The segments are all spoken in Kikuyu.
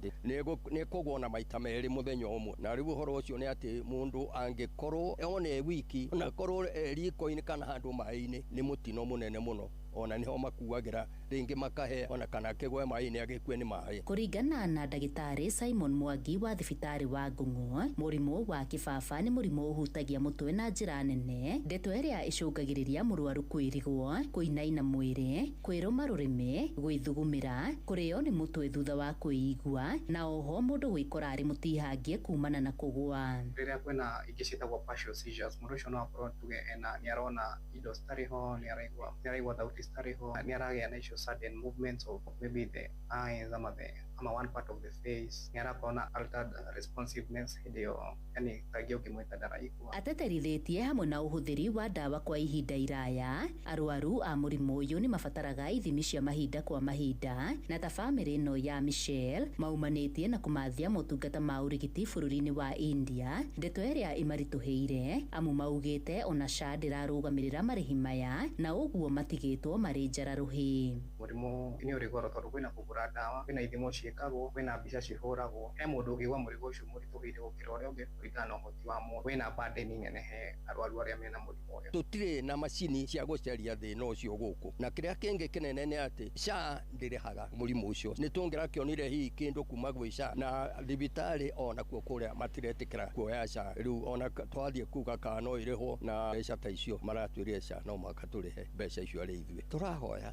accident nĩ kũgwo na maita merĩ mũthenya ũmwe. Na rĩu ũhoro ũcio nĩ atĩ mũndũ angĩkorwo one e wiki na korwo e riko-inĩ kana handũ maĩ-inĩ nĩ mũtino mũnene mũno, ona nĩho makuagĩra rĩngĩ makahe ona kana akĩgwe maĩ-inĩ agĩkue nĩ maĩ. Kũringana na ndagĩtarĩ Simon Mwangi wa thibitarĩ wa Ngũng'o, mũrimũ wa kĩbaba nĩ mũrimũ ũhutagia mũtwe na njĩra nene, ndeto ĩrĩa ĩcũngagĩrĩria mũrwaru kwĩrigwo, kũinaina mwĩrĩ, kwĩrũma rũrĩmĩ, gwĩthugumĩra, kũrĩo nĩ mũtwe thutha wa kwĩigua, na oho mũndũ gwĩkora arĩ mũtihangie kumana na kũgũa. Rĩrĩa kwĩna ingĩ ciĩtagwo partial seizures, mũndũ ũcio no akorwo tuge ena nĩ arona indo citarĩ ho, nĩ araigua thauti citarĩ ho, nĩ aragĩa na icio sudden movements of maybe the eyes ama one part of the face, nĩ arakorwo na altered responsiveness hĩndĩ ĩyo, yani kaingĩ ũngĩmwĩta ndaraigua. Ateterithĩtie hamwe na ũhũthĩri wa ndawa kwa ihinda iraya, arwaru a mũrimũ ũyũ nĩ mabataraga ithimi cia mahinda kwa mahinda, na ta bamĩrĩ ĩno ya Michelle maumanĩtie na kũmathia motungata ma ũrigiti bũrũri-inĩ wa India, ndeto ĩrĩa ĩmaritũhĩire amu maugĩte ona SHA ndĩrarũgamĩrĩra marĩhi maya na ũguo matigĩtwo marĩ njara rũhĩ. Mũrimũ nĩ ũrĩ goro tondũ kwĩna kũgũra ndawa, kwĩna ithimo ciĩkagwo, kwĩna mbica cihũragwo. He mũndũ ũngĩigua mũrigo ũcio mũritũhĩire gũkĩra ũrĩa ũngĩ kũringana na ũhoti wa mũndũ. Kwĩna burden nene he arwaru arĩa mena mũrimũ ũyũ. Tũtirĩ na macini cia gũcaria thĩna ũcio gũkũ, na kĩrĩa kĩngĩ kĩnene nĩ atĩ SHA ndĩrĩhaga mũrimũ ũcio. Nĩ tũngĩrakĩonire hihi kĩndũ kuma gwĩ SHA, na thibitarĩ onakuo kũrĩa matiretĩkĩra kuoya SHA. Rĩu ona twathiĩ kuga kana no ĩrĩhwo na mbeca ta icio, maratwĩrire SHA no mũhaka tũrĩhe mbeca icio arĩ ithuĩ. Tũrahoya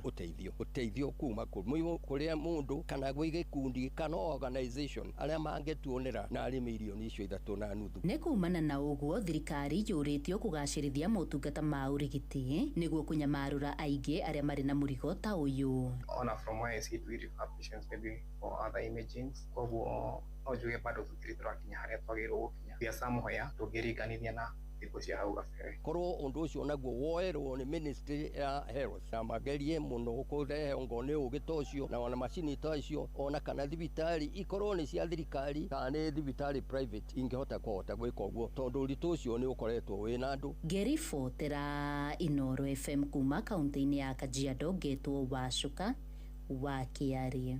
ũteithio kuma kũrĩa mũndũ kana gwĩ gĩkundi kana organization arĩa mangĩtuonera narĩ mirioni icio 3.5. Nĩ kumana na ũguo thirikari yũrĩtio kũgacĩrithia motungata ma ũrigiti nĩguo kũnyamarũra aingĩ arĩa marĩ na mũrigo ta ũyũ. Ona from where I sit, we refer patients maybe for other imagings, koguo no njuge bado tũtirĩ tũrakinya harĩa twagĩrĩirwo gũkinya. We are somewhere tũngĩringanithia na thikũ cia hau gabere. Korwo ũndũ ũcio naguo woerwo nĩ ministry ya health na magerie mũno kũrehe ongo nĩ ũgĩ ta ũcio na ona macini ta icio, ona kana thibitarĩ ikorwo nĩ cia thirikari kana nĩ thibitarĩ private ingĩhota kũhota gwĩka ũguo, tondũ ũritũ ũcio nĩ ũkoretwo wĩna andũ. Ngĩribotera Inoro FM kuma kaunti-inĩ ya Kajiado, ngetwo Wacuka wa Kĩarie.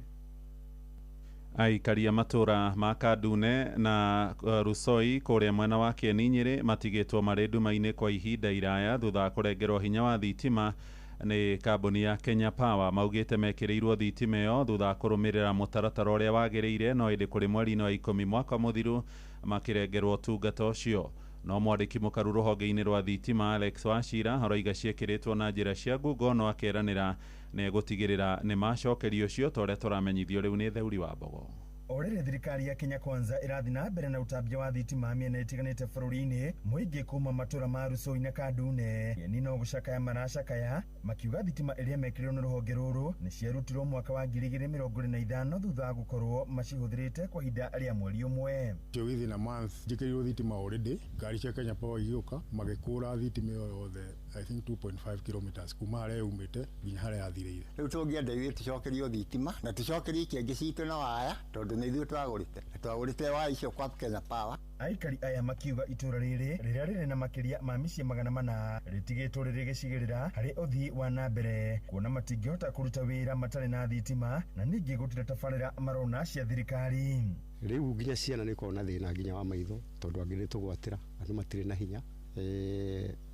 Aikari a matũra ma Kandune na Rusoi kũrĩa mwena wa Kieni Nyĩrĩ matigĩtwo marĩ nduma-inĩ kwa ihinda iraya thutha wa kũrengerwo hinya wa thitima nĩ kambuni ya Kenya Power. Maugĩte mekĩrĩirwo thitima ĩyo thutha wa kũrũmĩrĩra mũtaratara ũrĩa wagĩrĩire, no ĩndĩ kũrĩ mweri-inĩ wa 10 mwaka mũthiru makĩrengerwo ũtungata ũcio. No mwandĩki mũkaru rũhonge-inĩ rwa thitima Alex Wachira aroiga ciĩkĩrĩtwo na njĩra cia ngungo, no akeranĩra nĩ egũtigĩrĩra nĩ macokerio ũcio, ta ũrĩa tũramenyithio rĩu nĩ Theuri wa Mbogo. O rĩrĩ thirikari ya Kenya Kwanza ĩrathiĩ na mbere na ũtambia wa thitima mĩena ĩtiganĩte bũrũri-inĩ, mũingĩ kuma matũra ma Rusoi na Kandune eni no gũcakaya maracakaya makiuga thitima ĩrĩa mekĩrirwo nĩ rũhonge rũrũ nĩ ciarutirwo mwaka wa 2025 thutha wa gũkorwo macihũthĩrĩte kwa ihinda rĩa mweri ũmwe. Within a month njĩkĩrirwo thitima already, ngari cia Kenya Power igĩũka magĩkũra thitima ĩyo yothe, I think 2.5 kilometers kuma harĩa yumĩte nginya harĩa yathirĩire. Rĩu tũngĩenda ithuĩ tũcokerio thitima na tũcokerio ikĩngĩ citũ na waya, tondũ nĩ ithuĩ twagũrĩte na twagũrĩte waya icio kwa Kenya Power. Aikari aya makiuga itũra rĩrĩ rĩrĩa rĩrĩ na makĩria ma mĩciĩ 400 rĩtigĩtwo rĩrĩ gĩcigĩrĩra harĩ ũthii wa na mbere, kuona matingĩhota kũruta wĩra matarĩ na thitima na ningĩ gũtirĩ tabarĩra marona cia thirikari. Rĩu nginya ciana nĩ ikoragwo na thĩna nginya wa maitho, tondũ angĩ nĩ tũgwatĩra andũ matirĩ na hinya.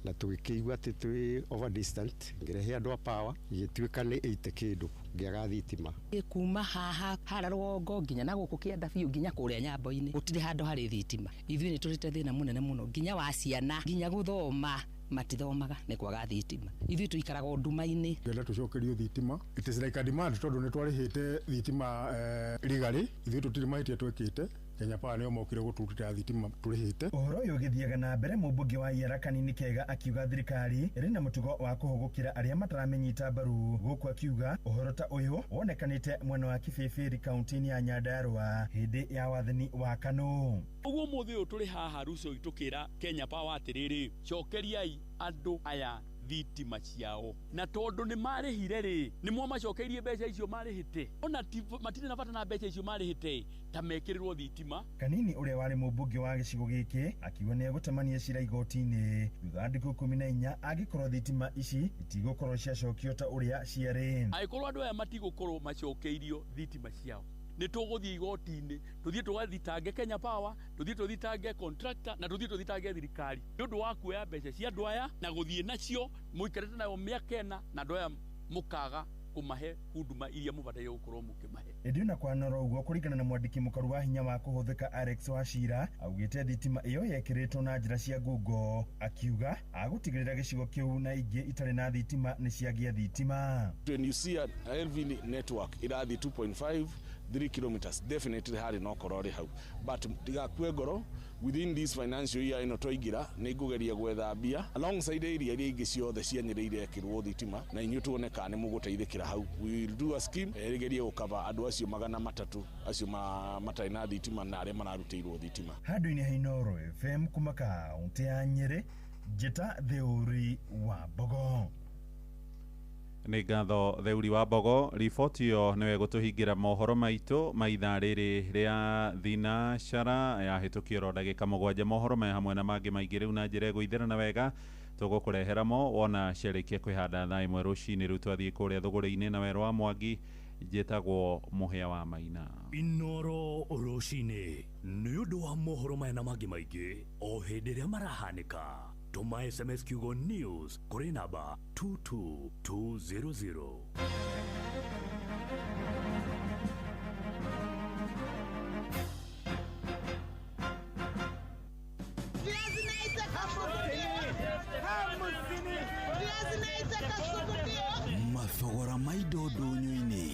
Na tũgĩkĩigua atĩ twĩ over distant, ngĩrehe andũ a power, igĩtuĩka nĩ 80 kĩndũ ngĩaga thitima. Kuma haha harĩa rũgongo nginya na gũkũ kĩanda biũ nginya kũrĩa nyambo-inĩ gũtirĩ handũ harĩ thitima. Ithuĩ nĩ tũrĩte thĩna mũnene mũno nginya wa ciana, nginya gũthoma matithomaga nĩ kwaga thitima. Ithuĩ tũikaraga o nduma-inĩ. Ngenda tũcokerio thitima. It is like a demand, tondũ nĩ twarĩhĩte thitima rigarĩ. Ithuĩ tũtirĩ mahĩtia twĩkĩte. Kenya Power nĩo mokire gũtũrutĩra thitima tũrĩhĩte. Ũhoro ũyũ ũgĩthiaga na mbere, mũmbunge wa Iara Kanini Kega akiuga thirikari ĩrĩ na mũtugo wa kũhũgũkĩra arĩa mataramĩnyita mbaru, gũkũ akiuga ũhoro ta ũyũ wonekanĩte mwena wa Kibĩbĩri kaunti-inĩ ya Nyandarua hĩndĩ ya wathani wa KANU. Ũguo mũthĩ ũyũ tũrĩ haha Rusoi tũkĩra Kenya Power atĩrĩrĩ, cokeriai andũ aya thitima ciao, na tondũ nĩ marĩhire rĩ, nĩ mwamacokeirie mbeca icio marĩhĩte, ona matirĩ na bata na mbeca icio marĩhĩte, ta mekĩrĩrwo thitima. Kanini ũrĩa warĩ mũmbunge wa gĩcigo gĩkĩ akiuga nĩ egũtemania cira igoti-inĩ thutha wa ndikũ 14 angĩkorwo thitima ici itigũkorwo ciacokio ta ũrĩa ciarĩ. Angĩkorwo andũ aya matigũkorwo macokeirio thitima ciao, Nĩ tũgũthiĩ igoti-inĩ, tũthiĩ tũgathitange Kenya Power, tũthiĩ tũthitange contractor, na tũthiĩ tũthitange thirikari nĩ ũndũ wa kuoya mbeca cia andũ aya na gũthiĩ nacio mũikarĩte nayo mĩaka 4, na andũ aya mũkaga kũmahe huduma iria mũbataire gũkorwo mũkĩmahe. Ĩndĩ ona kwanora ũguo, kũringana na mwandĩki mũkaru wa hinya wa kũhũthĩka Alex Wachira, augĩte thitima ĩyo yekĩrĩtwo na njĩra cia ngungo, akiuga agũtigĩrĩra gĩcigo kĩu na ingĩ itarĩ na thitima nĩ ciagĩa thitima. When you see a LV network ĩrathiĩ 2.5 3 kilometers, definitely harĩ na ũkora ũrĩ hau, but ndigakue ngoro. Within this financial year ĩno twaingĩra, nĩ ngũgeria gwetha mbia alongside area iria ingĩ ciothe cia Nyĩrĩ irekĩrwo thitima, na inyuĩ tuone kana nĩ mũgũteithĩkĩra hau. We will do a scheme ĩgerie gũkaba andũ acio 300 acio matarĩ na thitima na arĩa mararutĩirwo thitima. Handũ-inĩ ha Inooro FM kuma kaũntĩ ya Nyĩrĩ, njĩta Theuri wa Mbogo. Nĩ ngatho Theuri wa Mbogo. Riboti ĩyo nĩwe gũtũhingĩra mohoro maitũ ma ithaa rĩrĩ rĩa thinacara yahĩtũkio oro ndagĩka 7. Mohoro maya hamwe na mangĩ maingĩ rĩu na njĩra ĩgũithĩrana wega tũgũkũrehera mo wona ciarĩkia kwĩhanda thaa 1 rũcinĩ. Rĩu twathiĩ kũrĩa thũgũrĩ-inĩ na werũ wa Mwangi. Njĩtagwo Mũhĩa wa Maina. Inooro rũcinĩ nĩ ũndũ wa mohoro maya na mangĩ maingĩ o hĩndĩ ĩrĩa marahanĩka, tũma SMS kiugo news kũrĩ namba 22200. Mathogora ma indo ndũnyũ-inĩ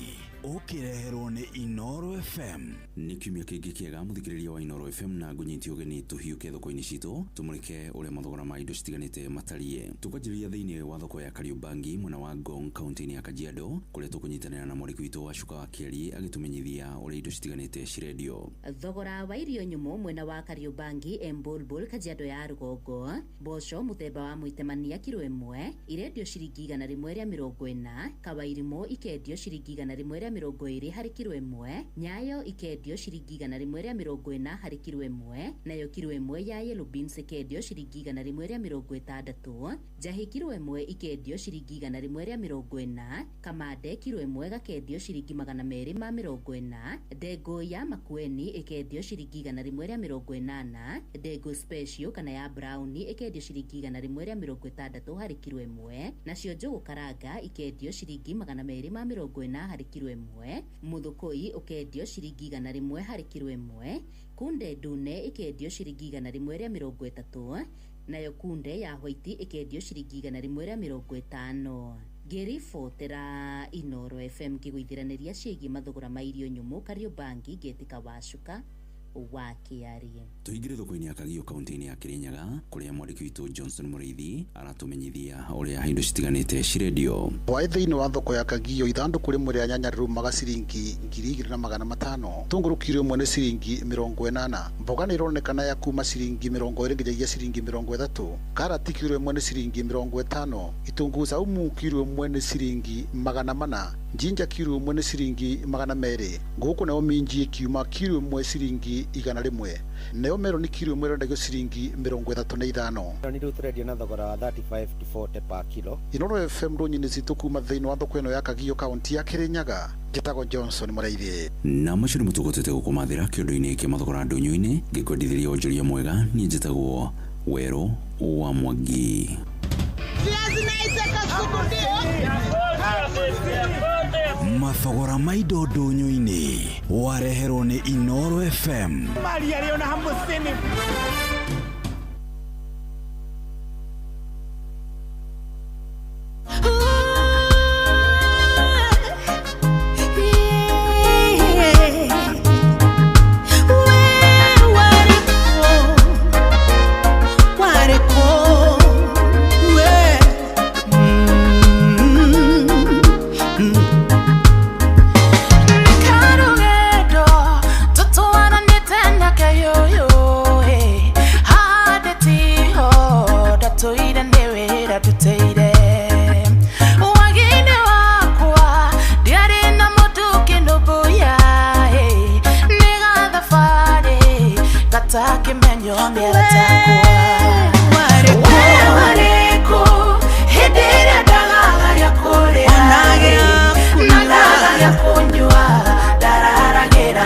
ũkĩreherwo nĩ Inooro FM. Nĩ kiumia kĩngĩ kĩega mũthikĩrĩria wa Inooro FM, na ngũnyite ũgeni tũhiũke thoko-inĩ citũ tũmũrĩke ũrĩa mathogora ma indo citiganĩte matariĩ. Tũkwanjĩrĩria thĩinĩ wa thoko ya Kariobangi mwena wa Ngong kaunti-inĩ ya Kajiado, kũrĩa tũkũnyitanĩra na mwandĩki witũ wa Cuka wa Kĩeri agĩtũmenyithia ũrĩa indo citiganĩte cirendio. Thogora wa irio nyũmũ mwena wa Kariobangi Embulbul Kajiado ya rũgongo, mboco mũthemba wa mũitemania kiro 1 irendio ciringi 140, kawairimũ ikendio ciringi 120 harĩ kiro 1, nyayo ikendio ciringi 140 harĩ kiro 1, nayo kiro 1 ya yellow beans ikendio ciringi 160, njahi kiro 1 ikendio ciringi 140, kamande kiro 1 gakendio ciringi 240, ndengũ ya makueni ikendio ciringi 180, ndengũ special kana ya brown ikendio ciringi 160 harĩ kiro 1, nacio njũgũ karanga ikendio ciringi 240 harĩ kiro 1, muthukui ukendio ciringi 100 harĩ kiro 1, kunde ndune ikendio ciringi 130, nayo kunde ya white ikendio ciringi 150. Ngĩribotera Inooro FM ngĩgũithiranĩria ciĩgiĩ mathogora ma irio nyũmũ Kariobangi, ngĩtĩka Wacuka wa Kĩarie. Tũingĩre thoko-inĩ ya Kagio kaunti-inĩ ya Kirinyaga kũrĩa mwandĩki witũ Johnson Mũrĩithi aratũmenyithia ũrĩa indo citiganĩte cirendio. Hwaĩ thĩinĩ wa thoko ya Kagio, ithandũkũ rĩmwe rĩa nyanya rĩrumaga ciringi 2500, tũngũrũ kiro 1 nĩ ciringi 80, mboga nĩ ironekana ya kuma ciringi 20 nginyagia ciringi 30, karati kiro 1 nĩ ciringi 50, itunguu saumu kiro 1 nĩ ciringi 400, njinja kiro 1 nĩ ciringi 200, ngũkũ nayo minji ikiuma kiro 1 ciringi 100, nayo meroni kiro 1 ĩrendagio ciringi 35. Meroni rĩu tũrendio na thogora wa 35 to 40 per kilo. Inooro FM ndũnyinĩ citũ kuma thĩinĩ wa thoko ĩno ya Kagio kaunti ya Kirinyaga. Njĩtagwo Johnson Mũrĩithi. Na macio nĩmo tũgũtete gũkũmathĩra kĩondo-inĩ kĩa mathogora ndũnyũ-inĩ. Ngĩkwendithĩria wonjoria mwega, niĩ njĩtagwo Werũ wa Mwangi. Mathogora ma indo ndũnyũ-inĩ wareherwo nĩ Inooro FM. 150. Kunywa, dararagera.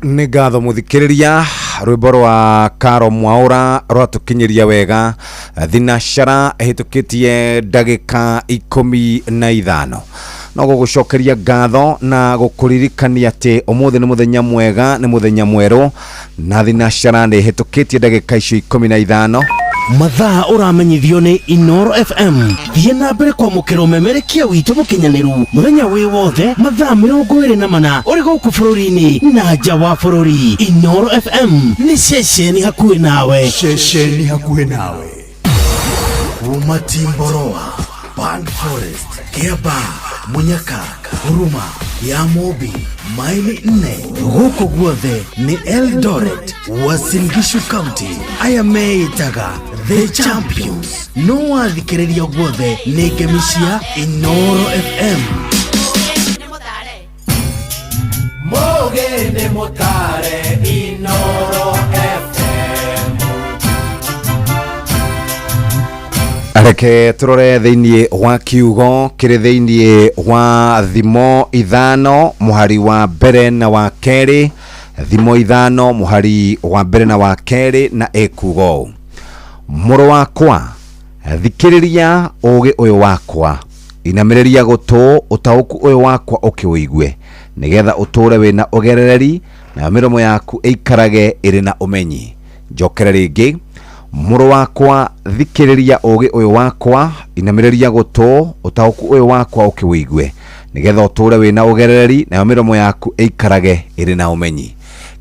Nĩ ngatho mũthikĩrĩria. Rwĩmbo rwa Karo Mwaũra rwatũkinyĩria wega thinashara ĩhĩtũkĩtie ndagĩka 15. No gũgũcokeria ngatho na gũkũririkania atĩ ũmũthĩ nĩ mũthenya mwega, nĩ mũthenya mwerũ, na thinashara nĩ ĩhĩtũkĩtie ndagĩka icio 15. Mathaa ũramenyithio nĩ Inoro FM. Thiĩ na mbere kwamũkĩra ũmemerekia witũ mũkinyanĩru mũthenya wĩ wothe mathaa 24 ũrĩ gũkũ bũrũri-inĩ na nja wa bũrũri. Inoro FM nĩ ceceni hakuhĩ nawe. Ceceni hakuhĩ nawe. Kuma Timboroa, Pan Forest, Kiaba, Munyaka, Huruma, ya Mobi, maili 4 gũkũ guothe nĩ Eldoret, Uasin Gishu County. Aya meĩtaga The Champions. No wathikĩrĩria guothe nĩ ngemi cia Inoro FM. Muge nĩ mũtare Inoro FM. Reke turore thiini wa kiugo kiri thiini wa Thimo 5 muhari wa mbere na wa keri. Thimo 5 muhari wa mbere na wa keri na ekugo: mũrũ wakwa, thikĩrĩria ũũgĩ ũyũ wakwa, inamĩrĩria gũtũ ũtaũku ũyũ wakwa ũkĩũigue, nĩgetha ũtũũre wĩna ũgerereri nayo mĩromo yaku ĩikarage ĩrĩ na ũmenyi. Njokere rĩngĩ: mũrũ wakwa, thikĩrĩria ũũgĩ ũyũ wakwa, inamĩrĩria gũtũ ũtaũku ũyũ wakwa ũkĩũigue, nĩgetha ũtũũre wĩna ũgerereri nayo mĩromo yaku ĩikarage ĩrĩ na ũmenyi.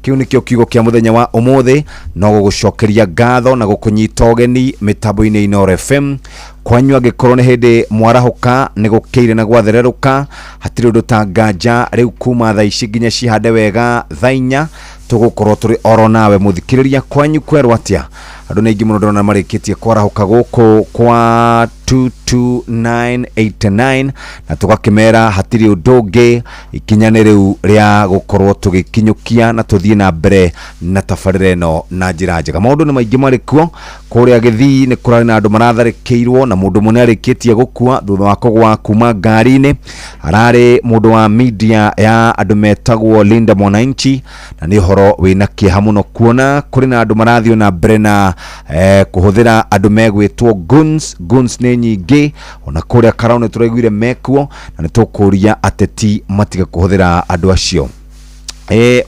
Kiu nikio kiugo kia muthenya wa umuthi. No gugucokeria ngatho na gukunyita ũgeni mitambo-inĩ Inoro FM. Kwanyu angĩkorwo nĩ hĩndĩ mwarahuka nĩ gũkĩire na gwathererũka, hatirĩ ũndũ ta nganja rĩu kuma thaa ici nginya cihande wega thaa 4 tũgũkorwo tũrĩ oro nawe mũthikĩrĩria. Kwanyu kwerwo atĩa? Andũ nĩ aingĩ mũno ndĩrona marĩkĩtie kwarahũka gũkũ kwa 22989 na tũgakĩmera hatirĩ ũndũ ũngĩ, ikinya nĩ rĩu rĩa gũkorwo tũgĩkinyũkia na tũthiĩ na mbere na tabarĩra ĩno na njĩra njega. Maũndũ nĩ maingĩ marĩ kuo. Kũrĩa Gĩthii nĩ kũrarĩ na andũ maratharĩkĩirwo na mũndũ mũnene arĩkĩtie gũkua thutha wa kũgwa kuma ngari-inĩ. Ararĩ mũndũ wa media ya andũ metagwo Linda Mwananchi, na nĩ ũhoro wĩna kĩeha mũno kuona kũrĩ na andũ marathiĩ na mbere na kũhũthĩra andũ megwĩtwo guns. Guns nĩ nyingĩ, ona kũrĩa Karau nĩ tũraiguire mekuo, na nĩ tũkũria ateti matige kũhũthĩra andũ acio.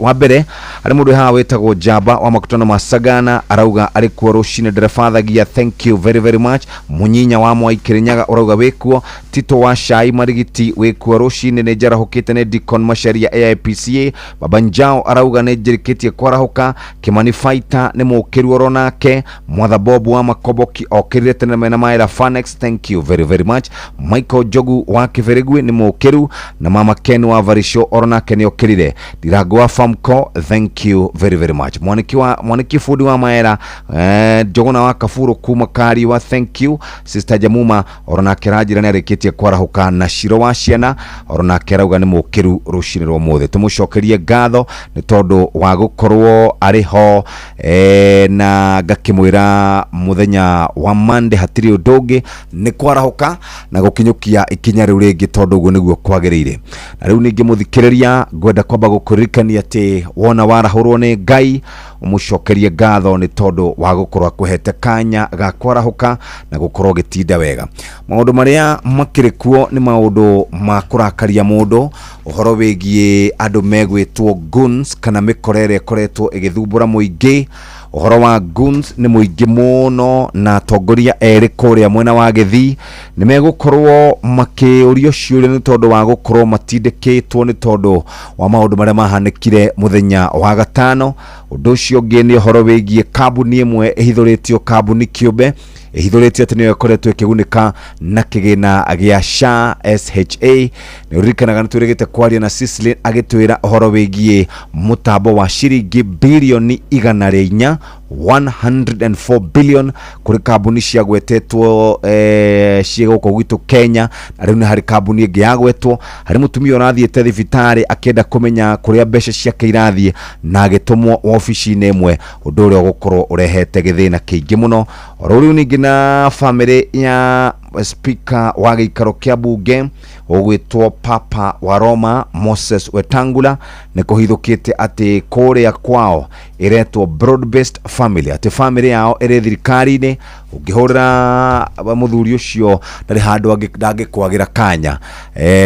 Wa mbere arĩ mũndũ haha wĩtagwo Njamba wa makutano ma Sagana, arauga arĩ kuo rũcinĩ nderebathagia, thank you very very much. Mũnyinya wa Mwai Kĩrĩnyaga ũrauga wĩkuo. Tito wa Cai Marigiti wĩkuo rũcinĩ, nĩ njarahũkĩte nĩ Deacon Macharia AIPCA. Baba Njao arauga nĩ njĩrĩkĩtie kwarahũka. Kimani Fighter nĩ mũkĩru oro nake. Mwatha Bob wa Makoboki okĩrire tene mena Maera Fanex, thank you very very much. Michael Njogu wa Kĩbĩrĩgui nĩ mũkĩru, na Mama Ken wa Varisho oro nake nĩ okĩrire. Ndirango wa Famco, thank you very very much. Mwaniki fundi wa Maera, Njogona wa Kaburu kuma Kariwa, thank you. Sister Jamuma oro nake ranjĩra nĩ arĩkĩtie kwarahũka, na Ciro wa ciana oro nake arauga nĩ mũkĩru rũcinĩ rwa ũmũthĩ. Tũmũcokerie ngatho nĩ tondũ wa gũkorwo arĩ ho, na ngakĩmwĩra mũthenya wa Monday hatirĩ ũndũ ũngĩ nĩ kwarahũka na gũkinyũkia ikinya rĩu rĩngĩ, tondũ ũguo nĩguo kwagĩrĩire. Na rĩu ningĩ mũthikĩrĩria, ngwenda kwamba gũkũririkania atĩ wona warahũrwo nĩ Ngai ũmũcokerie ngatho nĩ tondũ wa gũkorwo akũhete kanya ga kwarahũka na gũkorwo ũgĩtinda wega. Maũndũ marĩa makĩrĩ kuo nĩ maũndũ ma kũrakaria mũndũ, ũhoro wĩgiĩ andũ megwĩtwo guns kana mĩkora ĩrĩa ĩkoretwo ĩgĩthumbũra mũingĩ. Ũhoro wa guns nĩ mũingĩ mũno, na atongoria erĩ kũrĩa mwena wa Gĩthii nĩ megũkorwo makĩũrio ciũria nĩ tondũ wa gũkorwo matindĩkĩtwo nĩ tondũ wa maũndũ marĩa mahanĩkire mũthenya wa gatano. Ũndũ ũcio ũngĩ nĩ ũhoro wĩgiĩ kambuni ĩmwe ĩhithũrĩtio, kambuni kĩũmbe ĩhithũrĩtio atĩ nĩyo ĩkoretwo ĩkĩgunĩka na kĩgĩna gĩa SHA SHA. Nĩ ũririkanaga nĩ twĩrĩgĩte kwaria na Cicely agĩtwĩra ũhoro wĩgiĩ mũtambo wa ciringi birioni 104, 104 billion kũrĩ kambuni ciagwetetwo ciĩ gũkũ gwitũ Kenya, na rĩu nĩ harĩ kambuni ĩngĩ yagwetwo. Harĩ mũtumia ũrathiĩte thibitarĩ akĩenda kũmenya kũrĩa mbeca ciake irathiĩ na agĩtũmwo wabici-inĩ ĩmwe, ũndũ ũrĩa ũgũkorwo ũrehete gĩthĩna kĩingĩ mũno. Oro rĩu ningĩ na bamĩrĩ ya Speaker wa gĩikaro kĩa bunge ũgwĩtwo Papa wa Roma Moses Wetangula nĩ kũhithũkĩte atĩ kũrĩa kwao ĩretwo broad based family, atĩ family yao ĩrĩ thirikari-inĩ. Ũngĩhũrĩra mũthuri ũcio ndarĩ handũ ndangĩkwagĩra kanya,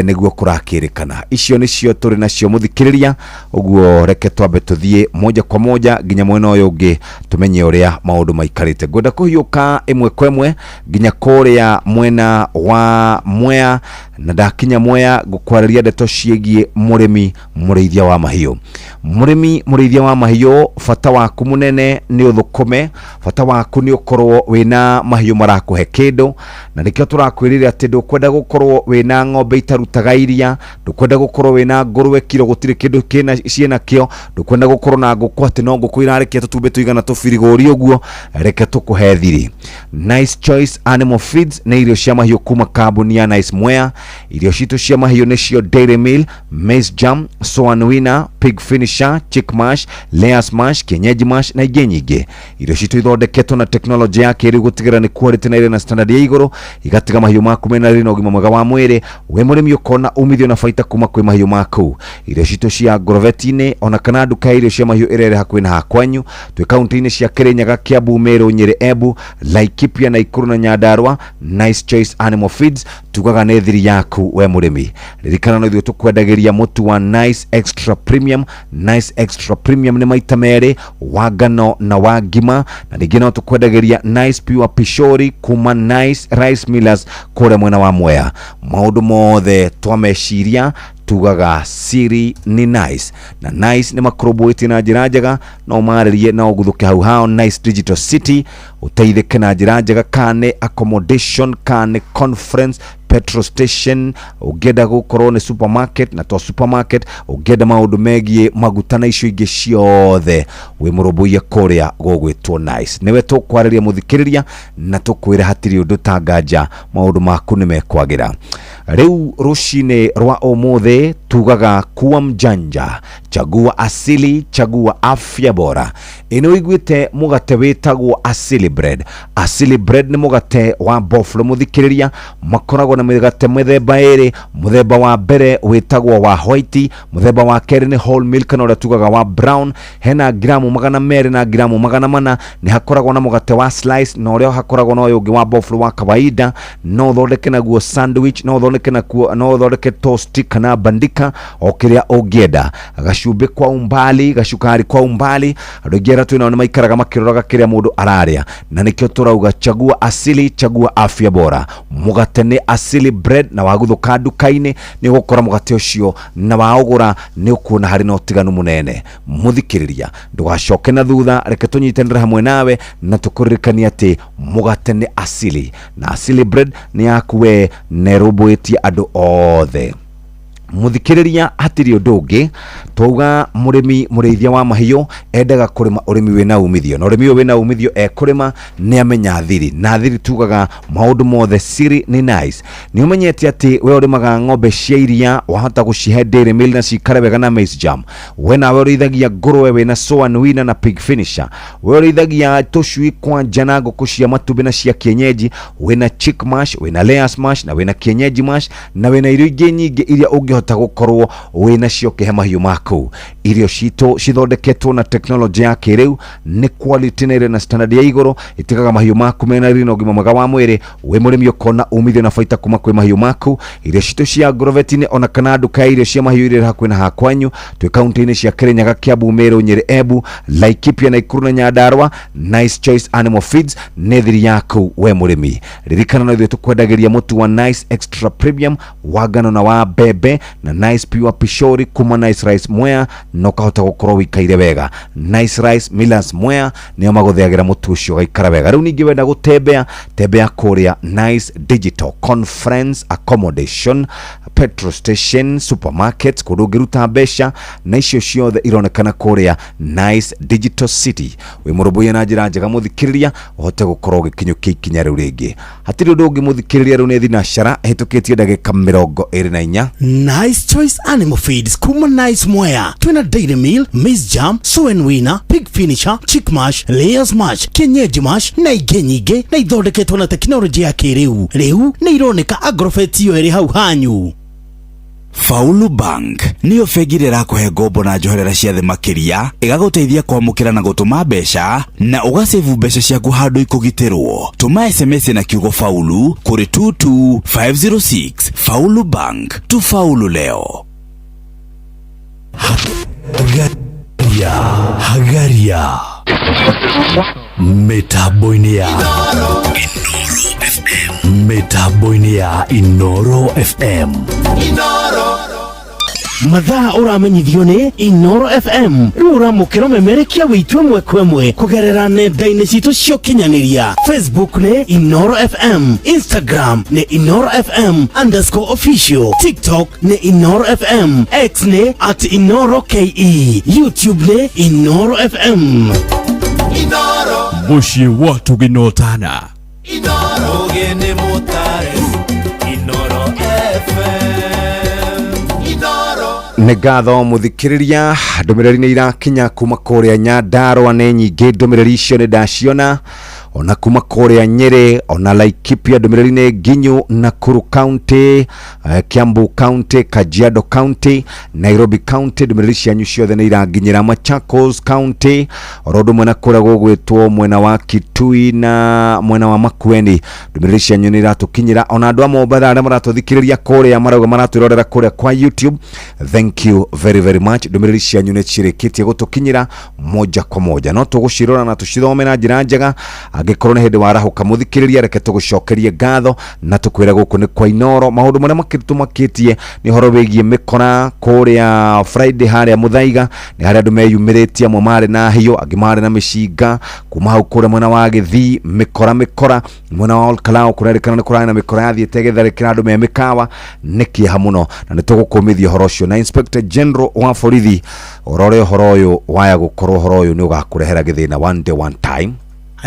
nĩguo kũrakĩrĩkana. Icio nĩcio tũrĩ nacio mũthikĩrĩria, ũguo reke twambe tũthiĩ moja kwa moja nginya mwena ũyũ ũngĩ tũmenye ũrĩa maũndũ maikarĩte. Ngwenda kũhiũka ĩmwe kwa ĩmwe nginya kũrĩa mwena wa Mwea, na ndakinya Mwea ngũkwarĩria ndeto ciĩgiĩ mũrĩmi mũrĩithia wa mahiũ. Mũrĩmi mũrĩithia wa mahiũ, bata waku mũnene nĩ ũthũkũme, bata waku nĩ ũkorwo wĩna mahiũ marakũhe kĩndũ, na nĩkĩo tũrakwĩrire atĩ ndũkwenda gũkorwo wĩna ng'ombe itarutaga iria, ndũkwenda gũkorwo wĩna ngũrwe kiro gũtirĩ kĩndũ kĩna ciĩna kĩo, ndũkwenda gũkorwo na ngũkũ atĩ no ngũkũ irarekia tũtumbĩ tũigana tũbirigũri ũguo. Reke tũkũhe thiri. Nice Choice Animal Feeds nĩ irio cia mahiũ kuma kambuni ya Nice Mwea. Irio citũ cia mahiũ nĩcio Dairy Meal, Maize Jam, Swan Winner, Pig Finisher, Chick Mash, Layers Mash, Kienyeji Mash na ingĩ nyingĩ. Irio citũ ithondeketwo na tekinoronjĩ ya kĩrĩu gũtigĩrĩra nĩ quality na irĩ na standard ya igũrũ, igatiga mahiũ maku mena riri na ũgima mwega wa mwĩrĩ. Wĩ mũrĩmi ũkona umithio na baita kuma kwĩ mahiũ maku. Irio citũ cia ngoroveti-inĩ ona kana nduka ya irio cia mahiũ ĩrĩa ĩrĩ hakuhĩ na hakwanyu. Twĩ kaunti-inĩ cia Kirinyaga, Kiambu, Meru, Nyĩrĩ, Embu, Laikipia, Nakuru na Nyandarua. Nice Choice Animal Feeds tugaga nĩ thiri yaku we mũrĩmi. Ririkana no ithuĩ tũkwendagĩria mũtu wa Nice Extra Premium. Nice Extra Premium nĩ maita merĩ, wa ngano na wa ngima, na ningĩ no tũkwendagĩria Nice Pure Pishori kuma Nice Rice Millers kũrĩa mwena wa Mwea. Maũndũ mothe twameciria tugaga siri ni Nice, na Nice nĩ makũrũmbũĩtie na njĩra njega. No marĩrie na ũguthũke hau hao Nice Digital City ũteithĩke na njĩra njega, kana nĩ accommodation, kana nĩ conference, petrol station, ũngĩenda gũkorwo nĩ supermarket na to supermarket, ũngĩenda maũndũ megiĩ maguta na icio ingĩ ciothe, wĩ mũrũmbũiye kũrĩa gũgwĩtwo Nice. Nĩwe tũkwarĩria mũthikĩrĩria na tũkwĩre hatirĩ ũndũ ta nganja, maũndũ maku nĩ mekwagĩra. Rĩu rũcinĩ rwa ũmũthĩ tugaga kuwa mjanja, chagua asili, chagua afya bora. Ĩ nĩ ũiguĩte mũgate wĩtagwo Asili Bread? Asili Bread nĩ mũgate wa boflo mũthikĩrĩria. Makoragwo na mĩgate mĩthemba ĩrĩ. Mũthemba wa mbere wĩtagwo wa white, mũthemba wa kerĩ nĩ whole milk kana ũrĩa tugaga wa brown. Hena gramu 200 na gramu 400. Nĩ hakoragwo na mũgate wa slice na ũrĩa hakoragwo na ũyũ ũngĩ wa boflo wa kawaida. No ũthondeke naguo sandwich, no ũthondeke nakuo, no ũthondeke toast kana bandika, o kĩrĩa ũngĩenda. Gacumbĩ kwa umbali, gacukari kwa umbali. Andũ aingĩ arĩa twĩnao nĩ maikaraga makĩroraga kĩrĩa mũndũ ararĩa, na nĩkĩo tũrauga chagua asili, chagua afya bora. Mũgate nĩ Asili Bread, na waguthũka nduka-inĩ nĩ ũgũkora mũgate ũcio, na waũgũra nĩ ũkuona harĩ na ũtiganu mũnene. Mũthikĩrĩria, ndũgacoke na thutha, reke tũnyitanĩre hamwe nawe na tũkũririkanie atĩ mũgate nĩ Asili, na Asili Bread nĩ yaku we na ĩrũmbũĩtie andũ othe. Mũthikĩrĩria, hatirĩ ũndũ ũngĩ twauga mũrĩmi mũrĩithia wa mahiũ endaga kũrĩma ũrĩmi wĩna umithio, na ũrĩmi ũyũ wĩna umithio ekũrĩma nĩ amenya thiri, na thiri tugaga maũndũ mothe siri ni Nice. Nĩ ũmenyete atĩ we ũrĩmaga ng'ombe cia iria wahota gũcihe Dairy Meal na cikare wega na maize jam. We nawe ũrĩithagia ngũrwe wĩna Soan Winner na Pig Finisher. We ũrĩithagia tũcui kwanja na ngũkũ cia matumbĩ na cia kienyeji, wĩna Chick Mash, wĩna Layers Mash na wĩna Kienyeji Mash, na wĩna irio ingĩ nyingĩ iria ũngĩhota gũkorwo wĩna cio ũkĩhe mahiũ maku. Irio citũ cithondeketwo na tekinoronjĩ ya kĩrĩu, nĩ quality na irĩ na standard ya igũrũ, itigaga mahiũ maku mena riri na ũgima mwega wa mwĩrĩ. Wĩ mũrĩmi ũkona umithio na baita kuma kwĩ mahiũ maku. Irio citũ cia ngoroveti-inĩ ona kana nduka ya irio cia mahiũ iria ĩrĩ hakuhĩ na hakwanyu. Twĩ kaunti-inĩ cia Kirinyaga, Kiambu, Meru, Nyĩrĩ, Embu, Laikipia, Nakuru na Nyandarua. Nice Choice Animal Feeds nĩ thiri yaku we mũrĩmi. Ririkana no ithuĩ tũkwendagĩria mũtu wa Nice Extra Premium wa ngano na wa mbembe, na Nice Pure Pishori kuma Nice Rice Mwea, na ũkahota gũkorwo wĩikaire wega. Nice Rice Millers Mwea nĩo magũthĩagĩra mũtu ũcio ũgaikara wega. Rĩu ningĩ wenda gũtembea, tembea kũrĩa Nice Digital Conference Accommodation, petrol station, supermarket, kũndũ ũngĩruta mbeca, na icio ciothe ironekana kũrĩa Nice Digital City. Wĩ mũrũmbũiye na njĩra njega mũthikĩrĩria, ũhote gũkorwo ũgĩkinyũkia ikinya rĩu rĩngĩ. Hatirĩ ũndũ ũngĩ mũthikĩrĩria, rĩu nĩ thinacara ĩhĩtũkĩtie ndagĩka 24. Na Nice Choice Animal Feeds kuma Nice Mwea. Twina Dairy Meal, Maize Jam, Sow and Winner, Pig Finisher, Chick Mash, Layers Mash, Kienyeji Mash na ingĩ nyingĩ, na ithondeketwo na tekinoronjĩ ya kĩrĩu. Rĩu nĩ ironeka Agrovet iyo ĩrĩ hau hanyu. Faulu Bank niyo bengi ĩrĩa ĩrakũhe ngombo na njoherera cia thĩ makĩria, ĩgagũteithia kwamũkĩra na gũtũma mbeca na ũgacebu mbeca ciaku handũ ikũgitĩrwo. Tũma SMS na kiugo faulu kũrĩ 22506. Faulu Bank, tufaulu leo. Hagaria, hagaria mĩtambo-inĩ ya mĩtambo-inĩ ya Inoro FM. Mathaa ũramenyithio nĩ Inoro FM. Rĩu ũramũkĩra ũmemerekia witũ ĩmwe kwa ĩmwe kũgerera nenda-inĩ citũ cia ũkinyanĩria. Facebook nĩ Inoro FM, Instagram nĩ Inoro FM underscore official, TikTok nĩ Inoro FM, X nĩ at Inoro KE, YouTube nĩ Inoro FM. Mũciĩ wa tũgĩnotana. Ũgeni mũtare Inoro FM. Inoro. Nĩ ngatho mũthikĩrĩria, ndũmĩrĩri nĩ irakinya kuma kũrĩa Nyandarũa, nĩ nyingĩ ndũmĩrĩri icio nĩ ndaciona, ona kuma kũrĩa Nyĩrĩ, ona Laikipia ndũmĩrĩri nĩ nginyu, Nakuru County, Kiambu County, Kajiado County, Nairobi County, ndũmĩrĩri cianyu ciothe nĩ iranginyĩra. Machakos County, oro ũndũ ũmwe na kũrĩa gũgwĩtwo mwena wa Kitui na mwena wa Makueni, ndũmĩrĩri cianyu nĩ iratũkinyĩra. Ona andũ a Mombatha arĩa maratũthikĩrĩria kũrĩa marauga maratwĩrorera kũrĩa kwa YouTube, thank you very very much. Ndũmĩrĩri cianyu nĩ cirĩkĩtie gũtũkinyĩra moja kwa moja, no tũgũcirora na tũcithome na njĩra njega. Angĩkorwo nĩ hĩndĩ warahũka mũthikĩrĩria, reke tũgũcokerie ngatho na tũkwĩre gũkũ nĩ kwa Inoro. Maũndũ marĩa tũmakĩtie nĩ ũhoro wĩgiĩ mĩkora kũrĩa Friday harĩa Mũthaiga, nĩ harĩa andũ meyumĩrĩtie, amwe marĩ na hiũ, angĩ marĩ na mĩcinga kuma hau kũrĩa mwena wa Gĩthii, mĩkora mĩkora mwena wa Olkalau kũrerĩkana nĩ kũrarĩ na mĩkora yathiĩte ĩgĩtharĩkĩra andũ me mĩkawa. Nĩ kĩeha mũno na nĩ tũgũkũmithia ũhoro ũcio na Inspector General wa borithi ũrore ũhoro ũyũ waya gũkorwo ũhoro ũyũ nĩ ũgakũrehera gĩthĩna one day one time.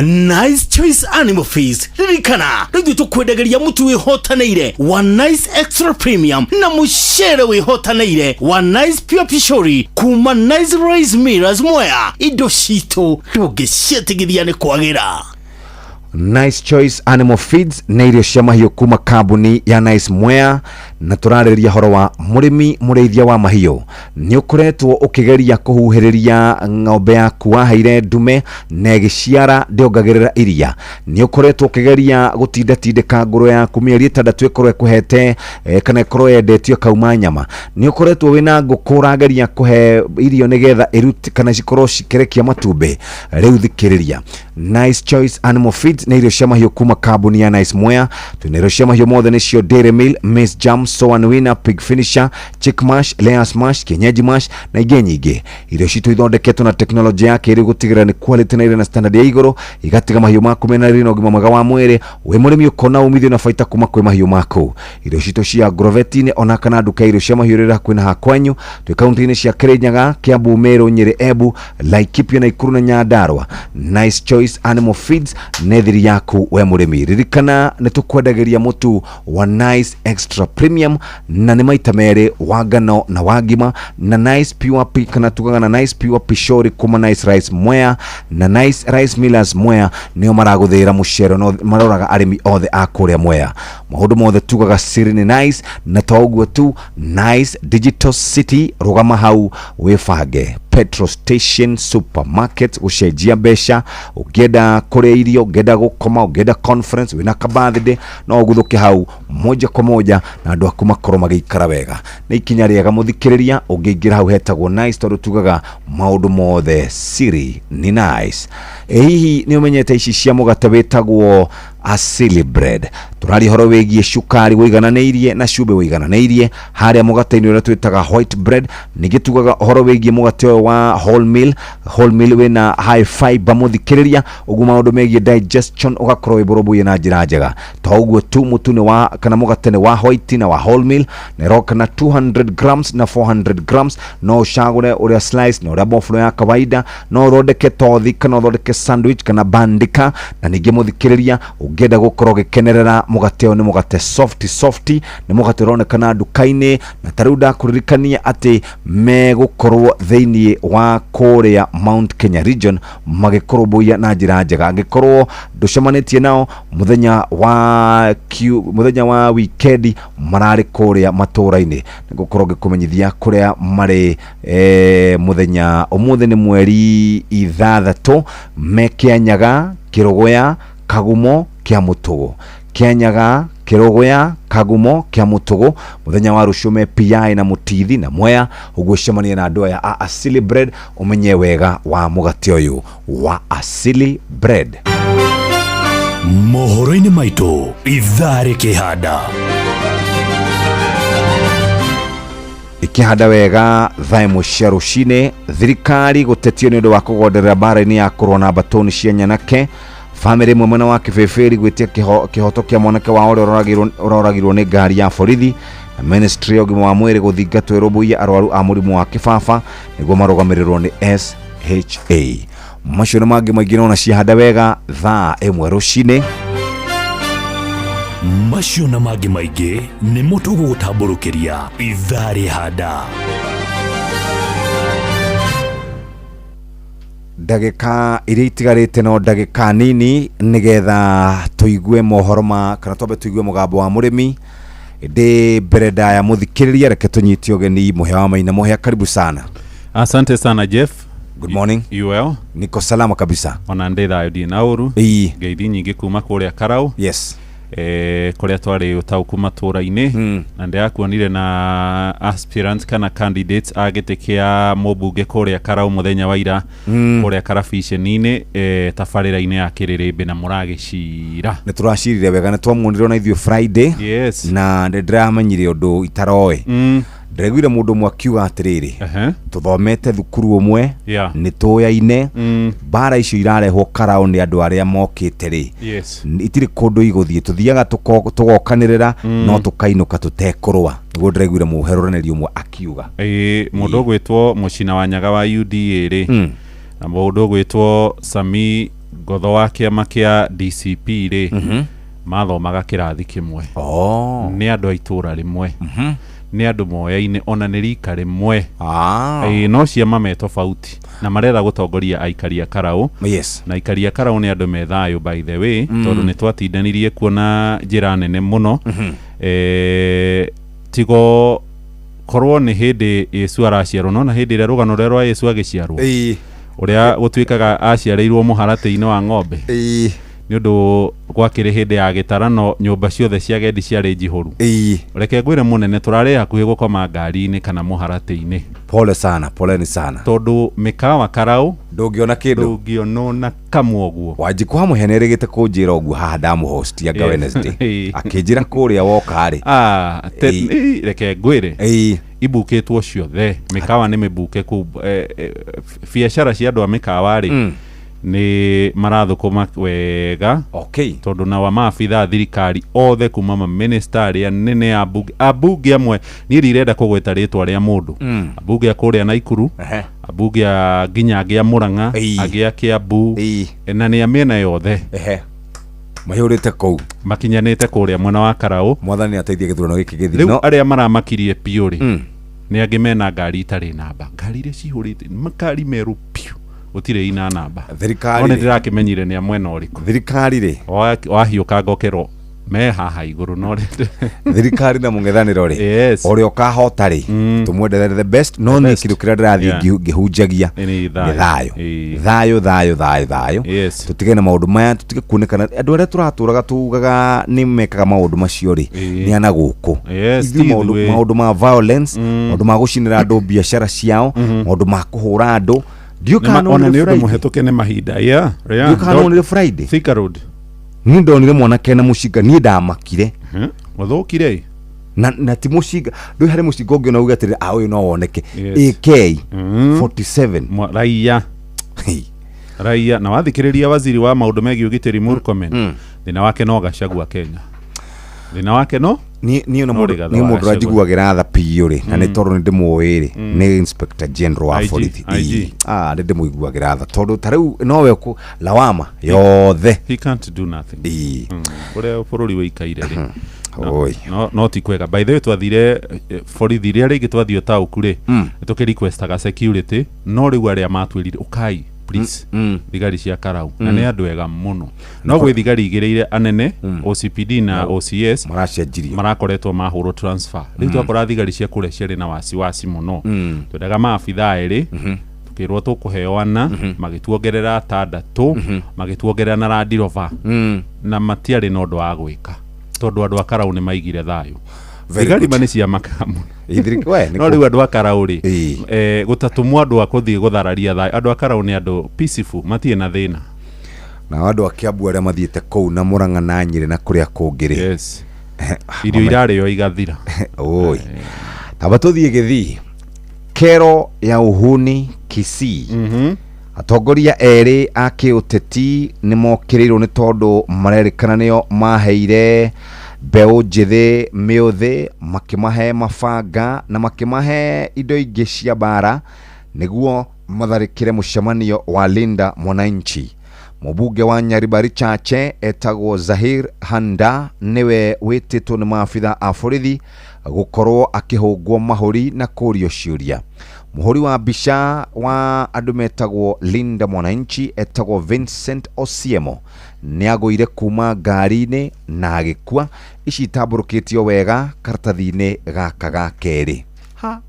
Nice Choice Animal Feeds, ririkana rĩu ithuĩ tũkwendagĩria mũtu wĩhotanĩire wa Nice Extra Premium na mũcere wĩhotanĩire wa Nice Pure Pishori kuma Nice Rice Millers Mwea. Indo citũ ndũngĩciĩtigithia nĩ kwagĩra. Nice Choice Animal Feeds nĩ irio cia mahiũ kuma kambuni ya Nice Mwea, na tũrarĩrĩria horo wa mũrĩmi mũrĩithia wa mahiũ. Nĩ ũkoretwo ũkĩgeria kũhuhĩrĩria ng'ombe yaku waheire ndume na ĩgĩciara ndĩongagĩrĩra iria. Nĩ ũkoretwo ũkĩgeria gũtindatindĩka ngũrwe yaku mĩeri 6 ĩkorwo ĩkũhete kana ĩkorwo yendetio ĩkauma nyama. Nĩ ũkoretwo wĩna ngũkũ ũrageria kũhe irio nĩgetha ĩrute kana cikorwo cikĩrekia matumbĩ. Rĩu thikĩrĩria, Nice Choice Animal Feeds nĩ irio cia mahiũ kuma kambuni ya Nice Mwea. Twĩna irio cia mahiũ mothe, nĩcio Dairy Meal, Maize Jam, Sow and Winner, Pig Finisher, Chick Mash, Layers Mash, Kienyeji Mash na ingĩ nyingĩ. Irio citũ ithondeketwo na tekinoronjĩ ya kĩrĩu gũtigĩrĩra nĩ quality na irĩ na standard ya igũrũ, igatiga mahiũ maku mena riri na ũgima mwega wa mwĩrĩ. Wĩ mũrĩmi ũkona umithio na baita kuma kwĩ mahiũ maku. Irio citũ cia Agrovet-inĩ ona kana nduka ya irio cia mahiũ ĩrĩa hakuhĩ na hakwanyu. Twĩ kaunti-inĩ cia Kirinyaga, Kiambu, Meru, Nyĩrĩ, Embu, Laikipia, Nakuru na Nyandarua. Nice Choice Animal Feeds nĩ thiri yaku we mũrĩmi. Ririkana nĩ tũkwendagĩria mũtu wa Nice Extra Premium na nĩ maita merĩ wa ngano na wa ngima, na Nice Pure P, kana tugaga na Nice Pure Pishori kuma Nice Rice Mwea na Nice Rice Millers Mwea nĩo maragũthĩĩra mũcere, no maroraga arĩmi othe a kũrĩa Mwea. Maũndũ mothe tugaga siri nĩ Nice, na to ũguo tu, Nice Digital City, rũgama hau wĩbange. Petrol station, supermarket, gũcenjia mbeca, ũngĩenda kũrĩa irio, ũngĩenda gũkoma, ũngĩenda conference, wĩna ka birthday, no ũguthũke hau moja kwa moja na andũ aku makorwo magĩikara wega. Nĩ ikinya rĩega mũthikĩrĩria, ũngĩingĩra hau hetagwo Nice, tondũ tugaga maũndũ mothe siri ni Nice. Ĩ hihi nĩ ũmenyete ici cia mũgate wĩtagwo Asili Bread? Tũraria ũhoro wĩgiĩ cukari wĩigananĩirie na cumbĩ wĩigananĩirie harĩa mũgate-inĩ ũrĩa twĩtaga white bread. Ningĩ tugaga ũhoro wĩgiĩ mũgate ũyũ wa wholemeal. Wholemeal wĩna high fiber mũthikĩrĩria, ũguo maũndũ megiĩ digestion ũgakorwo wĩ bũrũmbũiye na njĩra njega. To ũguo tu, mũtu nĩ wa kana mũgate nĩ wa white na wa wholemeal, na ĩroka na 200 grams na 400 grams. No ũcagũre ũrĩa slice na ũrĩa boflo ya kawaida, no ũthondeke tothi kana ũthondeke sandwich kana bandika. Na ningĩ mũthikĩrĩria, Ũngĩenda gũkorwo ũgĩkenerera mũgate ũyũ, nĩ mũgate soft soft, nĩ mũgate ũronekana nduka-inĩ. Na ta rĩu ndakũririkania atĩ megũkorwo thĩinĩ wa kũrĩa Mount Kenya region magĩkũrũmbũiya na njĩra njega. Angĩkorwo ndũcemanĩtie nao mũthenya wa mũthenya wa wikendi, mararĩ kũrĩa matũra-inĩ. Nĩngũkorwo ngĩkũmenyithia kũrĩa marĩ. Mũthenya ũmũthĩ nĩ mweri 6, me Kĩanyaga, Kĩrũgũya, Kagumo, Kĩa Mũtũgũ. Kĩanyaga, Kĩrũgũya, Kagumo, Kĩa Mũtũgũ. Mũthenya wa rũciũ me PI na Mũtithi na Mwea. Ũguo cemania na andũ aya a Asili Bread, ũmenye wega wa mũgate ũyũ wa Asili Bread. Mohoro-inĩ maitũ ithaa rĩkĩhanda. Ikĩhanda wega thaa 1 cia rũcinĩ. Thirikari gũtetio nĩ ũndũ wa kũgonderera mbara-inĩ ya kũrũa na mbatũni cia nyanake. Bamĩrĩ ĩmwe mwena wa Kĩbĩbĩri gwĩtia kĩhoto kĩa mwanake wao ũrĩa ũroragirwo nĩ ngari ya borithi. Na ministry ya ũgima wa mwĩrĩ gũthingatwo ĩrũmbũiye arwaru a mũrimũ wa kĩbaba nĩguo marũgamĩrĩrwo nĩ SHA. Macio na mangĩ maingĩ nona ciahanda wega thaa 1 rũcinĩ. Macio na mangĩ maingĩ nĩmo tũgũgũtambũrũkĩria ithaa rĩhanda. Ndagĩka iria itigarĩte no ndagĩka nini nĩgetha tũigue mohoro ma kana twambe tũigue mũgambo wa mũrĩmi. Ĩndĩ mbere ndaya mũthikĩrĩria, reke tũnyite ũgeni Mũhĩa wa Maina. Mũhĩa, karibu sana. Asante sana, Jeff. Good morning. You well? Niko salama kabisa. Ona ndĩ thayũ, ndirĩ na ũru. Ngeithi nyingĩ kuma kũrĩa Karau. Kũrĩa twarĩ ũtaũku matũra-inĩ, na ndĩrakuonire na aspirants kana candidates a gĩtĩ kĩa mũmbunge kũrĩa Karau mũthenya wa ira, kũrĩa karabiceni-inĩ, tabarĩra-inĩ ya Kĩrĩrĩmbĩ, na mũragĩcira. Nĩ tũracirire wega, nĩ twamuonire ona ithuĩ Friday. Na nĩ ndĩramenyire ũndũ itaroĩ. Ndĩraiguire mũndũ ũmwe akiuga atĩrĩrĩ, tũthomete thukuru ũmwe, nĩ tũyaine, mbara icio irarehwo Karau nĩ andũ arĩa mokĩte rĩ, itirĩ kũndũ igũthiĩ, tũthiaga tũgokanĩrĩra, no tũkainũka tũtekũrũa. Nĩguo ndĩraiguire mũherũranĩri ũmwe akiuga. Ĩĩ, mũndũ ũgwĩtwo Mũcina wa Nyaga wa UDA rĩ, na mũndũ ũgwĩtwo Sami Ngotho wa kĩama kĩa DCP rĩ, mathomaga kĩrathi kĩmwe. Nĩ andũ a itũra rĩmwe, nĩ andũ moyaine, ona nĩ rika rĩmwe. Ĩĩ, no ciama me tofauti na maretha gũtongoria aikari a Karau. Na aikari a Karau nĩ andũ me thayũ, by the way, tondũ nĩ twatindanirie kuo na njĩra nene mũno. Tigo korwo nĩ hĩndĩ Yesu araciarwo, nona hĩndĩ ĩrĩa rũgano rũrĩa rwa Yesu agĩciarwo, ũrĩa gũtuĩkaga aciarĩirwo mũharatĩ-inĩ wa ng'ombe, nĩ ũndũ gwakĩrĩ hĩndĩ ya gĩtarano, nyũmba ciothe cia gendi ciarĩ njihũru. Reke ngwĩre mũnene, tũrarĩ hakuhĩ gũkoma ngari-inĩ kana mũharatĩ-inĩ. Pole sana, poleni sana. Tondũ mĩkawa Karau ndũngĩona kĩndũ, ndũngĩona ona kamwe ũguo. Wanjikũ wa Mũhĩa nĩerĩgĩte kũnjĩra ũguo haha ndamũhosti anga Wednesday, akĩnjĩra kũrĩa woka rĩ. Ah, reke ngwĩre, ibukĩtwo ciothe, mĩkawa nĩ mĩbuke kũu. Biacara cia andũ a mĩkawa rĩ, nĩ marathũkũma wega, tondũ na wa maabitha a thirikari othe, kuma maminista arĩa nene, ambunge, ambunge amwe, niĩ ndirenda kũgweta rĩtwa rĩa mũndũ, ambunge a kũrĩa Naikuru, ambunge a nginya angĩ a Mũrang'a, angĩ a Kiambu, na nĩ a mĩena yothe. Mahũrĩte kũu. Makinyanĩte kũrĩa mwena wa Karau. Mwathani ateithie gĩthurano gĩkĩ gĩthiĩ. Rĩu arĩa maramakirie biũ rĩ, nĩ angĩ mena ngari itarĩ namba, ngari iria cihũrĩte makari merũ biũ, gũtirĩ ina namba. Thirikari no nĩ rĩ. Ndĩrakĩmenyire nĩ a mwena ũrĩkũ. Thirikari rĩ. Wahiũka ngokerwo me haha igũrũ no thirikari na mũng'ethanĩro rĩ, ũrĩa ũkahota rĩ, tũmwendere the best, no niĩ kĩndũ kĩrĩa ndĩrathiĩ ngĩhunjagia nĩ nĩ thayũ. Thayũ, thayũ, thayũ, thayũ, thayũ. Tũtige na maũndũ maya, tũtige kuonekana andũ arĩa tũratũraga tugaga nĩ mekaga maũndũ macio rĩ, nĩ ana gũkũ. Ithuĩ ti maũndũ ithuĩ. Maũndũ ma violence, maũndũ ma gũcinĩra andũ biacara ciao, maũndũ ma kũhũra andũ, ndiũ kana Ona nonire nĩ ũndũ Friday. mũhetũke nĩ mahinda. Ndiũ kana nonire Friday. Thika Road. Niĩ ndonire mwanake na mũcinga, niĩ ndamakire. Mũthũkire. Na ti mũcinga, ndũĩ harĩ mũcinga ũngĩona uge atĩrĩrĩ, a ũyũ no woneke. AK 47. Raia raia, na wathikĩrĩria waziri wa maũndũ megiĩ ũgitĩri Murkomen, thĩna wake no Gachagua Kenya, thĩna wake no Niĩ No Rigathĩ niĩ wa mũndũ Gachagua. ũranjiguagĩra tha biũ rĩ, na nĩ tondũ nĩ ndĩmũĩ rĩ, nĩ Inspector General wa IG, borithi. IG. Ĩĩ. Ah, nĩ ndĩmũiguagĩra tha tondũ ta rĩu nowe lawama yothe. He can't do nothing. Ĩĩ. Ũrĩa bũrũri wĩikaire rĩ, Oi. no ti kwega. By the way, twathire borithi rĩrĩa rĩngĩ twathiĩ ũtaũku rĩ, nĩ tũkĩrequestaga security, no rĩu arĩa matwĩrire ũkai please, thigari cia karau, na nĩ andũ ega mũno, no gwĩ thigari igĩrĩire anene, OCPD na OCS, maracenjirio, marakoretwo mahũrwo transfer. Rĩu twakora thigari cia kũrĩa ciarĩ na wasiwasi mũno. Twendaga maabithaa erĩ, tukĩrwo tũkũheo ana, magĩtuongerera atandatũ, magĩtuongerera na Land Rover, na matiarĩ na ũndũ wa gwĩka tondũ andũ a karau nĩ maigire thayũ. Very Thigari good. ma nĩ ciamakaga mũno. We, nĩ No rĩu andũ a karau rĩ, gũtatũmwo andũ a kũthiĩ gũthararia thayũ, andũ a karau nĩ andũ peaceful, matirĩ na thĩna. Na andũ a Kiambu arĩa mathiĩte kũu na Murang'a na Nyĩrĩ na kũrĩa kũngĩ rĩ, yes, irio irarĩo igathira. Oi, tamba tũthiĩ Gĩthii, kero ya uhuni Kisii. Atongoria erĩ a kĩũteti nĩ mokĩrĩirwo nĩ tondũ marerĩkana nĩo maheire mbeũ njĩthĩ mĩũthĩ, makĩmahe mabanga na makĩmahe indo ingĩ cia mbara nĩguo matharĩkĩre mũcemanio wa Linda Mwananchi. Mũbunge wa Nyaribari Chache etagwo Zahir Handa nĩwe wĩtĩtwo nĩ maabitha a borithi gũkorwo akĩhũngwo mahũri na kũrio ciũria. Mũhũri wa mbica wa andũ metagwo Linda Mwananchi etagwo Vincent Osiemo nĩ agũire kuma ngari-inĩ na agĩkua. Ici itambũrũkĩtio wega karatathi-inĩ gaka ga kerĩ. Ha,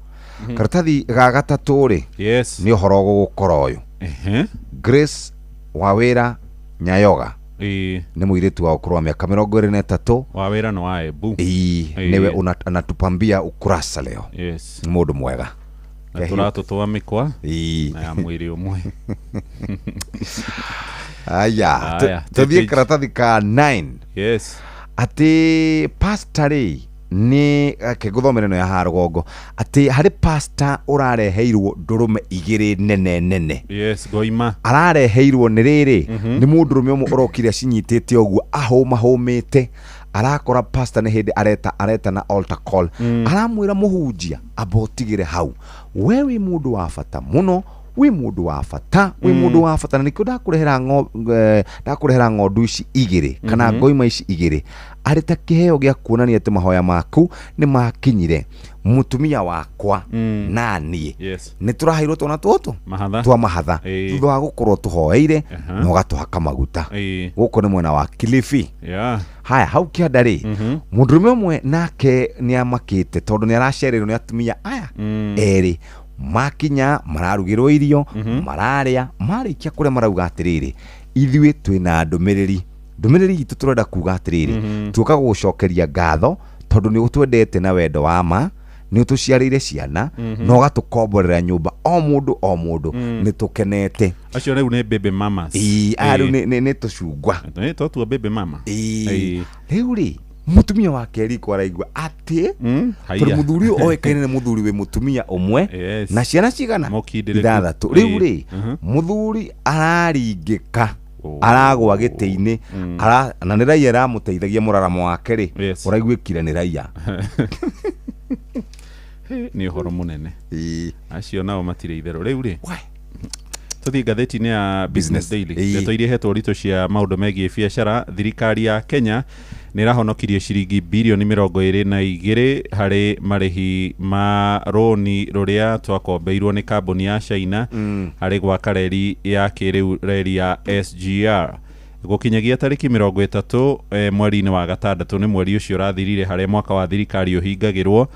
karatathi ga gatatũ rĩ, yes, nĩ ũhoro ũgũgũkora ũyũ. Grace Wawĩra Nyayoga nĩ mũirĩtu wa ũkũrũ wa mĩaka 23. Wawĩra nĩ wa Embu. Ĩĩ, nĩwe anatupambia ukurasa leo. Yes. Nĩ mũndũ mwega. Na tũratũ twa mĩkwa na ya mwĩrĩ ũmwe. Aya, Aya, tũthiĩ karatathi ka 9. Yes. Atĩ pastor rĩ, nĩ ake ngũthomera ĩno ya haha rũgongo, atĩ harĩ pastor ũrareheirwo ndũrũme igĩrĩ nene nene. Yes, goima. Arareheirwo nĩ rĩrĩ, nĩ mũndũrũme ũmwe ũrokire acinyitĩte ũguo ahũmahũmĩte, arakora pastor nĩ hĩndĩ areta na altar call. Aramwĩra mũhunjia amba ũtigĩre hau, we wĩ mũndũ wa bata mũno, wĩ mũndũ wa bata, wĩ mũndũ wa bata, na nĩkĩo ndakũrehera ng'ondu ici igĩrĩ kana ngoima ici igĩrĩ arĩ ta kĩheo gĩa kuonania atĩ mahoya maku nĩ makinyire mũtumia wakwa na niĩ. Yes. Nĩ tũraheirwo twana tũtũ Mahatha. twa mahatha Ĩĩ. thutha wa gũkorwo tũhoeire na ũgatũhaka maguta. Gũkũ nĩ mwena wa Kilifi. Haya, hau kĩanda rĩ, mũndũrũme ũmwe nake nĩ amakĩte tondũ nĩ aracereirwo nĩ atumia aya erĩ. Makinya mararugĩrwo irio, mararĩa, marĩkia kũrĩa marauga atĩrĩrĩ, ithuĩ twĩna ndũmĩrĩri, ndũmĩrĩri itũ tũrenda kuga atĩrĩrĩ, tuoka gũgũcokeria ngatho tondũ nĩ ũtwendete na wendo wa ma, nĩ ũtũciarĩire ciana na ũgatũkomborera nyũmba o mũndũ o mũndũ, nĩ tũkenete. Acio rĩu nĩ baby mamas. Ĩĩ, aya rĩu nĩ tũcungwa. Nĩ twatua baby mama. Ĩĩ. Rĩu rĩ, mũtumia wake riko araigua atĩ Haiya. tondũ mũthuri ũyũ oĩkaine nĩ mũthuri wĩ mũtumia ũmwe na ciana cigana? Mũkindĩrĩku. Ithathatũ. Rĩu rĩ, mũthuri araringĩka, aragwa gĩtĩ-inĩ, na nĩ raia ĩramũteithagia mũraramo wake rĩ, ũraiguĩkire nĩ raia. Nĩ ũhoro mũnene. Acio nao matirĩ itherũ. Rĩu rĩ, tũthiĩ ngathĩti-inĩ ya Business Daily, ndeto iria ihetwo ũritũ cia maũndũ megiĩ biacara. Thirikari ya Kenya nĩ ĩrahonokirie ciringi birioni 22 harĩ marĩhi ma rũni rũrĩa twakombeirwo nĩ kambuni ya China harĩ gwaka reri ya kĩrĩu, reri ya SGR. Gũkinyagia tarĩki 30 mweri-inĩ wa gatandatũ, nĩ mweri ũcio ũrathirire, harĩa mwaka wa thirikari ũhingagĩrwo,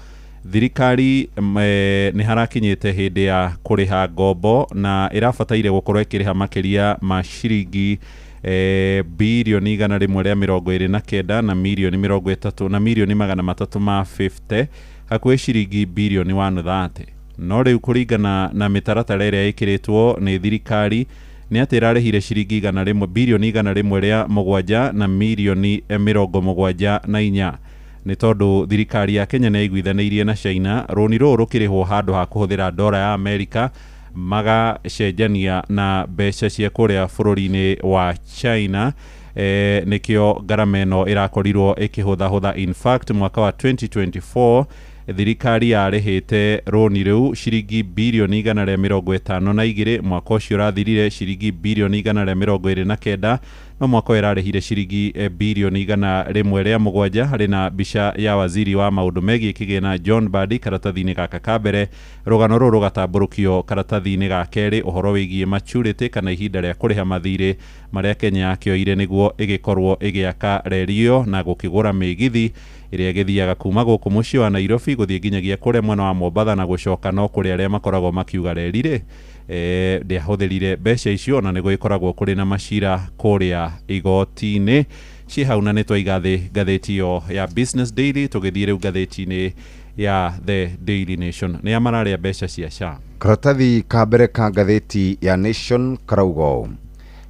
thirikari nĩ harakinyĩte hĩndĩ ya kũrĩha ngombo na ĩrabataire gũkorwo ĩkĩrĩha makĩria ma ciringi birioni 129 na mirioni 30 na mirioni 350, hakuhĩ ciringi birioni 130. No rĩu kũringana na mĩtaratara ĩrĩa ĩkĩrĩtwo nĩ thirikari nĩ atĩ ĩrarĩhire ciringi 100, birioni 107 na mirioni 74, nĩ tondũ thirikari ya Kenya nĩ yaiguithanĩirie na China rũni rũrũ rũkĩrĩhwo handũ ha kũhũthĩra ndora ya Amerika, magacenjania na mbeca cia kũrĩa bũrũri-inĩ wa China. Nĩkĩo ngarama ĩno ĩrakorirwo ĩkĩhũthahũtha. In fact, mwaka wa 2024 thirikari yarĩhĩte rũni rĩu ciringi birioni 152, mwaka ũcio ũrathirire ciringi birioni 129, no mwaka ũyũ ĩrarĩhire ciringi birioni 107. Harĩ na mbica ya waziri wa maũndũ megiĩ kĩgĩna John Mbadi karatathi-inĩ gaka ka mbere. Rũgano rũrũ rũgatambũrũkio karatathi-inĩ ga kerĩ, ũhoro wĩgiĩ maturity kana ihinda rĩa kũrĩha mathirĩ marĩa Kenya yakĩoire nĩguo ĩgĩkorwo ĩgĩaka reri ĩyo na gũkĩgũra mĩgithi ĩrĩa ĩgĩthiaga kuma gũkũ mũciĩ wa Nairobi gũthiĩ nginyagia kũrĩa mwena wa Mombatha na gũcoka. No kũrĩ arĩa makoragwo makiuga reri rĩ ndĩahũthĩrire mbeca icio, na nĩguo ĩkoragwo kũrĩ na macira kũrĩa igoti-inĩ. Ciĩ hau, na nĩ twaiga thĩ ngathĩti ĩyo ya Business Daily, tũgĩthiĩ rĩu ngathĩti-inĩ ya The Daily Nation. Nĩ a mararĩa mbeca cia SHA? Karatathi ka mbere ka ngathĩti ya Nation karauga ũũ: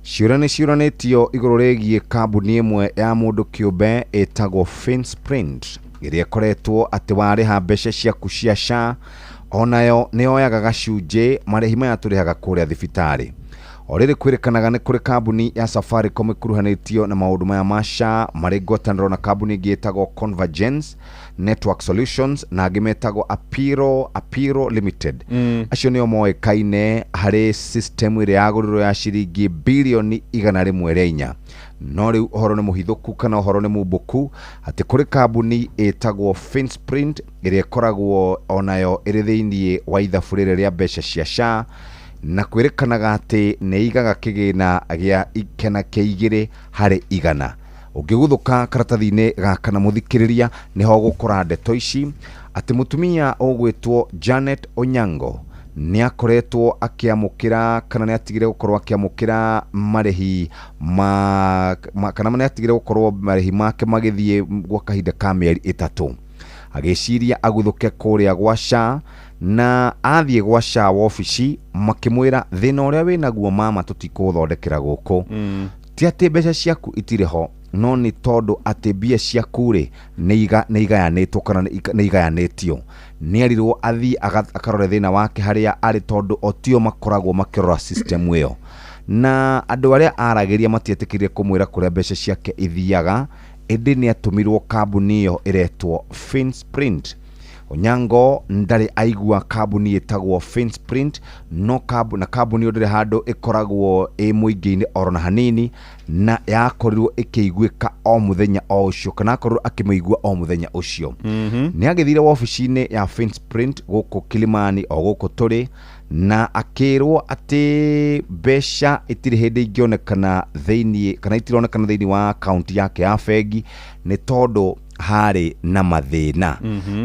ciũria nĩ ciũranĩtio igũrũ rĩgiĩ kambuni ĩmwe ya mũndũ kĩũmbe ĩtagwo Finsprint, ĩrĩa ĩkoretwo atĩ warĩha mbeca ciaku cia SHA onayo nĩ yoyaga gacunjĩ marĩhi maya tũrĩhaga kũrĩa thibitarĩ. O rĩrĩ kwĩrĩkanaga nĩ kũrĩ kambuni ya Safaricom ĩkuruhanĩtio na maũndũ maya ma SHA, marĩ ngwatanĩro na kambuni ĩngĩ ĩtagwo Convergence Network Solutions na angĩ metagwo Apiro Limited. Acio nĩo moĩkaine harĩ system ĩrĩa yagũrirwo ya ciringi birioni 104. No rĩu ũhoro nĩ mũhithũku kana ũhoro nĩ mumbũku atĩ kũrĩ kambuni ĩtagwo Finsprint ĩrĩa ĩkoragwo onayo ĩrĩ thĩiniĩ wa ithabu rĩrĩ rĩa mbeca cia SHA, na kwĩrĩkanaga atĩ nĩ igaga kĩgĩna gĩa kena kĩa 2%. Ũngĩguthũka karatathi-inĩ gaka na mũthikĩrĩria, nĩho ũgũkora ndeto ici atĩ mũtumia ũgwĩtwo Janet Onyango nĩ akoretwo akĩamũkĩra kana nĩ atigire gũkorwo akĩamũkĩra marĩhi ma kana nĩ atigire gũkorwo marĩhi make magĩthiĩ gwa kahinda ka mĩeri 3, agĩciria aguthũke kũrĩa gwa SHA, na athiĩ gwa SHA wobici makĩmwĩra thĩna ũrĩa wĩnaguo mama tũtikũũthondekera gũkũ. Ti atĩ mbeca ciaku itirĩ ho, no nĩ tondũ atĩ mbia ciaku rĩ nĩ igayanĩtwo kana nĩ igayanĩtio. Nĩ erirwo athiĩ akarore thĩna wake harĩa arĩ, tondũ o tio makoragwo makĩrora system ĩyo, na andũ arĩa aragĩria matietĩkĩrire kũmwĩra kũrĩa mbeca ciake ithiaga, ĩndĩ nĩ atũmirwo kambuni ĩyo ĩretwo Finsprint. Onyango ndarĩ aigua kambuni ĩtagwo Finsprint, no na kambuni ĩyo ndĩrĩ handũ ĩkoragwo ĩ mũingĩ-inĩ oro na hanini, na yakorirwo ĩkĩiguĩka o mũthenya o ũcio, kana akorirwo akĩmĩigua o mũthenya ũcio. Nĩ agĩthire wabici-inĩ ya Finsprint gũkũ Kilimani o gũkũ tũrĩ, na akĩrwo atĩ mbeca itirĩ hĩndĩ ingĩonekana thĩiniĩ kana itironekana thĩiniĩ wa akaunti yake ya bengi nĩ tondũ harĩ na mathĩna.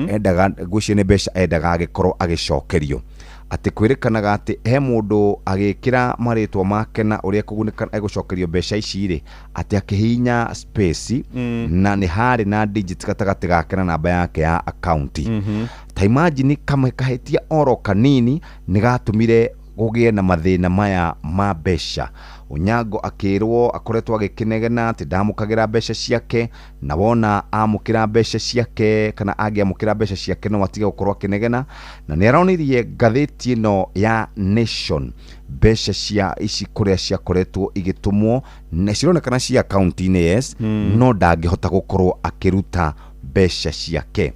Endaga ngwĩciria nĩ mbeca endaga agĩkorwo agĩcokerio, atĩ kwĩrĩkanaga atĩ he mũndũ agĩkĩra marĩtwa make na ũrĩa ekũgunĩka egũcokerio mbeca ici rĩ, atĩ akĩhihinya space na nĩ harĩ na digit gatagatĩ gake na namba yake ya akaunti. Ta imagine, kamwe kahĩtia oro kanini nĩ gatũmire gũgĩe na mathĩna maya ma mbeca. Onyango akĩrwo akoretwo agĩkĩnegena atĩ ndamũkagĩra mbeca ciake, na wona amũkĩra mbeca ciake kana angĩamũkĩra mbeca ciake no atige gũkorwo akĩnegena, na nĩ aronirie ngathĩti ĩno ya Nation mbeca cia ici kũrĩa ciakoretwo igĩtũmwo na cironekana cia akaunti-inĩ, yes, no ndangĩhota gũkorwo akĩruta mbeca ciake.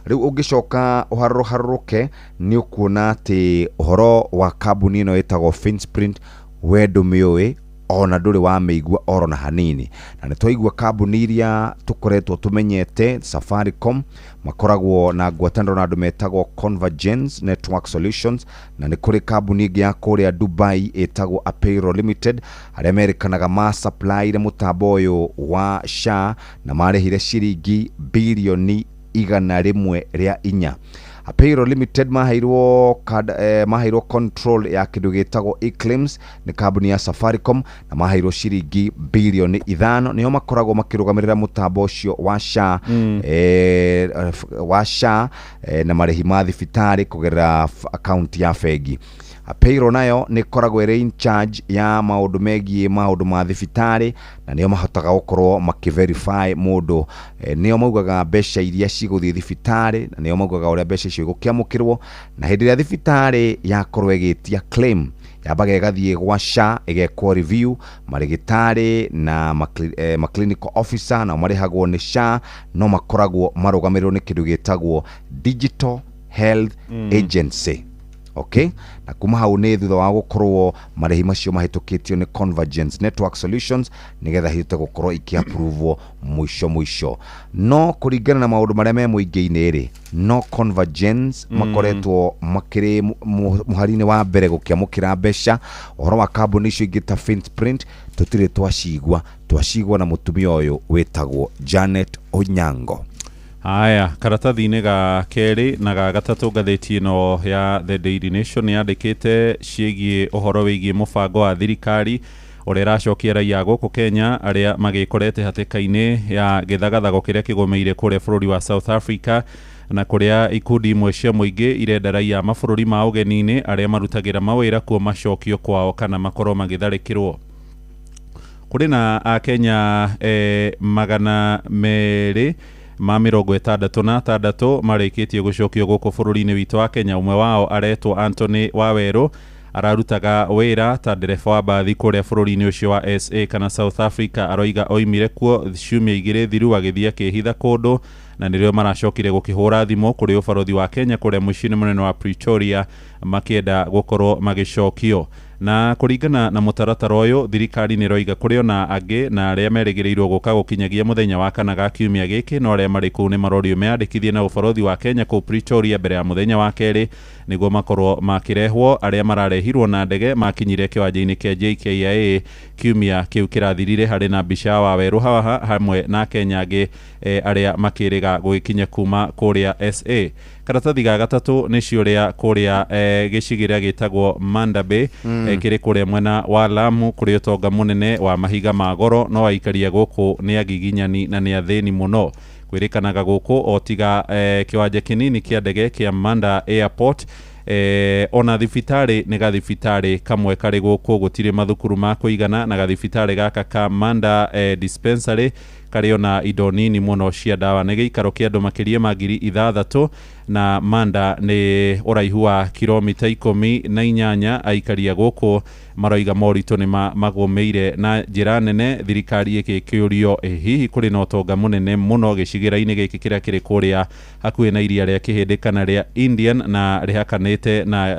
Rĩu ũngĩcoka ũharũrũke nĩ ũkuona atĩ ũhoro wa kambuni ĩno ĩtagwo Finsprint we ndũmĩũĩ ona ndũrĩ wamĩigua oro na hanini. Na nĩ twaigua kambuni iria tũkoretwo tũmenyete, Safaricom makoragwo na ngwatanĩro na andũ metagwo Convergence Network Solutions, na nĩ kũrĩ kambuni ĩngĩ ya kũrĩa Dubai ĩtagwo Apero Limited, arĩa merĩkanaga ma supplyire mũtambo ũyũ wa SHA na marĩhire ciringi birioni 104. Apero Limited maheirwo control ya kĩndũ gĩtagwo eClaims nĩ kambuni ya Safaricom, na maheirwo ciringi birioni 5. Nĩo makoragwo makĩrũgamĩrĩra mũtambo ũcio wa SHA, wa SHA na marĩhi ma thibitarĩ kũgerera akaunti ya bengi. Payroll nayo nĩ ĩkoragwo ĩrĩ in charge ya maũndũ megiĩ maũndũ ma thibitarĩ, na nĩo mahotaga gũkorwo makĩverify mũndũ. Nĩo maugaga mbeca iria cigũthiĩ thibitarĩ, na nĩo maugaga ũrĩa mbeca icio igũkĩamũkĩrwo. Na hĩndĩ ĩrĩa thibitarĩ yakorwo ĩgĩtia claim, yambaga ĩgathiĩ gwa SHA ĩgekwo review, marĩgĩtarĩ na ma clinical officer nao marĩhagwo nĩ SHA, no makoragwo marũgamĩrĩrwo nĩ kĩndũ gĩtagwo Digital Health Agency. Okay, na kuma hau nĩ thutha wa gũkorwo marĩhi macio mahĩtũkĩtio nĩ Convergence Network Solutions, nĩgetha ihote gũkorwo ikĩapprovewo mũico mũico. No kũringana na maũndũ marĩa me mũingĩ-inĩ rĩ, no Convergence makoretwo makĩrĩ mũhari-inĩ wa mbere gũkĩamũkĩra mbeca. Ũhoro wa kambuni icio ingĩ ta Finprint tũtirĩ twacigua na mũtumia ũyũ wĩtagwo Janet Onyango. Haya, karatathi-inĩ ga kerĩ na ga gatatũ ngathĩti ĩno ya The Daily Nation yandĩkĩte ciĩgiĩ ũhoro wĩgiĩ mũbango wa thirikari ũrĩa ĩracokia raia gũkũ Kenya arĩa magĩkorete hatĩka-inĩ ya gĩthagathago kĩrĩa kĩgũmĩire kũrĩa bũrũri wa South Africa, na kũrĩa ikundi imwe cia mũingĩ irenda raia mabũrũri ma ũgeni-inĩ arĩa marutagĩra mawĩra kuo macokio kwao kana makorwo magĩtharĩkĩrwo. Kũrĩ na Akenya 266 marĩkĩtie gũcokio gũkũ bũrũri-inĩ witũ wa Kenya. Ũmwe wao aretwo Anthony Wawerũ, ararutaga wĩra ta ndereba wa mbathi kũrĩa bũrũri-inĩ ũcio wa SA kana South Africa. Aroiga oimire kuo ciumia 2 thiru agĩthiĩ akĩhitha kũndũ, na nĩrĩo maracokire gũkĩhũra thimũ kũrĩ ũbarothi wa Kenya kũrĩa mũciĩ-inĩ mũnene wa Pretoria makĩenda gũkorwo magĩcokio. Na kũringana na mũtaratara ũyũ, thirikari nĩ ĩroiga kũrĩ ona angĩ na arĩa merĩgĩrĩirwo gũka gũkinyagia mũthenya wa kana ga kiumia gĩkĩ, no arĩa marĩ kũu nĩ marorio meyandĩkithie na ũbarothi wa Kenya kũu Pretoria mbere ya mũthenya wa kerĩ nĩguo makorwo makĩrehwo. Arĩa mararehirwo na ndege makinyire kĩwanja-inĩ kĩa JKIA kiumia kĩu kĩrathirire, harĩ na mbica ya Wawerũ haha hamwe na Kenya angĩ arĩa makĩrĩga gũgĩkinya kuma kũrĩa SA. Karatathi ga gatatũ nĩ ciũria kũrĩa gĩcigĩrĩra gĩtagwo Manda Bay, kĩrĩ kũrĩa mwena wa Lamu, kũrĩ ũtonga mũnene wa mahiga ma goro, no aikaria gũkũ nĩ agiginyani na nĩ athĩni mũno. Kwĩrĩkanaga gũkũ o tiga kĩwanja kĩnini kĩa ndege kĩa Manda Airport, ona thibitarĩ nĩ gathibitarĩ kamwe karĩ gũkũ, gũtirĩ mathukuru ma kũigana, na gathibitarĩ gaka ka Manda Dispensary karĩ ona indo nini mũno cia ndawa. Nĩ gĩikaro kĩa andũ makĩria ma 6,000, na Manda nĩ ũraihu wa kilomita 18. Aikaria gũkũ maroiga moritũ nĩ magũmĩire na njĩra nene. Thirikari ĩgĩkĩũrio hihi kũrĩ na ũtonga mũnene mũno gĩcigĩrĩra-inĩ gĩkĩ kĩrĩa kĩrĩ kũrĩa hakuhĩ na iria rĩa Kĩhĩndĩ kana rĩa Indian, na rĩhakanĩte na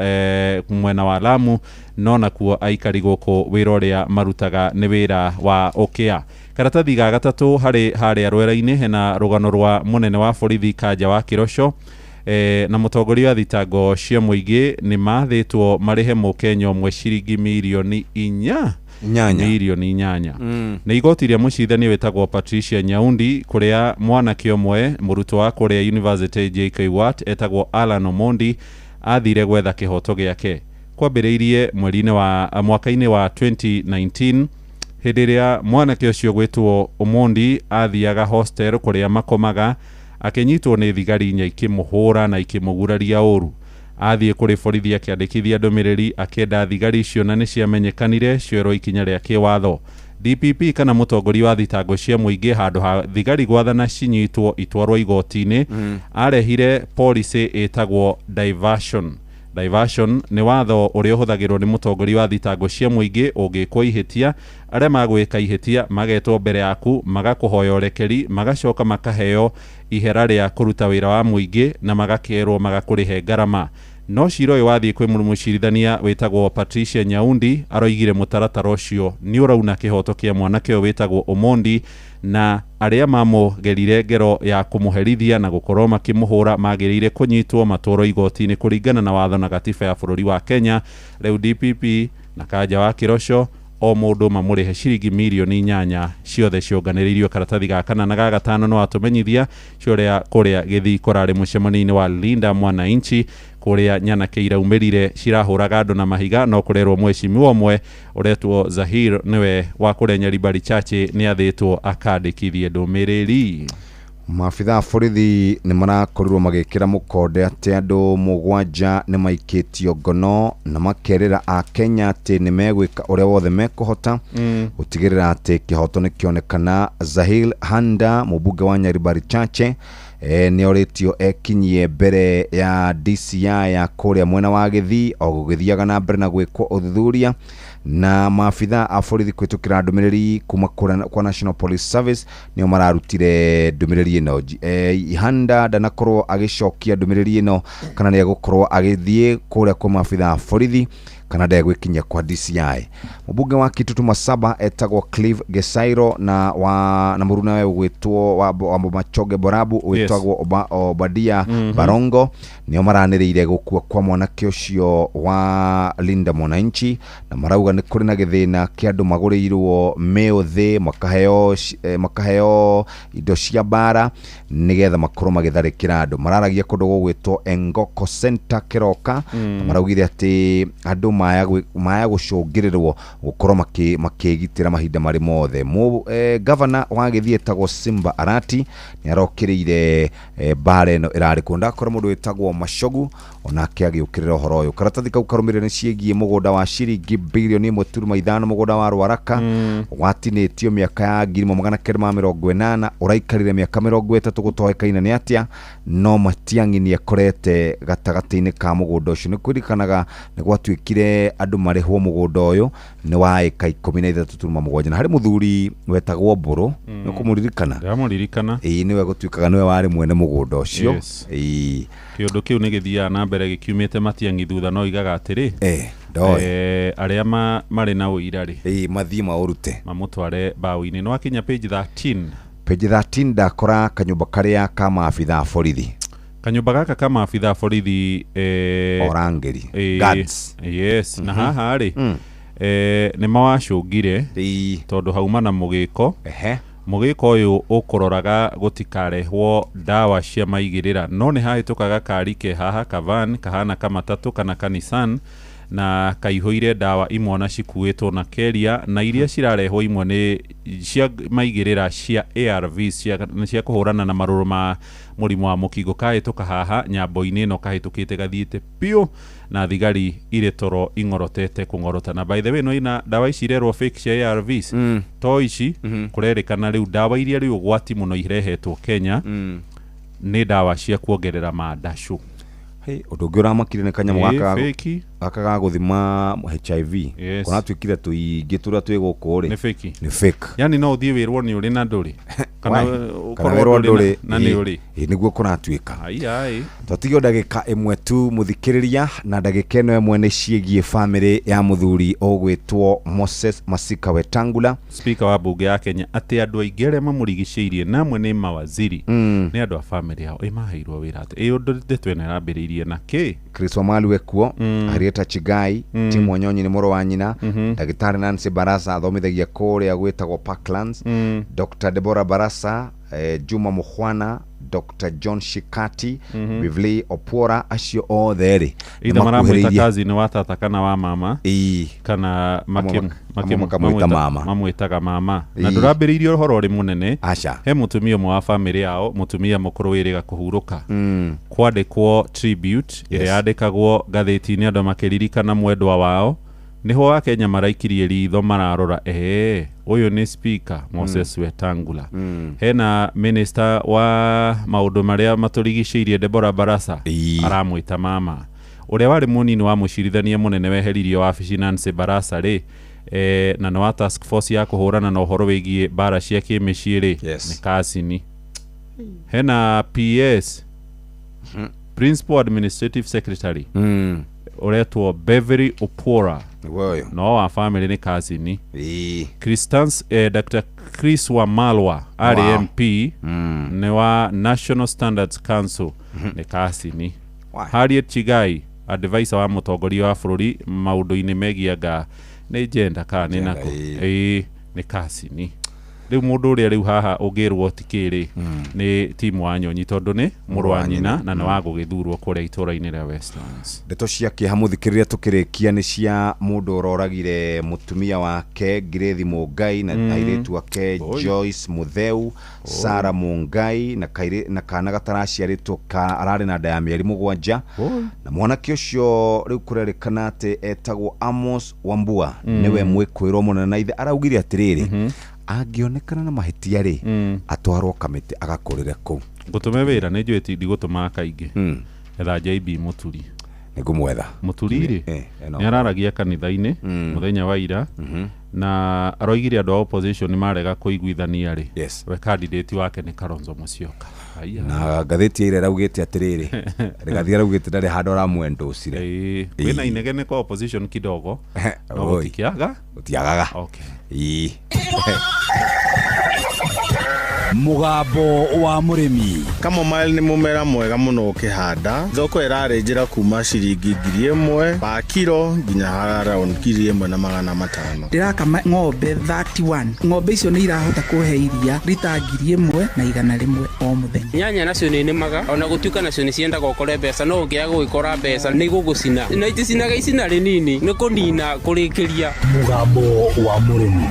mwena wa Lamu, no nakuo aikari gũkũ wĩra ũrĩa marutaga nĩ wĩra wa ũkĩa. Karatathi ga gatatũ harĩ harĩa rwera-inĩ hena rũgano rwa mũnene wa borithi Kanja wa Kĩroco na mũtongoria wa thitango cia mũingĩ nĩ mathĩtwo marĩhe mũkenya ũmwe ciringi mirioni 8. Mirioni 8. Nĩ igoti rĩa mũcirithania wĩtagwo Patricia Nyaundi, kũrĩa mwanake ũmwe mũrutwo wa kũrĩa University JKUAT etagwo Alan Omondi athire gwetha kĩhoto gĩake. Kwambĩrĩirie mweri-inĩ wa mwaka-inĩ wa 2019, hĩndĩ ĩrĩa mwanake ũcio gwĩtwo Omondi athiaga hostel kũrĩa makomaga, akĩnyitwo nĩ thigari 4 ikĩmũhũra na ikĩmũguraria ũru. Athiĩ kũrĩ borithi akĩandĩkithia ndũmĩrĩri akĩenda thigari icio, na nĩ ciamenyekanire cioerwo ikinya rĩa kĩwatho. DPP kana mũtongoria wa thitango cia mũingĩ, handũ ha thigari gwathana cinyitwo itwarwo igoti-inĩ, arehire policy ĩtagwo diversion. Diversion nĩ watho ũrĩa ũhũthagĩrwo nĩ mũtongoria wa thitango cia mũingĩ ũngĩkwo ihĩtia, arĩa magwĩka ihĩtia magetwo mbere yaku, magakũhoya ũrekeri, magacoka makaheo ihera rĩa kũruta wĩra wa mũingĩ, na magakerwo magakũrĩhe ngarama. No cira ũyũ wathiĩ kwĩ mũcirithania wĩtagwo Patricia Nyaundi, aroigire mũtaratara ũcio nĩ ũrauna kĩhoto kĩa mwanake ũyũ wĩtagwo Omondi, na arĩa mamũgerire ngero ya kũmũherithia na gũkorwo makĩmũhũra magĩrĩire kũnyitwo matwarwo igoti-inĩ kũringana na watho na gatiba ya bũrũri wa Kenya. Rĩu DPP na Kanja wa Kĩroco o mũndũ mamũrĩhe ciringi mirioni 8 ciothe cionganĩrĩirio. Karatathi ga kana na ga gatano no atũmenyithia ciũrĩa kũrĩa Gĩthii kũrarĩ mũcemanio-inĩ wa Linda Mwananchi, kũrĩa nyanake iraumĩrire cirahũraga andũ na mahiga, no kũrerwo mheshimiwa ũmwe ũretwo Zahir nĩwe wa kũrĩa Nyaribari Chache nĩ athĩtwo akandĩkithie ndũmĩrĩri. Maabitha a borithi nĩ marakorirwo magĩkĩra mũkonde atĩ andũ 7 nĩ maikĩtio ngono na makerĩra a Kenya atĩ nĩ megwĩka ũrĩa wothe mekũhota gũtigĩrĩra atĩ kĩhoto nĩ kĩonekana. Zahil Handa, mũmbunge wa Nyaribari Chache, nĩ orĩtio ekinyie mbere ya DCI ya kũrĩa mwena wa Gĩthii o gũgĩthiaga na mbere na gwĩkwo ũthuthuria. Na maabitha a borithi kũhĩtũkĩra ndũmĩrĩri kuma kwa National Police Service nĩo mararutire ndũmĩrĩri ĩno. Ihanda ndanakorwo agĩcokia ndũmĩrĩri ĩno kana nĩ egũkorwo agĩthiĩ kũrĩa kwa maabitha a borithi kana ndegwĩkinyia kwa DCI. Mũmbunge wa Kitutu Masaba etagwo Clive Gesairo na wa na mũrunawe ũgwĩtwo wa Machoge Borabu ũgwĩtagwo Obadia Barongo nĩo maranĩrĩire gũkua kwa mwanake ũcio wa Linda Mwananchi, na marauga nĩ kũrĩ na gĩthĩna kĩa andũ magũrĩirwo mĩũthĩ makaheo indo cia mbara nĩgetha makorwo magĩtharĩkĩra andũ. Mararagia kũndũ gũgwĩtwo Engoko Center Kĩroka, na maraugire atĩ andũ maya gũcũngĩrĩrwo gũkorwo makĩgitĩra mahinda marĩ mothe. Gavana wa Gĩthii etagwo Simba Arati nĩ arokĩrĩire mbara ĩno ĩrarĩ kuo. Ndakora mũndũ wĩtagwo Macogu onake agĩũkĩrĩra ũhoro ũyũ. Karatathi kau karũmĩrĩre nĩ ciĩgiĩ mũgũnda wa ciringi bilioni 1.5 mũgũnda wa Rwaraka watinĩtio mĩaka ya 1980 ũraikarire mĩaka 30 gũtoekaine nĩ atĩa, no Matiang'i nĩ akorete gatagatĩ-inĩ ka mũgũnda ũcio. Nĩ kwĩrĩkanaga nĩ gwatuĩkire andũ marĩhwo mũgũnda ũyũ nĩ wa ĩka 13.7, na harĩ mũthuri wetagwo Mbũrũ, nĩ ũkũmũririkana? Ndĩramũririkana. Ĩĩ, nĩwe gũtuĩkaga nĩwe warĩ mwene mũgũnda ũcio. Ĩĩ, kĩũndũ kĩu nĩ gĩthiaga na mbere gĩkiumĩte Matiang'i thutha, no igaga atĩrĩ arĩa marĩ na ũira rĩ, ĩĩ, mathiĩ maũrute mamũtware mbaũ-inĩ. Nĩ wakinya page 13. Page 13 ndakora kanyũmba karĩa ka maabitha a borithi. Kanyũmba gaka ka maabitha a borithi Orangeri guards. Yes, na haha rĩ nĩ mawacũngire tondũ hauma na mũgĩko. Mũgĩko ũyũ ũkũroraga gũtikarehwo ndawa cia maigĩrĩra, no nĩ hahĩtũkaga kari ke haha kavan kahana kamatatũ kana kanisan na kaihũire ndawa imwe na cikuĩtwo na keria, na iria cirarehwo imwe nĩ cia maigĩrĩra cia ARV cia kũhũrana na marũrũ ma mũrimũ wa mũkingo. Kahĩtũka haha nyambo-inĩ ĩno kahĩtũkĩte gathiĩte piũ na thigari irĩ toro ing'orotete kũng'orota. Na by the way, no ina ndawa ici irerwo fake cia ARVs to ici kũrerĩkana rĩu ndawa iria rĩu ũgwati mũno irehetwo Kenya nĩ ndawa cia kuongerera mandacũ. Ũndũ ũngĩ ũramakire nĩ kanyamũ gaka ga gũthima HIV. Kũna tuĩkire tũingĩ tũrĩa twĩ gũkũ rĩ nĩ fake. Yani no ũthiĩ wĩrwo nĩ ũrĩ na ndũrĩ kana ũkorwo ndũrĩ na nĩ ũrĩ. Ĩ, nĩguo kũratuĩka. Twatigio ndagĩka ĩmwe tu mũthikĩrĩria, na ndagĩka ĩno ĩmwe nĩ ciĩgiĩ famĩlĩ ya mũthuri ũgwĩtwo Moses Masika Wetangula, speaker wa bunge ya Kenya, atĩ andũ aingĩ arĩa mamũrigicĩirie namwe nĩ mawaziri nĩ andũ a famĩlĩ yao. Ĩ maheirwo wĩra atĩ ĩ ũndũ ndeto ĩno ĩrambĩrĩirie na kĩ? Chris Wamalwe kuo, Harriet Chigai, Tim Wanyonyi nĩ mũrũ wa nyina, Ndagĩtarĩ Nancy Barasa athomithagia kũrĩa gwĩtagwo Parklands, Dr. Deborah Barasa, Juma Mukhwana, Dr. John Shikati, Bivli Opora, acio othe rĩ ithe maramwĩta cousin wa tata kana wa mama, kana makamwĩta mama, mamwĩtaga mama. Na ndũrambĩrĩirie ũhoro ũrĩ mũnene. He mũtumia ũmwe wa famĩlĩ yao, mũtumia mũkũrũ wĩrĩga kũhurũka, kwandĩkwo tribute ĩrĩa yandĩkagwo ngathĩti-inĩ andũ makĩririkana mwendwa wao. Nĩho Wakenya maraikirie ritho mararora, ũyũ nĩ speaker Moses Wetangula. Hena minister wa maũndũ marĩa matũrigicĩirie Deborah Barasa aramwĩta mama. Ũrĩa warĩ mũnini wa mũcirithania mũnene weheririo wabici Nancy Barasa rĩ, na nĩ wa task force ya kũhũrana na ũhoro wĩgiĩ mbara cia kĩmĩciĩ rĩ, nĩ Kasini. Hena PS Principal Administrative Secretary ũretwo Beverly Opora, no wa family nĩ Kasini. Dr. Chris Wamalwa arĩ MP nĩ wa National Standards Council nĩ Kasini. Harriet Chigai advisor wa mũtongoria wa bũrũri maũndũ-inĩ megiĩ anga nĩ gender kana nĩ nako, nĩ Kasini. Rĩu mũndũ ũrĩa rĩu haha ũngĩrwo ti kĩrĩ nĩ timu wa Nyonyi tondũ nĩ mũrũ wa nyina na nĩ wa gũgĩthurwo kũrĩa itũũra-inĩ rĩa Westlands. Ndeto cia kĩeha mũthikĩrĩria tũkĩrĩkia nĩ cia mũndũ ũroragire mũtumia wake Ngirĩthi Mũngai na airĩtu ake Joyce Mutheu, Sara Mungai na na kana gataraciarĩtwo ka ararĩ na nda ya mĩeri 7, na mwanake ũcio rĩu kũrerĩkana atĩ etagwo Amos Wambua, nĩwe mwĩkũĩrwo mũnene, na ithe araugire atĩrĩrĩ, angĩonekana na mahĩtia rĩ, atwarwo kamĩtĩ agakũrĩre kũu. Ngũtũme wĩra nĩ njũĩ ti ndigũtũmaga kaingĩ. Etha JB Mũturi. Nĩngũmwetha. Mũturi rĩ, nĩ araragia kanitha-inĩ mũthenya wa ira, na aroigire andũ a opposition nĩ marega kũiguithania rĩ, we candidate wake nĩ Kalonzo Musyoka. Na ngathĩti ĩrĩa ĩraugĩte atĩrĩrĩ, Rigathi araugĩte ndarĩ handũ aramwendocire. Wĩna inegene kwa opposition kidogo, no gũtikĩaga. Gũtiagaga. Okay. Mũgambo wa mũrĩmi. Chamomile nĩ mũmera mwega mũno ũkĩhanda. Thoko ĩrarĩ njĩra kuma ciringi 1000 pa kiro nginya around 1500. Ndĩrakama ng'ombe 31. Ng'ombe icio nĩ irahota kũhe iria rita 1100 o mũthenya. Nyanya nacio nĩ nĩmaga ona gũtuĩka nacio nĩ ciendaga ũkore mbeca, no ũngĩaga gũgĩkora mbeca nĩ igũgũcina, na iticinaga icina rĩnini nĩ kũnina kũrĩkĩria. Mũgambo wa mũrĩmi.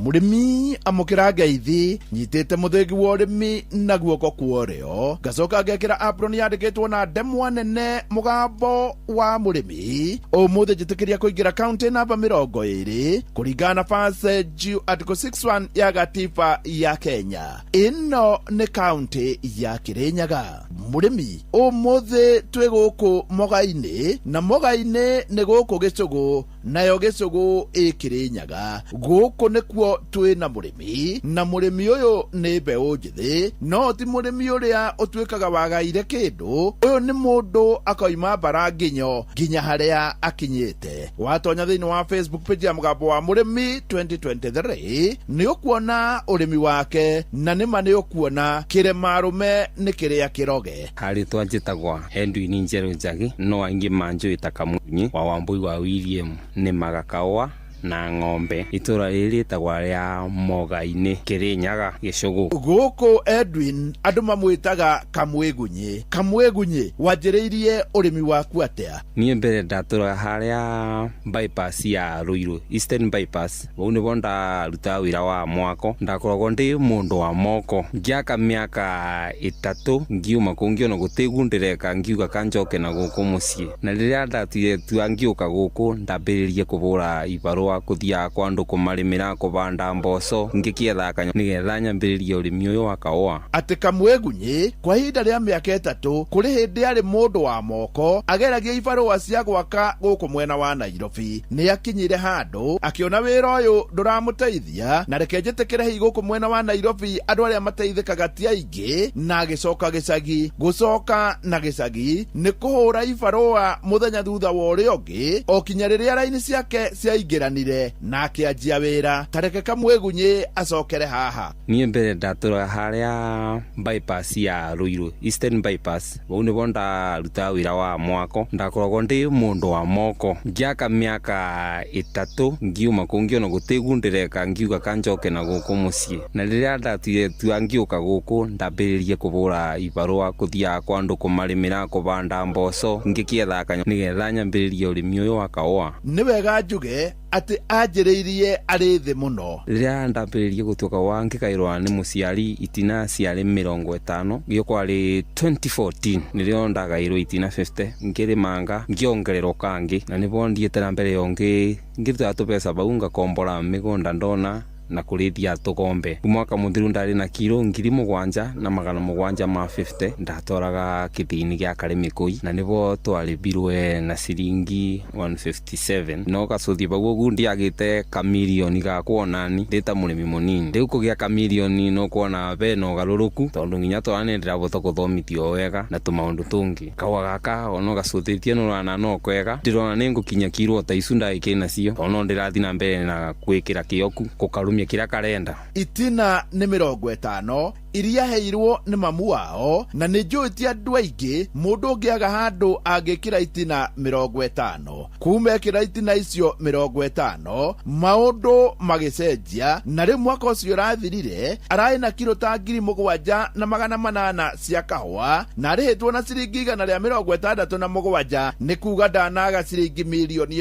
Mũrĩmi amũkĩra ngeithi nyitĩte mũthĩgi wa ũrĩmi na guoko kwa ũrĩo, ngacoka ngekĩra apron yandĩkĩtwo na ndemwa nene mũgambo wa mũrĩmi. Ũmũthĩ njĩtĩkĩria kũingĩra kaunti namba 20 kũringana na First G Article 61 ya gatiba ya Kenya. Ĩno nĩ kaunti ya Kirinyaga. Mũrĩmi ũmũthĩ twĩ gũkũ Mogai-inĩ, na Mogai-inĩ nĩ gũkũ Gĩcũgũ, nayo Gĩcũgũ ĩ Kirinyaga. Gũkũ nĩkuo twĩ na mũrĩmi, na mũrĩmi ũyũ nĩ mbeũ njĩthĩ, no ti mũrĩmi ũrĩa ũtuĩkaga wagaire kĩndũ. Ũyũ nĩ mũndũ akoima mbara nginyo nginya harĩa akinyĩte. Watonya thĩinĩ wa Facebook page ya mũgambo wa mũrĩmi 2023 nĩ ũkuona ũrĩmi wake, na nĩma nĩ ũkuona kĩrema arũme nĩ kĩrĩa kĩroge. Harĩ twanjĩtagwa Edwin Njerũ Njagi, no aingĩ manjũĩ ta Kamunyi wa Wambui wa William, nĩmaga kaũa na ng'ombe. Itũra rĩrĩ rĩtagwa rĩa Mogai-inĩ, Kirinyaga, Gĩcũgũ. Gũkũ Edwin andũ mamwĩtaga Kamwĩgunyi. Kamwĩgunyi, wanjĩrĩirie ũrĩmi waku atĩa? Niĩ mbere ndatũraga harĩa bypass ya Ruiru, Eastern bypass. Vau nĩvo ndarutaga wĩra wa mwako. Ndakoragwo ndĩ mũndũ wa moko. Ngĩaka mĩaka 3 ngiuma kũu ngĩona gũtĩgu ndĩreka, ngiuga kanjoke na gũkũ mũciĩ. Na rĩrĩa ndatuire itua ngĩũka gũkũ, ndambĩrĩrie kũbũra ibarũa kũthiaga kwa andũ kũmarĩmĩra, kũbanda mboco, ngĩkĩetha kanya nĩgetha nyambĩrĩrie ũrĩmi ũyũ wa kaũa. Atĩ Kamwĩgunyi kwa ihinda rĩa mĩaka 3 kũrĩ hĩndĩ arĩ mũndũ wa moko ageragia ibarũa cia gwaka gũkũ mwena wa Nairobi. Nĩ akinyire handũ akĩona wĩra ũyũ ndũramũteithia, na reke njĩtĩkĩre hihi gũkũ mwena wa Nairobi andũ arĩa mateithĩkaga ti aingĩ, na agĩcoka gĩcagi. Gũcoka na gĩcagi nĩ kũhũra ibarũa mũthenya thutha wa ũrĩa ũngĩ, o kinya rĩrĩa raini ciake ciaingĩranire na akĩanjia wĩra. Tareke Kamwĩgunyi acokere haha. Niĩ mbere ndatũraga harĩa bypass ya Ruiru, Eastern bypass. Vau nĩvo ndarutaga wĩra wa mwako. Ndakoragwo ndĩ mũndũ wa moko. Ngĩaka mĩaka 3 ngiuma kũu ngĩona gũtĩgu ndĩreka, ngiuga kanjoke na gũkũ mũciĩ. Na rĩrĩa ndatuire itua ngĩũka gũkũ, ndambĩrĩrie kũbũra ibarũa kũthiaga kwa andũ kũmarĩmĩra, kũbanda mboco, ngĩkĩetha kanya nĩgetha nyambĩrĩrie ũrĩmi ũyũ wa kaũa. Nĩ wega njuge atĩ anjĩrĩirie arĩ thĩ mũno. Rĩrĩa ndambĩrĩrie gũtuĩka wa ngĩkairwo nĩ mũciari itina ciarĩ 50, gĩo kwarĩ 2014 nĩrĩo ndagairwo itina 50, ngĩrĩmanga ngĩongererwo kangĩ, na nĩvo ndiĩte na mbere yongĩ ngĩrutaga tũbeca vau ngakombora mĩgũnda ndona na kũrĩithia tũgombe. Mwaka mũthiru ndarĩ na kiro 7750 ndatwaraga kĩthĩinĩ gĩa Karĩmĩkũi, na nĩvo twarĩbirwe na ciringi 157. No gacũthi vau ũguo ndiagĩte kamirioni ga kuonani ndĩ ta mũrĩmi mũnini. Rĩu kũgĩa kamirioni no kuona bena ũgarũrũku, tondũ nginya twana nĩ ndĩrabota gũthomithio wega na tũmaũndũ tũngĩ. Kaũa gaka ona gacũthĩtie nĩũrona no kwega, ndĩrona nĩ ngũkinya kiro ta icu ndagĩkĩ nacio, tondũ no ndĩrathiĩ na mbere na gwĩkĩra kĩoku kũkarumia kĩrĩa karenda. Itina nĩ 50, Iria heirwo nĩ mamu wao na nĩ njũĩ ti andũ aingĩ mũndũ ũngĩaga handũ angĩkĩra itina 50 kuma ekĩra itina icio 50 maũndũ magĩcenjia na rĩu mwaka ũcio ũrathirire ararĩ na kiro ta 7,800 cia kahũa na arĩhĩtwo na ciringi 167 nĩ kuga ndanaga ciringi 1.2 milioni.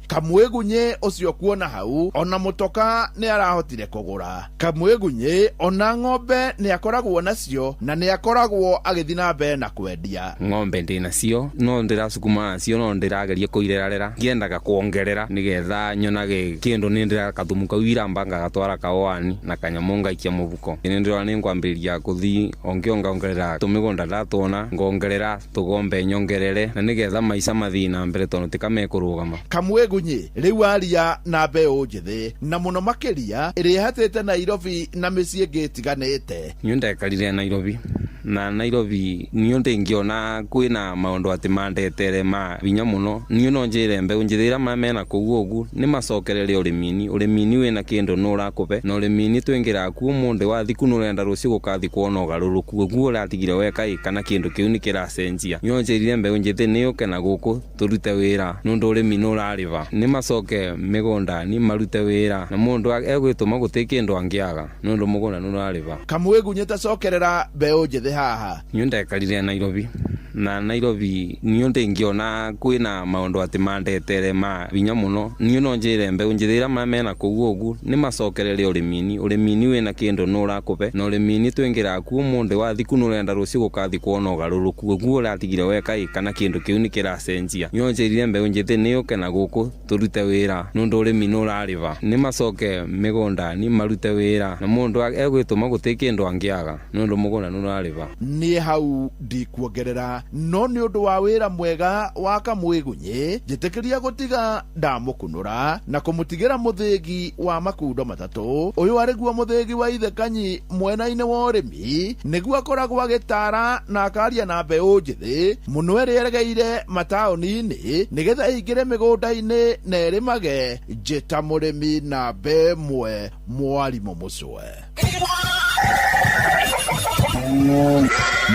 Kamwĩgunyĩ ũcio kuona hau ona mũtoka nĩ arahotire kũgũra. Kamwĩgunyĩ ona ng'ombe nĩ akoragwo nacio na nĩ akoragwo agĩthiĩ na mbere na kwendia. Ng'ombe ndĩ nacio no ndĩracukuma nacio no ndĩrageria kũirerarera ngĩendaga kuongerera nĩgetha nyonage kĩndũ nĩ ndĩra kathumu kau iramba ngagatwara kawani na kanyamũ ngaikia mũbuko. Nĩ ndĩrona nĩ ngwambĩrĩria gũthiĩ ongĩongerera tũmĩgũnda ndatwona ngongerera tũgombe nyongerere na nĩgetha maica mathiĩ na mbere tondũ tikamekũrũgama. Kamwĩgunyĩ rĩu aria na mbeũ njĩthĩ na mũno makĩria ĩrĩa ĩhatĩte Nairobi na mĩciĩ ĩngĩ ĩtiganĩte. Niĩ ndekarire Nairobi na Nairobi niĩ ndĩngĩona kwĩna maũndũ atĩ mandetere ma hinya mũno. Niĩ no njĩre mbeũ njĩthĩ ĩrĩa mena kũu ũguo nĩ macokerere ũrĩmi-inĩ. Ũrĩmi-inĩ wĩna kĩndũ nĩ ũrakũbe na ũrĩmi-inĩ twĩngĩraga kuo ũmũthĩ wathi ku nĩũrenda rũciũ gũkathi kuona ũgarũrũku ũguo ũratigire weka ĩ kana kĩndũ kĩu nĩ kĩracenjia. Niĩ no njĩrire mbeũ njĩthĩ nĩ yũke na gũkũ tũrute wĩra nĩũndũ ũrĩmi nĩ ũrarĩba. Nĩ macoke mĩgũnda-inĩ marute wĩra na mũndũ egwĩtũma gũtĩ kĩndũ angĩaga nĩũndũ mũgũnda nĩ ũrarĩba. Kamwĩgunyĩ tacokerera mbeũ njĩthĩ haha. Niĩ ndekarire Nairobi na Nairobi niĩ ndĩngĩona kwĩna maũndũ atĩ mandetere ma hinya mũno. Niĩ no njĩre mbeũ njĩthĩ ĩrĩa mena kũu ũguo nĩ macokerere ũrĩmi-inĩ. Ũrĩmi-inĩ wĩna kĩndũ nĩ ũrakũbe na ũrĩmi-inĩ twĩngĩraga kuo ũmũthĩ wathi ku nĩũrenda rũciũ gũkathi kuona ũgarũrũku ũguo ũratigire weka ĩ kana kĩndũ kĩu nĩ kĩracenjia. Niĩ no njĩrire mbeũ njĩthĩ nĩ yũke na gũkũ tũrute wĩra nĩũndũ ũrĩmi nĩ ũrarĩba. Nĩ macoke mĩgũnda-inĩ marute wĩra na mũndũ egwĩtũma gũtĩ kĩndũ angĩaga nĩũndũ mũgũnda nĩ ũrarĩba. Niĩ hau ndikuongerera no nĩ ũndũ wa wĩra mwega wa Kamwĩgunyĩ njĩtĩkĩria gũtiga ndamũkunũra na kũmũtigĩra mũthĩgi wa makundo matatũ. Ũyũ arĩ guo mũthĩgi wa ithe Kanyi mwena-inĩ wa ũrĩmi nĩguo akoragwo agĩtara na akaria na mbeũ njĩthĩ mũno ĩrĩa ĩregeire mataũni-inĩ nĩgetha ĩingĩre mĩgũnda-inĩ na ĩrĩmage. Njĩta mũrĩmi namba 1 mwarimũ mũcwe.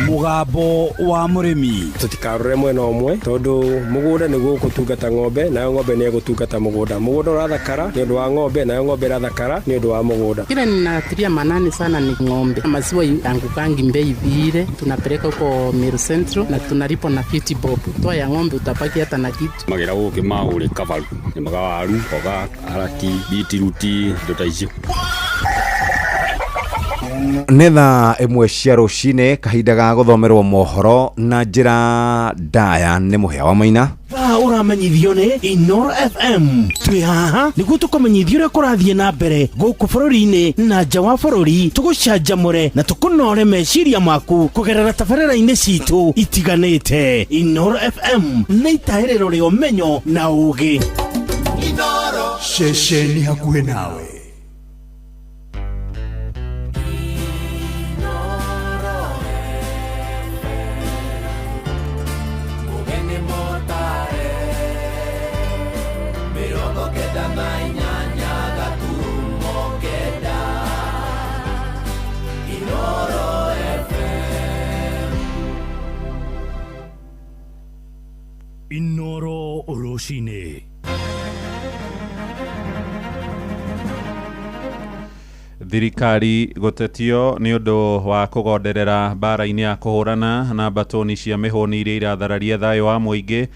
Mũgambo wa mũrĩmi. Tũtikarore mwena ũmwe tondũ mũgũnda nĩguo ũgũtungata ng'ombe nayo ng'ombe nĩ ĩgũtungata mũgũnda. Mũgũnda ũrathakara nĩ ũndũ wa ng'ombe nayo ng'ombe ĩrathakara nĩ ũndũ wa mũgũnda. Kile ninatilia manani sana ni ng'ombe. Maziwa yangukangi bei vile tunapeleka huko Meru Central na tunalipa na 50 bob. Toa ya ng'ombe utabaki hata na kitu. Magĩra gũkĩ magũre kabaru nĩmaga waru, mboga, karati, bitiruti, indo ta icio. Nĩ thaa 1 cia rũcinĩ, kahinda ga gũthomerwo mohoro na njĩra ndaya nĩ Mũhĩa wa Maina. Thaa ũramenyithio nĩ Inoro FM. Twĩ haha nĩguo tũkũmenyithia ũrĩa kũrathiĩ na mbere gũkũ bũrũri-inĩ na nja wa bũrũri, tũgũcanjamũre na tũkũnore meciria maku kũgerera tabarĩra-inĩ citũ itiganĩte. Inoro FM nĩ itahĩrĩro rĩa ũmenyo na ũgĩ. Ceceni hakuhĩ nawe. Mũgeni mũtare 98.9 Inoro FM. Inoro rũcinĩ. Thirikari gũtetio nĩ ũndũ wa kũgonderera mbara-inĩ ya kũhũrana na mbatũni cia mĩhũni iria irathararia thayũ wa mũingĩ.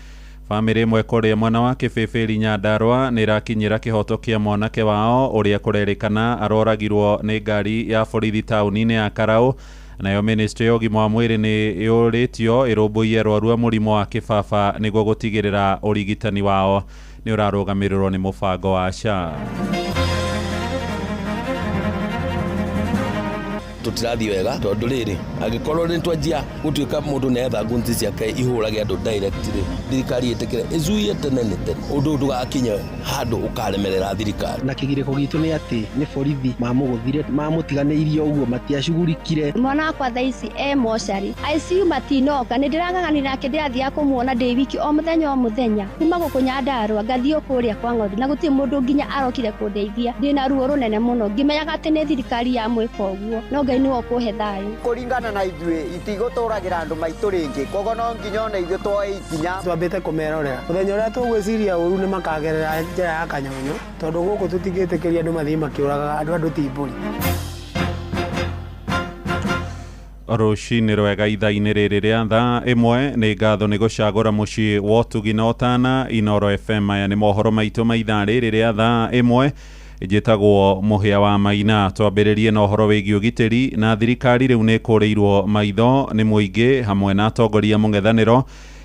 Bamĩrĩ ĩmwe kũrĩa mwena wa Kĩbĩbĩri Nyandarũa nĩ ĩrakinyĩra kĩhoto kĩa mwanake wao ũrĩa kũrerĩkana aroragirwo nĩ ngari ya borithi taũni-inĩ ya Karau. Nayo ministry ya ũgima wa mwĩrĩ nĩ yũrĩtio ĩrũmbũiye arwaru a mũrimũ wa kĩbaba nĩguo gũtigĩrĩra ũrigitani wao nĩ ũrarũgamĩrĩrwo nĩ mũbango wa SHA. Tũtirathiĩ wega tondũ rĩrĩ angĩkorwo nĩ twanjia gũtuĩka mũndũ nĩ etha ngunzi ciake ihũrage andũ direct rĩ, thirikari ĩtĩkĩre ĩzuie tene nĩ tene ũndũ ndũgakinye handũ ũkaremerera thirikari. Na kĩgirĩko gitũ nĩ atĩ nĩ borithi mamũgũthire, mamũtiganĩirie ũguo, matiacugurikire. Mwana wakwa thaa ici e mocarĩ ICU matinoka, nĩ ndĩrang'ang'anire nake, ndĩrathiaga kũmuona ndĩ wiki o mũthenya o mũthenya, kuma gũkũ Nyandarũa ngathiĩ kũrĩa kwa ng'ondu, na gũtirĩ mũndũ nginya arokire kũndeithia. Ndĩna ruo rũnene mũno ngĩmenyaga atĩ nĩ thirikari yamwĩka ũguo, no Ngai nĩwe ũkũhe thayũ. Kũringana na ithuĩ itigũtũragĩra andũ maitũ rĩngĩ, koguo no nginya ona ithuĩ tuoe ikinya. Twambĩte kũmerorera mũthenya ũrĩa tũgwĩciria ũru nĩ makagerera njĩra ya kanyonyo, tondũ gũkũ tũtingĩtĩkĩria andũ mathiĩ makĩũragaga andũ, andũ ti mbũri. Rũcinĩ rwega ithaa-inĩ rĩrĩ rĩa thaa 1 nĩ ngatho nĩ gũcagũra mũciĩ wa ũtugi na ũtana Inoro FM. Aya nĩ mohoro maitũ ma ithaa rĩrĩ rĩa thaa 1. Njĩtagwo Mũhĩa wa Maina. Twambĩrĩrie na ũhoro wĩgiĩ ũgitĩri na thirikari rĩu nĩ ĩkũrĩirwo maitho nĩ mũingĩ hamwe na atongoria mũng'ethanĩro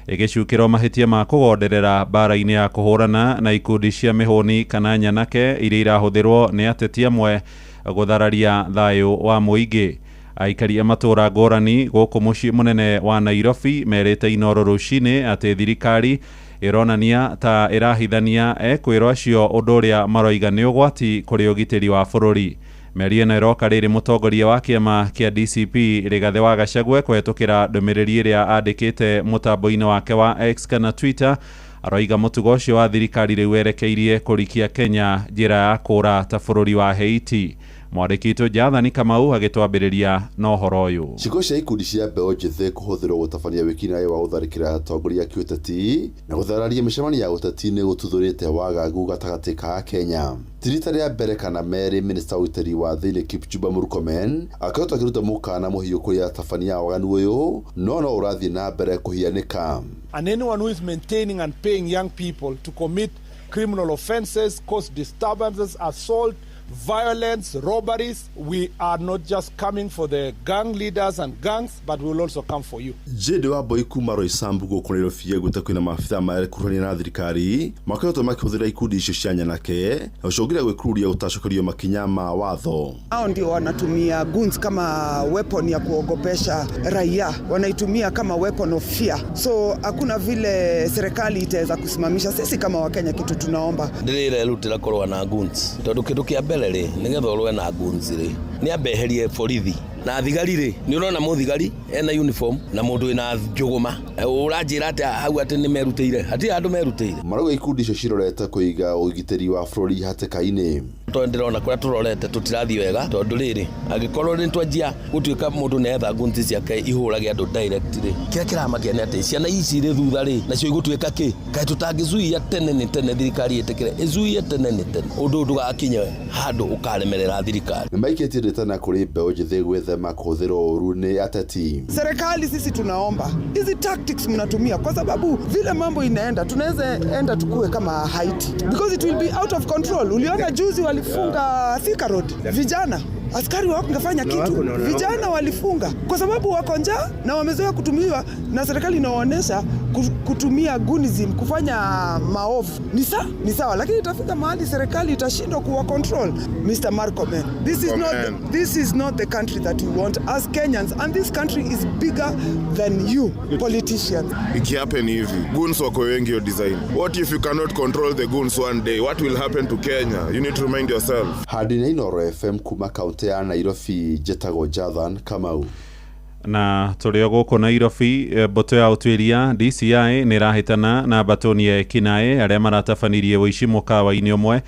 ĩgĩcukĩrwo mahĩtia ma kũgonderera mbara-inĩ ya kũhũrana na ikundi cia mĩhũni kana nyanake iria irahũthĩrwo nĩ ateti amwe gũthararia thayũ wa mũingĩ. Aikari a matũra ngũrani gũkũ mũciĩ mũnene wa Nairobi merĩte Inoro rũcinĩ atĩ thirikari ĩronania ta ĩrahithania ekwĩrwo acio ũndũ ũrĩa maroiga nĩ ũgwati kũrĩ ũgitĩri wa bũrũri. Mĩario ĩno ĩroka rĩrĩ mũtongoria wa kĩama kĩa DCP Rigathĩ wa Gachagua kũhetũkĩra ndũmĩrĩri ĩrĩa andĩkĩte mũtambo-inĩ wake wa X kana Twitter, aroiga mũtugo ũcio wa thirikari rĩu werekeirie kũrikia Kenya njĩra ya kũra ta bũrũri wa Haiti. Mwandĩki witũ Jathani Kamau agĩtwambĩrĩria na ũhoro ũyũ. Ciĩko cia ikundi cia mbeũ njĩthĩ kũhũthĩrwo gũtabania wĩkinaĩ wa gũtharĩkĩra atongoria a kĩũteti na gũthararia mĩcemanio ya ũteti nĩ gũtuthũrĩte wagagu gatagatĩ ka Kenya. Ti rita rĩa mbere kana merĩ minista wa ũgitĩri wa thĩinĩ Kipchumba Murkomen akoretwo akĩruta mũkana mũhiũ kũrĩ atabania a waganu ũyũ, no no ũrathiĩ na mbere kũhianĩka. And anyone who is maintaining and paying young people to commit criminal offenses, cause disturbances, assault, violence, robberies, we are not just coming for the gang leaders and gangs, but we will also come for you. Jade wa Boy kuma Roysambu gũkũ Nairobi augĩte kwĩna maabithaa marekuruhania na thirikari makoretwo makĩhũthĩra ikundi icio cia nyanake na gũcũngĩrĩria gwĩkururia gũtacokerio makinya ma watho. Hao ndio wanatumia guns kama weapon ya kuogopesha raia, wanaitumia kama weapon of fear. So hakuna vile serikali itaweza kusimamisha. Sisi kama Wakenya kitu tunaomba ndĩrĩrerutĩra kũrũa na guns tondũ kĩndũ kĩa mbere rĩ nĩgetha ũrũe na guns rĩ nĩ ambeherie borithi na thigari rĩ nĩ ũrona mũthigari ena uniform na mũndũ wĩna njũgũma ũranjĩra atĩ hau atĩ nĩ merutĩire, hatirĩ handũ merutĩire. Marauga ikundi icio cirorete kũiga ũgitĩri wa bũrũri hatĩka-inĩ. Tondũ ndĩrona kũrĩa tũrorete tũtirathiĩ wega tondũ rĩrĩ angĩkorwo nĩ twanjia gũtuĩka mũndũ nĩ etha ngunzi ciake ihũrage andũ direct rĩ, kĩrĩa kĩramakia nĩ atĩ ciana ici irĩ thutha rĩ nacio igũtuĩka kĩ? Kaĩ tũtangĩzuia tene nĩ tene thirikari ĩtĩkĩre ĩzuie tene nĩ tene ũndũ ndũgakinye handũ ũkaremerera thirikari. Nĩ maikĩtie rĩtana kũrĩ mbeũ njĩthĩ gwĩthema kũhũthĩrwo ũru nĩ ateti. Serikali sisi tunaomba hizi tactics mnatumia, kwa sababu vile mambo inaenda tunaweza enda tukue kama Haiti because it will be out of control. Uliona juzi walifunga Thika Road, vijana askari hawakungefanya kitu, vijana walifunga kwa sababu wako njaa na wamezoea kutumiwa na serikali inawaonyesha kutumia gunism kufanya maovu. Ni sawa, lakini itafika mahali serikali itashindwa kuwa control. Mr. Murkomen, this is not the country that we want as Kenyans, and this country is bigger than you politicians. Ikihappen hivi, goons wako wengi yo design. What if you cannot control the goons one day? What will happen to Kenya? You need to remind yourself. Hadi na Inoro FM kuma kaunti ya Nairobi, njĩtagwo Jathan Kamau. Na tũrĩ o gũkũ Nairobi, mbũtũ ya ũtuĩria DCI nĩ ĩrahĩtana na mbatoni ya ekinaĩ arĩa maratabanirie ũici mũkawa-inĩ ũmwe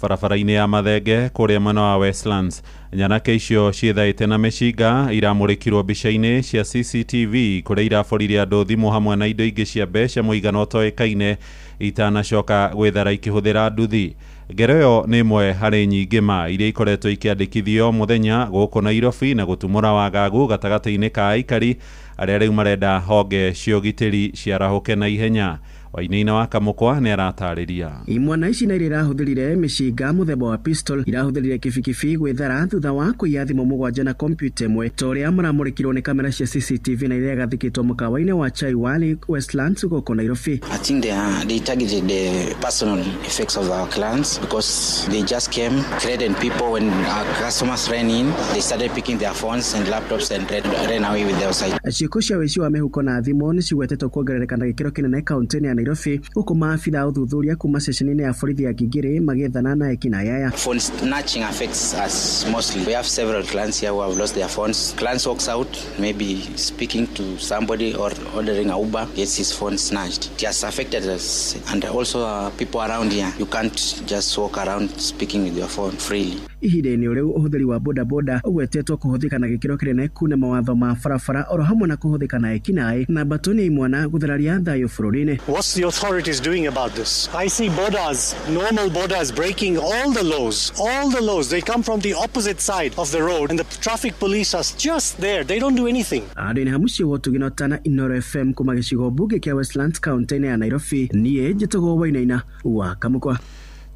barabara-inĩ ya Mathenge kũrĩa mwena wa Westlands. Nyanake icio ciĩthaĩte na mĩcinga iramũrĩkirwo mbica-inĩ cia CCTV kũrĩa iraboririe andũ thimũ hamwe na indo ingĩ cia mbeca mũigana ũtoĩkaine itanacoka gwĩthara ikĩhũthĩra nduthi. Ngero ĩyo nĩ ĩmwe harĩ nyingĩ ma iria ikoretwo ikĩandĩkithio mũthenya gũkũ Nairobi na gũtumũra wagagu gatagatĩ-inĩ ka aikari arĩa rĩu marenda honge cia ũgitĩri ciarahũke na ihenya. Wainaina wa Kamũkwa nĩ aratarĩria. Imwana ici na iria irahũthĩrire mĩcinga mũthemba wa pistol irahũthĩrire kibikibi gwĩthara thutha wa kũiya thimũ 7 na kompyuta 1 ta ũrĩa maramũrĩkirwo nĩ kamera cia CCTV na iria ĩgathĩkĩtwo mũkawa-inĩ wa Chai Wali Westlands gũkũ Nairobi. I think they targeted the personal effects of our clients because they just came, threatened people when our customers ran in. They started picking their phones and laptops and ran away with their site. Ciĩko cia ũici wa mĩhuko na thimũ nĩ cigwetetwo kuongerereka na gĩkĩro kĩnene kaunti-inĩ ya Nairobi gũkũ maabitha a ũthuthuria kuma ceceni-inĩ ya borithi ya Ngigiri magĩethana na ekinaĩ aya. Phone snatching affects us mostly. We have several clients here who have lost their phones. Clients walks out, maybe speaking to somebody or ordering a Uber, gets his phone snatched. It has affected us and also people around here. You can't just walk around speaking with your phone freely. Ihinda-inĩ rĩu ũhũthĩri wa bodaboda ũgwetetwo kũhũthĩka na gĩkĩro kĩnene kuna mawatho ma barabara oro hamwe na kũhũthĩka na ekinaĩ na mbatũ nĩ imwana gũthararia thayũ bũrũri-inĩ. What's the authorities doing about this? I see bodas, normal bodas breaking all the laws, all the laws. They come from the opposite side of the road and the traffic police are just there. They don't do anything. Andũ-inĩ ha mũciĩ wa Ũtugi na Ũtana, Inooro FM kuma gĩcigo mbunge kĩa Westlands kaunti-inĩ ya Nairobi. Niĩ njĩtagwo Wainaina wa Kamũkwa.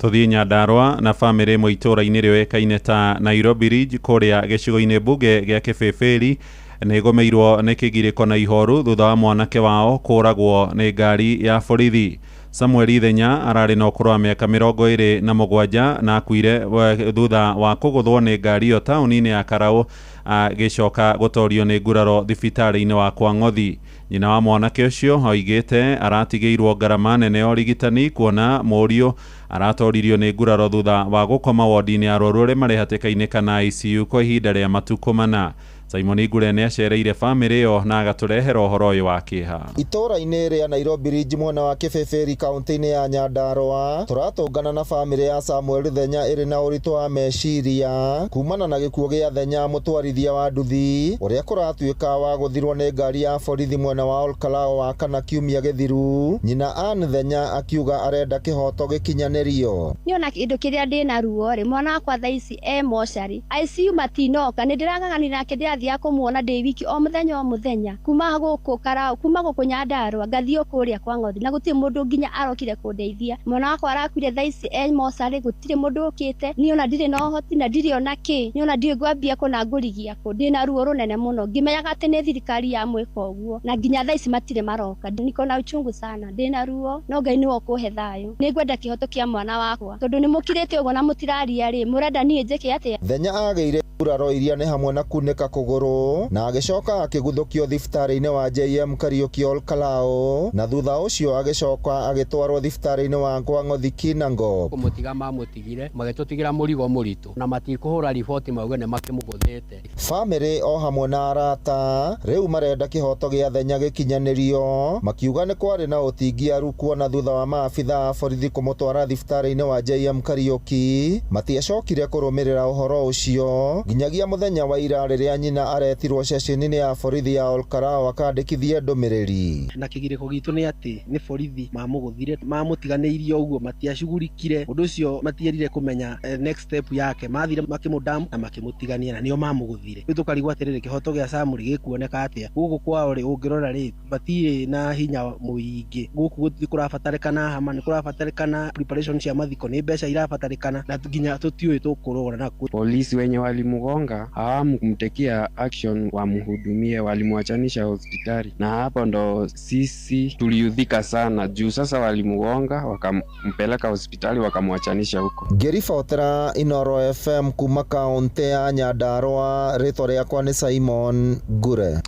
Tũthiĩ Nyandarũa na bamĩrĩ ĩmwe itũũra-inĩ rĩoĩkaine ta Nairobi Ridge kũrĩa gĩcigo-inĩ mbunge gĩa Kĩbĩbĩri nĩ ĩgũmĩirwo nĩ kĩgirĩko na ihoru thutha wa mwanake wao kũũragwo nĩ ngari ya borithi. Samuel Ithenya ararĩ na ũkũrũ wa mĩaka 27 na akuire thutha wa kũgũthwo nĩ ngari ĩyo taũni-inĩ ya Karaũ agĩcoka gũtorio nĩ nguraro thibitarĩ-inĩ wa Kwang'othi. Nyina wa mwanake ũcio oigĩte aratigĩirwo ngarama nene ya ũrigitani kuona mũriũ aratoririo nĩ nguraro thutha wa gũkoma wodi-inĩ ya arwaru arĩa marĩ hatĩka-inĩ kana ICU kwa ihinda rĩa matukũ 4. Simon Ngure nĩ acereire bamĩrĩ ĩyo na agatũrehera ũhoro ũyũ wa kĩeha. Itũũra-inĩ rĩa Nairobi Ridge mwena wa Kĩbĩbĩri kaunti-inĩ ya Nyandarũa tũratũngana na bamĩrĩ ya Samuel Thenya ĩrĩ na ũritũ wa meciria kumana na gĩkuũ gĩa Thenya mũtwarithia wa nduthi ũrĩa kũratuĩka wa gũthirwo nĩ ngari ya borithi mwena wa Olkalao wa kana kiumia gĩthiru. Nyina Ann Thenya akiuga arenda kĩhoto gĩkinyanĩrio. Niĩ ona kĩndũ kĩrĩa ndĩna ruo rĩ, mwana wakwa thaa ici e mocarĩ ICU matinoka, nĩ ndĩrang'ang'anire nake ndĩrathiaga kũmuona ndĩ wiki o mũthenya o mũthenya kuma gũkũ Karau, kuma gũkũ Nyandarũa ngathiĩ kũrĩa kwa Ng'othi na gũtirĩ mũndũ nginya arokire kũndeithia. Mwana wakwa arakuire thaa ici e mocarĩ, gũtirĩ mũndũ ũkĩte. Niĩ ona ndirĩ na ũhoti na ndirĩ ona kĩ, niĩ ona ndiũĩ ngwambia kũ na ngũrigia kũ. Ndĩna ruo rũnene mũno ngĩmenyaga atĩ nĩ thirikari yamwĩka ũguo, na nginya thaa ici matirĩ maroka. Niko na uchungu sana, ndĩna ruo, no Ngai nĩwe ũkũhe thayũ. Nĩngwenda kĩhoto kĩa mwana wakwa tondũ nĩmũkirĩte ũguo na mũtiraria rĩ, mũrenda niĩ njĩke atĩa? Thenya agĩire nguraro iria nĩ hamwe na kunĩka kũgũrũ na agĩcoka akĩguthũkio thibitarĩ-inĩ wa JM Kariuki Olkalao na thutha ũcio agĩcoka agĩtwarwo thibitarĩ-inĩ wa Kwang'othi Kinango. Kũmũtiga mamũtigire magĩtũtigĩra mũrigo mũritũ na matikũhũra riboti mauge nĩ makĩmũgũthĩte. Bamĩrĩ o hamwe na arata rĩu marenda kĩhoto gĩa Thenya gĩkinyanĩrio, makiuga nĩ kwarĩ na ũtingiaru kuona thutha wa maabitha a borithi kũmũtwara thibitarĩ-inĩ wa JM Kariuki matiacokire kũrũmĩrĩra ũhoro ũcio nginyagia mũthenya wa ira rĩrĩa nyina aretirwo ceceni-inĩ ya borithi ya Olkarao akandĩkithie ndũmĩrĩri. Na kĩgirĩko gitũ nĩ atĩ nĩ borithi mamũgũthire, mamũtiganĩirie ũguo, matiacugurikire ũndũ ũcio, matierire kũmenya next step yake, mathire makĩmũdam na makĩmũtigania na nĩo mamũgũthire. Rĩu tũkarigwo atĩrĩrĩ, kĩhoto gĩa Samuel gĩkuoneka atĩa? Gũkũ kwao rĩ, ũngĩrora rĩ, matirĩ na hinya mũingĩ. Gũkũ nĩ kũrabatarĩkana hama, nĩ kũrabatarĩkana preparation cia mathiko, nĩ mbeca irabatarĩkana na nginya tũtiũĩ tũkũrũgana nakũ. Polisi wenye walimugonga hawamkumtekia action wamhudumie, walimwachanisha hospitali, na hapo ndo sisi tuliudhika sana juu sasa walimugonga wakampeleka hospitali wakamwachanisha huko. Ngĩribotera Inooro FM kuma kaunti ya Nyandarũa, rĩtwa rĩakwa nĩ Simon Ngure.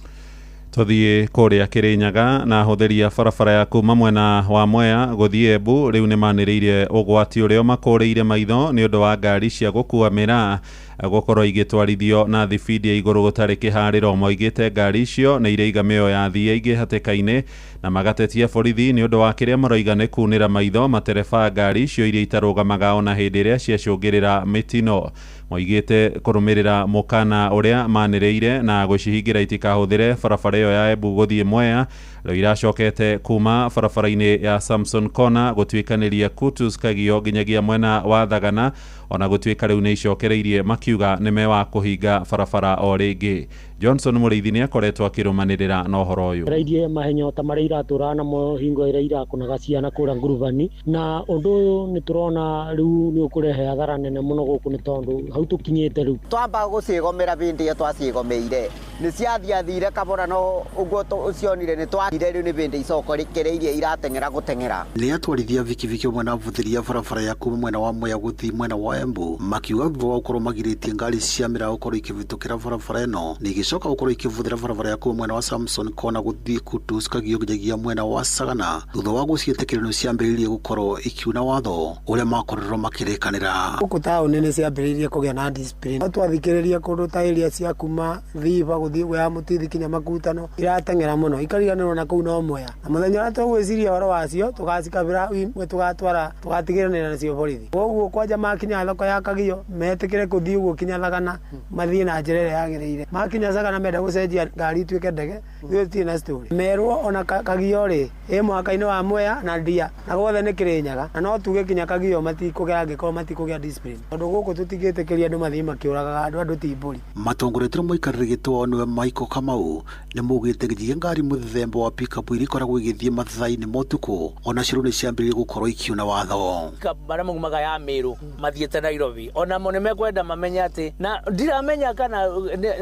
Tũthiĩ kũrĩa Kĩrĩnyaga na ahũthĩri a barabara ya kuma mwena wa Mwea gũthiĩ Embu rĩu nĩmanĩrĩirie ũgwati ũrĩa ũmakũrĩire maitho nĩ ũndũ wa ngari cia gũkua mĩraa gũkorwo igĩtwarithio na thibindi ya igũrũ gũtarĩ kĩharĩro. Moigĩte ngari icio nĩ iraiga mĩoyo ya athii aingĩ hatĩka-inĩ na magatetia borithi nĩ ũndũ wa kĩrĩa maroiga nĩ kunĩra maitho matereba ngari icio iria itarũgamaga ona hĩndĩ ĩrĩa ciacũngĩrĩra mĩtino. Moigĩte kũrũmĩrĩra mũkana ũrĩa manĩrĩire na gũcihingĩra itikahũthĩre barabara ĩyo ya Embu gũthiĩ Mwea rĩu iracokete kuma barabara-inĩ ya Samson Corner gũtuĩkanĩria Kutus Kagio nginyagia mwena wa Thagana, ona gũtuĩka rĩu nĩ icokereirie makiuga nĩ mewa kũhinga barabara o rĩngĩ. Johnson Mũrĩithi nĩ akoretwo akĩrũmanĩrĩra na ũhoro ũyũ. Rairie mahenya ta marĩa iratũraga namo hingo ĩrĩa irakũnaga ciana kũrĩa ngurubani, na ũndũ ũyũ nĩ tũrona rĩu nĩ ũkũrehe hathara nene mũno gũkũ nĩ tondũ hau tũkinyĩte rĩu. Twamba gũciĩgomera bĩndĩ ĩyo twaciĩgomeire nĩ ciathiathire kabora, no ũguo ũcionire nĩ twakire rĩu nĩ bĩndĩ icokereirie irateng'era gũteng'era. Nĩ atwarithia bikibiki hamwe na abuthĩri a barabara ya kuma mwena wa Mwea gũthiĩ mwena wa Embu makiuga thutha wa gũkorwo magirĩtie ngari cia mĩraa gũkorwo ikĩhĩtũkĩra barabara ĩno na igĩcoka gũkorwo ikĩbũthĩra barabara ya kuma mwena wa Samson Kona gũthiĩ Kutus Kagio nginyagia mwena wa Sagana thutha wa gũciĩtĩkĩria nĩ ciambĩrĩirie gũkorwo ikiuna watho ũrĩa makorirwo makĩrĩkanĩra. Gũkũ taũni nĩ ciambĩrĩirie kũgĩa na discipline. No twathikĩrĩria kũndũ ta area cia kuma Thiba gũthiĩ gwĩ Mũtithi kinya Makutano irateng'era mũno ikariganĩrwo na kũu no Mwea, na mũthenya ũrĩa tũgwĩciria ũhoro wacio tũgacikabĩra imwe tũgatwara tũgatigĩrĩra nacio borithi. Koguo kwanja makinya thoko ya Kagio metĩkĩre kũthiĩ ũguo kinya Thagana mathiĩ na njĩra ĩrĩa yagĩrĩire. Makinya Sagana menda gũcenjia ngari ituĩke ndege ithuĩ tũtirĩ na story. Merwo ona Kagio rĩ ĩ mũhaka-inĩ wa Mwea na Ndia na guothe nĩ Kĩrĩnyaga, na no tuge kinya Kagio matikũgera angĩkorwo matikũgĩa discipline, tondũ gũkũ tũtingĩtĩkĩria andũ mathiĩ makĩũragaga andũ, andũ ti mbũri. Matongoretio mũikarĩri gĩtĩ wao nĩwe Michael Kamau nĩ maugĩte nginyagia ngari mũthemba wa pickup iria ikoragwo igĩthiĩ mathaa-inĩ ma ũtukũ onacio rĩu nĩ ciambĩrĩirie gũkorwo ikiuna watho. Marĩa maumaga ya Meru mathiĩte Nairobi onamo nĩ mekwenda mamenye atĩ na ndiramenya kana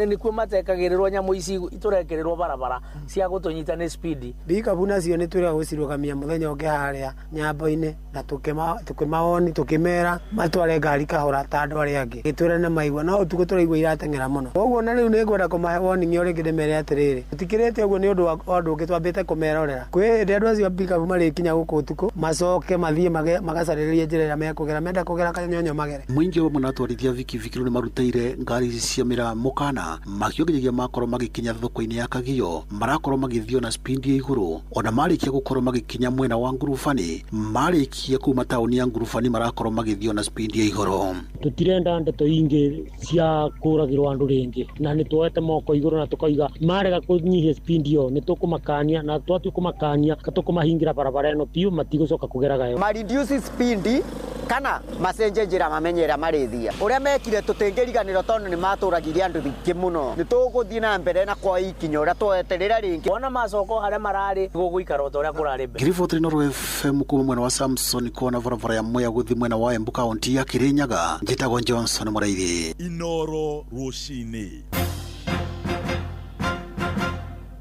nĩkuo matekagĩrĩrwo nyamũ ici tũrekĩrĩrwo barabara cia gũtũnyita nĩ speed. Pickup nacio nĩ twĩrĩga gũcirũgamia mũthenya ũngĩ harĩa nyambo-inĩ na tũkĩmawoni tũkĩmera matware ngari kahora ta andũ arĩa angĩ, gĩtwĩra nĩ maigua, no ũtukũ tũraigua irateng'era mũno. Koguo na rĩu nĩ ngwenda kũmahe warning o rĩngĩ ndĩmere atĩrĩrĩ, tũtikĩrĩte ũguo nĩ ũndũ wa ũndũ ũngĩ twambĩte kũmerorera. Kwĩ hĩndĩ andũ acio a pickup marĩkinya gũkũ ũtukũ macoke mathiĩ magacarĩrĩrie njĩra ĩrĩa mekũgera, menda kũgera kanyonyo magere. Mũingĩ hamwe na atwarithia bikibiki rĩu nĩ marutĩire ngari ici cia mĩraa mũkana makiuga makorwo magĩkinya thoko-inĩ ya Kagio marakorwo magĩthiĩ na speed ya igũrũ, ona marĩkia gũkorwo magĩkinya mwena wa Ngurubani marĩkia kuma taũni ya Ngurubani marakorwo magĩthiĩ na speed ya igũrũ. Tũtirenda ndeto ingĩ cia kũragĩrwo andũ rĩngĩ, na nĩ tuoete moko igũrũ na tũkoiga marega kũnyihia speed ĩyo nĩ tũkũmakania, na twatua kũmakania tũkũmahingĩra barabara ĩno biũ matigũcoka kũgeraga yo. Ma reduce speed kana macenje njĩra mamenye ĩrĩa marĩthia. Ũrĩa mekire tũtingĩriganĩrwo tondũ nĩ matũragirie andũ aingĩ mũno. Nĩ tũgũthiĩ na mbere na kwa ikinya ũrĩa tweterera rĩngĩ. Ona macoko harĩa mararĩ gũgũikara o ta ũrĩa kũrarĩ mbere. Ngiriboti Inooro FM kuma mwena wa Samson Kona barabara ya Mwea gũthiĩ mwena wa Embu kaunti ya Kirinyaga. Njĩtagwo Johnson Mũraithi. Inooro rũcinĩ.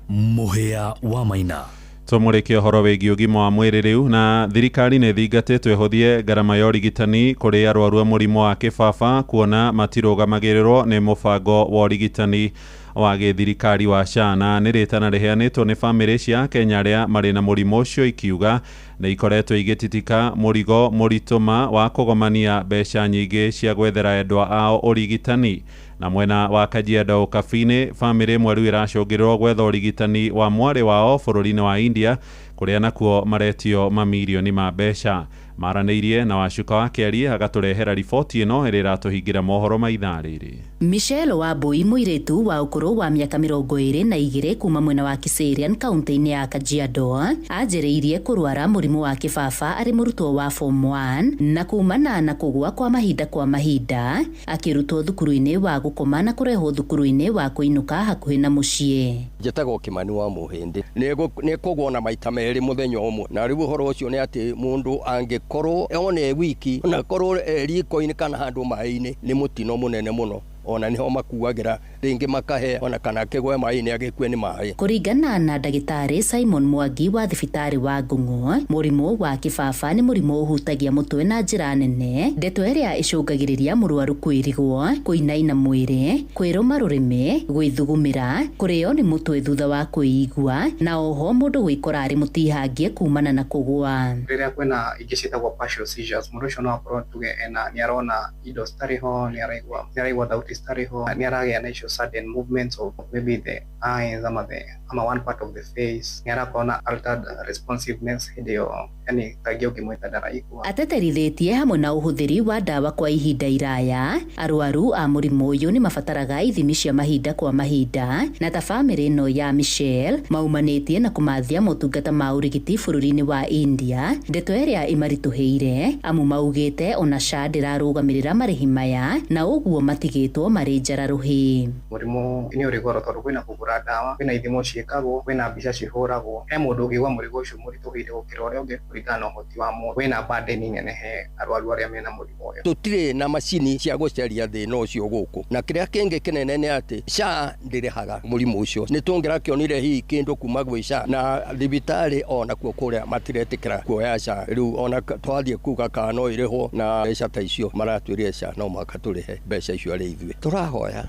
Mũhĩa wa Maina. Tũmũrĩke ũhoro wĩgiĩ ũgima wa mwĩrĩ rĩu. Na thirikari nĩ ĩthingatĩtwo ĩhũthie ngarama ya ũrigitani kũrĩ arwaru a mũrimũ wa kĩbaba kuona matirũgamagĩrĩrwo nĩ mũbango wa ũrigitani wa gĩthirikari wa SHA, na nĩ rĩtana rĩheanĩtwo nĩ bamĩrĩ cia Kenya arĩa marĩ na mũrimũ ũcio ikiuga nĩ ikoretwo igĩtitika mũrigo mũritũ ma wa kũgomania mbeca nyingĩ cia gwethera endwa ao ũrigitani. Na mwena wa Kajiado Ũkabi-inĩ, bamĩrĩ ĩmwe rĩu ĩracũngĩrĩrwo gwetha ũrigitani wa mwarĩ wao bũrũri-inĩ wa India kũrĩa nakuo maretio mamirioni ma mbeca. Maranĩirie na Wacuka wa Kĩarie agatũrehera riboti ĩno ĩrĩa ĩratũhingĩra mohoro ma ithaa rĩrĩ. Michelle Wambui mũirĩtu wa ũkũrũ wa mĩaka 22 kuma mwena wa Kiserian kaunti-inĩ ya Kajiado anjĩrĩirie kũrwara mũrimũ wa kĩbaba arĩ mũrutwo wa form 1 na kumana na kũgũa kwa mahinda kwa mahinda akĩrutwo thukuru-inĩ wa gũkoma na kũrehwo thukuru-inĩ wa kũinũka hakuhĩ na mũciĩ. Njĩtagwo Kimani wa Mũhĩndĩ. Nĩ kũgũa na maita merĩ mũthenya ũmwe, na rĩu ũhoro ũcio nĩ atĩ mũndũ angĩkorwo one e wiki ona korwo e riko-inĩ kana handũ maĩ-inĩ nĩ mũtino mũnene mũno, ona niho makuagĩra rĩngĩ makahe ona kana akĩgwe maĩ-inĩ agĩkue nĩ maĩ. Kũringana na ndagĩtarĩ Simon Mwangi wa thibitarĩ wa Ngũng'o, mũrimũ wa kĩbaba nĩ mũrimũ ũhutagia mũtwe na njĩra nene, ndeto ĩrĩa ĩcũngagĩrĩria mũrwaru kwĩrigwo, kũinaina mwĩrĩ, kwĩrũma rũrĩmĩ, gwĩthugumĩra, kũrĩo nĩ mũtwe thutha wa kwĩigua, na oho mũndũ gwĩkora arĩ mũtihangie kumana na kũgũa. Rĩrĩa kwĩna ingĩ ciĩtagwo partial seizures, mũndũ ũcio no akorwo tuge ena nĩ arona indo citarĩ ho, nĩ araigua thauti citarĩ ho, nĩ aragĩa na icio sudden movements of maybe the eyes ama the ama one part of the face, nĩ arakorwo na altered responsiveness hĩndĩ ĩyo, yani tangĩ ũngĩmwĩta ndaraigua. Ateterithĩtie hamwe na ũhũthĩri wa ndawa kwa ihinda iraya, arwaru a mũrimũ ũyũ nĩ mabataraga ithimi cia mahinda kwa mahinda, na ta bamĩrĩ ĩno ya Michelle maumanĩtie na kũmathia motungata ma ũrigiti bũrũri-inĩ wa India, ndeto ĩrĩa ĩmaritũhĩire amu maugĩte ona SHA ndĩrarũgamĩrĩra marĩhi maya na ũguo matigĩtwo marĩ njara rũhĩ. Mũrimũ nĩ ũrĩ goro tondũ kwĩna kũgũra ndawa, kwĩna ithimo ciĩkagwo, kwĩna mbica cihũragwo. He mũndũ ũngĩigua mũrigo ũcio mũritũhĩire gũkĩra ũrĩa ũngĩ kũringana na ũhoti wa mũndũ. Kwĩna burden nene he arwaru arĩa mena mũrimũ ũyũ. Tũtirĩ na macini cia gũcaria thĩna ũcio gũkũ, na kĩrĩa kĩngĩ kĩnene nĩ atĩ SHA ndĩrĩhaga mũrimũ ũcio. Nĩ tũngĩrakĩonire hihi kĩndũ kuma gwĩ SHA, na thibitarĩ onakuo kũrĩa matiretĩkĩra kuoya SHA. Rĩu ona twathiĩ kuga kana no ĩrĩhwo na mbeca ta icio, maratwĩrire SHA no mũhaka tũrĩhe mbeca icio arĩ ithuĩ. Tũrahoya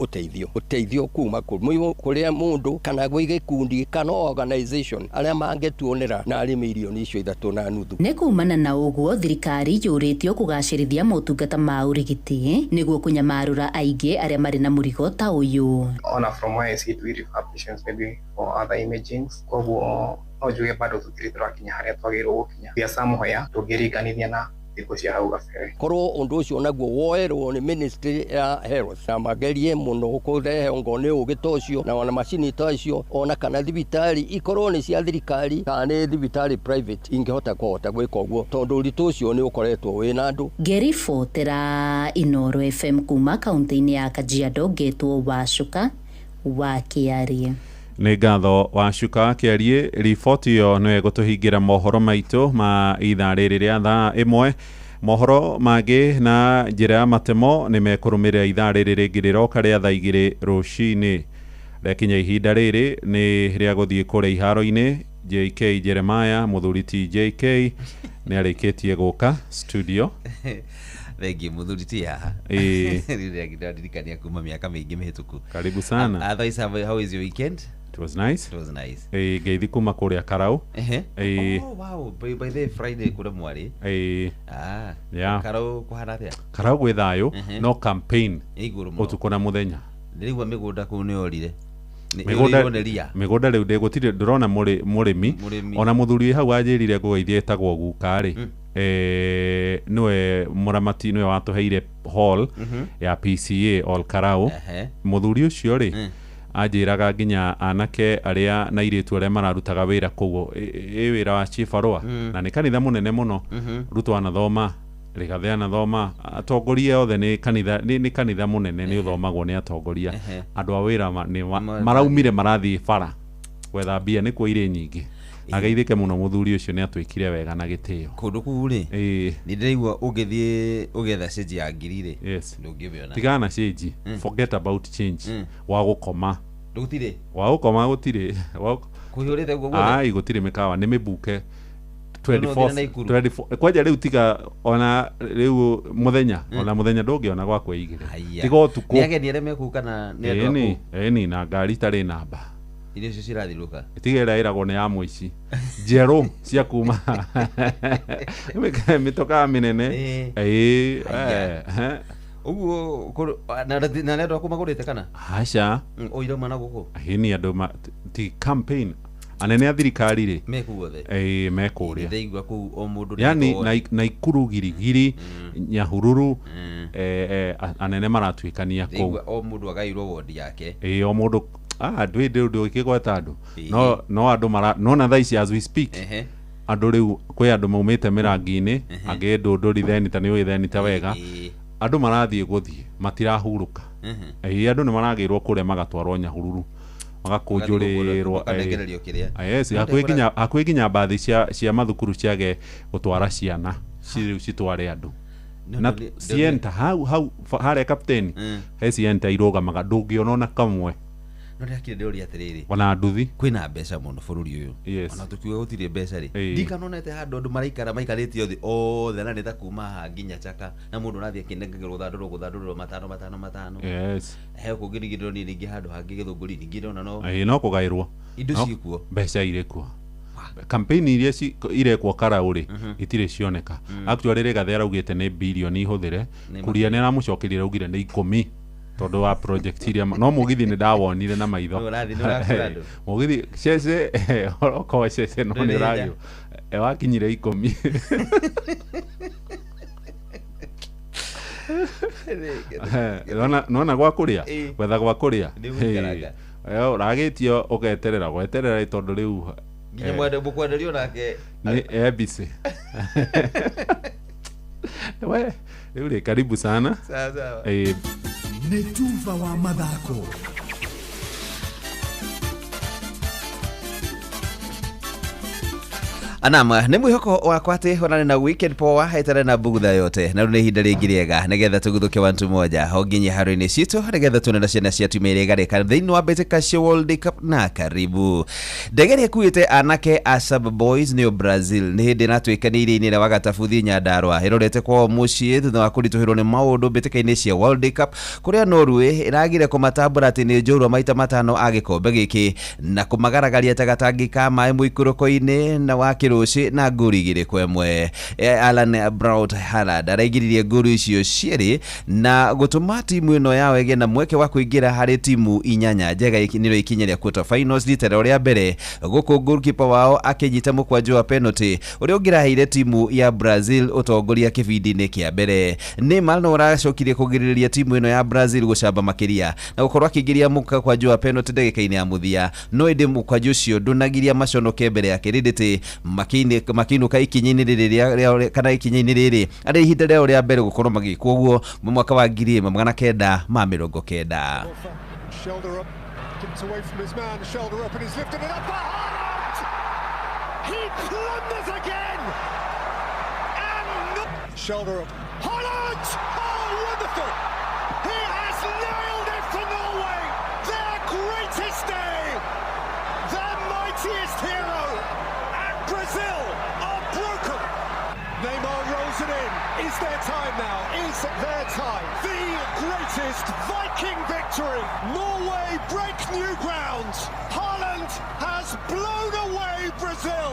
ũteithio kuma kũrĩa mũndũ kana gwĩ gĩkundi kana organization arĩa mangĩtuonera na arĩ mirioni icio 3.5. Nĩ kumana na ũguo thirikari yũrĩtio kũgacĩrithia motungata ma ũrigiti nĩguo kũnyamarũra aingĩ arĩa marĩ na mũrigo ta ũyũ. Ona from where I sit, we refer patients maybe for other imagings. Koguo no njuge bado tũtirĩ tũrakinya harĩa twagĩrĩirwo gũkinya. We are somewhere tũngĩringanithia na thikũ cia hau gabere. Korwo ũndũ ũcio naguo woerwo nĩ ministry ya health na magerie mũno kũrehe ongo nĩ ũgĩ ta ũcio na ona macini ta icio, ona kana thibitarĩ ikorwo nĩ cia thirikari kana nĩ thibitarĩ private ingĩhota kũhota gwĩka ũguo, tondũ ũritũ ũcio nĩ ũkoretwo wĩna andũ. Ngĩribotera Inooro FM kuma kaunti-inĩ ya Kajiado, ngetwo Wacuka wa Kĩarie. Nĩ ngatho Wacuka Kĩarie. Riboti ĩyo nĩyo ĩgũtũhingĩra mohoro maitũ ma ithaa rĩrĩ rĩa thaa 1. Mohoro mangĩ na njĩra ya matemo nĩ mekũrũmĩrĩra ithaa rĩrĩ rĩngĩ rĩroka rĩa thaa 2 rũcinĩ. Rĩakinya ihinda rĩrĩ nĩ rĩa gũthiĩ kũrĩa iharo-inĩ. JK Jeremiah, mũthuri ti JK, nĩ arĩkĩtie gũka studio. Thengi mũthuri ti haha. Rĩrĩa ndĩraririkania kuma mĩaka mĩingĩ mĩhĩtũku. Karibu sana. Otherwise, how is your weekend? It was nice. It was nice. Ngeithi kuma kũrĩa Karau. Oh, wow. By the Friday kũrĩa mwarĩ. Yeah. Karau kũhana atĩa? Karau gwĩ thayũ, no campaign Igũrũ mũno. ũtukũ na mũthenya. Ndĩraigua mĩgũnda kũu nĩ yorire. Mĩgũnda rĩu ndĩgũtirĩ, ndĩrona mũrĩmi ona mũthuri wĩ hau anjĩrire ngũgeithie etagwo guka rĩ. Nĩwe mũramati, nĩwe watũheire hall ya PCA Ol Karau. Mũthuri ũcio rĩ anjĩraga nginya anake arĩa na airĩtu arĩa mararutaga wĩra kũu, ĩ wĩra wa chibarũa, na nĩ kanitha mũnene mũno. Ruto anathoma, Rigathi anathoma, atongoria othe nĩ kanitha, nĩ kanitha mũnene, nĩ ũthomagwo nĩ atongoria. Andũ a wĩra maraumire marathiĩ bara gwetha mbia, nĩkuo irĩ nyingĩ. Ageithĩke mũno mũthuri ũcio, nĩ atwĩkire wega na gĩtĩo. Kũndũ kũu rĩ, nĩ ndĩraigua ũngĩthiĩ ũgetha cĩnji ya ngiri rĩ, ndũngĩmĩona. Tigana na cĩnji, forget about change. Wa gũkoma gũtirĩ, wa gũkoma gũtirĩ. Kũihũrĩte guo guothe? Ai, gũtirĩ mĩkawa, nĩ mĩbuke 24 kwanja rĩu tiga ona rĩu mũthenya, ona mũthenya ndũngĩona gwa kwĩigĩra. Tiga ũtukũ. Nĩ ageni arĩa mekũu kana nĩ andũ a kũu? Ĩni, na ngari itarĩ namba. Irio icio cirathiũrũka. Tiga ĩrĩa ĩragwo nĩ ya mũici. Njerũ cia kuma mĩtokaa mĩnene. Ũguo na nĩ andũ aku magũrĩte kana? Aca. Ũira mana gũkũ? Ĩni, andũ ti campaign. Anene a thirikari rĩ me kũu othe. Me kũrĩa. Ndĩraigua kũu o mũndũ. Yani Naikuru, Girigiri, Nyahururu, anene maratuĩkania kũu. Ndĩraigua o mũndũ agairwo wodi yake. O mũndũ. Ndũĩ ndũngĩgweta andũ. No andũ mara, no na thaa ici as we speak, andũ rĩu kwĩ andũ maumĩte mĩrangi-inĩ, angĩ ndũndũri thenita, nĩ ũĩ thenita wega. Andũ marathiĩ gũthiĩ, matirahurũka. Andũ nĩ maragĩrwo kũrĩa magatwarwo Nyahururu, magakũnjũrĩrwo. Yes, hakuhĩ nginya mbathi cia mathukuru ciage gũtwara ciana, rĩu citware andũ. Na cienta hau harĩa kapteni, he cienta irũgamaga, ndũngĩona ona kamwe. No ndĩrakire ndĩroria atĩrĩrĩ, ona nduthi kwĩna mbeca mũno bũrũri ũyũ, ona tũkiuga gũtirĩ mbeca rĩ, ndikanonete handũ andũ maraikara maikarĩte othe othe, na nĩ ta kuma haha nginya Chaka, na mũndũ ũrathiĩ akĩnengagĩrwo gũthandũrwo matano matano matano. He kũngĩ ningĩ ndĩronire ningĩ handũ hangĩ Gĩthũngũri ningĩ ndĩrona no no kũgaĩrwo indo ciĩkuo, mbeca irĩ kuo. Campaign iria irekwo Karau rĩ, itirĩ cioneka. Actually Rigathi araugĩte nĩ birioni ihũthĩre, Kuria nĩ aramũcokeria araugire nĩ 10 tondũ wa project iria, no mũgithi nĩ ndawonire na maitho. Mũgithi cece okorwo cece no nĩ ũragio wakinyire 10. Nona gwa kũrĩa, gwetha gwa kũrĩa ũragĩtio ũgeterera gweterera, tondũ rĩu nginya mwende mũkwenderio nake nĩ ABC. We rĩu rĩ, karibu sana. Sawa sawa. Nĩ tuba wa mathako. Anama nĩ mwĩhoko wakwa atĩ onane na weekend poa ĩtarĩ na bugutha yote na rĩu nĩ ihinda rĩngĩ rĩega nĩgetha tũguthũke wantu moja ho nginye haro-inĩ citũ nĩgetha tuone na ciana cia timu ĩrĩa ĩgarĩka thĩinĩ wa mbĩtĩka cia World Cup na karibu. Ndege ĩrĩa ĩkuĩte anake a Sub Boys nĩyo Brazil nĩ hĩndĩ ĩratuĩkanĩirie iria-inĩ rĩa Wagatabuthi Nyandarua ĩrorete kwao mũciĩ thutha wa kũritũhĩrwo nĩ maũndũ mbĩtĩka-inĩ cia World Cup kũrĩa Norway ĩragire kũmatambũra atĩ nĩ njorua maita matano a gĩkombe gĩkĩ na kũmagaragaria ta gatangi ka maĩ mũikũrũko-inĩ na wa kĩrũci na ngũru 2-1. Alan Braut Haaland araingĩririe ngũru icio cierĩ na gũtũma timu ĩno yao ĩgĩe na mweke wa kũingĩra harĩ timu 8 njega nĩrĩo ikinya rĩa quarter finals rita rĩao rĩa mbere gũkũ goalkeeper wao akĩnyita mũkwanjũ wa penalty ũrĩa ũngĩraheire timu ya Brazil ũtongoria kĩbindi-inĩ kĩa mbere. Neymar no ũracokirie kũgirĩrĩria timu ĩno ya Brazil gũcamba makĩria na gũkorwo akĩingĩria mũkwanjũ wa penalty ndagĩka-inĩ ya mũthia, no ĩndĩ mũkwanjũ ũcio ndũnagiria maconoke mbere ya kĩrĩndĩ makiinuka ikinya-inĩ rĩrĩ kana ikinya-inĩ rĩrĩ arĩ ihinda rĩao rĩa mbere gũkorwo magĩkwo ũguo mu mwaka wa 1990. Shoulder up, gets away from his man, shoulder up, and he's lifted it up for Haaland! He plunders again! And no shoulder up. Haaland! Oh, wonderful! He has nailed it for Norway! Their greatest day! Their mightiest hero! And Brazil are broken! Neymar rolls it in. Is their time now? Is their time? The greatest Viking victory! Norway break new ground! Haaland has blown away Brazil!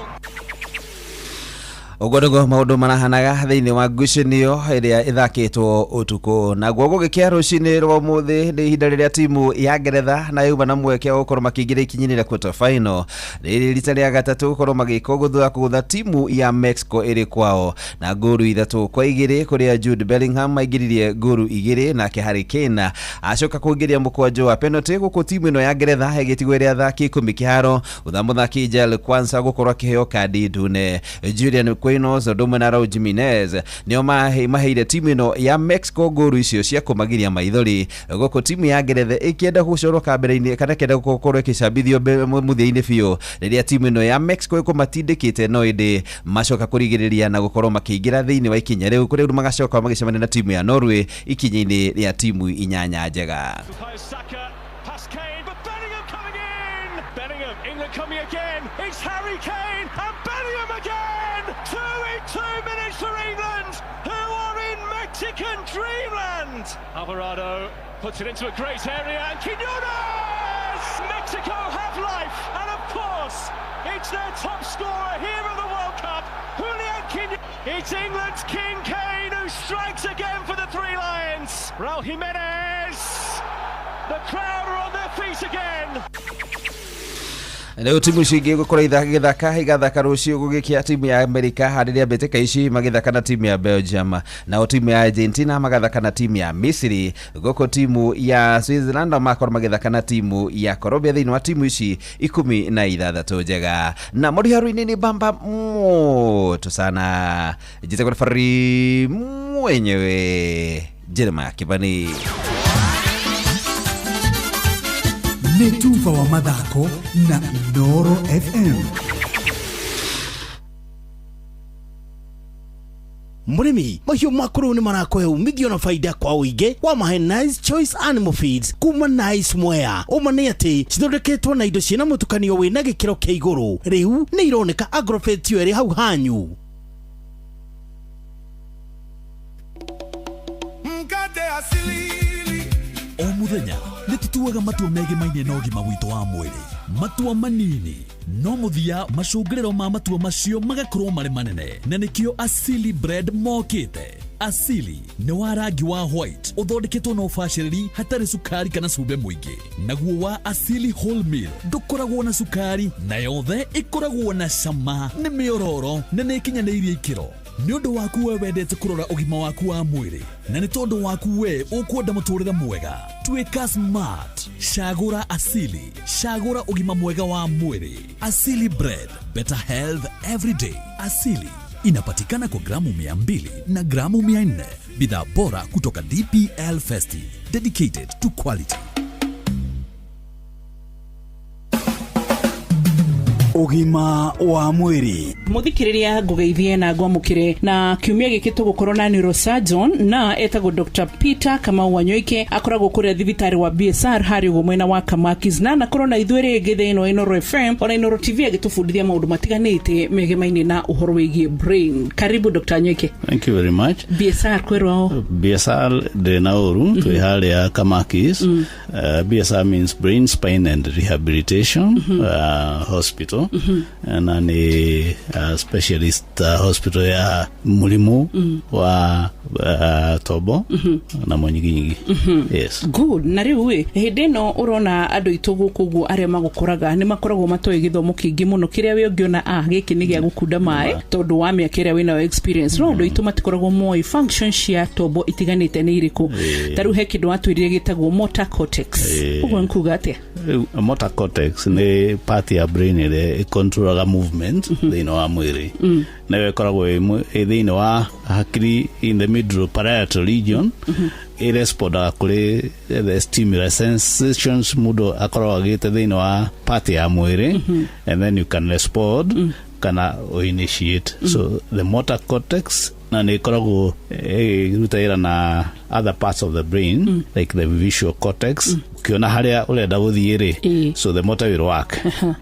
Ũguo nĩguo maũndũ marahanaga thĩinĩ wa ngucanio ĩrĩa ĩthakĩtwo ũtukũ. Naguo gũgĩkĩa rũcinĩ rwa ũmũthĩ nĩ ihinda rĩrĩa timu ya Ngeretha na yauma na mweke wa gũkorwo makĩingĩra ikinya-inĩ rĩa quarter final. Rĩrĩ rita rĩa gatatũ gũkorwo magĩka ũguo thutha wa kũgũtha timu ya Mexico ĩrĩ kwao na ngũru 3-2 kũrĩa Jude Bellingham aingĩririe ngũru 2 nake Harry Kane acoka kũingĩria mũkwanjũ wa penalty gũkũ timu ĩno ya Ngeretha ĩgĩtigwo ĩrĩ athaki 10 kĩharo thutha mũthaki Jael Kwanza gũkorwo akĩheo kandi ndune. Julian Quinones ũndũ na Raul Jimenez nĩo maheire timu ĩno ya Mexico ngũru icio cia kũmagiria maithori gũkũ timu ya Ngeretha ĩkĩenda gũcoroka mbere-inĩ kana ĩkĩenda gũkorwo ĩkĩcambithio mũthia-inĩ biũ rĩrĩa timu ĩno ya Mexico ĩkũmatindĩkĩte, no ĩndĩ macoka kũrigĩrĩria na gũkorwo makĩingĩra thĩinĩ wa ikinya rĩu kũrĩa magacoka magĩcemania na timu ya Norway ikinya-inĩ rĩa timu 8 njega. Coming again, it's Harry Kane and Bellingham again! 2 in 2 minutes for England, who are in Mexican dreamland! Alvarado puts it into a great area and Quiñones! Mexico have life, and of course, it's their top scorer here at the World Cup, Julian Quiñones. It's England's King Kane who strikes again for the Three Lions. Raul Jimenez! The crowd are on their feet again! Rĩu timu icio ingĩ gũkorwo igĩthaka igathaka rũciũ gũgĩkĩa timu ya America harĩrĩa mbĩtĩka ici magĩthaka na timu ya Belgium, nao timu ya Argentina magathaka na timu ya Misiri, gũkũ timu ya Switzerland makorwo magĩthaka na timu ya Colombia thĩinĩ wa timu ici 16 njega. Na mũriharu-inĩ nĩ bamba moto sana, njĩtagwo referee mwenyewe Jeremiah Kibani. Nĩ tuba wa mathako na Inooro FM. Mũrĩmi, mahiũ maku rĩu nĩ marakũhe umithio na faida kwa ũingĩ wa mahe Nice Choice Animal Feeds kuma Nice Mwea. Ũma nĩ atĩ cithondeketwo na indo ciĩna mũtukanio wĩna gĩkĩro kĩa igũrũ. Rĩu nĩ ironeka Agrovet ĩrĩ hau hanyu. Mkate asili. O mũthenya nĩ tũtuaga matua megimaine na ũgima witũ wa mwĩrĩ, matua manini no mũthia macũngĩrĩro ma matua macio magakorwo marĩ manene, na nĩkĩo Asili Bread mokĩte. Asili nĩ wa rangi wa white ũthondeketwo na ũbacĩrĩri hatarĩ cukari kana cumbĩ mũingĩ, naguo wa Asili Wholemeal ndũkoragwo na cukari na yothe ĩkoragwo na cama, nĩ mĩororo na nĩ ĩkinyanĩirie ikĩro. Nĩ ũndũ waku we wendete kũrora ũgima waku wa mwĩrĩ, na nĩ tondũ waku we ũkwenda mũtũrĩre mwega, tuĩka smart, cagũra Asili, cagũra ũgima mwega wa mwĩrĩ. Asili Bread, better health every day. Asili inapatikana kwa gramu 200 na gramu 400. Bidhaa bora kutoka DPL Festive, dedicated to quality. Ũgima wa mwĩrĩ. Muthikiriria, ngugeithie na ngwamukire na kiumia giki tugukorwo na neurosurgeon na etagwo Dr Peter Kamau Wanyoike, akoragwo kuria thibitari wa BSR hari uguo mwena wa Kamakis, na anakorwo na ithuĩ rĩngĩ thĩinĩ wa Inooro FM ona Inooro TV agĩtũbundithia maũndũ matiganĩte megemainie na ũhoro wĩgiĩ brain. Karibu, Dr Wanyoike. Thank you very much. BSR kwĩrwo? BSR ndĩ na ũru, twĩ harĩa Kamakis. BSR means Brain, Spine and Rehabilitation Hospital, na nĩ specialist hospital ya mũrimũ wa tombo na mũnyiginyigi. Yes. Good. Na rĩu ĩ, hĩndĩ ĩno ũrona andũ aitũ gũkũ ũguo arĩa magũkoraga nĩ makoragwo matoĩ gĩthomo kĩingĩ mũno kĩrĩa we ũngĩona a gĩkĩ nĩ gĩa gũkunda maĩ tondũ wa mĩaka ĩrĩa wĩnayo experience, no andũ aitũ matikoragwo moĩ function cia tombo itiganĩte nĩ irĩkũ. Ta rĩu he kĩndũ watwĩrire gĩtagwo motor cortex. Ũguo nĩ kuga atĩa? Rĩu, motor cortex nĩ part ya brain ĩrĩa ĩcontrolaga movement thĩinĩ wa mwĩrĩ. Nayo ĩkoragwo ĩ thĩinĩ wa hakiri, in the middle parietal region. Ĩrespondaga kũrĩ the stimuli, sensations mũndũ akoragwo agĩte thĩinĩ wa part ya mwĩrĩ, and then you can respond kana o initiate. So the motor cortex na nĩ ĩkoragwo ĩruta wĩra na other parts of the brain, like the visual cortex. Ũkĩona harĩa ũrenda gũthiĩ rĩ, so the motor will work.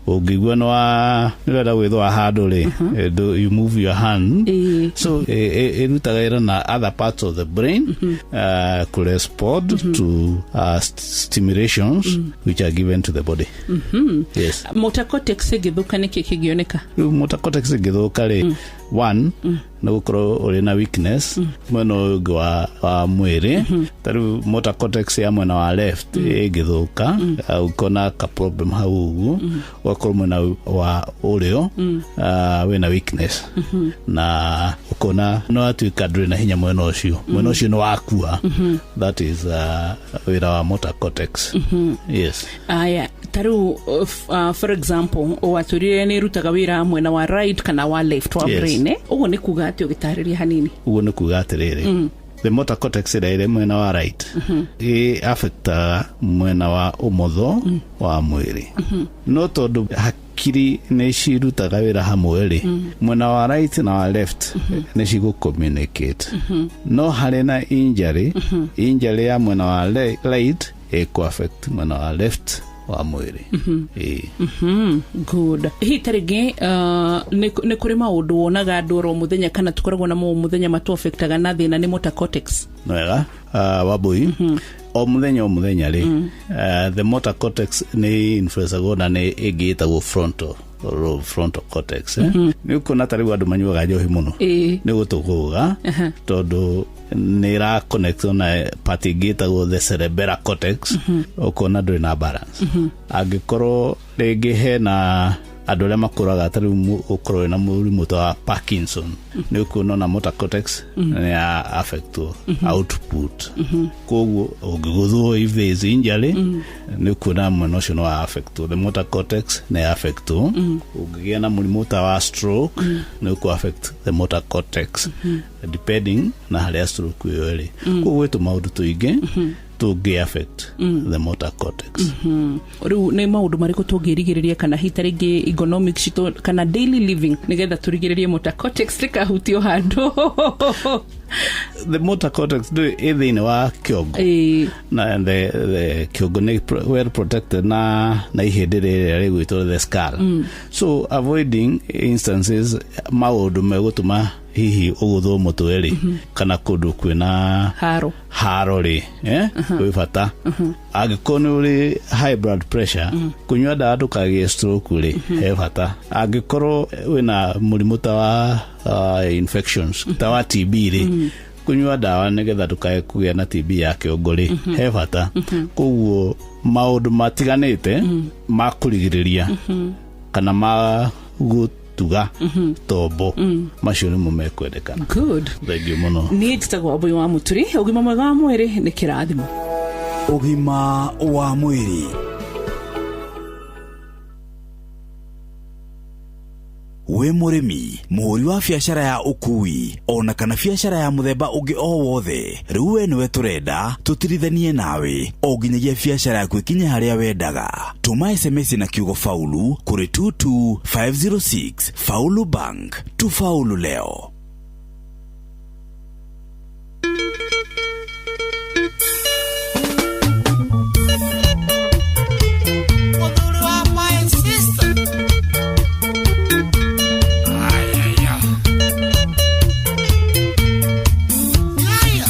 Ũngĩigua nĩ wa nĩ ũrenda gwĩthũa handũ rĩ, you move your hand. So ĩrutaga wĩra na other parts of the brain kũrespond to stimulations which are given to the body. Yes. Motor cortex ĩngĩthũka, nĩkĩ kĩngĩoneka? Rĩu motor cortex ĩngĩthũka rĩ, one nĩ gũkorwo ũrĩ na weakness mwena ũyũ ũngĩ wa mwĩrĩ. Ta rĩu motor cortex ya mwena wa left ĩngĩthũka, ũkona ka problem hau ũguo, ũgakorwo mwena wa ũrĩo wĩna weakness, na ũkona no atuĩka ndũrĩ na hinya mwena ũcio, mwena ũcio nĩ wakua. That is wĩra wa motor cortex. Yes. Aya, ta rĩu for example, watwĩrire nĩ ĩrutaga wĩra mwena wa right kana wa left wa brain, eh? Ũguo nĩ kuga atĩ, ũgĩtarĩria hanini? Ũguo nĩ kuga atĩrĩrĩ, the motor cortex ĩrĩa ĩrĩ mwena wa right ĩ affectaga mwena wa ũmotho wa mwĩrĩ, no tondũ hakiri nĩ cirutaga wĩra hamwe rĩ, mwena wa right na wa left nĩ cigũ communicate. No harĩ na injury, injury ya mwena wa right ĩkũ affect mwena wa left wa mwĩrĩ. Ĩĩ. Good. Hihi ta rĩngĩ nĩ kũrĩ maũndũ wonaga andũ oro mũthenya kana tũkoragwo namo o mũthenya matũ-affectaga na thĩna nĩ motor cortex? Wega, Wambui, o mũthenya o mũthenya rĩ, the motor cortex nĩ influencagwo na nĩ ĩngĩ ĩtagwo frontal lobe, frontal cortex, eh? Nĩ ũkuona ta rĩu andũ manyuaga njohi mũno, nĩ gũtũgũga tondũ nĩ ĩra connect na part ĩngĩ ĩtagwo the cerebellar cortex. Ũkona ndũrĩ na balance. Angĩkorwo rĩngĩ hena andũ arĩa makũraga, ta rĩu ũkorwo wĩna mũrimũ ta wa Parkinson, nĩ ũkuona ona motor cortex nĩ ya affectwo output. Koguo ũngĩgũthwo, if there is injury, nĩ ũkuona mwena ũcio nĩ wa affectwo, the motor cortex nĩ ya affectwo. Ũngĩgĩa na mũrimũ ta wa stroke, nĩ ũkũ affect the motor cortex, depending na harĩa stroke ĩyo ĩrĩ. Koguo gwĩ tũmaũndũ tũingĩ tũngĩ affect the motor cortex. Rĩu nĩ maũndũ marĩkũ tũngĩrigĩrĩria, kana hihi ta rĩngĩ ergonomics citũ kana daily living, nĩgetha tũrigĩrĩrie motor cortex ndĩkahutio handũ? The motor cortex ndũ ĩ thĩinĩ wa kĩongo, na the kĩongo nĩ well protected na ihĩndĩ rĩrĩa rĩgwĩtwo the skull. So avoiding instances, maũndũ megũtũma hihi ũgũthwo mũtwe rĩ, kana kũndũ kwĩna haro. Haro rĩ, eh? Gwĩ bata angĩkorwo nĩ ũrĩ high blood pressure, kũnyua ndawa ndũkagĩe stroke rĩ, he bata. Angĩkorwo wĩna mũrimũ ta wa infections ta wa TB rĩ, kũnyua ndawa nĩgetha ndũkae kũgĩa na TB ya kĩongo rĩ, he bata. Koguo maũndũ matiganĩte ma kũrigĩrĩria kana ma gũtuga tombo, macio nĩmo mekwendekana. Good. Thengiũ mũno. Niĩ njĩtagwo Wambui wa Mũturi. Ũgima mwega wa mwĩrĩ nĩ kĩrathimo. Ũgima wa mwĩrĩ. Wĩ mũrĩmi, mũhũri wa biacara ya ũkui ona kana biacara ya mũthemba ũngĩ o wothe, rĩu we nĩwe tũrenda tũtirithanie nawe o nginyagia biacara yaku ĩkinye harĩa wendaga. Tũma SMS na kiugo faulu kũrĩ 22506. Faulu Bank, tufaulu leo. Mũthuri wa my sister. Ayaya. Yaya.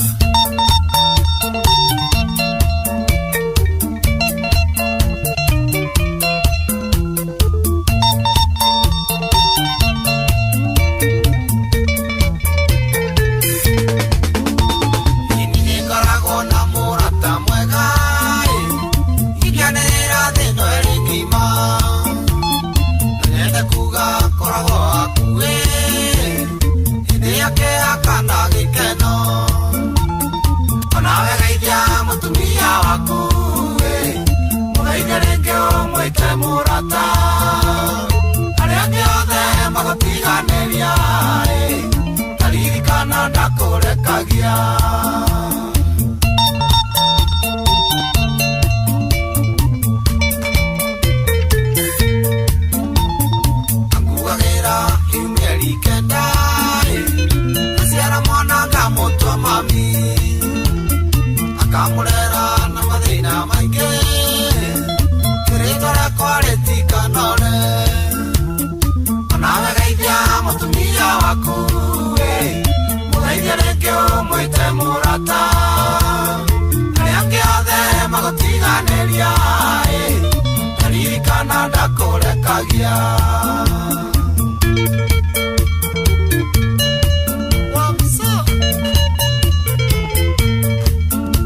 Nĩngoragwo na mũrata mwega ĩ, ingĩanĩrĩra thĩ ĩno ĩrĩ ng'ima. Na nyende kuga ngoragwo hakuhĩ hĩndĩ ya kĩeha kana gĩkeno. Onawe geithia mũtumia waku ĩ, mũgeithie rĩngĩ ũmwĩte mũrata. Arĩa angĩ othe magũtiganĩria ĩ, ta ririkana ndakũrekagia. Anguagĩra iu mĩeri 9 ĩ, aciara mwana ngamũtua mami, akamũrera na mathĩna maingĩ, rĩtwa rĩakwa rĩtikanore. Onawe geithia mũtumia waku ĩ, mũgeithie rĩngĩ ũmwĩte mũrata. Arĩa angĩ othe magũtiganĩria ĩ, ta ririkana ndakũrekagia.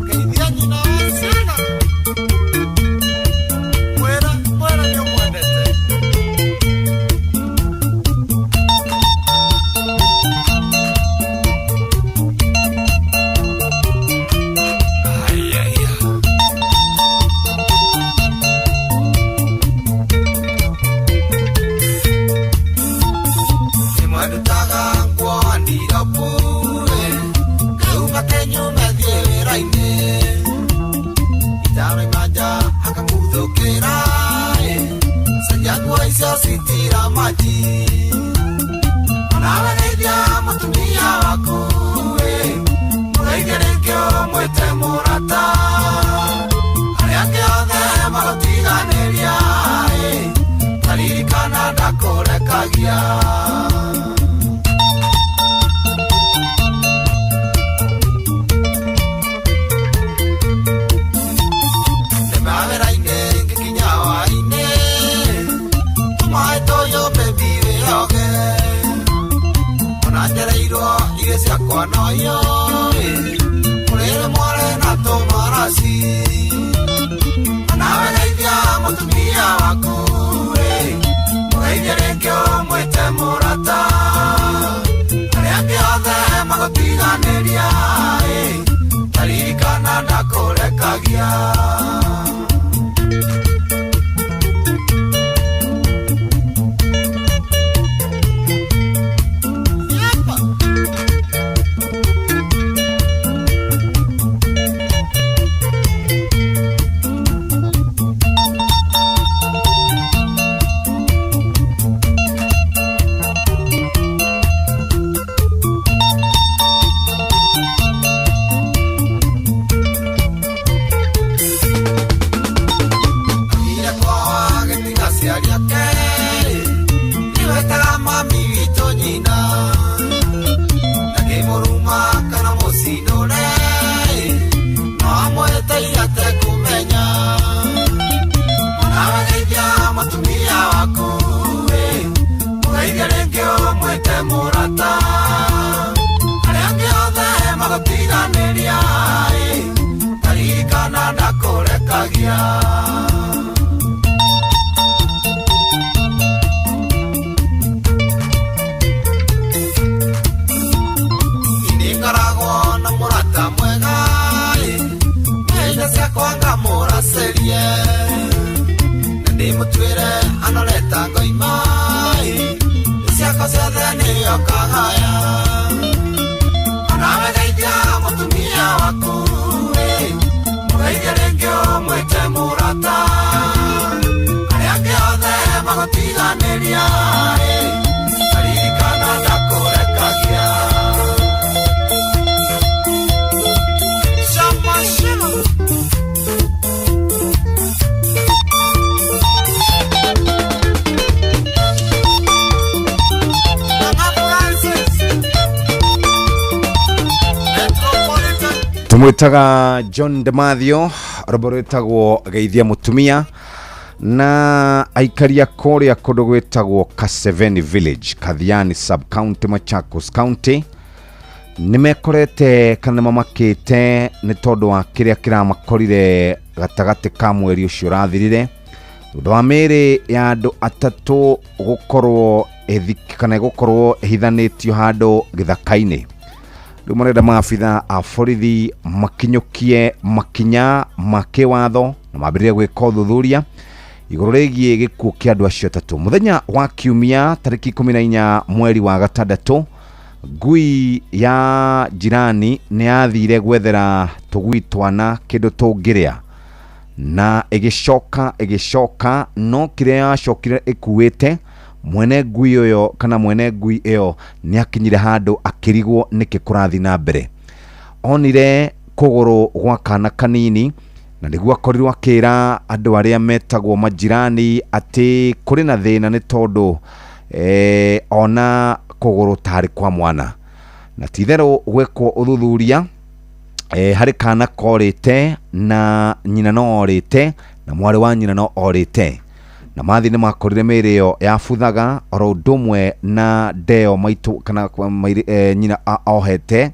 Geithia nyina wa ciana. Mwĩre, mwĩre nĩũmwendete. Ayaya. Nĩmwendutaga nguo ndirobu ĩ, ngauma kĩnyume thiĩ wĩra-inĩ. Itaraima nja akanguthũkĩra ĩ, cenjia nguo icio citira maji. Onawe geithia mũtumia waku ĩ, mũgeithie rĩngĩ ũmwĩte mũrata. Arĩa angĩ othe magũtiganĩria ĩ, ta ririkana ndakũrekagia. Nĩ mawĩra-inĩ ngĩkinya hwaĩ-inĩ, tũmaĩ tũyũ baby wĩyoge. Ona njereirwo irio ciakwa no io ĩ, mũrĩre mware na tũmaraci. Onawe geithia mũtumia waku ĩ, mũgeithie rĩngĩ ũmwĩte mũrata. Arĩa angĩ othe magũtiganĩria ĩ, ta ririkana ndakũrekagia. Athire kwao agĩtiga aciari ake, nĩwetaga mami witũ nyina. Ndangĩmũruma kana mũcinũre, no amwĩte atekũmenya. Onawe geithia mũtumia waku ĩ, mũgeithie rĩngĩ ũmwĩte mũrata. Arĩa angĩ othe magũtiganĩria ĩ, ta ririkana ndakũrekagia. Nĩngoragwo na mũrata mwega ĩ, mbeca ciakwa ngamũracĩrie. Na ndĩmũtuĩre anoreta ngoima ĩ, nĩ cia Hingo ciothe nĩyo kagaya. Onawe geithia mũtumia waku ĩ, mũgeithie rĩngĩ ũmwĩte mũrata. Arĩa angĩ othe magũtiganĩria ĩ, taririkana ndakũrekagia. Shama Shama. Tumwitaga John Demathio, rwĩmbo rwĩtagwo Geithia Mũtumia, na aikaria kũrĩa kũndũ gwĩtagwo Kaseveni Village, Kathiani Sub County, Machakos County, nĩmekorete kana nĩmamakĩte nĩ tondũ wa kĩrĩa kĩramakorire gatagatĩ ka mweri ũcio ũrathirire, thutha wa mĩĩrĩ ya andũ atatũ gũkorwo kana gũkorwo ĩhithanĩtio handũ gĩthaka-inĩ. Rĩu marenda maabitha a borithi makinyũkie makinya ma kĩwatho na mambĩrĩrie gwĩka ũthuthuria igũrũ rĩgiĩ gĩkuũ kĩa andũ acio atatũ. Mũthenya wa kiumia tarĩki 14 mweri wa gatandatũ, ngui ya jirani nĩ yathire gwethera tũgui twana kĩndũ tũngĩrĩa, na ĩgĩcoka no kĩrĩa yacokire ĩkuĩte, mwene ngui ũyũ kana mwene ngui ĩyo nĩ akinyire handũ akĩrigwo nĩkĩ kũrathiĩ na mbere. Onire kũgũrũ gwa kana kanini, na nĩguo akorirwo akĩra andũ arĩa metagwo majirani atĩ kũrĩ na thĩna nĩ tondũ ona kũgũrũ tarĩ kwa mwana. Na ti itherũ gwĩkwo ũthuthuria, harĩ kana korĩte na nyina no orĩte na mwarĩ wa nyina no orĩte, na mathi nĩ makorire mĩĩrĩ ĩyo yabuthaga oro ũndũ ũmwe na ndeo maitũ kana nyina ohete,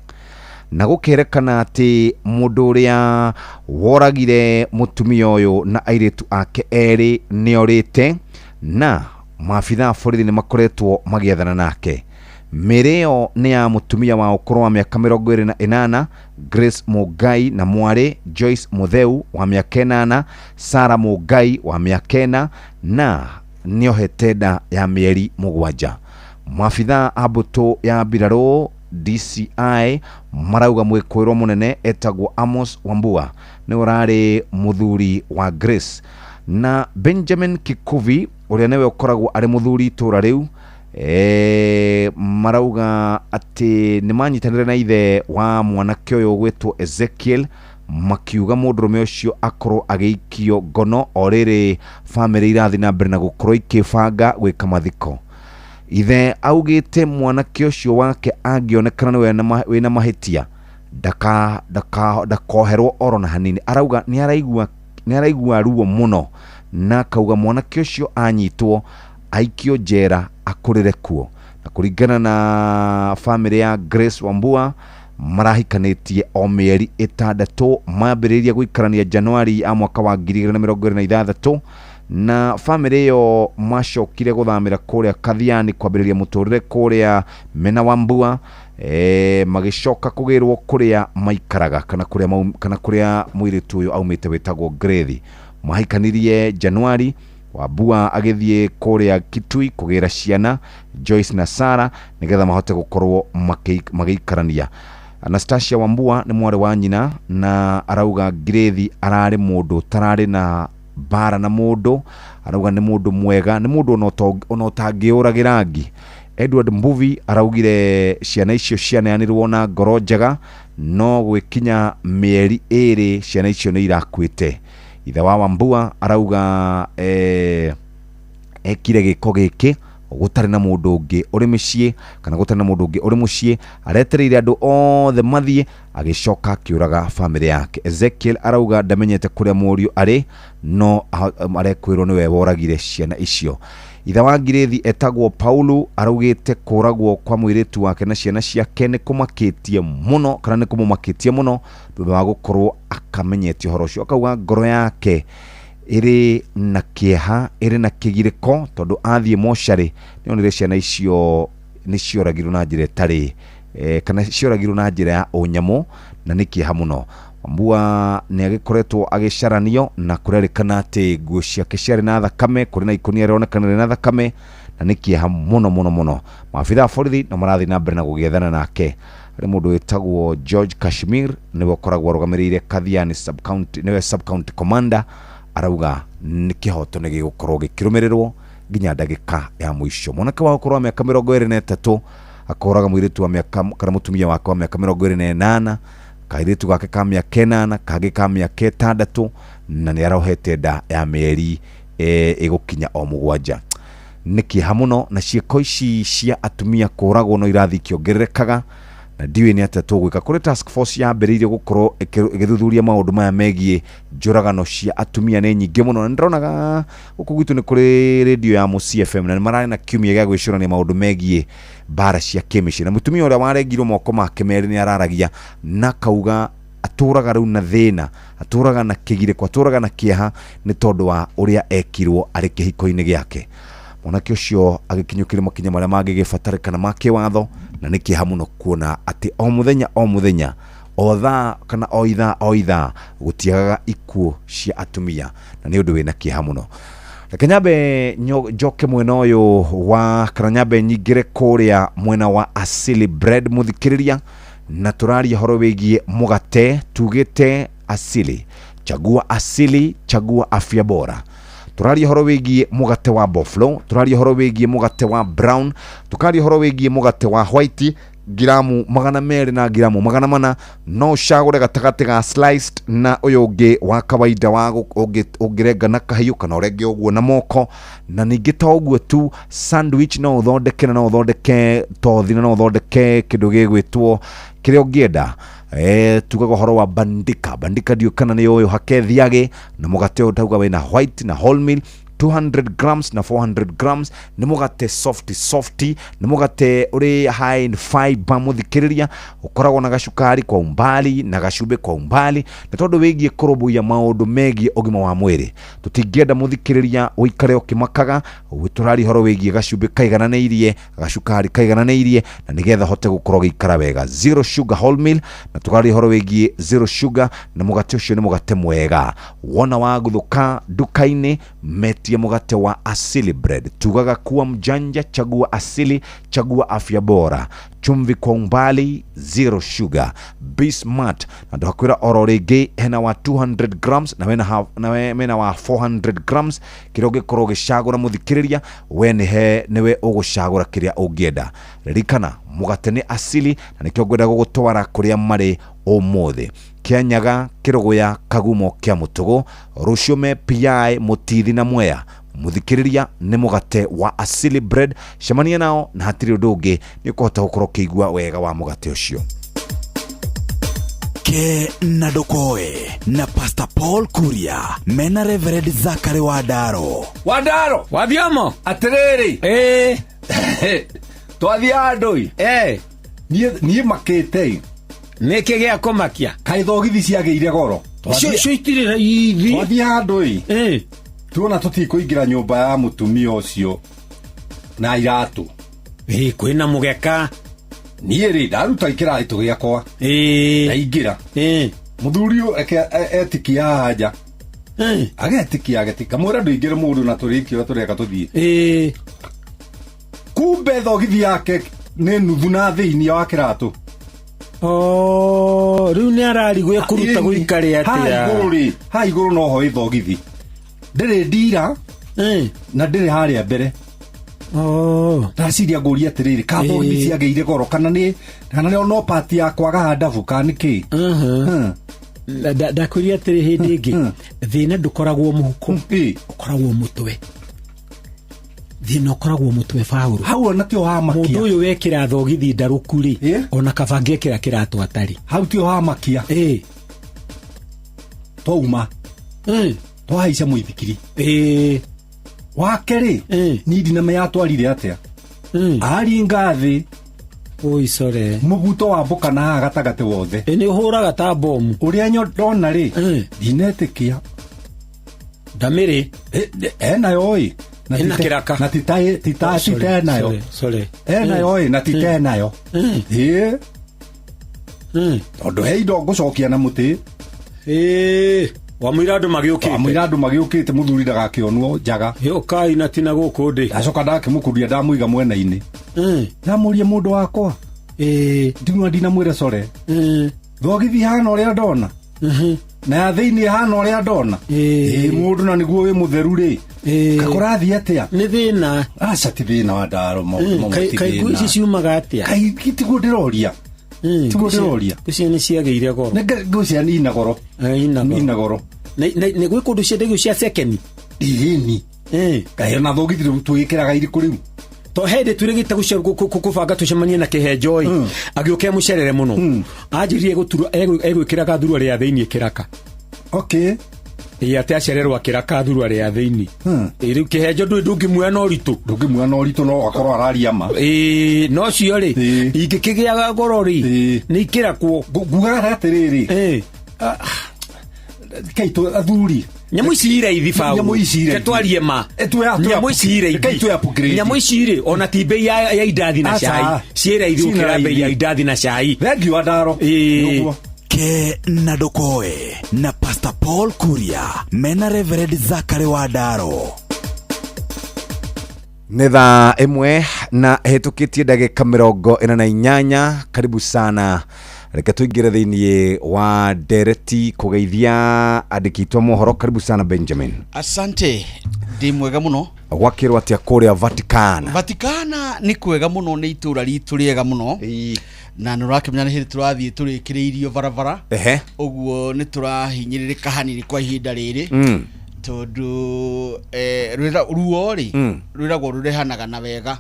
na gũkĩrekana atĩ mũndũ ũrĩa woragire mũtumia ũyũ na airĩtu ake erĩ nĩ orĩte, na maabitha a borithi nĩ makoretwo magĩethana nake. Mĩĩrĩ ĩyo nĩ ya mũtumia wa ũkũrũ wa mĩaka 28 Grace Mugai na mwarĩ Joyce Mutheu wa mĩaka 8, Sarah Mugai wa mĩaka 4, na nĩohete nda ya mĩeri 7. Maabitha a mbũtũ ya mbirarũ DCI marauga mwĩkũĩrwo mũnene etagwo Amos Wambua nĩwe ũrarĩ mũthuri wa Grace, na Benjamin Kikuvi ũrĩa nĩwe ũkoragwo arĩ mũthuri itũra rĩu, marauga atĩ nĩ manyitanĩire na ithe wa mwanake ũyũ ũgwĩtwo Ezekiel, makiuga mũndũrũme ũcio akorwo agĩikio ngono o rĩrĩ bamĩrĩ irathiĩ na mbere na gũkorwo ikĩbanga gwĩka mathiko. Ithe augĩte mwanake ũcio wake angĩonekana nĩwe wĩna mahĩtia ndakoherwo oro na hanini. Arauga nĩ araigua ruo mũno, na akauga mwanake ũcio anyitwo aikio njera akũrĩre kuo. Na kũringana na bamĩrĩ ya Grace Wambua, marahikanĩtie o mĩeri 6, mambĩrĩirie gũikarania Januari ya mwaka wa 2026, na bamĩrĩ ĩyo macokire gũthamĩra kũrĩa Kathiani kwambĩrĩria mũtũrĩre kũrĩa mena Wambua, magĩcoka kũgĩrwo kũrĩa maikaraga kana kũrĩa mũirĩtu ũyũ aumĩte wĩtagwo Grace. Mahikanirie Januari, Wambua agĩthiĩ kũrĩa Kitui kũgĩra ciana Joyce na Sarah nĩgetha mahote gũkorwo magĩikarania. Anastasia Wambua nĩ mwarĩ wa nyina, na arauga Grace ararĩ mũndũ ũtararĩ na mbara na mũndũ, arauga nĩ mũndũ mwega, nĩ mũndũ ona ũtangĩũragĩra ngi. Edward Mbuvi araugire ciana icio cianeanirwo na ngoro njega, no gwĩkinya mĩeri 2 ciana icio nĩ irakuĩte. Ithe wa Wambua arauga ekire gĩko gĩkĩ gũtarĩ na mũndũ ũngĩ ũrĩ mĩciĩ kana gũtarĩ na mũndũ ũngĩ ũrĩ mũciĩ, aretereire andũ othe mathiĩ, agĩcoka akĩũraga bamĩrĩ yake. Ezekiel arauga ndamenyete kũrĩa mũriũ arĩ, no arekwĩrwo nĩwe woragire ciana icio. Ithe wa Ngirĩthi etagwo Paulu araugĩte kũragwo kwa mũirĩtu wake na ciana ciake nĩ kũmakĩtie mũno kana nĩ kũmũmakĩtie mũno thutha wa gũkorwo akamenyetie ũhoro ũcio. Akauga ngoro yake ĩrĩ na kĩeha, ĩrĩ na kĩgirĩko, tondũ athiĩ mocarĩ nĩonire ciana icio nĩ cioragirwo na njĩra ĩtarĩ kana cioragirwo na njĩra ya ũnyamũ, na nĩ kĩeha mũno. Wambua nĩ agĩkoretwo agĩcaranio, na kũrerĩkana atĩ nguo ciake ciarĩ na thakame, kũrĩ na ikũnia rĩronekana rĩna thakame, Na nĩ kĩeha mũno mũno mũno. Maabitha a borithi no marathiĩ na mbere na gũgĩethana nake. Harĩ mũndũ wĩtagwo George Kashmir, nĩwe ũkoragwo arũgamĩrĩire Kathiani sub-county, nĩwe sub-county commander, arauga nĩ kĩhoto nĩ gĩgũkorwo gĩkĩrũmĩrĩrwo nginya ndagĩka ya mũico. Mwanake wa ũkũrũ wa mĩaka 23 akoraga mũirĩtu wa mĩaka kana mũtumia wake wa mĩaka 28, kairĩtu gake ka mĩaka 8, kangĩ ka mĩaka 6, na nĩ arohete nda ya mĩeri ĩgũkinya o 7. Nĩ kĩeha mũno, na ciĩko ici cia atumia kũragwo no irathiĩ ikĩongererekaga, na ndiũĩ nĩ atĩa tũgwĩka. Kũrĩ task force yambĩrĩirie gũkorwo ĩgĩthuthuria maũndũ maya megiĩ njũragano cia atumia nĩ nyingĩ mũno, na nĩndĩronaga gũkũ gwitũ nĩ kũrĩ radio ya Mũciĩ FM, na nĩ mararĩ na kiumia gĩa gwĩcũrania maũndũ megiĩ mbara cia kĩmĩciĩ, na mũtumia ũrĩa warengirwo moko make merĩ nĩ araragia na akauga atũraga rĩu na thĩna, atũraga na kĩgirĩko, atũraga na kĩeha nĩ tondũ wa ũrĩa ekirwo arĩ kĩhiko-inĩ gĩake. Mwanake ũcio agĩkinyũkĩria makinya marĩa mangĩgĩbatarĩkana ma kĩwatho, na nĩ kĩeha mũno kuona atĩ o mũthenya o mũthenya, o thaa kana o ithaa o ithaa, gũtiagaga ikuũ cia atumia, na nĩ ũndũ wĩna kĩeha mũno. Reke nyambe njoke mwena ũyũ wa, kana nyambe nyingĩre kũrĩa mwena wa Asili Bread mũthikĩrĩria, na tũraria ũhoro wĩgiĩ mũgate. Tugĩte Asili, chagua Asili, chagua afya bora. Tũraria ũhoro wĩgiĩ mũgate wa Buffalo, tũraria ũhoro wĩgiĩ mũgate wa brown, tũkaria ũhoro wĩgiĩ mũgate wa white, ngiramu 200 na ngiramu 400. No ũcagũre gatagatĩ ga sliced na ũyũ ũngĩ wa kawaida wa ũngĩrenga na kahiũ kana ũrenge ũguo na moko. Na ningĩ to ũguo tu, sandwich no ũthondeke, na no ũthondeke tothi, na no ũthondeke kĩndũ gĩgwĩtwo kĩrĩa ũngĩenda. Tugaga ũhoro wa bandika. Bandika ndiũĩ kana nĩ ũyũ hakethiage, na mũgate ũyũ ndauga wĩna white na wholemeal 200 grams na 400 grams. Nĩ mũgate soft soft, nĩ mũgate ũrĩ high in fiber mũthikĩrĩria, ũkoragwo na gacukari kwa umbali na gacumbĩ kwa umbali, na tondũ wĩgiĩ kũrũmbũiya maũndũ megiĩ ũgima wa mwĩrĩ, tũtingĩenda mũthikĩrĩria ũikare ũkĩmakaga. Tũraria ũhoro wĩgiĩ gacumbĩ kaigananĩirie, gacukari kaigananĩirie, na nĩgetha hote gũkorwo gĩikara wega. Zero sugar wholemeal, na tũkaria ũhoro wĩgiĩ zero sugar, na mũgate ũcio nĩ mũgate mwega. Wona waguthũka nduka-inĩ, metie mũgate wa Asili Bread. Tugaga kuwa mjanja, chagua Asili, chagua afya bora. Chumvi kwa umbali, zero sugar. Be smart. Na ndakwĩra oro rĩngĩ, hena wa 200 grams na wena wa 400 grams. Kĩrĩa ũngĩkorwo ũgĩcagũra mũthikĩrĩria, we nĩwe ũgũcagũra kĩrĩa ũngĩenda. Ririkana mũgate nĩ Asili, na nĩkĩo ngwenda gũgũtwara kũrĩa marĩ ũmũthĩ. Kĩanyaga, Kĩrũgũya, Kagumo, kĩa Mũtũgũ, rũciũ me PI, Mũtithi na Mwea. Mũthikĩrĩria nĩ mũgate wa Asili Bread. Cemania nao na hatirĩ ũndũ ũngĩ, nĩ ũkũhota gũkorwo ũkĩigua wega wa mũgate ũcio. Ke na ndũkoe na Pastor Paul Kuria mena Reverend Zachary Wandaro. Wandaro wathiomo atiriri, twathiĩ andũ niĩ makĩte. Nĩkĩ gĩa kũmakia? Kaĩ thogithi ciagĩire goro? Cio itirĩ raithi. Twathiĩ handũ ĩ, tuona tũtikũingĩra nyũmba ya mũtumia ũcio na iratũ. Kwĩna mũgeka. Niĩ rĩ, ndaruta kĩratũ gĩakwa, ndaingĩra. Mũthuri ũyũ etikia haha nja, agetikia agetika, ngamwĩra ndũingĩre mũndũ na tũrĩkie ũrĩa tũreka tũthiĩ. Kumbe thogithi yake nĩ nuthu na thĩinĩ wa kĩratũ. Rĩu nĩ ararigwo ekũruta gũikare atĩa. Haha igũrũ rĩ, haha igũrũ noho ĩ thogithi. Ndĩrĩ ndira na ndĩrĩ harĩa mbere. Ndaciria ngũria atĩrĩrĩ, ka thogithi ciagĩire goro kana nĩ no pati ya kwaga handabu kana nĩ kĩ? Ndakwĩria atĩrĩ hĩndĩ ĩngĩ, thĩna ndũkoragwo mũhuko, ũkoragwo mũtwe. Thĩna ũkoragwo mũtwe Paũlũ. Hau ona tio hamakia. Mũndũ ũyũ wekĩra thogithi ndarũku rĩ, ona kaba angĩekĩra kĩratũ atarĩ. Hau tio hamakia. Twauma. Twahaica mũithikiri. Wake rĩ, niĩ ndinamenya atwarire atĩa. Aringa thĩ. Oi sore. Mũbuto wambũka na haha gatagatĩ wothe. Nĩ ũhũraga ta bomu. Ũrĩa ndona rĩ, ndinetĩkia. Ndamĩrĩ. Enayo ĩ. Ena kĩraka. Na tita enayo. Sorry. Enayo ĩ, na tita enayo. Tondũ he indo ngũcokia na mũtĩ. Wamũira andũ magĩũkĩte. Wamũira andũ magĩũkĩte mũthuri ndagakĩonwo njaga. Ũkai na tina gũkũ ndĩ. Ndacoka ndakĩmũkundia ndamũiga mwena-inĩ. Ndamũria mũndũ wakwa. Ndinwa ndinamwĩra core. Thogithi hana ũrĩa ndona. Na ya thĩinĩ hana ũrĩa ndona. Ĩ mũndũ na nĩguo wĩ mũtheru rĩ. Kakũrathiĩ atĩa? Nĩ thĩna. Aca ti thĩna wa ndaro maũndũ mamwe ti Kaĩ nguo ici thĩna. ciumaga atĩa? Kaĩ tiguo ndĩroria. Tiguo ndĩroria. Nguo nĩ ciagĩire goro. Nĩ nguo cia ina goro. Ina goro. Nĩ gwĩ kũndũ ciendagio cia cekeni. Ĩni. Kaĩ ona thogithi rĩu twĩkĩraga irĩkũ rĩu? To hĩndĩ twĩrĩgĩte kũbanga tũcemanie na kĩhenjo ĩ agĩũka mũcerere mũno anjĩrire egwĩkĩraga thurua rĩa thĩinĩ kĩraka. Okay. Ĩ atĩ acererwo akĩraka thurua rĩa thĩinĩ. Ĩ rĩu kĩhenjo ndũĩ ndũngĩmuoya na ũritũ. Ndũngĩmuoya na ũritũ no akorwo araria ma. Ĩ no cio rĩ ingĩkĩgĩaga goro rĩ nĩ ikĩrakwo. Ngugaga atĩrĩrĩ. Kai tu athuri. Nyamũ ici i raithi Paul. Nyamũ ici i raithi. Ke twarie ma. Nyamũ ici i raithi. Kai tu upgrade. Nyamũ ici rĩ ona ti bei ya indathi na Aca. cai. Ciĩ raithi Ciĩna gũkĩra bei ya raithi. indathi na cai. Thank you Adaro. Ĩ. Ke na ndũkoe na Pastor Paul Kuria mena Reverend Zachary Wandaro. Nĩ thaa ĩmwe na ĩhĩtũkĩtie ndagĩka 48. Karibu sana, reke tũingĩre thĩinĩ wa ndereti kũgeithia andĩki itũ a mohoro. Karibu sana Benjamin. Asante, ndĩ mwega mũno. Gwakĩrwo atĩa kũrĩa Vaticana? Vaticana nĩ kwega mũno, nĩ itũra ritũ rĩega mũno na nĩ ũrakĩmenya nĩ hĩndĩ tũrathiĩ tũrĩkĩrĩirio barabara. Ũguo nĩ tũrahinyĩrĩrĩka hanini kwa ihinda rĩrĩ tondũ ruo rĩ rwĩragwo rũrehanaga na wega.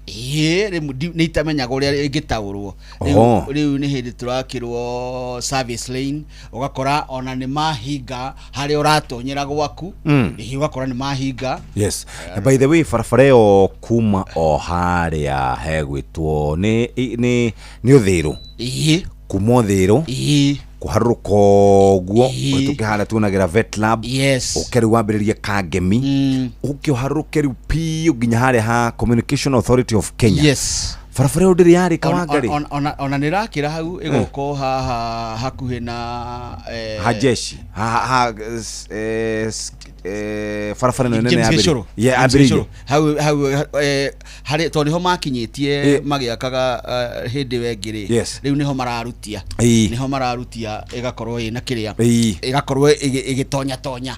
Ĩĩ rĩmwe nĩ itamenyaga ũrĩa ĩngĩtaũrwo. Rĩu nĩ hĩndĩ tũrakĩrwo service lane, ũgakora ona nĩ mahinga harĩa ũratonyera gwaku. Ĩĩ ũgakora nĩ mahinga. Yes. Na by the way barabara ĩyo kuma o harĩa hegwĩtwo nĩ Ũthĩrũ. Kuma Ũthĩrũ. Kũharũrũka ũguo ũhĩtũke harĩa tuonagĩra vet lab. Ũke rĩu wambĩrĩrie Kangemi. Ũke ũharũrũke rĩu piũ nginya harĩa ha Communication Authority of Kenya. Barabara ĩyo ndĩrĩ yarĩka Wangari? Ona nĩ ĩrakĩra hau ĩgoka haha hakuhĩ na Ha jeshi. Ha barabara ĩno nene James yambĩrĩirie. Gĩcũrũ. Yeah, James yambĩrĩirie. Gĩcũrũ. Hau harĩ tondũ nĩho makinyĩtie magĩakaga hĩndĩ ĩyo ĩngĩ rĩ. Rĩu nĩho mararutia. Nĩho mararutia ĩgakorwo ĩna kĩrĩa. Ĩgakorwo ĩgĩtonya tonya.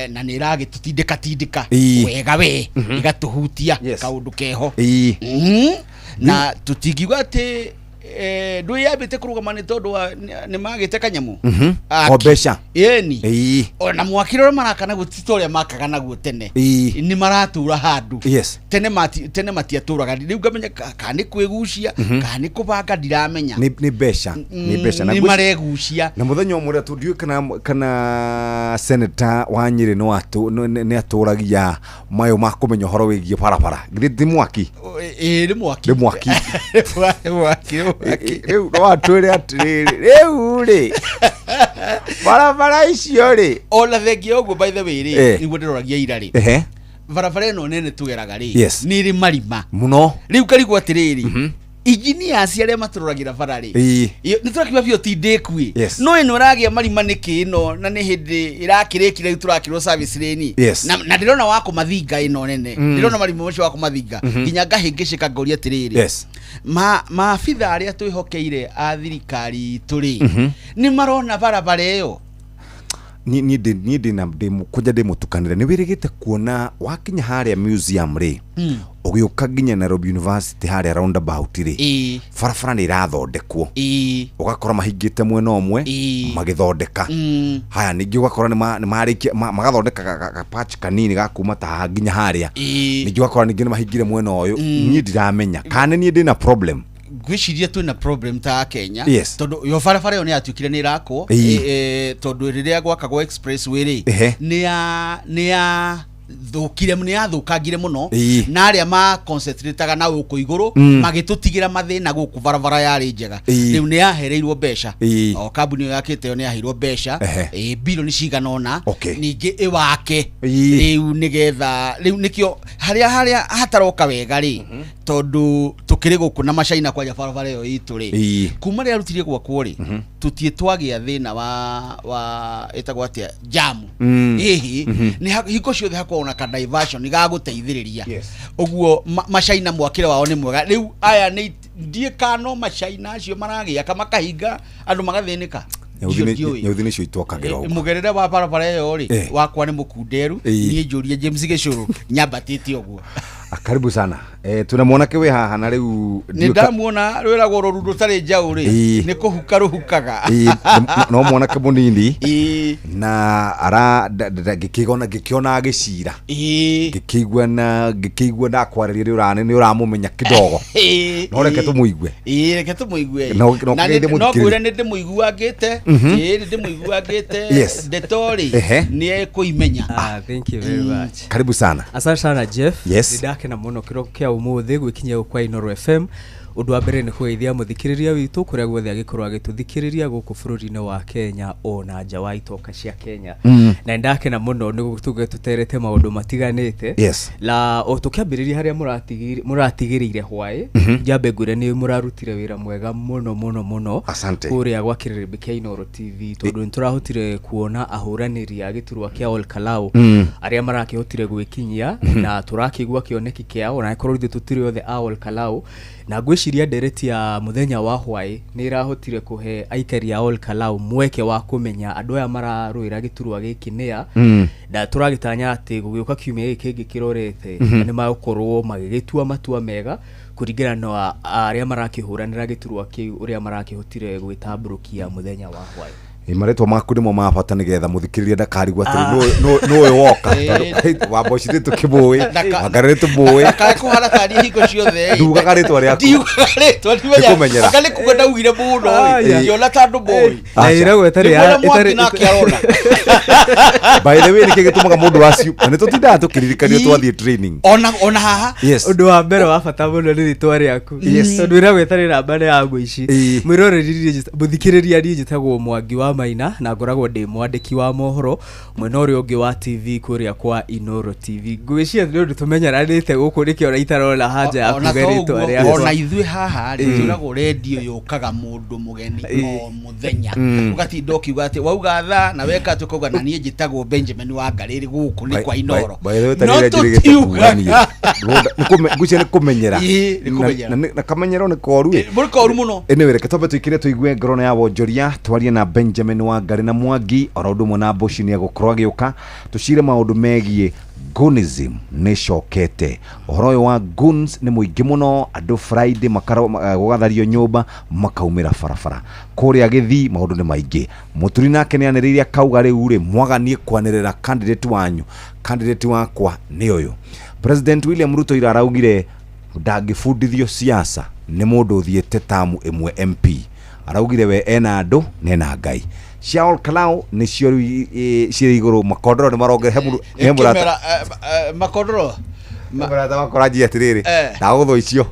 Na nĩ ĩragĩtũtindĩka tindĩka wega we ĩgatũhutia kaũndũ keho. Na tũtingiuga atĩ ndũĩ yambĩte kũrũgama nĩ tondũ wa nĩ magĩte kanyamũ. O mbeca. Ĩni. Ona mwaki ũrĩa maraka naguo ti ta ũrĩa makaga naguo tene. Nĩ maratũra handũ. Tene matiatũraga. Rĩu ngamenya kana nĩ kwĩgucia, kana nĩ kũbanga ndiramenya. Nĩ mbeca. Nĩ mbeca. Na Nĩ maregucia. Na mũthenya ũmwe ũrĩa tũndiũĩ kana senator wa Nyĩrĩ nĩ atũragia mayũ ma kũmenya ũhoro wĩgiĩ barabara. Githĩ ti mwaki? Ĩĩ nĩ mwaki. Nĩ mwaki. Nĩ mwaki, nĩ mwaki. Rĩu no atwĩre atĩrĩrĩ, rĩu rĩ, barabara icio rĩ. Ona thengia ũguo by the way rĩ, nĩguo ndĩroragia ira rĩ. Barabara ĩno nene tũgeraga rĩ, nĩ ĩrĩ marima. Mũno. Rĩu ngarigwo atĩrĩrĩ, engineers arĩa matũroragĩra bara rĩ, nĩ tũrakiuga biũ ti ndĩku ĩ. No ĩno ĩragĩa marima nĩkĩ ĩno, na nĩ hĩndĩ ĩrakĩrĩkire rĩu tũrakĩrwo service lane. Na ndĩrona wa kũmathinga ĩno nene. Ndĩrona marima macio wa kũmathinga. Nginya ngahĩngĩcĩka ngoria atĩrĩrĩ. Maabitha arĩa twĩhokeire a thirikari itũ rĩ, nĩ marona barabara ĩyo. Niĩ ndĩ kwanja ndĩ mũtukanĩre. Nĩ wĩrĩgĩte kuona wakinya harĩa museum rĩ, ũgĩũka nginya Nairobi University harĩa roundabout rĩ, barabara nĩ ĩrathondekwo. Ũgakora mahingĩte mwena ũmwe, magĩthondeka. Haya, ningĩ ũgakora nĩ marĩkia, magathondeka ga patch kanini ga kuma ta haha nginya harĩa. Ningĩ ũgakora ningĩ nĩ mahingire mwena ũyũ. Niĩ ndiramenya kana niĩ ndĩna problem. Ngwĩciria twĩna problem ta Kenya. Tondũ yo barabara ĩyo nĩ yatuĩkire nĩ ĩrakwo, tondũ rĩrĩa gwakagwo expressway rĩ, yathũkire nĩ yathũkangire mũno Ĩĩ. na arĩa ma concentrataga na gũkũ igũrũ Mm. magĩtũtigĩra mathĩna gũkũ barabara yarĩ njega. Ĩĩ. Rĩu nĩ yahereirwo mbeca. Ĩĩ. O kambuni ĩyo yakĩte ĩyo nĩ yaheirwo mbeca Ehe. ĩ bilioni cigana ũna. Okay. Ningĩ ĩwake Ĩĩ. rĩu nĩgetha rĩu nĩkĩo harĩa harĩa hataroka wega rĩ, tondũ tũkĩrĩ gũkũ na macaina kwanja barabara ĩyo itũ rĩ, Ĩĩ. kuma rĩrĩa arutirie gwakwo rĩ, tũtiĩ twagĩa thĩna wa ĩtagwo atĩa, jamu. Ĩhĩ. Nĩ hingo ciothe hakoragwo na ka diversion ga gũteithĩrĩria ũguo. Macaina mwakĩre wao nĩ mwega. Rĩu aya nĩ ndiĩ kano macaina acio maragĩaka makahinga andũ magathĩnĩka. Nyauthi Icio ndiũĩ. Nyauthi nĩcio itwakagĩra ũguo. Mũgerere wa barabara ĩyo rĩ, wakwa nĩ mũkunderu. Niĩ njũrie James Gĩcũrũ nyambatĩte ũguo. Ah, karibu sana. Twĩna mwanake wĩ haha na rĩu Nĩ ndamuona rwĩragwo rũru rũtarĩ njaũ rĩ, nĩ kũhuka rũhukaga. Ĩĩ, no mwanake mũnini Ĩĩ. Na ara ngĩkĩona ngĩkĩona agĩcira, ngĩkĩigua na ngĩkĩigua ndakwarĩria nĩ ũra nĩ ũramũmenya kidogo. No reke tũmũigue. Ĩĩ, reke tũmũigue. No Na kĩgeithie no mũthikĩrĩria. ngwĩre nĩ ndĩmũiguangĩte. Ĩĩ, nĩ ndĩmũiguangĩte. Ndeto rĩ, nĩ ekũimenya. Ah, thank you very much. Karibu sana. Asante sana, Jeff. Yes. Nĩ ndakena mũno kĩroko kĩa ũmũthĩ gwĩkinyia gũkũ kwa Inooro FM. Ũndũ wa mbere nĩ kũgeithia mũthikĩrĩria witũ kũrĩa guothe angĩkorwo agĩtũthikĩrĩria gũkũ bũrũri-inĩ wa Kenya ona nja wa itoka cia Kenya. Na nĩ ndakena mũno nĩ tuge tũterete maũndũ matiganĩte. La o tũkĩambĩrĩria harĩa mũratigĩrĩire hwaĩ, njambe ngwĩre nĩ mũrarutire wĩra mwega mũno mũno mũno. Asante. Kũrĩa gwa kĩrĩrĩmbĩ kĩa Inooro TV, tondũ nĩ tũrahotire kuona ahũranĩri a gĩturwa kĩa Ol Kalou arĩa marakĩhotire gwĩkinyia, na tũrakĩigua kĩoneki kĩao ona angĩkorwo ithuĩ tũtirĩ othe a Ol Kalou. Na ngwĩciria ndereti ya mũthenya wa hwaĩ nĩ ĩrahotire kũhe aikari a Ol Kalou mweke wa kũmenya andũ aya mararũĩra gĩturwa gĩkĩ nĩa. Na tũragĩtanya atĩ gũgĩũka kiumia gĩkĩ kĩngĩ kĩrorete, nĩ magũkorwo magĩgĩtua matua mega kũringana na arĩa marakĩhũranĩra gĩturwa kĩu ũrĩa marakĩhotire gwĩtambũrũkia mũthenya wa hwaĩ. Ĩ, marĩtwa maku nĩmo ma bata nĩgetha mũthikĩrĩria ndakarigwo atĩrĩ nũ ũyũ woka. Tondũ Wamboci nĩ tũkĩmũĩ, Wangari nĩ tũmũĩ. Ndakae kũhana tarĩ hingo ciothe ĩ. Ndugaga rĩtwa rĩaku. Ndiugaga rĩtwa. Nĩ kũmenyera. Anga nĩ kuga ndaugire mũno ĩ, ngĩona ta andũ moĩ. Na ĩragwo ĩtarĩ Nĩ ya kuona Mwangi nake arona. By the way, nĩkĩ gĩtũmaga mũndũ acio na nĩ tũtindaga tũkĩririkanio twathiĩ training? Ona haha. Yes. Ũndũ wa mbere wa bata mũno nĩ rĩtwa rĩaku, tondũ ĩragwo ĩtarĩ namba nĩ ya mũici. Mwĩroreri niĩ mũthikĩrĩria, niĩ njĩtagwo Mwangi wa Maina na ngoragwo ndĩ mwandĩki wa mohoro mwena ũrĩa ũngĩ wa TV kũrĩa kwa Inooro TV. Ngwĩciria nĩ ũndũ tũmenyeranĩte gũkũ nĩkĩo ona itarona haja ya Ona kuga to rĩtwa ũguo, rĩakwa. ona ithuĩ haha rĩ, twĩragwo rendio yũkaga mũndũ mũgeni o mũthenya. Ũgatinda ũkiuga atĩ wauga thaa na weka atĩ ũkauga na niĩ njĩtagwo Benjamin Wangarĩrĩ, gũkũ nĩ kwa Inooro. By the way, No tarĩ njĩrĩgĩte kuga niĩ. tũtiugaga. Ngwĩciria nĩ kũmenyera. Ĩĩ, nĩ kũmenyera. Na kamenyero nĩ koru ĩ. Nĩ koru mũno. Anyway, reke twambe tũikire tũigue ngorono ya wonjoria, twarie na Benjamin Wangari na Mwangi oro ũndũ ũmwe na Mboci nĩ egũkorwo agĩũka tũcire maũndũ megiĩ Goonism nĩ ĩcokete. Ũhoro ũyũ wa goons nĩ mũingĩ mũno, andũ Friday gũgathario nyũmba makaumĩra barabara kũrĩa gĩthii, maũndũ nĩ maingĩ. Mũturi nake nĩ anĩrĩire akauga rĩu rĩ mwaganie kwanĩrĩra candidate wanyu, candidate wakwa nĩ ũyũ. President William Ruto ira araugire ndangĩbundithio siasa nĩ mũndũ ũthiĩte tamu ĩmwe MP. Araugire we ena andũ na ena Ngai. Cia Ol Kalou nĩcio rĩu cirĩ igũrũ, makondoro nĩ marongere he mũndũ he mũrata. Kĩmera, makondoro He mũrata wakwa aranjia atĩrĩrĩ, ndagũthwo icio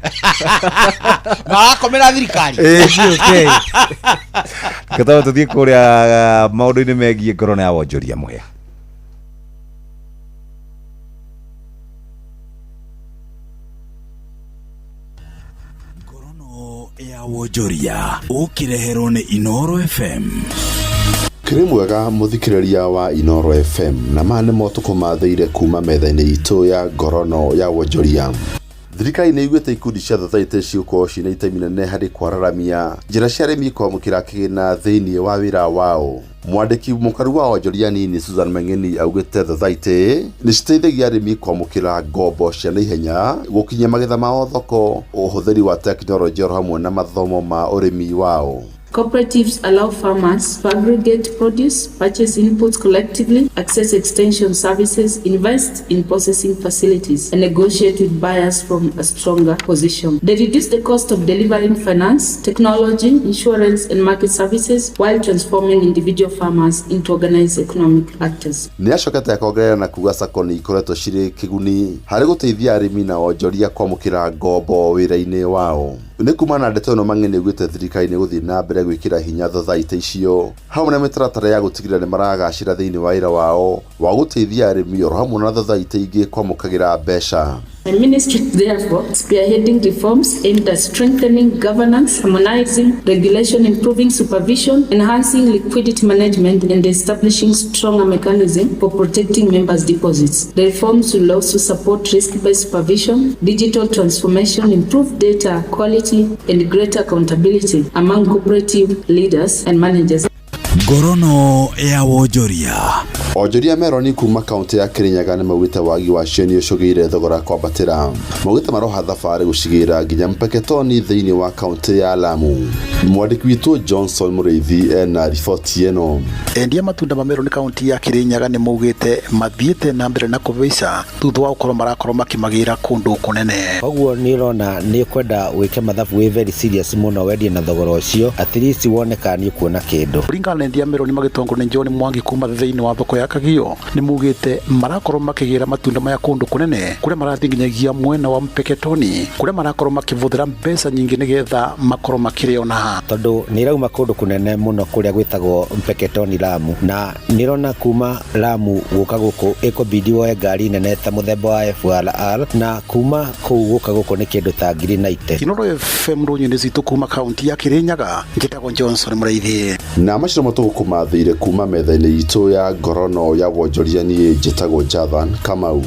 marakomera thirikari. Ĩĩ. Reke tũthiĩ kũrĩa maũndũ-inĩ megiĩ ngorono ya wonjoria mũhĩa. Ya wonjoria ũkĩreherwo nĩ Inooro FM. Kĩrĩ mwega mũthikĩrĩria wa Inooro FM, na maya nĩ motukũ mathĩire kuma metha-inĩ itũ ya ngorono ya wonjoria. Thirikari nĩ iguĩte ikundi cia thothaitĩ cigũkorwo ciĩna itemi nene harĩ kwararamia njĩra cia arĩmi kwamũkĩra kĩgĩna thĩinĩ wa wĩra wao. Mwandĩki mũkaru wa wonjoria nini Susan Mang'eni augĩte thothaitĩ nĩ citeithagia arĩmi kwamũkĩra ngombo cia naihenya, gũkinyia magetha mao thoko, ũhũthĩri wa tekinoronjĩ oro hamwe na mathomo ma ũrĩmi wao. Cooperatives allow farmers to aggregate produce, purchase inputs collectively, access extension services, invest in processing facilities, and negotiate with buyers from a stronger position. They reduce the cost of delivering finance, technology, insurance, and market services while transforming individual farmers into organized economic actors. Nĩ acokete akongerera na kuga sacco nĩ ikoretwo cirĩ kĩguni harĩ gũteithia arĩmi na onjoria kwamũkĩra ngombo wĩra-inĩ wao. Nĩ kumana na ndeto ĩno Mang'eni augĩte thirikari nĩ gũthiĩ na mbere gwĩkĩra hinya thothaitĩ icio hamwe na mĩtaratara ya gũtigĩrĩra nĩ maragacĩra thĩinĩ wa wĩra wao wa gũteithia arĩmi oro hamwe na thothaitĩ ingĩ kwamũkagĩra mbeca. My ministry, therefore, spearheading reforms aimed at strengthening governance, harmonizing regulation, improving supervision, enhancing liquidity management, and establishing stronger mechanisms for protecting members' deposits. The reforms will also support risk-based supervision, digital transformation, improved data quality, and greater accountability among cooperative leaders and managers. Ngorono ya wonjoria. Onjoria meroni kuma kaunti ya Kirinyaga nĩ maugĩte wagi wa cio nĩ ũcũgĩire thogora kwambatĩra. Maugĩte maroha thabarĩ gũcigĩra nginya Mpeketoni thĩinĩ wa kaunti ya Lamu. Mwandĩki witũ Johnson Mũrĩithi ena riboti ĩno. Endia matunda ma meroni kaunti ya Kirinyaga nĩ maugĩte mathiĩte na mbere na kũhaica thutha wa gũkorwo marakorwo makĩmagĩra kũndũ kũnene. Koguo nĩ ũrona nĩ ũkwenda wĩke mathabu wĩ very serious mũno wendie na thogora ũcio, at least wone kana nĩ ũkuona kĩndũ. Kũringana na endia meroni magĩtongorio nĩ John Mwangi kuma thĩinĩ wa thoko ya Kagio nĩ maugĩte marakorwo makĩgĩra matunda maya kũndũ kũnene kũrĩa marathiĩ nginyagia mwena wa Mpeketoni kũrĩa marakorwo makĩbũthĩra mbeca nyingĩ nĩgetha makorwo makĩrĩona. Tondũ nĩ irauma kũndũ kũnene mũno kũrĩa gwĩtagwo Mpeketoni Lamu, na nĩ ĩrona kuma Lamu gũka gũkũ ĩkũbidi woe ngari nene ta mũthemba wa FRR, na kuma kũu gũka gũkũ nĩ kĩndũ ta 90,000. Inooro FM rũnyinĩ citũ kuma kaunti ya Kirinyaga, njĩtagwo Johnson Mũrĩithi. Na macio matũgũkũmathĩire kuma metha-inĩ itũ ya ngorono ya wonjoria. Niĩ njĩtagwo Jathan Kamau.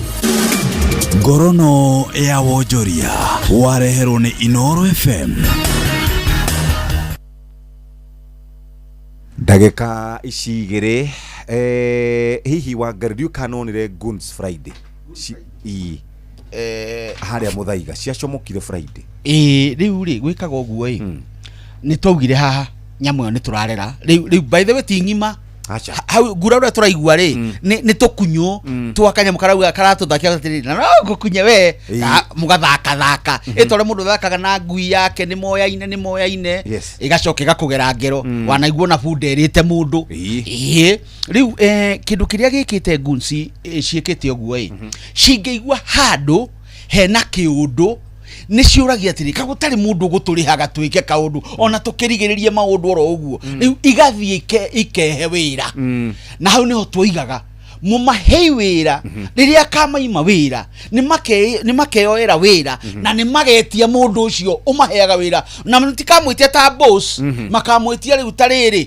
Ngorono ya wonjoria wareherwo nĩ Inooro FM. Ndagĩka ici igĩrĩ, hihi Wangari ndiũ kana wonire Goons Friday harĩa Mũthaiga ciacomokire Friday. Rĩu rĩ gwĩkaga ũguo ĩ nĩ twaugire haha nyamũ ĩyo nĩ tũrarera rĩu by the way ti ng'ima hau ngura ũrĩa tũraigua rĩ nĩ tũkunyũ twa kanyamũ karauga karatũthakia atĩrĩrĩ na no ngũkunye we mũgathakathaka ĩtore mũndũ ũthakaga na ngui yake nĩ moyaine ĩgacoka ĩgakũgera ngero wanaigua na bunda ĩrĩte mũndũ. Ĩĩ rĩu kĩndũ kĩrĩa gĩkĩte goons ciĩkĩte ũguo ĩ cingĩigua handũ hena kĩũndũ nĩ ciũragia atĩrĩ ka gũtarĩ mũndũ ũgũtũrĩhaga twĩke kaũndũ ona tũkĩrigĩrĩrie maũndũ oro ũguo rĩu igathiĩ ikehe wĩra na hau nĩho twoigaga mũmahei wĩra rĩrĩa kamaima wĩra nĩ makeyoera wĩra na nĩ magetia mũndũ ũcio ũmaheaga wĩra na matikamwĩtia ta boss makamwĩtia rĩu ta rĩrĩ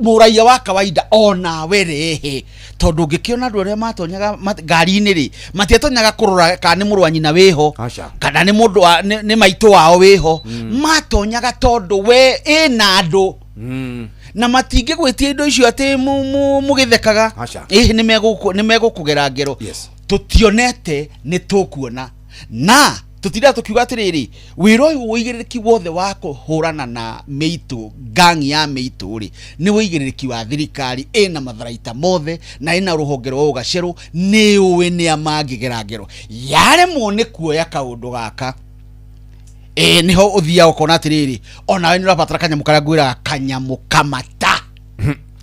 mũraiya wa kawaida onawe rehe tondũ ũngĩkĩona andũ arĩa matonyaga ngari-inĩ rĩ matiatonyaga kũrora kana nĩ mũrũ wa nyina wĩho kana nĩ mũndũ nĩ maitũ wao wĩho matonyaga tondũ we ĩna andũ na matingĩgwĩtia indo icio atĩ mũgĩthekaga ĩhĩ nĩ megũkũgera ngero. Tũtionete nĩ tũkuona na tũtindaga tũkiuga atĩrĩrĩ wĩra ũyũ ũigĩrĩrĩki wothe wa kũhũrana na mĩitũ gang ya mĩitũ rĩ nĩ ũigĩrĩrĩki wa thirikari ĩna matharaita mothe na ĩna rũhonge rwa ũgacerũ nĩ ũĩ nĩa mangĩgera ngero yaremwo nĩ kuoya kaũndũ gaka nĩho ũthiaga ũkona atĩrĩrĩ onawe nĩ ũrabatara kanyamũ karĩa ngwĩraga kanyamũ kamata.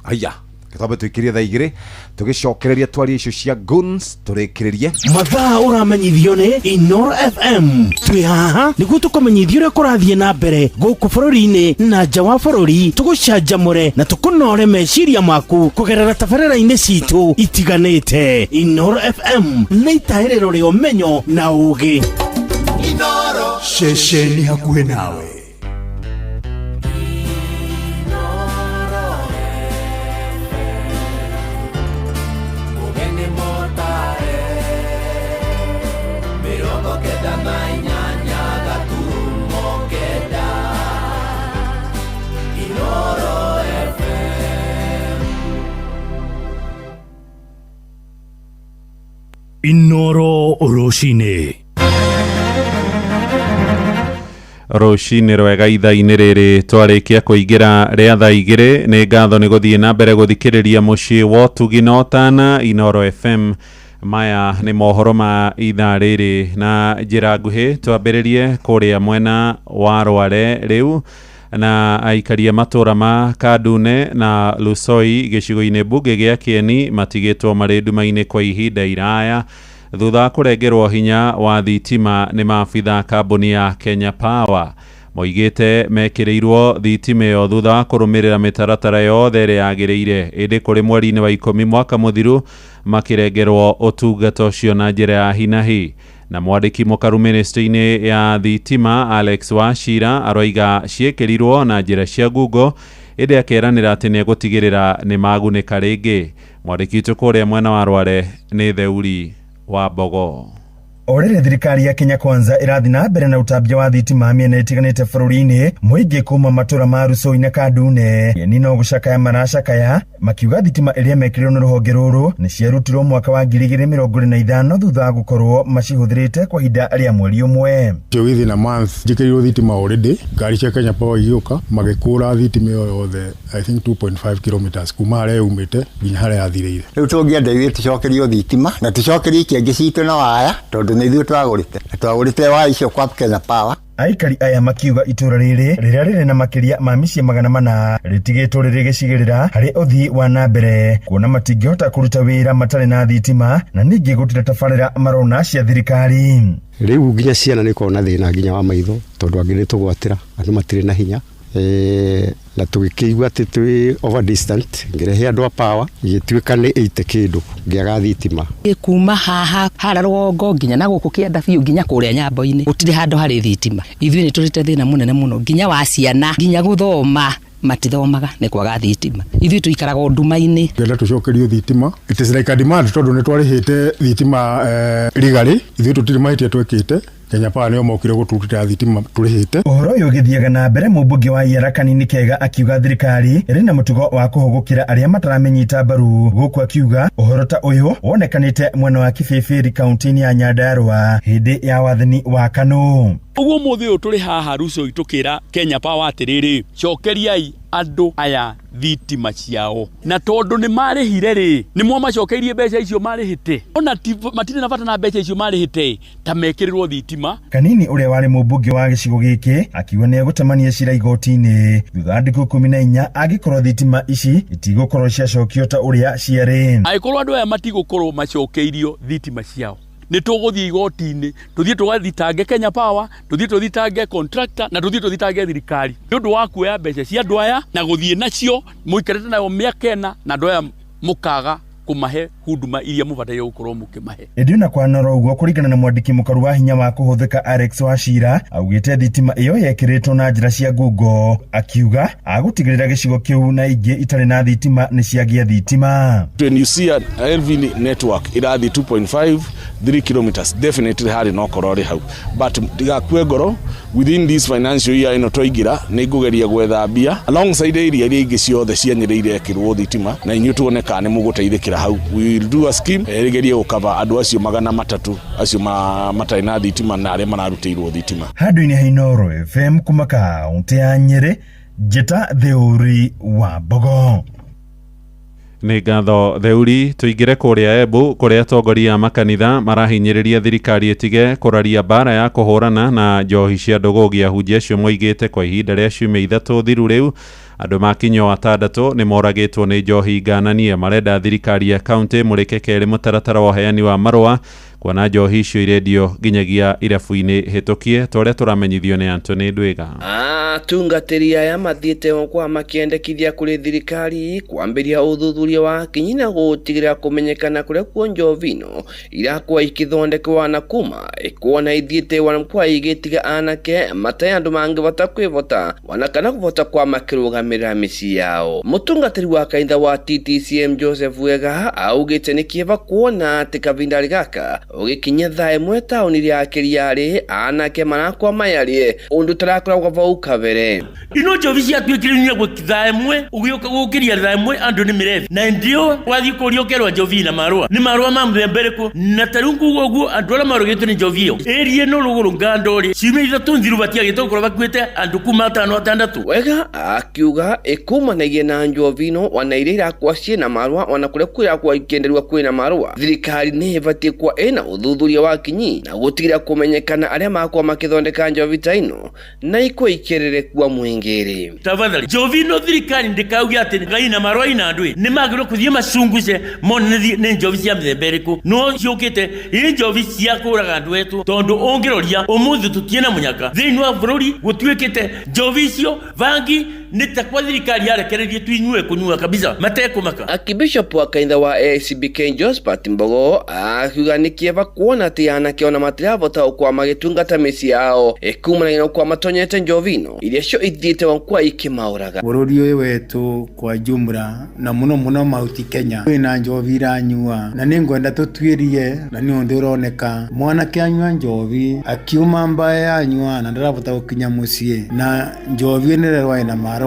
Aya gĩtambe tũikĩrie thaa igĩrĩ tũgĩcokereria twarie icio cia Goons tũrĩkĩrĩrie mathaa ũramenyithio nĩ Inooro FM. Twĩ haha nĩguo tũkũmenyithie ũrĩa kũrathiĩ na mbere gũkũ bũrũri-inĩ na nja wa bũrũri, tũgũcanjamũre na tũkũnore meciria maku kũgerera tabarĩra-inĩ citũ itiganĩte. Inooro FM nĩ itahĩrĩro rĩa ũmenyo na ũũgĩ. Ceceni hakuhĩ nawe. Inooro rũcinĩ. Rũcinĩ rwega ithaa-inĩ rĩrĩ twarĩkia kũingĩra rĩa thaa 2. Nĩ ngatho nĩ gũthiĩ na mbere gũthikĩrĩria mũciĩ wa ũtugi na ũtana Inoro FM. Maya nĩ mohoro ma ithaa rĩrĩ na njĩra nguhĩ. Twambĩrĩrie kũrĩa mwena wa Rware rĩu na aikari a matũra ma Kandune na Lusoi gĩcigo-inĩ mbunge gĩa Kĩeni matigĩtwo marĩ nduma-inĩ kwa ihinda iraya thutha wa kũrengerwo hinya wa thitima nĩ maabitha kambuni ya Kenya Power. Moigĩte mekĩrĩirwo thitima ĩyo thutha wa kũrũmĩrĩra mĩtaratara yothe ĩrĩa yagĩrĩire, ĩndĩ kũrĩ mweri-inĩ wa 10 mwaka mũthiru makĩrengerwo ũtungata ũcio na njĩra ya hinahi. Na mwandĩki mũkaru ministry-inĩ ya thitima Alex Wachira aroiga ciĩkĩrirwo na njĩra cia ngungo, ĩndĩ akeranĩra atĩ nĩ egũtigĩrĩra nĩ magunĩka rĩngĩ. Mwandĩki witũ kũrĩa mwena wa Rware nĩ Theuri wa Mbogo. O rĩrĩ thirikari ya Kenya Kwanza ĩrathiĩ na mbere na ũtambia wa thitima mĩena ĩtiganĩte bũrũri-inĩ, mũingĩ kuma matũra ma Rusoi na Kandune ni no gũcakaya maracakaya makiuga thitima ĩrĩa mekĩrirwo nĩ rũhonge rũrũ nĩ ciarutirwo mwaka wa 2025 thutha wa gũkorwo macihũthĩrĩte kwa ihinda rĩa mweri ũmwe. Within a month njĩkĩrirwo thitima already, ngari cia Kenya Power igĩũka magĩkũra thitima ĩyo yothe, I think 2.5 kilometers kuma harĩa yumĩte nginya harĩa yathirĩire. Rĩu tũngĩenda ithuĩ tũcokerio thitima na tũcokerio ikĩngĩ citũ na waya, tondũ nĩ ithuĩ twagũrĩte na twagũrĩte waya icio kwa Kenya Power. Aikari aya makiuga itũra rĩrĩ rĩrĩa rĩrĩ na makĩria ma mĩciĩ 400 rĩtigĩtwo rĩrĩ gĩcigĩrĩra harĩ ũthii wa na mbere, kuona matingĩhota kũruta wĩra matarĩ na thitima na ningĩ gũtirĩ tabarĩra marona cia thirikari. Rĩu nginya ciana nĩ ikoragwo na thĩna nginya wa maitho, tondũ angĩ nĩ tũgwatĩra andũ matirĩ na hinya. Na tũgĩkĩigua atĩ twĩ over distant, ngĩrehe andũ a power igĩtuĩka nĩ 80 kĩndũ ngĩaga thitima. Kuma haha harĩa rũgongo nginya na gũkũ kĩanda biũ nginya kũrĩa nyambo-inĩ gũtirĩ handũ harĩ thitima. Ithuĩ nĩ tũrĩte thĩna mũnene mũno nginya wa ciana, nginya gũthoma matithomaga nĩ kwaga thitima. Ithuĩ tũikaraga nduma-inĩ. Ngenda tũcokerio thitima. It is like a demand tondũ nĩ twarĩhĩte thitima rigarĩ, ithuĩ tũtirĩ mahĩtia twekĩte. Kenya Power nĩo mokire gũtũrutĩra thitima tũrĩhĩte. Ũhoro ũyũ ũgĩthiaga na mbere, mũmbunge wa Iara Kanini Kega akiuga thirikari ĩrĩ na mũtugo wa kũhũgũkĩra arĩa mataramĩnyita mbaru, gũkũ akiuga ũhoro ta ũyũ wonekanĩte mwena wa Kibĩbĩri kaunti-inĩ ya Nyandarua hĩndĩ ya wathani wa KANU. Ũguo mũthĩ ũyũ tũrĩ haha Rusoi tũkĩra Kenya Power atĩrĩrĩ, cokeriai andũ aya thitima ciao, na tondũ nĩ marĩhire rĩ, nĩ mwamacokeirie mbeca icio marĩhĩte, ona matirĩ na bata na mbeca icio marĩhĩte ta mekĩrĩrwo thitima. Kanini ũrĩa warĩ mũmbunge wa gĩcigo gĩkĩ akiuga nĩ egũtemania cira igoti-inĩ thutha wa ndukũ 14 angĩkorwo thitima ici itigũkorwo ciacokio ta ũrĩa ciarĩ. Angĩkorwo andũ aya matigũkorwo macokeirio thitima ciao, nĩ tũgũthiĩ igoti-inĩ, tũthiĩ tũgathitange Kenya Power, tũthiĩ tũthitange contractor na tũthiĩ tũthitange thirikari nĩ ũndũ wa kuoya mbeca cia andũ aya na gũthiĩ nacio mũikarĩte nayo mĩaka 4 na andũ aya mũkaga kũmahe huduma iria mũbataire gũkorwo mũkĩmahe. Ĩndĩ ona kwanora ũguo, kũringana na mwandĩki mũkaru wa hinya wa kũhũthĩka Alex Wachira, augĩte thitima ĩyo yekĩrĩtwo na njĩra cia ngungo, akiuga agũtigĩrĩra gĩcigo kĩu na ingĩ itarĩ na thitima nĩ ciagĩa thitima. When you see an LV network ĩrathiĩ 2.5 3 kilometers, definitely harĩ na ũkorwo rĩ hau, but ndigakue ngoro, within this financial year ĩno twaingĩra nĩ ngũgeria gwetha mbia alongside area iria ingĩ ciothe cia Nyĩrĩ irekĩrwo thitima, na inyuĩ tuone kana nĩ mũgũteithĩkĩra hau. We will do a scheme ĩgerie gũkava andũ acio 300 acio matarĩ na thitima na arĩa mararutĩirwo thitima. Handũ-inĩ ha Inooro FM kuma kaunti ya Nyĩrĩ, Njĩta Theuri wa Mbogo. Nĩ ngatho Theuri. Tũingĩre kũrĩa Embu kũrĩa atongoria a makanitha marahinyĩrĩria thirikari ĩtige kũraria mbara ya kũhũrana na njohi cia ndũgũgi. Ahunjia acio moigĩte kwa ihinda rĩa ciumia 3 thiru rĩu andũ makinya 6 nĩ moragĩtwo nĩ njohi ngananie. Marenda thirikari ya kaunti mũrĩke kerĩ mũtaratara wa ũheani wa marũa kuona njohi icio irendio nginyagia irabu-inĩ hĩtũkie, ta ũrĩa tũramenyithio nĩ Anthony Ndwiga. Atungatĩri aya mathiĩte o kwa makĩendekithia kũrĩ thirikari kwambĩrĩria ũthuthuria wa kinyi na gũtigĩrĩra kũmenyekana kũrĩa kuo njohi ĩno irakorwo ikĩthondekwa na kuma ĩkuona ithiĩte wana kwa igĩtiga anake matarĩ andũ mangĩbota kwĩbota wana kana kũbota kwa makĩrũgamĩrĩra mĩciĩ yao. Mũtungatĩri wa kanitha wa TTCM Joseph Wega augĩte nĩ kĩeva kuona atĩ kavinda gaka Ũgĩkinya thaa 1 taũni rĩa Kĩriarĩ anake marakwa mayarie ũndũ tarakoragwo vau kabere. Ino njovi ciatuĩkire nginya thaa 1 ũgĩũka gũkĩria thaa 1 andũ nĩ mĩrebi na ndio wathiĩ kũria ũkerwo njovi na marũa nĩ marũa ma mũthemba ĩrĩkũ na tarĩu nguga ũguo andũ arĩa marũgĩtwo nĩ njovi ĩyo ĩrie no rũgũrũ ngando rĩ ciumia 3 thiru batiagĩte gũkorwo bakuĩte andũ kuma 5 6. Wega akiuga ĩkumanagia na njovi ino wana iria irakwa ciĩna marũa wana kũrĩa kwĩrakwa ikĩenderwa kwĩna marũa. Thirikari nĩ ĩbatiĩ kwa ĩna ũthuthuria wa kinyi na gũtigĩrĩra kũmenyekana arĩa makwa makĩthondeka njovi ta ino na ikwa ikĩrĩre kwa mwingĩrĩ. Tafadhali njovi ino thirikari ndĩkauge atĩ ngai na marũa ina andũ nĩ magĩrĩirwo kũthiĩ macunguce mone nĩ njovi cia mĩthemba ĩrĩkũ no ciũkĩte ĩ njovi cia kũraga andũ etũ tondũ ũngĩroria ũmũthĩ tũtiĩ na mũnyaka thĩinĩ wa bũrũri gũtuĩkĩte njovi icio bangi nĩ ta kwa thirikari yarekereirie tuinyue kũnyua kabisa matekũmaka. Archbishop wa kanitha wa AICBK Josephat Mbogo akiuga nĩ kĩeva kuona atĩ anake ona matirabota gũkorwo magĩtungata mĩciĩ yao ĩkumanagia na gũkorwo matonyete njovi ino iria cio ithiĩte kwa ikĩmaũraga. Bũrũri ũyũ wetũ kwa jumla na mũno mũno Mount Kenya kwĩna njovi iranyua na nĩngwenda tũtuĩrie na nĩ ũndũ ũroneka mwanake anyua njovi akiuma mbae anyua na ndarabota gũkinya mũciĩ na njovi ĩno ĩrerwo ĩna marũa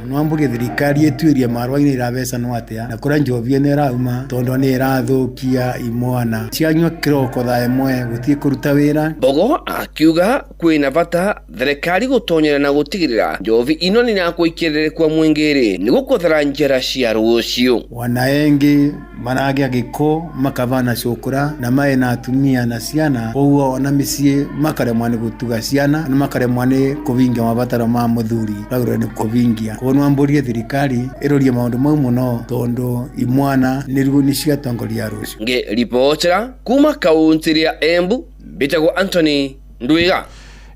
nwambũrie thirikari ĩtuĩrie marũa-inĩ irabecanwo atĩa na kũrĩa njovi ĩno ĩrauma tondũ nĩ ĩrathũkia imwana cianyua kĩroko thaa 1 gũthiĩ kũruta wĩra. Mbogo akiuga kwĩna bata thirikari gũtonyera na gũtigĩrĩra njovi ino nĩ yakwa ikĩrĩre kwa mwingĩrĩ nĩguo kũthara njĩra cia rũciũ. Wana engi maragĩa gĩko makavana cũkũra na mae na atumia na ciana koguo ona mĩciĩ makaremwo nĩ gũtuga ciana na makaremwo nĩ kũvingia mabataro ma mũthuri ragĩrĩirwo nĩ kũvingia. Koguo nwambũrie thirikari ĩrorie maũndũ mau mũno tondũ imwana nĩruo nĩ ciatongoria rũciũ. Ngĩribotera kuma kaunti ya Embu mbĩtagwo Anthony Ndwiga.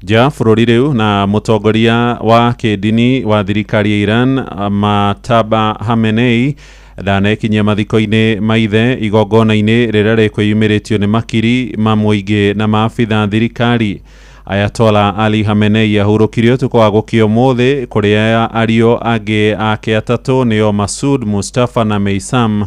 Nja bũrũri rĩu na mũtongoria wa kĩndini wa thirikari ya Iran Mataba Khamenei ndanekinyia mathiko-inĩ ma ithe igongona-inĩ rĩrĩa rĩkwĩyumĩrĩtio nĩ makiri ma mũingĩ na maabitha thirikari. Ayatollah Ali Khamenei ahurũkirio ũtukũ wa gũkĩa ũmũthĩ kũrĩa ariũ angĩ ake 3 nĩo Masoud Mustafa na Meisam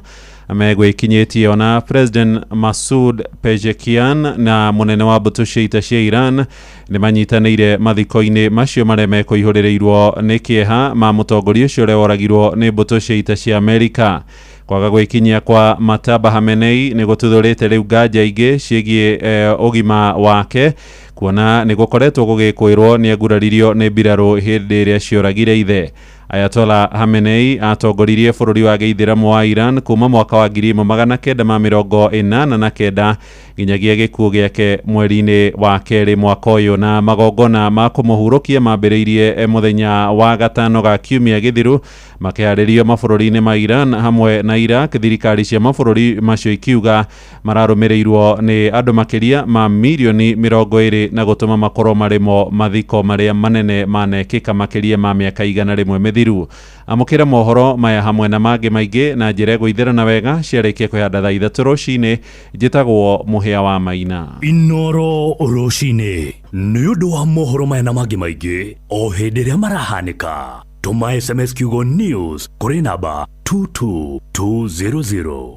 megwĩkinyĩtie ona President Masoud Pezeshkian na mũnene wa mbũtũ cia ita cia Iran nĩ manyitanĩire mathiko-inĩ macio marĩa mekũihũrĩrĩirwo nĩ kĩeha ma mũtongoria ũcio ũrĩa woragirwo nĩ mbũtũ cia ita cia Amerika. Kwaga gwĩkinyia kwa Mataba Khamenei nĩ gũtuthũrĩte rĩu nganja ingĩ ciĩgiĩ ũgima wake kuona nĩ gũkoretwo gũgĩkwĩrwo nĩ aguraririo nĩ mbirarũ hĩndĩ ĩrĩa cioragire ithe. Ayatollah Khamenei atongoririe bũrũri wa gĩithĩramu wa Iran kuma mwaka wa 1989 nginyagia gĩkuũ gĩake mweri-inĩ wa 2 mwaka ũyũ na magongona ma kũmũhurũkia mambĩrĩirie mũthenya wa gatano ga kiumia gĩthiru makĩharĩrio mabũrũri-inĩ ma Iran hamwe na Iraq. Thirikari cia mabũrũri macio ikiuga mararũmĩrĩirwo nĩ andũ makĩria ma mirioni 20 na gũtũma makorwo marĩmo mathiko marĩa manene manekĩka makĩria ma mĩaka 100 mĩthiru. Amũkĩra mohoro maya hamwe na mangĩ maingĩ na njĩra ĩgũithĩrana wega ciarĩkia kwĩhanda thaa 3 rũcinĩ. Njĩtagwo Mũhĩa wa Maina. Inoro rũcinĩ nĩ ũndũ wa mohoro maya na mangĩ maingĩ o hĩndĩ ĩrĩa marahanĩka. Tũma SMS kiugo news kũrĩ namba 22200.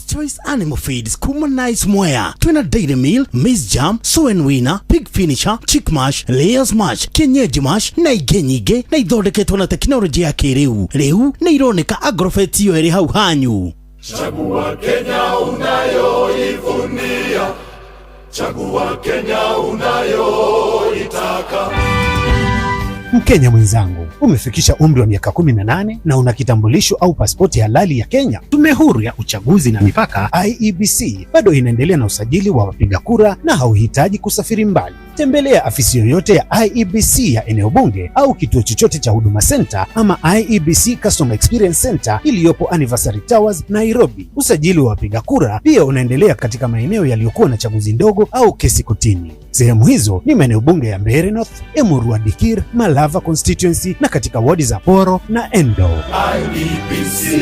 Choice Animal Feeds kuma Nice Mwea twina Dairy Meal, Maize Jam, Soen Winner, Pig Finisher, Chick Mash, Layers Mash, Kienyeji Mash na ingĩ nyingĩ na ithondeketwo na tekinoronjĩ ya kĩrĩu. Rĩu nĩ ironeka Agrofet iyo ĩrĩ hau hanyu. Chagua Kenya unayoivunia, chagua Kenya unayoitaka. Mkenya mwenzangu, umefikisha umri wa miaka 18 na una kitambulisho au pasipoti halali ya Kenya. Tume Huru ya Uchaguzi na Mipaka IEBC bado inaendelea na usajili wa wapiga kura na hauhitaji kusafiri mbali. Tembelea afisi yoyote ya IEBC ya eneo bunge au kituo chochote cha Huduma Center ama IEBC Customer Experience Center iliyopo Anniversary Towers, Nairobi. Usajili wa wapiga kura pia unaendelea katika maeneo yaliyokuwa na chaguzi ndogo au kesi kotini. Sehemu hizo ni maeneo bunge ya Mbeere North, Emurua Dikirr, Malava constituency na katika wadi za Poro na Endo. IEBC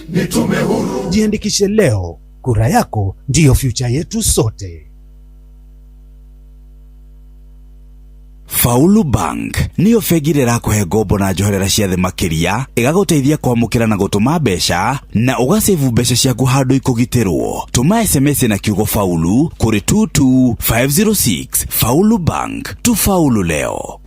ni tume huru. Jiandikishe leo, kura yako ndiyo future yetu sote. Faulu Bank nĩyo bengi ĩrĩa ĩrakũhe ngombo na njoherera cia thĩ makĩria, ĩgagũteithia kwamũkĩra na gũtũma mbeca na ũgacebu mbeca ciaku handũ ikũgitĩrwo. Tũma SMS na kiugo Faulu kũrĩ 22506. Faulu Bank, tufaulu leo.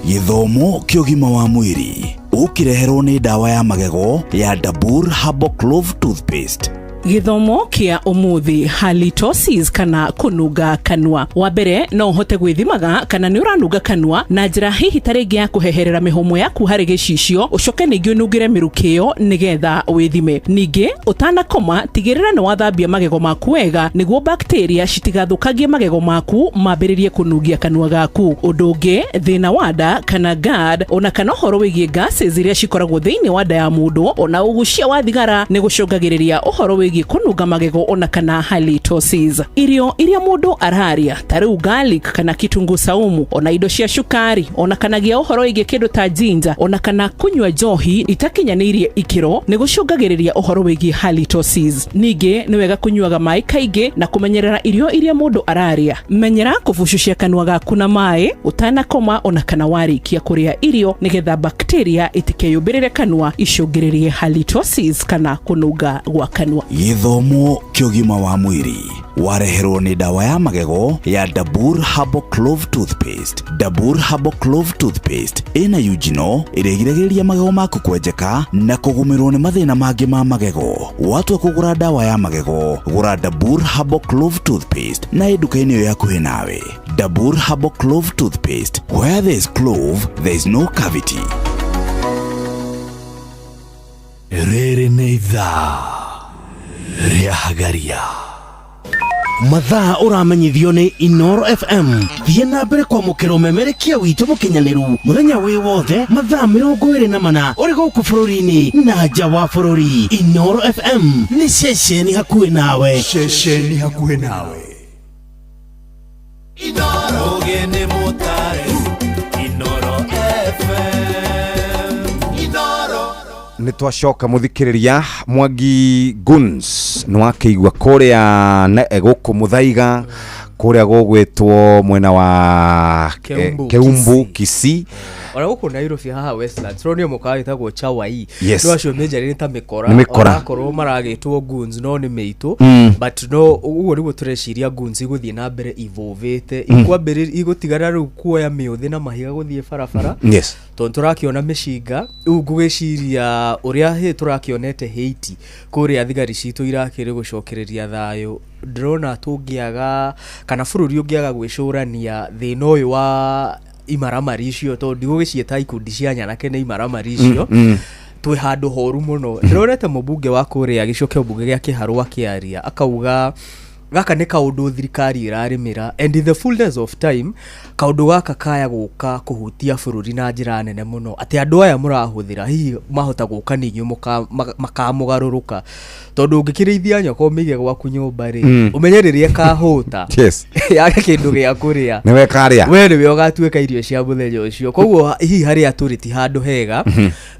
Gĩthomo kĩa ũgima wa mwĩrĩ ũkĩreherwo nĩ ndawa ya magego ya Dabur Herbal Clove Toothpaste. Gĩthomo kĩa ũmũthĩ, halitosis kana kũnunga kanua. Wa mbere, no ũhote gwĩthimaga kana nĩ ũranunga kanua na njĩra hihi ta rĩngĩ ya kũheherera mĩhũmũ yaku harĩ gĩcicio, ũcoke ningĩ ũnungĩre mĩrukĩ ĩyo nĩgetha wĩthime. Ningĩ ũtanakoma, tigĩrĩra nĩ wathambia magego maku wega nĩguo bacteria citigathũkangie magego maku mambĩrĩrie kũnungia kanua gaku. Ũndũ ũngĩ, thĩna wa nda kana GERD, ona kana ũhoro wĩgiĩ gases iria cikoragwo thĩinĩ wa nda ya mũndũ, ona ũgucia wa thigara nĩ gũcũngagĩrĩria ũhoro wĩgiĩ kũnunga magego ona kana halitosis. Irio iria mũndũ araria ta rĩu garlic kana kitunguu saumu, ona indo cia cukari, ona kana gĩa ũhoro wĩgiĩ kĩndũ ta ginger, ona kana kũnyua njohi itakinyanĩirie ikĩro nĩ gũcũngagĩrĩria ũhoro wĩgiĩ halitosis. Ningĩ nĩ wega kũnyuaga maĩ kaingĩ na kũmenyerera irio iria mũndũ araria. Menyera kũbucucia kanua gaku na maĩ ũtanakoma ona kana warĩkia kũrĩa irio nĩgetha bacteria itikeyũmbĩrĩre kanua icũngĩrĩrie halitosis kana kũnunga gwa kanua. Gĩthomo kĩa ũgima wa mwĩrĩ wareherwo nĩ ndawa ya magego ya Dabur Herbal Clove Toothpaste. Dabur Herbal Clove Toothpaste ĩna eugenol ĩrĩa ĩgiragĩrĩria magego maku kwenjeka na kũgũmĩrwo nĩ mathĩna mangĩ ma magego. Watua kũgũra ndawa ya magego, gũra Dabur Herbal Clove Toothpaste na ĩ nduka-inĩ ĩyo yakuhĩ nawe. Dabur Herbal Clove Toothpaste, where there is clove, there is no cavity. Rĩrĩ nĩ ithaa rĩa Hagaria. Mathaa ũramenyithio nĩ Inoro FM. Thiĩ na mbere kwamũkĩra ũmemerekia witũ mũkinyanĩru mũthenya wĩ wothe mathaa 24 ũrĩ gũkũ bũrũri-inĩ na nja wa bũrũri. Inoro FM nĩ ceceni hakuhĩ nawe. Ceceni hakuhĩ nawe. Ũgĩ nĩ mũtare Inoro FM Inoro. Nä twacoka må Mwangi Guns nä wakä kũrĩa gũkũ Mũthaiga kũrĩa gũgwĩtwo mwena wa Keumbu, Keumbu Kisii. Ona gũkũ Nairobi haha Westlands tũronio mũkawa wĩtagwo Chawai. Yes. No acio mĩnjarĩ nĩ ta mĩkora. Nĩ mĩkora. Onakorwo maragĩtwo goons no nĩ mĩitũ. But no ũguo nĩguo tũreciria goons igũthiĩ na mbere evolvĩte. Ikwambĩrĩria igũtigana rĩu kuoya mĩũthĩ na mahiga gũthiĩ barabara. Tondũ tũrakĩona mĩcinga rĩu, ngũgĩciria ũrĩa hĩ tũrakĩonete Haiti kũrĩa thigari citũ irakĩrĩ gũcokereria thayũ. Ndĩrona tũngĩaga kana bũrũri ũngĩaga gwĩcũrania thĩna ũyũ wa imaramari icio, tondũ ndigũgĩciĩta ikundi cia nyanake, nĩ imaramari icio, twĩ handũ horu mũno. Ndĩronete mũmbunge wa kũrĩa gĩcigo kĩa mbunge gĩa Kĩharũ akĩaria akauga gaka nĩ kaũndũ thirikari ĩrarĩmĩra, and in the fullness of time kaũndũ gaka kaya gũka kũhutia bũrũri na njĩra nene mũno, atĩ andũ aya mũrahũthĩra hihi mahota gũka nĩ inyuĩ makamũgarũrũka, tondũ ũngĩkĩrĩithia nyoka ũmĩige gwaku nyũmba rĩ, ũmenye rĩrĩa ĩkahũta yage kĩndũ gĩa kũrĩa, Nĩwe ĩkarĩa. We nĩwe ũgatuĩka irio cia mũthenya ũcio. Koguo hihi harĩa tũrĩ ti handũ hega.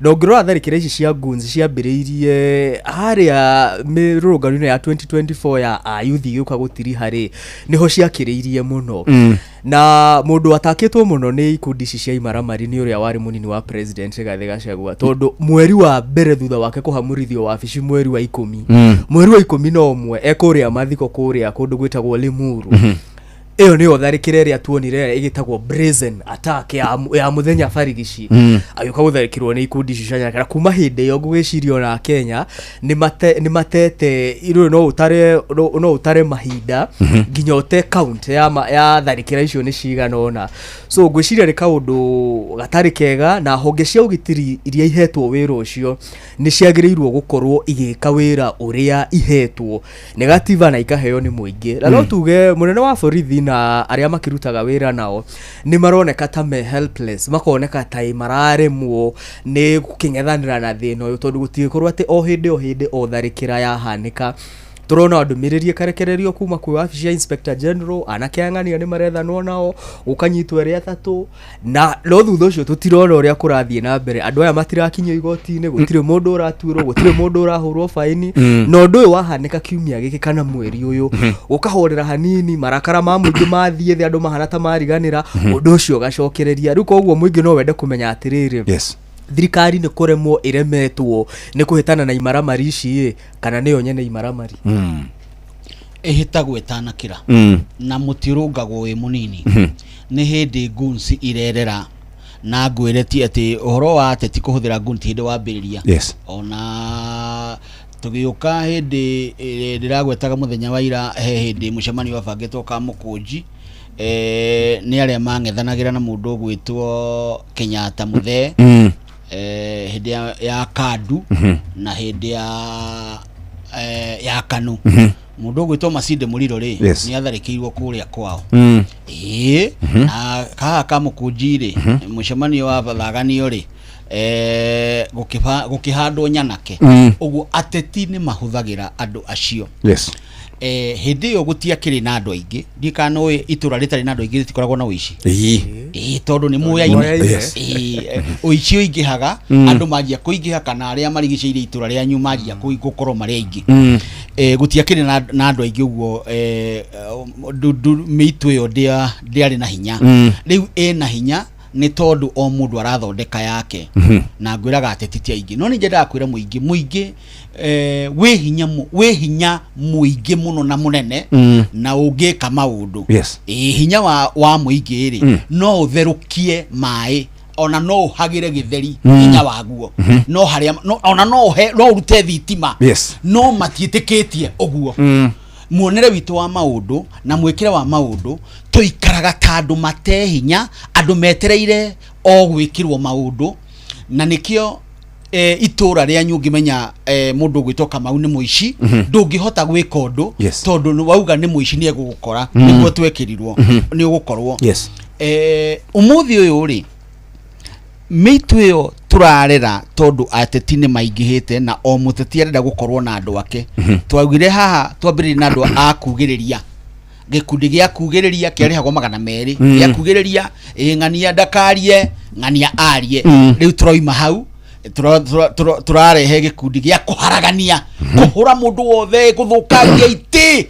Na ũngĩrora tharĩkĩra ici cia goons ciambĩrĩirie harĩa mĩrũrũngano-inĩ ya 2024 ya ayuthi gĩũka gũtiriha rĩ, nĩho ciakĩrĩirie mũno. Na mũndũ atakĩtwo mũno nĩ ikundi ici cia imaramari nĩ ũrĩa warĩ mũnini wa president Rigathĩ Gachagua, tondũ mweri wa mbere thutha wake kũhamũrithio wabici mweri wa 10, mweri wa 11 ekũrĩa mathiko kũrĩa kũndũ gwĩtagwo Limuru. Ĩyo nĩyo tharĩkĩra ĩrĩa tuonire ĩgĩtagwo brazen attack ya mũthenya barigici. Agĩũka gũtharĩkĩrwo nĩ ikundi icio cia nyanake, na kuma hĩndĩ ĩyo ngũgĩciria ona Kenya nĩ matete rĩu no ũtare mahinda nginya ũte count ya tharĩkĩra icio nĩ cigana ũna. So ngwĩciria nĩ kaũndũ gatarĩ kega, na honge cia ũgitĩri iria ihetwo wĩra ũcio nĩ ciagĩrĩirwo gũkorwo igĩka wĩra ũrĩa ihetwo nĩ gatiba na ikaheo nĩ mũingĩ. Na no tuge mũnene wa borithi na arĩa makĩrutaga wĩra nao nĩ maroneka ta me helpless, makoneka ta mararemwo nĩ gũkĩng'ethanĩra na thĩna ũyũ, tondũ gũtigĩkorwo atĩ o hĩndĩ o hĩndĩ o tharĩkĩra yahanĩka Tũrona ndũmĩrĩri ĩkarekererio kuma kwĩ wabici ya Inspector General, anake a ng'ania nĩ marethanwo nao, gũkanyitwo erĩ atatũ, na no thutha ũcio tũtirona ũrĩa kũrathiĩ na mbere. Andũ aya matirakinyio igoti-inĩ, gũtirĩ mũndũ ũratuĩrwo, gũtirĩ mũndũ ũrahũrwo baini. Na ũndũ ũyũ wahanĩka kiumia gĩkĩ kana mweri ũyũ, ũkahorera hanini, marakara ma mũingĩ mathiĩ thĩ, andũ mahana ta mariganĩra, ũndũ ũcio ũgacokereria rĩu. Koguo mũingĩ no wende kũmenya atĩrĩrĩ, thirikari nĩ kũremwo ĩremetwo nĩ kũhĩtana na imaramari ici ĩ, kana nĩyo nyene imaramari? Ĩhĩtagwo ĩtanakĩra. Na mũtiũrũngagwo wĩ mũnini. Nĩ hĩndĩ goons irerera, na ngwĩre ti atĩ ũhoro wa ateti kũhũthĩra gun ti hĩndĩ wambĩrĩria. Ona tũgĩũka hĩndĩ ndĩragwetaga mũthenya wa ira, he hĩndĩ mũcemanio wabangĩtwo Kamũkũnji, nĩ arĩa mang'ethanagĩra na mũndũ ũgwĩtwo Kenyatta Mũthee, hĩndĩ ya Kandu na hĩndĩ ya Kanu. Mũndũ ũgwĩtwo Masinde Mũriro rĩ, nĩ atharĩkĩirwo kũrĩa kwao. Ĩĩ, na haha Kamũkũnji rĩ, mũcemanio wa bathaganio rĩ, gũkĩhandwo nyanake. Ũguo ateti nĩ mahũthagĩra andũ acio. Hĩndĩ ĩyo gũtiakĩrĩ na andũ aingĩ. Ndiĩ kana nĩũĩ itũra rĩtarĩ na andũ aingĩ rĩtikoragwo na ũici. Ĩĩ, tondũ nĩ muoyaine. Ĩĩ, ũici ũingĩhaga andũ manjia kũingĩha, kana arĩa marigicĩirie itũra rĩanyu manjia gũkorwo marĩ aingĩ. Gũtiakĩrĩ na andũ aingĩ ũguo, mĩitũ ĩyo ndĩarĩ na hinya. Rĩu ĩna hinya nĩ tondũ o mũndũ arathondeka yake. Na ngwĩraga ateti ti aingĩ, no nĩ nyendaga kwĩra mũingĩ, mũingĩ wĩ hinya mũingĩ mũno na mũnene, na ũngĩka maũndũ. Ĩĩ, hinya wa mũingĩ rĩ, no ũtherũkie maĩ, ona no ũhagĩre gĩtheri, hinya waguo. No harĩa no, ona no ũhe, no ũrute thitima. No matiĩtĩkĩtie ũguo. Muonere witũ wa maũndũ na mwĩkĩre wa maũndũ, tũikaraga ta andũ mate hinya, andũ metereire o gwĩkĩrwo maũndũ. Na nĩkĩo itũra rĩanyu ũngĩmenya mũndũ ũgwĩtwo Kamau nĩ mũici, ndũngĩhota gwĩka ũndũ, tondũ nĩ wauga nĩ mũici, nĩ egũgũkora. Nĩguo twekĩrirwo, nĩ ũgũkorwo. Ũmũthĩ ũyũ rĩ, mĩitũ ĩyo tũrarera, tondũ ateti nĩ maingĩhĩte na o mũteti arenda gũkorwo na andũ ake. Twaugire haha twambĩrĩrie na andũ a kugĩrĩria, gĩkundi gĩa kugĩrĩria kĩarĩhagwo 200, gĩa kugĩrĩria ĩ ng'ania ndakarie, ng'ania arie. Rĩu tũroima hau, tũrarehe gĩkundi gĩa kũharagania, kũhũra mũndũ wothe, gũthũkangia itĩ,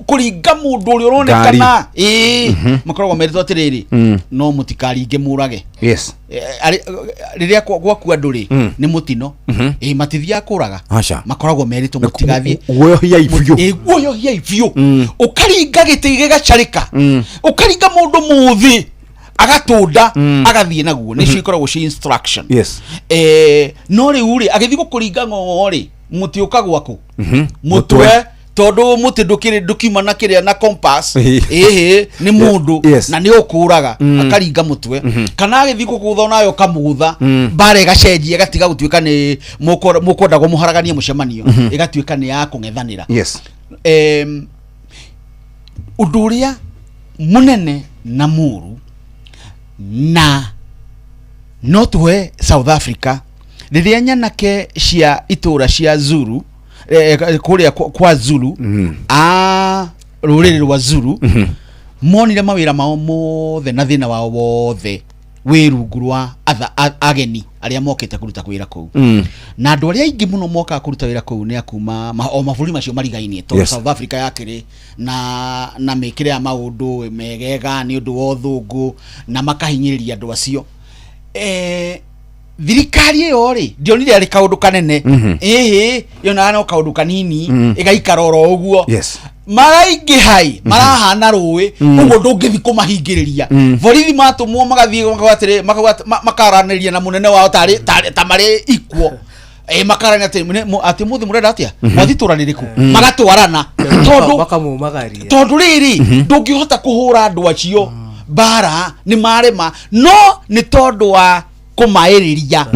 kũringa mũndũ ũrĩa ũronekana. Ĩĩ, makoragwo merĩtwo atĩrĩrĩ, no mũtikaringe mũrage. Rĩrĩa gwakua andũ rĩ, nĩ mũtino. Ĩ, matithiaga kũraga. Aca. Makoragwo merĩtwo mũtigathiĩ. Guoyohiai biũ. Ĩ, guoyohiai biũ. Ũkaringa gĩtĩ gĩgacarĩka, ũkaringa mũndũ mũthĩ agatũnda, agathiĩ naguo. Nĩcio ikoragwo ci instruction. No rĩu rĩ, agĩthiĩ gũkũringa ng'ong'o rĩ, mũtĩ ũkagwa kũ? Mũtwe, tondũ mũtĩ ndũkĩrĩ, ndũkiuma na kĩrĩa na compass. Ĩhĩ, nĩ mũndũ na nĩ ũkũraga. Akaringa mũtwe, kana agĩthiĩ gũkũgũtha, onawe ũkamũgũtha. Mbara ĩgacenjia, ĩgatiga gũtuĩka nĩ mũkwendagwo mũharaganie mũcemanio, ĩgatuĩka nĩ ya kũng'ethanĩra. Ũndũ ũrĩa mũnene na mũru, na no tuhe South Africa, rĩrĩa nyanake cia itũra cia Zulu, kũrĩa kwa Zulu, a rũrĩrĩ rwa Zulu, monire mawĩra mao mothe na thĩna wao wothe wĩ rungu rwa ageni arĩa mokĩte kũruta wĩra kũu. Na andũ arĩa aingĩ mũno mokaga kũruta wĩra kũu nĩ akuma o mabũrũri macio marigainie, tondũ South Africa yakĩrĩ na mĩkĩre ya maũndũ megega nĩ ũndũ wa ũthũngũ, na makahinyĩrĩria andũ acio. Thirikari ĩyo rĩ, ndionire arĩ kaũndũ kanene. Ĩhĩ, yonaga no kaũndũ kanini, ĩgaikara oro ũguo. Maraingĩha ĩ, marahana rũĩ. Ũguo ndũngĩthi kũmahingĩrĩria. Borithi matũmwo magathiĩ makauga atĩrĩ, makauga makaranĩria na mũnene wao tarĩ ta marĩ ikuo. Makarania atĩ atĩ mũthĩ mũrenda atĩa, mwathi tũra rĩrĩkũ? Magatwarana tondũ Makamumagaria. Tondũ rĩrĩ, ndũngĩhota kũhũra andũ acio mbara, nĩ marema, no nĩ tondũ wa kũmaĩrĩria,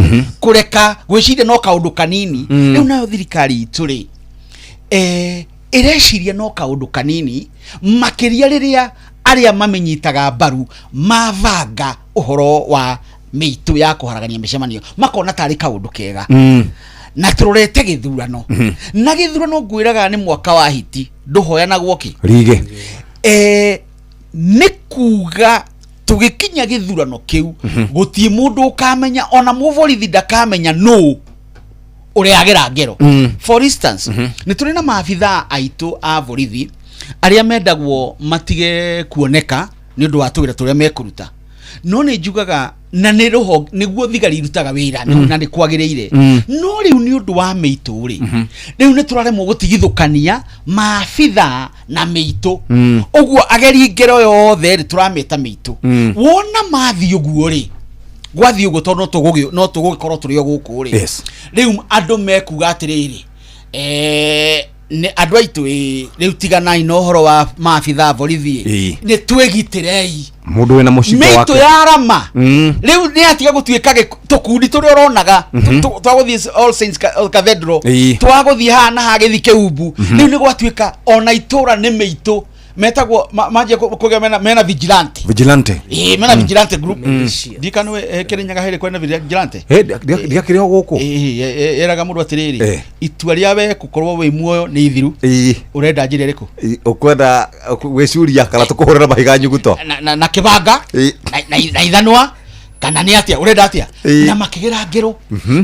kũreka gwĩciria no kaũndũ kanini. Rĩu nayo thirikari itũ rĩ, ĩreciria no kaũndũ kanini makĩria rĩrĩa arĩa mamĩnyitaga mbaru mabanga ũhoro wa mĩitũ ya kũharagania mĩcemanio, makona tarĩ kaũndũ kega. Na tũrorete gĩthurano. Na gĩthurano ngwĩraga nĩ mwaka wa hiti ndũhoyanagwo kĩ rige. Nĩ kuga tũgĩkinya gĩthurano kĩu gũtirĩ mũndũ ũkamenya, ona mũborithi ndakamenya nũ ũrĩa agera ngero. For instance, nĩ tũrĩ na maabithaa aitũ a borithi arĩa mendagwo matige kuoneka nĩ ũndũ wa tũwĩra tũrĩa mekũruta, no nĩ njugaga na nĩ rũhonge nĩguo thigari irutaga wĩra na nĩ kwagĩrĩire. No rĩu nĩ ũndũ wa mĩitũ rĩ, rĩu nĩ tũraremwo gũtigithũkania maabithaa na mĩitũ. Ũguo ageri ngero yothe rĩ, tũramĩta mĩitũ. Wona mathiĩ ũguo rĩ, gwathiĩ ũguo tondũ no tũgũgĩkorwo tũrĩ o gũkũ rĩ. Rĩu andũ mekuga atĩrĩrĩ, nĩ andũ aitũ ĩ, rĩu tiganai na ũhoro wa maabithaa borithi ĩ, nĩ twĩgitĩrei. Mũndũ wĩna mũcinga mĩitũ wake. Ya rama rĩu nĩ atiga gũtuĩka tũkundi tũrĩa ũronaga twagũthiĩ All Saints Cathedral, twagũthiĩ haha na haha gĩthi kĩumbu. Rĩu nĩ gwatuĩka ona itũra nĩ mĩitũ metagwo manjia kũgĩa mena vigilante. Vigilante. Ĩĩ, mena vigilante group. Ndikanwe Kĩrĩnyaga hĩrĩ kwena vigilante. Ndiakĩrĩ o gũkũ. Ĩĩ, ĩraga mũndũ atĩrĩrĩ, itua rĩa we gũkorwo wĩ muoyo nĩ ithiru. Ũrenda njĩra ĩrĩkũ? Ũkwenda gwĩcuria kana tũkũhũrĩra mahiga nyuguto? Na kĩbanga na ithanwa kana nĩ atĩa ũrenda atĩa? Na makĩgera ngero.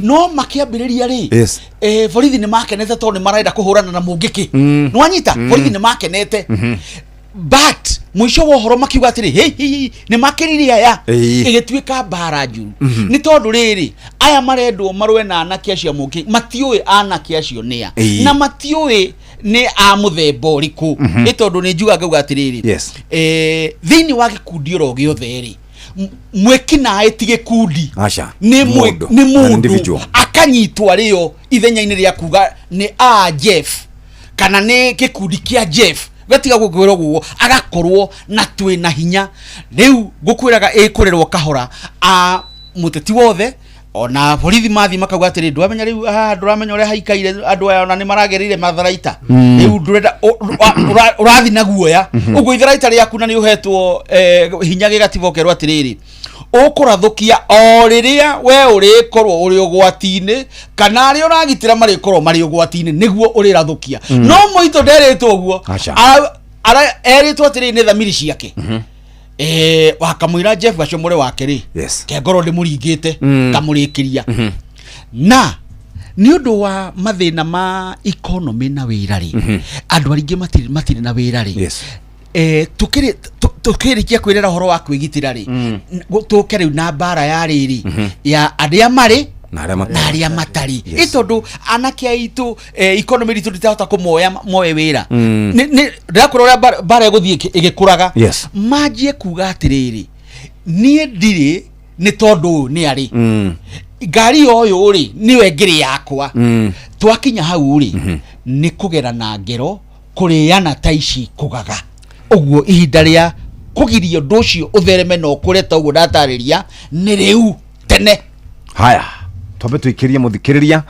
No makĩambĩrĩria rĩ, borithi nĩ makenete tondũ nĩ marenda kũhũrana na mũngĩkĩ. Nĩwanyita? Borithi nĩ makenete, but mũico wa ũhoro makiuga atĩrĩ, "Hey, hey, hey, nĩ makĩrire aya." Ĩgĩtuĩka mbara njuru. Nĩ tondũ rĩrĩ, aya marendwo marũe na anake acio a mũngĩ matiũĩ anake acio nĩa. Na matiũĩ nĩ a mũthemba ũrĩkũ. Nĩ tondũ nĩ njuga ngauga atĩrĩrĩ, thĩinĩ wa gĩkundi oro gĩothe rĩ, mwĩkinaĩ ti gĩkundi. Aca. Nĩ Mũndũ. nĩ An mũndũ individual. akanyitwo arĩo ithenya-inĩ rĩa kuga nĩ a Jeff kana nĩ gĩkundi kĩa Jeff, gatiga gũkwĩra ũguo agakorwo na twĩna hinya. Rĩu ngũkwĩraga ĩkũrerwo kahora a mũteti wothe ona borithi mathiĩ makauga atĩrĩ, ndwamenya rĩu haha ndũramenya ũrĩa haikaire andũ aya ona nĩ maragereire matharaita. Rĩu ndũrenda ũrathiĩ na guoya. Ũguo itharaita rĩaku na nĩ ũhetwo hinya gĩgatiba ũkerwo atĩrĩrĩ, ũkũrathũkia o rĩrĩa we ũrĩkorwo ũrĩ ũgwati-inĩ kana arĩa ũragitĩra marĩkorwo marĩ ũgwati-inĩ nĩguo ũrĩrathũkia. No mũitũ nderĩtwo ũguo. Aca. Erĩtwo atĩrĩrĩ, nĩ thamiri ciake. Wakamwĩra Jeff Gacomore wake rĩ, kengorwo ndĩmũringĩte ngamũrĩkĩria. Na nĩ ũndũ wa mathĩna ma economy na wĩra rĩ, andũ aingĩ matirĩ na wĩra rĩ. Tukĩrĩkia kwĩrera ũhoro wa kwĩgitĩra rĩ, tũke rĩu na mbara ya rĩrĩ ya arĩa marĩ na arĩa matarĩ. Na arĩa matarĩ. Ĩ tondũ anake aitũ, economy ritũ ndĩtahota kũmoya moe wĩra. Ndĩrakwĩra ũrĩa mbara ĩgũthiĩ ĩgĩkũraga. Manjie kuga atĩrĩrĩ, niĩ ndirĩ nĩ tondũ ũyũ nĩ arĩ ngari ũyũ rĩ nĩwe ngĩrĩ yakwa. Twakinya hau rĩ, nĩ kũgera na ngero kũrĩana ta ici kũgaga ũguo ihinda rĩa kũgiria ũndũ ũcio ũthereme na ũkũre ta ũguo ndatarĩria nĩ rĩu tene. Haya, twambe tuikirie muthikiriria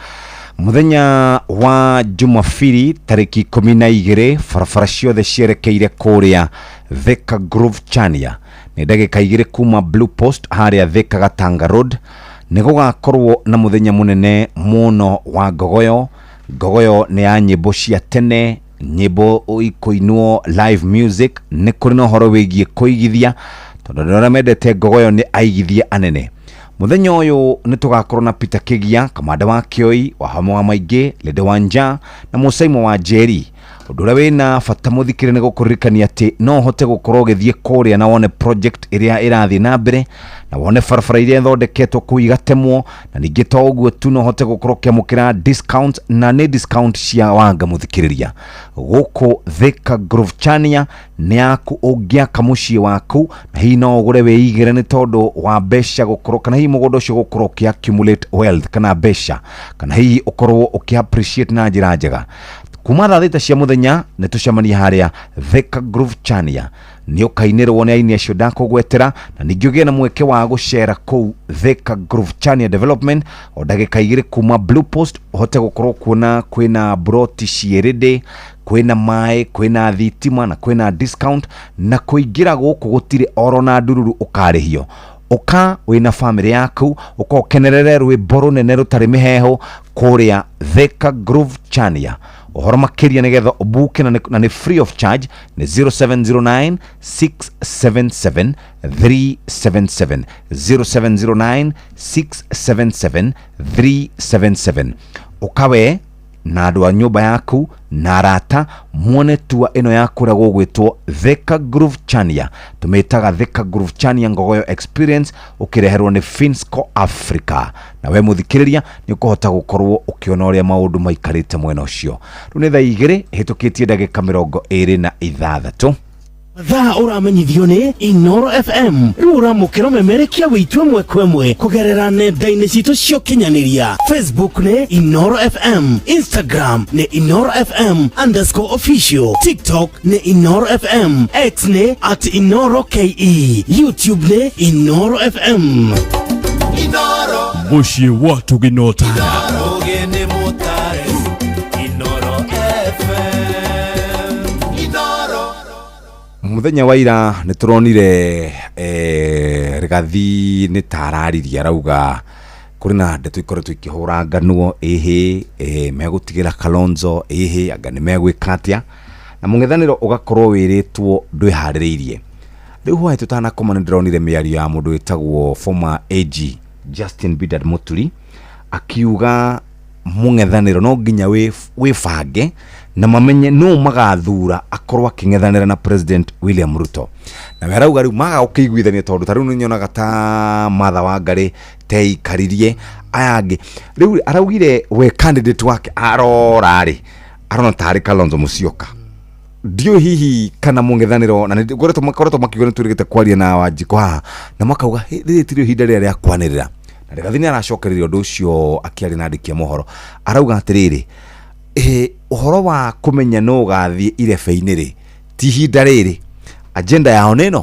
muthenya wa Jumapili tariki 12, barabara ciothe cierekeire kuria Thika Grove Chania, nĩ ndagĩka 2 kuma Blue Post harĩa Thika Gatanga Road, nĩ gũgakorwo na mũthenya mũnene mũno wa ngogoyo. Ngogoyo nĩ ya nyĩmbo cia tene, nyĩmbo ikũinwo live music, nĩ kũrĩ na ũhoro wĩgiĩ kũigithia tondũ andũ arĩa mendete ngogoyo nĩ aigithia anene. Muthenya ũyũ nĩ tũgakorwo na Peter Kigia, kamanda wa Kĩoi, wa Hamo wa Maingĩ, Lede Wanja na Mũcaimo wa Njeri. Ũndũ ũrĩa wĩna bata mũthikĩre nĩ gũkũririkania atĩ no ũhote gũkorwo ũgĩthiĩ kũrĩa na wone project ĩrĩa ĩrathiĩ na mbere na wone barabara iria ithondeketwo kũu igatemwo, na ningĩ to ũguo tu, no ũhote gũkorwo ũkĩamũkĩra discount, na nĩ discount cia wanga mũthikĩrĩria. Gũkũ Thika Grove Chania nĩ yaku ũngĩaka mũciĩ waku, na hihi no ũgũre wĩigĩre nĩ tondũ wa mbeca gũkorwo, kana hihi mũgũnda ũcio gũkorwo ũkĩ accumulate wealth kana mbeca, kana hihi ũkorwo ũkĩ appreciate na njĩra njega. Kuma thaa 6 cia mũthenya nĩ tũcemanie harĩa Thika Grove Chania, nĩ ũkainĩrwo nĩ aini acio ndakũgwetera, na ningĩ ũgĩe na mweke wa gũcera kũu Thika Grove Chania Development o ndagĩka 2 kuma Blue Post, ũhote gũkorwo kuona kwĩna broti ciĩrĩndĩ, kwĩna maĩ, kwĩna thitima na kwĩna discount, na kũingĩra gũkũ gũtirĩ oro na ndururu ũkarĩhio. Ũka wĩna bamĩrĩ yaku, ũka ũkenerere rwĩmbo rũnene rũtarĩ mĩheho kũrĩa Thika Groove Chania. Ũhoro makĩria nĩgetha ũbuke na nĩ free of charge nĩ 0709 677 377, 0709 677 377. Ũkawe na andũ a nyũmba yaku na arata muone tua ĩno ya kũrĩa gũgwĩtwo Thika Groove Chania. Tũmĩtaga Thika Groove Chania Ngogoyo Experience, ũkĩreherwo nĩ Finsco Africa. Na we mũthikĩrĩria nĩ ũkũhota gũkorwo ũkĩona ũrĩa maũndũ maikarĩte mwena ũcio. Rĩu nĩ thaa 2 hĩtũkĩtie ndagĩka 26. Thaa ũramenyithio nĩ Inoro FM. Rĩu ũramũkĩra ũmemerekia wĩitũ ĩmwe kwa ĩmwe kũgerera nenda-inĩ citũ cia ũkinyanĩria. Facebook nĩ Inoro FM, Instagram nĩ Inoro FM underscore official, TikTok nĩ Inoro FM, X nĩ at Inoro KE, YouTube nĩ Inoro FM. Inoro. Mũciĩ wa Tũginotara. Ũgĩ nĩ mũtare. Inoro FM. Inoro. Muthenya wa ira nĩ tũronire Rigathi nĩ ta araririe, arauga kũrĩ na ndeto ikoretwo ikĩhũra nganwo ĩhĩ megũtigĩra Kalonzo, ĩhĩ anga nĩ megwĩka atĩa, na mũng'ethanĩro ũgakorwo wĩrĩtwo ndwĩharĩrĩirie. Rĩu hwaĩ tũtanakoma nĩ ndĩronire mĩario ya mũndũ wĩtagwo former AG Justin Bidad Muturi akiuga mũng'ethanĩro no nginya wĩbange na mamenye nũ magathura akorwo akĩng'ethanĩra na President William Ruto. Na we arauga rĩu maga gũkĩiguithania, tondũ ta rĩu nĩ nyonaga ta Martha Wangari teikaririe aya angĩ. Rĩu araugire we candidate wake arora rĩ, arona tarĩ Kalonzo Musyoka. Ndiũĩ hihi kana mũng'ethanĩro na nĩ ngoretwo makoretwo makiuga nĩ twĩrĩgĩte kwaria na Wanjikũ haha na makauga rĩrĩ tirĩ ihinda rĩrĩa rĩa kwanĩrĩra. Na Rigathi nĩ aracokereria ũndũ ũcio akĩaria na andĩki a mohoro, arauga atĩrĩrĩ, ũhoro wa kũmenya nũ ũgathiĩ irebe-inĩ rĩ ti ihinda rĩrĩ. Agenda yao nĩ ĩno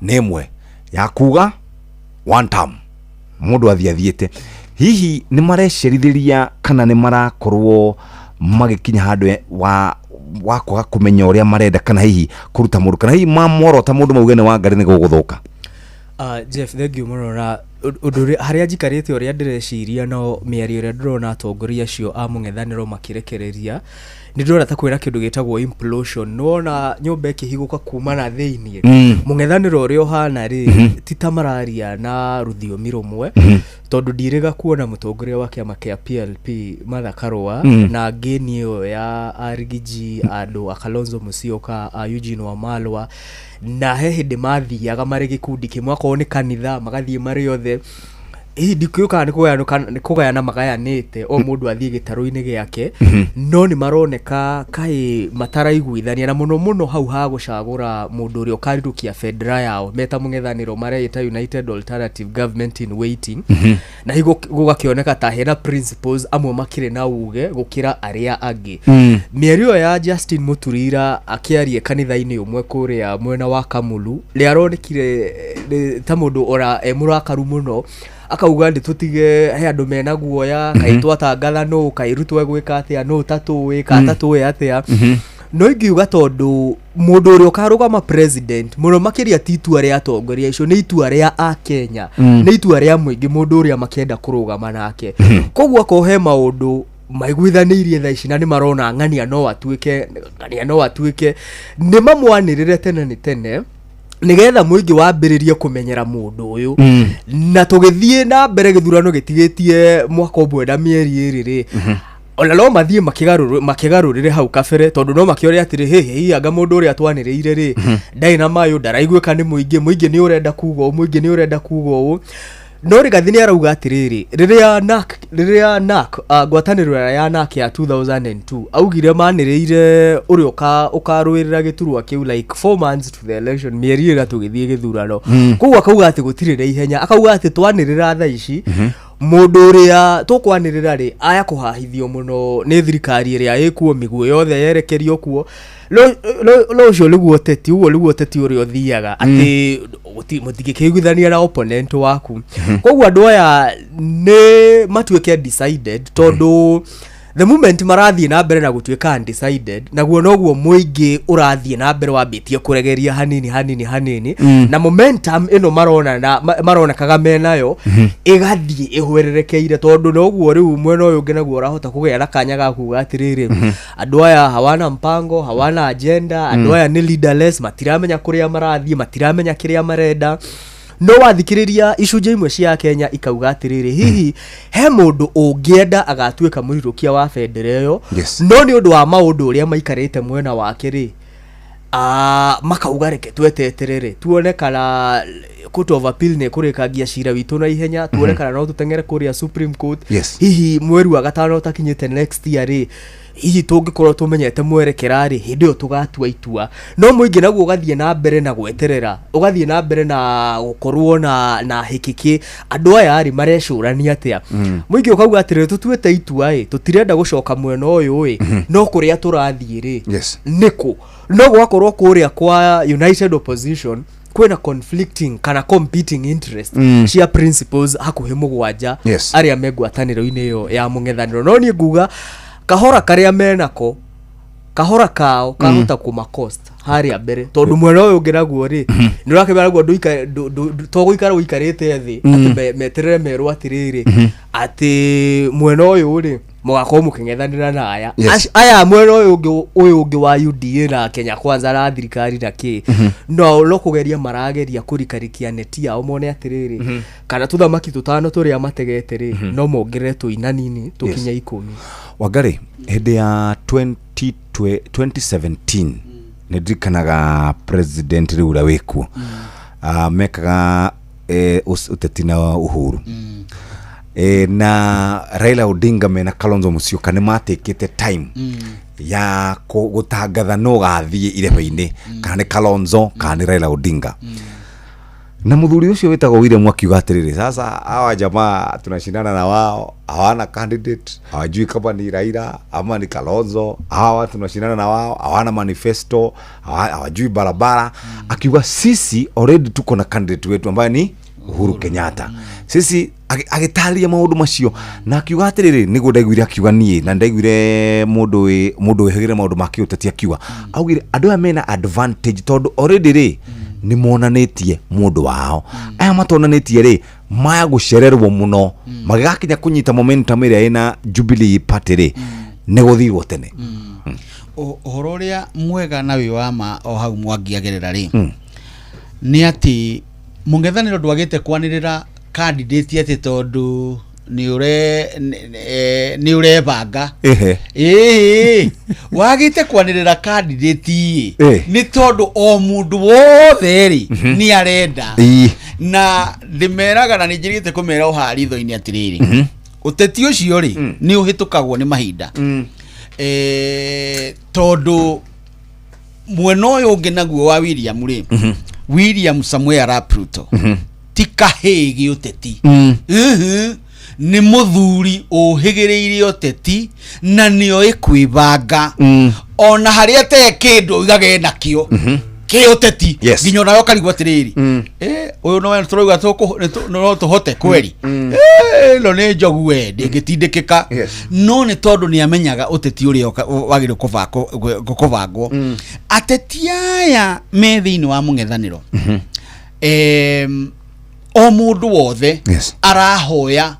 nĩ ĩmwe ya kuga one term, mũndũ athiĩ athiĩte. Hihi nĩ marecerithĩria kana nĩ marakorwo magĩkinya handũ wa kwaga kũmenya ũrĩa marenda, kana hihi kũruta mũndũ, kana hihi mamorota mũndũ mauge nĩ Wangari nĩ gũgũthũka? Jeff, thank you mũno. Na ũndũ ũrĩa harĩa njikarĩte, ũrĩa ndĩreciria, no mĩario ĩrĩa ndĩrona atongoria acio a mũng'ethanĩro makĩrekereria, nĩ ndĩrona ta kwĩna kĩndũ gĩtagwo implosion. Nĩwona nyũmba ĩkĩhigũka kuma na thĩiniĩ. Mũng'ethanĩro ũrĩa ũhana rĩ, ti ta mararia na rũthiomi rũmwe, tondũ ndirĩga kuona mũtongoria wa kĩama kĩa PLP Martha Karũa na ngĩni ĩyo ya Arigiji, andũ a Kalonzo Musyoka, a Eugene Wamalwa, na he hĩndĩ mathiaga marĩ gĩkundi kĩmwe, akorwo nĩ kanitha magathiĩ marĩ othe. Hihi ndikĩũĩ kana nĩ kũgayana magayanĩte, o mũndũ athiĩ gĩtarũ-inĩ gĩake, no nĩ maroneka kaĩ mataraiguithania, na mũno mũno hau ha gũcagũra mũndũ ũrĩa ũkarirũkia bendera yao meta mũng'ethanĩro mareĩta United Alternative Government in Waiting. Na hihi gũgakĩoneka ta hena principles amwe makĩrĩ na uge gũkĩra arĩa angĩ. Mĩario ĩyo ya Justin Muturira akĩaria kanitha-inĩ ũmwe kũrĩa mwena wa Kamulu nĩ aronekire ta mũndũ ora e mũrakaru mũno, akauga nĩ tũtige he andũ mena guoya, kaĩ twatangatha nũ, kaĩ Ruto egwĩka atĩa, nũ tatũĩ ka tatũĩ atĩa. No ingiuga tondũ mũndũ ũrĩa ũkarũgama president mũno makĩria ti itua rĩa atongoria icio, nĩ itua rĩa akenya, nĩ itua rĩa mũingĩ, mũndũ ũrĩa makĩenda kũrũgama nake. Koguo akorwo he maũndũ maiguithanĩirie thaa ici na nĩ marona ng'ania no atuĩke, ng'ania no atuĩke, nĩ mamwanĩrĩre tene nĩ tene nĩgetha mũingĩ wambĩrĩrie kũmenyera mũndũ ũyũ. Na tũgĩthiĩ na mbere, gĩthurano gĩtigĩtie mwaka ũmwe na mĩeri 2 rĩ, ona no mathiĩ makĩgarũrĩre hau kabere, tondũ no makĩore atĩrĩ, hĩ hĩ, anga mũndũ ũrĩa twanĩrĩire rĩ ndarĩ na mayũ, ndaraiguĩka nĩ mũingĩ, mũingĩ nĩ ũrenda kuga ũũ, mũingĩ nĩ ũrenda kuga ũũ. No Rigathi nĩ arauga atĩrĩrĩ, rĩrĩa NARC ngwatanĩro ĩrĩa ya NARC ya 2002 augire manĩrĩire ũrĩa ũkarũĩrĩra gĩturwa kĩu like 4 months to the election, mĩeri 4 tũgĩthiĩ gĩthurano. Koguo akauga atĩ gũtirĩ na ihenya, akauga atĩ twanĩrĩra thaa ici, mũndũ ũrĩa tũkwanĩrĩra rĩ aya kũhahithio mũno nĩ thirikari ĩrĩa ĩkuo, mĩguĩ yothe yerekerio kuo. No ũcio nĩguo ũteti, ũguo nĩguo ũteti ũrĩa ũthiaga, atĩ mũtingĩkĩiguithania na opponent waku. Koguo andũ aya nĩ matuĩke decided, tondũ The moment marathiĩ na mbere na gũtuĩka undecided, naguo noguo mũingĩ ũrathiĩ na mbere wambĩtie kũregeria hanini hanini hanini. Na momentum ĩno marona na maronekaga menayo ĩgathiĩ ĩhwererekeire, tondũ noguo rĩu mwena ũyũ ũngĩ naguo ũrahota kũgĩa na kanya ga kuga atĩrĩrĩ, andũ aya hawana mpango, hawana agenda, andũ aya nĩ leaderless, matiramenya kũrĩa marathiĩ, matiramenya kĩrĩa marenda. No wathikĩrĩria icunjĩ imwe cia Kenya ikauga atĩrĩrĩ, hihi he mũndũ ũngĩenda agatuĩka mũrirũkia wa bendera ĩyo? No nĩ ũndũ wa maũndũ ũrĩa maikarĩte mwena wake rĩ, makauga reke tweteterere tuone kana Court of Appeal nĩ ĩkũrĩkangia cira witũ na ihenya, tuone kana no tũteng'ere kũrĩa Supreme Court. Hihi mweri wa gatano ũtakinyĩte next year rĩ, hihi tũngĩkorwo tũmenyete mwerekera rĩ, hĩndĩ ĩyo tũgatua itua. No mũingĩ naguo ũgathiĩ na mbere na gweterera, ũgathiĩ na mbere na gũkorwo na hĩkĩkĩ andũ aya rĩ marecũrania atĩa. Mũingĩ ũkauga atĩrĩrĩ, tũtuĩte itua ĩ, tũtirenda gũcoka mwena ũyũ ĩ, no kũrĩa tũrathiĩ rĩ nĩkũ? No gwakorwo kũrĩa kwa United Opposition kwĩna conflicting kana competing interest cia principles hakuhĩ 7 arĩa me ngwatanĩro-inĩ ĩyo ya mũng'ethanĩro. No niĩ nguga kahora karĩa menako, kahora kao kahota kũma cost harĩa mbere, tondũ mwena ũyũ ũngĩ naguo rĩ, nĩ ũrakĩmera naguo to gũikara ũikarĩte thĩ atĩ meterere merwo atĩrĩrĩ, atĩ mwena ũyũ rĩ mũgakorwo mũkĩng'ethanĩra na aya. Aya mwena ũyũ ũngĩ, ũyũ ũngĩ wa UDA na Kenya Kwanza na thirikari na kĩ, no kũgeria marageria kũrikarikia neti yao mone atĩrĩrĩ, kana tũthamaki tũtano tũrĩa mategete rĩ, no mongerere tũina nini tũkinye 10. Wangari, hĩndĩ ya 2017 nĩ ndirikanaga president rĩu ũrĩa wĩkuo, mekaga ũteti na Uhuru na Raila Odinga mena Kalonzo Musyoka nĩ matekĩte time ya gũtangatha no gathiĩ irebe-inĩ, kana nĩ Kalonzo kana nĩ Raila Odinga. Na mũthuri ũcio wĩtagwo William akiuga atĩrĩrĩ, sasa hawa jamaa tunashindana na wao hawana candidate, hawajui kama ni Raila ama ni Kalonzo, hawa tunashindana na wao hawana manifesto, hawajui barabara. Akiuga sisi already tuko na candidate wetu ambaye ni Uhuru Kenyatta. Sisi agĩtarĩria maũndũ macio na akiuga atĩrĩrĩ, nĩguo ndaiguire akiuga niĩ, na ndaiguire mũndũ wĩhĩgĩre maũndũ ma kĩũteti akiuga, augire andũ aya mena advantage tondũ already rĩ nĩ monanĩtie mũndũ wao, aya matonanĩtie rĩ maya gũcererwo mũno magĩgakinya kũnyita momentum ĩrĩa ĩna Jubilee Party rĩ nĩ gũthirwo tene. Ũhoro ũrĩa mwega na wĩ wa ma o hau mwangĩagerera rĩ, nĩ atĩ mũng'ethanĩro ndwagĩte kwanĩrĩra candidate atĩ tondũ nĩ ũrebanga. Wagĩte kwanĩrĩra candidate nĩ tondũ o mũndũ wothe rĩ nĩ arenda. Na ndĩmeraga na nĩ njĩrĩgĩte kũmera o haha ritho-inĩ atĩrĩrĩ, ũteti ũcio rĩ nĩ ũhĩtũkagwo nĩ mahinda, tondũ mwena ũyũ ũngĩ naguo wa William rĩ, William Samoei Arap Ruto ti kahĩĩ gĩũteti, nĩ mũthuri ũhĩgĩrĩire ũteti na nĩoĩ kwĩbanga, ona harĩa te kĩndũ oigaga ena kĩo kĩũteti, nginya onawe ũkarigwo atĩrĩrĩ, ũyũ no tũrauga no tũhote kweri, ĩno nĩ njogu we ndĩngĩtindĩkĩka. No nĩ tondũ nĩ amenyaga ũteti ũrĩa wagĩrĩirwo kũbangwo. Ateti aya me thĩinĩ wa mũng'ethanĩro, o mũndũ wothe arahoya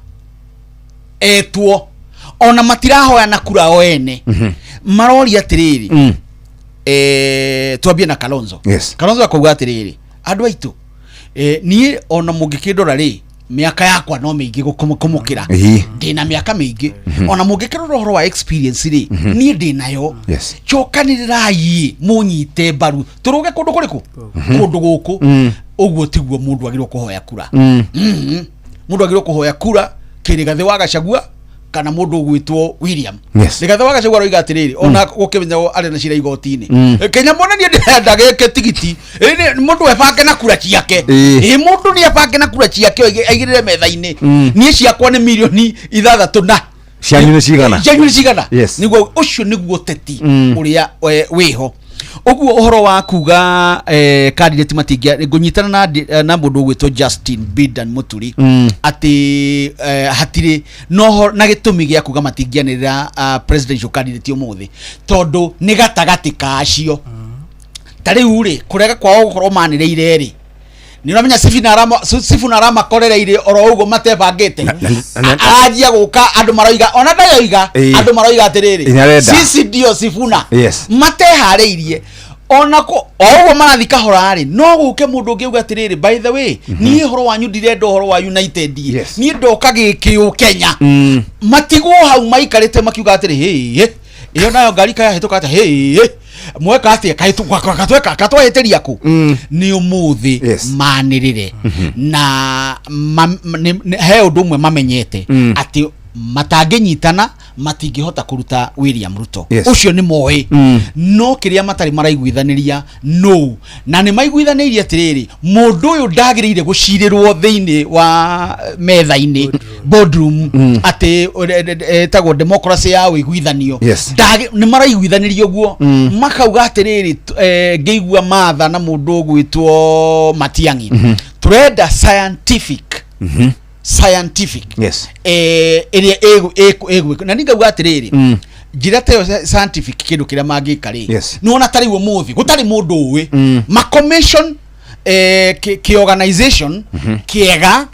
etwo, ona matirahoya na kura o ene, maroria atĩrĩrĩ, twambie na Kalonzo. Kalonzo akauga atĩrĩrĩ, andũ aitũ, niĩ ona mũngĩkĩndora rĩ, mĩaka yakwa no mĩingĩ kũmũkĩra, ndĩna mĩaka mĩingĩ, ona mũngĩkĩrora ũhoro wa experience rĩ, niĩ ndĩnayo, cokanĩrĩrai mũnyite mbaru tũrũge kũndũ kũrĩkũ, kũndũ gũkũ. Ũguo tiguo mũndũ agĩrĩirwo kũhoya kura. Mũndũ agĩrĩirwo kũhoya kura Kĩrĩgathĩ wa Gachagua kana mũndũ ũgwĩtwo William. Rigathĩ wa Gachagua aroiga atĩrĩrĩ, ona gũkĩmenya arĩ na cira igoti-inĩ, Kenya mona niĩ ndĩrenda gĩke tigiti, mũndũ ebange na kura ciake. Mũndũ nĩ ebange na kura ciake aigĩrĩre metha-inĩ. Niĩ ciakwa nĩ mirioni 6 na cianyu nĩ cigana? Cianyu nĩ cigana? Nĩguo ũcio nĩguo ũteti ũrĩa wĩho. Ũguo ũhoro wa kuga candidate matingĩa ngũnyitana na mũndũ ũgwĩtwo Justin Bidan Muturi atĩ hatirĩ no na gĩtũmi gĩa kuga matingĩanĩrĩra presidential candidate ũmũthĩ, tondũ nĩ gatagatĩ ka acio. Ta rĩu rĩ, kũrega kwao gũkorwo manĩrĩire rĩ, nĩ ũramenya Sifuna aramakorereire oro ũguo matebangĩte. Aranjia gũka, andũ maroiga ona ndayoiga. Andũ maroiga atĩrĩrĩ, Nĩarenda. "Sisi ndio Sifuna." Mateharĩirie ona ko o ũguo marathi kahora rĩ, no gũke mũndũ ũngĩ uga atĩrĩrĩ, "By the way, niĩ ũhoro wanyu ndirenda, ũhoro wa united. Niĩ ndoka gĩkĩũ Kenya." Matigwo hau maikarĩte makiuga atĩrĩ, "Hĩ, ĩyo nayo ngari kayahĩtũka atĩa? Hĩ, mweka atĩa? Katweka katwahĩtĩria kũ?" Nĩ ũmũthĩ manĩrĩre na he ũndũ ũmwe mamenyete atĩ matangĩnyitana matingĩhota kũruta William Ruto. Ũcio nĩ moĩ. No kĩrĩa matarĩ maraiguithanĩria no na nĩ maiguithanĩirie atĩrĩrĩ, mũndũ ũyũ ndagĩrĩire gũcirĩrwo thĩinĩ wa metha-inĩ, boardroom, atĩ ĩtagwo democracy ya ũiguithanio. Nĩ maraiguithanĩria ũguo. Makauga atĩrĩrĩ, ngĩigua Martha na mũndũ ũgwĩtwo Matiang'i, tũrenda scientific scientific ĩrĩa ĩgwĩka. Na ningauga atĩrĩrĩ, njĩra ta ĩyo scientific, kĩndũ kĩrĩa mangĩka rĩ, nĩwona ta rĩu ũmũthĩ gũtarĩ mũndũ ũĩ ma commission kĩ organization kĩega,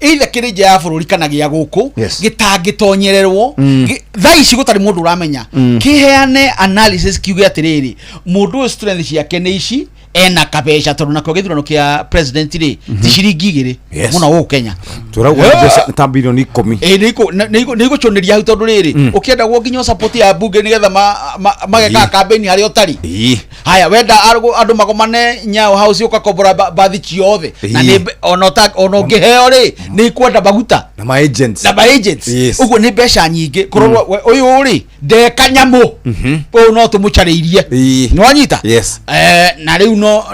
either kĩrĩ nja ya bũrũri kana gĩa gũkũ, gĩtangĩtonyererwo. Thaa ici gũtarĩ mũndũ ũramenya, kĩheane analysis kiuge atĩrĩrĩ, mũndũ ũyũ strength ciake nĩ ici, ena kabeca, tondũ nakĩo gĩthurano kĩa president rĩ ti ciringi 2 mũno gũkũ Kenya. Tũrauga nĩ mbeca ta bilioni 10. Ĩ, nĩ igũcũnĩria hau, tondũ rĩrĩ, ũkĩendagwo nginya support ya mbunge nĩgetha magekaga campaign harĩa ũtarĩ. Haya, wenda andũ magomane Nyayo House, ũgakombora bathi ciothe na ona ũngĩheo rĩ, nĩ ikwenda maguta na ma agents. Na ma agents. Ũguo nĩ mbeca nyingĩ kũrorwo. Ũyũ rĩ ndeka nyamũ, ũyũ no tũmũcarĩirie. Nĩ wanyita? Yes. Na rĩu no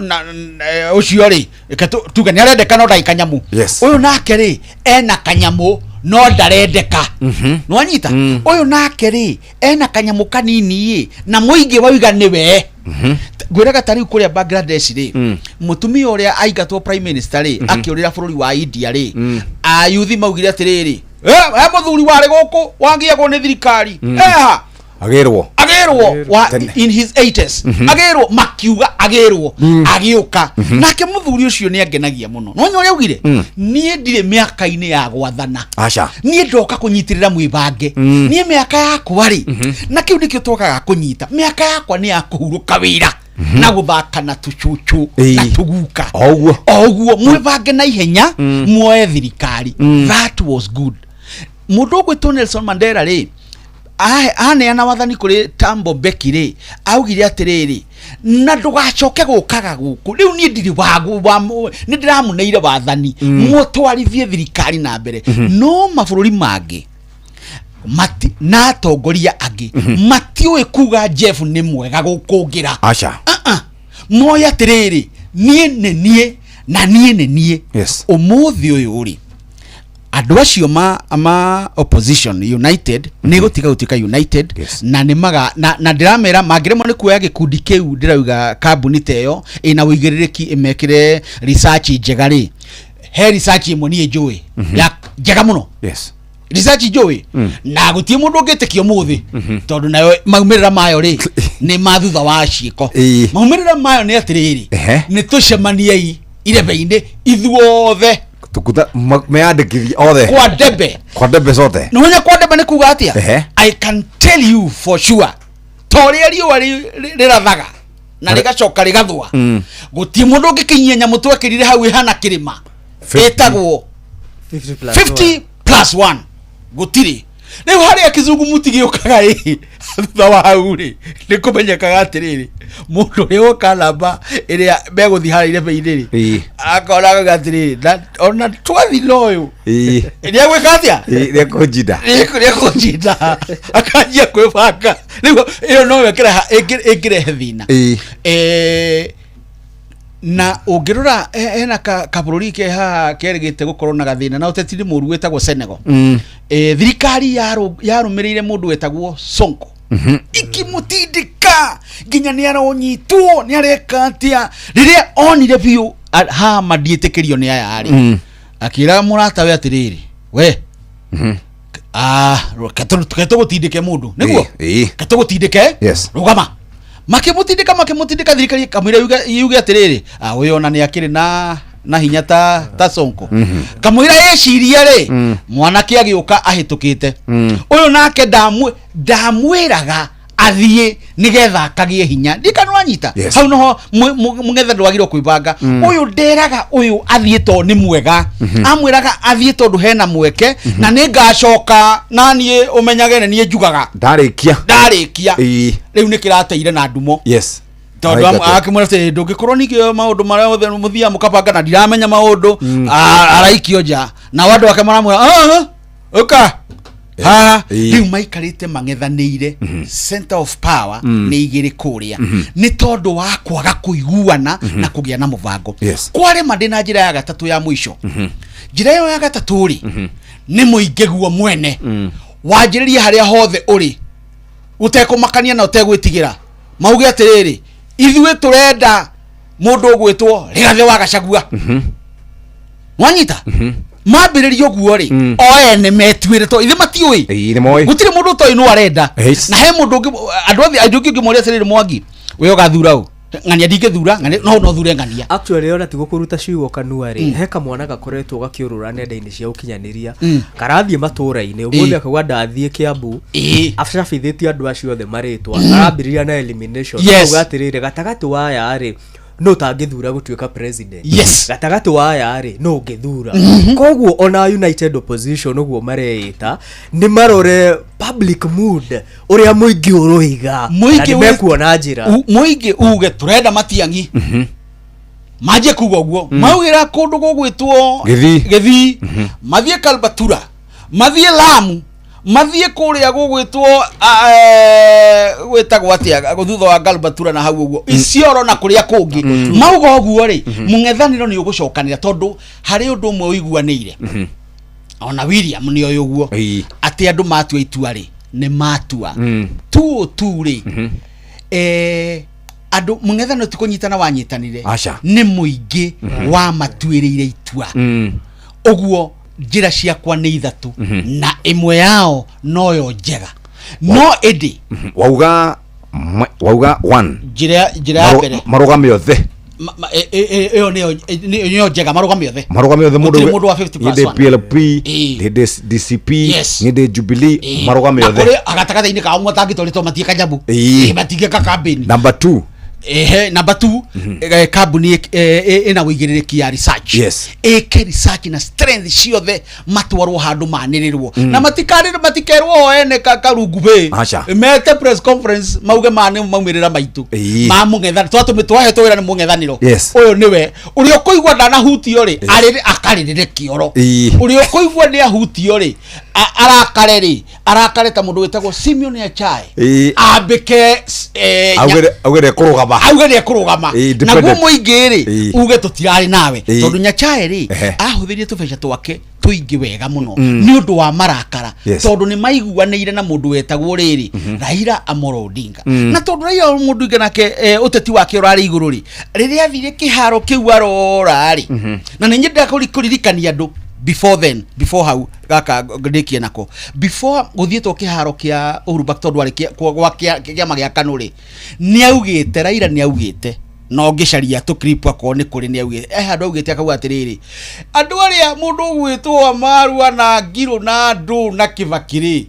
ũcio rĩ, reke tuge nĩ arendeka no ndarĩ kanyamũ. Ũyũ nake rĩ, ena kanyamũ no ndarendeka. Nĩ wanyita? Ũyũ nake rĩ, ena kanyamũ kanini ĩ na mũingĩ wauga nĩwe. Ngwĩraga ta rĩu kũrĩa Bangladesh rĩ, mũtumia ũrĩa aingatwo prime minister rĩ, akĩũrĩra bũrũri wa India rĩ, ayuthi maugire atĩrĩrĩ, "Eh, mũthuri warĩ gũkũ wangiagwo nĩ thirikari eha." Agĩrwo. Agĩrwo wa Tene. in his 80s. Agĩrwo, makiuga agĩrwo, agĩũka nake mũthuri ũcio nĩ angenagia mũno. No ũrĩa augire, "Niĩ ndirĩ mĩaka-inĩ ya gwathana." Aca. "Niĩ ndoka kũnyitĩrĩra mwĩbange. Niĩ mĩaka yakwa rĩ," na kĩu nĩkĩo twokaga kũnyita, "mĩaka yakwa nĩ ya kũhurũka wĩra na gũthaka na tũcũcũ na tũguka." O ũguo. O ũguo, mwĩbange na ihenya muoe thirikari. That was good. Mũndũ ũgwĩtwo Nelson Mandela rĩ, aneana wathani kũrĩ Thabo Mbeki rĩ, augire atĩrĩrĩ, "Na ndũgacoke gũkaga gũkũ rĩu, niĩ ndirĩ wa nĩ ndĩramũneire wathani, mũtwarithie thirikari na mbere." No mabũrũri mangĩ mati na atongoria angĩ matiũĩ kuga Jeff nĩ mwega gũkũngĩra. Aca. Moya atĩrĩrĩ, niĩ nĩ niĩ na niĩ nĩ niĩ. Ũmũthĩ ũyũ rĩ, andũ acio ma opposition united nĩ gũtiga gũtuĩka united. Na nĩ maga na ndĩramera mangĩremwo nĩ kuoya gĩkundi kĩu, ndĩrauga kambuni ta ĩyo ĩna ũigĩrĩrĩki ĩmekĩre research njega rĩ, he research ĩmwe niĩ njũĩ ya njega mũno. Research njũĩ na gũtirĩ mũndũ ũngĩtĩkia ũmũthĩ, tondũ nayo maumĩrĩra mayo rĩ nĩ ma thutha wa ciĩko. Maumĩrĩra mayo nĩ atĩrĩrĩ, nĩ tũcemaniei irebe-inĩ ithuothe. Tukuta meyandĩkithie othe. Kwa debe. Kwa debe zote. Nĩ wenya kwa debe nĩ kuga atĩa? I can tell you for sure, ta ũrĩa riũa rĩrathaga na rĩgacoka rĩgathũa, gũtirĩ mũndũ ũngĩkinyia nyamũ twekĩrire hau ĩhana kĩrĩma ĩtagwo 50 plus 1, gũtirĩ. Rĩu harĩa kĩzungumuti gĩũkaga ĩ thutha wa hau rĩ, nĩ kũmenyekaga atĩrĩrĩ, mũndũ ũrĩa woka namba ĩrĩa megũthiĩ harĩa irebe-inĩ rĩ, akona akauga atĩrĩrĩ, "Na ona twathi na ũyũ nĩegwĩka atĩa?" Nĩekũnjinda. Nĩekũnjinda. Akanjia kwĩbanga. Rĩu ĩyo noyo ĩngĩrehe thĩna. Na ũngĩrora hena kabũrũri ke haha kerĩgĩte gũkorwo na gathĩna na ũteti nĩ mũru, wĩtagwo Senegal. Thirikari yarũmĩrĩire mũndũ wetagwo Sonko. Ikimutindika nginya nĩ aronyitwo nĩ areka atĩa rĩrĩa onire biũ hama ndiĩtĩkĩrio nĩ aya rĩ, akĩra mũratawe atĩrĩrĩ, we ketũgũtindĩke mũndũ nĩguo ketũgũtindĩke. Yes. Rũgama. Makĩmũtindĩka, makĩmũtindĩka, thirikari kamũira yuge atĩrĩrĩ, ũyũ ona nĩ akĩrĩ na hinya ta Sonko. Kamũira eciria rĩ, mwanake agĩũka ahĩtũkĩte ũyũ nake ndamwĩraga athiĩ nĩgetha akagĩe hinya ndikana wanyita. Yes. Hau noho mũng'etha ndwagĩrĩirwo kwĩbanga. Ũyũ nderaga ũyũ athiĩ tondũ nĩ mwega, amwĩraga athiĩ tondũ hena mweke na nĩ ngacoka na niĩ ũmenyage nĩ niĩ njugaga ndarĩkia. Ndarĩkia. Ĩĩ. Rĩu nĩ kĩrateire na ndumo tondũ Araingatwo. akĩmwĩra atĩ ndũngĩkorwo ningĩ maũndũ marĩa mothe mũthiaga mũkabanga na ndiramenya maũndũ. Araikio nja nao andũ ake maramwĩra, "Ah, ũka haha." Rĩu maikarĩte mang'ethanĩire, center of power nĩ igĩrĩ kũrĩa nĩ tondũ wa kwaga kũiguana na kũgĩa na mũbango. Kwarema ndĩ na njĩra ya gatatũ ya mũico. Njĩra ĩyo ya gatatũ rĩ, nĩ mũingĩ guo mwene wanjĩrĩrie harĩa hothe ũrĩ ũtekũmakania na ũtegwĩtigĩra, mauge atĩrĩrĩ, ithuĩ tũrenda mũndũ ũgwĩtwo Rigathĩ wa Gachagua. Wanyita mambĩrĩrie ũguo rĩ, o ene metuĩre to ithe matiũĩ. Ĩĩ, nĩ moĩ. Gũtirĩ mũndũ ũtoĩ nũ arenda. Yes. Na he mũndũ ũngĩ, andũ othe, andũ angĩ ũngĩmoria atĩrĩrĩ, Mwangi, we ũgathura ũ? Ng'ania ndingĩthura ng'ania, no thure ng'ania. Actually, ona ti gũkũruta ciugo kanua rĩ, he kamwana gakoretwo gakiũrũra nenda-inĩ cia ũkinyanĩria, karathiĩ matũra-inĩ ũmũthĩ, akauga ndathiĩ Kĩambu, acabithĩtie andũ acio othe marĩtwa, arambĩrĩria na elimination. Akauga atĩrĩrĩ, gatagatĩ wa aya rĩ, no ũtangĩthura gũtuĩka president? Gatagatĩ wa aya rĩ, no ũngĩthura? Koguo ona United Opposition ũguo mareĩta, nĩ marore public mood, ũrĩa mũingĩ ũroiga, na Mũingĩ nĩ mekuona njĩra. Mũingĩ uge tũrenda Matiang'i, manjie kuga ũguo, maugĩra kũndũ gũgwĩtwo Gĩthii. Gĩthii, mathiĩ Kalbatura, mathiĩ Lamu, mathiĩ kũrĩa gũgwĩtwo gwĩtagwo atĩa thutha wa Galbatura na hau ũguo Isiolo na kũrĩa kũngĩ, mauga ũguo rĩ, mũng'ethanĩro nĩ ũgũcokanĩra tondũ harĩ ũndũ ũmwe ũiguanĩire, ona William nĩ oĩ ũguo, atĩ andũ matua itua rĩ, nĩ matua tu tu rĩ, andũ mũng'ethanĩro ti kũnyitana wanyitanire. Aca. Nĩ mũingĩ wa matuĩrĩire itua. Ũguo njĩra ciakwa nĩ ithatũ, na ĩmwe yao noyo njega, no ĩndĩ Wauga one. Njĩra ya mbere, Marũgame othe. Ĩyo nĩyo njega, marũgame othe. Marũgame othe mũndũ. Gũtirĩ mũndũ wa 50 plus Nĩ ndĩ one. PLP, nĩ ndĩ DCP, nĩ ndĩ Jubilee, marũgame Na othe. kũrĩ gatagatĩ-inĩ kao matangĩtwarĩtwo matie kanyabu. Matingĩka campaign. Number two. Ehe, number two, kambuni ĩna wĩigĩrĩrĩki ya research ĩke research na strength ciothe, matwarwo handũ manĩrĩrwo na matikarĩrwo, matikerwo o ene karungu bĩ. Aca. Mete press conference mauge ma nĩ maumĩrĩra maitũ ma mũng'ethanĩro, twatũmĩ twahetwo wĩra nĩ mũng'ethanĩro. Ũyũ nĩwe ũrĩa ũkũigua ndanahutio rĩ, arĩrĩ akarĩrĩre kĩoro. Ũrĩa ũkũigua nĩ ahutio rĩ, arakare rĩ, arakare ta mũndũ wĩtagwo Simeon Nyachae, ambĩke Auge nĩekũrũgama. Auge nĩ ekũrũgama. Independent. Naguo mũingĩ rĩ, uge tũtirarĩ nawe tondũ Nyachae rĩ, ahũthĩrire tũbeca twake tũingĩ wega mũno nĩ ũndũ wa marakara tondũ nĩ maiguanĩire na mũndũ wetagwo rĩrĩ Raila Amolo Odinga. Na tondũ Raila Amolo Odinga nake ũteti wake ũrarĩ igũrũ rĩ, rĩrĩa athire kĩharo kĩu arora rĩ, na nĩ nyendaga kũririkania andũ before then, before hau gaka ndĩkie nako, before gũthiĩtwo kĩharo kĩa Uhuru Park, tondũ arĩ gwa kĩama gĩa KANU rĩ, nĩ augĩte, Raila nĩ augĩte, no ngĩcaria tũ clip akorwo nĩ kũrĩ, nĩ augĩte handũ augĩte akauga atĩrĩrĩ, andũ arĩa mũndũ ũgwĩtwo Marua na Ngirũ na Ndũ na Kĩbakĩ rĩ,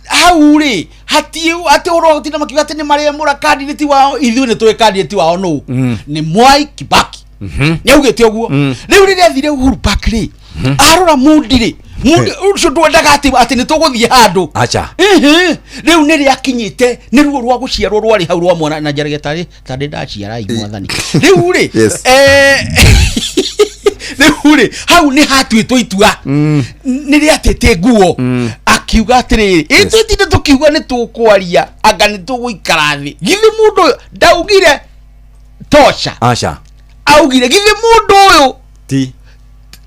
hau rĩ hatiĩ atĩ ũhoro wa gũtinda makiuga atĩ nĩ maremũra candidate wao, ithuĩ nĩ tũĩ candidate wao nũ, nĩ Mwai Kibaki. Nĩ augĩte ũguo. Rĩu rĩrĩa athire Uhuru Park rĩ, arora mundi rĩ, mundi ũcio ndwendaga atĩ nĩ tũgũthiĩ handũ. Aca. Ĩhĩ, rĩu nĩ rĩakinyĩte, nĩ ruo rwa gũciarwo rwarĩ hau rwa mwana na njarage tarĩ tarĩ ndaciara i mwathani rĩu rĩ, rĩu rĩ, hau nĩ hatuĩtwo itua, nĩ rĩatĩte nguo, akiuga atĩrĩrĩ, ĩ twĩtinde tũkiuga nĩ tũkwaria, anga nĩ tũgũikara thĩ, githĩ mũndũ ũyũ ndaugire tosha? Aca. Augire githĩ mũndũ ũyũ Ti.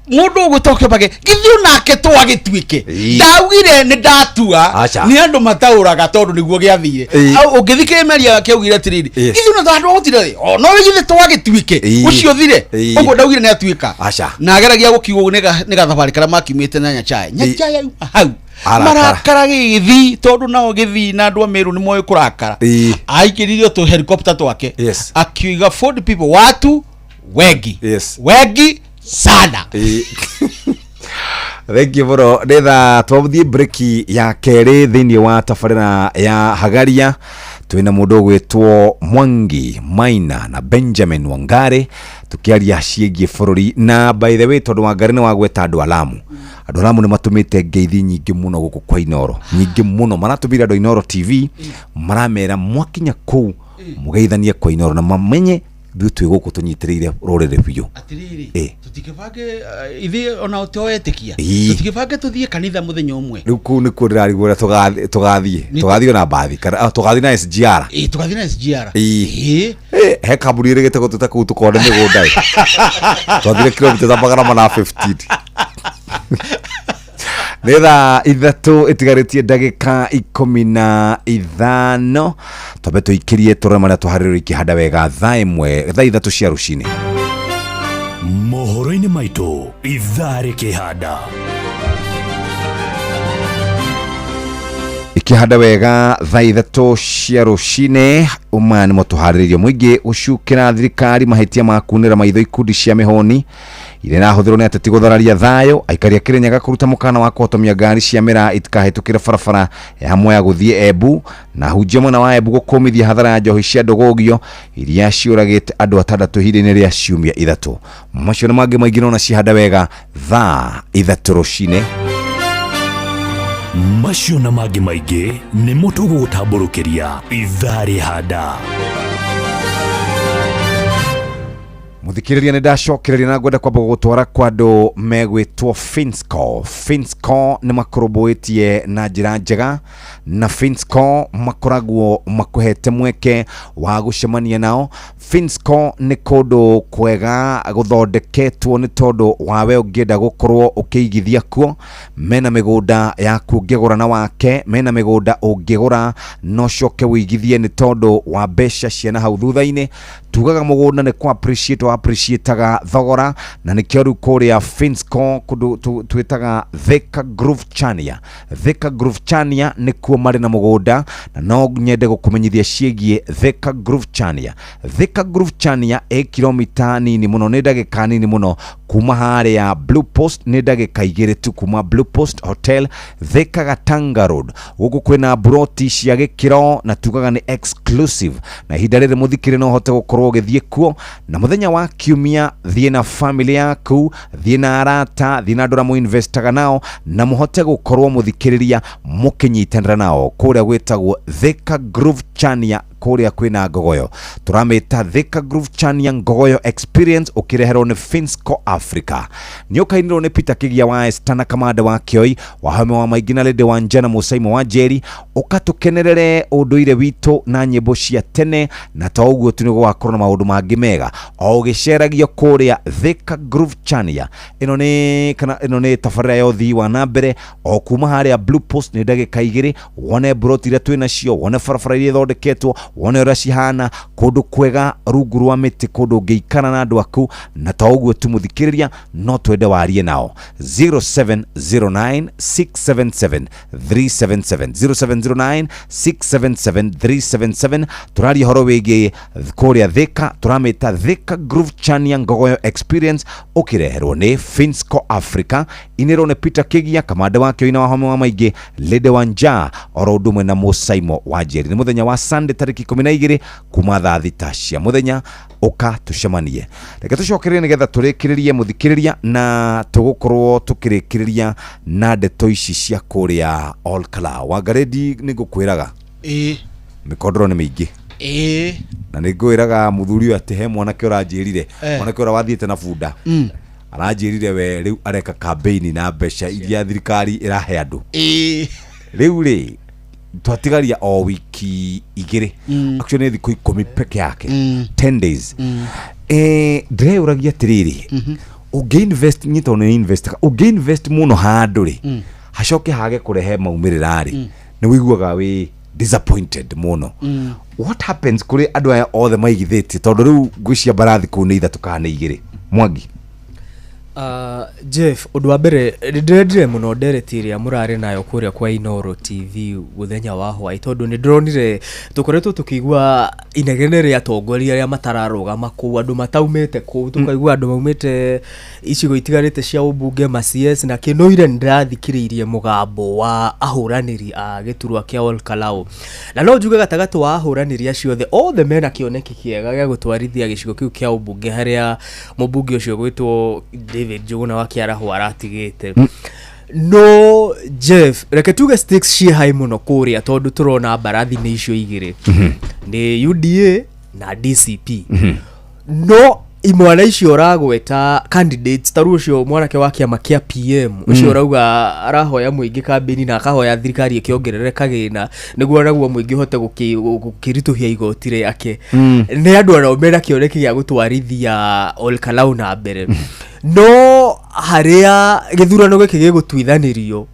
Mundu ũgũtoke bage githĩ onake twagĩtuĩke. Ĩĩ. Ndaugire nĩ ndatua. Aca. Nĩ andũ mataũraga tondũ nĩguo gĩathire. Ĩĩ. Au, ũngĩthikĩrĩria mĩario yake augire atĩrĩrĩ, Yes. githĩ ona handũ gũtire rĩ o no githĩ twagĩtuĩke Ĩĩ. ũcio thire. Ĩĩ. Ũguo ndaugire nĩ atuĩka. Aca. Na ageragia gũkiugwo nĩ gathabarĩ karĩa makiumĩte na Nyachae. Nyachae auma hau Arakara. marakara gĩgĩthi tondũ nao gĩthi na andũ a Meru nĩ moĩ kũrakara. Ĩĩ. Aikĩririo tũ helicopter twake. Yes. Akiuga 40 people, watu wengi. Yes. Wengi sana. Ĩĩ. Thengiå må no nä thaa twathiä breki ya kerä thä inä wa tabarä ya hagaria twä na må ndå å gwä two Mwangi Maina na Benjamin Wangari tå kä aria ciägiä bå rå ri. Na by the way, tondå Wangari nä wagweta andå alamu, andå alamu nä matå mä te ngeithi nyingä må no gå kå kwa Inoro, nyingä må no maratå mä ire andå a Inoro TV, maramera mwakinya kå u må geithanie kwa Inoro na mamenye ithuä twä gå kå tå nyitä rä ire rå rä rä biå. Atiriri, Ĩ. tũtikĩbange ithuĩ ona toetĩkia, Ĩ. tũtikĩbange tũthiĩ kanitha mũthenya ũmwe. Rä u kå u nä kuo ndä rarigwo å rä a tågathiä tågathiä na mbathi kana tågathiä na SGR. Ĩ, tũgathiĩ na SGR. Ĩ. Ĩ. Eh, he kambuni ä rä gä te gå tå ta kå u tå kone mä gå nda twathire kilomita ta 415. Nä thaa 3 ĩtigarĩtie ndagĩka 15, twambe tũikĩrie tũrore marĩa tũharĩrĩrio ikĩhanda wega thaa 1, thaa 3 cia rũcinĩ. Mohoro-inĩ maitũ ithaa rĩkĩhanda. Ikĩhanda wega thaa 3 cia rũcinĩ, maya nĩmo tũharĩrĩirio. Mũingĩ ũcukĩra thirikari mahĩtia ma kunĩra maitho ikundi cia mĩhũni iria irahũthĩrwo nĩ ateti gũthararia thayũ. Aikari a Kĩrĩnyaga kũruta mũkana wa kũhotomia ngari cia mĩraa itikahĩtũkĩre barabara ya Mwea gũthiĩ Embu, na hunjia mwena wa Embu gũkũmithia hathara ya njohi cia ndũgũgio iria ciũragĩte andũ atandatũ ihinda-inĩ rĩa ciumia 3. Macio nĩ mangĩ maingĩ nona cihanda wega thaa 3 rũcinĩ. Macio na mangĩ maingĩ nĩmo tũgũgũtambũrũkĩria ithaa rĩhanda. Muthikiriria nä ndacokereria na ngwenda kwamba gũgũtwara kwa andũ megwĩtwo Finsco. Finsco nĩ makũrũmbũĩtie na njĩra njega, na Finsco makoragwo makũhete mweke wa gũcemania nao. Finsco nĩ kũndũ kwega gũthondeketwo nĩ tondũ wawe ũngĩenda gũkorwo ũkĩigithia kuo. Mena mĩgũnda yaku ũngĩgũra na wake, mena mĩgũnda ũngĩgũra no coke wĩigithie nĩ tondũ wa mbeca cia na hau thutha-inĩ. Tugaga mũgũnda nĩ kũ appreciate wa appreciataga thogora, na nĩkĩo rĩu kũrĩa Finsco kũndũ twĩtaga Thika Groove Chania. Thika Groove Chania nĩkuo marĩ na mũgũnda, na no nyende gũkũmenyithia ciĩgiĩ Thika Groove Chania. Thika Groove Chania ĩ kilomita nini mũno, nĩ ndagĩka nini mũno kuma harĩa Blue Post, nĩ ndagĩka 2 tu kuma Blue Post Hotel, Thika Gatanga Road. Gũkũ kwĩna broti cia gĩkĩro na tugaga nĩ exclusive, na ihinda rĩrĩ mũthikĩrĩ no ũhote gũkorwo ũgĩthiĩ kuo na mũthenya wa kiumia. Thiĩ na family yaku, thiĩ na arata, thiĩ na andũ arĩa mũinvestaga nao, na mũhote gũkorwo mũthikĩrĩria mũkĩnyitanĩra nao kũrĩa gwĩtagwo Thika Groove Chania, kũrĩa kwĩna ngogoyo tũramĩta Thika Groove Chania Ngogoyo Experience, ũkĩreherwo nĩ Finsco Africa. Nĩ ũkainĩrwo nĩ Peter Kĩgia wa Esther na Kamanda wa Kĩoi Wahome wa Maingĩ na Lady wa Njana Mũcaimo wa Njeri. Ũkatũkenerere ũndũire witũ na nyĩmbo cia tene, na to ũguo tu, nĩ gũgakorwo na maũndũ mangĩ mega o ũgĩceragio kũrĩa Thika Groove Chania. Ĩno nĩ kana ĩno nĩ tabarĩra ya ũthii wa na mbere o kuma harĩa Blue Post nĩ ndagĩka 2, wone broti iria twĩ nacio, wone barabara iria ithondeketwo, wone ũrĩa cihana, kũndũ kwega rungu rwa mĩtĩ, kũndũ ũngĩikara na andũ aku. Na to ũguo tu mũthikĩrĩria, no twende warie nao 0709 677 377, 0709 677 377. Tũraria ũhoro wĩgiĩ kũrĩa Thika, tũramĩta Thika Groove Chania Ngogoyo Experience, ũkĩreherwo nĩ Finsco Africa, inĩrwo nĩ Peter Kĩgia Kamanda wa Kĩoina wa Home wa Maingĩ Lady Wanja oro ũndũ ũmwe na Mũcaimo wa Njeri. Nĩ mũthenya wa Sunday tarĩki 12 kuma thaa 6 cia mũthenya, ũka tũcemanie. Reke tũcokererie nĩgetha tũrĩkĩrĩrie mũthikĩrĩria, na tũgũkorwo tũkĩrĩkĩrĩria na ndeto ici cia kũrĩa Olkalau. Wangarĩndi, nĩ ngũkwĩraga Ĩ. mĩkondoro nĩ mĩingĩ. Ĩ. Na nĩ ngwĩraga mũthuri ũyũ atĩ he mwanake ũranjĩrire, Eh. mwanake ũrĩa wathiĩte na bunda, aranjĩrire we rĩu areka campaign na mbeca iria thirikari ĩrahe andũ. Ĩ. Rĩu rĩ twatigaria o wiki 2, actually nĩ thikũ 10 peke yake, 10 days. Ndĩreyũragia atĩrĩrĩ, Ũngĩ invest niĩ tondũ nĩ invest, ũngĩ invest mũno handũ rĩ, hacoke hage kũrehe maumĩrĩra rĩ, nĩ wĩiguaga wĩ disappointed mũno. What happens kũrĩ andũ aya othe maigithĩtie? Tondũ rĩu ngwĩcia mbarathi kũu nĩ ithatũ kana nĩ igĩrĩ, Mwangi. Jeff, ũndũ wa mbere nĩ ndĩrendire mũno ndereti ĩrĩa mũrarĩ nayo kũrĩa kwa Inoro TV mũthenya wa hwaĩ, tondũ nĩ ndĩronire tũkoretwo tũkĩigua inegene rĩa atongoria arĩa matararũgama kũu, andũ mataumĩte kũu, tũkaigua andũ maumĩte icigo itiganĩte cia ũmbunge, ma CS na kĩ. No ira nĩ ndĩrathikĩrĩirie mũgambo wa ahũranĩri a gĩturwa kĩa Ol Kalou, na no njuge gatagatĩ wa ahũranĩri acio othe, othe mena kĩoneki kĩega gĩa gũtwarithia gĩcigo kĩu kĩa ũmbunge harĩa mũmbunge ũcio gwĩtwo David Njuguna wa Kĩaraho aratigĩte. No Jeff, reke tuge stakes ciĩ high mũno kũrĩa, tondũ tũrona mbarathi nĩ icio igĩrĩ, nĩ UDA na DCP. No imwana icio ũragweta, candidates ta rĩu ũcio mwanake wa kĩama kĩa PM ũcio ũrauga arahoya mũingĩ kambĩni na akahoya thirikari ĩkĩongerere kagĩna nĩguo naguo mũingĩ ũhote gũkĩritũhia igoti rĩake, nĩ andũ arao mena kĩoneki gĩa gũtwarithia Ol Kalou na mbere. No harĩa gĩthurano gĩkĩ gĩgũtuithanĩrio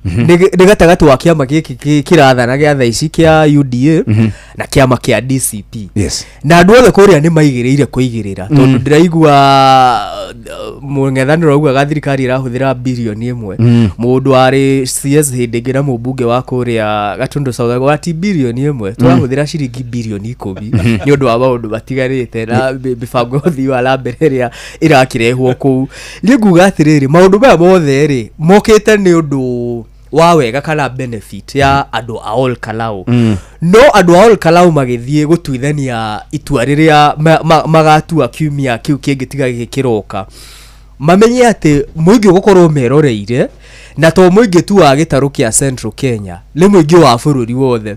nĩ gatagatĩ wa kĩama gĩkĩ kĩrathana gĩa thaa ici kĩa UDA na kĩama kĩa DCP. Na andũ othe kũrĩa nĩ maigĩrĩire kũigĩrĩra, tondũ ndĩraigua mũng'ethanĩro augaga thirikari ĩrahũthĩra birioni 1. Mũndũ warĩ CS hĩndĩ ĩngĩ na mũmbunge wa kũrĩa Gatundu South augaga ti birioni 1, tũrahũthĩra ciringi birioni 10 nĩ ũndũ wa maũndũ matiganĩte na mĩbango ya ũthii wa na mbere ĩrĩa ĩrakĩrehwo kũu. Niĩ nguga atĩrĩrĩ, maũndũ maya mothe rĩ, mokĩte nĩ ũndũ wa wega kana benefit ya andũ a Ol Kalou. No andũ a Ol Kalou magĩthiĩ gũtuithania itua rĩrĩa magatua kiumia kĩu kĩngĩ tiga gĩkĩ kĩroka, mamenye atĩ mũingĩ ũgũkorwo meroreire, na to mũingĩ tu wa gĩtarũ kĩa Central Kenya, nĩ mũingĩ wa bũrũri wothe.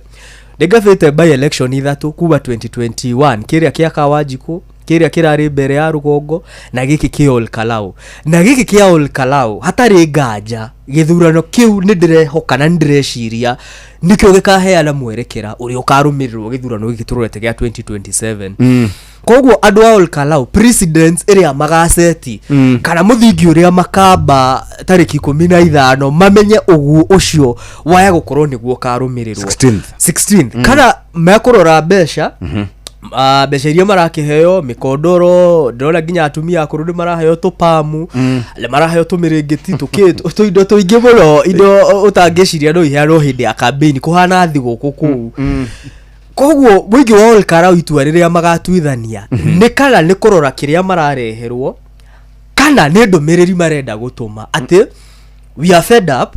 Nĩ ngabĩte by election ithatũ kuma 2021, kĩrĩa kĩa Kawanjikũ, kĩrĩa kĩrarĩ mbere ya rũgongo, na gĩkĩ kĩa Ol Kalou. Na gĩkĩ kĩa Ol Kalou, hatarĩ nganja, gĩthurano kĩu nĩ ndĩrehoka na nĩ ndĩreciria nĩkĩo gĩkaheana mwerekera ũrĩa ũkarũmĩrĩrwo gĩthurano gĩkĩ tũrorete gĩa 2027. Koguo andũ a Ol Kalou, precedence ĩrĩa magaceti kana mũthingi ũrĩa makamba tarĩki 15, mamenye ũguo ũcio waya gũkorwo nĩguo ũkarũmĩrĩrwo. 16th. 16th. Kana mekũrora mbeca, mbeca iria marakĩheo mĩkondoro, ndĩrona nginya atumia akũrũ nĩ maraheo tũpamu, nĩ maraheo tũmĩrĩngĩti, tũkĩ tũindo tũingĩ mũno, indo ũtangĩciria no iheanwo hĩndĩ ya campaign kũhana thigũkũ kũu. Koguo mũingĩ wa Ol Kalou, itua rĩrĩa magatuithania nĩ kana nĩ kũrora kĩrĩa marareherwo kana nĩ ndũmĩrĩri marenda gũtũma atĩ we are fed up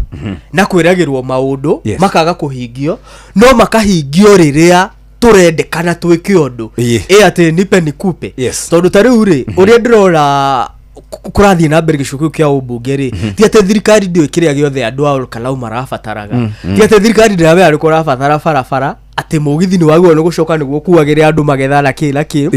na kwĩragĩrwo maũndũ makaga kũhingio, no makahingio rĩrĩa tũrendekana twĩke ũndũ. Ĩ atĩ nipe nikupe. Tondũ ta rĩu rĩ, ũrĩa ndĩrona kũrathiĩ na mbere gĩcigo kĩu kĩa ũmbunge rĩ, ti atĩ thirikari ndĩũĩ kĩrĩa gĩothe andũ a Ol Kalou marabataraga. Ti atĩ thirikari ndĩramenya nĩ kũrabatara barabara, atĩ mũgithi nĩ wagĩrĩirwo nĩ gũcoka nĩguo kuagĩre andũ magetha na kĩ na kĩ,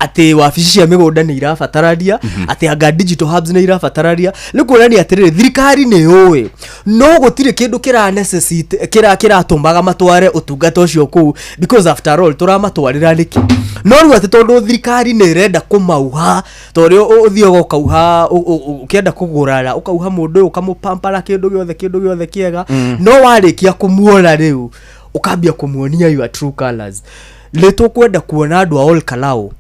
atĩ wabici cia mĩgũnda nĩ irabatarania, atĩ anga digital hubs nĩ irabatarania. Nĩ kuonania atĩrĩrĩ, thirikari nĩ yũĩ, no gũtirĩ kĩndũ kĩra necessitate kĩra kĩratũmaga matware ũtungata ũcio kũu, because after all tũramatwarĩra nĩkĩ? No rĩu atĩ tondũ thirikari nĩ ĩrenda kũmauha, tondũ ũthiaga ũkauha ũkĩenda kũgũrana, ũkauha mũndũ ũyũ, ũkamũpampara kĩndũ gĩothe, kĩndũ gĩothe kĩega. No warĩkia kũmuona rĩu ũkambia kũmuonia your true colors. Nĩ tũkwenda kuona andũ a Ol Kalou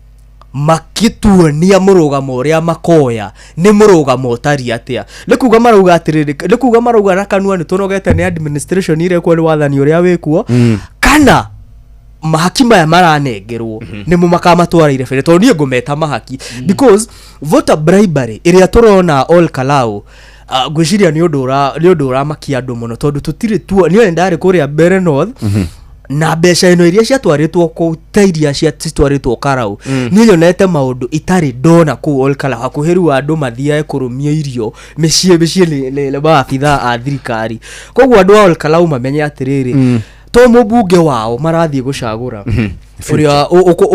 makĩtuonia mũrũgamo ũrĩa makoya nĩ mũrũgamo ũtariĩ atĩa. Nĩ kuga marauga atĩrĩrĩ, nĩ kuga marauga na kanua nĩ tũnogete nĩ administration ĩrĩa ĩkuo, nĩ wathani ũrĩa wĩkuo, kana mahaki maya maranengerwo nĩmo makamatwara irebere? Tondũ niĩ ngũmeta mahaki, because voter bribery ĩrĩa tũrona Ol Kalou, ngwĩciria nĩ ũndũ ũramakia andũ mũno, tondũ tũtirĩ tuo. Niĩ ndarĩ kũrĩa Mbere North, na mbeca ĩno iria ciatwarĩtwo kũu ta iria citwarĩtwo Karau. Niĩ nyonete maũndũ itarĩ ndona kũu Ol Kalou, hakuhĩ rĩu andũ mathiage kũrũmia irio mĩciĩ mĩciĩ nĩ maabithaa a thirikari. Koguo andũ a Ol Kalou mamenye atĩrĩrĩ, to mũmbunge wao marathiĩ gũcagũra ũrĩa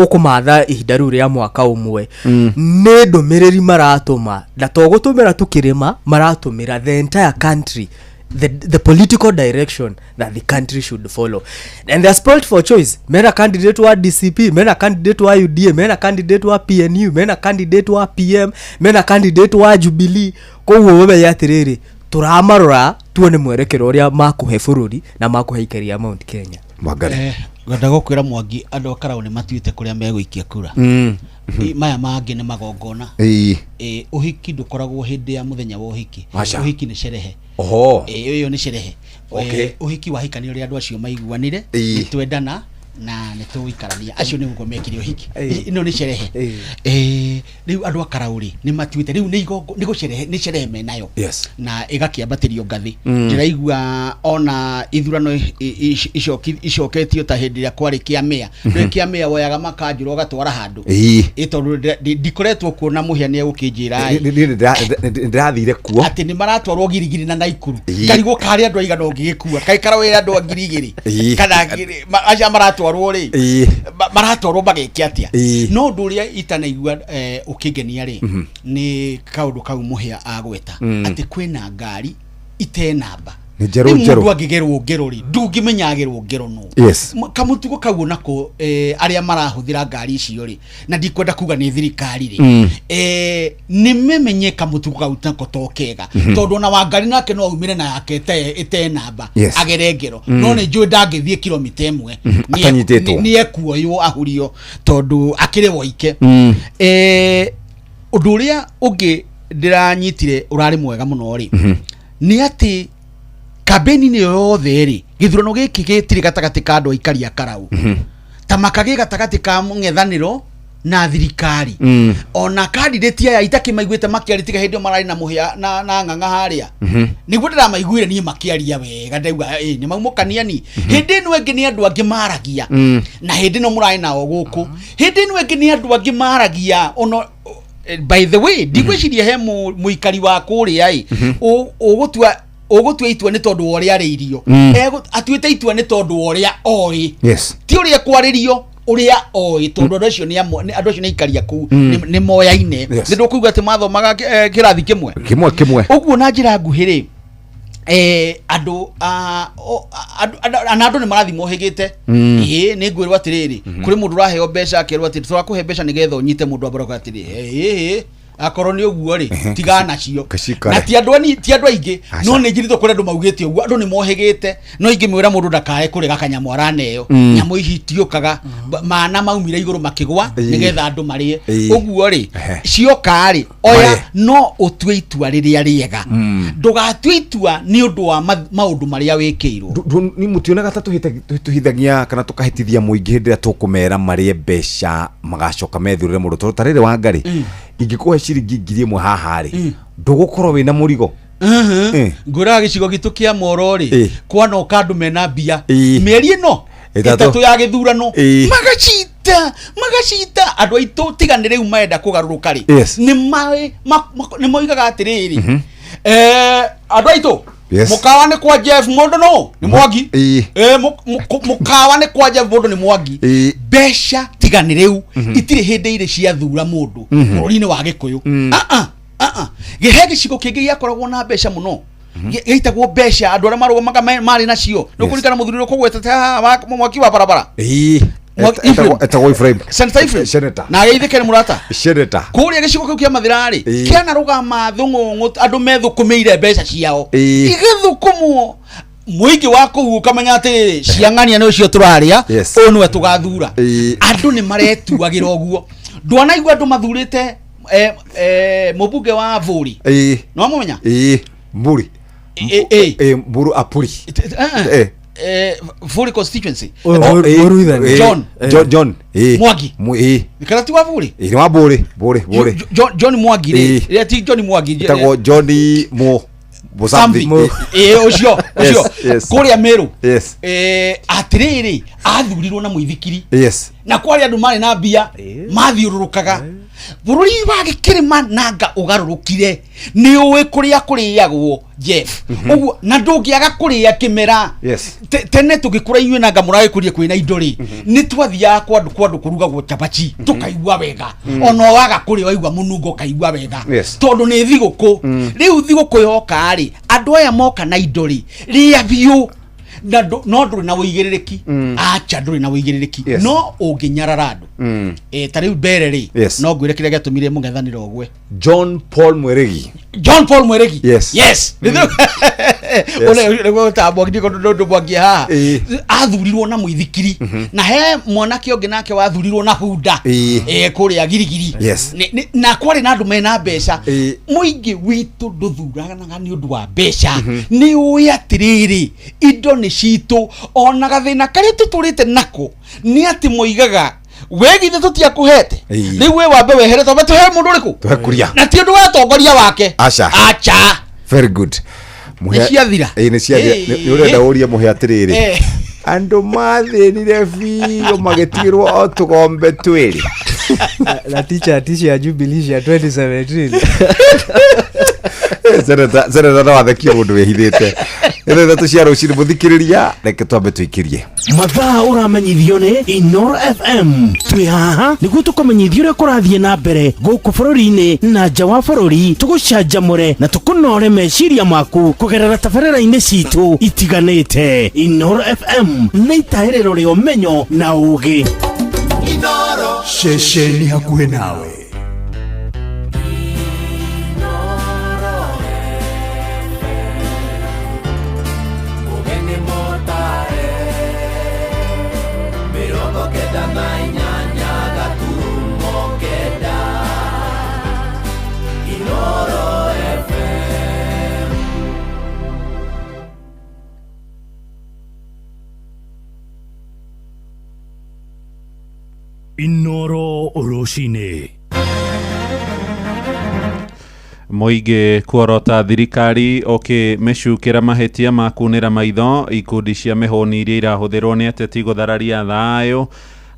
ũkũmatha ihinda rĩu rĩa mwaka ũmwe, nĩ ndũmĩrĩri maratũma, na to gũtũmĩra tu kĩrĩma, maratũmĩra the entire country. the political direction that the country should follow, and they are spoiled for choice. Mena candidate wa DCP, mena candidate wa UDA, mena candidate wa PNU, mena candidate wa PM, mena candidate wa Jubilee. Koguo ũmenye atĩrĩrĩ, tũramarora tuone mwerekero ũrĩa makũhe bũrũri na makũhe aikari a Mount Kenya. Ngwenda gũkwĩra Mwangi, andũ a Karau nĩ matuĩte kũrĩa megũikia kura. Maya mangĩ nĩ magongona. Ũhiki ndũkoragwo hĩndĩ ya mũthenya wa ũhiki. Aca. Ũhiki nĩ sherehe. Oho. Ĩyo nĩ sherehe. Ũhiki wahikania ũrĩa andũ acio maiguanire, nĩ twendana na nĩ tũgũikarania, acio nĩ guo mekire ũhiki. Ĩno nĩ sherehe. Rĩu andũ a Karau rĩ nĩ matuĩte rĩu nĩ igongo, nĩ gũcerehe, nĩ sherehe menayo. Na ĩgakĩambatĩrio ngathĩ. Ndĩraigua ona ithurano icoketio ta hĩndĩ ĩrĩa kwarĩ kĩa mĩa. Ndũĩ kĩa mĩa woyaga makanjũra ũgatwara handũ. Tondũ ndikoretwo kuona Mũhĩa nĩ egũkĩnjĩra ĩ. Ndĩrathire kuo atĩ nĩ maratwarwo Girigiri na Naikuru. Ngarigwo karĩ andũ aigana ũngĩgĩkua, kaĩ Karau ĩrĩ andũ a 2,000? Kana acio maratwarwo rĩ, maratwarwo mageke atĩa? No ũndũ ũrĩa itanaigua ũkĩngenia rĩ, nĩ kaũndũ kau Mũhĩa agweta, atĩ kwĩna ngari ite namba. Nĩ njerũ. Rĩu Njerũ. Mũndũ angĩgerwo ngero rĩ, ndũngĩmenya agerwo ngero nũ. Kamũtugo kau onako, arĩa marahũthĩra ngari icio rĩ, na ndikwenda kuga nĩ thirikari rĩ, nĩ memenye kamũtugo kau nako to kega, tondũ ona Wangari nake no aumĩre na yake ĩte namba, agere ngero. No nĩ njũĩ ndangĩthiĩ kilomita 1 Atanyitĩtwo. Nĩ ekuoywo ahurio tondũ akĩrĩ woike. Ũndũ ũrĩa ũngĩ ndĩranyitire ũrarĩ mwega mũno rĩ, nĩ atĩ kambĩni-inĩ ĩyo yothe rĩ, gĩthurano gĩkĩ gĩtirĩ gatagatĩ ka andũ aikari a Karau, ta makagĩ gatagatĩ ka mũng'ethanĩro na thirikari. Ona candidate aya itakĩmaiguĩte makĩaria tiga hĩndĩ ĩyo mararĩ na Mũhĩa na Ng'ang'a harĩa, nĩguo ndĩramaiguire niĩ makĩaria wega, ndauga nĩ maumũkania ni. Hĩndĩ ĩno ĩngĩ nĩ andũ angĩ maragia, na hĩndĩ ĩno mũrarĩ nao gũkũ, hĩndĩ ĩno ĩngĩ nĩ andũ angĩ maragia. Ono by the way, ndigwĩciria he mũikari wa kũrĩa ĩ ũgũtua itua nĩ tondũ wa ũrĩa arĩirio. Atuĩte itua nĩ tondũ wa ũrĩa oĩ, ti ũrĩa kwarĩrio, ũrĩa oĩ, tondũ andũ acio nĩ andũ acio nĩ aikaria kũu, nĩ moyaine. Nĩ ndũkũigua atĩ mathomaga kĩrathi kĩmwe. Kĩmwe kĩmwe. Ũguo na njĩra nguhĩ rĩ, andũ na andũ nĩ marathiĩ mohĩgĩte. Ĩĩ, nĩ ngwĩrwo atĩrĩrĩ, kũrĩ mũndũ ũraheo mbeca akerwo atĩ tũrakũhe mbeca nĩgetha ũnyite mũndũ ambara kuga atĩrĩ, ĩĩ, akorwo nĩ ũguo rĩ, tigana nacio. Kacikare. Na ti andũ ani, ti andũ aingĩ, no nĩ njirĩtwo kũrĩ andũ maugĩte ũguo, andũ nĩ mohĩgĩte. No ingĩmwĩra mũndũ ndakae kũrega kanyamũ araneo, nyamũ ici itiũkaga, mana maumire igũrũ makĩgwa nĩgetha andũ marĩe. Ũguo rĩ, cioka rĩ, oya, Marĩe. no ũtue itua rĩrĩa rĩega. Ndũgatue itua nĩ ũndũ wa maũndũ marĩa wĩkĩirwo. Ni mũtionaga ta tũhithagia kana tũkahĩtithia mũingĩ hĩndĩ ĩrĩa tũkũmera marĩe mbeca magacoka methurĩre mũndũ, tondũ ta rĩrĩ Wangari, ingĩkũhe ciringi 1,000 haha rĩ, ndũgũkorwo wĩna mũrigo. Ngwĩraga gĩcigo gitũ kĩa Moro rĩ, kwanoka andũ mena mbia mĩeri ĩno 3. 3 ya gĩthurano, magacita magacita andũ aitũ tiga nĩ rĩu marenda kũgarũrũka rĩ. Nĩ moigaga atĩrĩrĩ, andũ aitũ, mũkawa nĩ kwa Jeff mũndũ no nĩ Mwangi. Mũkawa nĩ kwa Jeff mũndũ nĩ Mwangi. Mbeca tiga nĩ rĩu itirĩ hĩndĩ irĩ ciathura mũndũ bũrũri-inĩ wa Gĩkũyũ. He gĩcigo kĩngĩ gĩakoragwo na mbeca mũno, gĩitagwo mbeca, andũ arĩa marũgamaga marĩ nacio. Nĩ ũkũririkana mũthuri ũrĩa ũkũgwetete haha wa mwaki wa barabara? Ephraim. Etagwo Ephraim. Senator Ephraim. Senator. Na ageithĩke nĩ mũrata. Senator. Kũrĩa gĩcigo kĩu kĩa Mathĩra rĩ, kĩanarũgama thũng'ũng'ũ, andũ methũkũmĩire mbeca ciao, igĩthũkũmwo mũingĩ wa kũu ũkamenya atĩrĩrĩ, ciang'ania nĩ ũcio tũrarĩa, ũyũ nĩwe tũgathura. Andũ nĩ maretuagĩra ũguo. Ndwanaigua andũ mathurĩte mũmbunge wa Vũri? Nĩ wamũmenya? Mburi. Mburu Apuri. Vũri constituency. Oh, John. John, John. Mwangi. Kana ti wa Vũri? Nĩ wa Mbũrĩ, Mbũrĩ, Mbũrĩ. John Mwangi rĩ, rĩrĩa ti John Mwangi, Etagwo John Mo Sambi. Something. Ũcio, ũcio. Kũrĩa Meru. Atĩrĩrĩ, athurirwo na mũithikiri. Na kwarĩ andũ marĩ na mbia mathiũrũrũkaga. Bũrũri wa gĩkĩrĩma nanga ũgarũrũkire nĩ ũĩ kũrĩa kũrĩagwo Jeff. Ũguo na ndũngĩaga kũrĩa kĩmera. Tene tũgĩkũra inyuĩ nanga mũragĩkũria kwĩna indo rĩ, nĩ twathiaga kwa andũ kũrugagwo cabaci tũkaigua wega. Ona waga kũrĩa waigua mũnungo ũkaigua wega. Tondũ nĩ thigũkũ. Rĩu thigũkũ yoka rĩ, andũ aya moka na indo rĩ, rĩa biũ na no ndũrĩ na ũigĩrĩrĩki. Acha ndũrĩ na ũigĩrĩrĩki. No ũngĩnyarara andũ. Ta rĩu mbere rĩ, no ngwĩre kĩrĩa gĩatũmire mũng'ethanĩro ũgwe. John Paul Mweregi. John Paul Mweregi. Yes. Yes. Ũrĩa ũtamwangi ndũ mwangi haha. Athurirwo na mũithikiri. Na he mwanake ũngĩ nake wathurirwo na bunda. Kũrĩa Girigiri. Na kwarĩ na andũ mena mbeca. Mũingĩ witũ ndũthuranaga nĩ ũndũ wa mbeca. Nĩ ũĩ atĩrĩrĩ, indo nĩ citũ. Ona gathĩna karĩa tũtũrĩte nako nĩ atĩ moigaga wegithe tũtiakũhete. Rĩu we wambe wehere twambe tũhe mũndũ ũrĩkũ? Tũhe kuria. Na ti ũndũ wa atongoria wake. Aca. Aca. Very good. Nĩ ciathira. Nĩ ciathira. Nĩ ũrenda ũrie mũhe atĩrĩrĩ. Andũ mathĩnire biũ magĩtigĩrwo o tũgombe twĩrĩ. Na teacher ya Jubilee cia 2017. Seneta no athekio mũndũ wĩhithĩte. Nĩ thaa 3 cia rũcinĩ mũthikĩrĩria, reke twambe tũikĩrie. Mathaa ũramenyithio nĩ Inoro FM. Twĩ haha nĩguo tũkũmenyithie ũrĩa kũrathiĩ na mbere gũkũ bũrũri-inĩ na nja wa bũrũri, tũgũcanjamũre na tũkũnore meciria maku kũgerera tabarĩra-inĩ citũ itiganĩte. Inoro FM nĩ itahĩrĩro rĩa ũmenyo na ũũgĩ. Inoro. Ceceni hakuhĩ nawe. Inoro rũcinĩ. Mũingĩ kuorota thirikari ũkĩmĩcukĩra mahĩtia ma kunĩra maitho ikundi cia mĩhũni iria irahũthĩrwo nĩ ateti gũthararia thayũ.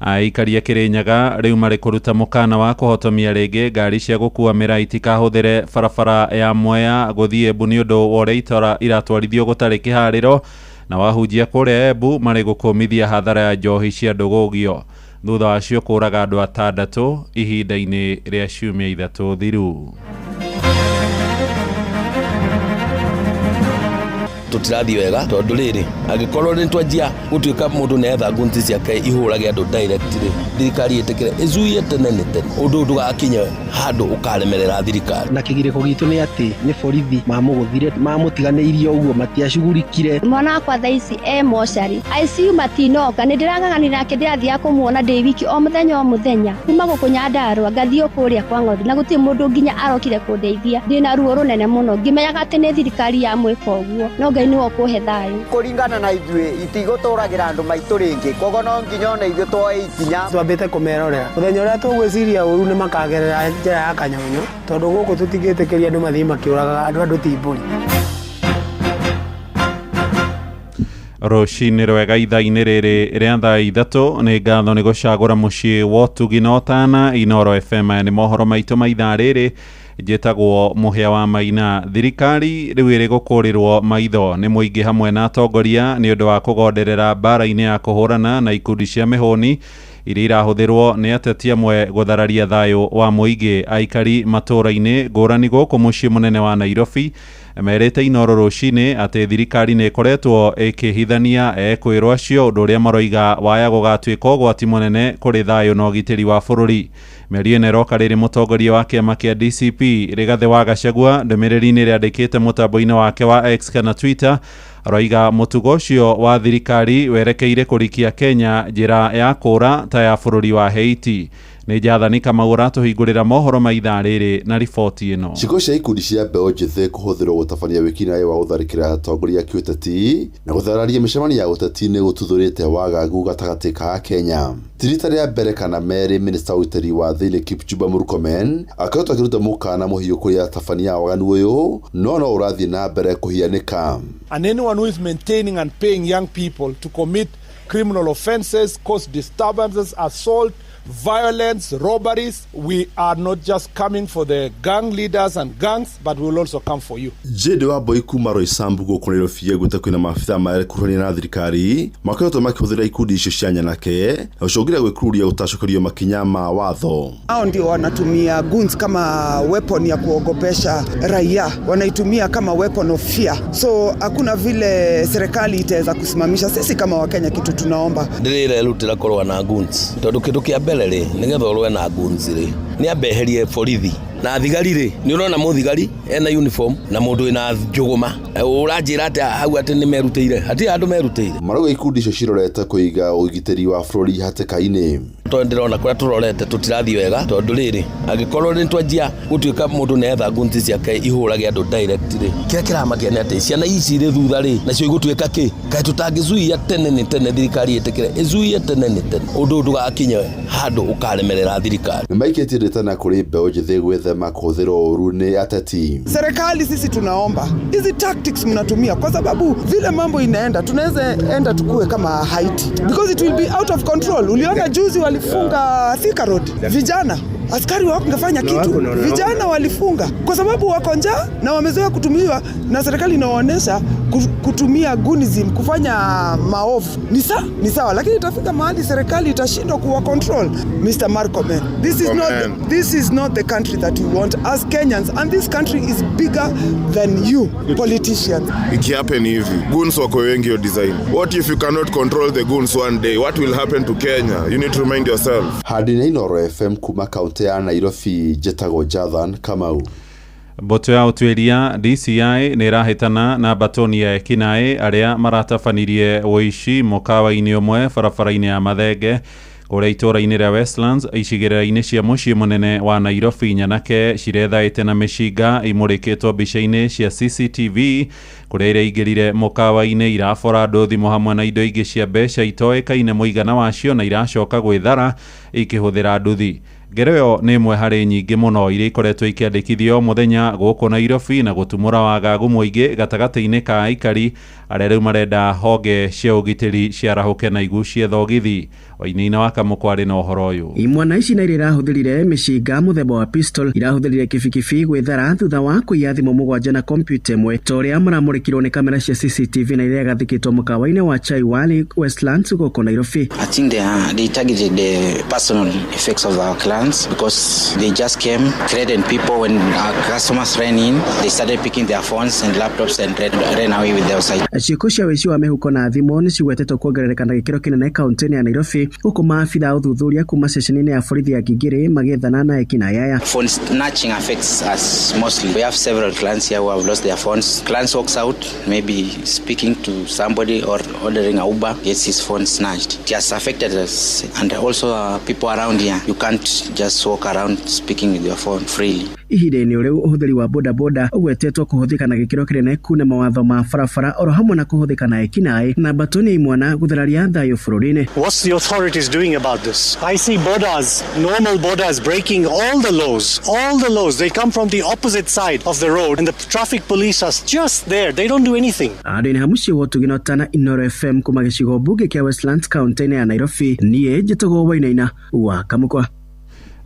Aikaria Kĩrĩnyaga rĩu marĩ kũruta mũkana wa kũhotomia rĩngĩ ngari cia gũkua mĩraa itikahũthĩre barabara ya Mwea gũthiĩ Embu nĩ ũndũ wa ũrĩa itora iratwarithio gũtarĩ kĩharĩro, na wahunjia kũrĩa Embu marĩ gũkũmithia hathara ya njohi cia ndũgũgio thutha wacio kũraga andũ 6 ihinda-inĩ rĩa ciumia 3 thiru. Tũtirathiĩ wega tondũ rĩrĩ angĩkorwo nĩ twanjia gũtuĩka mũndũ nĩ etha ngunti ciake ihũrage andũ direct rĩ, thirikari ĩtĩkĩre ĩcuie tene nĩ tene ũndũ ndũgakinye handũ ũkaremerera thirikari. Na kĩgirĩko gitũ nĩ atĩ nĩ borithi mamũgũthire mamũtiganĩirie ũguo matiacugurikire. Mwana wakwa thaa ici e mocarĩ ICU matinoka nĩ ndĩrang'ang'anire nake ndĩrathiaga kũmuona ndĩ wiki o mũthenya o mũthenya kuma gũkũ Nyandarũa ngathiĩ kũrĩa kwa ng'ondu na gũtirĩ mũndũ nginya arokire kũndeithia. Ndĩna ruo rũnene mũno ngĩmenyaga atĩ nĩ thirikari yamwĩka ũguo no Ngai nĩwe ũkũhe thayũ. Kũringana na ithuĩ itigũtũragĩra andũ maitũ rĩngĩ koguo no nginya ona ithuĩ tuoe ikinya. Twambĩte kũmerorera mũthenya ũrĩa tũgwĩciria ũru nĩ makagerera njĩra ya kanyonyo tondũ gũkũ tũtingĩtĩkĩria andũ mathiĩ makĩũragaga andũ andũ ti mbũri. Rũcinĩ rwega ithaa-inĩ rĩrĩ rĩa thaa 3 nĩ ngatho nĩ gũcagũra mũciĩ wa ũtugi na ũtana. Inoro FM maya nĩ mohoro maitũ ma ithaa rĩrĩ. Njĩtagwo Mũhĩa wa Maina. Thirikari rĩu ĩrĩ gũkũrĩrwo maitho nĩ mũingĩ hamwe na atongoria nĩ ũndũ wa kũgonderera mbara-inĩ ya kũhũrana na ikundi cia mĩhũni iria irahũthĩrwo nĩ ateti amwe gũthararia thayũ wa mũingĩ. Aikari matũũra-inĩ ngũrani gũkũ mũciĩ mũnene wa Nairobi merĩte Inoro rũcinĩ atĩ thirikari nĩ ĩkoretwo ĩkĩhithania ekwĩrwo acio ũndũ ũrĩa maroiga waya gũgatuĩka ũgwati mũnene kũrĩ thayũ na ũgitĩri wa bũrũri. Mĩario ĩno ĩroka rĩrĩ mũtongoria wa kĩama kĩa DCP Rigathĩ wa Gachagua ndũmĩrĩri-inĩ ĩrĩa andĩkĩte mũtambo-inĩ wake wa X kana Twitter aroiga mũtugo ũcio wa thirikari werekeire kũrikia Kenya njĩra ya kũra ta ya bũrũri wa Haiti. Nĩ Jathani Kamau ũratũhingũrĩra mohoro ma ithaa rĩrĩ na riboti ĩno. Ciĩko cia ikundi cia mbeũ njĩthĩ kũhũthĩrwo gũtabania wĩkinaĩ wa gũtharĩkĩra atongoria a kĩũteti na gũthararia mĩcemanio ya ũteti nĩ gũtuthũrĩte wagagu gatagatĩ ka Kenya. Ti rita rĩa mbere kana merĩ minista wa ũgitĩri wa thĩinĩ Kipchumba Murkomen akoretwo akĩruta mũkana mũhiũ kũrĩ atabania a waganu ũyũ no ũrathiĩ na mbere kũhianĩka. And anyone who is maintaining and paying young people to commit criminal offenses, cause disturbances, assault, Violence, robberies, we are not just coming for the gang leaders and gangs, but we will also come for you. Jade Wambui kuma Roysambu gũkũ Nairobi augĩte kwĩna maabithaa marekuruhania na thirikari makoretwo makĩhũthĩra ikundi icio cia nyanake na gũcũngĩrĩria gwĩkururia gũtacũkĩrio makinya ma watho. Hao ndio wanatumia guns kama weapon ya kuogopesha raia, wanaitumia kama weapon of fear. So hakuna vile serikali itaweza kusimamisha. Sisi kama Wakenya kitu tunaomba Ndĩrĩrerutĩra kũrũa na guns tondũ kĩndũ kĩa mbere rĩ nĩgetha ũrũe na guns rĩ nĩ ambeherie borithi na thigari rĩ nĩ ũrona mũthigari ena uniform na mũndũ wĩna njũgũma ũranjĩra atĩa hau atĩ nĩ merutĩire hatirĩ handũ merutĩire. Marauga ikundi icio cirorete kũiga ũgitĩri wa bũrũri hatĩka-inĩ. Tondũ ndĩrona kũrĩa tũrorete tũtirathiĩ wega tondũ rĩrĩ angĩkorwo nĩ twanjia gũtuĩka mũndũ nĩ etha guns ciake ihũrage andũ direct rĩ kĩrĩa kĩramakia nĩ atĩ ciana ici irĩ thutha rĩ nacio igũtuĩka kĩ kaĩ tũtangĩzuia tene nĩ tene thirikari ĩtĩkĩre ĩzuie tene nĩ tene ũndũ ũyũ ndũgakinye handũ ũkaremerera thirikari. Nĩ maikĩtie rĩtana kũrĩ mbeũ njĩthĩ gwĩthema kũhũthĩrwo ũru nĩ ateti. Serikali, sisi tunaomba hizi tactics mnatumia, kwa sababu vile mambo inaenda tunaweza enda tukue kama Haiti, because it will be out of control. Uliona juzi walifunga Thika Road, vijana askari hawakungefanya kitu, vijana walifunga kwa sababu wako njaa na wamezoea kutumiwa na serikali inawaonyesha kutumia gunism kufanya maovu. Ni sawa, lakini itafika mahali serikali itashindwa kuwa control. Mr. Murkomen, this is not the country that we want as Kenyans, and this country is bigger than you politicians. Ikihappen hivi, goons wako wengi hiyo design. What if you cannot control the goons one day? What will happen to Kenya? You need to remind yourself. Hadi na Inooro FM kuma kaunti ya Nairobi, njĩtagwo Jathan Kamau. Mbũtũ ya ũtuĩria DCI nĩ ĩrahĩtana na mbatoni ya ekinaĩ arĩa maratabanirie ũici mũkawa-inĩ ũmwe barabara-inĩ ya Mathenge kũrĩa itũũra-inĩ rĩa Westlands icigĩrĩra-inĩ cia mũciĩ mũnene wa Nairobi. Nyanake cirethaĩte na mĩcinga imũrĩkĩtwo mbica-inĩ cia CCTV kũrĩa iraingĩrire mũkawa-inĩ irabora andũ thimũ hamwe na indo ingĩ cia mbeca itoĩkaine mũigana wacio na iracoka gwĩthara ikĩhũthĩra nduthi. Ngero ĩyo nĩ ĩmwe harĩ nyingĩ mũno iria ikoretwo ikĩandĩkithio mũthenya gũkũ Nairobi na gũtumũra wagagu mũingĩ gatagatĩ-inĩ ka aikari arĩa rĩu marenda honge cia ũgitĩri ciarahũke na igucie thogithi. Wainaina wa Kamũkwa arĩ na ũhoro ũyũ. Imwana ici na iria irahũthĩrire mĩcinga mũthemba wa pistol irahũthĩrire kibikibi gwĩthara thutha wa kũiya thimũ mũgwanja na kompyuta ĩmwe ta ũrĩa maramũrĩkirwo nĩ kamera cia CCTV na iria yagathĩkĩtwo mũkawa-inĩ wa Chai Wali Westlands gũkũ Nairobi. I think they targeted the personal effects of our clients because they just came, threatened people. When our customers ran in, they started picking their phones and laptops and ran away with their site. Ciĩko cia ũici wa mĩhuko na thimũ nĩ cigwetetwo kuongerereka na gĩkĩro kĩnene kaunti-inĩ ya Nairobi gũkũ maabitha a ũthuthuria kuma ceceni-inĩ ya borithi ya Ngigiri magĩethana na ekinaĩ aya. Phone snatching affects us mostly. We have several clients here who have lost their phones. Clients walks out, maybe speaking to somebody or ordering a Uber, gets his phone snatched. It has affected us and also people around here. You can't just walk around speaking with your phone freely. Ihinda-inĩ rĩu ũhũthĩri wa bodaboda ũgwetetwo kũhũthĩka na gĩkĩro kĩnene kuna mawatho ma barabara oro hamwe na kũhũthĩka na ekinaĩ na mbatoni imwana gũthararia thayũ bũrũri-inĩ. What's the authorities doing about this? I see bodas, normal bodas breaking all the laws. All the laws. They come from the opposite side of the road and the traffic police are just there. They don't do anything. Handũ-inĩ ha mũciĩ wa Ũtugi na Ũtana, Inooro FM kuma gĩcigo mbunge kĩa Westlands kaunti-inĩ ya Nairobi, niĩ njĩtagwo Wainaina wa Kamũkwa.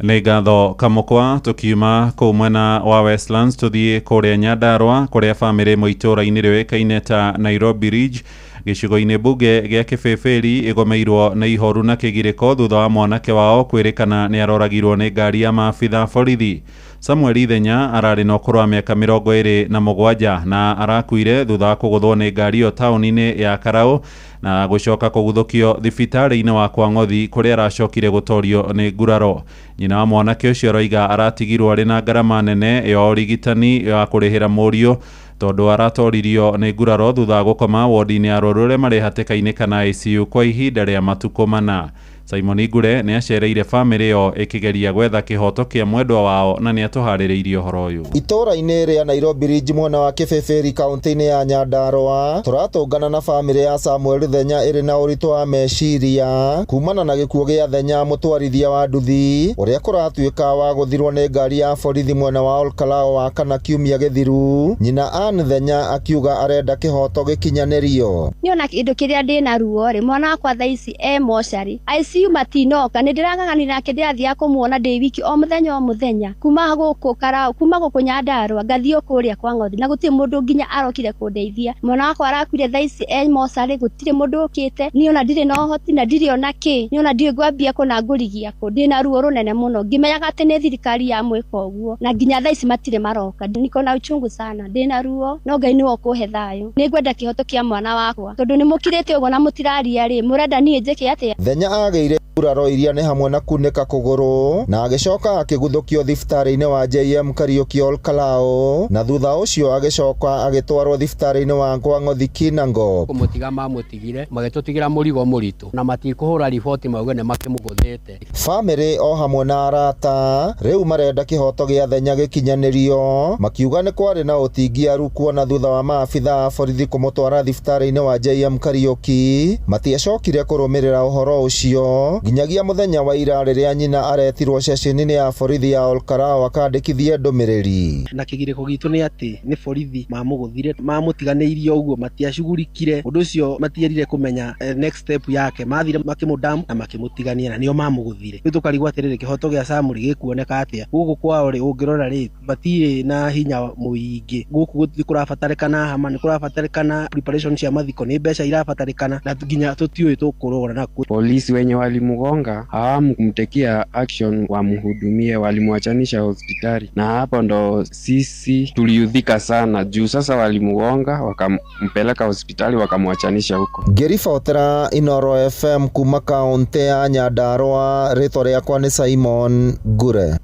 Nĩ ngatho Kamũkwa. Tũkiuma kũu mwena wa Westlands tũthiĩ kũrĩa Nyandarũa kũrĩa bamĩrĩ ĩmwe itũũra-inĩ rĩũĩkaine ta Nairobi Ridge gĩcigo-inĩ mbunge gĩa Kĩbĩbĩri ĩgomeirwo nĩ ihoru na kĩgirĩko thutha wa mwanake wao kwĩrĩkana nĩ aroragirwo nĩ ngari ya maabitha borithi. Samuel Ithenya ararĩ na ũkũrũ wa mĩaka 27 na arakuire thutha wa kũgũthwo nĩ ngari ĩyo taũni-inĩ ya Karau na gũcoka kũguthũkio thibitarĩ-inĩ wa Kwang'othi kũrĩa aracokire gũtorio nĩ nguraro. Nyina wa mwanake ũcio aroiga aratigirwo arĩ na ngarama nene ya ũrigitani ya kũrĩhĩra mũriũ tondũ aratoririo nĩ nguraro thutha wa gũkoma wodi-inĩ ya arwaru arĩa marĩ hatĩka-inĩ kana ICU kwa ihinda rĩa matukũ mana. Simon Ngure nĩ acereire bamĩrĩ ĩyo ĩkĩgeria gwetha kĩhoto kĩa mwendwa wao na nĩ atũharĩrĩirie ũhoro ũyũ. Itũũra-inĩ rĩa Nairobi Ridge mwena wa Kĩbĩbĩri kaunti-inĩ ya Nyandarũa tũratũngana na bamĩrĩ ya Samuel Thenya ĩrĩ na ũritũ wa meciria kumana na gĩkuũ gĩa Thenya mũtwarithia wa nduthi ũrĩa kũratuĩka wa gũthirwo nĩ ngari ya borithi mwena wa Olkalao wa kana kiumia gĩthiru. Nyina Ann Thenya akiuga arenda kĩhoto gĩkinyanĩrio. Niĩ ona kĩndũ kĩrĩa ndĩna ruo rĩ, mwana wakwa thaa ici e mocarĩ. ICU matinoka. Nĩ ndĩrang'ang'anire nake, ndĩrathiaga kũmuona ndĩ wiki o mũthenya o mũthenya, kuma gũkũ Karau, kuma gũkũ Nyandarũa ngathiĩ kũrĩa kwa Ng'othi, na gũtirĩ mũndũ nginya arokire kũndeithia. Mwana wakwa arakuire, thaa ici e mocarĩ, gũtirĩ mũndũ ũkĩte. Niĩ ona ndirĩ na ũhoti na ndirĩ ona kĩ, niĩ ona ndiũĩ ngwambia kũ na ngũrigia kũ. Ndĩna ruo rũnene mũno ngĩmenyaga atĩ nĩ thirikari yamwĩka ũguo, na nginya thaa ici matirĩ maroka. Niko na uchungu sana, ndĩna ruo, no Ngai nĩwe ũkũhe thayũ. Nĩ ngwenda kĩhoto kĩa mwana wakwa, tondũ nĩ mũkirĩte ũguo na mũtiraria rĩ, mũrenda niĩ njĩke atĩa? Thenya agĩire nguraro iria nĩ hamwe na kunĩka kũgũrũ na agĩcoka akĩguthũkio thibitarĩ-inĩ wa JM Kariuki Olkalou, na thutha ũcio agĩcoka agĩtwarwo thibitarĩ-inĩ wa Ngwang'othi Kinango. Kũmũtiga mamũtigire, magĩtũtigĩra mũrigo mũritũ, na matikũhũra riboti mauge nĩ makĩmũgũthĩte. Bamĩrĩ o hamwe na arata rĩu marenda kĩhoto gĩa Thenya gĩkinyanĩrio, makiuga nĩ kwarĩ na ũtingiaru kuona thutha wa maabitha a borithi kũmũtwara thibitarĩ-inĩ wa JM Kariuki matiacokire kũrũmĩrĩra ũhoro ũcio nginyagia mũthenya wa ira rĩrĩa nyina aretirwo ceceni-inĩ ya borithi ya Olkalou akandĩkithie ndũmĩrĩri. Na kĩgirĩko gitũ nĩ atĩ nĩ borithi mamũgũthire, mamũtiganĩirie ũguo, matiacugurikire ũndũ ũcio, matierire kũmenya next step yake. Mathire makĩmũdam na makĩmũtigania, na nĩo mamũgũthire. Rĩu tũkarigwo atĩrĩrĩ, kĩhoto gĩa Samuri gĩkuoneka atĩa gũkũ kwao rĩ? Ũngĩrora rĩ, matirĩ na hinya mũingĩ gũkũ, nĩ kũrabatarĩkana hama, nĩ kũrabatarĩkana preparation cia mathiko, nĩ mbeca irabatarĩkana, na nginya tũtiũĩ tũkũrũra naku. Polisi wenye walimgonga hawamkumtekia action wamhudumie, walimwachanisha hospitali, na hapo ndo sisi tuliudhika sana juu sasa walimgonga wakampeleka hospitali wakamwachanisha huko. Ngĩribotera Inoro FM kuma kaũntĩ ya Nyandarũa, rĩtwa rĩakwa nĩ Simon Ngure.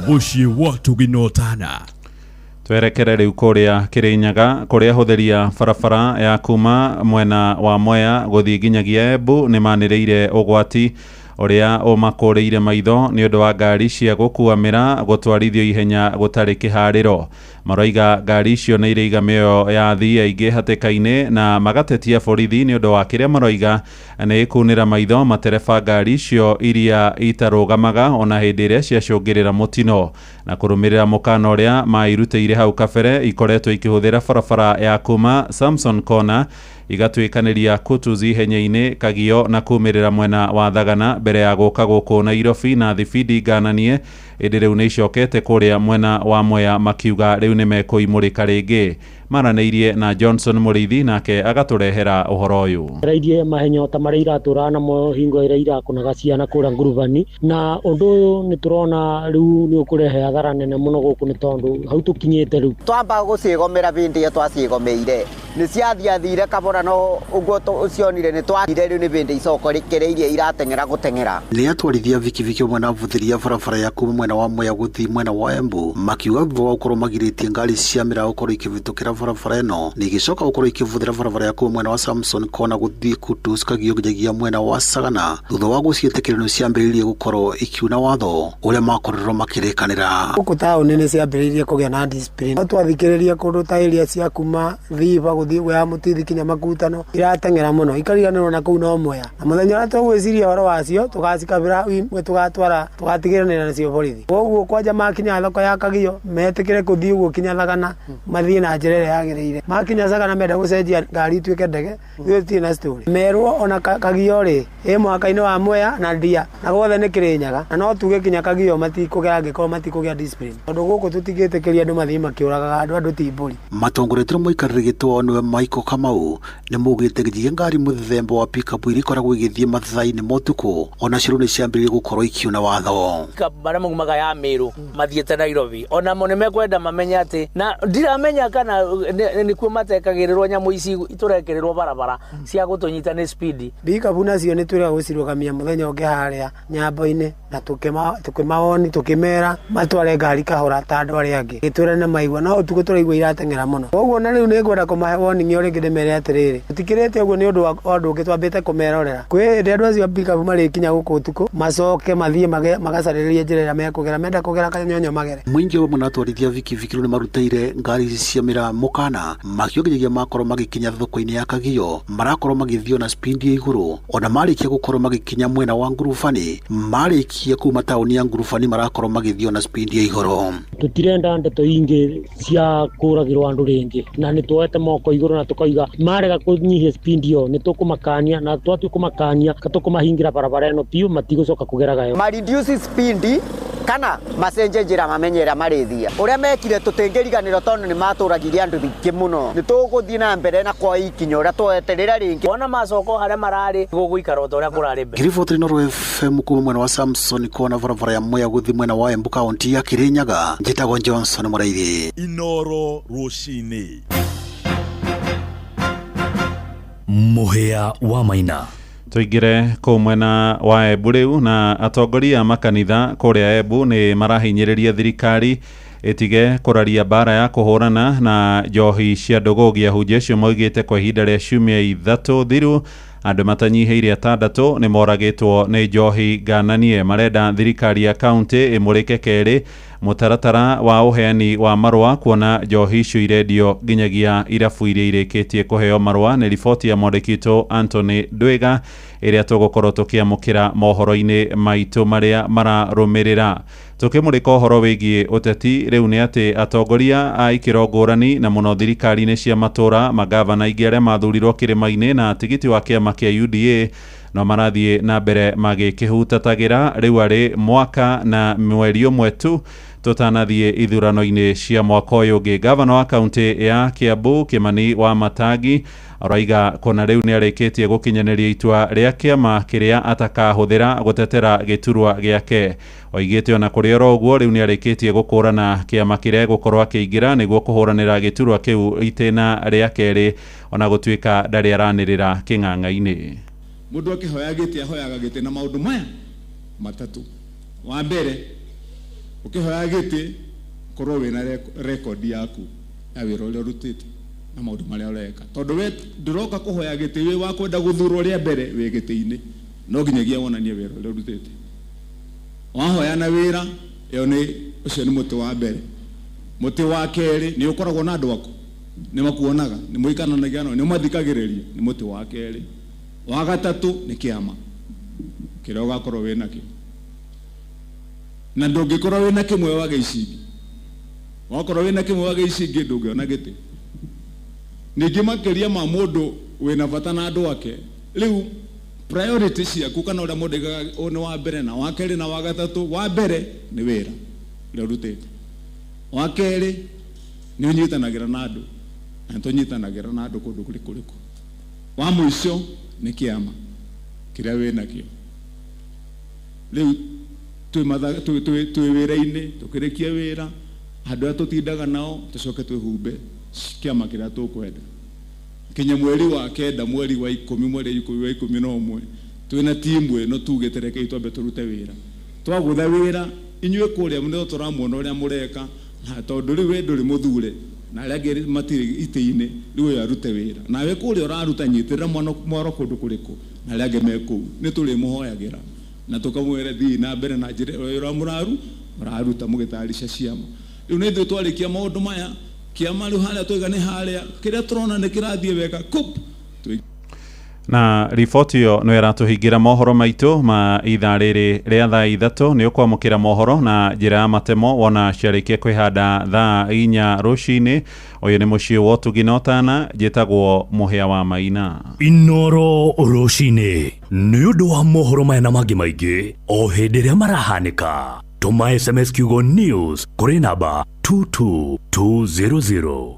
Mũciĩ wa Tũginotana. Twerekere rĩu kũrĩa Kĩrĩnyaga, kũrĩa hũthĩria barabara ya kuma mwena wa Mwea gũthiĩ nginyagia Embu nĩ manĩrĩire ũgwati ũrĩa ũmakũrĩire maitho nĩ ũndũ wa ngari cia gũkua mĩraa gũtwarithio ihenya gũtarĩ kĩharĩro. Maroiga ngari icio nĩ iraiga mĩoyo ya athii aingĩ hatĩka-inĩ, na magatetia borithi nĩ ũndũ wa kĩrĩa maroiga nĩ kunĩra maitho matereba ngari icio iria itarũgamaga ona hĩndĩ ĩrĩa ciacũngĩrĩra mũtino, na kũrũmĩrĩra mũkana ũrĩa mairutĩire hau kabere ikoretwo ikĩhũthĩra barabara ya kuma Samson Corner igatuĩkanĩria Kutus ihenya-inĩ, Kagio na kumĩrĩra mwena wa Thagana mbere ya gũka gũkũ Nairobi na thibindi ngananie, ĩndĩ rĩu nĩ icokete kũrĩa mwena wa Mwea makiuga rĩu nĩ mekũimũrĩka rĩngĩ. Maranĩirie na Johnson Mũrĩithi, nake agatũrehera ũhoro ũyũ. Rairie mahenya ta marĩa iratũraga namo hingo ĩrĩa irakũnaga ciana kũrĩa ngurubani, na ũndũ ũyũ nĩ tũrona rĩu nĩ ũkũrehe hathara nene mũno gũkũ, nĩ tondũ hau tũkinyĩte rĩu twamba gũciĩgomera bĩndĩ ĩyo twaciĩgomeire nĩ ciathiathire kabora, no ũguo ũcionire nĩ twagire, rĩu nĩ bĩndĩ icokereirie irateng'era gũteng'era. Nĩ atwarithia bikibiki ũmwe na bũthĩria barabara ya kuma mwena wa Mwea gũthiĩ mwena wa Embu makiuga thutha wa gũkorwo magirĩtie ngari cia mĩraa gũkorwo ikĩhĩtũkĩra barabara ĩno, na igĩcoka gũkorwo ikĩbũthĩra barabara ya kuma mwena wa Samson Kona gũthiĩ Kutus Kagio nginyagia mwena wa Sagana, thutha wa gũciĩtĩkĩra nĩ ciambĩrĩirie gũkorwo ikiuna watho ũrĩa makorirwo makĩrĩkanĩra. Gũkũ taũni nĩ ciambĩrĩirie kũgĩa na discipline, no twathikĩrĩria kũndũ ta area cia kuma Thiba gũthiĩ ya Mũtithi kinya Makutano irateng'era mũno, ikariganĩrwo na kũu no Mwea, na mũthenya ũrĩa tũgwĩciria ũhoro wacio tũgacikabĩra imwe, tũgatwara tũgatigĩrĩra nacio borithi. Koguo kwanja makinya thoko ya Kagio metĩkĩre kũthiĩ ũguo kinya Thagana, mathiĩ na njĩra ĩrĩa yagĩrĩire. Makinya Sagana menda gũcenjia ngari ituĩke ndege, ithuĩ tũtirĩ na story. Merwo ona Kagio rĩ ĩ mũhaka-inĩ wa Mwea na Ndia, na guothe nĩ Kĩrĩnyaga, na no tuge kinya Kagio matikũgera angĩkorwo matikũgĩa discipline, tondũ gũkũ tũtingĩtĩkĩria andũ mathiĩ makĩũragaga andũ, andũ ti mbũri. Matongoretio mũikarĩri gĩtĩ wao nĩwe Michael Kamau nĩ maugĩte nginyagia ngari mũthemba wa pickup iria ikoragwo igĩthiĩ mathaa-inĩ ma ũtukũ onacio rĩu nĩ ciambĩrĩirie gũkorwo ikiuna watho. Marĩa maumaga ya Meru mathiĩte Nairobi onamo nĩ mekwenda mamenye atĩ, na ndiramenya kana nĩkuo matekagĩrĩrwo nyamũ ici tũrekĩrĩrwo barabara cia gũtũnyita nĩ speed. Pickup nacio nĩ twĩragwo gũcirũgamia mũthenya ũngĩ harĩa nyambo-inĩ, na tũkĩmawoni tũkĩmera matware ngari kahora ta andũ arĩa angĩ, gĩtwĩre nĩ maigua, no ũtukũ tũraigua irateng'era mũno. Koguo na rĩu nĩ ngwenda kũmahe warning o rĩngĩ ndĩmere atĩrĩrĩ, tũtikĩrĩte ũguo nĩ ũndũ wa ũndũ ũngĩ twambĩte kũmerorera. Kwĩ hĩndĩ andũ acio a pickup marĩkinya gũkũ ũtukũ macoke mathiĩ magacarĩrĩrie njĩra ĩrĩa mekũgera, menda kũgera kanyonyo magere. Mũingĩ wa mwena atwarithia bikibiki rĩu nĩ marutĩire ngari ici cia mĩraa mũkana makiuga nginyagia makorwo magĩkinya thoko-inĩ ya Kagio marakorwo magĩthiĩ na speed ya igũrũ, ona marĩkia gũkorwo magĩkinya mwena wa Ngurubani marĩkia kibikibi kuma tauni ya Ngurubani marakorwo magithio na spidi ya igoro. Tutirenda ndeto ingi cia kuragirwo andu ringi na ni tuoete moko iguru na tukauga marega kunyihia spidi yo ni tukumakania na twatu kumakania katukumahingira barabara ino piu matigucoka kugeraga yo. Ma reduce speed kana macenje njira mamenye ĩrĩa marĩthia ũrĩa mekire tũtingĩriganĩrwo tondũ nĩ matũragirie andũ aingĩ mũno. Nĩ tũgũthiĩ na mbere na kwa ikinya ũrĩa tweterera rĩngĩ wona macoko harĩa mararĩ gũgũikara o ta ũrĩa kũrarĩ mbere. Ngiriboti Inooro FM kuma mwena wa Samson kona barabara ya Mwea gũthiĩ mwena wa Embu kaunti ya Kirinyaga. Njĩtagwo Johnson Mũraithi. Inooro rũcinĩ. Mũhĩa wa Maina. Tuingire kũu mwena wa Embu rĩu na atongoria a makanitha kũrĩa Embu nĩ marahinyĩrĩria thirikari ĩtige kũraria mbara ya kũhũrana na njohi cia ndũgũgia. Ahunjia acio moigĩte kwa ihinda rĩa ciumia 3 thiru andũ matanyihĩire 6 nĩ moragĩtwo nĩ njohi ngananie. Marenda thirikari ya kaunti ĩmũrĩke kerĩ mũtaratara wa ũheani wa marũa kuona njohi icio irendio nginyagia irabu iria irĩkĩtie kũheo marũa. Nĩ riboti ya mwandĩki witũ Anthony Ndwiga ĩrĩa tũgũkorwo tũkĩamũkĩra mohoro-inĩ maitũ marĩa mararũmĩrĩra. Tũkĩmũrĩka ũhoro wĩgiĩ ũteti rĩu nĩ atĩ atongoria a ikĩro ngũrani na mũno thirikari-inĩ cia matũra, magavana aingĩ arĩa mathurirwo kĩrĩma-inĩ na tigiti wa kĩama kĩa UDA no marathiĩ na mbere magĩkĩhutatagĩra. Rĩu arĩ mwaka na mweri ũmwe tu tũtanathiĩ ithurano-inĩ cia mwaka ũyũ ũngĩ. Gavana wa kaunti ya Kiambu Kimani wa Matangi araiga kona rĩu nĩ arĩkĩtie gũkinyanĩria itua rĩa kĩama kĩrĩa atakahũthĩra gũtetera gĩturwa gĩake. Oigĩte ona kũrĩ oro ũguo rĩu nĩ arĩkĩtie gũkũrana kĩama kĩrĩa egũkorwo akĩingĩra nĩguo kũhũranĩra gĩturwa kĩu itĩna rĩa kerĩ ona gũtuĩka ndarĩ aranĩrĩra kĩng'ang'a-inĩ. Mũndũ akĩhoya gĩtĩ ahoyaga gĩtĩ na maũndũ maya matatũ. Wa mbere, ũkĩhoya gĩtĩ korwo wĩna rekondi yaku ya wĩra ũrĩa ũrutĩte na maũndũ marĩa ũreka, tondũ we ndũroka kũhoya gĩtĩ wĩ wa kwenda gũthurwo rĩa mbere wĩ gĩtĩ-inĩ, no nginyagia wonanie wĩra ũrĩa ũrutĩte. Wahoya na wĩra ĩyo nĩ ũcio nĩ mũtĩ wa mbere. Mũtĩ wa kerĩ nĩ ũkoragwo na andũ aku, nĩ makuonaga, nĩ mũikaranagia nao, nĩ ũmathikagĩrĩria, nĩ mũtĩ wa kerĩ. Wa gatatũ nĩ kĩama kĩrĩa ũgakorwo wĩ nakĩo, na ndũngĩkorwo wĩna kĩmwe wage ici ingĩ. Wakorwo wĩna kĩmwe wage ici ingĩ ndũngĩona gĩtĩ. Ningĩ makĩria ma mũndũ wĩna bata na andũ ake, rĩu priority ciaku kana ũrĩa mũndũ aigaga ũyũ nĩ wa mbere na wa kerĩ na wa gatatũ. Wa mbere nĩ wĩra ũrĩa ũrutĩte, wa kerĩ nĩ ũnyitanagĩra na andũ, na nĩtũnyitanagĩra na andũ kũndũ kũrĩ kũrĩkũ. Wa mũico nĩ kĩama kĩrĩa wĩnakĩo. Rĩu twĩ wĩra-inĩ, tũkĩrĩkia wĩra, andũ arĩa tũtindaga nao tũcoke twĩhumbe kĩama kĩrĩa tũkwenda. Kinya mweri wa 9, mweri wa 10, mweri wa 11 twĩna timu ĩno tugĩte rekei twambe tũrute wĩra. Twagũtha wĩra inyuĩ kũrĩa nĩo tũramuona ũrĩa mũreka, na tondũ rĩu we ndũrĩ mũthure na arĩa angĩ matirĩ itĩ-inĩ, rĩu ũyũ arute wĩra nawe kũrĩa ũraruta, nyitĩrĩra mwaro kũndũ kũrĩkũ na arĩa angĩ me kũu, nĩ tũrĩmũhoyagĩra na tũkamwĩra thiĩ na mbere na njĩra ĩrĩa mũraruta mũgĩtayarisha ciama. Rĩu nĩ ithuĩ twarĩkia maũndũ maya, kĩama rĩu harĩa twaiga nĩ harĩa kĩrĩa tũrona nĩ kĩrathiĩ wega kup. Na riboti ĩyo nĩ ĩratũhingĩra mohoro maitũ ma ithaa rĩrĩ rĩa thaa 3. Nĩ ũkwamũkĩra mohoro na njĩra ya matemo wona ciarĩkia kwĩhanda thaa 4 rũcinĩ. Ũyũ nĩ mũciĩ wa ũtugi na ũtana, njĩtagwo Mũhĩa wa Maina. Inooro rũcinĩ nĩ ũndũ wa mohoro maya na mangĩ maingĩ o hĩndĩ ĩrĩa marahanĩka. Tũma SMS kiugo news kũrĩ namba 22200.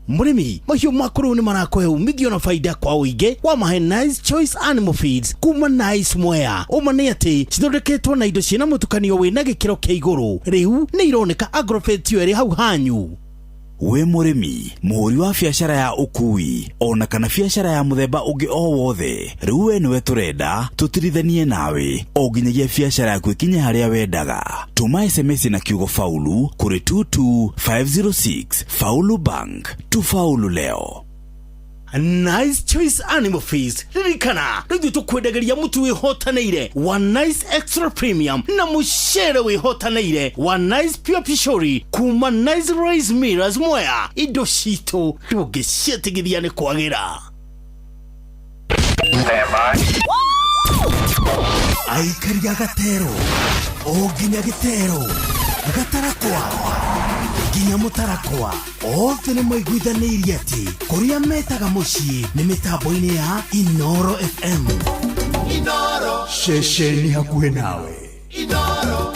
Mũrĩmi, mahiũ maku rĩu nĩ marakũhe umithio na faida kwa ũingĩ wa mahe Nice Choice Animal Feeds kuma Nice Mwea. Ũma nĩ atĩ cithondeketwo na indo ciĩna mũtukanio wĩna gĩkĩro kĩa igũrũ. Rĩu nĩ ironeka Agrofet ĩrĩ hau hanyu. Wĩ mũrĩmi, mũhũri wa biacara ya ũkui ona kana biacara ya mũthemba ũngĩ o wothe, rĩu we nĩwe tũrenda tũtirithanie nawe o nginyagia biacara yaku ĩkinye harĩa wendaga. Tũma SMS na kiugo faulu kũrĩ 22506. Faulu Bank, tufaulu leo. Nice Choice Animal Feeds. Ririkana rĩu ithuĩ tũkwendagĩria mũtu wĩhotanĩire wa Nice Extra Premium na mũcere wĩhotanĩire wa Nice Pure Pishori kuma Nice Rice Millers Mwea. Indo citũ ndũngĩciĩtigithia nĩ kwagĩra. Aikari a gatero o nginya gĩtero gatarakwa nginya mũtarakwa othe nĩ maiguithanĩirie atĩ kũrĩa metaga mũciĩ nĩ mĩtambo-inĩ ya Inoro FM. Inoro. Ceceni hakuhĩ nawe. Inoro.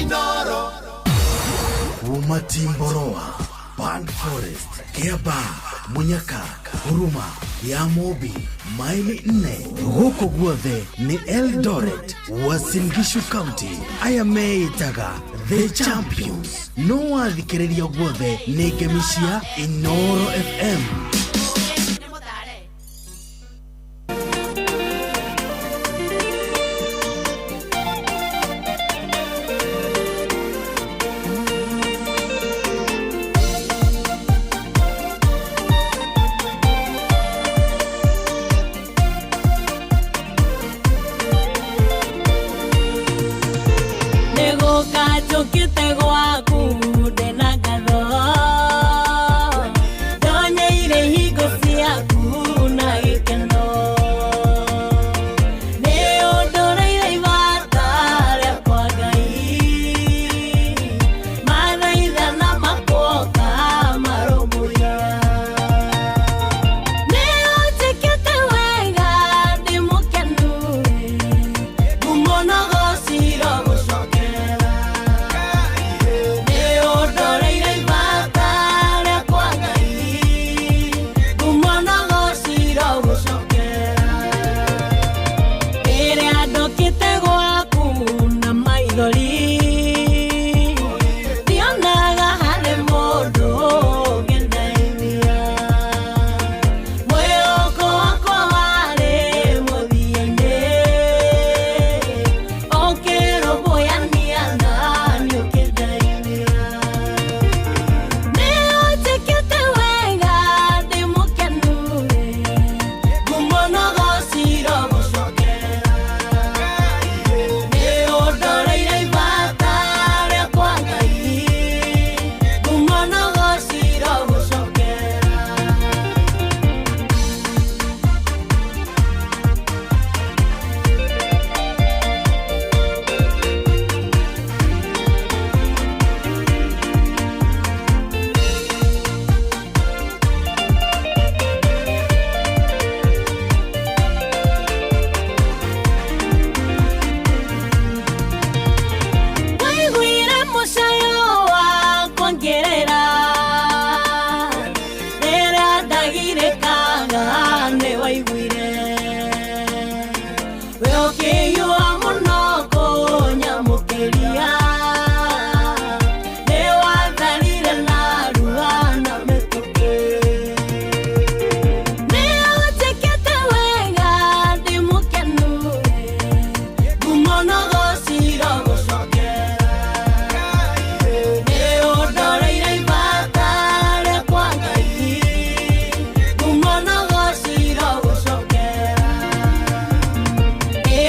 Inoro. Kuma Timboroa, Band Forest, Kiaba, Munyaka, Huruma, ya Mobi, maili 4 gũkũ guothe nĩ Eldoret, Uasin Gishu County. Aya meĩtaga The Champions. No wathikĩrĩria guothe nĩ ngemi cia Inoro FM. Nĩgũka njũkĩte gwaku ndĩna ngatho, ndonyeire hingo ciaku na gĩkeno. Nĩ ũndũrĩire ibata rĩakwa Ngai, mathaithana makuoka marũmbũiya. Nĩ ũnjĩkĩte wega ndĩ mũkenu, ngumo na ũgooci irogũcokera. Nĩ ũndoreire ibata rĩakwa Ngai, ngumo na ũgooci irogũcokera. Rĩrĩa ndokĩte gwaku na maithori, ndionaga harĩ mũndũ ũngĩndeithia. Mwĩhoko wakwa warĩ mũthia-inĩ, ũkĩrũmbũyania naniĩ ũkĩndeithia. Nĩ ũnjĩkĩte wega ndĩ mũkenu, ngumo na ũgooci irogũcokera. Nĩ ũndoreire ibata rĩakwa Ngai, ngumo na ũgooci irogũcokera. Waiguire mũcayo wakwa ngĩrĩra, rĩrĩa ndagirĩkaga nĩ waiguire. We ũkĩhiũha mũno kũnyamũkĩria, nĩ watharire narua na mĩtũkĩ. Nĩ ũnjĩkĩte wega ndĩ mũkenu, ngumo na ũgooci irogũcokera. Nĩ ũndoreire ibata rĩakwa Ngai, ngumo na ũgooci irogũcokera. Ĩ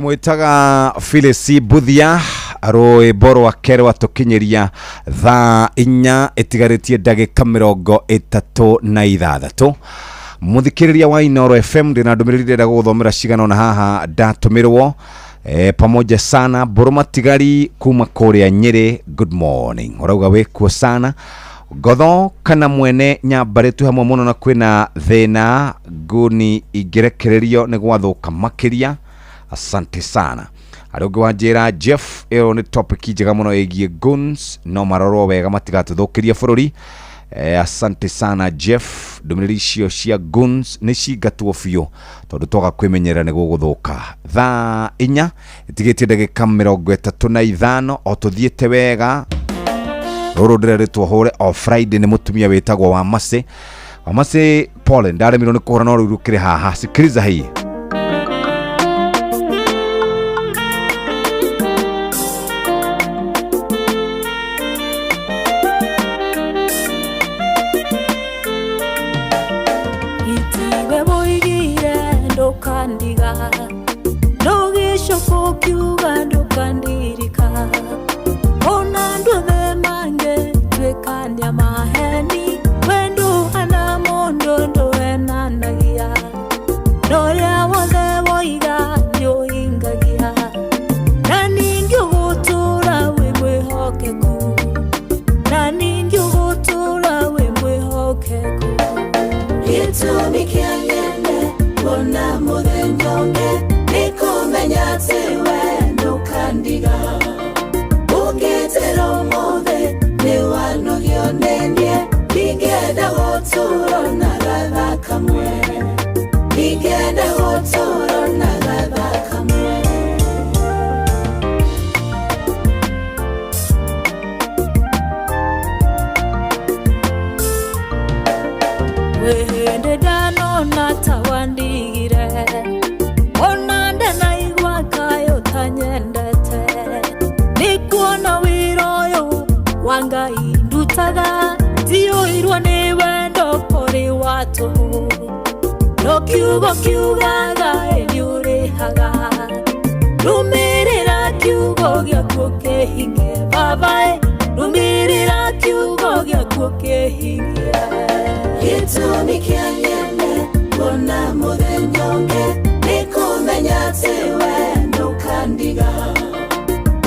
Tumwĩtaga Phyllis Buthia, rwĩmbo rwake rwatũkinyĩria thaa 4 ĩtigarĩtie ndagĩka 36. Mũthikĩrĩria wa Inooro FM, ndĩna ndũmĩrĩri ndĩrenda gũgũthomera cigana ona haha ndatũmĩrwo. Pamoja sana Mbũrũ Matigari kuma kũrĩa Nyĩrĩ, good morning, ũrauga wĩkuo sana. Ngotho kana mwene nyambarĩ twĩ hamwe mũno na kwĩna thĩna nguni ingĩrekererio nĩ gwathũka makĩria, asante sana. Arĩa ũngĩ wanjĩra Jeff, ĩyo nĩ topic njega mũno ĩgiĩ guns, no marorwo wega matigatũthũkĩrie bũrũri. Asante sana Jeff, ndũmĩrĩri icio cia guns nĩ cingatwo biũ tondũ twaga kwĩmenyerera nĩ gũgũthũka. Thaa 4 ĩtigĩtie ndagĩka 35, o tũthiĩte wega. Rũrũ ndĩrerĩtwo hũre o Friday nĩ mũtumia wĩtagwo Wamacĩ. Wamacĩ, pole, ndaremirwo nĩ kũhũra no rĩu rũkĩrĩ haha. Sikiliza hii. Itiwe woigire ndũkandiga, ndũgĩcoka ũkiuga ndũkandirika, ona andũ othe mangĩtuĩkania maheni, we ndũhana mũndũ ndũhenanagia, na ũrĩa wothe woiga nĩũhingagia, na ningĩ ũgũtũũra wĩ mwĩhokeku, na ningĩ ũgũtũũra wĩ mwĩhokeku. Gĩtũmi kĩa nyende kuona mũthenya ũngĩ nĩ kũmenya atĩ we ndũkandiga, ũngĩtĩra ũmũthĩ nĩ wanogio nĩ niĩ, ndingĩenda gũtũũra na gatha kamwe, ndingĩenda gũtũũra na gatha kamwe. Wĩhĩndĩ ndanona ta wandigire, ona ndanaigua kaĩ ũtanyendete, nĩkuona wĩra ũyũ wa Ngai ndutaga, ndiyũirwo nĩ wendo kũrĩ wa tũhũ, no kiugo kiugaga ĩ nĩũrĩhaga, rũmĩrĩra kiugo gĩaku kĩhinge baba ĩ, rũmĩrĩra kiugo gĩaku kĩhinge. Gĩtũmi kĩa nyende kuona mũthenya ũngĩ nĩ kũmenya atĩ we ndũkandiga,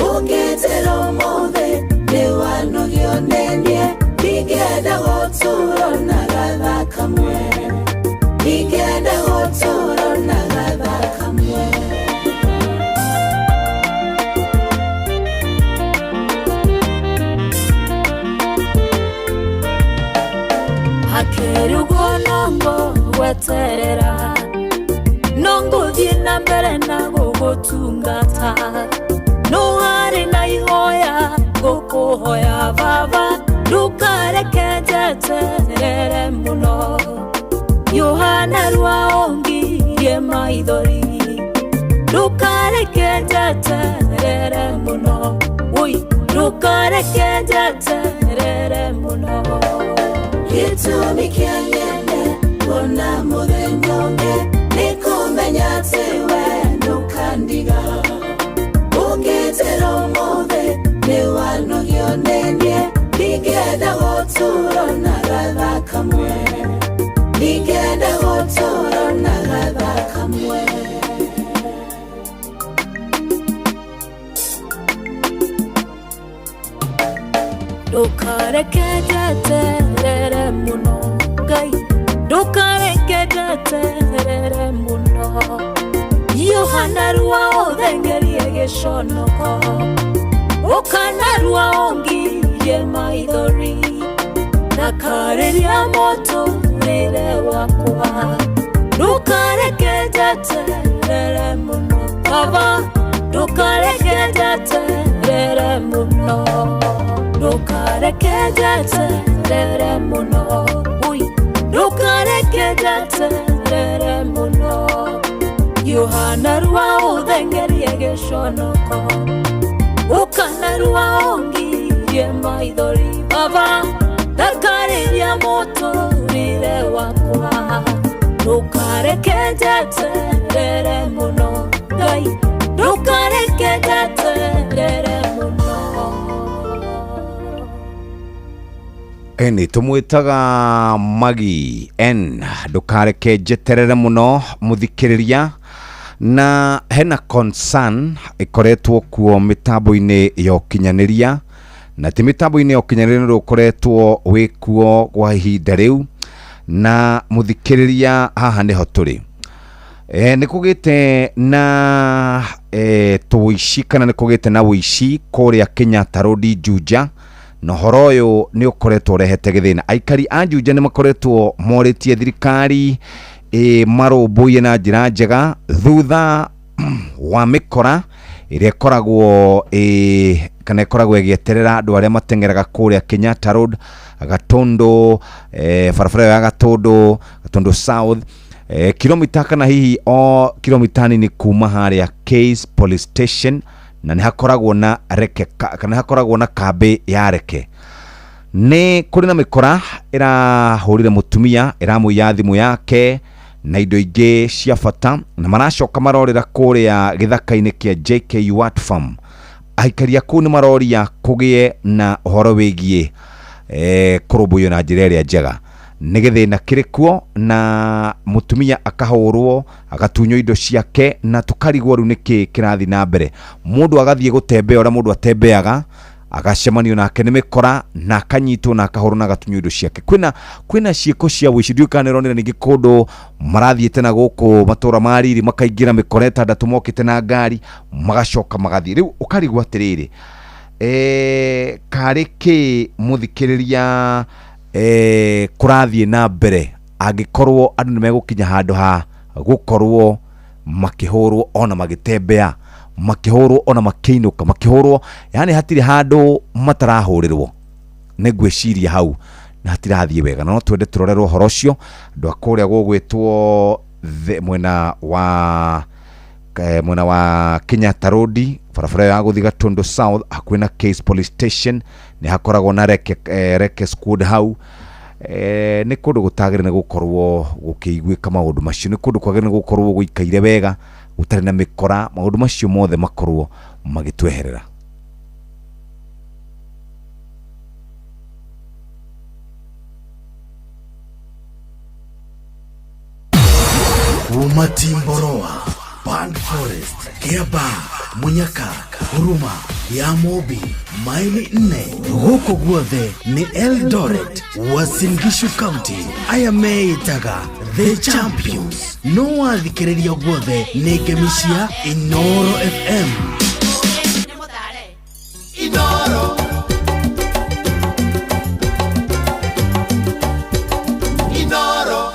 ũngĩtĩra ũmũthĩ nĩ wanogio nĩ niĩ, ndingĩenda gũtũũra na gatha kamwe, ndingĩenda gũtũũra na gatha kamwe. Hakĩrĩ ũguo no ngũgweterera, no ngũthiĩ na mbere na gũgũtungata, no harĩ na ihoya ngũkũhoya baba, ndũkareke njeterere mũno, Yohana rwa ongirie maithori, ndũkareke njeterere mũno, oi ndũkareke njeterere mũno. Gĩtũmi kĩa nyende kuona mũthenya ũngĩ nĩ kũmenya atĩ we ndũkandiga, ũngĩtĩra ũmũthĩ nĩ wanogio nĩ niĩ, ndingĩenda gũtũũra na gatha kamwe, ndingĩenda gũtũũra na gatha kamwe. Ndũkareke njeterere mũno Ngai, ndũkareke njeterere mũno, Yohana rwa ũthengerie gĩconoko, ũkana rwa ũngirie maithori, na karĩria mũtũrĩre wakwa, ndũkareke njeterere mũno baba, ndũkareke njeterere mũno, ndũkareke njeterere mũno, ui ndũkareke njeterere mũno, Yohana rwa ũthengerie gĩconoko, ũkana rwa ũngirie maithori baba, ndakarĩria mũtũrĩre wakwa, ndũkareke njeterere mũno Ngai, njeterere mũno. Ĩni tũmwĩtaga Magi N, ndũkareke njeterere mũno mũthikĩrĩria. Na hena concern ĩkoretwo kuo mĩtambo-inĩ ya ũkinyanĩria, na ti mĩtambo-inĩ ya ũkinyanĩria nĩ ũkoretwo wĩ kuo kwa ihinda rĩu. Na mũthikĩrĩria, haha nĩho tũrĩ. Nĩ kũgĩte na tũici, kana nĩ kũgĩte na ũici kũrĩa Kenyatta Road Juja, na ũhoro ũyũ nĩ ũkoretwo ũrehete gĩthĩna. Aikari a Juja nĩ makoretwo morĩtie thirikari marũmbũiye na njĩra njega thutha wa mĩkora ĩrĩa ĩkoragwo kana ĩkoragwo ĩgĩeterera andũ arĩa mateng'eraga kũrĩa Kenyatta Road, Gatundu, barabara ĩyo ya Gatundu, Gatundu South, kilomita kana hihi o kilomita nini kuma harĩa Case Police Station, na nĩ hakoragwo na reke kana hakoragwo na kambĩ ya reke. Nĩ kũrĩ na mĩkora ĩrahũrire mũtumia, ĩramũiya thimũ yake na indo ingĩ cia bata, na maracoka marorĩra kũrĩa gĩthaka-inĩ kĩa JK Watt Farm. Aikari a kũu nĩ maroria kũgĩe na ũhoro wĩgiĩ kũrũmbũiyo na njĩra ĩrĩa njega. Nĩ gĩthĩna kĩrĩ kuo, na mũtumia akahũrwo, agatunywo indo ciake, na tũkarigwo rĩu nĩkĩ kĩrathiĩ na mbere. Mũndũ agathiĩ gũtembea ũrĩa mũndũ atembeaga, agacemanio nake nĩ mĩkora, na akanyitwo na akahũrwo na agatunywo indo ciake. Kwĩna ciĩko cia ũici. Ndiũĩ kana nĩũronire ningĩ kũndũ marathiĩte na gũkũ matũra ma riri, makaingĩra mĩkora ĩtandatũ mokĩte na ngari, magacoka magathiĩ. Rĩu ũkarigwo atĩrĩrĩ, karĩ kĩ mũthikĩrĩria kũrathiĩ na mbere angĩkorwo andũ nĩ megũkinya handũ ha gũkorwo makĩhũrwo ona magĩtembea, makĩhũrwo ona makĩinũka, makĩhũrwo, yani hatirĩ handũ matarahũrĩrwo. Nĩ ngwĩciria hau na hatirathiĩ wega, na no twende tũrorerwo ũhoro ũcio. Andũ a kũrĩa gũgwĩtwo mwena wa Kenyatta Road, barabara ĩyo ya gũthiĩ Gatundu South, hakuhĩ na Case Police Station, nĩ hakoragwo na reke squad hau. Nĩ kũndũ gũtagĩrĩire nĩ gũkorwo gũkĩiguĩka maũndũ macio, nĩ kũndũ kwagĩrĩire nĩ gũkorwo gũikaire wega, gũtarĩ na mĩkora, maũndũ macio mothe makorwo magĩtweherera. Kuma Timboroa, Pan Forest, Kiaba, Munyaka, Huruma, ya Mobi, maili 4, gũkũ guothe nĩ Eldoret, Uasin Gishu County. Aya meĩtaga The Champions. No wathikĩrĩria guothe nĩ ngemi cia Inoro FM. Inoro. Inoro.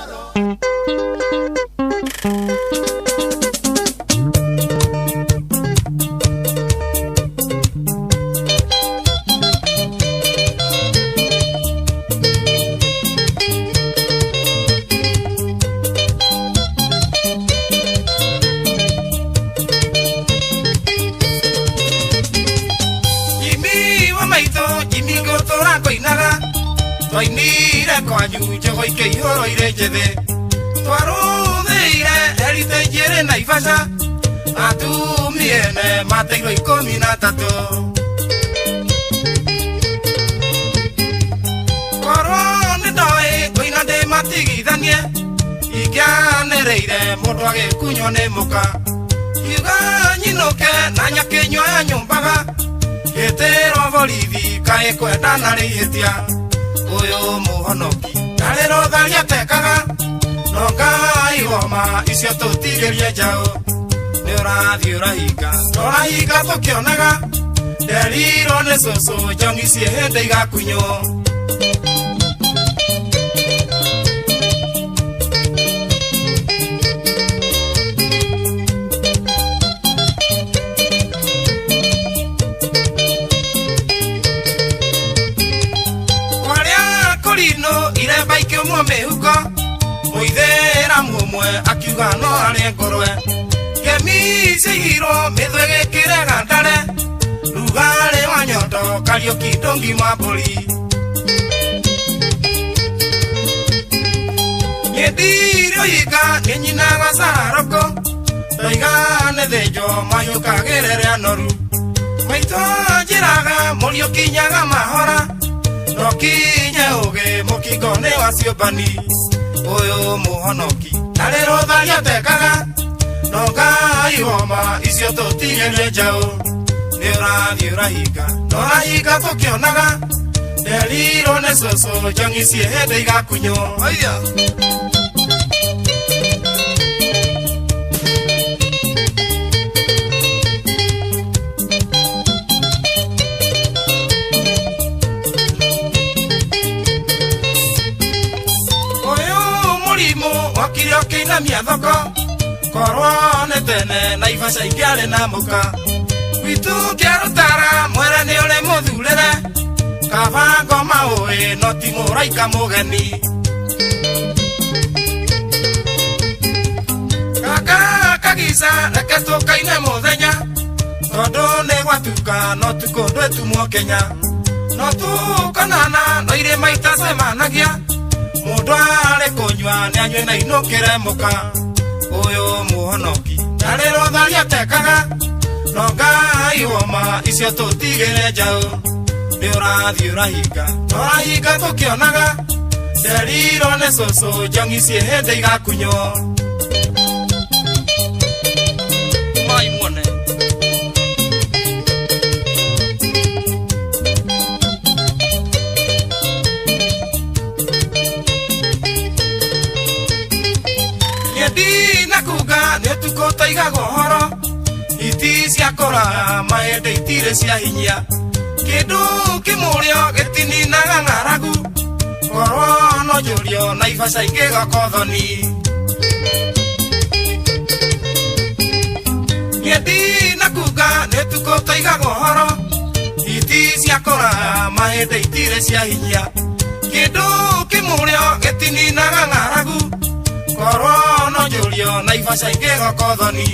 Jimmy wa maitho, Jimmy ngũtũra ngũinaga, twainire kwanyu njogo ikĩihũrwo irĩ njĩthĩ, twarũthĩire heritage ĩrĩ Naivasha, atumia ene mateirwo 13. Korwo nĩ ndoĩ ngũina ndĩmatigithanie, ingĩanĩrĩire mũndũ agĩkunywo nĩ mũka, kiuga nyinũke na nyakĩnyua ya nyũmbaga, gĩtĩrwo borithi kaĩ kwenda na rĩhĩtia, ũyũ mũhonoki ndarĩ rũtharia atekaga, no Ngai woma icio tũtigĩrie njaũ, nĩ ũrathiĩ ũrahinga, tũrahinga tũkĩonaga, nderirwo nĩ cũcũ njong'i ciĩ hĩndĩ igakunywo. Kwarĩa kũrinũ iremba ikĩũmwo mĩhuko, mũithĩramu ũmwe akiuga no arĩe ngũrwe, kemi ciaigirwo mĩthwe gĩkĩrega ndare, rugarĩ wa nyondo Kariũki ndũngima mbũri. Niĩ ndirĩ ũhinga nĩ nyinaga cararũkũ, Ndoiga nĩ thĩnjwo mahiũkagĩre rĩa noru. Maitũ anjĩraga mũriũ kinyaga mahora. No kinye ũgĩ mũkingo nĩ wa ciũmbani. Ũyũ mũhonoki ndarĩ rũtharia atekaga. No Ngai woma icio tũtigĩrie njaũ. Nĩ ũrathiĩ ũrahinga, no ũrahinga tũkĩonaga. Nderirwo nĩ cũcũ njong'i ciĩ hĩndĩ igakunywo. Haiya. Ũyũ mũrimũ wokire ũkĩinamia thoko. Korwo nĩ tene Naivasha ingĩarĩ na mũka. Gwitũ kĩarũtara mwere nĩ ũrĩ mũthurĩre. Kaba ngoma ũĩ no ti mũraika mũgeni. Kaka kagica reke tũkaine mũthenya. Tondũ nĩ gwatuka no tukũ ndwĩtumwo Kenya. No tũkonana no irĩma itacemanagia. Mũndũ arĩ kũnyua nĩ anyue na inũkĩre mũka. Ũyũ mũhonoki ndarĩ rũtharia atekaga. No Ngai woma icio tũtigĩre njaũ. Nĩ ũrathiĩ ũrahinga, no ũrahinga tũkĩonaga. Nderirwo nĩ cũcũ njong'i ciĩ hĩndĩ igakunywo. Mai muone. Niĩ ndinakuga nĩ ũtukũ tũigaga ũhoro. Hiti cia kũraya mahĩndĩ itirĩ cia hinya. Kĩndũ kĩmũrĩo gĩtininaga ng'aragu. Korwo no njũrio Naivasha ingĩgoka ũthoni. Niĩ ndinakuga nĩ ũtukũ tũigaga ũhoro. Hiti cia kũraya mahĩndĩ itirĩ cia hinya. Kĩndũ kĩmũrĩo gĩtininaga ng'aragu. Korwo no njũrio Naivasha ingĩgoka ũthoni.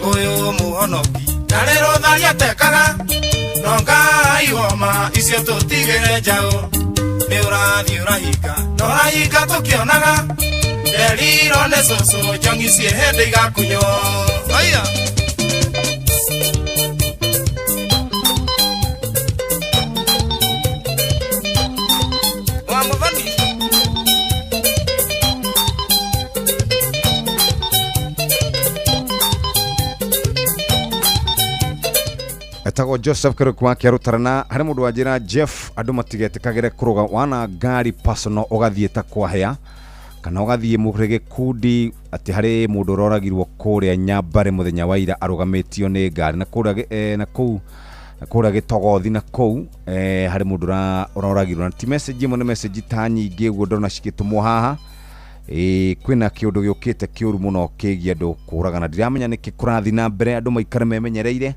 Ũyũ mũhonoki ndarĩ rũtharia atekaga. No Ngai woma icio tũtigĩre njaũ. Nĩ ũrathiĩ ũrahinga, no ũrahinga tũkĩonaga. Nderirwo nĩ cũcũ njong'i ciĩ hĩndĩ igakunywo. Haiya. Wa mũthoni. Etagwo Joseph Kĩrũku wa Kĩarũtarana. Harĩ mũndũ wanjĩra Jeff andũ matigetĩkagĩre kũrũga wana ngari personal ũgathiĩ ta kwahĩa kana ũgathiĩ mũrĩ gĩkundi atĩ harĩ mũndũ ũroragirwo kũrĩa Nyambare mũthenya wa ira arũgamĩtio nĩ ngari na kũrĩa na kũu kũrĩa Gĩtogothi na kũu harĩ mũndũ ũroragirwo na ti message ĩmwe nĩ message ta nyingĩ ũguo ndona cigĩtũmwo haha. Kwĩna kĩũndũ gĩũkĩte kĩũru mũno kĩgiĩ andũ kũragana. Ndiramenya nĩkĩ kũrathiĩ na mbere andũ maikare memenyereire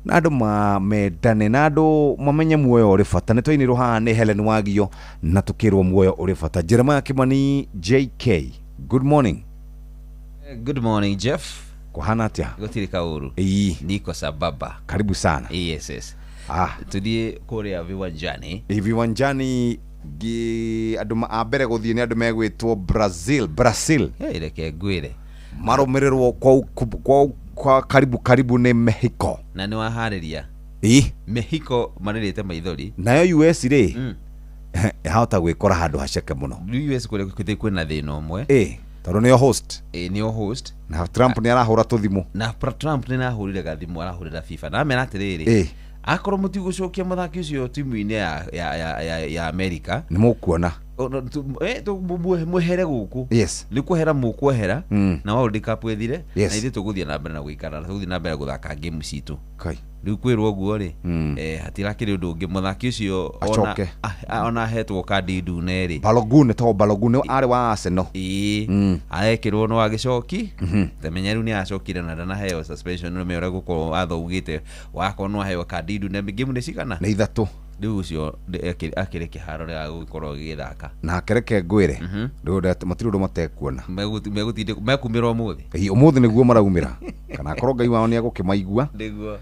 na andũ mamendane na andũ mamenye muoyo ũrĩ bata. Nĩ twainĩrwo haha nĩ Helen Wagio na tũkĩrwo muoyo ũrĩ bata. Jeremiah Kimani JK, good morning. Good morning Jeff. Kuhana atia? Gũtirĩ kaũru. Niko sababa. Karibu sana. Yes, yes. Tuthiĩ kũrĩa viwanjani. Viwanjani andũ a mbere gũthiĩ nĩ andũ megwĩtwo Brazil. Brazil. Reke ngwĩre. Marũmĩrĩrwo kwa karibu karibu nĩ Mexico. Na nĩ waharĩria. Mexico marĩrĩte maithori. Nayo US rĩ yahota gwĩkora handũ haceke mũno. US kũrĩa kwĩna thĩna ũmwe. Tondũ nĩo host. Nĩo host. Na Trump nĩ arahũra tũthimũ. Na Trump nĩ arahũrire gathimũ arahũrĩra FIFA. Na amera atĩrĩrĩ. Akorwo mũtigũcokia mũthaki ũcio timu-inĩ ya America. Nĩ mũkuona. Mwehere gũkũ. Yes. Nĩ kwehera mũkwehera na World Cup ĩthire na ithuĩ tũgũthiĩ na mbere na gũikara tũgũthiĩ na mbere gũthaka game citũ. Rĩu kwĩrwo ũguo rĩ hatirakĩrĩ ũndũ ũngĩ mũthaki ũcio ona ahetwo kandi ndune rĩ. Balogun to Balogun arĩ wa Arsenal. Arekĩrwo no agĩcoki tamenya rĩu nĩ acokire na ndanaheo suspension nĩ ũrĩa gũkorwo athougĩte wakorwo no aheo kandi ndune game nĩ cigana? Nĩ ithatũ. Rĩu ũcio akĩrĩ kĩharo rĩa gũkorwo gĩgĩthaka. Na kereke ngwĩre rĩu matirĩ ũndũ matekuona. Mekumĩra ũmũthĩ. Ũmũthĩ nĩguo maraumĩra. Kana akorwo Ngai wao nĩ egũkĩmaigua. Nĩguo.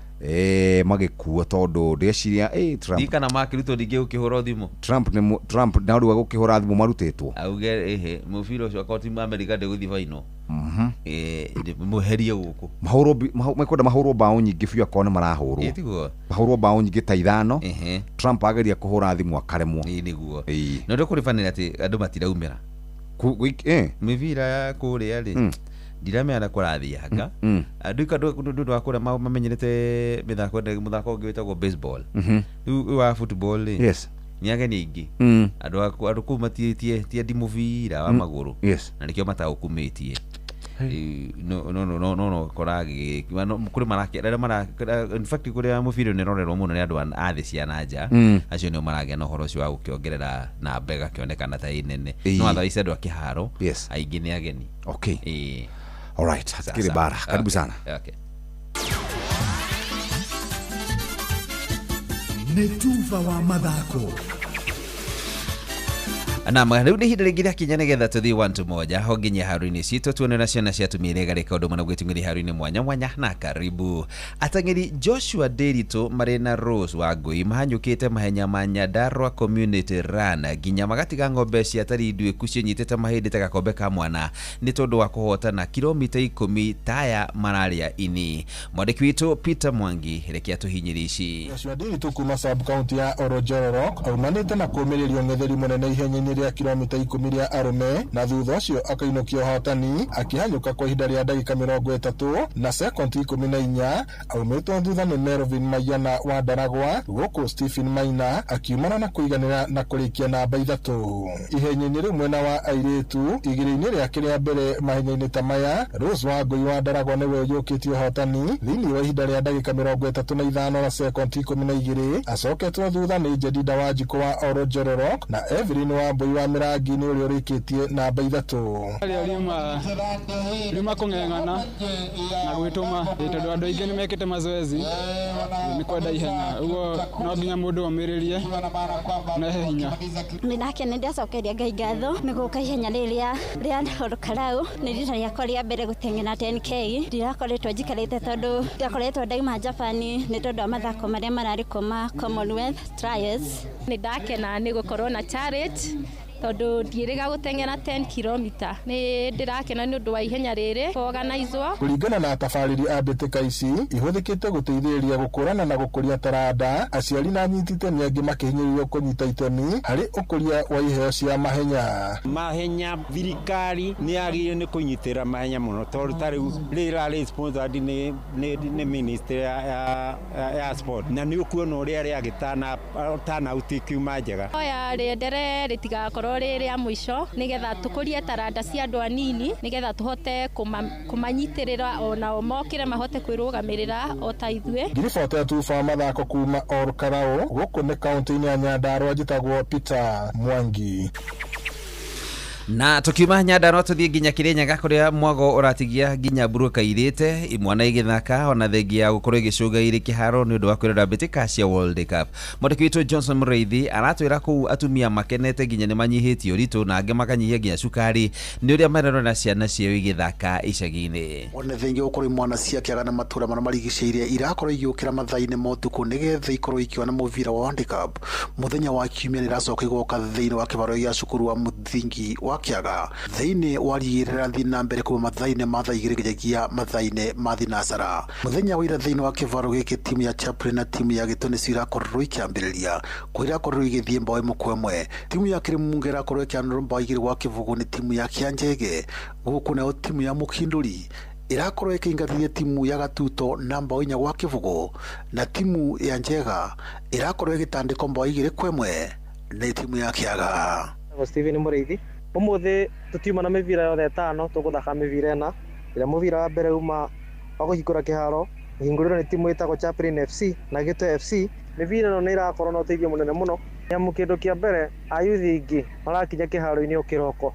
Magĩkuo tondũ ndĩreciria Trump. Ndikana makĩrutwo ningĩ gũkĩhũra thimũ. Trump nĩ Trump na ũndũ wa gũkĩhũra thimũ marutĩtwo. Auge ehe mũbira ũcio akorwo timu America ndĩgũthiĩ final. Mweherie gũkũ. Mahũrwo mekwenda mahũrwo mbaũ nyingĩ biũ akorwo nĩ marahũrwo. Ĩ tiguo. Mahũrwo mbaũ nyingĩ ta 5. Trump ageria kũhũra thimũ akaremwo. Ĩ nĩguo. Na ũndũ kũrĩbanĩra atĩ andũ matiraumĩra. Mĩbira ya kũrĩa rĩ ndiramenya na kũrathianga. Andũ ndũ wa kũrĩa mamenyerete mĩthako mũthako ũngĩ wĩtagwo baseball. Rĩu wa football rĩ. Yes. Nĩ ageni aingĩ. Andũ kũu matiendi mũbira wa magũrũ. Yes. Na nĩkĩo mataũkumĩtie. No no no no no koragi kuri marakera mara in fact kuri mubira ni rorerwo muno ni andu a thĩ cia na nja acio nio maragĩa na ũhoro ũcio wa gũkĩongerera namba ĩgakĩonekana ta ĩ nene no otherwise andũ a kĩharo aingĩ nĩ ageni. Okay. All right, hatikiri bara. Karibu sana. Okay. Nĩ tuba wa mathako. Na rĩu nĩ ihinda rĩngĩ rĩakinya nĩgetha tũthiĩ 1-1 ho nginya haru-inĩ citũ tuone na ciana cia atumia iria igarĩka ũndũ mũna gwĩtungĩria haru-inĩ mwanya mwanya na karibu. Ateng'eri Joshua Ndiritu marĩ na Rose Wangui mahanyũkĩte mahenya ma Nyandarua Community Run nginya magatiga ng'ombe cia tari nduĩku cinyitĩte mahĩndĩ ta gakombe ka mwana nĩ tondũ wa kũhotana kilomita 10 taya mararĩa ini. Mwandĩki witũ Peter Mwangi reke atũhinyĩrie ici. Joshua Ndiritu kuma sub county ya Orojororok aumanĩte na kũũmĩrĩrio ng'etheri mũnene ihenya-inĩ rĩa kilomita 10 rĩa arũme na thutha ũcio akainũkia ũhotani akĩhanyũka kwa ihinda rĩa ndagĩka 30 na sekondi 14 aumĩtwo thutha nĩ Melvin Maiyana wa Ndaragwa gũkũ Stephen Maina akiumana na kũiganĩra na kũrĩkia namba 3 ihenya-inĩ rĩu mwena wa airĩtu igĩrĩ-inĩ rĩake rĩa mbere mahenya-inĩ ta maya Rose Wangui wa Ndaragwa nĩwe ũiyũkĩtie ũhotani thĩinĩ wa ihinda rĩa ndagĩka 35 na sekondi 12 acoketwo thutha nĩ Jedida Wanjikũ wa Orojororok na Evelyn Wambui wa Mĩrangi nĩ ũrĩa ũrĩkĩtie namba 3. Riuma kũng'eng'ana na gwĩtũma tondũ andũ aingĩ nĩ mekĩte mazoezi nĩ kwenda ihenya ũguo no nginya mũndũ omĩrĩrie na he hinya. Nĩ ndakena ndacokeria Ngai ngatho nĩ gũka ihenya rĩrĩa rĩa Olkalou nĩ rita rĩakwa rĩa mbere gũteng'era 10K ndirakoretwo njikarĩte tondũ ndakoretwo ndauma Japan nĩ tondũ wa mathako marĩa mararĩ kuo ma Commonwealth Trials. Nĩ ndakena nĩ gũkorwo na challenge tondu ndiĩrĩga gũteng'era 10 kilomita nĩ ndĩrakena nĩ ũndũ wa ihenya rĩrĩ organizwo. Kũringana na atabarĩri a mbĩtĩka ici ihũthĩkĩte gũteithĩrĩria gũkũrana na gũkũria taranda aciari na anyiti itemi angĩ makĩhinyĩrĩrio kũnyita itemi harĩ ũkũria wa iheo cia mahenya. Mahenya thirikari nĩ yagĩrĩirwo nĩ kũnyitĩrĩra mahenya mũno tondũ ta rĩu rĩrarĩ sponsored nĩ ministry ya sport na nĩ ũkuona ũrĩa rĩagĩtana turnout ĩkiuma njega. Oya rĩenderee rĩtigakorwo rĩrĩa mũico nĩgetha tũkũrie taranda cia andũ anini nĩgetha tũhote kũmanyitĩrĩra onao mokĩre mahote kwĩrũgamĩrĩra o ta ithuĩ. Ngiribota ya tuba mathako kuma Olkalou gũkũ nĩ kaũntĩ-inĩ ya Nyandarua njĩtagwo Peter Mwangi. Na tukiuma Nyandarua tuthie nginya Kirinyaga kuria mwago uratigia nginya mburuka irite imwana igithaka ona thengia ya gukorwo igicunga iri kiharo ni undu wa kwirora mbitika cia World Cup. Mwandĩki witũ Johnson Mũrĩithi aratwĩra kũu atumia makenete nginya nĩ manyihĩtie ũritũ na angĩ makanyihia nginya cukari nĩ ũrĩa marerora ciana ciao igithaka icagi-inĩ. Ona thengia gukorwo imwana cia Kĩaga na matũra marĩa marigicĩirie irakorwo igĩũkĩra mathaa-inĩ ma ũtukũ nĩgetha ikorwo ikĩona mũbira wa World Cup mũthenya wa kiumia nĩiracoka igoka thĩinĩ wa kĩbaro gĩa cukuru wa mũthingi wa Kĩaga thĩinĩ wa rigi rĩrathiĩ na mbere kuma mathaa-inĩ ma thaa 2 nginyagia mathaa-inĩ ma thinacara. Mũthenya wa ira thĩinĩ wa kĩbaro gĩkĩ timu ya Chaplin na timu ya Gĩtũ nĩcio irakorirwo ikĩambĩrĩria kũrĩa irakorirwo igĩthiĩ mbaũ 1-1. Timu ya Kĩrĩmunga ĩrakorwo ĩkĩanũrwo mbaũ 2-0 nĩ timu ya Kĩanjege gũkũ nayo timu ya Mũkindũri ĩrakorwo ĩkĩingatithia timu ya Gatuto na mbaũ 4-0 na timu ya Njega ĩrakorwo ĩgĩtandĩkwo mbaũ 2-1 nĩ timu ya Kĩaga. Steven Mũrĩithi umuthi tutiuma na mĩbira yothe ĩtano tũgũthaka mĩbira ĩna ĩrĩa mũbira wa mbere uma wa kũhingũra kĩharo ũhingũrĩrwo nĩ timu ĩtagwo Chaplin FC na Gĩtũ FC. Mĩbira ĩno nĩ ĩrakorwo na ũteithio mũnene mũno nĩamu kĩndũ kĩa mbere ayuthi aingĩ marakinya kĩharo-inĩ o kĩroko.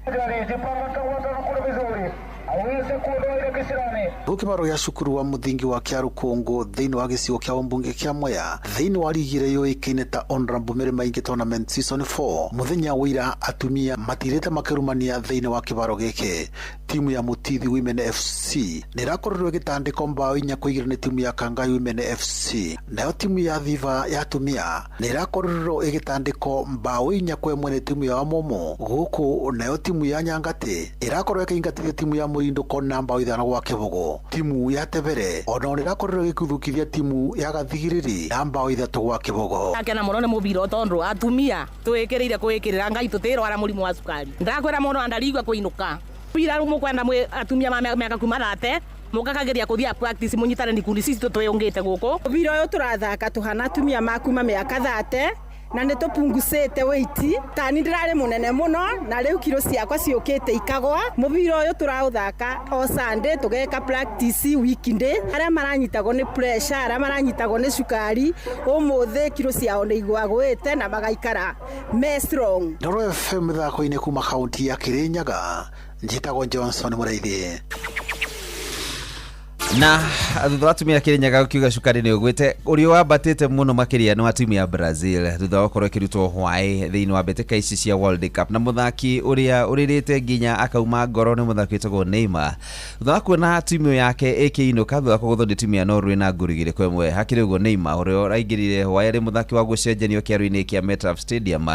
Gũkũ kĩbaro gĩa cukuru wa mũthingi wa Kĩarũkũngũ thĩinĩ wa gĩcigo kĩa ũmbunge kĩa Mwea thĩinĩ wa rigi ĩrĩa yũĩkaine ta Honorable Mary Maingi Tournament Season 4 mũthenya wa ira atumia matirĩte makĩrumania thĩinĩ wa kĩbaro gĩkĩ. Timu ya Mũtithi Women FC nĩ ĩrakorirwo ĩgĩtandĩkwo mbaũ 4-2 nĩ timu ya Kangai Women FC nayo timu ya Thiva ya atumia nĩ ĩrakorirwo ĩgĩtandĩkwo mbaũ 4-1 nĩ timu ya Wamumu gũkũ nayo timu ya Nyangatĩ ĩrakorwo ĩkĩingatithia timu ya Mũrindũko na mbao 5-0. Timu ya Tebere ona nĩrakorirwo ĩgĩkuthukithia timu ya Gathigiriri na mbao 3-0. Akena mũno nĩ mũbira tondũ atumia twĩkĩrĩire kwĩkĩrĩra ngai tũtirwara mũrimũ wa cukari. Ndakwĩra mũno andarigua kũinũka. Mũbira mũkwenda mwĩ atumia ma mĩaka kuma 30 mũkakageria kũthia practice mũnyitane nĩ ikundi cici twĩyũngĩte gũkũ. Mũbira ũyũ tũrathaka tũhana atumia ma kuma mĩaka 30 na nĩ tũpungusĩte weight tani ndĩrarĩ mũnene mũno na rĩu kiro ciakwa ciũkĩte ikagwa. Mũbira ũyũ tũraũthaka o Sunday tũgeka practice weekday. Arĩa maranyitagwo nĩ pressure, arĩa maranyitagwo nĩ cukari, ũmũthĩ kiro ciao nĩ igwagwĩte na magaikara me strong. Ndoro FM mĩthako-inĩ kuma kaunti ya Kirinyaga, njĩtagwo Johnson Mũraithi. Na thutha wa timu ya Kirinyaga gũkiuga cukari nĩ ũgwĩte, ũrĩa wambatĩte mũno makĩria nĩ wa timu ya Brazil thutha wa gũkorwo ĩkĩrutwo hwaĩ thĩinĩ wa mbĩtĩka ici cia World Cup, na mũthaki ũrĩa ũrĩrĩte nginya akauma ngoro nĩ mũthaki wĩtagwo Neymar thutha wa kuona timu yake ĩkĩinũka thutha wa kũgũthwo nĩ timu ya Norway na ngolu 2-1. Hakĩrĩ ũguo Neymar ũrĩa ũraingĩrire hwaĩ arĩ mũthaki wa gũcenjanio kĩaro-inĩ kĩa MetLife Stadium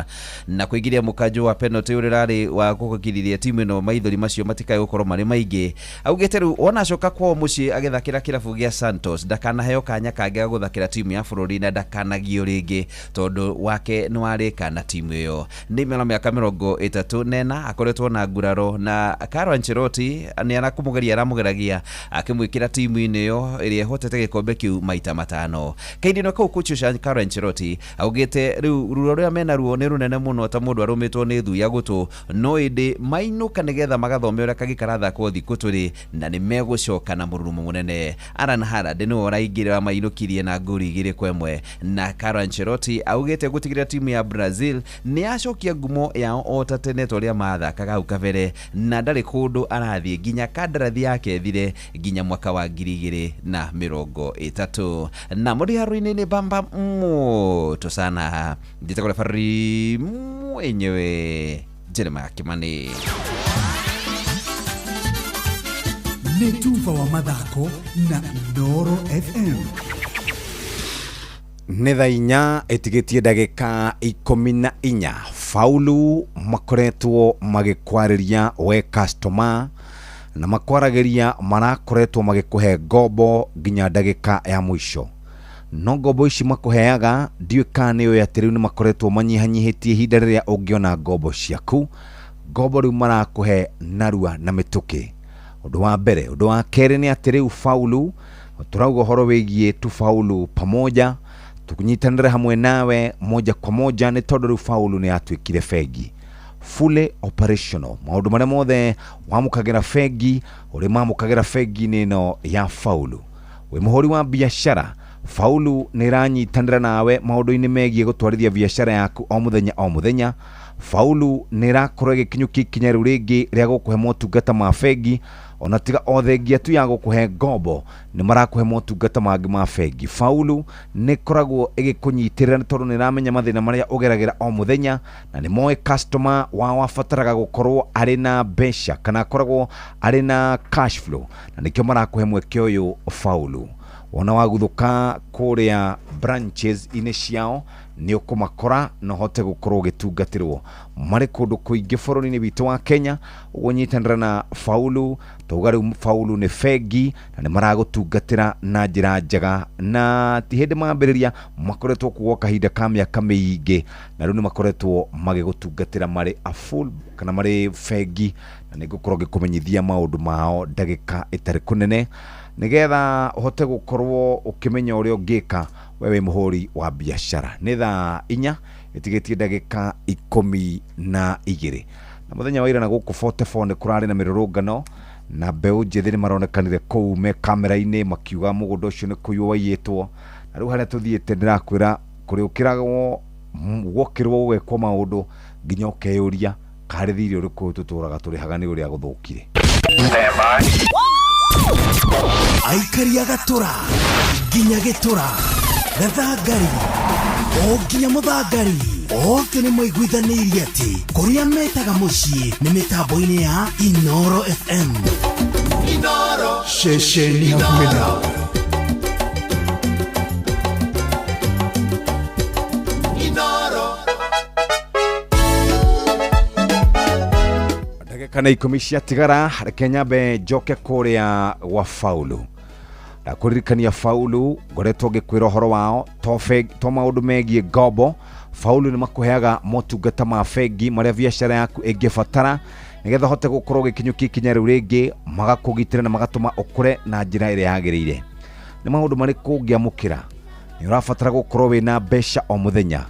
na kũingĩria mũkanjũ wa penalty ũrĩa ũrarĩ wa kũgirĩrĩria timu ĩno maithori macio matikae gũkorwo marĩ maingĩ. Augĩte rĩu ona acoka kwao mũciĩ agĩthakĩra kĩrabu gĩa Santos ndakanaheo kanya kangĩ ga gũthakĩra timu ya bũrũri na ndakanagio rĩngĩ tondũ wake nĩ warĩka na timu ĩyo. Neymar na mĩaka 34 akoretwo na nguraro na Carlo Ancelotti nĩ arakũmũgeria aramũgeragia akĩmwĩkĩra timu-inĩ ĩyo ĩrĩa ĩhotete gĩkombe kĩu maita 5. Kaindino kau kocha ũcio Carlo Ancelotti augĩte rĩu ruo rũrĩa mena ruo nĩ rũnene mũno ta mũndũ arũmĩtwo nĩ thuya gũtũ, no ĩndĩ mainũka nĩgetha magathome ũrĩa kagĩkarathakwo thikũ tũrĩ na nĩ megũcoka na mũrurumo mũnene. Alan Haaland nĩwe ũraingĩrĩra mainũkirie na ngolu 2-1 na Carlo Ancelotti augĩte gũtigĩrĩra timu ya Brazil nĩ yacokia ngumo yao o ta tene ta ũrĩa mathakaga hau kabere na ndarĩ kũndũ arathiĩ nginya kandarathi yake ĩthire nginya mwaka wa 2030. Na mũrĩ nĩ bamba moto sana njĩtagwo referee mwenyewe Jeremiah Kimani. Nĩ tuba wa mathako na Ndoro FM. Nĩ thaa 4 ĩtigĩtie ndagĩka 14. Faulu makoretwo magĩkwarĩria we customer na makwaragĩria marakoretwo magĩkũhe ngombo nginya ndagĩka ya mũico. No ngombo ici makũheaga ndiũĩ kana nĩ ũĩ atĩ rĩu nĩ makoretwo manyihanyihĩtie ihinda rĩrĩa ũngĩona ngombo ciaku. Ngombo rĩu marakũhe narua na mĩtũkĩ. Ũndũ wa mbere. Ũndũ wa kerĩ nĩ atĩ rĩu Faulu tũrauga ũhoro wĩgiĩ tufaulu pamoja, tũnyitanĩre hamwe nawe moja kwa moja nĩ tondũ rĩu Faulu nĩ yatuĩkire bengi fully operational. Maũndũ marĩa mothe wamũkagĩra bengi ũrĩ mamũkagĩra bengi-inĩ ĩno ya Faulu. Wĩ mũhũri wa biacara, Faulu nĩ ĩranyitanĩra nawe maũndũ-inĩ megiĩ gũtwarithia biacara yaku o mũthenya o mũthenya. Faulu nĩ ĩrakorwo ĩgĩkinyũkia ikinya rĩu rĩngĩ rĩa gũkũhe motungata ma bengi, ona tiga o thengia tu ya gũkũhe ngombo nĩ marakũhe motungata mangĩ ma bengi. Faulu nĩ ĩkoragwo ĩgĩkũnyitĩrĩra nĩ tondũ nĩ ĩramenya mathĩna marĩa ũgeragĩra o mũthenya na nĩ moĩ customer wao abataraga gũkorwo arĩ na mbeca kana akoragwo arĩ na cash flow, na nĩkĩo marakũhe mweke ũyũ Faulu. Wona waguthũka kũrĩa branches inĩ ciao nĩ ũkũmakora na ũhote gũkorwo ũgĩtungatĩrwo marĩ kũndũ kũingĩ bũrũri-inĩ witũ wa Kenya. Ũguo nyitanĩra na Faulu, tauga rĩu Faulu nĩ bengi na nĩ maragũtungatĩra na njĩra njega, na ti hĩndĩ mambĩrĩria makoretwo kuo kahinda ka mĩaka mĩingĩ na rĩu nĩ makoretwo magĩgũtungatĩra marĩ a full kana marĩ bengi, na nĩ ngũkorwo ngĩkũmenyithia maũndũ mao ndagĩka ĩtarĩ kũnene nĩgetha ũhote gũkorwo ũkĩmenya ũrĩa ũngĩka we wĩ mũhũri wa biacara. Nĩ thaa 4 ĩtigĩtie ndagĩka 12. Na mũthenya wa ira na gũkũ 44 nĩ kũrarĩ na mĩrũrũngano na mbeũ njĩthĩ nĩ maronekanire kũu me kamera-inĩ makiuga mũgũnda ũcio nĩ kũiywo waiyĩtwo. Na rĩu harĩa tũthiĩte ndĩrakwĩra kũrĩ ũkĩragwo gwokĩrwo gũgekwo maũndũ nginya ũkeyũria karĩ thirĩ ũrĩkũ tũtũraga tũrĩhaga nĩ ũrĩa gũthũkire. Aikaria gatũra nginya gĩtũra gathangari o nginya mũthangari othe nĩ maiguithanĩirie atĩ kũrĩa metaga mũciĩ nĩ mĩtambo-inĩ ya Inoro FM. Inoro ceceni hakuhĩ nawe. Inoro. Ndagĩka nĩ 10 ciatigara, reke nyambe njoke kũrĩa gwa Faulu. Ndakũririkania Faulu ngoretwo ngĩkwĩra ũhoro wao to to maũndũ megiĩ ngombo. Faulu nĩ makũheaga motungata ma bengi marĩa biacara yaku ĩngĩbatara nĩgetha ũhote gũkorwo ũgĩkinyũkia ikinya rĩu rĩngĩ, magakũgitĩra na magatũma ũkũre na njĩra ĩrĩa yagĩrĩire. Nĩ maũndũ marĩkũ ũngĩamũkĩra? Nĩ ũrabatara gũkorwo wĩna mbeca o mũthenya,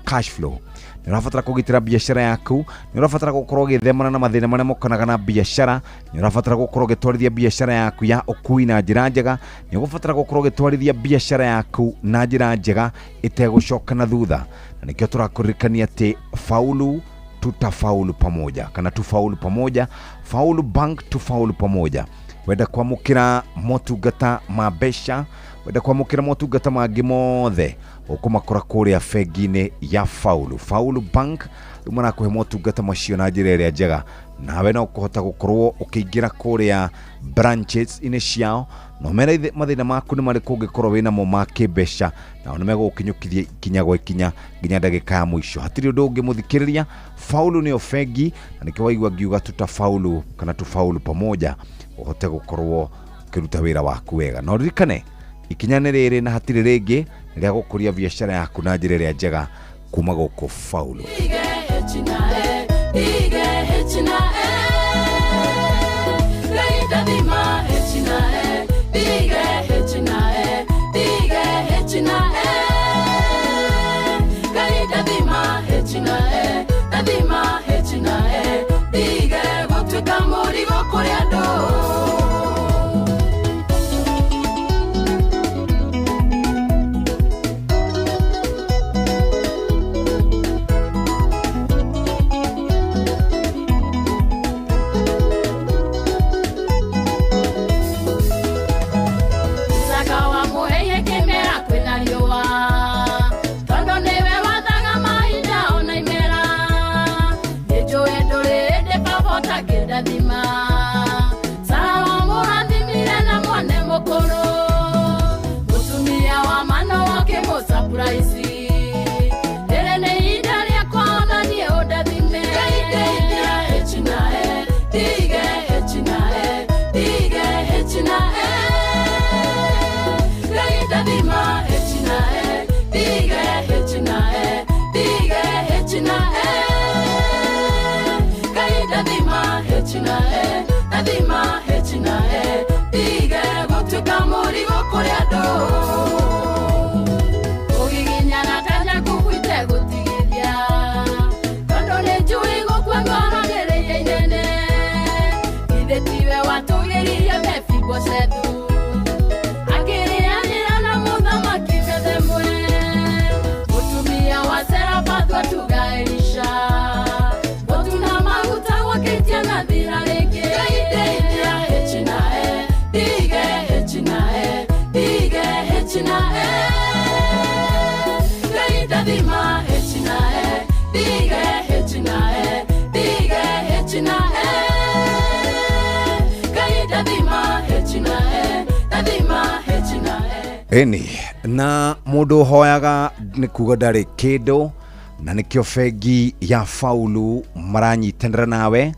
cash flow. Nĩ ũrabatara kũgitĩra biacara yaku. Nĩ ũrabatara gũkorwo ũgĩthemana na mathĩna marĩa mokanaga na biacara. Nĩ ũrabatara gũkorwo ũgĩtwarithia biacara yaku ya ũkui na njĩra njega. Nĩ ũgũbatara gũkorwo ũgĩtwarithia biacara yaku na njĩra njega ĩtegũcoka na thutha, na nĩkĩo tũrakũririkania atĩ Faulu tutafaulu pamoja, kana tufaulu pamoja, Faulu Bank tufaulu pamoja. Wenda kwamũkĩra motungata ma mbeca, wenda kwamũkĩra motungata mangĩ mothe, ũkũmakora kũrĩa bengi-inĩ ya Faulu. Faulu Bank rĩu marakũhe motungata macio na njĩra ĩrĩa njega, nawe no ũkũhota gũkorwo ũkĩingĩra kũrĩa branches-inĩ ciao na ũmere mathĩna maku nĩ marĩkũ ũngĩkorwo wĩnamo ma kĩmbeca, nao nĩ megũgũkinyũkithia ikinya gwa ikinya nginya ndagĩka ya mũico. Hatirĩ ũndũ ũngĩ mũthikĩrĩria, Faulu nĩyo bengi, na nĩkĩo waigua ngiuga tutafaulu kana tufaulu pamoja, ũhote gũkorwo ũkĩruta wĩra waku wega. Na ũririkane ikinya nĩ rĩrĩ na hatirĩ rĩngĩ rĩa gũkũria biacara yaku na njĩra ĩrĩa njega kuma gũkũ Faulu. Isaka wamũheire kĩmera kwĩna riũa, tondũ nĩwe wathaga mahinda ona imera. Nĩnjũĩ ndũrĩ hĩndĩ baba ũtangĩndathima. Sara wamũrathimire na mwana mũkũrũ, mũtumia wa mano wakĩmũsurprise. Rĩrĩ nĩ ihinda rĩakwa ona niĩ ũndathime. Ngai ndeithia H na E, ndige H na E, ndige H na E. Ngai ndathima H na E, ndige H na E, ndige H na E. Ngai ndathima H na E, ndathima H na E, ndige gũtuĩka mũrigo kũrĩ andũ. Kũgiginyana ta nyakuku itegũtigithia, tondũ nĩnjũĩ gũkua ngoro nĩ rĩiya inene. Githĩ tiwe watũgĩririe Mefiboshethu, akĩrĩanĩra na mũthamaki methemwe. Mũtumia wa Serafathu atuga Elisha, mũtu na maguta gwakĩtie na thira rĩngĩ. Ngai ndeithia H na E, ndige H na E, ndige H na E. Ngai ndathima H na E, ndige H na E, ndige H na E. Ngai ndathima H na E, ndathima H na E. Ĩni na mũndũ ũhoyaga nĩ kuga ndarĩ kĩndũ, na nĩkĩo bengi ya Faulu maranyitanĩra nawe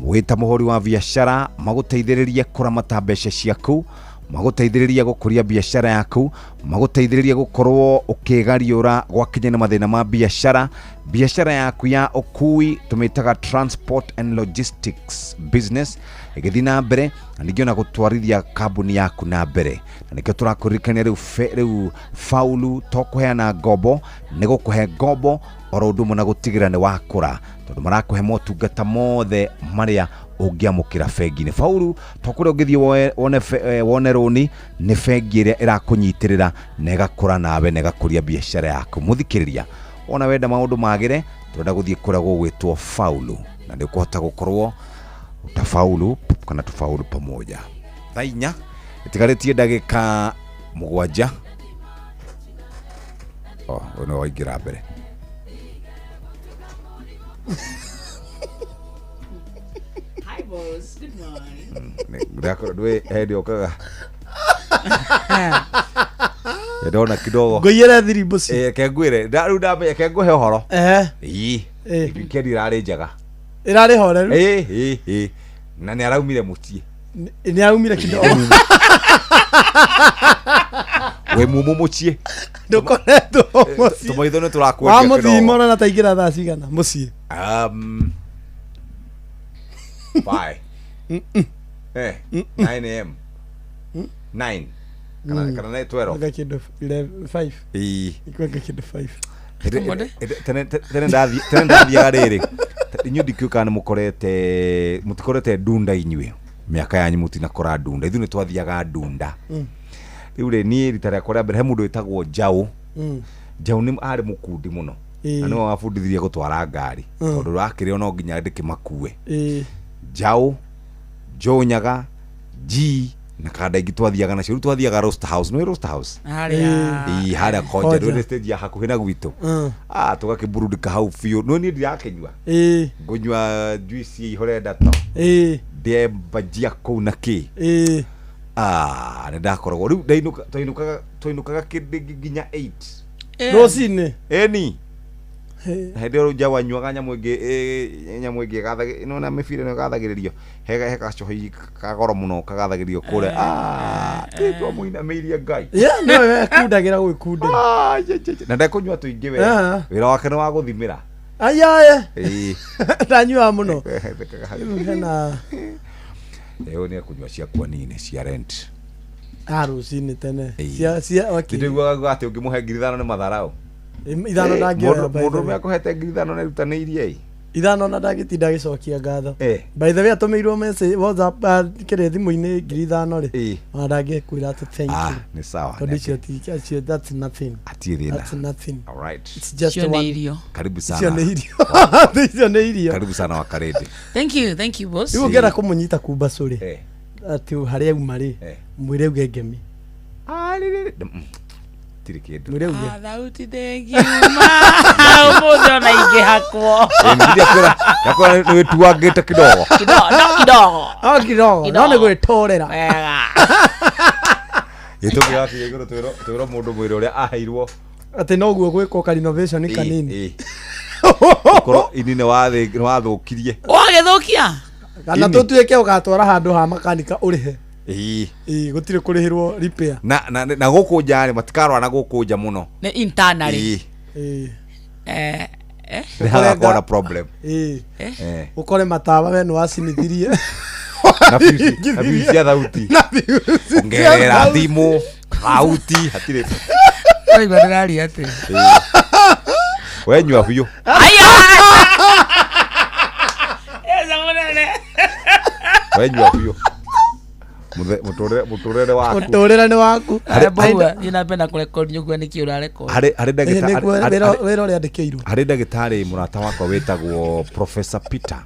wĩta mũhũri wa biacara, magũteithĩrĩrie kũramata mbeca ciaku, magũteithĩrĩrie gũkũria biacara yaku, magũteithĩrĩrie gũkorwo ũkĩgariũra gwakinya nĩ mathĩna ma biacara. Biacara yaku ya ũkui tũmĩtaga transport and logistics business ĩgĩthiĩ na mbere, na ningĩ ona gũtwarithia kambuni yaku na mbere. Na nĩkĩo tũrakũririkania rĩu rĩu Faulu to kũheana ngombo, nĩ gũkũhe ngombo oro ũndũ ũmwe na gũtigĩrĩra nĩ wakũra, tondũ marakũhe motungata mothe marĩa ũngĩamũkĩra bengi-inĩ. Faulu to kũrĩa ũngĩthiĩ wone rũni, nĩ bengi ĩrĩa ĩrakũnyitĩrĩra na ĩgakũra nawe na ĩgakũria biacara yaku. Mũthikĩrĩria, wona wenda maũndũ magĩre, tũrenda gũthiĩ kũrĩa gũgwĩtwo Faulu, na nĩ ũkũhota gũkorwo utafaulu kana tufaulu pamoja. Thaa 4 ĩtigarĩtie ndagĩka 7. Oh, ũyũ nĩwe waingĩra mbere. Hi boss, good morning. Ndakora ndwe hĩndĩ ũkaga ndona kidogo Ngũiyĩre thirimũ ci. Ke ngwĩre rĩu ndamenya ke ngũhe ũhoro. Ehe. Ii, wikendi irarĩ njega. Ĩrarĩ horeru. Ĩ ĩ ĩ na nĩ araumire mũciĩ. Nĩ araumire kidogo. We mumu mũciĩ. Ndũkoretwo mũciĩ. Tũmaitho nĩ tũrakwendia Wa mũthimo ona taingĩra thaa cigana mũciĩ. Bye. Eh, 9 am. 9. Kana kana nĩ 12. Anga kĩndũ 5. Ĩĩ. Ikwanga kĩndũ 5. Tene tene ndathi tene ndathiaga rĩrĩ. Inyuĩ ndikĩũĩ kana nĩ mũkorete mũtikorete ndunda inyuĩ. Mĩaka yanyu mũtinakora ndunda. Ithuĩ nĩ twathiaga ndunda. Rĩu rĩ niĩ rita rĩakwa rĩa mbere he mũndũ wĩtagwo Njaũ. Njaũ nĩ arĩ mũkundi mũno. Na nĩwe wabundithirie gũtwara ngari. Tondũ rakĩrĩo no nginya ndĩkĩmakue. Njaũ, Njonyaga, G na kanda ingĩ twathiaga nacio. Rĩu twathiaga Roast House. Nĩũĩ Roast House? Harĩa. Ĩĩ harĩa Konja. Nĩũĩ nĩ stage ya hakuhĩ na gwitũ. Ah, tũgakĩburudika hau biũ. No niĩ ndirakĩnyua. Ngũnyua juice ihorenda to. Ndĩe bhajia kũu na kĩ. Ah, nĩ ndakoragwo. Rĩu ndainũka twainũkaga twainũkaga kĩndĩ nginya 8. Rũcinĩ. Ĩni. Na hĩndĩ ĩyo njaũ anyuaga nyamũ ĩngĩ nyamũ ĩngĩ ĩgathagĩ nĩwona mĩbira ĩno ĩgathagĩrĩrio he gacohi ka goro mũno kagathagĩrĩrio kũrĩa. Ah, twamũinamĩirie Ngai. Yeah, no we kundagĩra gwĩkundĩra. Ah, na ndekũnyua tũingĩ we. Wĩra wake nĩ wa gũthimĩra. Ayaye. Ĩĩ. Ndanyuaga mũno. Rĩu hena Ĩyo nĩ ekũnyua ciakua nini cia rent. ah rũcinĩ tene. Cia cia okay. Ndiguaga atĩ ũngĩmũhe 5,000 nĩ matharau. Ithano ndangĩoya. Mũndũ ũrĩa akũhete 5,000 nĩ erutanĩirie ĩ. Ithano na ndangĩtinda agĩcokia ngatho. By the way atũmĩirwo message WhatsApp kĩrĩa thimũ-inĩ 5,000 rĩ. Ona ndangĩkwĩra atĩ thank you. Nĩ sawa. Tondũ icio ti icio that's nothing. Hatirĩ thĩna. That's nothing. All right. It's just Icio nĩ one. irio. Karibu sana. Icio nĩ irio. Icio nĩ irio. Karibu sana Wakarĩndĩ. Thank you, thank you boss. Rĩu ũngĩenda kũmũnyita kumba cũrĩ atĩ harĩa auma rĩ mwĩre uge ngemi. Tirĩ kĩndũ. Mwĩre uge. Ah, thauti thengiuma ũmũthĩ ona ingĩhakwo. Ndakwĩra nĩ wĩtuangĩte kidogo. Kidogo, no kidogo. No kidogo, no nĩ gwĩtũrĩra. Wega. Gĩtũmi gĩgakinya igũrũ twĩrwo mũndũ mwĩrĩ ũrĩa aheirwo. Atĩ noguo gwĩkwo ka renovation kanini. Ũkorwo ini nĩ wathũkirie. Wagĩthũkia? Kana Ini. tũtuĩke ũgatwara handũ ha makanika ũrĩhe. Ĩĩ. Ĩĩ gũtirĩ kũrĩhĩrwo repair. Na na na gũkũ nja rĩ matikarwara na gũkũ nja mũno. Nĩ internally. Ĩĩ. Ĩĩ. Eh, Nĩ hagakorwo na problem. Ĩĩ. Eh. Ũkore matawa we nĩ wacinithirie. Na fuse na fuse cia thauti. Na fuse cia Ongerera thauti. thimũ thauti hatirĩ. Ũraigua ndĩraria atĩ. We nyua biũ. Aya! Eza mũnene. We nyua biũ. Mũtũrĩre waku. Mũtũrĩre nĩ waku. Mbũgua, thiĩ na mbere na kũrekondi ũguo nĩkĩ ũrarekondi. Harĩ harĩ ndagĩtarĩ Wĩra ũrĩa andĩkĩirwo. harĩ ndagĩtarĩ mũrata wakwa wĩtagwo Professor Peter.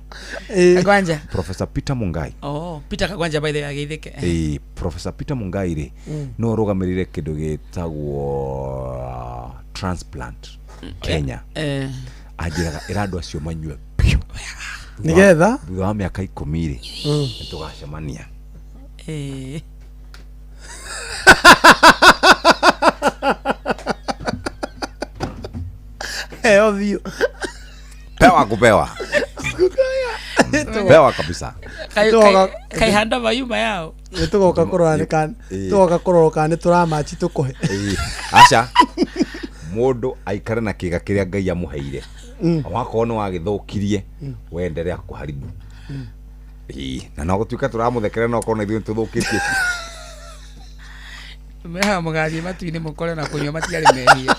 Kagwanja. Professor Peter Mungai. Oh, Peter Kagwanja by the way ageithĩke. Ĩĩ, Professor Peter Mungai rĩ no ũrũgamĩrĩire kĩndũ gĩtagwo transplant Kenya. Anjĩraga ĩra andũ acio manyue biũ. Nĩgetha? Thutha wa mĩaka 10 rĩ nĩ tũgacemania. Eh. Heo biũ. Pewa kupewa. Pewa kabisa. Kaihanda mayuma yao. Nĩ tũgoka kũrora nĩ kana tũgoka kũrora kana nĩ tũramachi tũkũhe. Ĩĩ. Aca mũndũ aikare na kĩga kĩrĩa Ngai amũheire. Wakorwo nĩ wagĩthũkirie wenderea kũharibu. Ĩĩ, na no gũtuĩka tũramũthekerera no korwo na ithuĩ nĩtũthũkĩtie. Meha mũgathiĩ matu-inĩ mũkore na kũnyua matiarĩ mehia.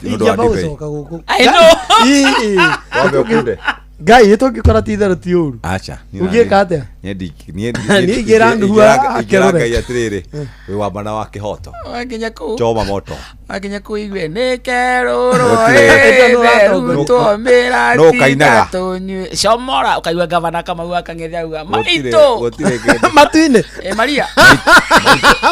Nĩ ũndũ wa Ingĩamba ndibei. gũcoka gũkũ. I know. Ĩĩ. Wambe ũkunde. Ngai ĩtũngĩkora ti itherũ ti ũru. Aca. Ũngĩka atĩa? Niĩ Niĩ ingĩra Nuhu ingĩra akerũre. Ngai atĩrĩrĩ, wĩ wa mana wa kĩhoto. Wakinya kũu. Choma moto. Wakinya kũu igue nĩ kerũrwo Gũtirĩ. ĩtherutwo No ũkainaga. mĩratita tũnyue. Comora ũkaigua gavana Kamau akang'ethe auga Gũtirĩ maitũ. gũtirĩ kĩndũ. Matu-inĩ. Eh, Maria.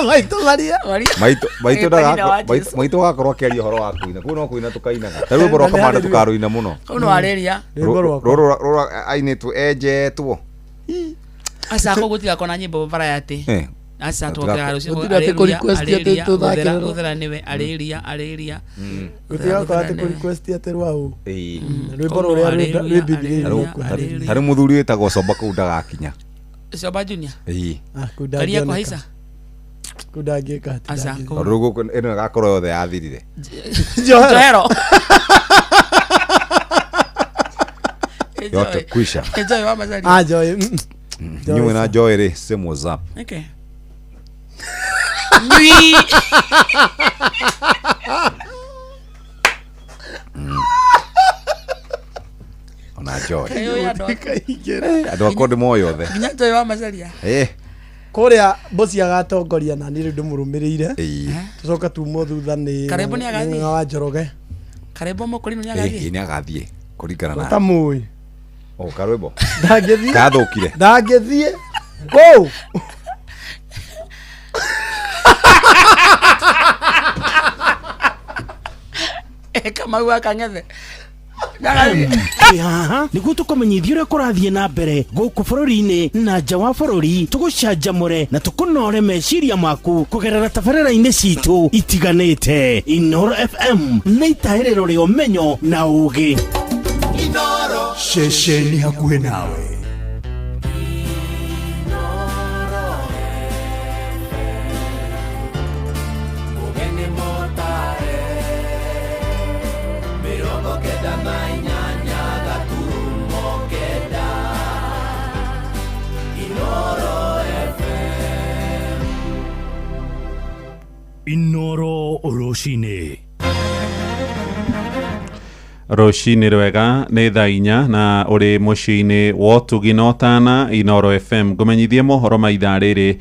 Maitũ Maria. Maria. Maitũ maitũ Ĩta nyina wa ndagakorwo Jesu. maitũ agakorwo akĩaria ũhoro wa kũina. Kũu no kũina tũkainaga. Ta rwĩmbo rwa Kamande tũkarũina mũno. Kũu no arĩria. Rũrũ rũrũ ainĩtwo enjetwo. Aca kũu gũtigakorwo na nyĩmbo variety. Eh. Aca twokĩraga rũcinĩ Gũtirĩ atĩ kũ-request atĩ tũthakĩre. Gũthera nĩwe arĩria arĩria. Gũtigakorwo atĩ kũ-request atĩ rwa ũ. Ĩĩ. Rwĩmbo rũrĩa rwĩ Bibilia-inĩ. Tarĩ mũthuri wĩtagwo Coba kũu ndagakinya. Coba Junior. Ĩĩ. Ah, kũu Karia ndangĩoneka. kũhaica. Kũu ndangĩka atĩ Aca, ndangĩka. kũu. Tondũ rĩu gũkũ ĩno ĩgakorwo yothe yathirire. Njohero. Yote kwisha. Enjoy wa Macharia. Ah, Joy. Nyume na Joy rĩ same what's up. Okay. Nyui. Ona Joy. Kayo ya andũ akwa. Andũ akwa ndĩ moĩ othe. Nginya Joy wa Macharia. Eh. Kũrĩa Mbosi agatongoria na niĩ rĩu ndĩmũrũmĩrĩire. Ĩĩ. Tũcoka tumwo thutha nĩ Karembo nĩ agathiĩ? nĩ wa Njoroge. Karembo mũkũrinũ nĩ Ĩĩ agathiĩ. nĩ agathiĩ kũringana na. Ũtamũĩ. Oh, karwĩmbo. Ndangĩthiĩ. Kathũkire. Ndangĩthiĩ. Kũu. Kamau akang'ethe. Twĩ haha nĩguo tũkũmenyithia ũrĩa kũrathiĩ na mbere gũkũ bũrũri-inĩ na nja wa bũrũri, tũgũcanjamũre na tũkũnore meciria maku kũgerera tabarĩra-inĩ citũ itiganĩte. Inoro FM nĩ itahĩrĩro rĩa ũmenyo na ũgĩ. Ceceni hakuhĩ nawe. Mũgeni mũtare 98 gaturumo 9 Inoro FM. Inoro rũcinĩ. Rũcinĩ rwega, nĩ thaa 4 na ũrĩ mũciĩ-inĩ wa ũtugi na ũtana Inoro FM. Ngũmenyithie mohoro ma ithaa rĩrĩ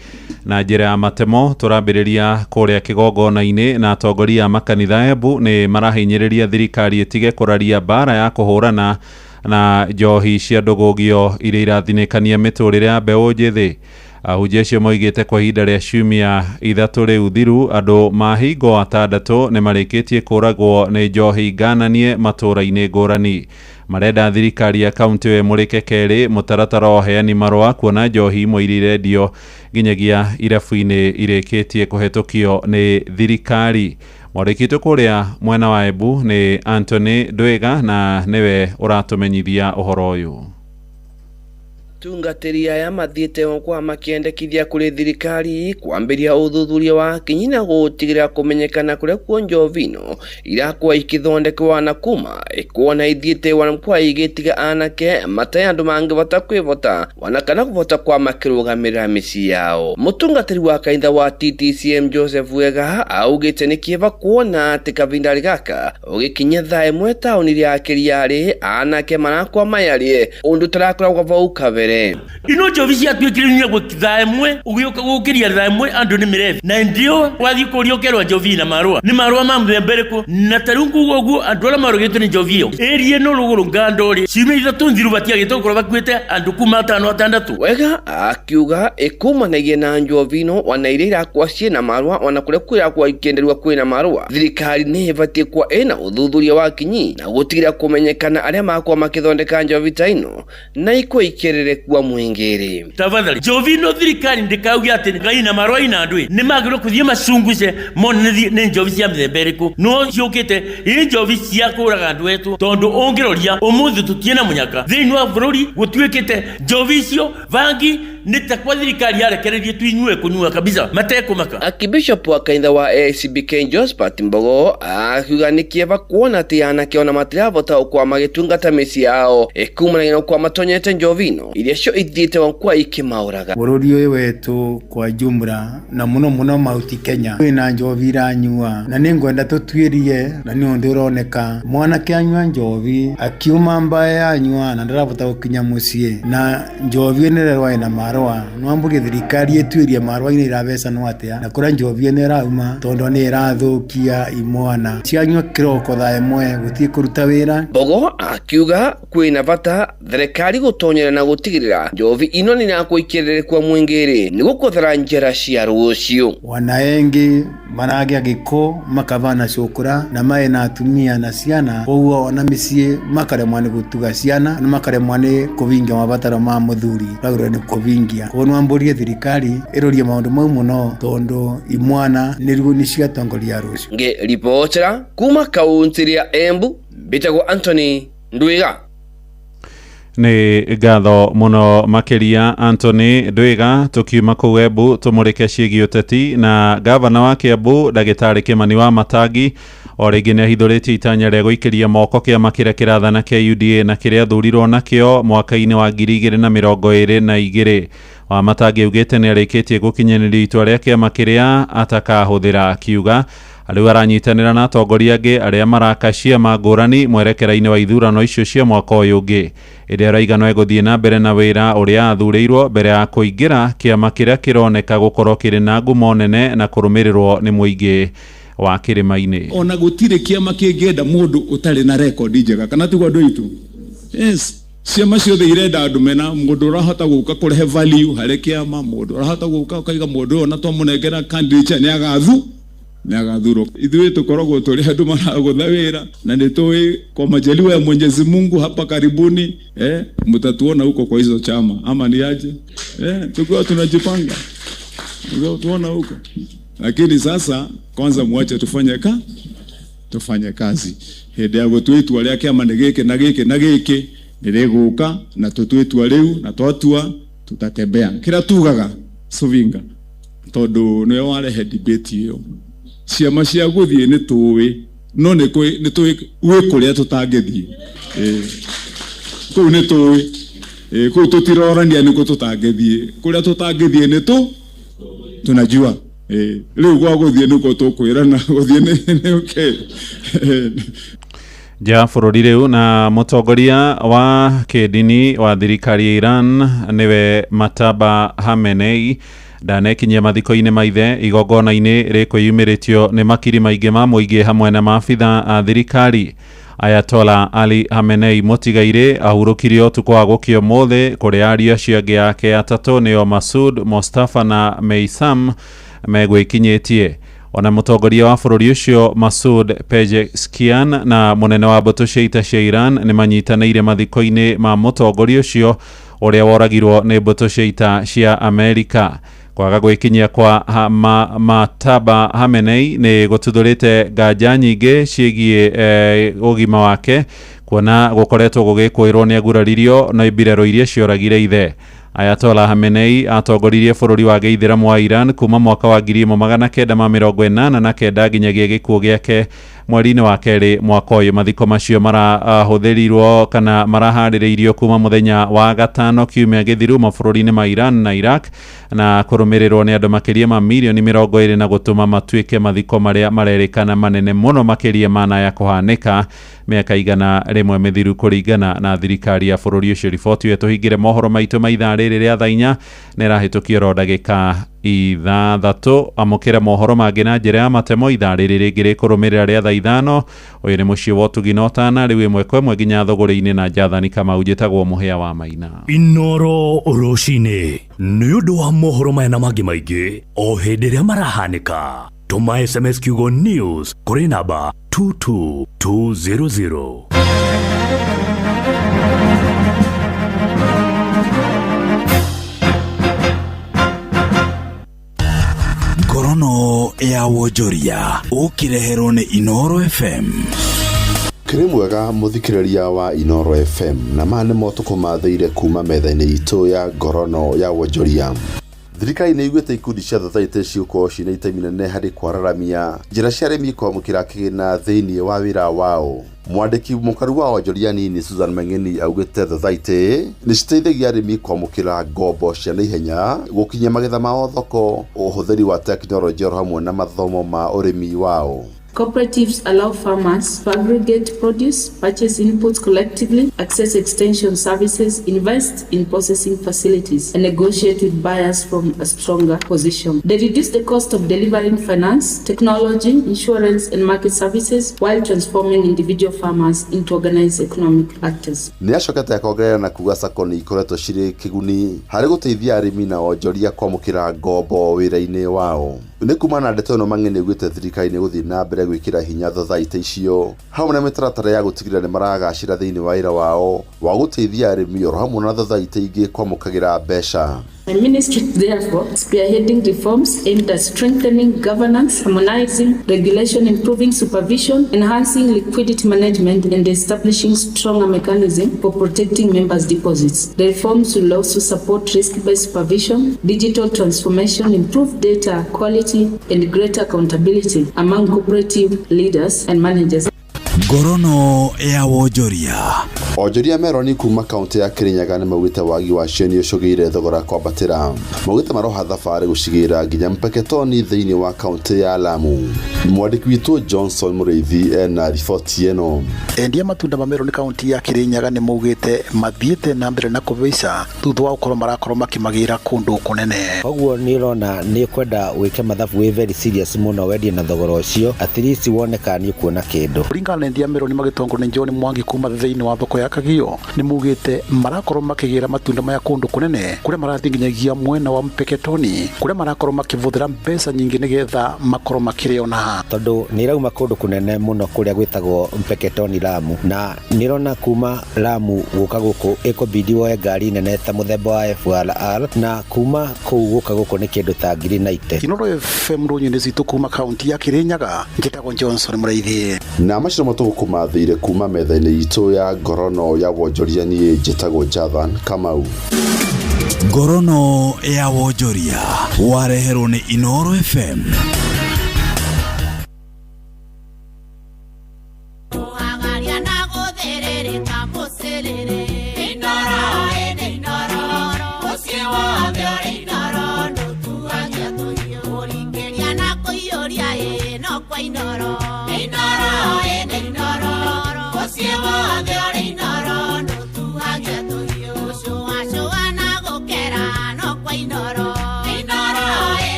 na njĩra ya matemo. Tũrambĩrĩria kũrĩa kĩgongona-inĩ na atongoria a makanitha Embu nĩ marahinyĩrĩria thirikari ĩtige kũraria mbara ya kũhũrana na njohi cia ndũgũgio iria irathinĩkania mĩtũrĩre ya mbeũ njĩthĩ. Ahunjia acio moigĩte kwa ihinda rĩa ciumia 3 rĩu thiru, andũ mahingo 6 nĩ marĩkĩtie kũragwo nĩ njohi ngananie matũũra-inĩ ngũrani. Marenda thirikari ya kaunti ĩyo ĩmũrĩke kerĩ mũtaratara wa ũheani marũa, kuona njohi imwe iria irendio nginyagia irabu-inĩ irĩkĩtie kũhetũkio nĩ thirikari. Mwandĩki witũ kũrĩa mwena wa Embu nĩ Anthony Ndwiga na nĩwe ũratũmenyithia ũhoro ũyũ. Tungatĩri aya mathiĩte kwa makĩendekithia kũrĩ thirikari kwambĩrĩria ũthuthuria wa kinyi na gũtigĩrĩra kũmenyekana kũrĩa kuo njovi ino irakwa ikĩthondekwa na kuma ikuona ithiĩte kwa igĩtiga anake matarĩ andũ mangĩbota kwĩbota wana kana kũbota kwa makĩrũgamĩrĩra mĩciĩ yao. Mũtungatĩri wa kanitha wa TTCM Joseph Wega augĩte nĩ kĩeva kuona atĩ kavindarĩ gaka ũgĩkinya thaa 1 taũni rĩa Kĩriarĩ anake marakwa mayarĩe ũndũ tarakoragwo vau kabere. Ino njovi ciatuĩkire nginya thaa 1 ũgĩũka gũkĩria thaa 1 andũ nĩ mĩrebi na ndio wathiĩ kũria ũkerwo njovi na marũa nĩ marũa ma mũthemba ĩrĩkũ, na ta rĩu nguga ũguo andũ arĩa marũgĩtwo nĩ njovi ĩyo ĩrie no rũgũrũ ngandorĩ ciumia 3 thiru batiagĩte gũkorwo bakuĩte andũ kuma 5 6. Wega akiuga ĩkumanagia na njovi ino wana iria irakwa ciĩna marũa wana kũrĩa kwĩrakwa ikĩenderwa kwĩna marũa. Thirikari nĩ ĩbatiĩ kwa ĩna ũthuthuria wa kinyi na gũtigĩrĩra kũmenyekana arĩa makwa makĩthondeka njovi ta ino na ikwa ikĩrĩre kwa mwingiri. Tafadhali njovi ino thirikari ndikauge atĩ ngai na marũa ina andũ nĩ magĩrĩirwo kũthiĩ macunguce mone nĩ njovi cia mĩthemba ĩrĩkũ no ciũkĩte ĩ njovi cia kũraga andũ etũ, tondũ ũngĩroria ũmũthĩ tũtiĩ na mũnyaka thĩinĩ wa bũrũri gũtuĩkĩte njovi icio bangi nĩ ta kwa thirikari yarekereirie tuinyue kũnyua kabisa matekũmaka. Akibishop wa kanitha wa ACBK Josephat Mbogo akiuga nĩ kĩeva kuona atĩ anake ona matirabota gũkorwo magĩtungata mĩciĩ yao ĩkumanagia na gũkorwo matonyete njovi ino iria cio ithiĩte kwa ikĩmaũraga. Bũrũri ũyũ wetu kwa jumla na mũno mũno Mount Kenya wĩna njovi iranyua na nĩ ngwenda tũtuĩrie, na nĩ ũndũ ũroneka mwanake anyua njovi akiuma mbae anyua na ndarabota gũkinya mũciĩ na njovi ĩno ĩrerwo ĩna marũa no ambũrie thirikari ĩtuĩrie marũa-inĩ irabecanwo atĩa na kũrĩa njovi ĩno ĩrauma tondũ nĩ ĩrathũkia imwana cianyua kĩroko thaa 1 gũthiĩ kũruta wĩra. Mbogo akiuga kwĩna bata thirikari gũtonyera na gũtigĩrĩra njovi ino nĩ yakũikĩrĩrĩkwa mwingĩ nĩ gũkũthara njĩra cia rũciũ. Wana engi maragĩa gĩko makabana cũkũra na maĩ na atumia na ciana, koguo ona mĩciĩ makaremwo nĩ gũtuga ciana na makaremwo nĩ kũhingia mabataro ma mũthuri, bagĩrĩirwo nĩ kũhingia ringia koguo nwambũrie thirikari ĩrorie maũndũ mau mũno tondũ imwana nĩruo nĩcio atongoria rũciũ. Ngĩribotera kuma kaunti ya Embu, mbĩtagwo Anthony Ndwiga. Nĩ ngatho mũno makĩria Anthony Ndwiga. Tũkiuma kũu Embu tũmũrĩke ciĩgiĩ ũteti na gavana wa Kiambu ndagĩtarĩ Kĩmani wa Matangi o rĩngĩ nĩ ahithũrĩtie itanya rĩa gũikĩria moko kĩama kĩrĩa kĩrathana kĩa UDA na kĩrĩa athurirwo nakĩo mwaka-inĩ wa 2022. Wa Matangi augĩte nĩ arĩkĩtie gũkinyanĩria itua rĩa kĩama kĩrĩa atakahũthĩra, akiuga rĩu aranyitanĩra na atongoria angĩ arĩa maraka ciama ngũrani mwerekera-inĩ wa ithurano icio cia mwaka ũyũ ũngĩ. Ĩndĩ araiga no egũthiĩ na mbere na wĩra ũrĩa athurĩirwo mbere ya kũingĩra kĩama kĩrĩa kĩroneka gũkorwo kĩrĩ na ngumo nene na kũrũmĩrĩrwo nĩ mũingĩ wa kĩrĩma-inĩ. Ona gũtirĩ kĩama kĩngĩenda mũndũ ũtarĩ na rekondi njega, kana tiguo andũ aitũ? Yes, ciama ciothe irenda andũ mena mũndũ ũrahota gũka kũrehe value harĩ kĩama, mũndũ ũrahota gũka ũkaiga mũndũ ũyũ ona twamũnengera candidature nĩ agathurwo. Ithuĩ tũkoragwo tũrĩ andũ maragũtha wĩra na nĩ tũĩ kwa majaliwa ya Mwenyezi Mungu hapa karibuni mtatuona huko kwa hizo chama, ama ni aje? Tukiwa tunajipanga tuona huko, lakini sasa kwanza muache tufanye kazi. Hĩndĩ ya gũtua itua rĩa kĩama nĩ gĩkĩ na gĩkĩ na gĩkĩ nĩ rĩgũka, na tũtue itua rĩu, na twatua tutatembea. Kĩrĩa tugaga Suvinga, tondũ nĩwe warehe debate ĩyo, ciama cia gũthiĩ nĩ tũĩ, no nĩ tũĩ gwĩ kũrĩa tũtangĩthiĩ. Kũu nĩ tũĩ, kũu tũtirorania nĩkũ tũtangĩthiĩ, kũrĩa tũtangĩthiĩ nĩ tunajua. Rĩu gwa gũthiĩ nĩkuo tũkwĩrana gũthiĩ nĩ okay. Nja bũrũri rĩu na mũtongoria wa kĩndini wa thirikari ya Iran nĩwe Mataba Khamenei ndanekinyia mathiko-inĩ ma ithe igongona-inĩ rĩkwĩyumĩrĩtio nĩ makiri maingĩ ma mũingĩ hamwe na maabitha a thirikari. Ayatollah Ali Khamenei mũtigairĩ ahurũkirio ũtukũ wa gũkĩa ũmũthĩ kũrĩa ariũ acio angĩ ake atatũ nĩo Masoud, Mostafa na Meisam megwĩkinyĩtie. Ona mũtongoria wa bũrũri ũcio Masoud Pezeshkian na mũnene wa mbũtũ cia ita cia Iran nĩ manyitanĩire mathiko-inĩ ma mũtongoria ũcio ũrĩa woragirwo nĩ mbũtũ cia ita cia Amerika. Kwaga gwĩkinyia kwa Mataba Khamenei nĩ gũtuthũrĩte nganja nyingĩ ciĩgiĩ ũgima wake, kuona gũkoretwo gũgĩkũĩrwo nĩ aguraririo no mbirarũ iria cioragire ithe. Ayatollah Khamenei atongoririe bũrũri wa gĩithĩramu wa Iran kuma mwaka wa 1989 nginyagia gĩkuũ gĩake mweri-inĩ wa kerĩ mwaka ũyũ. Mathiko macio marahũthĩrirwo kana maraharĩrĩirio kuma mũthenya wa gatano kiumia gĩthiru mabũrũri-inĩ ma Iran na Iraq, na kũrũmĩrĩrwo nĩ andũ makĩria ma mirioni 20 na gũtũma matuĩke mathiko marĩa marerĩkana manene mũno makĩria mana ya kũhanĩka mĩaka 100 mĩthiru kũringana na thirikari ya bũrũri ũcio. Riboti ĩyo tũhingĩre mohoro maitũ ma ithaa rĩrĩ rĩa thaa 4 nĩ ĩrahĩtũkio oro ndagĩka 6. Amũkĩra mohoro mangĩ na njĩra ya matemo ithaa rĩrĩ rĩngĩ rĩkũrũmĩrĩra rĩa thaa 5. Ũyũ nĩ mũciĩ wa ũtugi na ũtana rĩu ĩmwe kwa ĩmwe nginya thũgũrĩ-inĩ na Jathani Kamau. Njĩtagwo Mũhĩa wa Maina. Inoro rũcinĩ nĩ ũndũ wa mohoro maya na mangĩ maingĩ o hĩndĩ ĩrĩa marahanĩka. Tũma SMS kiugo news kũrĩ namba 22200. Ngorono ya wonjoria ũkĩreherwo nĩ Inoro FM. Kĩrĩ mwega mũthikĩrĩria wa Inoro FM, na maya nĩ motukũ mathĩire kuma metha-inĩ itũ ya ngorono ya wonjoria. Thirikari nĩ iguĩte ikundi cia thothaitĩ cigũkorwo ciĩna itemi nene harĩ kwararamia njĩra cia arĩmi kwamũkĩra kĩgĩna thĩinĩ wa wĩra wao. Mwandĩki mũkaru wa wonjoria nini Susan Mang'eni augĩte thothaitĩ nĩ citeithagia arĩmi kwamũkĩra ngombo cia naihenya, gũkinyia magetha mao thoko, ũhũthĩri wa tekinoronjĩ oro hamwe na mathomo ma ũrĩmi wao. Cooperatives allow farmers to aggregate produce, purchase inputs collectively, access extension services, invest in processing facilities, and negotiate with buyers from a stronger position. They reduce the cost of delivering finance, technology, insurance, and market services while transforming individual farmers into organized economic actors. Nĩ acokete akongerera na kuga SACCO nĩ ikoretwo cirĩ kĩguni harĩ gũteithia arĩmi na onjoria kwamũkĩra ngombo wĩra-inĩ wao. Nĩ kuma na ndeto ĩno Mang'eni augĩte thirikari nĩ gũthiĩ na mbere gwĩkĩra hinya thothaitĩ icio hamwe na mĩtaratara ya gũtigĩrĩra nĩ maragacĩra thĩinĩ wa wĩra wao wa gũteithia arĩmi oro hamwe na thothaitĩ ingĩ kwamũkagĩra mbeca. My ministry, therefore, spearheading reforms aimed at strengthening governance, harmonizing regulation, improving supervision, enhancing liquidity management, and establishing stronger mechanisms for protecting members' deposits. The reforms will also support risk-based supervision, digital transformation, improved data quality, and greater accountability among cooperative leaders and managers. Ngorono ya wonjoria. Onjoria meroni kuma kaunti ya Kirinyaga nĩ maugĩte wagi wacio nĩ ũcũgĩire thogora kwambatĩra. Maugĩte maroha thabarĩ gũcigĩra nginya Mpeketoni thĩinĩ wa kaunti ya Lamu. Mwandĩki witũ Johnson Mũrĩithi ena riboti ĩno. Endia matunda ma meroni kaunti ya Kirinyaga nĩ maugĩte mathiĩte na mbere na kũhaica thutha wa gũkorwo marakorwo makĩmagĩra kũndũ kũnene. Koguo nĩ ũrona nĩ kwenda wĩke mathabu wĩ very serious mũno wendie na thogora ũcio, at least wone kana nĩ ũkuona kĩndũ. Kũringana na endia meroni magĩtongorio nĩ John Mwangi kuma thĩinĩ wa thoko ya Kagio nĩ maugĩte marakorwo makĩgĩra matunda maya kũndũ kũnene kũrĩa marathiĩ nginyagia mwena wa Mpeketoni kũrĩa marakorwo makĩbũthĩra mbeca nyingĩ nĩgetha makorwo makĩrĩona. Tondũ nĩ irauma kũndũ kũnene mũno kũrĩa gwĩtagwo Mpeketoni Lamu, na nĩ ũrona kuma Lamu gũka gũkũ ĩkũbidi woe ngari nene ta mũthemba wa FRR, na kuma kũu gũka gũkũ nĩ kĩndũ ta 90,000. Inooro FM rũnyinĩ citũ kuma kaunti ya Kirinyaga, njĩtagwo Johnson Mũrĩithi. Na macio matũgũkũmathĩire kuma metha-inĩ itũ ya ngorono ya wonjoria, niĩ njĩtagwo Jathan Kamau. Ngorono ya wonjoria wareherwo nĩ Inooro FM.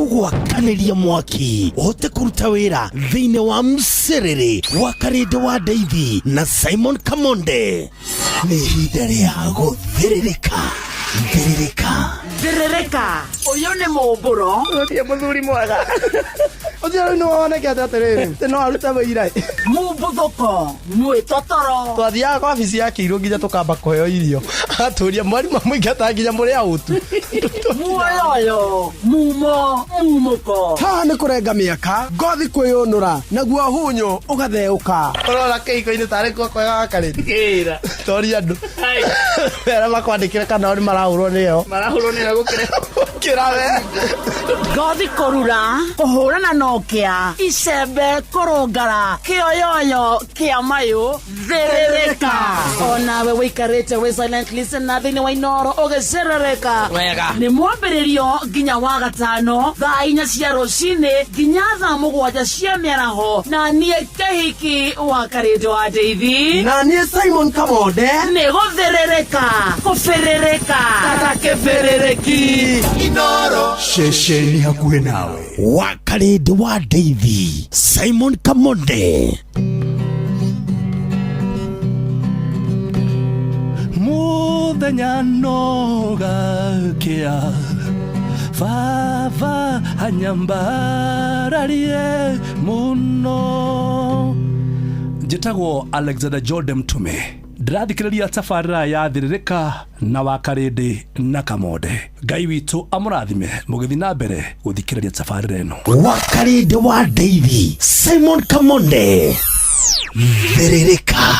Gwakanĩria mwaki ũhote kũruta wĩra thĩinĩ wa mcerere wa Karĩndĩ wa Ndeithi na Simon Kamonde. Nĩ ihinda rĩa gũthĩrĩrĩka. Thĩrĩrĩka. Thĩrĩrĩka. Ũyũ nĩ mũmbũro. Ũtie mũthuri mwega. Ũcio rĩu nĩwonekete atĩrĩrĩ, atĩ no arute wĩira. Mũmbuthũko, mwĩtotoro. Twathiaga kwa wabici ya Kĩirũ nginya tũkamba kũheo irio. Agatũria mwarimũ amũingata nginya mũrĩ aũtu. Muoyoyo, mumo, mumũko. Haha nĩ kũrenga mĩaka, ngothi kwĩyũnũra, naguo hunyũ ũgatheũka. Ũrona kĩhiko-inĩ tarĩ kuo kwega wa Karĩndĩ. Kĩra. Toria andũ. Mera makwandĩkĩre kana o nĩ marahũrwo nĩyo. Marahũrwo nĩyo gũkĩra. Gũkĩra we. Ngothi kũrura, kũhũrana na ũkĩa, icembe kũrũngara, kĩoyoyo kĩa mayũ, thĩrĩrĩka. Onawe wĩikarĩte wĩ silent listener thĩinĩ wa Inooro ũgĩcerereka. Wega. Nĩ mwambĩrĩrio nginya wa gatano thaa 4 cia rũcinĩ nginya thaa 7 cia mĩaraho, na niĩ Kĩhiki wa Karĩndĩ wa Ndeithi. Na niĩ Simon Kamonde. Nĩ gũthĩrĩrĩka, kũbĩrĩrĩka, kata kĩbĩrĩrĩki. Inooro. Ceceni hakuhĩ nawe. Wa Karĩndĩ wa Ndeithi, Simon Kamonde. Mũthenya no gakĩa, baba anyambararie mũno. Njĩtagwo Alexander Jordan Mtume. Ndĩrathikĩrĩria tabarĩra ya Thĩrĩrĩka na wa Karĩndĩ na Kamonde. Ngai witũ amũrathime mũgĩthiĩ na mbere gũthikĩrĩria tabarĩra ĩno. Wa Karĩndĩ wa Ndeithi, Simon Kamonde. Thĩrĩrĩka.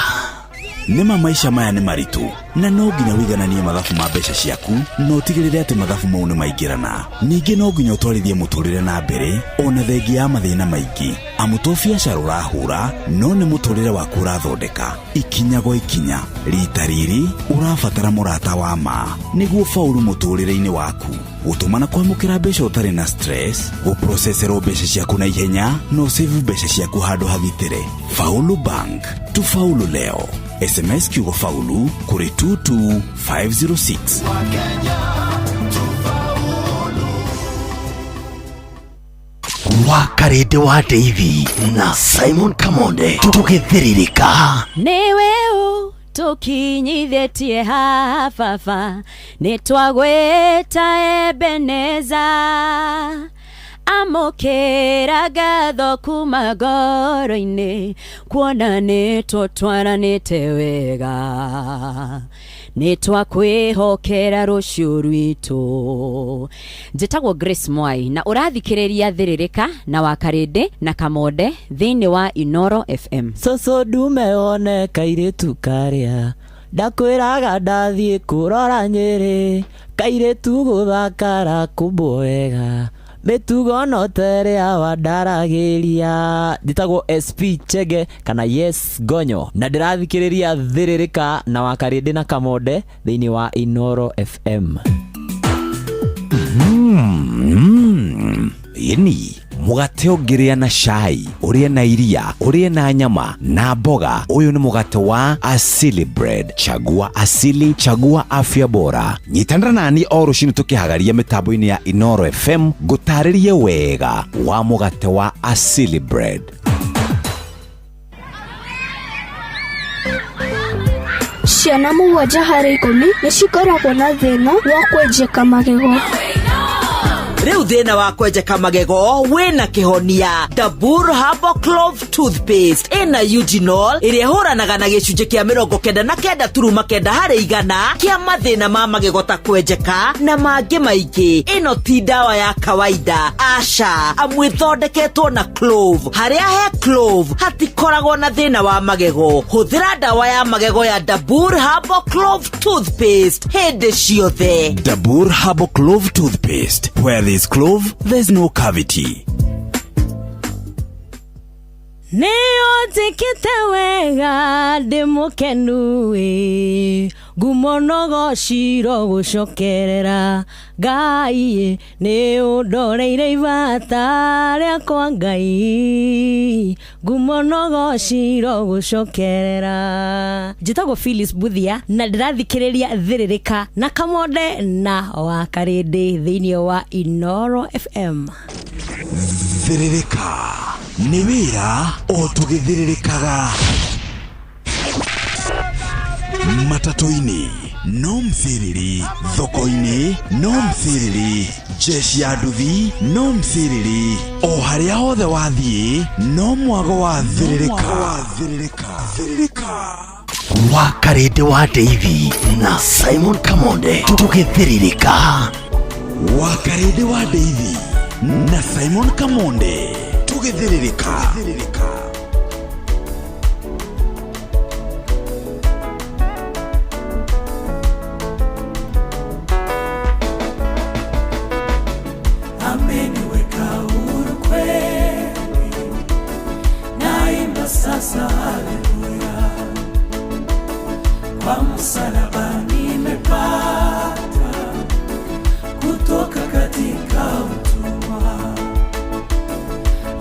Nĩma maisha maya nĩ maritũ na no nginya wĩigananie mathabu ma mbeca ciaku na ũtigĩrĩre atĩ mathabu mau nĩ maingĩrana. Ningĩ no nginya ũtwarithie mũtũrĩre na mbere ona thengia ya mathĩna maingĩ, amu to biacara ũrahũra no nĩ mũtũrĩre waku ũrathondeka ikinya gwa ikinya. Rita rĩrĩ ũrabatara mũrata wa ma nĩguo faulu mũtũrĩre-inĩ waku. Gũtũma na kwamũkĩra mbeca ũtarĩ na stress, gũproceserwo mbeca ciaku na ihenya na ũsave mbeca ciaku handũ hagitĩre. Faulu Bank, tufaulu leo. SMS kiugo faulu kũrĩ 22506. Wa Karĩndĩ wa Ndeithi na Simon Kamonde tũgĩthĩrĩrĩka. Nĩwe ũ Ũtũkinyithĩtie haha baba, nĩ twagwĩta Ebeneza. Amũkĩra ngatho kuma ngoro-inĩ, kuona nĩ tũtwaranĩte wega, nĩ twakwĩhokera rũciũ rwitũ. Njĩtagwo Grace Mwai na ũrathikĩrĩria Thĩrĩrĩka na Wakarĩndĩ na Kamonde thĩinĩ wa Inoro FM. Cũcũ ndume wone kairĩtu karĩa ndakwĩraga ndathiĩ kũrora Nyĩrĩ, kairĩtu gũthakara kũmbwo wega, mĩtugo no terĩa wandaragĩria. Njĩtagwo SP Chege kana Yes Gonyo na ndĩrathikĩrĩria Thĩrĩrĩka na Wakarĩndĩ na Kamonde thĩinĩ wa Inoro FM. Ĩni mũgate ũngĩrĩa na cai, ũrĩe na iria, ũrĩe na nyama na mboga, ũyũ nĩ mũgate wa Asili Bread. Chagua Asili, chagua afya bora. Nyitanĩra nani o rũcinĩ tũkĩhagaria mĩtambo-inĩ ya Inoro FM ngũtarĩrie wega wa mũgate wa Asili Bread. Ciana 7 harĩ 10 nĩ cikoragwo na thĩna wa kwenjeka magego. Rĩu thĩna wa kwenjeka magego wĩna kĩhonia. Dabur Herbal Clove Toothpaste ĩna eugenol ĩrĩa ĩhũranaga na gĩcunjĩ kĩa 99.9 harĩ igana kĩa mathĩna ma magego ta kwenjeka na mangĩ maingĩ. Ĩno ti ndawa ya kawaida, aca, amu ĩthondeketwo na clove. Harĩa he clove hatikoragwo na thĩna wa magego. Hũthĩra ndawa ya magego ya Dabur Herbal Clove Toothpaste hĩndĩ ciothe. Dabur Herbal Clove Toothpaste. Where there's clove, there's no cavity. Nĩ ũnjĩkĩte wega ndĩ mũkenu ĩ, ngumo no gociro gũcokerera Ngai, nĩ ũndoreire ibata rĩakwa Ngai, ngumo no gociro gũcokerera. Njĩtagwo Phyllis Buthia na ndĩrathikĩrĩria Thĩrĩrĩka na Kamonde na Wakarĩndĩ thĩinĩ wa Inoro FM. Thĩrĩrĩka nĩ wĩra o tũgĩthĩrĩrĩkaga. Matatũ-inĩ no mciriri, thoko-inĩ no mciriri, jeshi ya nduthi no mciriri, o harĩa hothe wathiĩ no mwago wa thĩrĩrĩka. Wakarĩndĩ wa Ndeithi na Simon Kamonde tũgĩthĩrĩrĩka. Wakarĩndĩ wa Ndeithi na Simon Kamonde tũgĩthĩrĩrĩka. Ameniweka huru kweli, naimba sasa haleluya. Kwa msalaba nimepata kutoka katika utumwa.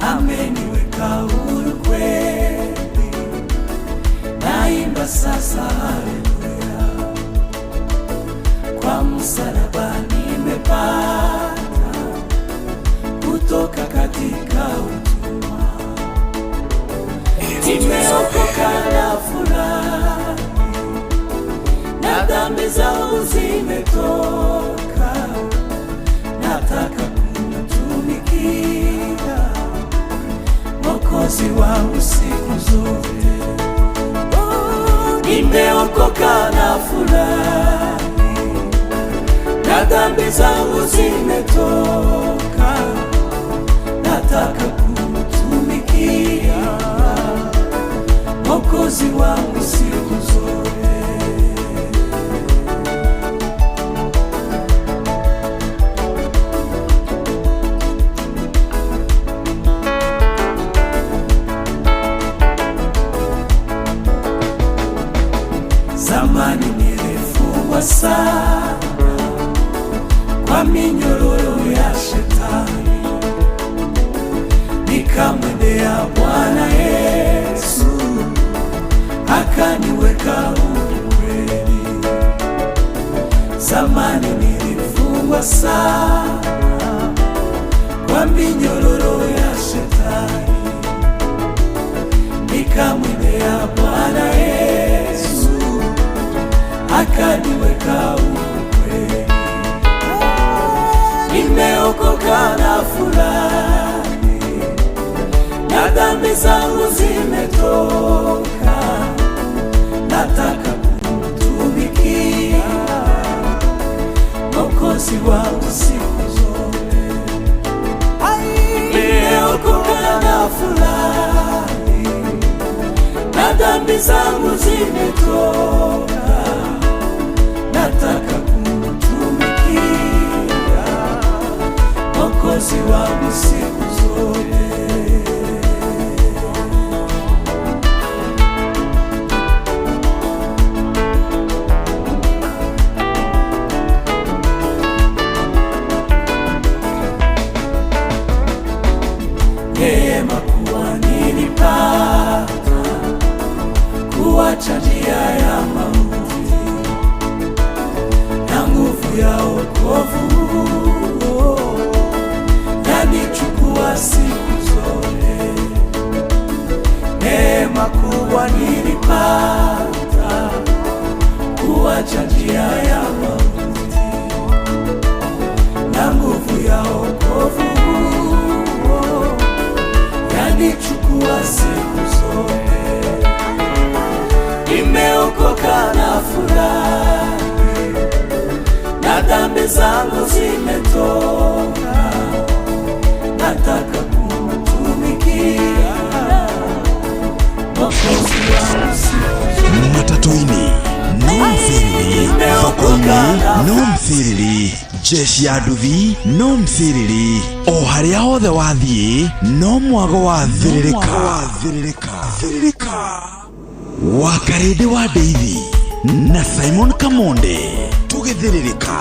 Ameniweka huru kweli, naimba sasa haleluya. Kwa msalaba nimepata kutoka katika utumwa. Nimeokoka na furaha, na dhambi zangu zimetoka. Nataka kumtumikia Mwokozi wangu siku zote. Nimeokoka na furaha, na dhambi zangu zimetoka. Nataka kumtumikia Mwokozi wangu siku zote. Zamani nilifungwa sana kwa minyororo ya shetani, nikamwendea Bwana Yesu akaniweka huru kweli. Zamani nilifungwa sana kwa minyororo ya shetani, nikamwendea Bwana Yesu akaniweka huru kweli. Nimeokoka na furahi, na dhambi zangu zimetoka, nataka kumtumikia Mwokozi wangu siku zote. Nimeokoka na furahi, na dhambi zangu zimetoka, nataka kumtumikia Mwokozi wangu siku zote. Neema kuwa nilipata kuacha njia ya mauti na nguvu ya wokovu yanichukua siku zote. Neema kuwa nilipata kuacha njia ya mauti na nguvu ya wokovu yanichukua siku zote. Nimeokoka na furahi, na dhambi zangu zimetoka, nataka kumtumikia Mwokozi wangu siku zote. Matatu-inĩ no mthĩrĩri, thoko-inĩ no mthĩrĩri, jeshi ya nduthi no mthĩrĩri, o harĩa hothe wathiĩ no mwago wa thĩrĩrĩka. Wakarĩndĩ wa Ndeithi na Simon Kamonde tũgĩthĩrĩrĩka.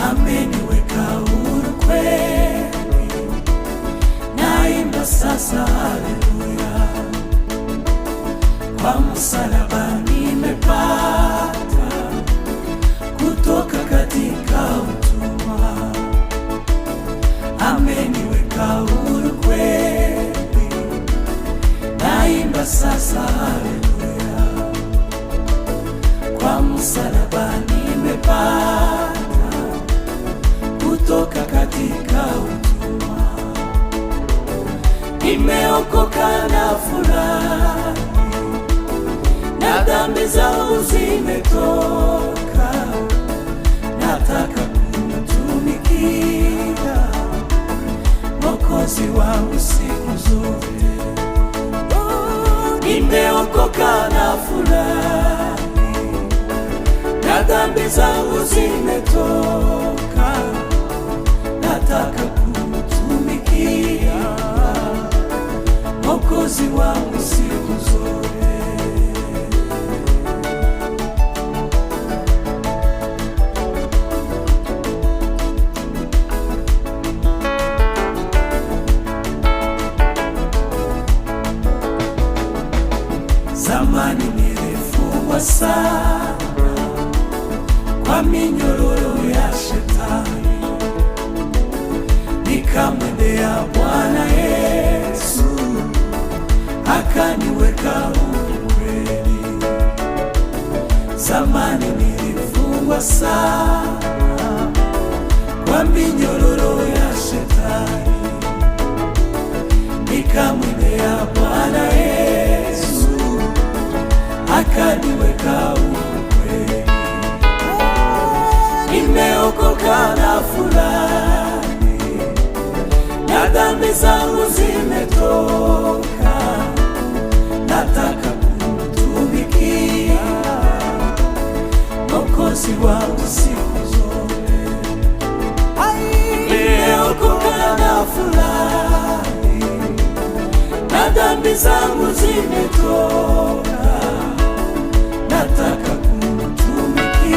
Ameniweka huru kweli, naimba sasa haleluya. Kwa msalaba nimepata kutoka katika utumwa. Ameniweka huru kweli, naimba sasa haleluya. Kwa msalaba nimepata kutoka katika utumwa. Nimeokoka na furahi, na dhambi zangu zimetoka, nataka kumtumikia Mwokozi wangu siku zote. Nimeokoka na furahi, na dhambi zangu zimetoka, nataka kumtumikia Mwokozi wangu siku zote. Zamani nilifungwa sana kwa minyororo ya shetani, nikamwendea Bwana Yesu akaniweka huru kweli. Zamani nilifungwa sana kwa minyororo ya shetani, nikamwendea Bwana Yesu akaniweka huru kweli. Nimeokoka na furahi, na dhambi zangu zimetoka, nataka kumtumikia Mwokozi wangu siku zote. Nimeokoka na furahi, na dhambi zangu zimetoka, nataka kumtumikia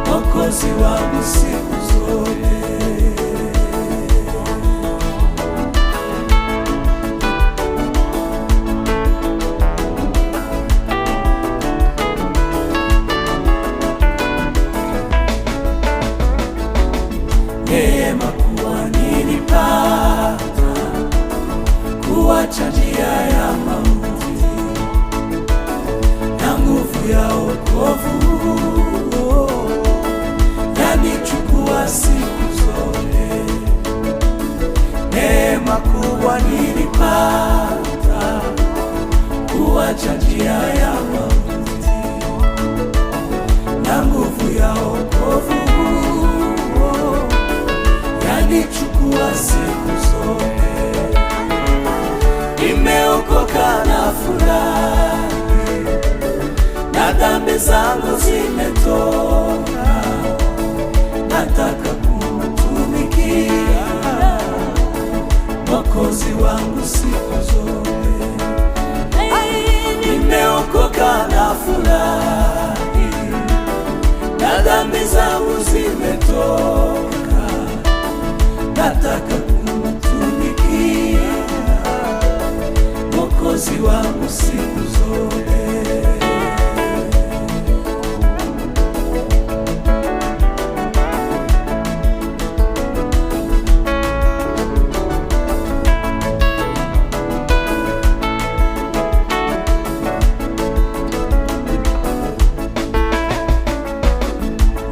Mwokozi wangu siku zote. ya wokovu yanichukua siku zote. Neema kubwa nilipata kuacha njia ya mauti, na nguvu ya wokovu yanichukua siku zote. Nimeokoka na furahi, na dhambi zangu zimetoka. Nataka kumtumikia Mwokozi wangu siku zote. Nimeokoka na furahi, na dhambi zangu zimetoka. Nataka kumtumikia Mwokozi wangu siku zote.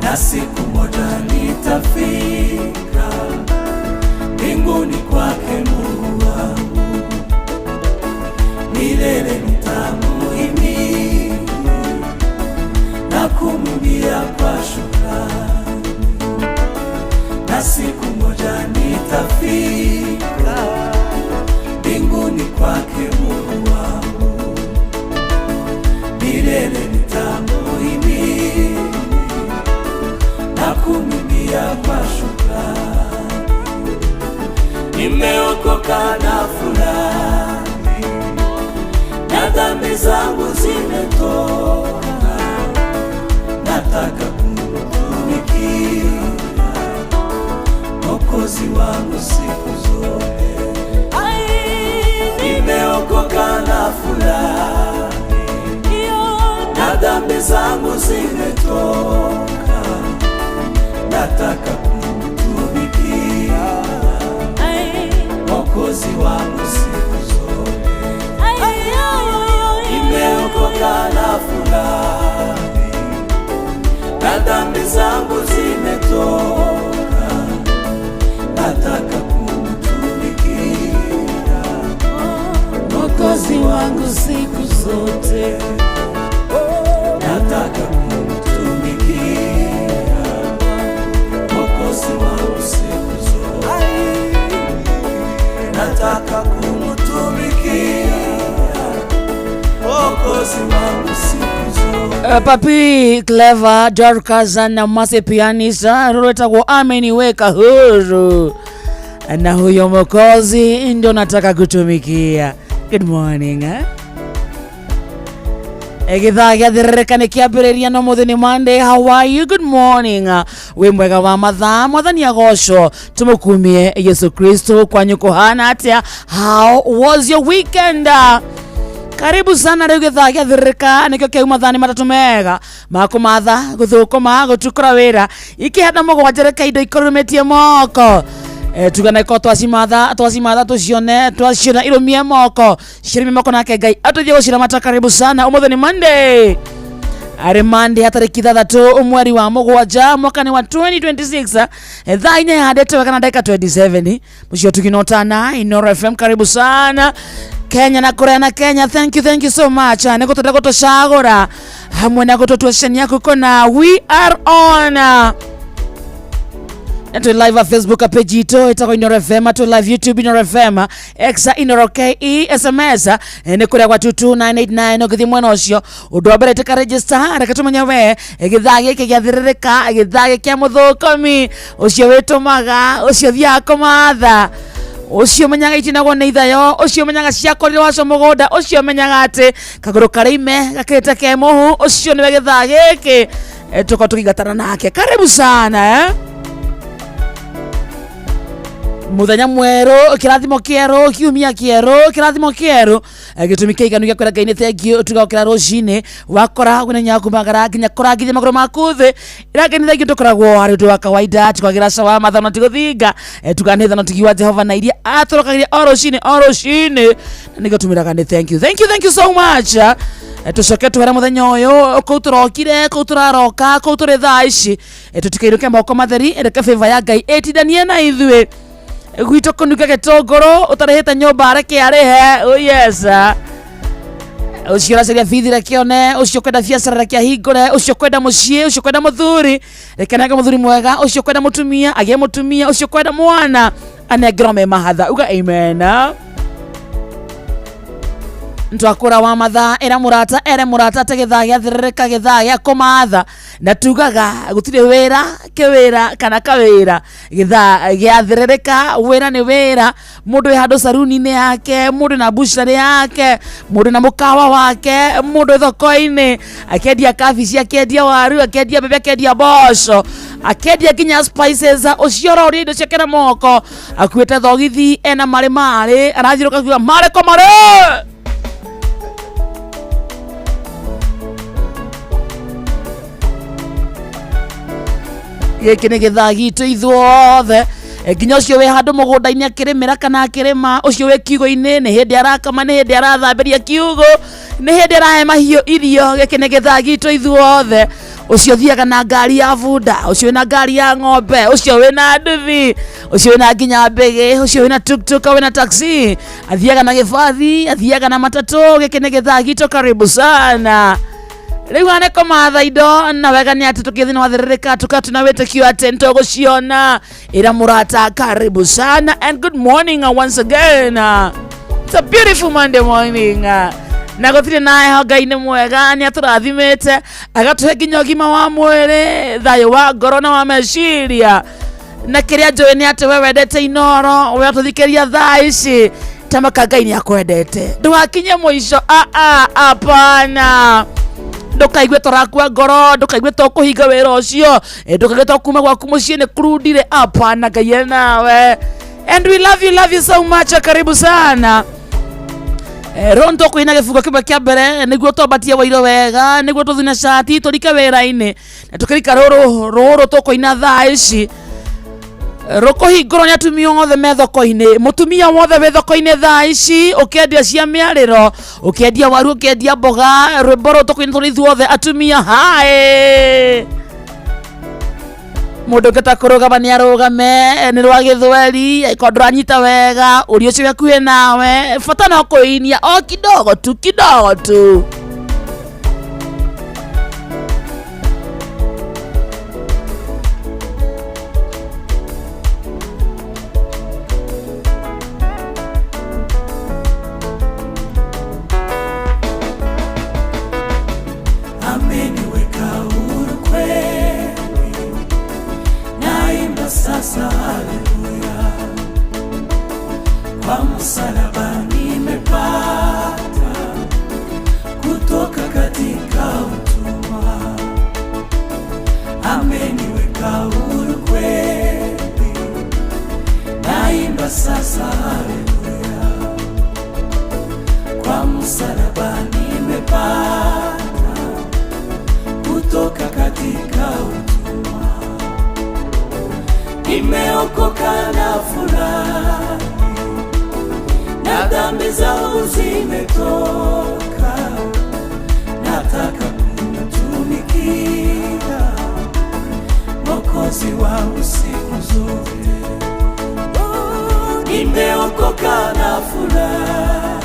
Na siku moja nitafika mbinguni kwake Mungu wangu, milele nitamuhimidi na kumwimbia kwa shukrani. Na siku moja nitafika mbinguni kwake Mungu wangu, milele nitamuhimidi na kumwimbia kwa shukrani. Nimeokoka na furahi, na dhambi zangu zimetoka. Nataka kumtumikia Mwokozi wangu siku zote. Nimeokoka na furahi, na dhambi zangu zimetoka. Nataka kumtumikia Mwokozi wangu siku zote. Nimeokoka na furahi, na dhambi zangu zimetoka. Nataka kumtumikia Mwokozi wangu siku zote. Nataka kumtumikia Mwokozi wangu siku zote. Nataka kumtumikia Mwokozi wangu siku zote. Papi Clever Dorcas na Mase Pianista rwetagwo ameniweka huru, na huyo Mwokozi ndio nataka kutumikia. Good morning, eh? Githaa gĩathĩrĩrĩka nĩ kĩambĩrĩria no mũthĩ nĩ Monday. How are you? Good morning. Wĩ mwega wa mathaa, mwathani agocwo, tũmũkumie Yesu Kristo. Kwanyu kũhana atĩa? How was your weekend? Karibu sana. Rĩu gĩthaa gĩathĩrĩrĩka nĩkĩo kĩu mathaa nĩ matatũ mega makũmatha gũthũkũma gũtukũra wĩra ikĩhanda mũgwanja, reke indo ikorũmĩtie moko. Tugane ko twacimatha twacimatha tucione, twaciona irumie moko, cirumie moko, nake Ngai atũthie gũciramata. Karibu sana, ũmũthĩ nĩ Monday, arĩ Monday ya tarĩki 6 mweri wa 7 mwaka nĩ wa 2026, thaa 4 handĩte wega na ndagĩka 27 mũcio tuginotana Inoro FM. Karibu sana Kenya na kũrĩa na Kenya, thank you, thank you so much nĩ gũtwenda gũtũcagũra hamwe na gũtũtua ceceni yaku kona. We are on na twĩ live Facebook page itũ ĩtagwo Inoro FM, twĩ live YouTube Inoro FM, X Inoro KE, SMS nĩ kũrĩa gwa 22989. Ũngĩthiĩ mwena ũcio, ũndũ wa mbere ĩtĩka register, reke tũmenye we gĩthaa gĩkĩ gĩathĩrĩrĩka, gĩthaa gĩkĩ kĩa mũthũkũmi ũcio wĩtũmaga, ũcio ũthiaga kũmatha, ũcio menyaga itinagwo nĩ ithayo, ũcio menyaga ciakorire waco mũgũnda, ũcio menyaga atĩ kagũrũ karĩime gakĩrĩte ke mũhu, ũcio nĩwe gĩthaa gĩkĩ tũkorwo tũkĩingatana nake. Karibu sana, eh? Muthenya mwerũ, kĩrathimo kĩerũ, kiumia kĩerũ, kĩrathimo kĩerũ. Gĩtũmi kĩiganu gĩa kwĩra Ngai nĩ thengiũ. Tugokĩra rũcinĩ wakora gwĩna kumagara nginya kũrangithia magũrũ maku thĩ ĩra Ngai nĩ thengiũ. Tũkoragwo harĩ ũndũ wa kawaida tukwagĩra cawa mathano tigũthinga, tuganĩtha tigi wa Jehova na iria atũrokagĩria o rũcinĩ o rũcinĩ, na nĩkĩo tumĩraga nĩ thank you, thank you, thank you so much. Tucoke twere muthenya uyu kuu turokire kuu turaroka kuu turi thaa ici, tutikainũke moko matheri, reke favor ya Ngai ĩtindanie na ithuĩ. Gwitũ kũnunga gĩtũngũrũ ũtarĩhĩte nyũmba reke arĩhe. Oh yes, ũcio ũracaria bithi reke one, ũcio ũkwenda biacara reke ahingũre, ũcio ũkwenda mũciĩ, ũcio ũkwenda mũthuri reke anenge mũthuri mwega, ũcio ũkwenda mũtumia agĩe mũtumia, ũcio ũkwenda mwana anengerwo me mahatha. Uga amen. Ntwakura wa mathaa ĩra mũrata ere mũrata atĩ gĩthaa gĩathĩrĩrĩka gĩthaa gĩa kũmatha, na tugaga gũtirĩ wĩra kĩwĩra kana kawĩra, gĩthaa gĩathĩrĩrĩka wĩra nĩ wĩra. Mũndũ wĩ handũ saruni-inĩ yake, mũndũ na bucharĩ yake, mũndũ na mũkawa wake, mũndũ wĩ thoko-inĩ akĩendia kabici, akĩendia waru, akĩendia mbembe, akĩendia mboco, akĩendia nginya spices, ũcio ũroria indo ciake na moko, akuĩte thogithi ena marĩ marĩ arathiũrũka akiuga marĩ ko marĩ. Gĩkĩ nĩ gĩthaa gitũ ithuothe, nginya ũcio wĩ handũ mũgũnda-inĩ akĩrĩmĩra kana akĩrĩma, ũcio wĩ kiugũ-inĩ nĩ hĩndĩ arakama, nĩ hĩndĩ arathambĩria kiugũ, nĩ hĩndĩ arahe mahiũ irio. Gĩkĩ nĩ gĩthaa gitũ ithuothe. Ũcio ũthiaga na ngari ya bunda, ũcio wĩna ngari ya ng'ombe, ũcio wĩna nduthi, ũcio wĩna nginya mbĩgĩ, ũcio wĩna tuktuk, wĩna taxi, athiaga na gĩbathi, athiaga na matatũ. Gĩkĩ nĩ gĩthaa gitũ, karibu sana. Rĩu hane kũmatha indo na wega nĩ atĩ tũkĩthiĩ na wathĩrĩrĩka tũka tuna wĩtĩkio atĩ nĩtũgũciona. Ĩra mũrata karibu sana and good morning once again. It's a beautiful Monday morning. Na gũtirĩ na heho, Ngai nĩ mwega, nĩ atũrathimĩte agatũhe nginya ũgima wa mwĩrĩ, thayũ wa ngoro na wa meciria. Na kĩrĩa njũĩ nĩ atĩ we wendete Inoro, we ũtũthikĩria thaa ici, tamaka Ngai nĩ akwendete. Ndũgakinye mũico, hapana. Ndũkaigue tũrakua ngoro, ndũkaigue tũkũhinga wĩra ũcio, ndũkaigue tũkuma gwaku mũciĩ nĩ kurundire. Hapana, Ngai e nawe. And we love you, love you so much. Karibu sana. Rĩu nĩtũkũina gĩbungo kĩmwe kĩa mbere nĩguo twambatie wairo wega, nĩguo tũthiĩ na cati tũrike wĩra-inĩ, na tũkĩrika rũrũ rũrũ tũkũina thaa ici rũkũhingũrwo nĩ atumia othe me thoko-inĩ. Mũtumia wothe wĩ thoko-inĩ thaa ici, ũkĩendia cia mĩarĩro, ũkĩendia waru, ũkĩendia mboga, rwĩmbo rũrũ tũkũina tũrĩ ithuothe atumia. Haĩ mũndũ ũngĩta kũrũgama nĩ arũgame, nĩ rwa gĩthweri, angĩkorwo ndũranyita wega ũria ũcio wĩ hakuhĩ nawe, bata no kũinia o kidogo tu kidogo tu. Ameniweka huru kweli, naimba sasa haleluya. Kwa msalaba nimepata kutoka katika utumwa. Ameniweka huru kweli, naimba sasa haleluya. Kwa msalaba nimepata kutoka katika utumwa. Nimeokoka na furahi, na dhambi zangu zimetoka. Nataka kumtumikia Mwokozi wangu siku zote. Nimeokoka na furahi,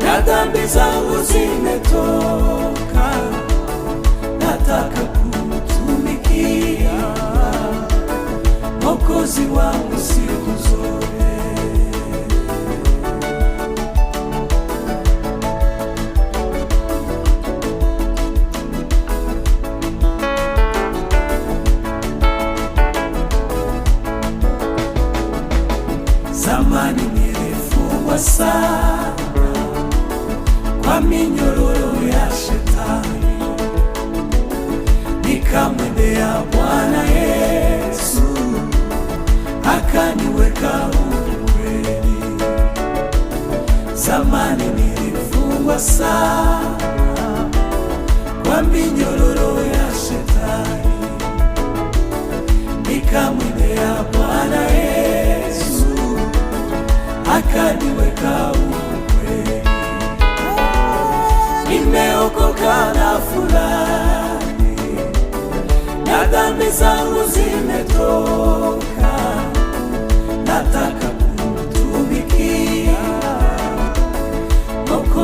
na dhambi zangu zimetoka. Nataka kumtumikia Mwokozi wangu siku zote. Zamani nilifungwa sana kwa minyororo ya shetani, nikamwendea Bwana Yesu akaniweka huru kweli. Zamani nilifungwa sana kwa minyororo ya shetani, nikamwendea Bwana Yesu akaniweka huru kweli.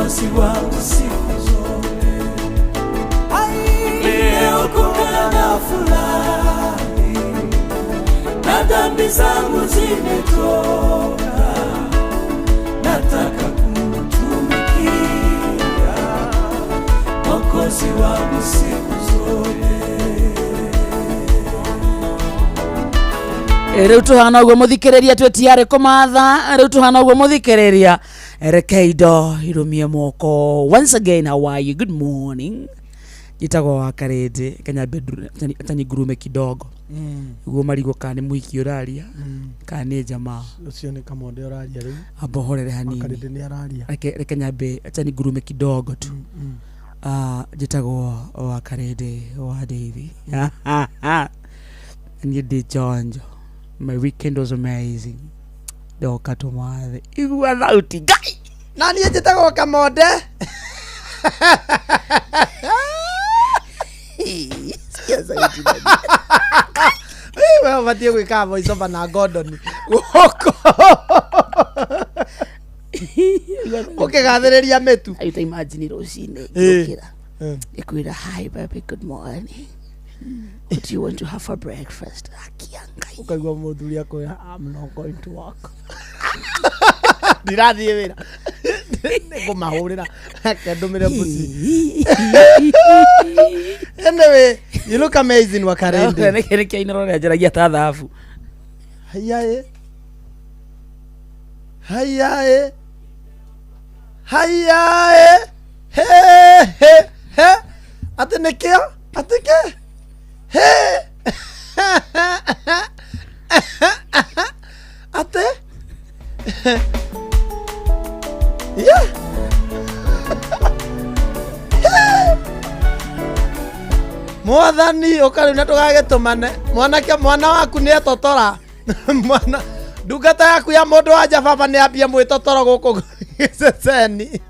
Mwokozi wangu siku zote. Nimeokoka na furahi, na dhambi zangu zimetoka. Nataka kumtumikia Mwokozi wangu siku zote. Rĩu tũhana ũguo mũthikĩrĩria twĩtiarĩ kũmatha rĩu tũhana ũguo mũthikĩrĩria reke indo irũmie moko. Once again, how are you? Good morning. Njĩtagwo wa Karĩndĩ kanyambe atanigurume kidogo guo marigwo kana nĩ mũhiki ũraria kana nĩ jamaa. Ũcio nĩ Kamonde ũraria rĩu. Amba ũhorere hanini. Wakarĩndĩ nĩ araria. Reke nyambe atanigurume kidogo tu. Njĩtagwo wa Karĩndĩ wa Daisy. Niĩ ndĩ chonjo. My weekend was amazing. Ndoka tũmathe igua thauti Ngai. Na niĩ njĩtagwo Kamonde. Sikia sauti nani. We ũbatiĩ gwĩka voice over na Gordon gũkũ ũkĩgathĩrĩria mĩtu. Ayuta imagine rũcinĩ ngĩũkĩra ĩkwĩra hi baby, good morning, what do you want to have for breakfast? Akia Ngai. Ũkaigua mũthuri akwĩra I'm not going to work. Ndirathiĩ wĩra. Nĩngũmahũrĩra reke ndũmĩre mũciĩ. Anyway, you look amazing Wakarende. Nĩkĩ inoro rĩa njaragia ta thahabu. Haiya haiya haiya he he he atĩ nĩkĩo atĩ kĩ he atĩ yeah. Mwathani ũka rĩu na tũgagĩtũmane mwanake mwana waku nĩ etotora. Mwana ndungata yaku ya mũndũ wa nja baba nĩ ambia mwĩtotoro gũkũ gĩceceni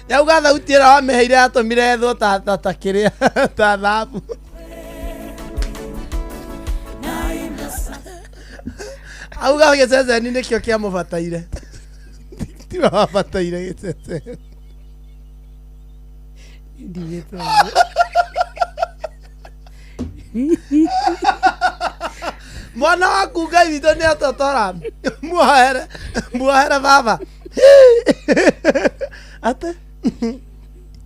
yauga thauti ĩrĩa wamĩheire yatũmire ethwo ta kĩrĩa ta thabu. Auga gĩceceni nĩkĩo kĩamũbataire. Tiwe wabataire gĩceceni. Mwana waku Ngai witũ nĩ atotora. Muohere muohere baba. Ate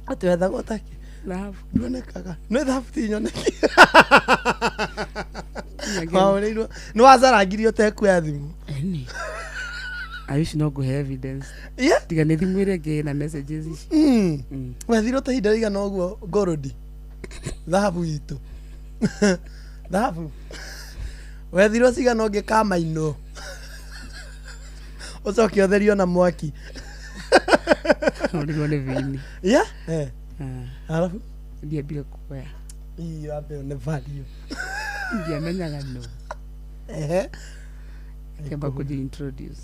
ate wethagwo take thahabu nduonekaga nĩ thahabu ti nyoneki. Wahũrĩirwo nĩ wacarangirio ũtekuoya thimũ. I wish no ngũhe evidence. Yeah. Tiga nĩ thimũ ĩrĩa ĩngĩ ĩna messages ici. Wethirwo ta ihinda rĩigana ũguo ngorodi thahabu itũ. Thahabu wethirwo cigana ũngĩ kamainwo ũcoke ũtherio na mwaki. Ũrigwo nĩ vini. Yeah? Eh. Arabu ndiambire kuoya. Ii wambe nĩ value. Ndiamenyaga no. Ehe. Kĩamba kũji-introduce.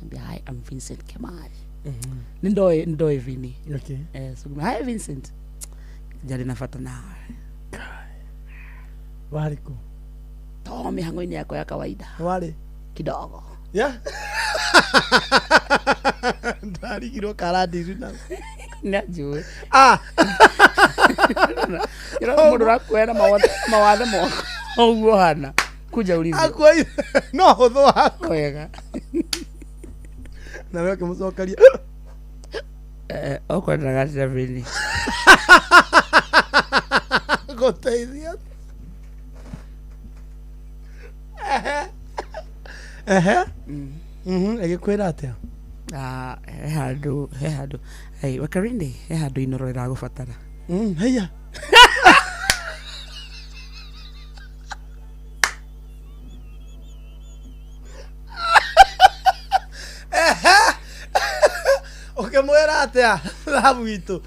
Ambia, hi, I'm Vincent Kemari. Nĩ ndoĩ Vini. Okay. So hi Vincent. Njarĩ na bata nawe. Warĩ kũ? To mĩhang'o-inĩ yakwa ya kawaida. Warĩ? Kidogo. Yeah. Ndarigirwo karandiru na. Nĩanjũĩ. Ah. Mũndũ ũrakuoya na mawathe moko ũguo hana kuja ulivyo. Akuoire no hũthũ waku. Wega. Nawe ũkĩmũcokeria. Okorwo ndagacĩra Vini. Gũteithia. Ehe. Ĩgĩkwĩra atĩa? He handũ he handũ. Hey, Wakarinde, he handũ inoro rĩragũbatara. Haiya. Ũkĩmwĩra atĩa thahabu itũ?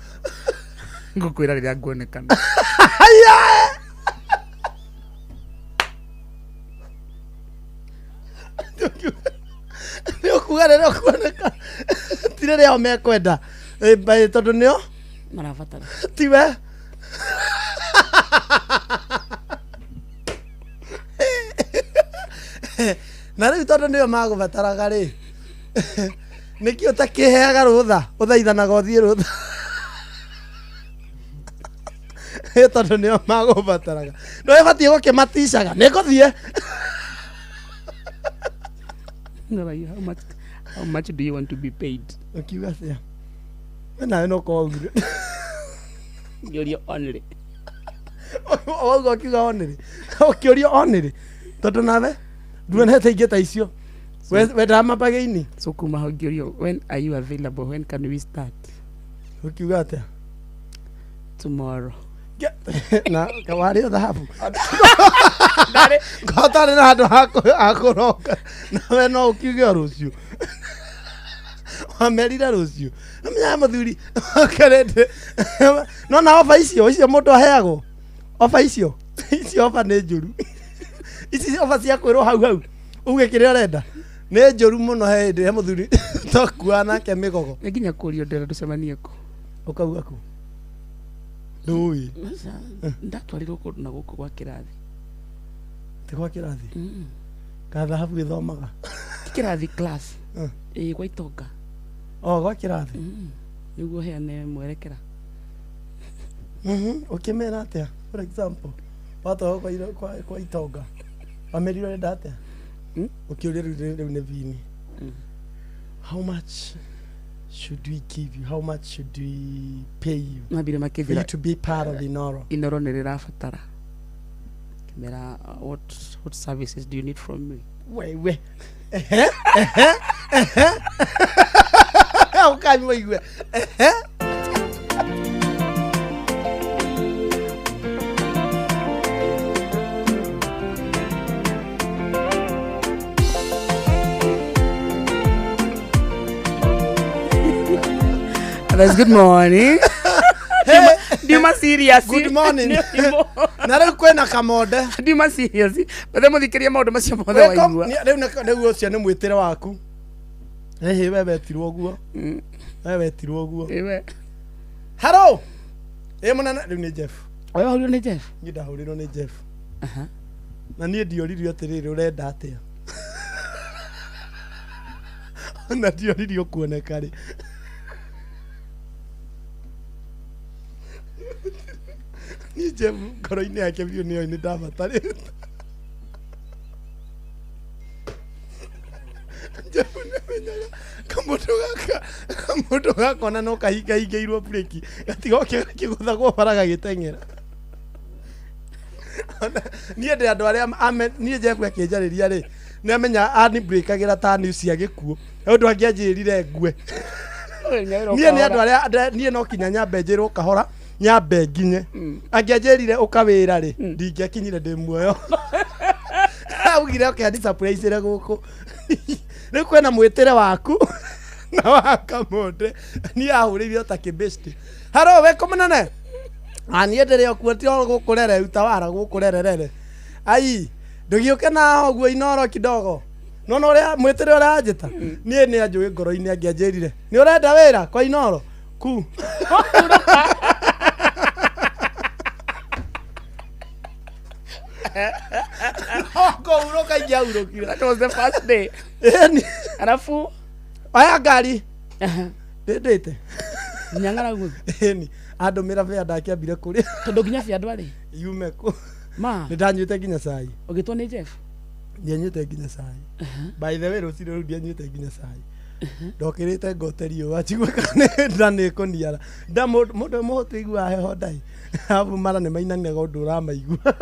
Ngũkwĩra rĩrĩa nguonekana. Haiya. Nĩ ũkuga rĩrĩa ũkuoneka ti rĩrĩa o mekwenda tondũ nĩo marabatara tiwe. Na rĩu tondũ nĩo magũbataraga rĩ nĩkĩ ũtakĩheaga rũtha ũthaithanaga ũthiĩ rũtha. Tondũ nĩo magũbataraga. No ĩbatiĩ gũkĩmaticaga. Nĩ ngũthiĩ. No, like, how much do you want to be paid? Ũkiuga atĩa? We nawe no korwo waugire. Ngĩũrio only. Wauga ũkiuga onĩrĩ. Ũkĩũrio onĩrĩ. Tondũ nawe nduonete ingĩ ta icio. Wendaga mambagĩini. So kuma hau ngĩũrio, when are you available? When can we start? Ũkiuga atĩa? Tomorrow. Na warĩ o thahabu. Kotarĩ na handũ ha kũronga. Nawe no ũkiuge o rũciũ. Wamerire rũciũ. Namenyaga mũthuri okerete. No na oba icio icio mũndũ aheagwo. Oba icio. Icio oba nĩ njũru. Ici oba cia kwĩrwo hau hau. Uge kĩrĩa ũrenda. Nĩ njũru mũno he hĩndĩ he mũthuri twakuaga nake mĩgogo. Nĩ nginya kũrio ndĩra tũcemanie kũ. Ũkauga kũ? Ndũĩ. Ndatwarirwo kũndũ na gũkũ gwa kĩrathi. Ti gwa kĩrathi? Ka thahabu ĩthomaga. Ti kĩrathi class. Ĩĩ gwa itonga. O gwa kĩrathi? Nĩguo heane mwerekera. Ũkĩmera atĩa? For example, watwarwo kwa itonga. Wamerire ũrenda atĩa? Ũkĩũria rĩu nĩ bini. How much should we give you? How much should we pay you? Mambire For makĩnjĩra you to be part of Inoro. Inoro nĩ rĩrabatara. Ngĩmera what services do you need from me? Wewe. Ehe, ehe, ehe. Ũkanyua igue. Ehe. That's good morning. Ndima serious. Good morning. Na rĩu kwĩna kamonde. Ndima serious. Bethe mũthikĩrie maũndũ macio mothe waigua. Rĩu rĩu ũcio nĩ mwĩtĩre waku. Ĩhĩ we wetirwo ũguo. We wetirwo ũguo. Ĩwe. Hello. Ĩ mũnene rĩu nĩ Jeff. We wahũrirwo nĩ Jeff? Niĩ ndahũrirwo nĩ Jeff. Na niĩ ndioririo atĩrĩrĩ ũrenda atĩa. Ona ndioririo kuoneka rĩ. Niĩ Jeff ngoro-inĩ yake biũ nĩoĩ nĩ ndabatarĩte. Jeff nĩamenyaga kamũndũ gaka ona no kahingahingĩirwo breki gatigoke gakĩgũthagwo bara gagĩteng'era. Niĩ ndĩ andũ arĩa niĩ Jeff akĩnjarĩria rĩ nĩamenya ani breakagĩra ta news cia gĩkuũ. Nĩ ũndũ angĩanjĩrire ngue. Niĩ nĩ andũ arĩa niĩ no kinya nyambe njĩrwo kahora nyambe nginye. Angĩanjĩrire ũka wĩra rĩ ndingĩakinyire ndĩ muoyo. Augire oke andisapuraicĩre gũkũ. Rĩu kwĩna mwĩtĩre waku na wa kamonde. Niĩ ahũrĩire ta kĩbĩcti. Haro wĩ kũ mũnene? Niĩ ndĩrĩ o kuo ti o gũkũ rere utawara gũkũ rere rere. Ai ndũgĩũke na ũguo Inoro kidogo. Nona ũrĩa mwĩtĩre ũrĩa anjĩta. Niĩ nĩ anjũĩ ngoro-inĩ angĩanjĩrire. Nĩ ũrenda wĩra kwa Inoro? Ku. Kũhurũka ingĩahurũkire. That was the first day. Ĩni. Arafu oya ngari. Ndĩndĩte. Nginya ng'aragu. Ĩni. Andũmĩra bĩa ndakĩambire kũrĩa. Tondũ nginya bĩa ndwarĩ? Yume kũ. Ma. Nĩ ndanyuĩte nginya cai. Ũgĩtwo nĩ Jeff? Ndianyuĩte nginya cai. By the way rũcinĩ rũu ndianyuĩte nginya cai. Ndokĩrĩte ngote riũa njigue kana nda nĩ ĩkũniara. Nda mũndũ mũhũtu aiguaga heho ndai. Arabu mara nĩ mainanaga ũndũ ũramaigua.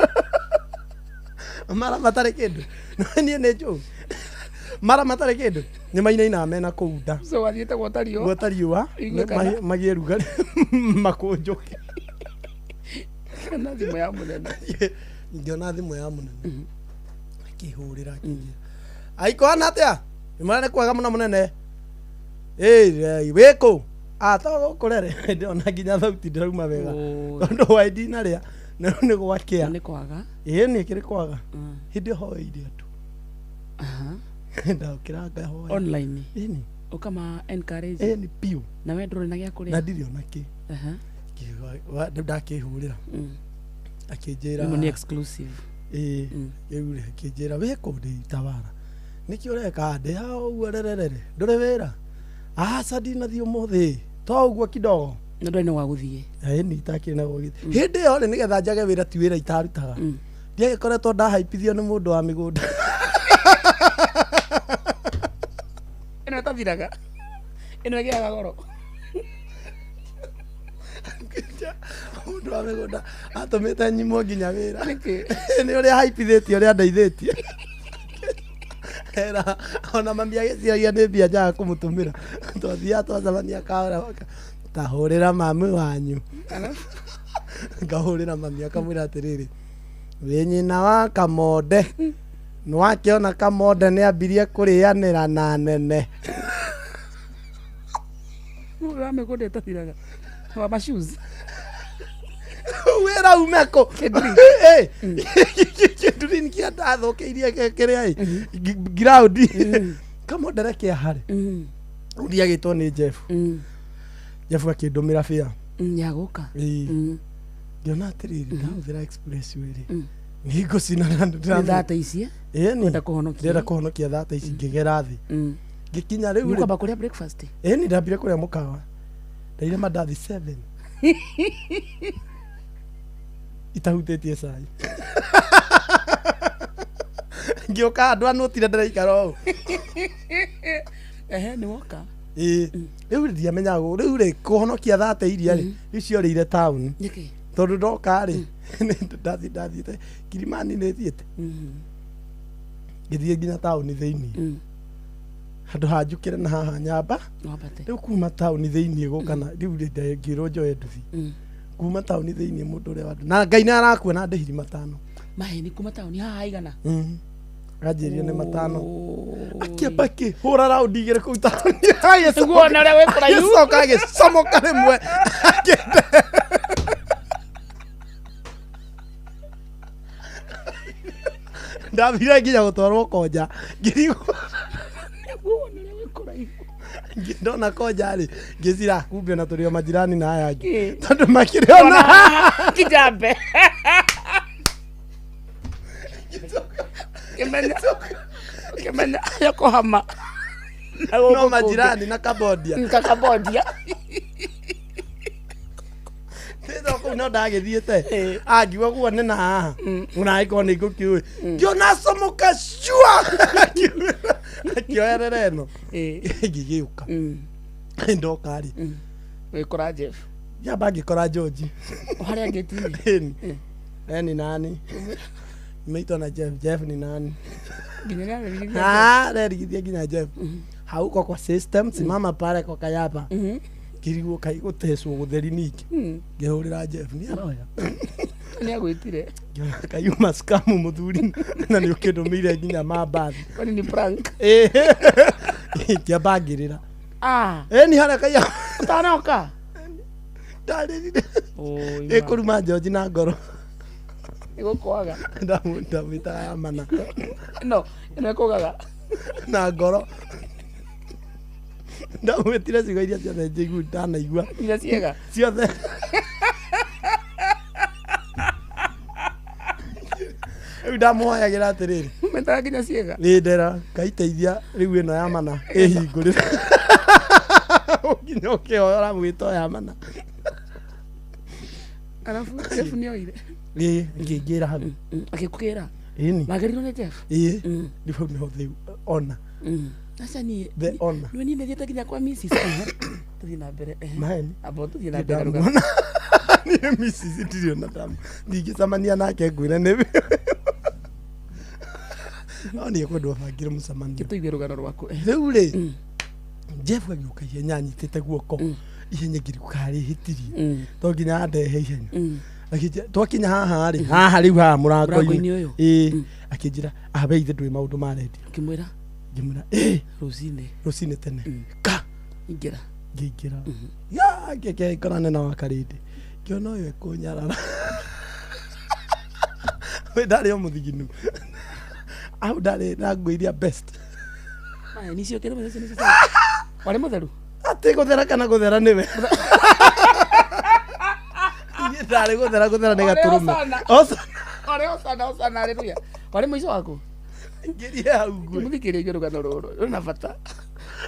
Mara matarĩ kĩndũ. No niĩ nĩ njũĩ. Mara matarĩ kĩndũ nĩ mainainaga mena kũu nda. So wathiĩte gwota riũa? Gwota riũa Ũigue kana? magĩe rugarĩ makũnjũke. Kana thimũ ya mũnene. Ngĩona thimũ ya mũnene. Akĩhũrĩra akĩnjĩra. Aikohana atĩa? Nĩ kwega mũno mũnene. Ĩĩ wĩ kũ? To gũkũ rere. Ndĩrona nginya thauti ndĩrauma wega. Tondũ wa ndinarĩa nĩ gwakĩa. Nĩ kwaga. Ĩĩ nĩ kĩrĩ kwaga. Hĩndĩ hoeire andũ. Ndokĩra ngahoya. Online. Ĩni. Ũkama encourage. Ĩni biũ. Na we ndũrĩ na gĩa kũrĩa? Na ndirĩ ona kĩ. Ndakĩhũrĩra. Akĩnjĩra. Rĩu nĩ exclusive. Ĩĩ. Rĩu rĩ akĩnjĩra wĩ kũ ndĩ Tawara. Nĩkĩ ũreka? Ndĩ haha ũguo rererere. Ndũrĩ wĩra? Aca ndinathiĩ ũmũthĩ. To ũguo kidogo. Na ndwarĩ na gwa gũthiĩ. Ĩni itakĩrĩ na gwa gũthiĩ. Hĩndĩ ĩyo rĩ, nĩgetha njage wĩra ti wĩra itarutaga. Ndiagĩkoretwo ndahaipithio nĩ mũndũ wa mĩgũnda. Ĩno ĩtathiraga. Ĩno ĩgĩaga goro. Mũndũ wa mĩgũnda atũmĩte nyimwo nginya wĩra. Nĩ ũrĩa haipithĩtie ũrĩa ndeithĩtie. Era ona mami agĩciragia nĩ mbia njaga kũmũtũmĩra. Twathiaga twacemania kahora ta hũrĩra mami wanyu. Ngahũrĩra mami akamwĩra atĩrĩrĩ, wĩ nyina wa Kamonde. Nĩwakĩona Kamonde nĩambirie kũrĩanĩra na nene. Mũndũ wa mĩgũnda ĩtathiraga. Wa ma shoes. Wĩra ume kũ? Kĩndurini kĩa ndathũkĩirie kĩrĩa ĩ ground. Kamonde reke ahare. Rĩu ndiagĩtwo nĩ Jeff. Jeff akĩndũmĩra bĩa. Ya gũka. Ĩĩ. Ngĩona atĩrĩrĩ, ndahũthĩra expressway rĩ, nĩngũcina na Nĩ thate ici, eh? Ĩni. Kwenda kũhonokia. Ndĩrenda kũhonokia thate ici ngĩgera thĩ. Ngĩkinya rĩu rĩ. Nĩũkwamba kũrĩa breakfast? Ĩni ndambire kũrĩa mũkawa. Ndaire mandathi 7. Itahutĩtie cai. Ngĩũka andũ anũtire ndĩraikara ũũ. Ehe, nĩ woka. Ĩĩ. Rĩu ndiamenyaga ũũ. Rĩu rĩ kũhonokia thate iria rĩ, rĩu ciorĩire taũni. Nĩkĩ? Tondũ ndoka rĩ, ndathiĩ ndathiĩte Kilimani nĩ thiĩte. Ngĩthiĩ nginya taũni thĩinĩ. Handũ ha njũkĩre na haha nyamba. Wambate. Rĩu kuma taũni thĩinĩ gũka na rĩu rĩ ngĩrwo njoe nduthi. Kuma taũni thĩinĩ mũndũ ũrĩa wa na Ngai nĩ arakua na ndĩhiri matano. Maheni kuma taũni haha igana. Anjĩrire nĩ matano. Akĩamba akĩhũra raundi igĩrĩ kũu taũni. Nĩguo wone ũrĩa wĩ kũraihu. Agĩcoka agĩcomoka rĩmwe. Akĩenda. Ndathire nginya gũtwarwo konja. Ngĩrigwo. Nĩguo wone ũrĩa wĩ kũraihu. Ndona konja rĩ, ngĩcira kumbe ona tũrĩ o majirani na aya angĩ. Ĩĩ. Tondũ makĩrĩ ona Kijambe. Kĩmenya. Kĩmenya Yokohama. Na gũkũ no kũngĩ. majirani na Cambodia. Ka Cambodia. Thĩna kũu no ndagĩthiĩte angiuga guo nĩ na haha ona angĩkorwo nĩ ngũkĩũĩ ngĩona comoka cua akĩoerera ĩno ngĩgĩũka ndoka rĩ Wĩkora Jeff. nyamba ngĩkora George O harĩa ngĩti-inĩ. Ĩni. Eh, ni nani nimeitwa na Jeff. Jeff ni nani? Nginya nĩarerigithia Ah, rerigithia nginya Jeff hauko kwa system simama pale kwa kayaba ngirigwo kai gũtecwo gũtheri ningĩ ngĩhũrĩra Jeff nĩ aroya Nĩ agwĩtire. Ngĩona kayuma skamu mũthuri na nĩ ũkĩndũmĩire nginya mambathi Kwani ni prank? ngĩamba ngĩrĩra Ah. ĩni harĩa kaya Ũtanoka? Ndarĩrire. Ĩkũruma George na ngoro Ĩgũkwaga. Ndamwĩtaga ya mana No, ĩno ĩkũgaga. na ngoro ndamwĩtire ciugo iria ciothe njĩgu ndanaigua Iria ciega. ciothe rĩu ndamũhoyagĩra atĩrĩrĩ Metaga nginya ciĩga. nĩ ndera ngaiteithia rĩu ĩno ya mana ĩhingũrĩre nginya ũkĩhoya ũramwĩta ya mana Arabu Jeff nĩ oire. ĩĩ ngĩngĩra hau Agĩkũgĩra. Ĩni. Wagĩrĩirwo nĩ Jeff. Ĩĩ rĩu hau nĩho the ona Aca niĩ. The honor. Nĩ niĩ thiĩte nginya kwa Mrs. Ehe. Tũthiĩ na mbere. Ehe. Maheni. Amba tũthiĩ na mbere. Ndamuona. Niĩ Mrs. ndirĩ ona ndamu ndingĩcemania nake ngwĩre nĩ no nĩ ekwendwo bangire mũcemanio Tũigue rũgano rwaku. Rĩu rĩ Jeff agĩũka ihenya anyitĩte guoko ihenya ngĩrigwo karĩ hĩtirie to nginya andehe ihenya Akĩnjĩra, twakinya haha rĩ haha rĩu haha Mũrango-inĩ mũrango-inĩ ũyũ? ĩĩ akĩnjĩra abe ithe ndũĩ maũndũ ma rendio Ũkĩmwĩra ngĩmwĩra ĩĩ rũcinĩ. Rũcinĩ tene ka Ingĩra. Ngĩingĩra ya ngĩke ngorane na wakarĩndĩ ngĩona ũyũ ekũnyarara we ndarĩ o mũthiginu au ndarĩ na nguo iria best Maheni icio kĩrĩ mũthenya nĩcio. Warĩ mũtheru? Atĩ gũthera kana gũthera nĩwe Niĩ ndarĩ gũthera gũthera nĩ gatũrũme Osana. Warĩ osana osana haleluya. Warĩ mũico waku? Ngĩrie hau nguo. Mũthikĩrĩrie rũgano rũrũ rwĩna bata.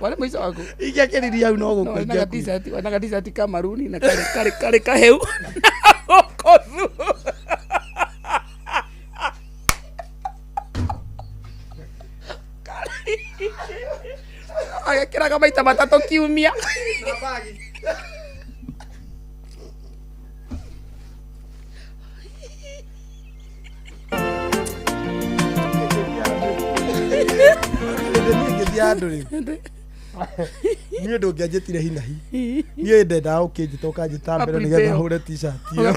Warĩ mũico waku. Ingĩakĩririe hau no No, gũkua wena ga ingĩakuire. t-shirt, wena ga t-shirt ka maruni na karĩ karĩ karĩ kaheu. Gũkũ Agekĩraga maita matatũ kiumia. Niĩ ngĩthiĩ handũ rĩ niĩ ndũngĩanjĩtire hinahi niĩ ndendaga ũkĩnjĩta ũkanjĩta mbere nĩgetha hũre t-shirt ĩyo.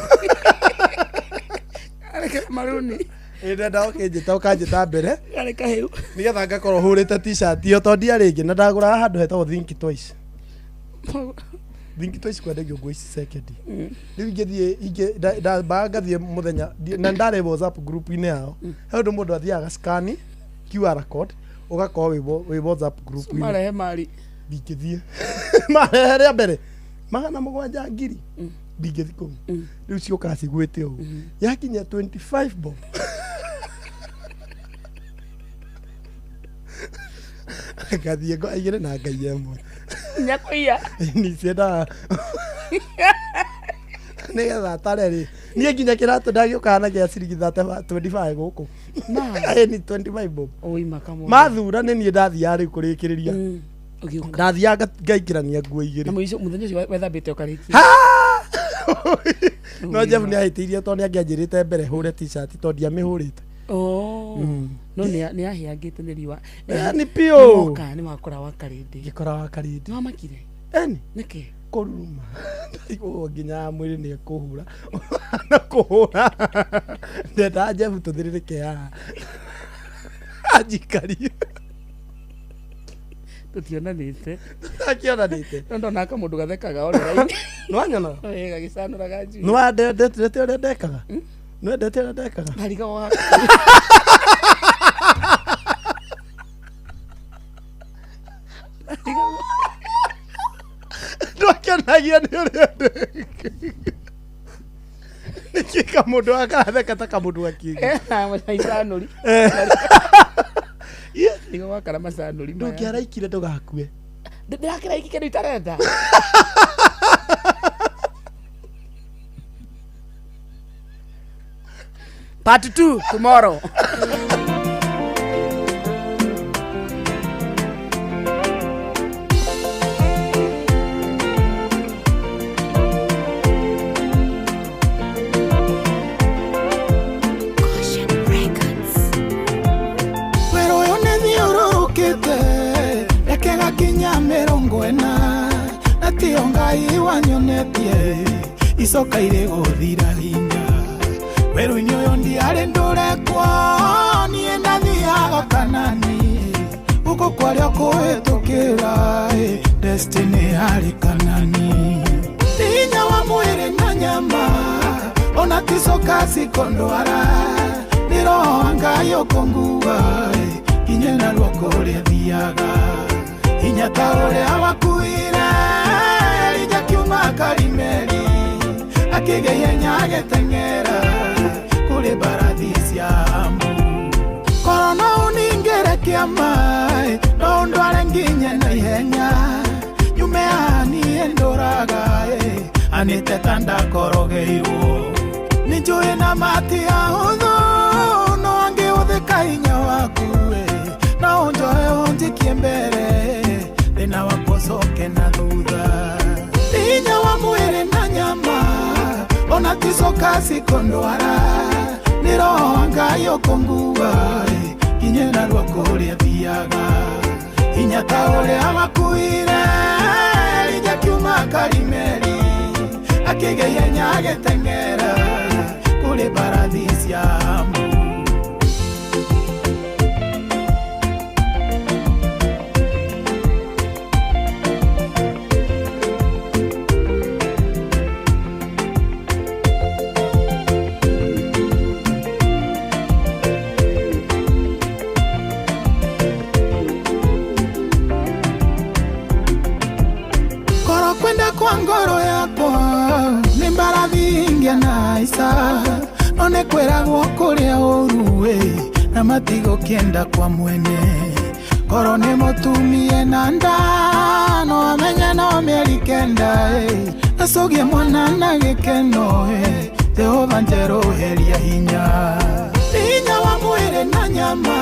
Karĩ maruni. Ĩ ndendaga ũkĩnjĩta ũkanjĩta mbere Karĩ kaheu. nĩgetha ngakorwo hũrĩte t-shirt ĩyo tondũ ndiarĩ ĩngĩ na ndagũraga handũ hetagwo Think Twice. Think Twice kwendagio nguo ici second. Rĩu ingĩthiĩ ndambaga ngathiĩ mũthenya na ndarĩ WhatsApp group-inĩ yao. He ũndũ mũndũ athiaga scan QR code ũgakorwo wĩ WhatsApp group-inĩ. Marehe mari. Ndingĩthiĩ. Marehe rĩa mbere 700 ngiri ndingĩthiĩ kũu. Rĩu ciũkaga cigwĩte ũguo. Yakinya 25 bob. Ngathiĩ aigĩre na ngai ĩmwe. Nyakũiya. Niciendaga nĩgetha atare rĩ niĩ nginya kĩratũ ndagĩũkaga na gĩa ciringi 25 gũkũ. Ĩ ni 25 bob. Ũima kamwe. Mathura nĩ niĩ ndathiaga rĩu kũrĩkĩrĩria. Ũgĩũka. Ndathiaga ngaingĩrania nguo igĩrĩ. Na mũico mũthenya ũcio wethambĩte ũkarĩkia. No Jeff nĩ ahĩtĩirie tondũ nĩ angĩanjĩrĩte mbere hũre t-shirt tondũ ndiamĩhũrĩte. Oh. No nĩ ahĩangĩte nĩ riũa. Nĩ piũ. Nĩwoka nĩ wakora wa karĩndĩ. Ngĩkora wa karĩndĩ. Nĩ wamakire? Eni. Nĩkĩ? Kũruruma. Ndarigwo nginya mwĩrĩ nĩ ekũhũra. Na kũhũra. Ndendaga Jeff tũthĩrĩrĩke haha. Anjikarie. Tũtionanĩte. Tũtakĩonanĩte. No ndonaga kamũndũ gathekaga online. Nĩwanyonaga? Ĩĩ gagĩcanũraga njuĩrĩ. Nĩwendete ũrĩa ndekaga? Nĩwendete ũrĩa ndekaga? Ndarigagwo wa Ndwakenagio nĩ ũrĩa ndekaga. Nĩkĩ kamũndũ gaka ta kamũndũ gakĩngĩ? Macanũri. Nĩgo wakara macanũri maya. Ndũngĩaraikire ndũgakue. Ndĩrakĩra iki kĩndũ itarenda. Part 2 tomorrow. Wĩra ũyũ nĩ thiũrũrũkĩte reke gakinya 40 na tiyo Ngai wanyonetie icoka irĩ gũthira hinya werũ-inĩ ũyũ ndiarĩ ndũrekwo niĩ ndathiaga kanani gũkũ kwarĩa kũhĩtũkĩra destiny yarĩ kanani ti hinya wa mwĩrĩ na nyama ona ticoka cikondwara nĩ roho wa Ngai ũkũngua kinye na ruoko ũrĩa thiaga hinya ta ũrĩa wakuire Elija kiuma Karimeli akĩgĩa ihenya agĩteng'era kũrĩ mbarathi cia Amu. Korwo no ũningĩre kĩama no ũndware nginye na ihenya nyume haha niĩ ndũraga anĩte ta ndakorogeirwo nĩ njũĩ na mati ahũthũ no angĩhũthĩka hinya waku no ũnjoe ũnjikie mbere thĩna wakwa ũcoke na thutha ti hinya wa mwĩrĩ na nyama ona ticoka cikondwara nĩ roho wa Ngai ũkũngua kinye na ruoko ũrĩa thiaga hinya ta ũrĩa wakuire Elija kiuma Karimeli akĩgĩa ihenya agĩteng'era kũrĩ mbarathi cia Amu. Korwo kwenda kwa ngoro yakwa nĩ mbarathi ingĩanaica no nĩ kwĩragwo kũrĩa ũru na matigũkĩenda kwa mwene. Koro nĩ mũtumie na nda no amenye no mĩeri kenda Acogie mwana na gĩkeno Jehova njerũheria hinya Hinya wa mwĩrĩ na nyama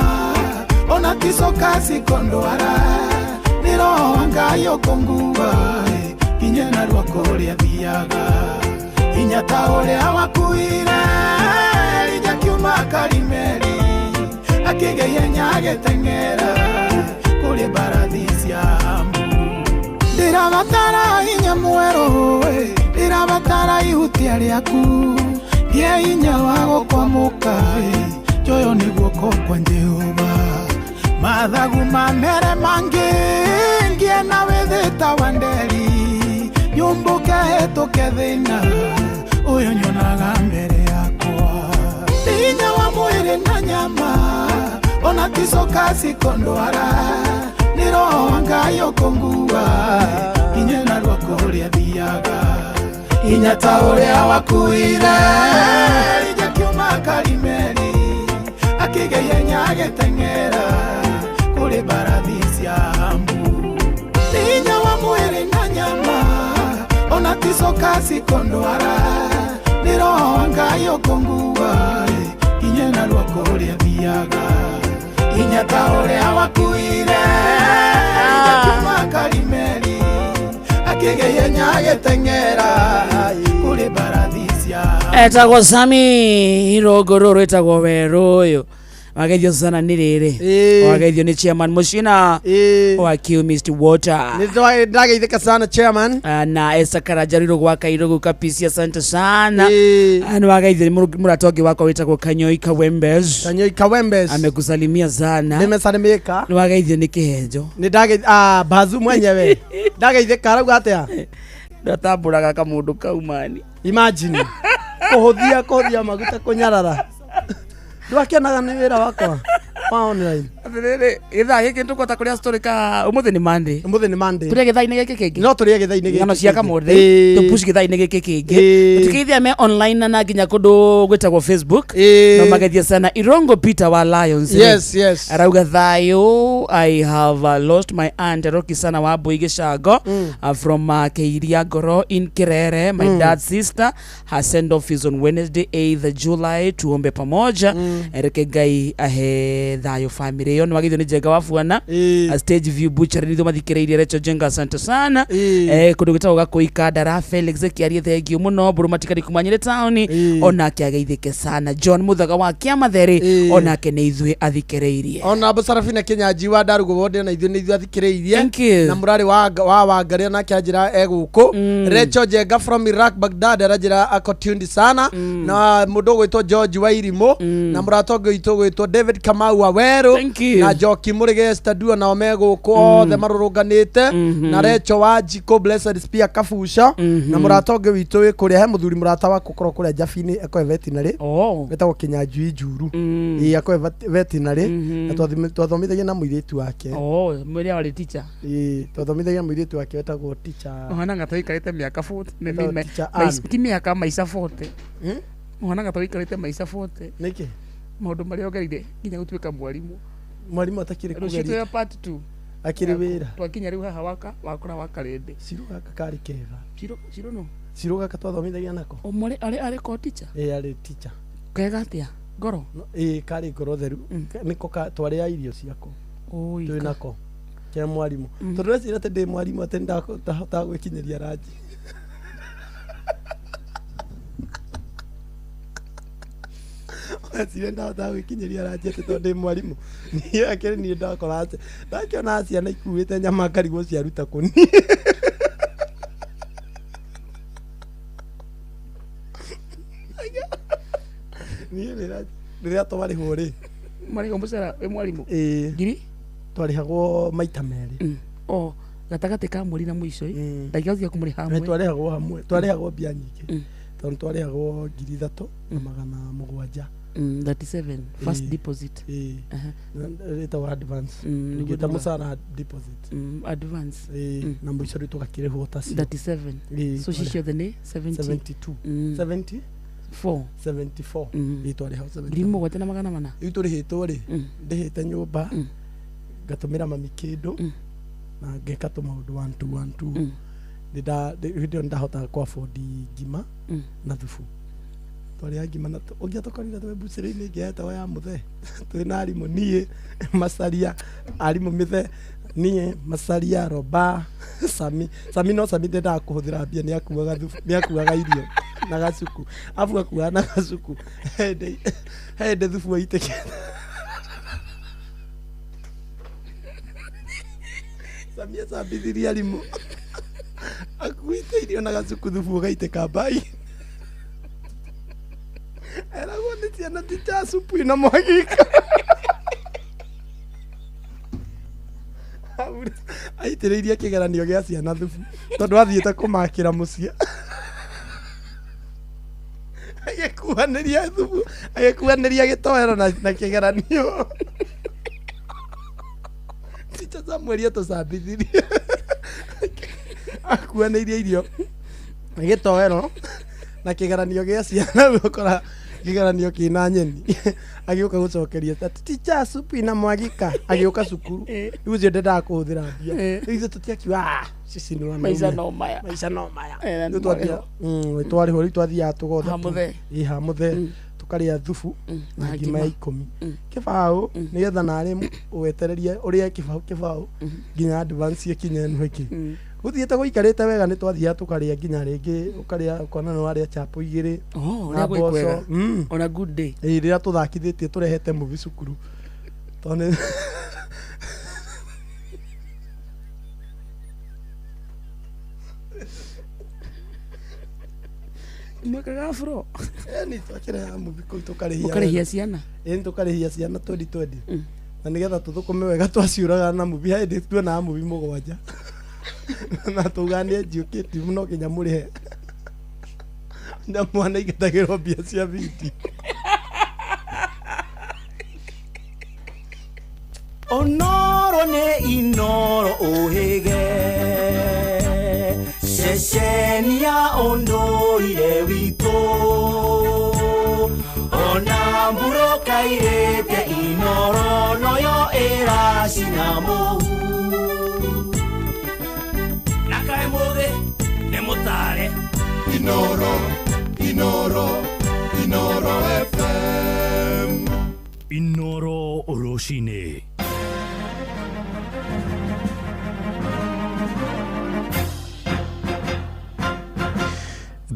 Ona ticoka cikondwara Nĩ roho wa Ngai ũkũngua Kinya narua kũrĩa thiaga Hinya ta ũrĩa wakuire Elija kiuma Karimeli Akĩgeia agĩteng'era Kũrĩ mbarathi cia Ahabu Ndĩrabatara hinya mwerũ Ndĩrabatara ihutia rĩaku Ngĩe hinya wa gũkwamũka Njoyo nĩ guoko kwa Jehova Mathagu mamere mangĩ Ngĩe na wĩthĩ wa nderi Nyũmbũke hĩtũke thĩna Ũyũ nyonaga mbere yakwa Hinya wa mwĩrĩ na nyama Ona ticoka cikondwara Nĩ roho wa Ngai ũkũngua Kinya narua kũrĩa thiaga Hinya ta ũrĩa wakuire Elija kiuma Karimeli Akĩgeia agĩteng'era Kũrĩ mbarathi cia Ahabu Hinya wa mwĩrĩ na nyama Ona ticoka cikondwara Nĩ roho wa Ngai ũkũngua Kinya narua kũrĩa thiaga Hinya ta ũrĩa wakuire Elija kiuma Karimeli Akĩgeia agĩteng'era Kũrĩ mbarathi cia Etagwo Sami Irongo rũrũ ĩtagwo werũ ũyũ wageithio sana nĩ rĩrĩ wageithio nĩ chairman Mushina wa Q Mist Water Nĩ ndageithĩka sana chairman na Esther Karajariro gwa Kairugu kapisi asante sana nĩ wageithio nĩ mũrata ũngĩ wakwa wĩtagwo Kanyoi Kawembes Kanyoi Kawembes amekusalimia sana nimesalimika nĩ wageithio nĩ kĩhenjo nĩ ndage bazu mwenyewe ndageithĩka arauga atĩa ndatambũraga kamũndũ kau mani imagine kũhũthia maguta kũnyarara ndwakĩonaga nĩ wĩra wakwa wa online atĩrĩrĩ gĩthaa gĩkĩ nĩtũkũhota kũrĩa story ka ũmũthĩ nĩ Monday ũmũthĩ nĩ Monday tũrĩe gĩthaa-inĩ gĩkĩ kĩngĩ no tũrĩe gĩthaa-inĩ gĩkĩ ng'ano cia Kamũndĩ tũpush gĩthaa-inĩ gĩkĩ kĩngĩ tũtikĩithia me online na nginya kũndũ gwĩtagwo Facebook no mageithie sana Irongo Peter wa Lions Yes, yes. arauga thayũ I have lost my aunt Rocky sana wa Mbui Gĩcango from Keiria Ngoro in Kirere my dad's sister her send off is on Wednesday 8th July tuombe pamoja reke Ngai ahe thayũ family ĩyo nĩ wageithio nĩ Njenga wa Buana stage view butchery nitho mathikĩrĩirie Rachel Jenga asante sana kũndũ gwĩtagwo Gakũi Kandara Felix Kĩarie thengiũ mũno Mbũrũ Matikari kuma Nyĩrĩ taũni onake ageithĩke sana John Mũthaga wa Kĩamatheri onake nĩ ithuĩ athikĩrĩirie ona Sarafina Kinyanji wa Ndarugo wonde na ithuĩ nĩ ithuĩ athikĩrĩirie na mũrarĩ wa Wangarĩ onake anjĩra egũkũ Rachel Jenga from Iraq Baghdad aranjĩra ako tuned sana na mũndũ ũgwĩtwo George Wairimũ na mũrata ũngĩ witũ ũgwĩtwo David Kamau wa Werũ na Njoki Mũrĩge Staduo nao me gũkũ othe marũrũnganĩte na Rachel wa Njikũ Blessed Spear Kabuca na mũrata ũngĩ witũ wĩ kũrĩa he mũthuri mũrata wakwa ũkoragwo kũrĩa Njabi-inĩ akoe veterinary wĩtagwo Kinyanjui Njuru ĩĩ akoe veterinary na twathomithagia na mũirĩtu wake mwĩrĩa warĩ teacher ĩĩ twathomithagia na mũirĩtu wake wetagwo teacher ũhanaga ta ũikarĩte mĩaka 40 Wetagwo teacher Ann. ti mĩaka maica 40 ũhanaga ta ũikarĩte maica 40 nĩkĩ maũndũ marĩa ũgereire nginya gũtuĩka mwarimũ mwarimũ atakĩrĩ rũciũ kũgeria twĩ part 2 akĩrĩ wĩra twakinya rĩu haha waka wakora wakarĩndĩ Cirũ gaka karĩ kega Cirũ cirũ no Cirũ gaka twathomithagia nako ũmũrĩ arĩ arĩ ko teacher ĩĩ arĩ teacher kega atĩa ngoro ĩĩ karĩ ngoro theru nĩko twarĩa irio ciako twĩ nako ke mwarimũ tondũ ndeciria atĩ ndĩ mwarimũ atĩ ndahotaga gwĩkinyĩria ranji ndeciria ndahotaga gwĩkinyĩria ranji atĩ tondũ ndĩ mwarimũ niĩ akĩrĩ niĩ ndakora atĩ ndakĩona ciana ikuĩte nyama ngarigwo ciaruta kũ niĩ niĩ rĩrĩa twarĩhwo rĩ marĩhwo mũcara wĩ mwarimũ ĩĩ ngiri twarĩhagwo maita merĩ o gatagatĩ ka mweri na mũico ndangĩhotire kũmũrĩha hamwe twarĩhagwo hamwe twarĩhagwo mbia nyingĩ tondũ twarĩhagwo 3700 37 first deposit rĩtagwo advance ngĩta mũcara deposit advance na mũico rĩu tũgakĩrĩhwo tacio 37 so ci ciothe nĩ 72 70 74 ĩĩ twarĩhagwo 7400 rĩu tũrĩhĩtwo rĩ ndĩhĩte nyũmba Ngatũmĩra mami kĩndũ na ngeka tũmaũndũ 1 2 1 2. Hĩndĩ ĩyo nĩndahotaga kũ afford ngima na thubu. Twarĩa ngima na ũngĩatũkorire twĩ mbucĩrĩ-inĩ ĩngĩ yetagwo ya mũthee, twĩna arimũ niĩ Macaria, arimũ mĩthee niĩ Macaria, Roba, Sami. Sami no Sami ndendaga kũhũthĩra mbia, nĩakuaga thubu, nĩakuaga irio na gacuku, abu akuaga na gacuku. He hĩndĩ thubu waitĩkĩte. Sami acambithirie arimũ akuĩte irio na gacuku, thubu ũgaitĩka mbai. Eragwo nĩ ciana ti cha supu ina mwagika. Aitĩrĩirie kĩgeranio gĩa ciana thubu tondũ athiĩte kũmakĩra mũciĩ. Agĩkuanĩria thubu, agĩkuanĩria gĩtoero na kĩgeranio. Ticha Samuel atũcambithirie. Akuanĩirie irio gĩtoero na kĩgeranio gĩa ciana, ũkora kĩgeranio kĩna nyeni. Agĩũka gũcokeria ta ticha supu ina mwagika, agĩũka cukuru. Rĩu ũcio ndendaga kũhũthĩra mbia. Rĩu ithuĩ tũtiakiuga sisi ni wanaume. Maica no maya. Maica no maya. Na Rĩu nĩ twathiaga twarĩhwo rĩu twathiaga tũgotha Ha mũthee. Ĩ ha mũthee. Tũkarĩa thubu na na ngima ya ngima. 10. Kĩbaũ nĩgetha narĩ wetererie ũrĩe kĩbaũ kĩbaũ nginya advance ĩkinye ĩno ĩngĩ. Gũthiĩte gũikarĩte wega nĩ twathiaga tũkarĩa nginya rĩngĩ ũkarĩa ũkona nĩ warĩa chapo igĩrĩ Oh, na ũrĩa gwĩ kwega. mboco. On a good day. Ĩ rĩrĩa tũthakithĩtie tũrehete movie cukuru. Tondũ nĩ Mwekaga afro. Ĩni twakĩrehaga movie kũu tũkarĩhia. Mũkarĩhia ciana? Ĩni tũkarĩhia ciana 2020. Na nĩgetha tũthũkũme wega twaciũraga na movie, he hĩndĩ tuonaga movie 7. Na tugaga nĩ educative no nginya mũrĩhe. Na mwana aigatagĩrwo mbia cia video. Onoro nĩ Inoro ũhĩge ceceni ya ũndũire witũ ona mburoka irĩte Inoro noyo ĩracina mũhu. Na kaĩ mũthĩ nĩ mũtare. Inoro, Inoro, Inoro FM. Inoro rũcinĩ.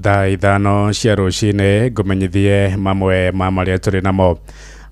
Thaa 5 cia rũcinĩ ngũmenyithie mamwe ma marĩa tũrĩ namo.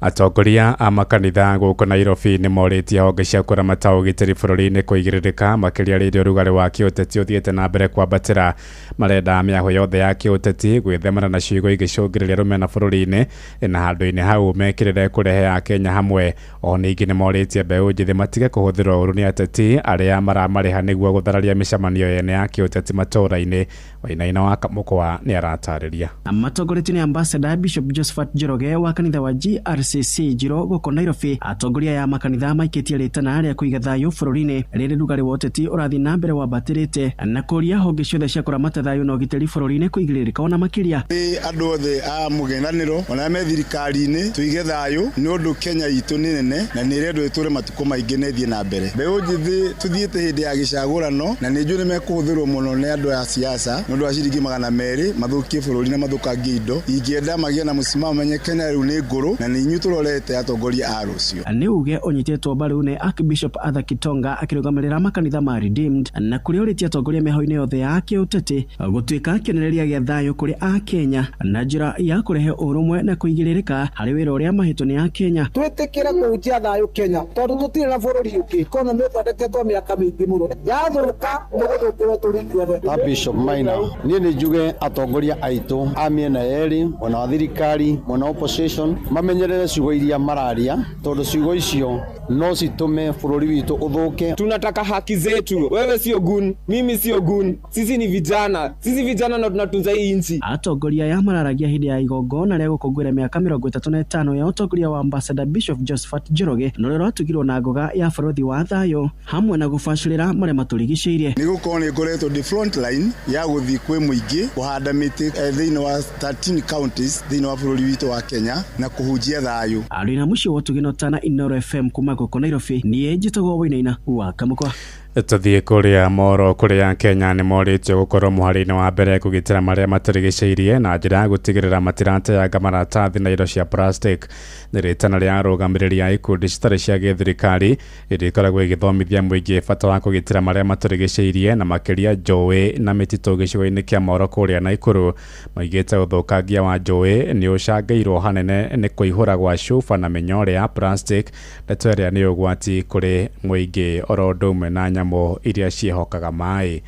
Atongoria a makanitha gũkũ Nairobi nĩ morĩtie honge cia kũramata ũgitĩri bũrũri-inĩ kũigĩrĩrĩka makĩria rĩrĩa ũrugarĩ wa kĩũteti ũthiĩte na mbere kwambatĩra. Marenda mĩahũ yothe ya kĩũteti gwĩthemana na ciugo ingĩcũngĩrĩria rũmena bũrũri-inĩ na handũ-inĩ hau mekĩrĩre kũrehe Akenya hamwe. O ningĩ nĩ morĩtie mbeũ njĩthĩ matige kũhũthĩrwo ũru nĩ ateti arĩa maramarĩha nĩguo gũthararia mĩcemanio yene ya kĩũteti matũũra-inĩ. Wainaina wa Kamũkwa nĩ aratarĩria. Matongoretio nĩ ambassador Bishop Josephat Njoroge wa kanitha wa GRCC Njiro gũkũ Nairobi, atongoria ya makanitha maikĩtie rĩtana rĩa kũiga thayũ bũrũri-inĩ rĩrĩ rugarĩ wa ũteti ũrathiĩ na mbere wambatĩrĩte na kũria honge ciothe cia kũramata thayũ na ũgitĩri bũrũri-inĩ kũigĩrĩrĩka ona makĩria. Nĩ andũ othe a mũng'ethanĩro ona me thirikari-inĩ tũige thayũ nĩ ũndũ Kenya itũ nĩ nene na nĩ ĩrendwo ĩtũre matukũ maingĩ na ĩthiĩ na mbere. Mbeũ njĩthĩ tũthiĩte hĩndĩ ya gĩcagũrano na nĩ njũĩ nĩ mekũhũthĩrwo mũno nĩ andũ a siasa nĩ ũndũ wa ciringi 200 mathũkie bũrũri na mathũkangie indo. Ingĩenda magĩe na mũsimamo menye Kenya rĩu nĩ ngũrũ na nĩ inyuĩ tũrorete atongoria a rũciũ. Nĩ uge ũnyitĩtwo mbaru nĩ Archbishop Arthur Kitonga akĩrũgamĩrĩra makanitha ma Redeemed na kũrĩa ũrĩtie atongoria mĩhau-inĩ yothe ya kĩũteti gũtuĩka kĩonereria gĩa thayũ kũrĩ Akenya na njĩra ya kũrehe ũrũmwe na kũigĩrĩrĩka harĩ wĩra ũrĩa mahĩtwo nĩ Akenya. Twĩtĩkĩre kũhutia thayũ Kenya tondũ tũtirĩ na bũrũri ũngĩ. Economy ĩthondeketwo mĩaka mĩingĩ mũno, yathũka nĩgũthũkĩrwo tũrĩ ithuothe. Ta Bishop Maina, niĩ nĩ njuge atongoria aitũ a mĩena yerĩ, mwena wa thirikari, mwena wa opposition, mamenyerere ciugo iria mararia tondũ ciugo icio no citũme bũrũri witũ ũthũke. Tunataka haki zetu. Wewe sio gun, mimi sio gun, sisi ni vijana, sisi vijana ndo tunatunza hii nchi. Atongoria aya mararagia hĩndĩ ya igongona rĩa gũkũngũĩra mĩaka 35 ya ũtongoria wa Ambassador Bishop Josephat Njoroge na ũrĩa ũratugirwo na ngoga ya bũrũri wa thayũ hamwe na gũbacĩrĩra marĩa matũrigicĩirie. Nĩ gũkorwo nĩ ngoretwo ndĩ front line ya gũthiĩ kwĩ mũingĩ kũhanda mĩtĩ thĩinĩ wa 13 counties thĩinĩ wa bũrũri witũ wa Kenya na kũhunjia thayũ. Arĩ na mũciĩ wa Ũtugĩ Tana Inoro FM kuma gũkũ Nairobi niĩ njĩtagwo Wainaina wa Kamũkwa. Tũthiĩ kũrĩa Moro kũrĩa Kenya nĩ morĩtio gũkorwo mũhari-inĩ wa mbere kũgitĩra marĩa matũrigicĩirie na njĩra ya gũtigĩrĩra matirateanga maratathi na indo cia plastic. Nĩ rĩtana rĩa arũgamĩrĩri a ikundi citarĩ cia gĩthirikari iria ikoragwo igĩthomithia mũingĩ bata wa kũgitĩra marĩa matũrigicĩirie na makĩria njũĩ na mĩtitũ gĩcigo-inĩ kĩa Moro kũrĩa Naikuru. Maugĩte ũthũkangia wa njũĩ nĩ ũcangĩirwo hanene nĩ kũihũra gwa cuba na mĩnyore ya plastic, ndeto ĩrĩa nĩ ũgwati kũrĩ mũingĩ oro ũndũ ũmwe na nyamũ iria ciĩhokaga maĩ.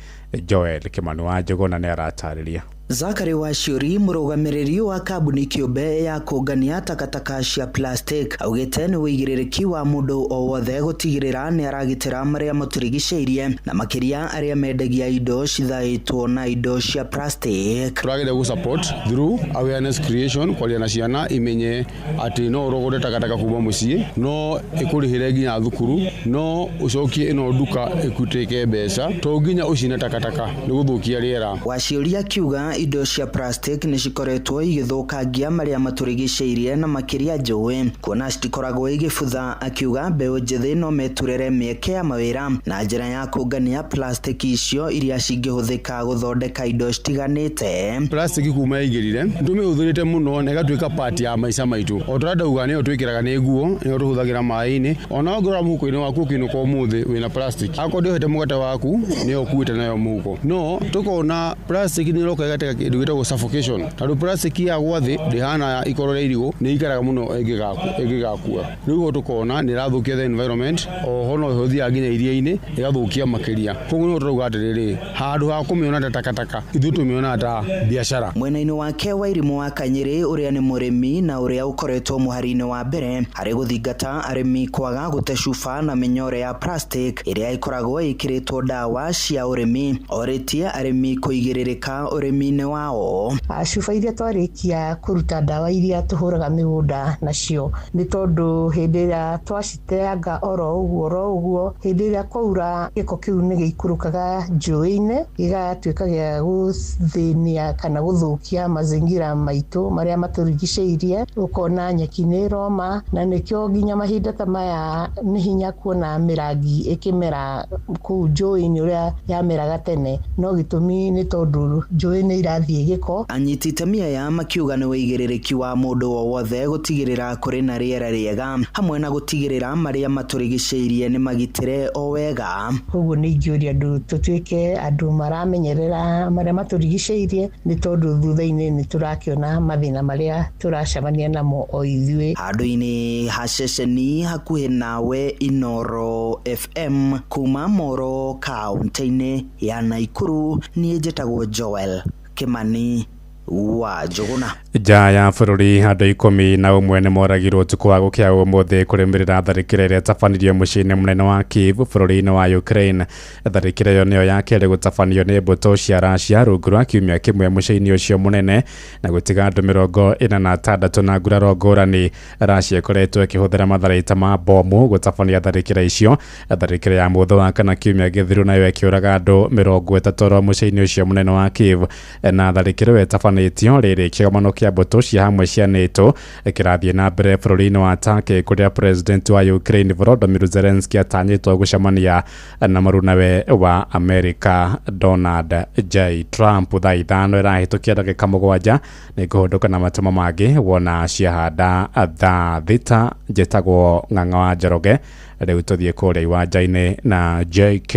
Joel Kimani wa Njũgũna nĩ aratarĩria. Zakari Waciuri mũrũgamĩrĩri wa kambuni kĩũmbe ya kũngania takataka cia plastic augĩte nĩ ũigĩrĩrĩki wa mũndũ o wothe gũtigĩrĩra nĩ aragitĩra marĩa matũrigicĩirie na makĩria arĩa mendagia indo cithaĩtwo na indo cia plastic. Tũrageria gũ support through awareness creation kwaria na ciana imenye atĩ no ũrogore takataka kuma mũciĩ, no ĩkũrĩhĩre nginya thukuru, no ũcokie ĩno nduka ĩkutĩke mbeca, to nginya ũcine takataka nĩ gũthũkia rĩera. Waciuri akiuga indo cia plastic nĩ cikoretwo igĩthũkangia marĩa matũrigicĩirie na makĩria njũĩ kuona citikoragwo igĩbutha. Akiuga mbeũ njĩthĩ no meturere mĩeke ya mawĩra na njĩra ya kũngania plastic icio iria cingĩhũthĩka gũthondeka indo citiganĩte. Plastic kuma yaingĩrire tũmĩhũthĩrĩte mũno na ĩgatuĩka part ya maica maitũ. O tũrĩa ndauga nĩyo twĩkĩraga nĩ nguo, nĩyo tũhũthagĩra maĩ-inĩ, ona ũngĩrora mũhuko-inĩ waku ũkĩinũka ũmũthĩ wĩna plastic, akorwo ndĩohete mũgate waku nĩyo ũkuĩte nayo mũhuko. No tũkona plastic nĩ ĩroka ĩgateka kĩndũ gĩtagwo suffocation, tondũ plastic yagwa thĩ ndĩhana ikoro rĩa irigũ, nĩ ikaraga mũno ĩngĩgakua. Rĩu ho tũkona nĩ ĩrathũkia the environment, oho no ĩhũthiaga nginya iria-inĩ ĩgathũkia makĩria. Koguo nĩho tũrauga atĩrĩrĩ, handũ ha kũmĩona ta takataka ithuĩ tũmĩonaga ta biacara. Mwena-inĩ wake Wairimũ wa Kanyĩrĩ ũrĩa nĩ mũrĩmi na ũrĩa ũkoretwo mũhari-inĩ wa mbere harĩ gũthingata arĩmi kwaga gũte cuba na mĩnyore ya plastic ĩrĩa ĩkoragwo ĩkĩrĩtwo ndawa cia ũrĩmi, orĩtie arĩmi kũigĩrĩrĩka ũrĩmi-inĩ wao. Cuba iria twarĩkia kũruta ndawa iria tũhũraga mĩgũnda nacio nĩ tondũ hĩndĩ ĩrĩa twaciteanga oro ũguo hĩndĩ ĩrĩa kwaura gĩko kĩu nĩ gĩikũrũkaga njũĩ-inĩ gĩgatuĩka gĩa gũthĩnia kana gũthũkia mazingira maitũ marĩa matũrigicĩirie. Ũkona nyeki nĩ ĩroma na nĩkĩo nginya mahinda ta maya nĩ hinya kuona mĩrangi ĩkĩmera kũu njũĩ-inĩ ũrĩa yameraga tene, no gĩtũmi nĩ tondũ njũĩ nĩ irathiĩ gĩko. Anyiti itemi aya makiuga nĩ ũigĩrĩrĩki wa mũndũ o wothe gũtigĩrĩra kũrĩ na rĩera rĩega hamwe na gũtigĩrĩra marĩa matũrigicĩirie nĩ magitĩre o wega. Koguo nĩ ingĩũria andũ tũtuĩke andũ maramenyerera marĩa matũrigicĩirie nĩ tondũ thutha-inĩ nĩ tũrakĩona mathĩna marĩa tũracemania namo o ithuĩ. Handũ-inĩ ha ceceni hakuhĩ nawe Inoro FM kuma Moro kaunti-inĩ ya Naikuru, niĩ njĩtagwo Joel Kimani wa Njũgũna. Nja ya bũrũri andũ 11 nĩ moragirwo ũtukũ wa gũkĩa ũmũthĩ kũrũmĩrĩra tharĩkĩra ĩrĩa ĩtabanirio mũciĩ-inĩ mũnene wa Kiev bũrũri-inĩ wa Ukraine. Tharĩkĩra ĩyo nĩyo ya kerĩ gũtabanio nĩ mbũtũ cia Russia rungu rwa kiumia kĩmwe mũciĩ-inĩ ũcio mũnene na gũtiga andũ 46 na nguraro ngũrani. Russia ĩkoretwo ĩkĩhũthĩra matharaita ma bomu gũtabania tharĩkĩra icio. Tharĩkĩra ya mũthĩ wa kana kiumia gĩthiru nayo ĩkĩũraga andũ 30 oro mũciĩ-inĩ ũcio mũnene wa Kiev, na tharĩkĩra ĩyo ĩtabanĩtio rĩrĩ kĩgomano kĩa mbũtũ cia hamwe cia NATO kĩrathiĩ na mbere bũrũri-inĩ wa Turkey kũrĩa president wa Ukraine Volodymyr Zelensky atanyĩtwo gũcemania na mũrunawe wa America Donald J Trump. Thaa 5 ĩrahĩtũkia ndagĩka 7 nĩ ngũhũndũka na matũma mangĩ wona ciahanda thaa 6. Njĩtagwo Ng'ang'a wa Njoroge, rĩu tũthiĩ kũrĩa iwanja-inĩ na JK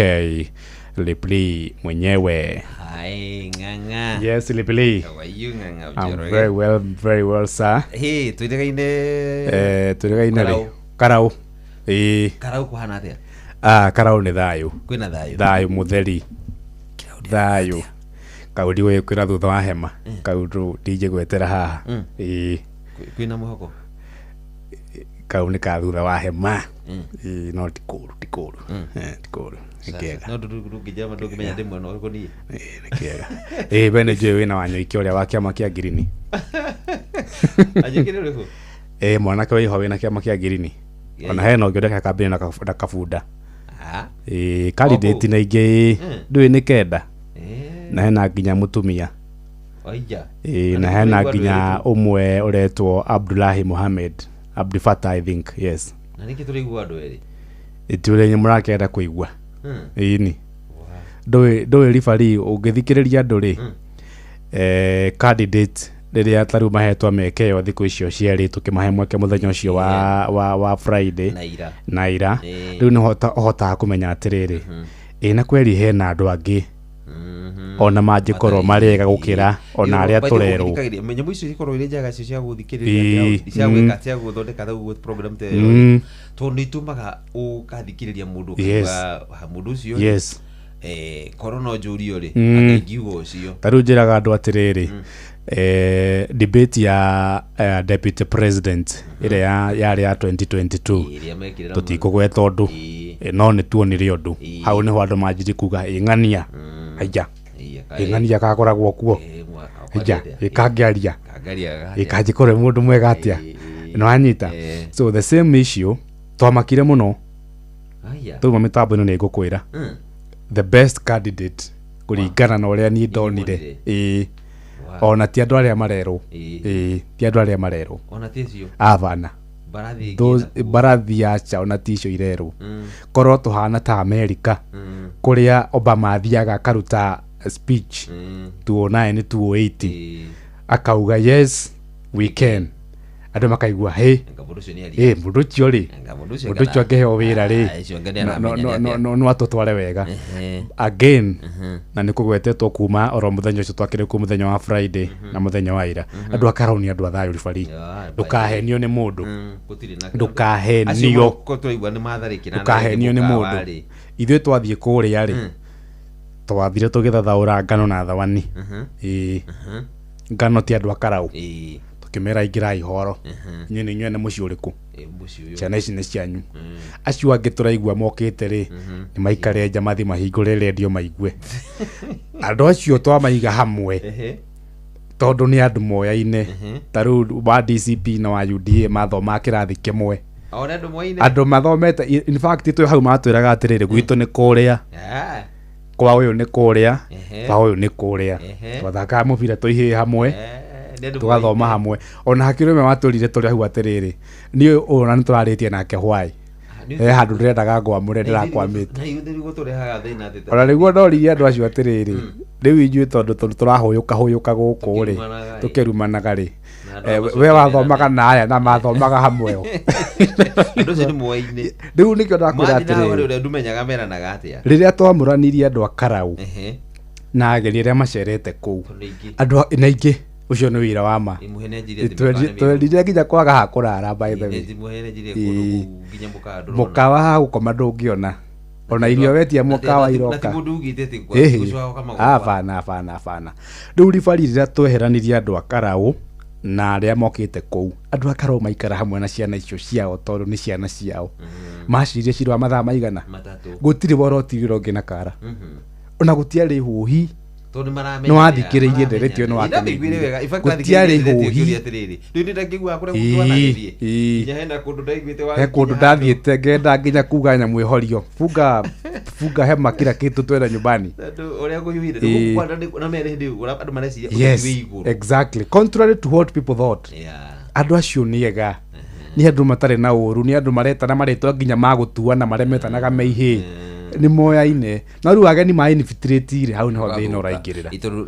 Lipli mwenyewe. Hi, Ng'ang'a. Yes, Lipli. How are you, Ng'ang'a? I'm very well, very well, sir. Hey, twĩrĩgaine. Twĩrĩgaine rĩ? Karau. Ĩĩ. Karau kũhana atĩa? Karau nĩ thayũ. Kwĩna thayũ. Thayũ mũtheri. Thayũ. Kau ndigũgĩkwĩra thutha wa hema. Kau ndingĩgwetera haha. Ĩĩ. Kwĩna mwĩhoko? Kau nĩ ka thutha wa hema. Ĩĩ, no ti kũũru, ti kũũru. Ti kũũru. Nĩ kĩega. No ndũngĩnjama ndũngĩmenya ndĩ mwena ũrĩkũ niĩ. Nĩ kĩega. Ĩĩ, we nĩ njũĩ wĩna Wanyoike ũrĩa wa kĩama kĩa Ngirini. Wanyoike nĩ ũrĩkũ? Ĩĩ, mwanake wĩho wĩna kĩama kĩa Ngirini. Ona hena ũngĩ ũreka kambĩini na kabunda. Ĩĩ, candidate na ingĩ ndũĩ nĩ 9. Na hena nginya mũtumia. Ĩĩ, na hena nginya ũmwe ũretwo Abdullahi Mohammed. Abdi Fatah, I think, yes. Na nĩkĩ tũraigua andũ erĩ? Ĩtũrĩa mũrakenda kũigua. Ĩni ndũĩ ribari ũngĩthikĩrĩria andũ rĩ, candidate rĩrĩa tarĩu mahetwo mĩeke ĩyo thikũ icio cierĩ tũkĩmahe mweke mũthenya ũcio wa Friday Na ira. Na ira. Ĩĩ. Rĩu nĩ ũhotaga kũmenya atĩrĩrĩ, ĩ na kweri hena andũ angĩ ona mangĩkorwo marĩega gũkĩra ona arĩa tũrerwo. Nyamũ icio cikorwo irĩ njega icio cia gũthikĩrĩria, cia gwĩka, cia gũthondeka ta program ta ĩyo, tondũ nĩ itũmaga ũgathikĩrĩria mũndũ ũkaigua, "Ha, mũndũ ũcio rĩ, korwo no njũrio rĩ, anga ingiuga ũcio." Ta rĩu njĩraga andũ atĩrĩrĩ, debate ya deputy president ĩrĩa yarĩ ya 2022, Ĩrĩa mekĩrĩra. Tũtikũgweta ũndũ, no nĩ tuonire ũndũ hau nĩho andũ manjirie kuga ĩng'ania aija ĩng'ania gakoragwo kuo aija ĩkangĩaria ĩkanjĩkorwo mũndũ mwega atĩa no anyita. So the same issue twamakire mũno. Aya. Tuma mĩtambo ĩno nĩ ngũkwĩra the best candidate kũringana na ũrĩa niĩ ndonire, ĩĩ, ona ti andũ arĩa marerwo, ĩĩ, ti andũ arĩa marerwo. Ona ti acio. Abana. Mbarathi ĩngĩ. Mbarathi yacha, ona ti icio irerwo. Korwo tũhana ta America, kũrĩa Obama athiaga akaruta speech 2009 2008, akauga, "Yes we can," andũ makaigua hĩ. Anga mũndũ ũcio nĩ aria. Ĩ mũndũ ũcio rĩ, Anga mũndũ ũcio. Mũndũ ũcio angĩheo wĩra rĩ, Ah, icio anga nĩ aramenya nĩ atĩa. no atũtware wega. Ehe. Again, na nĩ kũgwetetwo kuma oro mũthenya ũcio twakĩrĩ kuo mũthenya wa Friday na mũthenya wa ira, andũ a Karau nĩ andũ a thayũ ribari. Ndũkahenio nĩ mũndũ. Gũtirĩ na Ndũkahenio. Acio ko tũraigua nĩ matharĩkĩra na Ndũkahenio nĩ mũkawa mũndũ. rĩ. Ithuĩ twathiĩ kũrĩa rĩ, twathire tũgĩthathaũra ngano na thawani. Ĩĩ, ngano ti andũ a Karau. Tũkĩmera ingĩrai horo, inyuĩ nĩ inyuĩ ene mũciĩ ũrĩkũ? Ĩ, mũciĩ ũyũ. Ciana ici nĩ cianyu. Acio angĩ tũraigua mokĩte rĩ, nĩ maikare nja mathi mahingũre rendio maigue andũ acio twamaiga hamwe. Tondũ nĩ andũ moyaine, ta rĩu wa DCP na wa UDA mathomaga kĩrathi kĩmwe. O nĩ andũ moyaine. Andũ mathomete, in fact twĩ hau matwĩraga atĩrĩrĩ, gwitũ nĩ kũrĩa, kwa ũyũ nĩ kũrĩa, kwa ũyũ nĩ kũrĩa. Twathakaga mũbira tũihĩ hamwe, Nĩ andũ tũgathoma moyaine. hamwe. Ona hakĩrĩ ũmwe watwĩrire tũrĩ hau atĩrĩrĩ, niĩ ũyũ ona nĩ tũrarĩtie nake hwaĩ, he handũ ndĩrendaga ngwamũre, ndĩrakwamĩte. Na ithuĩ nĩguo tũrehaga thĩna atĩ Ona nĩguo ndoririe andũ acio atĩrĩrĩ, rĩu inyuĩ tondũ tũrahũyũka hũyũka gũkũ rĩ, Tũkĩrumanaga ĩ. tũkĩrumanaga rĩ, Na andũ a we wathomaga na aya na mathomaga hamwe o. Andũ acio nĩ moyaine. Rĩu nĩkĩo ndakwĩra Mathiĩ na hau atĩrĩrĩ, ũrĩa ndũmenyaga meranaga atĩa. Rĩrĩa twamũranirie andũ a Karau na ageni arĩa macerete kũu, Tondũ aingĩ. andũ na aingĩ, ũcio nĩ wĩra wa ma. Ĩ, mũhene anjirie atĩ mĩkawa nĩ Twendire nginya kwaga ha kũrara, by the way. Mũhene anjirie kũndũ Ĩ. kũu nginya mũkawa ndũrona. Mũkawa ha gũkoma ndũngĩona, ona irio wetia mũkawa Na ti iroka. mũndũ ugĩte atĩ Ĩhĩ. ũcio wa gũkama gwakwa. Abana, abana, abana. Rĩu ribari rĩrĩa tweheranirie andũ a Karau na arĩa mokĩte kũu, andũ a Karau maikara hamwe na ciana icio ciao tondũ nĩ ciana ciao, macirie cira wa mathaa maigana? 3. Gũtirĩ worotirire ũngĩ na kara, ona gũtiarĩ hũhi. Tondũ nĩ maramenya. Nĩ wathikĩrĩirie ndereti ĩyo, nĩ Ndamĩiguire wega. In fact, wakĩmĩiguire. ndathikĩrĩirie Gũtiarĩ ndereti ĩyo hũhi. ngĩũria atĩrĩrĩ, rĩu nĩ ndakĩiguaga kũrĩa Ĩĩ, gũtwanagĩthiĩ. ĩĩ. Nginya hena kũndũ ndaiguĩte wa He kũndũ ndathiĩte ngenda nginya kuga nyamũ ĩhorio, funga funga hema, kila kitu, twenda nyumbani. Tondũ ũrĩa kũhiũhire Ĩĩ. na mere hĩndĩ ĩyo andũ mareciria ũteti Yes, wĩ igũrũ. exactly, contrary to what people thought. Andũ acio nĩ ega, nĩ andũ matarĩ na ũru, nĩ andũ maretana marĩtwa nginya ma gũtuana marĩa metanaga meihĩ, nĩ moyaine. No rĩu ageni ma infiltrate rĩ, hau nĩho thĩna ũraingĩrĩra. Ĩ, tondũ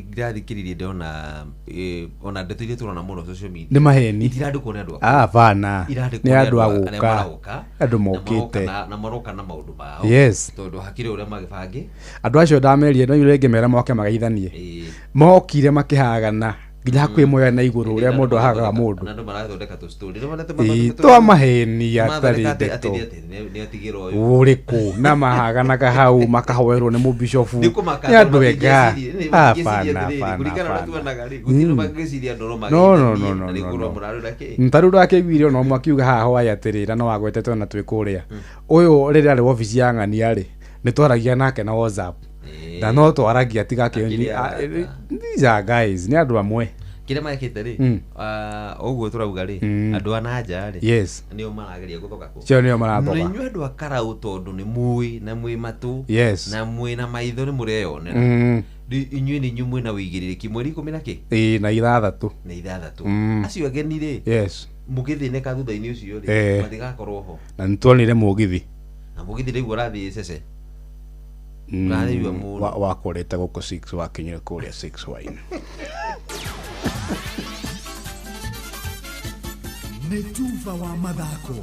ndathikĩrĩirie ndona ona ndeto iria tũrona mũno social media Nĩ maheni. Itirandĩkwo nĩ andũ akũrũ. Abana. Irandĩkwo Nĩ andũ arĩa agũka, maroka, andũ na maroka mokĩte. na maroka na maũndũ mao. Yes. Tondũ hakĩrĩ ũrĩa magĩbangĩ. Andũ acio ndamerire no rĩngĩ mera moke magaithanie, mokire makĩhagana nginya hakuhĩ moya na igũrũ ũrĩa mũndũ ahagaga mũndũ. Na andũ marathondeka tũ story. Nĩ monete Ĩĩ, mathondekete twa maheni mathondeka atarĩ atĩ ndeto. Nĩ atigĩrwo ũyũ. Ũrĩkũ na mahaganaga hau makahoerwo nĩ mũbicobu. Nĩ kũmaka Nĩ andũ ega. atĩ Abana, atĩrĩrĩ, abana, kũringana na ũrĩa abana. tuonaga rĩ, gũtirĩ mangĩciria andũ no No, no, magĩithanie, no, no, na nĩ no, kũrũa no. mũrarũra kĩ. Ta rĩu ndakĩiguire ona ũmwe akiuga haha hwaĩ atĩrĩra no wagwetetwo na twĩ kũrĩa ũyũ rĩrĩa arĩ wabici ya ng'ania rĩ, nĩ twaragia nake na WhatsApp na no twaragia tiga Akĩrĩ arata. These are guys, nĩ andũ amwe. Kĩrĩa mekĩte rĩ, ũguo tũrauga rĩ, andũ a na nja rĩ, Yes. nĩo marageria gũthoka kũ. Cio nĩo marathoka. Na inyuĩ andũ a Karau, tondũ nĩ mũĩ na mwĩ matũ Yes. na mwĩ na maitho nĩ mũreyonera. Rĩu inyuĩ nĩ inyuĩ mwĩna wĩigĩrĩrĩki mweri 16 Ĩĩ, na 6. Na 6. Acio ageni rĩ, Yes. Mũgĩthĩnĩka thutha-inĩ ũcio rĩ, matigakorwo ho. Na nĩtuonire mũgithi. Na mũgithi rĩu ũrathiĩ cece. Ũrathĩiwa mũno. Wakũrĩte gũkũ 6 wakinyire kũrĩa 6 hwainĩ. Nĩ tuba wa mathako.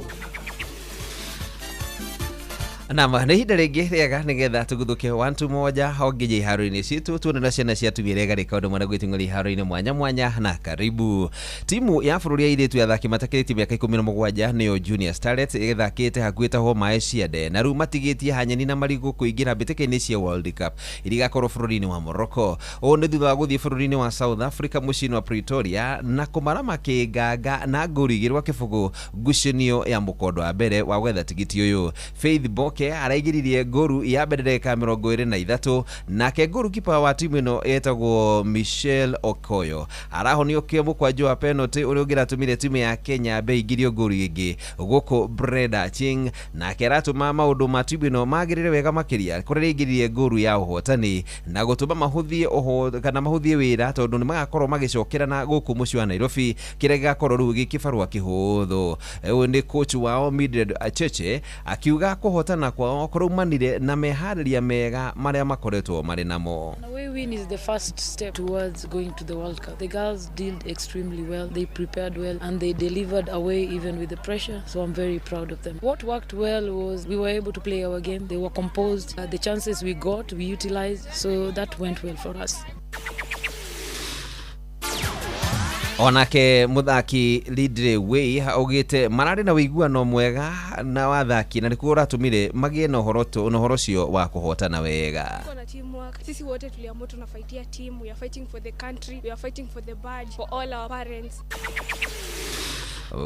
Nama nĩ ihinda rĩngĩ rĩega nĩgetha tũguthũke wantu moja ho nginya iharo-inĩ citũ tuone na ciana cia atumia iria igarĩka ũndũ mwana gwĩting'ũria iharo-inĩ mwanya mwanya. Na karibu timu ya bũrũri ya airĩtu ya athaki matakĩrĩtie mĩaka 17, nĩyo Junior Starlets, ĩthakĩte hakuhĩ tahwo maĩ ciande na rĩu matigĩtie hanyeni na marigũ kũingĩra mbĩtĩka-inĩ cia World Cup iria igakorwo bũrũri-inĩ wa Morocco. Ũũ nĩ thutha wa gũthiĩ bũrũri-inĩ wa South Africa, mũciĩ-inĩ wa Pretoria, na kũmarama kĩnganga na ngũru 2-0 ngucanio ya mũkondo wa mbere wa gwetha tigiti ũyũ. Faith Boke araingĩririe ngũru ya mbere ndagĩka 23, nake ngũru kipa wa timu ĩno etagwo Michelle Okoyo arahoniokia mũkwanjũ wa penalty ũrĩa ũngĩratũmire timu ya Kenya mbe ingĩrio ngũru ĩngĩ gũkũ. Brenda Ching nake aratũma maũndũ ma timu ĩno magĩrĩre wega makĩria kũrĩa ĩraingĩririe ngũru ya ũhotani na gũtũma mahũthie ũho kana mahũthie wĩra, tondũ nĩ magakorwo magĩcokerana gũkũ mũciĩ wa Nairobi, kĩrĩa gĩgakorwo rĩu gĩkĩbarũa kĩhũthũ. Ũyũ nĩ coach wao Mildred Acheche akiuga kũhotana kwao kũraumanire na meharĩria mega marĩa makoretwo marĩ namo. An away win is the first step towards going to the World Cup. The girls did extremely well. They prepared well and they delivered away even with the pressure. So I'm very proud of them. What worked well was we were able to play our game. They were composed. The chances we got, we utilized. So that went well for us. Onake muthaki Lidre Way augite mararĩ na ũiguano mwega na wathaki na nĩkuo ũratũmire magĩe na ũhoro na ũhoro ũcio wa kũhotana wega. Tuko na teamwork. Sisi wote tuliamua tunafightia team. We are fighting for the country. We are fighting for the badge, for all our parents.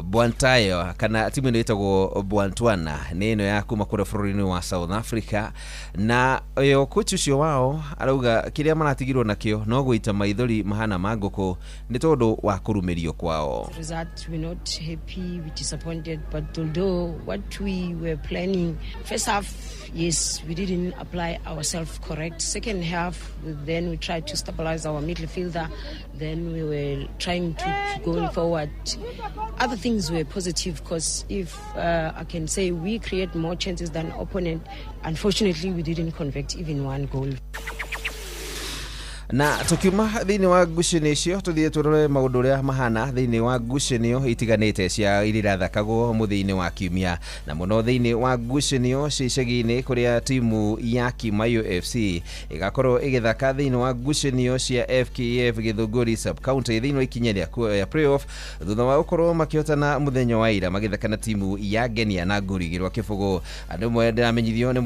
Bwantayo kana timu ĩno ĩtagwo Bwantwana nĩ ĩno ya kuma kũrĩa bũrũri-inĩ wa South Africa, na yo coach ũcio wao arauga kĩrĩa maratigirwo nakĩo no gũita maithori mahana ma ngũkũ nĩ tondũ wa kũrumĩrio kwao. Result, we're not happy, we're disappointed, but although what we were planning, first half, yes, we didn't apply ourselves correct. Second half, then we tried to stabilize our midfielder, then we were trying to go forward. Other things were positive because if I can say we create more chances than opponent. Unfortunately, we didn't convert even one goal. Na tukiuma thĩinĩ wa ngucanio icio, tũthiĩ tũrore maũndũ ũrĩa mahana thĩinĩ wa ngucanio itiganĩte cia iria irathakagwo mũthia-inĩ wa kiumia, na mũno thĩinĩ wa ngucanio cia icagi-inĩ, kũrĩa timu ya Kimayo FC ĩgakorwo ĩgĩthaka thĩinĩ wa ngucanio cia FKF Gĩthũngũri sub county thĩinĩ wa ikinya rĩa playoff, thutha wa gũkorwo makĩhotana mũthenya wa ira magĩthaka na timu ya Ngenia na ngũru 2-0. Andũ amwe ndĩramenyithio nĩ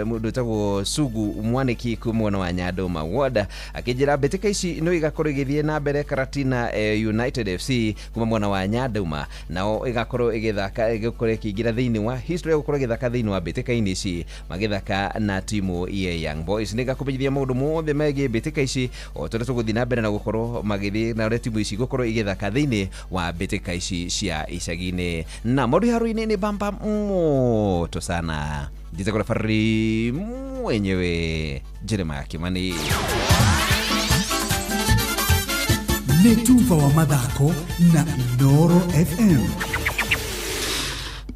mũndũ wĩtagwo Sugu Mwaniki kuma mwena wa Nyandoma Ward, akĩnjĩra mbĩtĩka ici no igakorwo igĩthiĩ na mbere. Karatina United FC kuma mwena wa Nyandoma nao ĩgakorwo ĩgĩthaka, ĩgĩkorwo ĩkĩingĩra thĩinĩ wa history ya gũkorwo ĩgĩthaka thĩinĩ wa mbĩtĩka-inĩ ici magĩthaka na timu ya Young Boys. Nĩngakũmenyithia maũndũ mothe megiĩ mbĩtĩka ici o tũrĩa tũgũthiĩ na mbere na gũkorwo magĩthiĩ na ũrĩa timu ici gũkorwo igĩthaka thĩinĩ wa mbĩtĩka ici cia icagi-inĩ. Na maũndũ iharo-inĩ nĩ bamba moto sana. Njĩtagwo referee mwenyewe Jeremiah Kimani. Nĩ tuba wa mathako na Inooro FM.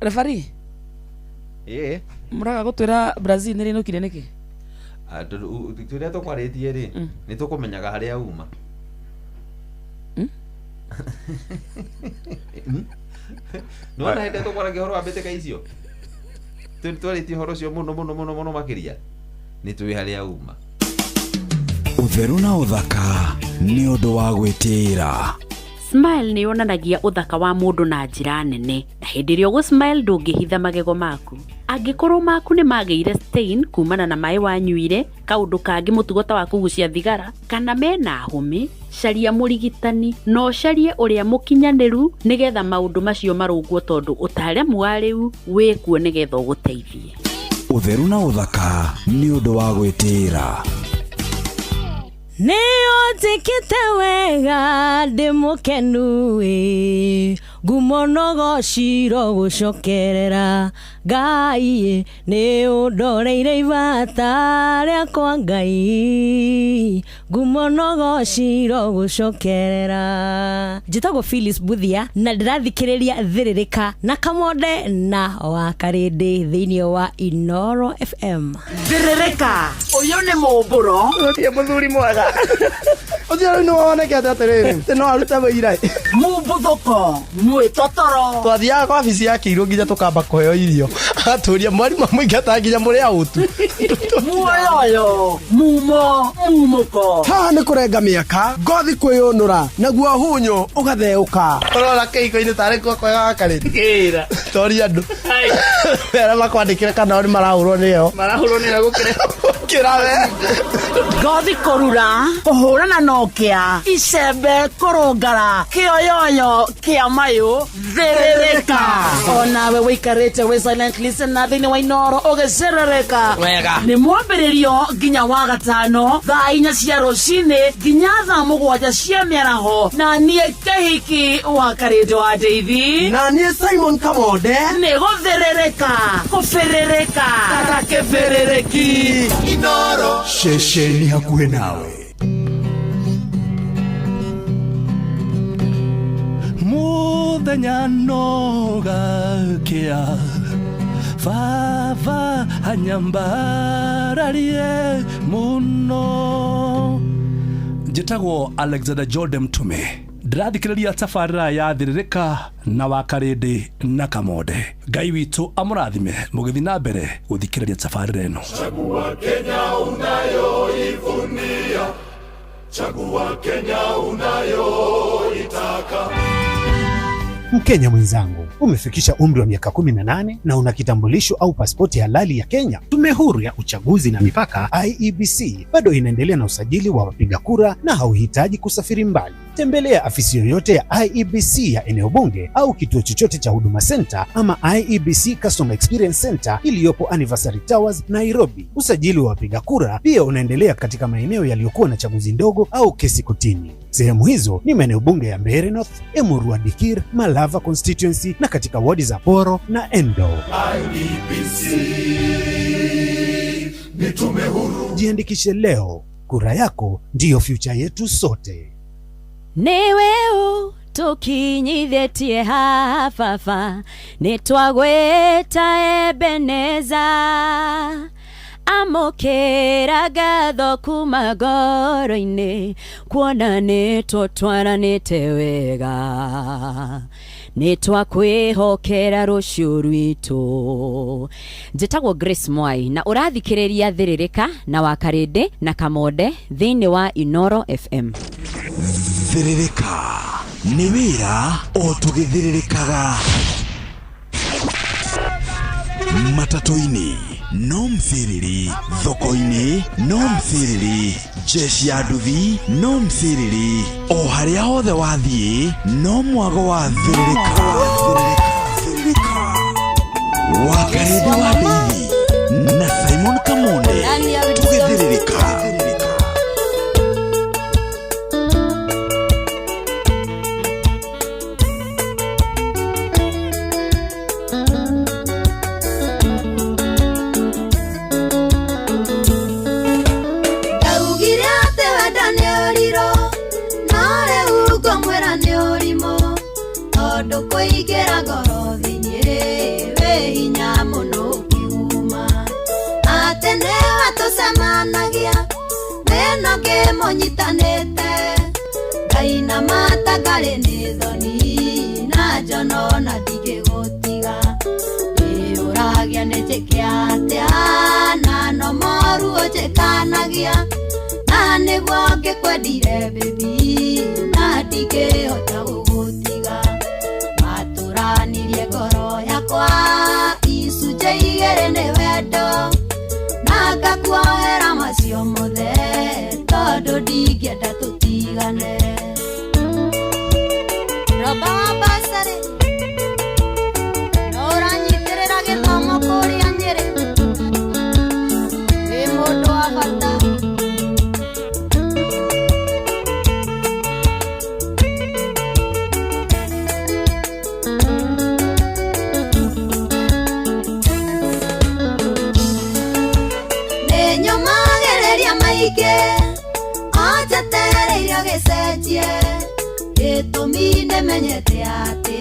Referee. Ĩĩ. Mũraga gũtwĩra Brazil nĩ rĩinũkire nĩkĩ? Tũrĩa tũkwarĩtie rĩ, nĩ tũkũmenyaga harĩa uma. Nĩwona hĩndĩ ĩrĩa tũkwaragia ũhoro wa mbĩtĩka icio, twarĩtie ũhoro ũcio mũno mũno mũno mũno makĩria, nĩ tũĩ harĩa uma. Ũtheru na ũthaka nĩ ũndũ wa gwĩtĩĩra. Smile nĩ yonanagia ũthaka wa mũndũ na njĩra nene, na hĩndĩ ĩrĩa ũgũ smile ndũngĩhitha magego maku. Angĩkorwo maku nĩ magĩire stain kumana na maĩ wanyuire, kaũndũ kangĩ, mũtugo ta wa kũgucia thigara, kana mena hũmĩ, caria mũrigitani na ũcarie ũrĩa mũkinyanĩru nĩgetha maũndũ macio marũngwo, tondũ ũtaaramu wa rĩu wĩkuo nĩgetha ũgũteithie. Ũtheru na ũthaka nĩ ũndũ wa gwĩtĩĩra. Nĩ ũnjĩkĩte wega, ndĩ mũkenu ĩ, ngumo no gociro gũcokerera Ngai ĩ, nĩ ũndoreire ibata rĩakwa Ngai. Ngumo no gociro gũcokerera. Njĩtagwo Phyllis Buthia na ndĩrathikĩrĩria Thĩrĩrĩka na Kamonde na wa Karĩndĩ thĩinĩ wa Inoro FM. Thĩrĩrĩka ũyũ nĩ mũmbũro. Ũtie mũthuri mwega. Ũcio rĩu nĩ wonekete atĩrĩrĩ, atĩ no arute wĩira. Mumbuthũko mwĩtotoro. Twathiaga kwa wabici ya kĩirũ nginya tũkamba kũheo irio. Agatũria mwarimũ amũingata nginya mũrĩ autu. Muoyoyo mumo mumũko. Haha nĩ kũrenga mĩaka, ngothi kwĩyũnũra, naguo hunyũ ũgatheũka. Ũrona kĩhiko-inĩ tarĩ kuo kwega wa karĩri. Kĩra. Toria andũ. Arĩa makwandĩkĩre kana o nĩ marahũrwo nĩyo. Marahũrwo nĩyo gũkĩra. Gũkĩra we. Ngothi kũrura kũhũrana na ũkĩa icembe kũrũngara kĩoyoyo kĩa mayũ thĩrĩrĩka. Onawe wĩikarĩte wĩ silent listener thĩinĩ wa Inoro ũgĩcerereka. Wega. Nĩ mwambĩrĩrio nginya wa gatano thaa 4 cia rũcinĩ nginya thaa 7 cia mĩaraho na niĩ Kĩhiki wa Karĩndũ wa Ndeithi na niĩ Simon Kamonde nĩ gũthĩrĩrĩka kũbĩrĩrĩka ta kĩbĩrĩrĩki. Inoro. Ceceni hakuhĩ nawe. Muthenya no gakĩa baba anyambararie mũno. Njĩtagwo Alexander Jordan Mtume, ndĩrathikĩrĩria tabarĩra ya Thĩrĩrĩka na wa Karĩndĩ na Kamonde. Ngai witũ amũrathime mũgĩthiĩ na mbere gũthikĩrĩria tabarĩra ĩno. Chagua Kenya unayoivunia, chagua Kenya unayoitaka. Mkenya mwenzangu, umefikisha umri wa miaka 18 na una kitambulisho au pasipoti halali ya Kenya. Tume Huru ya Uchaguzi na Mipaka IEBC bado inaendelea na usajili wa wapiga kura na hauhitaji kusafiri mbali. Tembelea afisi yoyote ya IEBC ya eneo bunge au kituo chochote cha Huduma Center ama IEBC Customer Experience Center iliyopo Anniversary Towers, Nairobi. Usajili wa wapiga kura pia unaendelea katika maeneo yaliyokuwa na chaguzi ndogo au kesi kotini. Sehemu hizo ni maeneo bunge ya Mbeere North, Emurua Dikir, Malava constituency na katika wadi za Poro na Endo. IEBC ni tume huru. Jiandikishe leo, kura yako ndiyo future yetu sote. Nĩwe ũ tũkinyithĩtie haha baba, nĩtwagwĩta Ebeneza. Amũkĩra ngatho kuma ngoro-inĩ, kuona nĩtũtwaranĩte wega. Nĩtwakwĩhokera rũciũ rwitũ. Njĩtagwo Grace Mwai na ũrathikĩrĩria Thĩrĩrĩka na wa Karĩndĩ na Kamonde thĩinĩ wa Inoro FM. Thĩrĩrĩka nĩ wĩra o tũgĩthĩrĩrĩkaga. Matatũ-inĩ no mthĩrĩri, thoko-inĩ no mthĩrĩri, jeshi ya nduthi no mthĩrĩri, o harĩa hothe wathiĩ no mwago wa thĩrĩrĩka. Wa Karĩndĩ wa Ndeithi na Simon Kamonde tũgĩthĩrĩrĩka. Ndaugire atĩ wenda nĩ ũrirũ, no rĩu ngũmwĩra nĩ ũrimũ, tondũ kũingĩra ngoro thĩinĩ wĩ hinya mũno ũkiuma. Atĩ nĩwe tũcemanagia, wĩna ngĩmũnyitanĩte, ngainama ta ngarĩ nĩ thoni, na njono na ndingĩgũtiga. Ndĩũragia nĩ njĩke atĩa, na no moru ũnjĩkanagia, na nĩguo ngĩkwendire baby, na ndingĩhota gũgũtiga. Matũranirie ngoro yakwa icunjĩ igĩrĩ nĩ wendo, na ngakuohera macio mothe, tondũ ndingĩenda tũtigane. Roba wa basarĩ, no ũranyitĩrĩra gĩthomo kũrĩa Nyĩrĩ, wĩ mũndũ wa bata. ũcenjie gĩtũmi nĩmenyete atĩ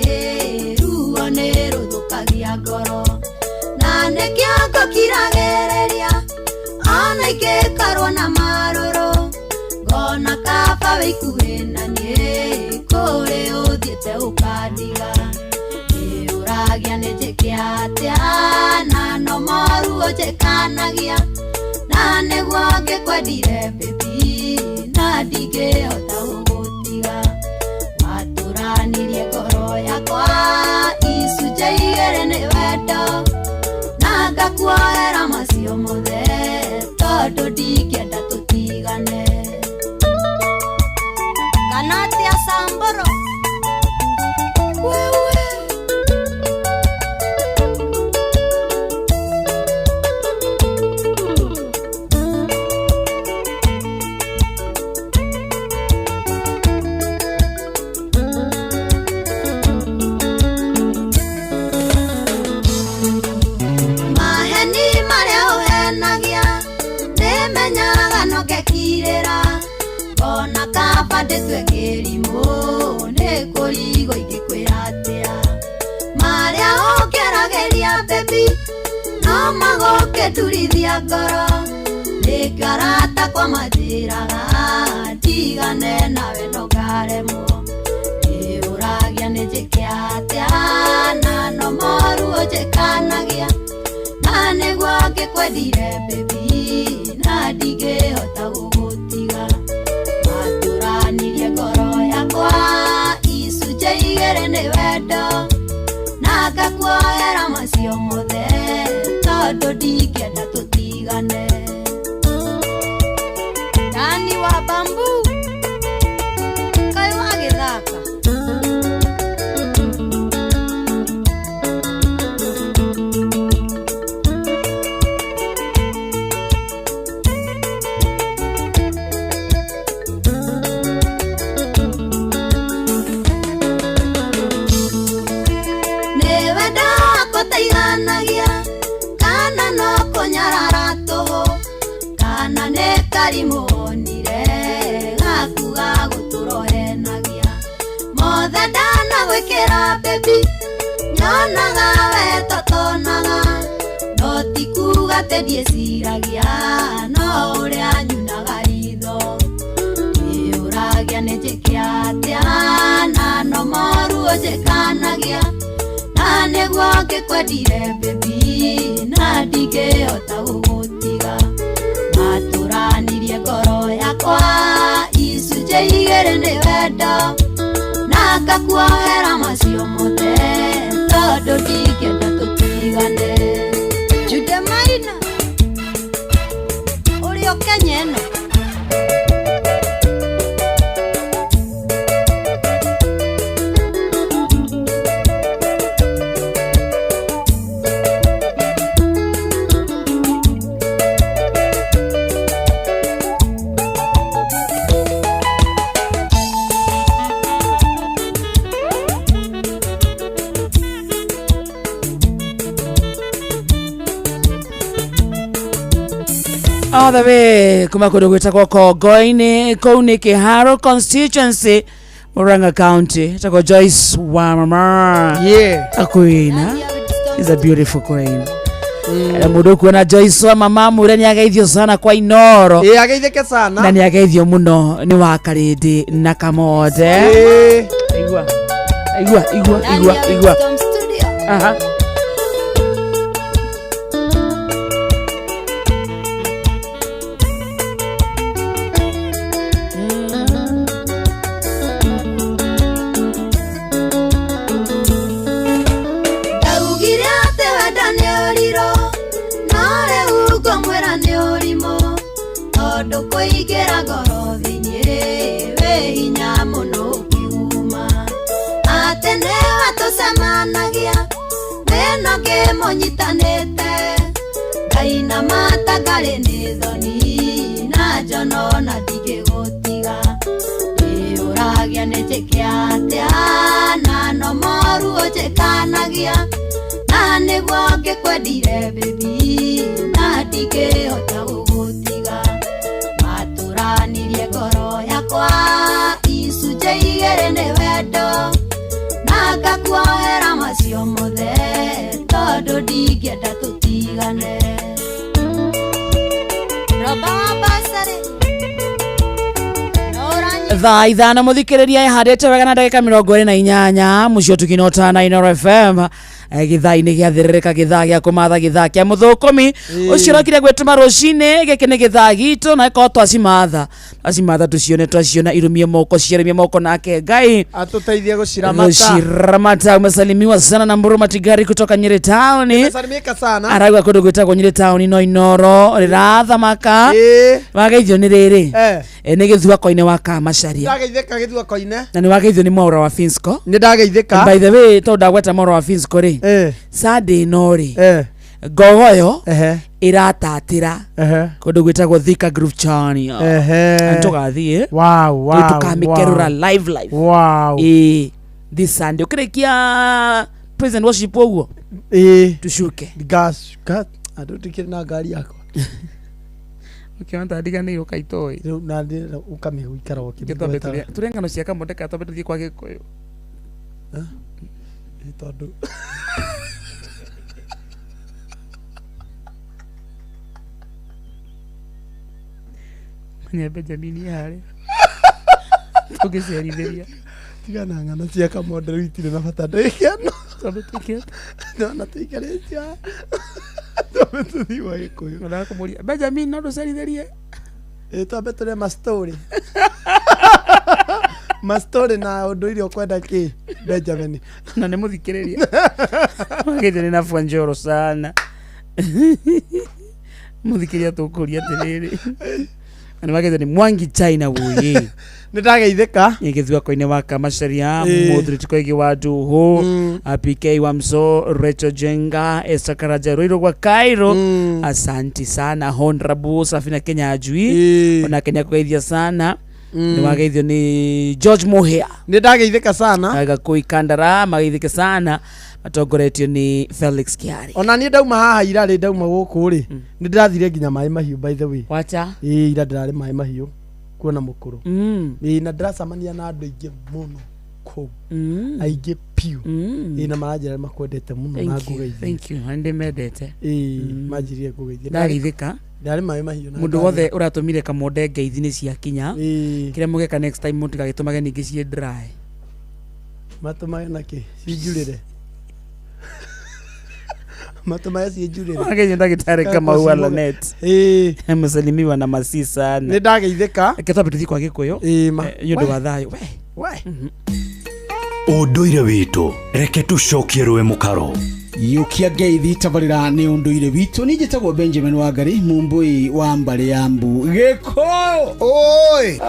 ruo nĩ rũthũkagia ngoro na nĩkĩo ngũkiragĩrĩria ona ingĩkorwo na marũrũ ngona kaba wĩikuhĩ na niĩ kũrĩ ũthiĩte ũkandiga nĩũragia nĩ njĩke atĩa na no moru ũnjĩkanagia na nĩguo ngĩkwendire baby na ndingĩhota gũgũtiga watũranirie ngoro yakwa icunjĩ igĩrĩ nĩ wendo na ngakuoera macio mothe tondũ ndingĩenda tũtigane kana atĩa Samburu wewe maheni marĩa ũhenagia nĩmenyaga no ngekirĩra ona kaba ndĩtue kĩrimũ nĩ kũrigwo ingĩkwĩra atĩa marĩa ũngeragĩria baby no magũkĩndurithia ngoro nĩkĩo arata kwa manjĩraga ndigane nawe no ngaremwo nĩũragia nĩ njĩke atĩa na no moru ũnjĩkanagia na nĩguo ngĩkwendire baby na ndingĩhota gũgũtiga watũranirie ngoro yakwa icunjĩ igĩrĩ nĩ wendo na ngakuoera macio mothe tondũ ndingĩenda tũtigane Dani wa bambu kaĩ wagĩthaka nĩwe ndakũteithanagia kana no kũnyarara tũhũ kana nĩ karimũ onire gaku ga gũtũrohenagia mothe ndanagwĩkĩra baby nyonaga we totonaga no ti kuga atĩ ndiĩciragia no ũrĩa nyunaga ritho nĩũragia nĩ njĩke atĩa na no moru ũnjĩkanagia na nĩguo ngĩkwendire baby na ndingĩhota gũgũtiga watũranirie ngoro yakwa icunjĩ igĩrĩ nĩ wendo na ngakuoera macio mothe tondũ ndingĩenda tũtigane Jude Maina ũrĩ o Kenya ĩno All the way kuma kũndũ gwĩtagwo Kongo-inĩ kũu nĩ Kĩharo constituency Murang'a County etagwo Joyce Wamama. Yeah. A queen, huh? Is a beautiful queen. Na mũndũ kuona Joyce Wamama mwĩre nĩ ageithio sana kwa Inoro. Ĩ ageithĩke sana. Na nĩ ageithio mũno nĩ wa Karĩndĩ na Kamode. Ĩ. Igua. Igua, igua, igua, igua. Aha. Ndaugire atĩ wenda nĩ ũrirũ no rĩu ngũmwĩra nĩ ũrimũ tondũ kũingĩra ngoro thĩinĩ wĩ hinya mũno ũkiuma atĩ nĩwe tũcemanagia wĩna ngĩmũnyitanĩte ngainama ta ngarĩ nĩ thoni na njono na ndingĩgũtiga nĩũragia nĩ njĩke atĩa na no moru ũnjĩkanagia na nĩguo ngĩkwendire baby na ndingĩhota gũgũtiga watũranirie ngoro yakwa. Nĩnguohera macio mothe tondũ ndingĩenda tũtigane. Roba wa basarĩ Thaa 5 muthikiriria ihandite wega na ndagika 28 mucio tukinota na Inooro FM githaa-inĩ gĩa thĩrĩrĩka gĩthaa gĩa kũmatha gĩthaa kĩa mũthũkũmi ũcio ũrokire gwĩtũma rũcinĩ gĩkĩ nĩ gĩthaa gitũ na ĩkorwo twacimatha tũcione twaciona irumie moko ciarumie moko nake Ngai atuteithie guciramata guciramata. Umesalimiwa sana na Mburu Matigari kutoka Nyeri Town. Nimesalimika sana. Arauga kũndũ gwĩtagwo Nyeri Town no Inooro rĩrathamaka. Wageithio nĩ rĩrĩ nĩ gĩthua-koine wa Kamacharia. Ndageithĩka gĩthua-koine. Na nĩ wageithio nĩ Mwaura wa Finsco. Nĩ ndageithĩka. By the way tondũ ndagweta Mwaura wa Finsco rĩ, Sunday ĩno rĩ ngogoyo ĩratatĩra kũndũ gwĩtagwo Thika Groove Chania. Na tũgathiĩ tũkamĩkerũra live live. Wow. This Sunday ũkĩrĩkia praise and worship ũguo tucuke ngacuka andũ ndikĩrĩ na ngari yakwa. Ũkĩona ndiganĩirwo kaitoĩ rĩu na ũkamĩikara ũkĩmĩgwetaga. Tũrĩ ng'ano cia Kamonde ka twambe tũthiĩ kwa Gĩkũyũ. Tondũ Menya Benjamin harĩa tũngĩcerithĩria. Tigana ng'ano cia Kamonde rĩu itirĩ na bata ndagĩka ĩno. Twambe tũike Ndona tũikarĩte haha. Twambe tũthiĩ gwa Gĩkũyũ. Ngwendaga kũmũria Benjamin no ndũcerithĩrie. Twambe tũrĩe mastori. Mastori na ũndũire ũkwenda kĩ Benjamin. Na nĩ mũthikĩrĩria. Wagĩte nĩ nafua njoro sana. Mũthikĩrĩria tũkũria atĩrĩrĩ. Na nĩ wagĩte nĩ Mwangi China wuyi. Nĩ ndageithĩka. Gĩthua-koine wa Kamacharia, Mũthuri Tikoigi wa Nduhu, PK wa Mso, Rachel Jenga, Esther Karaja Ruiru gwa Cairo. Asanti sana Honorable Safina Kenya Ajui. Ona Kenya kũgeithia sana. Nĩ wageithio nĩ George Muhia. Nĩ ndageithĩka sana. Agakũi Kandara mageithĩke sana matongoretio nĩ Felix Kiari. Ona niĩ ndauma haha ira rĩ ndauma gũkũ rĩ nĩ ndĩrathire nginya maĩ mahiũ by the way. Wacha? Ĩĩ ira ndĩrarĩ maĩ mahiũ kuona mũkũrũ. Ĩĩ na ndĩracemania na andũ aingĩ mũno kũu. Aingĩ piũ. Ĩĩ na maranjĩra makwendete mũno na ngũgeithie. Thank you. Na nĩndĩmendete. Ĩĩ manjĩrire ngũgeithie. Ndageithĩka. Ndarĩ maĩ mahiũ na Mũndũ wothe ũratũmire Kamonde ngeithi nĩ ciakinya. Kĩrĩa mũgeka next time mũtigagĩtũmage ningĩ ciĩ dry. Matũmage na kĩ? Cinjurĩre. Matũmage cinjurĩre. Wageithio ndagĩtarĩ Kamau wa Lanet. Amesalimiwa na masi sana. Nĩ ndageithĩka. Reke twambe tũthiĩ kwa Gĩkũyũ. Nĩ ũndũ wa thayũ. We. Ũndũire witũ reke tũcokie rũĩ mũkaro. Yũkia ngeithi tabarĩra nĩ ũndũire witũ. Niĩ njĩtagwo Benjamin Wangari mũmbũi wa mbarĩ ya mbu. Gĩkũyũ. Oi.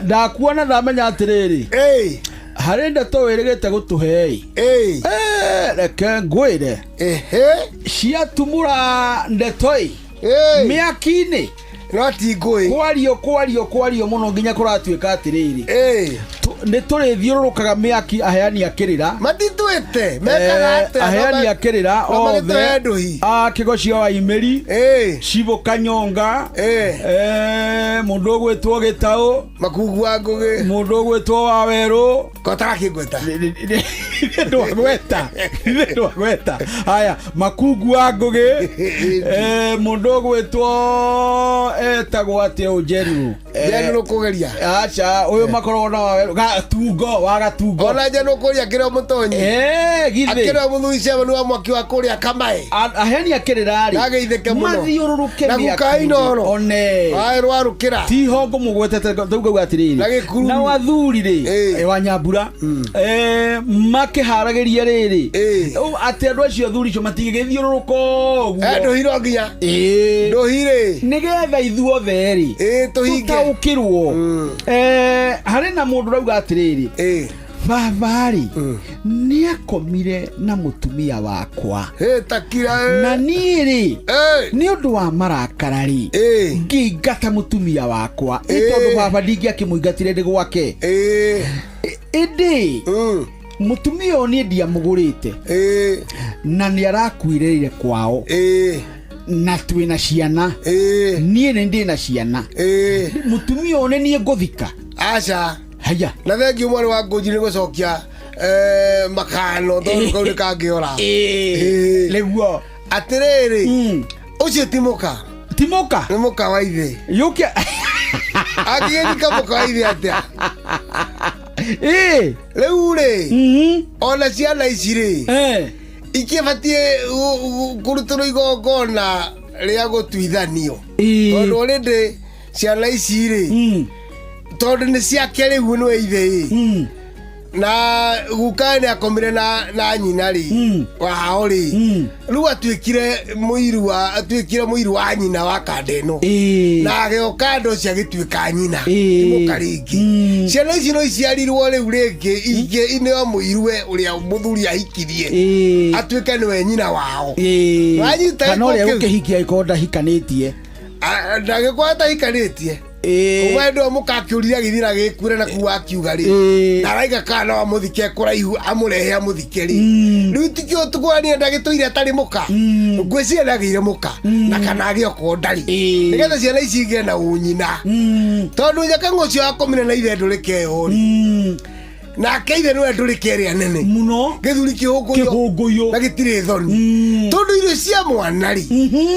Ndakuona ndamenya atĩrĩrĩ. Harĩ ndeto wĩrĩgĩte gũtũhe. Reke ngwĩre. Ciatumũra ndeto ĩ. Mĩaki-inĩ. No ti ngũĩ. Kwario mũno nginya kũratuĩka atĩrĩrĩ. Nĩ tũrĩthiũrũrũkaga mĩaki aheani a kĩrĩra. Matituĩte. Mekaga atĩa? Aheani a kĩrĩra othe. A Kĩgocio wa Imĩri. Cibũ Kanyonga. Mũndũ ũgwĩtwo Gĩtaũ. Makungu wa Ngũgĩ. Mũndũ ũgwĩtwo Wawerũ. Kotarakĩngweta. Ndwagweta. Ndwagweta. Haya, Makungu wa Ngũgĩ. Mũndũ ũgwĩtwo etagwo atĩa ũyũ Njeru? Njeru kũgeria. Aca, ũyũ makoragwo na Wawerũ. Gatungo, wa Gatungo. Ona Njeru kũria akĩrĩ o mũtonyi. Githĩ. Akĩrĩ o mũthuri cemani wa mwaki wa kũrĩa Kamaĩ. Aheani a kĩrĩra rĩ. Ndageithĩke mũno. Mathiũrũrũke Na guka Inooro. One. Waĩ rwarũkĩra. Ti ho ngũmũgwetete ndauga atĩrĩrĩ. Na Gĩkururu. Na wathuri rĩ. Wa Nyambura. Makĩharagĩria rĩrĩ. Atĩ andũ acio athuri icio matingĩgĩthiũrũrũka ũguo. Ndũhiro nginya. Ndũhirĩ. Nĩgetha ithuothe rĩ. Tũhinge. Tũtaũkĩrwo. Harĩ na mũndũ ũrauga atĩrĩrĩ. Baba rĩ nĩ akomire na mũtumia wakwa. Na niĩ rĩ nĩ ũndũ wa marakara rĩ ngĩingata mũtumia wakwa. Ĩ tondũ baba ndingĩakĩmũingatire ndĩ gwake. Ĩndĩ mũtumia ũyũ niĩ ndiamũgũrĩte. Na nĩ arakuĩrĩire kwao. Na twĩna ciana. Niĩ nĩ ndĩ na ciana. Mũtumia ũyũ nĩ niĩ ngũthika. Aca. Haya. Na thengiũ mwarĩ wa Ngũnji nĩ gũcokia Makano tondũ kau nĩ kangĩora. Nĩguo. Atĩrĩrĩ, ũcio ti mũka. Ti mũka? Nĩ mũka wa ithe. Yũke. Angĩgĩthika mũka wa ithe atĩa? Rĩu rĩ, ona ciana ici rĩ, ikĩbatiĩ kũrutĩrwo igongona rĩa gũtuithanio. Tondũ already ciana ici rĩ, tondũ nĩ ciake rĩu nĩwe ithe ĩ. Na guka nĩ akomire na nyina rĩ, wao rĩ, rĩu atuĩkire mũiru wa atuĩkire mũiru wa nyina wa kanda ĩno. Na agĩoka andũ ũcio agĩtuĩka nyina. Ti mũka rĩngĩ. Ciana ici no iciarirwo rĩu rĩngĩ ingĩ ineo mũiruwe ũrĩa mũthuri ahikirie. Atuĩke nĩwe nyina wao. Wanyita Kana ũrĩa gĩko kĩu? ũkĩhikia angĩkorwo ndahikanĩtie. Ndangĩkorwo atahikanĩtie. Kuma hĩndĩ ĩyo mũka akĩũrire agĩthiĩ na gĩkuĩra na kuu akiuga rĩ, na araiga kana no amũthike kũraihu amũrehe amũthike rĩ, rĩu tikĩo tũkũrania ndagĩtũire atarĩ mũka. Ngwĩciria ndagĩire mũka na kana agĩe okorwo ndarĩ, nĩgetha ciana ici igĩe na ũnyina. Tondũ nyakang'o ũcio akomire na ithe ndũrĩke ĩyo rĩ, nake ithe nĩwe ndũrĩke ĩrĩa nene mũno, gĩthuri kĩhũngũyũ na gĩtirĩ thoni. Tondũ irio cia mwana rĩ,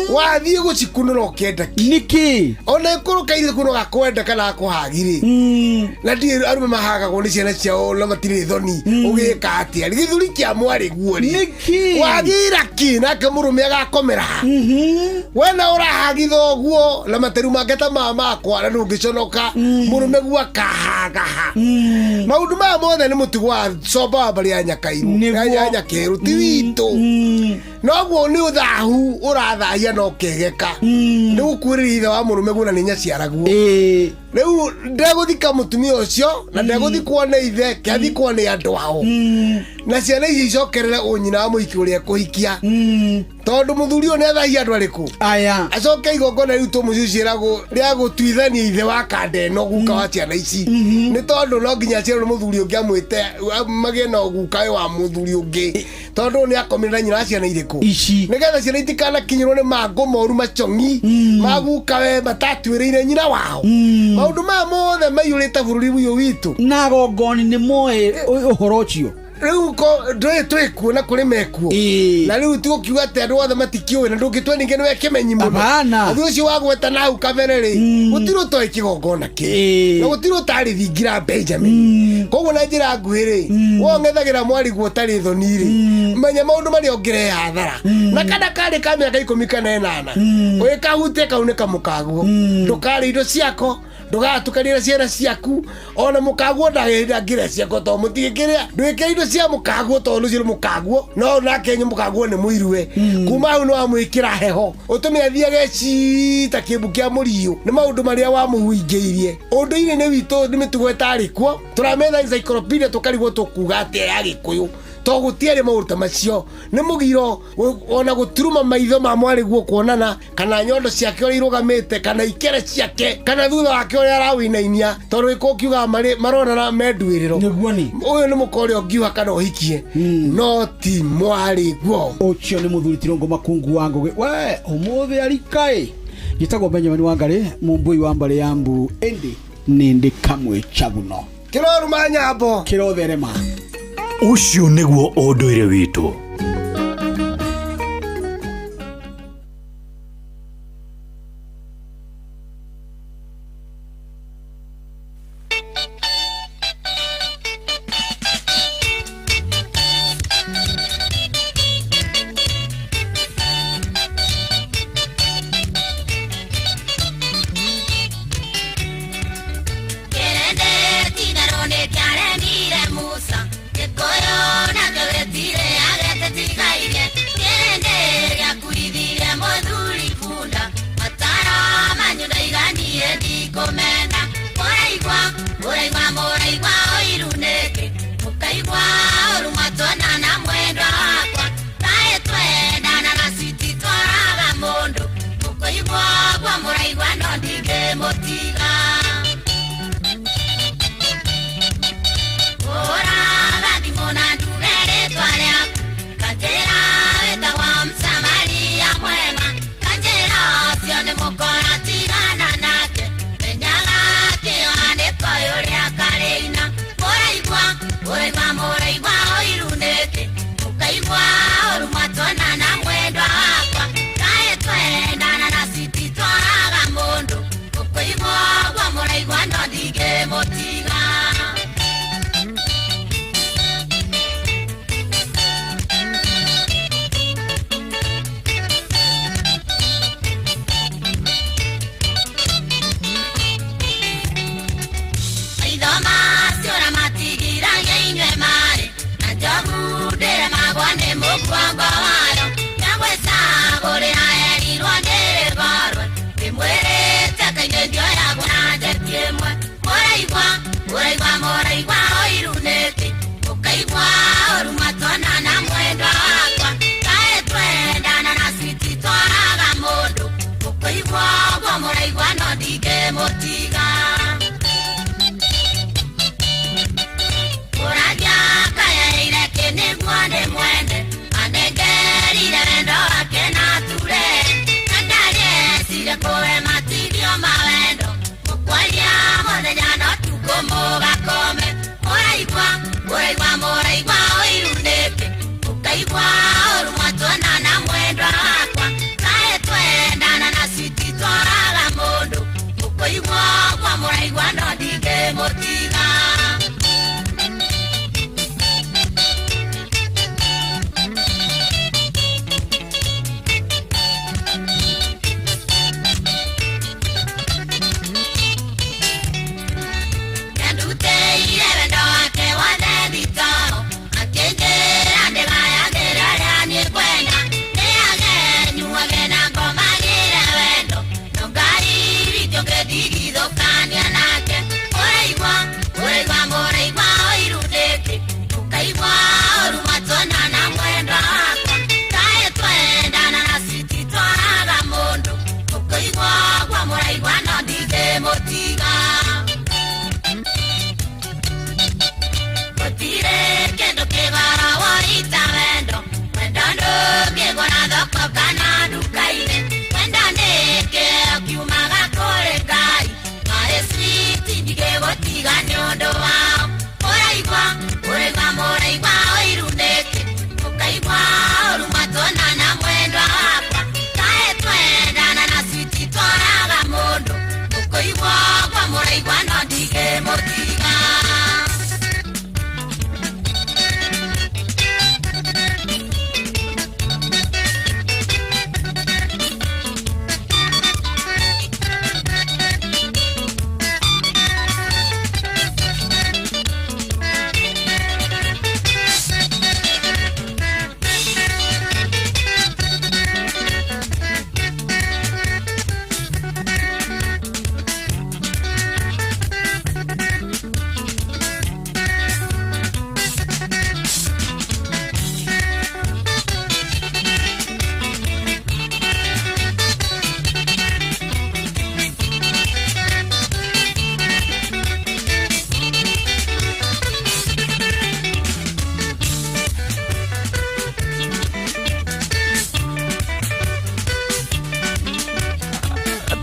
wathiĩ gũcikunũra ũkĩenda kĩ? Nĩkĩ? Ona ĩkũrũka ithe kuno gakwenda kana gakũhagi rĩ, na ndiĩ arũme mahagagwo nĩ ciana ciao na matirĩ thoni, ũgĩka atĩa? Gĩthuri kĩa mwarĩ guo rĩ, nĩkĩ? Wagĩra kĩ nake mũrũme agakomera ha? We na ũrahagitha ũguo na materu make ta ma makwa na ndũngĩconoka, mũrũme guo akahaga ha? Maũndũ maya mothe nĩ mũtugo wa comba wa mbarĩ ya Nyakairũ, ya Nyakerũ, ti witũ. Noguo nĩ ũthahu ũrathahia na ũkegeka. Nĩ gũkuĩrĩria ithe wa mũrũme guo na nĩ nyaciaraguo. Rĩu ndegũthika mũtumia ũcio na ndegũthikwo nĩ ithe, kĩathikwo nĩ andũ ao. Na ciana ici icokerere ũnyina wa mũhiki ũrĩa ekũhikia. Tondũ mũthuri ũyũ nĩ athahia andũ arĩkũ? Aya. Acoke igongona rĩu tũmũcuciĩragwo rĩa gũtuithania ithe wa kanda ĩno guka wa ciana ici. Nĩ tondũ no nginya aciarwo nĩ mũthuri ũngĩ amwĩte magĩe na guka ũyũ wa mũthuri ũngĩ. Tondũ nĩ akomire na nyina wa ciana irĩkũ? Ici. Nĩgetha ciana itikanakinyĩrwo nĩ mangũ moru macong'i ma guka we matatuĩrĩire nyina wao. Maũndũ maya mothe maiyũrĩte bũrũri ũyũ witũ. Na agongoni nĩ moĩ ũhoro ũcio. Rĩu ko ndũĩ twĩkuo na kũrĩ mekuo. Na rĩu ti gũkiuga atĩ andũ othe matikĩũĩ na ndũngĩtua ningĩ nĩwe kĩmenyi mũno. Hapana. Ũndũ ũcio wagweta na hau kabere rĩ, gũtirĩ ũtoĩ kĩgongona kĩ. Na gũtirĩ ũtarĩ thingira Benjamin. Koguo na njĩra nguhĩ rĩ, we ũng'ethagĩra mwariguo ũtarĩ thoni rĩ, menya maũndũ marĩa ũngĩrehe hathara. Na kana karĩ ka mĩaka 10 kana 8, ũgĩkahutia kau nĩ kamũkaguo. Ndũkarĩe indo ciako, ndũgatukanie na ciana ciaku, ona mũkaguo ndangĩrĩa ciako tondũ mũtingĩkĩrĩa. Ndwĩkĩre indo cia mũkaguo tondũ ũcio nĩ mũkaguo, no nake mũkaguo nĩ mũiruwe. Kuma hau nĩ wamwĩkĩra heho, ũtũme athiage cita kĩmbu kĩa mũriũ. Nĩ maũndũ marĩa wamũhingĩirie. Ũndũire-inĩ witũ nĩ mĩtugo ĩtarĩ kuo. Tũrametha encyclopedia tũkarigwo tũkuga atĩa ya Gĩkũyũ. To gũtiarĩ maũndũ ta macio. Nĩ mũgiro ona gũturuma maitho ma mwarĩguo kuonana, kana nyondo ciake ũrĩa irũgamĩte, kana ikere ciake, kana thutha wake ũrĩa arawĩinainia, tondũ gĩkũyũ kiugaga maronana me nduĩrĩro. Nĩguo nĩ. Ũyũ nĩ mũka ũrĩa ũngiuha kana ũhikie, no ti mwarĩguo. Ũcio nĩ mũthuri Tirũngũ Makungu wa Ngũgĩ. We ũmũthĩ arikaĩ. Njĩtagwo Benjamin Wangarĩ, mũmbũi wa mbarĩ ya Mbu, ĩndĩ nĩ ndĩ kamwe chaguno. Kĩroruma nyambo. Kĩrotherema. Ũcio nĩguo ũndũire witũ. Mukora tigana nake, menyaga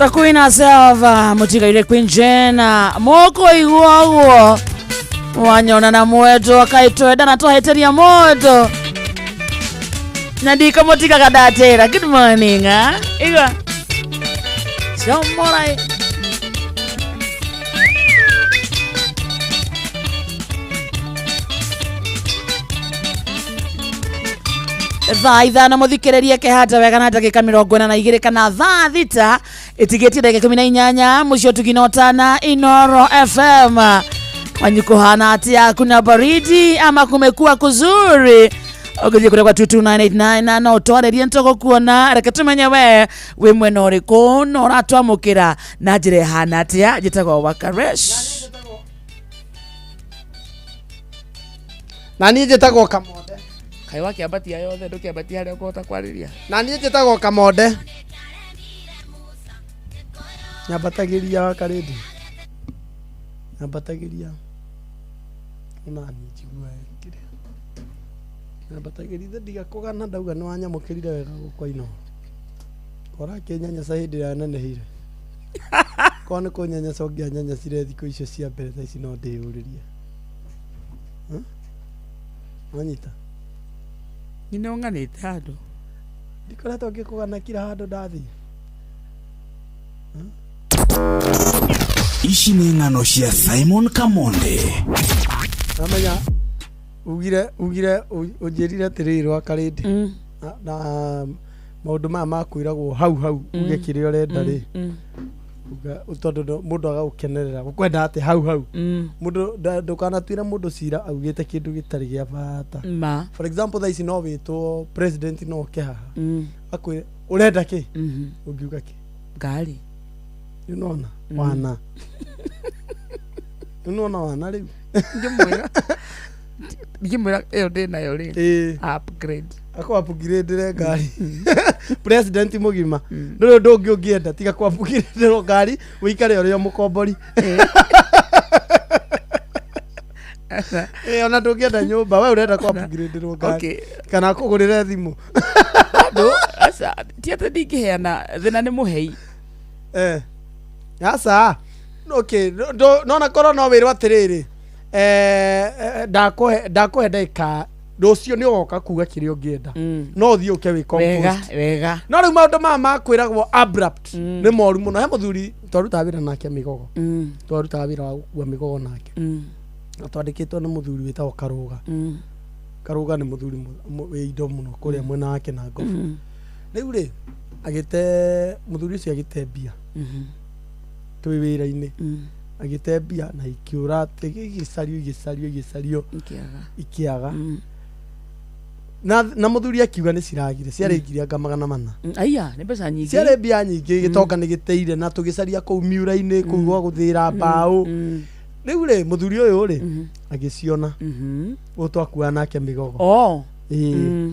The Queen herself, mutigaire Queen Jane, moko iguo wanyona na mweto akaitwenda na twaheteria moto na ndiko mutigaga ndatera. Good morning, ah igwa Somorai. Thaa 5 muthikiririe kehata wega na ndagika 42 kana thaa 6 itigitie ndagika 18 mucio tuginotana Inoro FM. Wanyu kuhana atia, kuna baridi ama kumekuwa kuzuri? Ũgĩthiĩ kũrĩa kwa 22989 na no twarĩrie nĩtũgũkuona. Reke tũmenye we wĩ mwena ũrĩkũ na ũratwamũkĩra na njĩra ĩhana atĩa. Njĩtagwo Wakaresh na niĩ njĩtagwo Kamonde. Kaĩ wakĩambatia yothe ndũkĩambatia harĩa ũkũhota kwarĩria. Na niĩ njĩtagwo Kamonde. Nyambatagĩria Wakarĩndi, nyambatagĩria ona niĩ njiguaga kĩrĩa nyambatagĩria ndiga kũgana ndauga nĩ wanyamũkĩrire wega gũkũ Inooro. Kora kĩnyanyaca hĩndĩ ĩrĩa nenehire. Korwo nĩ kũnyanyaca ũngĩanyanyacire thikũ icio cia mbere thaa ici no ndĩyũrĩrie. Wanyita? Nyina ũng'anĩte handũ. Ndikoretwo ngĩkũgana kila handũ ndathiĩ. Ici nĩ ng'ano cia Simon Kamonde. Namenya ugire ũnjĩrire atĩrĩrĩ Wakarĩndĩ na maũndũ maya makwĩragwo hau hau uge kĩrĩa ũrenda rĩ, tondũ mũndũ agagũkenerera ũkwenda atĩ hau hau. Mũndũ ndũkanatuĩre mũndũ cira augĩte kĩndũ gĩtarĩ gĩa bata. For example thaa ici no wĩtwo president no oke haha akwĩre ũrenda kĩ, ũngiuga kĩ? Ngari. Nĩũnona wana, nĩũnona wana rĩu ngĩmwĩra ĩyo ndĩnayo rĩ upgrade akwa upgrade ngari. President mũgima ndũrĩ ũndũ ũngĩ ũngĩenda tiga kwa upgrade ngari ũikare ũrĩa mũkombori. Ona ndũngĩenda nyũmba we ũrenda kwa upgrade ngari kana kũgũrĩre thimũ. Bado aca ti atĩ ndingĩheana thĩna nĩ mũhei. Aca okay, nona korwo no wĩrwo atĩrĩrĩ ndakũhe ndagĩka rũciũ nĩ ũgoka kuga kĩrĩa ũngĩenda no ũthiĩ ũke wĩ compost wega. No rĩu maũndũ maya makwĩragwo abrupt nĩ moru mũno. He mũthuri twarutaga wĩra nake mĩgogo, twarutaga wĩra wa gũkua mĩgogo nake na twandĩkĩtwo nĩ mũthuri wĩtagwo Karũga. Karũga nĩ mũthuri wĩ indo mũno kũrĩa mwena wake na ngobu. Rĩu rĩ agĩte mũthuri ũcio agĩte mbia twĩ wĩra-inĩ, agĩte mbia na ikiũra igĩcario ikĩaga. Na mũthuri akiuga nĩ ciragire ciarĩ 400,000. Aya nĩ mbeca nyingĩ, ciarĩ mbia nyingĩ, gĩtonga nĩ gĩteire na tũgĩcaria kũu miura-inĩ kũu gwa gũthĩra mbaũ. Rĩu rĩ mũthuri ũyũ rĩ agĩciona ũyũ twakuaga nake mĩgogo.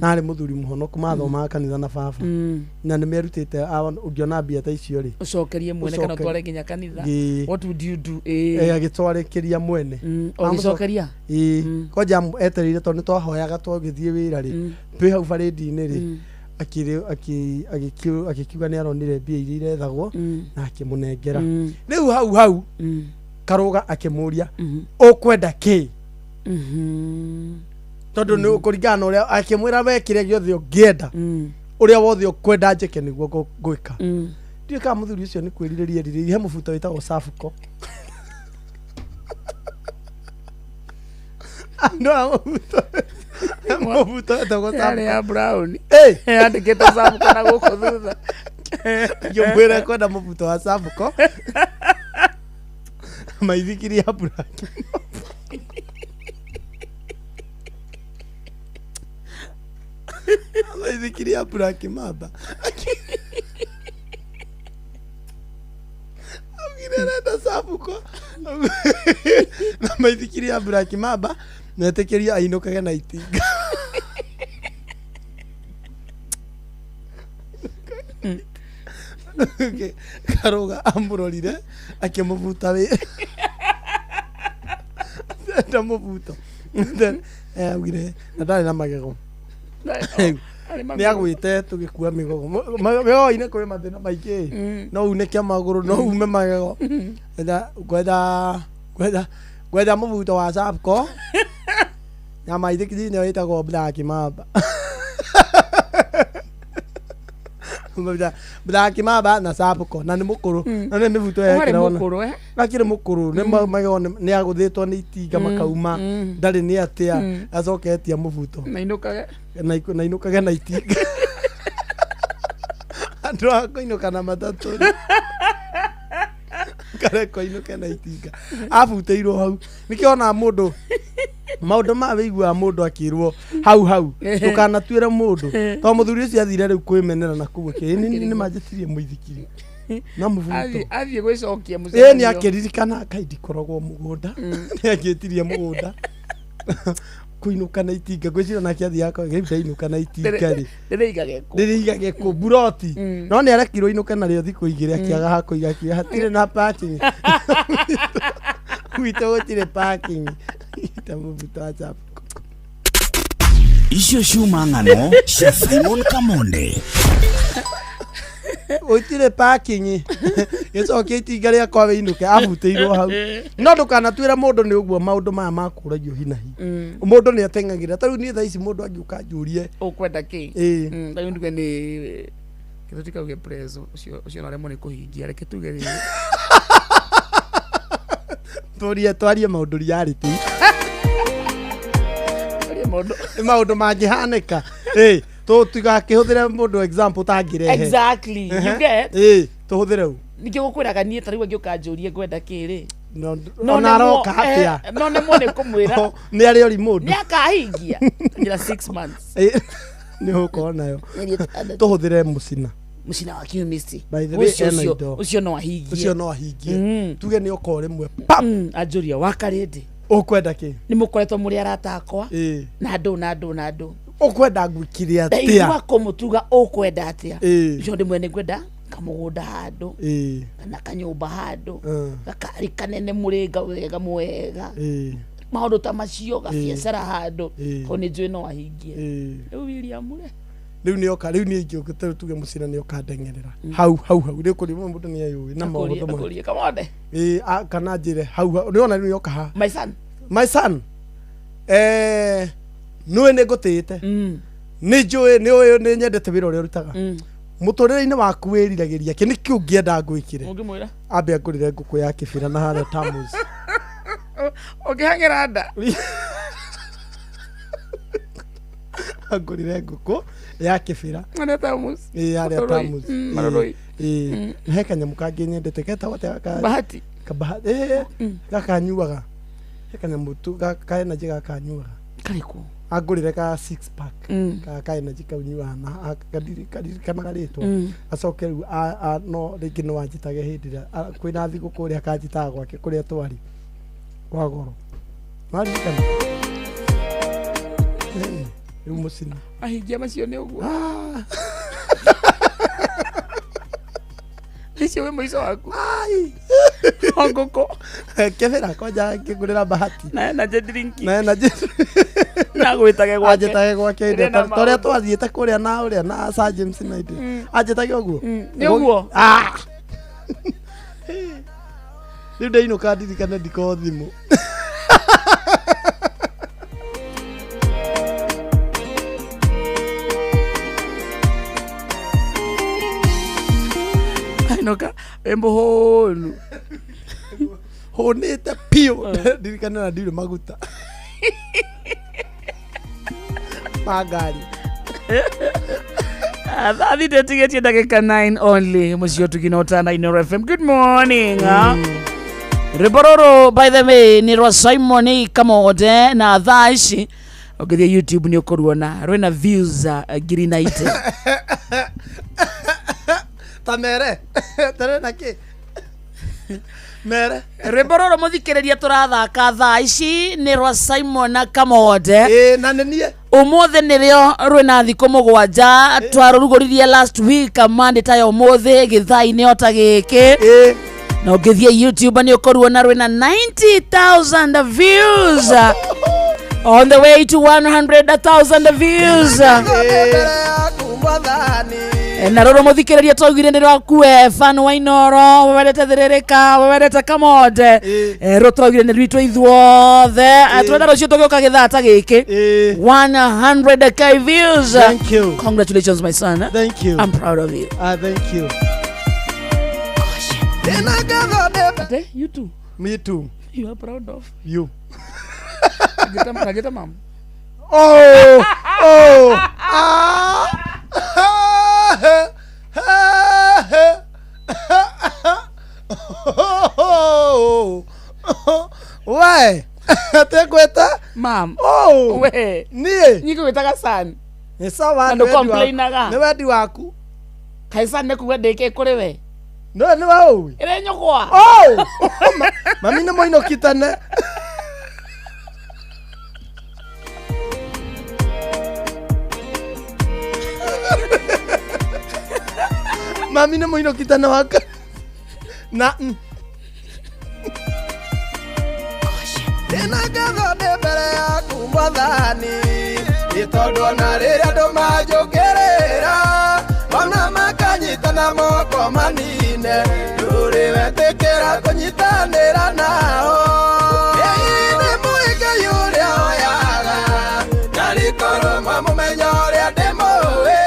Na arĩ mũthuri mũhonoku mathomaga kanitha na baba na nĩ merutĩte ũngĩona mbia ta icio rĩ ũcokerie mwene kana ũtware nginya kanitha. What would you do? Agĩtwarĩkĩria mwene ũgĩcokeria kwanja etereire tondũ nĩ twahoyaga twagĩthiĩ wĩra rĩ twĩ hau barĩndi-inĩ rĩ agĩkiuga nĩ aronire mbia iria irethagwo na akĩmũnengera. Rĩu hau hau Karũga akĩmũria ũkwenda kĩ, tondũ nĩ kũringana na ũrĩa akĩmwĩra we kĩrĩa gĩothe ũngĩenda ũrĩa wothe ũkwenda njĩke nĩguo ngwĩka. Ndiũĩ kana mũthuri ũcio nĩ kwĩrirĩria erirĩirie. He mũbuto wĩtagwo Safuco. Andũ a mũbuto wĩtagwo Yarĩ ya Safuco brown yandĩkĩtwo Safuco na gũkũ thutha. Ngĩmwĩra kwenda mũbuto wa Safuco maithikiri ya black. Maithikiri ya Black Mamba. Augire arenda Safuco na maithikiri ya Black Mamba netĩkĩrio ainũkage na itinga. Karũga amũrorire akĩmũbuta wĩra. Enda mũbuto. Then augire na ndarĩ na magego. Nĩ agwĩte tũgĩkua mĩgogo. Mĩgogo-inĩ kwĩ mathĩna maingĩ. No unĩke magũrũ, no ume magego. Ngwenda ngwenda ngwenda ngwenda mũbuto wa Sapco. Nyama ithikithine ĩtagwo Black Mamba. Black Mamba na Sapco na nĩ mũkũrũ. Na nĩ mĩbuto Warĩ yekĩra ona. mũkũrũ, eh? Akĩrĩ mũkũrũ nĩ magego nĩ agũthĩtwo nĩ itinga makauma. Ndarĩ nĩ atĩa acoka etia mũbuto. Na inũkage. Na inũkage na itinga. Andũ a kũinũka na matatũ. Karekwo inũke na itinga. Abutĩirwo hau. Nĩkĩo ona mũndũ maũndũ ma wĩiguaga mũndũ akĩrwo hau hau ndũkanatuĩre mũndũ tondũ mũthuri ũcio athire rĩu kwĩmenera na kũu akĩ nĩ manjĩtirie mũithikiri na mũbuto. Athiĩ gwĩcokia Ĩĩ nĩ mũcemanio. akĩririkana Ngai ndikoragwo mũgũnda. Nĩ angĩtirie mũgũnda. Kũinũka na itinga ngwĩciria nake athiaga rĩu ndainũka na itinga rĩ. Ndĩrĩigage kũ? Ndĩrĩigage kũ buroti. No nĩ arekirwo inũke narĩo thikũ igĩrĩ akĩaga ha kũiga akiuga hatirĩ na parking. Gwitũ gũtirĩ parking. Ta mũbuto wa Sapco. Icio ciuma ng'ano cia Simon Kamonde. Gũtirĩ parking. Gĩcokia itinga rĩakwa wĩinũke abutĩirwo hau. No ndũkanatuĩre mũndũ nĩ ũguo maũndũ maya makũragio hi na hi. Mũndũ nĩ ateng'agĩra. Ta rĩu niĩ thaa ici mũndũ angĩũka anjũrie. Ũkwenda kĩ? Ĩĩ. Ta rĩu nduge nĩ kĩndũ tikauge prezo ũcio ũcio no aremwo nĩ kũhingia reke tuge rĩrĩ. Tũrie twarie maũndũ reality. Twarie maũndũ. Nĩ maũndũ mangĩhanĩka. Ĩĩ tũtigakĩhũthĩre mũndũ example tangĩrehe. Exactly. You get? Ĩĩ tũhũthĩre u. Nĩkĩo gũkwĩraga niĩ ta rĩu angĩũka anjũrie ngwenda kĩ rĩ. No ona aroka atĩa? No nemwo nĩ kũmwĩra. Nĩ arĩ ori mũndũ. Nĩ akahingia. Njĩra 6 months. Ĩĩ nĩ ũgũkorwo nayo. Mĩeri ĩtandatũ. Tũhũthĩre mũcina. Mũcina wa kiumisi. By the way, Ũcio ena ũcio indo. ũcio no ahingie. Ũcio no ahingie. Tuge nĩ oka o rĩmwe. Pap. Anjũria wakarĩndĩ. Ũkwenda kĩ? Nĩ mũkoretwo mũrĩ arata akwa. Ĩĩ. Na andũ na andũ na andũ. Ũkwenda ngwĩkire Ndaigua atĩa? kũmũtuga ũkwenda atĩa. Ĩĩ. Ũcio ndĩmwĩre nĩ ngwenda kamũgũnda handũ. Ĩĩ. Kana kanyũmba handũ. Mm. Gakari kanene mũrĩnga wega mwega. Ĩĩ. Maũndũ ta macio gabiacara handũ. Ĩĩ. Tondũ nĩ njũĩ no ahingie. Ĩĩ. Rĩu William rĩ. Rĩu nĩ oka rĩu niĩ ingĩũka ta rĩu tuge mũcina nĩ oka ndeng'erera. Hau hau hau rĩu kũrĩ mũndũ nĩ eyũĩ na Akũrie maũndũ make. akũrie kamande. Ĩĩ kana njĩre hau hau nĩ wona rĩu nĩ oka haha. My son. My son. Nĩũĩ nĩ ngũtĩĩte. Nĩ njũĩ nĩ ũĩ nĩ nyendete wĩra ũrĩa ũrutaga. Mũtũrĩre-inĩ waku wĩriragĩria kĩ nĩkĩ ũngĩenda ngwĩkĩre? Ũngĩmwĩra. Ambe angũrĩre ngũkũ ya kĩbĩra na harĩa Tamus. Ũngĩhang'ĩra nda. Angũrĩre ngũkũ ya kĩbĩra. Harĩa Tamus. Ĩĩ harĩa Maroroi. Tamus. Maroroi. Ĩĩ. Na he kanyamũ kangĩ nyendete getagwo atĩa ka Bahati. Kabahati. Ĩĩ. Gakanyuaga. He kanyamũ tu ka energy gakanyuaga. Karĩkũ? Angũrĩre ka six pack. Ka energy kau nyuaga na kadirikanaga rĩtwa. Acoke rĩu no rĩngĩ no anjĩtage hĩndĩ ĩrĩa kwĩna thigũkũ ũrĩa akanjĩtaga gwake kũrĩa twarĩ kwa goro. Waririkana? Rĩu mũcina. Ahingia macio nĩ ũguo. Icio wĩ mũico waku. O ngũkũ. Kĩbĩra kwanja ngĩgũrĩra Bahati. Na energy drink. Na energy. Na gwĩtage gwake. Anjĩtage gwake hĩndĩ Rĩrĩa na ĩrĩa ta ũrĩa maũndũ. twathiĩte kũrĩa na ũrĩa na Sir James na hĩndĩ. Anjĩtage ũguo? Nĩ ũguo? Ah. Rĩu ndainũka ndirikane ndikorwo thimũ. Ainũka wĩ mũhũnu. Hũnĩte piũ. Ndirikane na ndirĩ maguta. Ma ngari. Thaa thita ĩtigĩtie ndagĩka 9 only mũciĩ ũtugi na ũtana Inooro FM. Good morning. Rwĩmbo rũrũ by the way nĩ rwa Simon Kamonde na thaa ici ũngĩthiĩ YouTube nĩ ũkũruona rwĩna views 90,000. Ta mere. Tere na kĩ? Mere. Rwĩmbo rũrũ mũthikĩrĩria tũrathaka thaa ici nĩ rwa Simon Kamonde. Ĩĩ na nĩ niĩ. Ũmũthĩ nĩrĩo rwĩna thikũ mũgwanja twarũrugũririe last week Monday ta ya ũmũthĩ gĩthaa-inĩ o ta gĩkĩ. Na ũngĩthiĩ YouTube nĩ ũkũruona rwĩna 90,000 views on the way to 100,000 views. Mwathani. Na rũrũ mũthikĩrĩria twaugire nĩ rwakue fan wa Inoro wendete thĩrĩrĩka wendete Kamonde. Rũ twaugire nĩ rwitũ ithuothe. Tũrenda rũciũ tũgĩũka gĩthaa ta gĩkĩ 100K views. Thank you. Congratulations, my son. Thank you. I'm proud of you. Thank you. Ate, you too. Me too. You are proud of you. Get a mom. Oh, oh. Ah. Why? Atekweta? Mom. Oh. We. Nie. Nyikwetaga son. Ni sawa. Na ndũcomplainaga. Ni wendi waku. Kaĩ son nĩ kuga ndĩkĩ kũrĩ we? No, nĩ wa ũĩ. Ĩrĩ nyũkwa. Oh. Mami nĩ moinũkitane. Mami nĩ mũinũkitane waka. Na Ndĩna ngatho ndĩ mbere yaku Mwathani, nĩ tondũ ona rĩrĩa andũ manjũkĩrĩra, ona makanyita na moko manine, ndũrĩ wetĩkĩra kũnyitanĩra nao. Ĩĩ nĩ mũĩ Ngai ũrĩa oyaga, na rĩkorwo mwamũmenya ũrĩa ndĩmũĩ,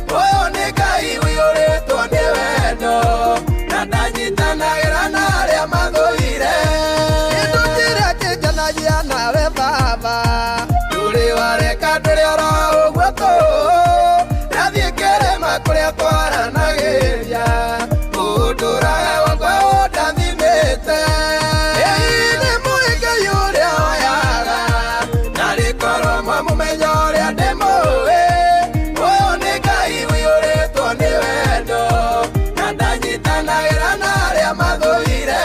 ũyũ nĩ Ngai ũiyũrĩtwo nĩ wendo, na ndanyitanagĩra na arĩa mathũire. Kĩndũ kĩrĩa kĩngenagia nawe Baba, ndũrĩ wareka ndũrĩ oro ũguo tũhũ, ndathiĩ kĩrĩma kũrĩa twaranagĩria, ũndũraga wakwa ũndathimĩte. Ĩĩ nĩ mũĩ Ngai ũrĩa oyaga, na rĩkorwo mwamũmenya ũrĩa ndĩmũĩ, ũyũ nĩ Ngai ũiyũrĩtwo nĩ wendo, na ndanyitanagĩra na arĩa mathũire.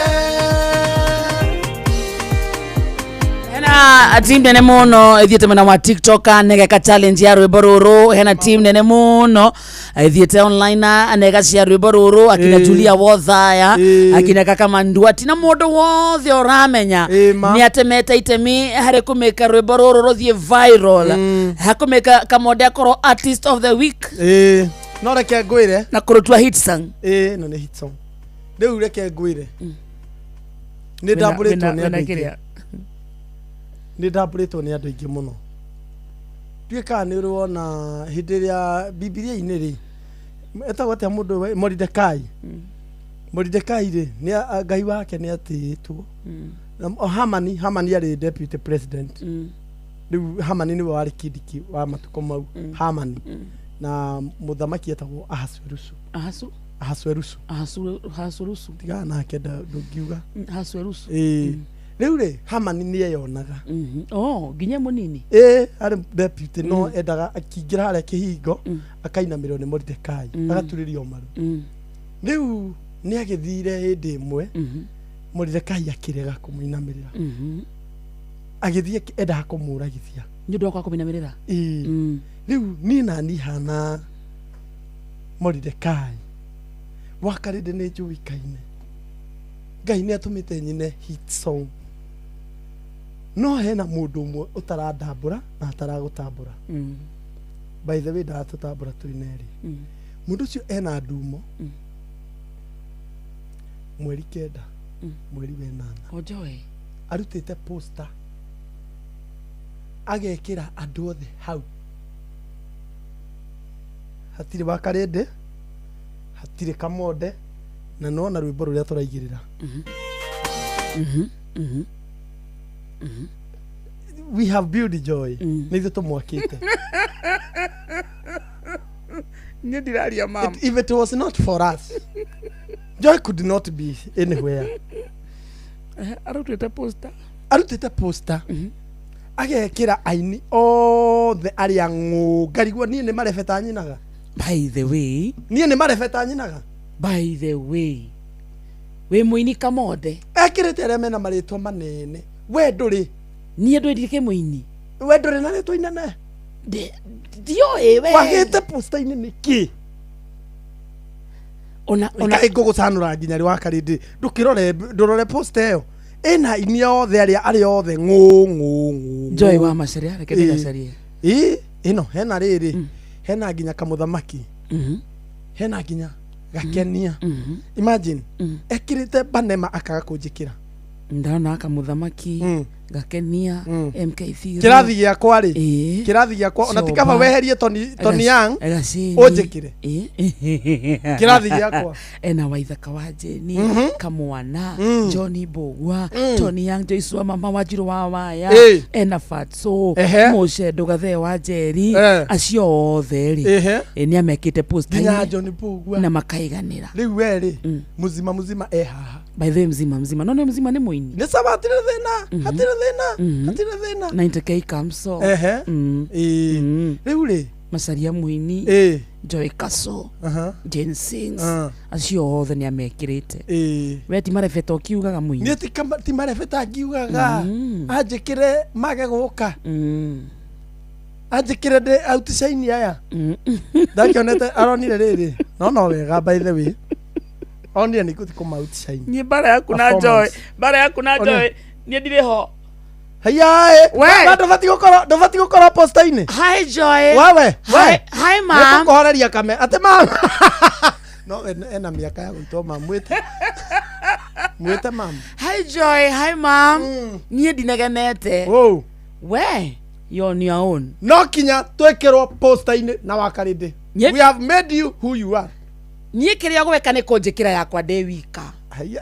Hena team nene muno ithiĩte mwena wa TikTok negeka challenge ya rwĩmbo rũrũ. Hena team nene muno ithiĩte online nega cia rwĩmbo rũrũ, akina Julia Wothaya, akina Kaka Manduati na mũndũ wothe ũramenya nĩ atemete itemi harĩ kũmĩka rwĩmbo rũrũ rũthiĩ viral, hakũmĩka Kamonde akorwo artist of the week. No reke ngwĩre na kũrũtua hit song. Ĩno nĩ hit song. Rĩu reke ngwĩre nĩ ndambũrĩtwo nĩ andũ aingĩ. Nĩ ndambũrĩtwo nĩ andũ aingĩ mũno. Tuĩkaga nĩ ũrĩ wona hĩndĩ ĩrĩa Bibilia-inĩ rĩ, etagwo atĩa mũndũ Moridekai. Moridekai rĩ, nĩ Ngai wake nĩ atĩĩtwo. Hamani, Hamani arĩ deputy president. Rĩu Hamani nĩwe warĩ kindiki wa matukũ mau. Hamani. Na mũthamaki etagwo Ahasuerusu. Ahasu? Ahasuerusu. Ahasuerusu. Tigana nake ndũngiuga. Ahasuerusu. Ĩĩ. Rĩu rĩ, Hamani nĩ eyonaga. Oh, nginya mũnini. Ĩĩ, arĩ deputy no endaga akĩingĩra harĩa kĩhingo akainamĩrĩrwo nĩ Moridekai, agaturĩrio maru. Rĩu nĩ agĩthire hĩndĩ ĩmwe, Moridekai akĩrega kũmũinamĩrĩra. Agĩthiĩ endaga kũmũragithia. Nĩ ũndũ wa kwaga kũmũinamĩrĩra? Ĩĩ. Rĩu niĩ nani hana Moridekai. Wakarĩndĩ nĩ njũĩkaine. Ngai nĩ atũmĩte nyine hit song. No hena mũndũ ũmwe ũtarandambũra na ataragũtambũra. By the way ndaratũtambũra twĩ nerĩ. Mũndũ ũcio ena ndumo mweri 9 mweri wa 8. Ojoe. Arutĩte poster agekĩra andũ othe hau. Hatirĩ wa Karĩndĩ, hatirĩ Kamonde, na nĩwona rwĩmbo rũrĩa tũraigĩrĩra. We have built joy. Nĩ ithuĩ tũmwakĩte. Niĩ ndiraria mama. If it was not for us, joy could not be anywhere. Arutĩte poster. Arutĩte poster. Agekĩra aini othe arĩa ng'ũ. Ngarigwo niĩ nĩ marebeta nyinaga. By the way, niĩ nĩ marebeta nyinaga. By the way, wĩ mũini Kamonde. Ekĩrĩte arĩa mena marĩtwa manene. We ndũrĩ. Niĩ ndũrĩ kĩ mũini. We ndũrĩ na rĩtwa inene. Ndioĩ we. Wagĩte poster-inĩ nĩkĩ? Ona ona ngũgũcanũra nginya rĩ Wakarĩndĩ. Ndũkĩrore ndũrore poster ĩyo. Ĩna aini othe arĩa arĩa othe ng'ũ ng'ũ ng'ũ. Joy wa Macharia, reke ndĩgacarie. Ĩĩ, ĩno hena rĩrĩ. Hena nginya kamuthamaki. Hena nginya gakenia. Imagine ekirite banema akaga kunjikira. Ndana akamuthamaki gakenia MK3 kirathi giakwa ri kirathi giakwa ona tikaba weherie Tony Young unjikire kirathi giakwa ena waithaka wa Jeni kamwana Johnny Bogwa Tony Young Joyce wa mama wa Njiro wa waya ena Fatso Moshe Ndugathe wa Njeri acio othe ri ni amekite post nginya Johnny Bogwa na makaiganira riu we ri muzima muzima e haha by the way mzima mzima no mzima ni muini ni sawa hatire thina hatire thina hatire thina 90k kamso ehe riu ri Masaria muini Joy Kaso Jane Sings acio othe ni amekirite we ti marebeta ukiugaga muini ni ti marebeta ngiugaga anjikire mage guka anjikire ndi outshine aya ndakionete aronire riri no wega by the way onire ni kuthi kuma outshine ni bara yaku na Joy bara yaku na Joy ni ndire ho Hayae ndubati gukorwo posta-ini. Hi Joy. Wewe hi ma'am. Nikuhoreria kame ati ma'am. No ena miaka ya gwitwo ma'am mwite. Mwite ma'am. Hi Joy, hi ma'am. Nie ndinegenete. Wow. We you're on your own. No kinya twikirwo posta-ini na wakarindi. We have made you who you are. Nie kiria gweka ni kunjikira yakwa ndi wika. Haya.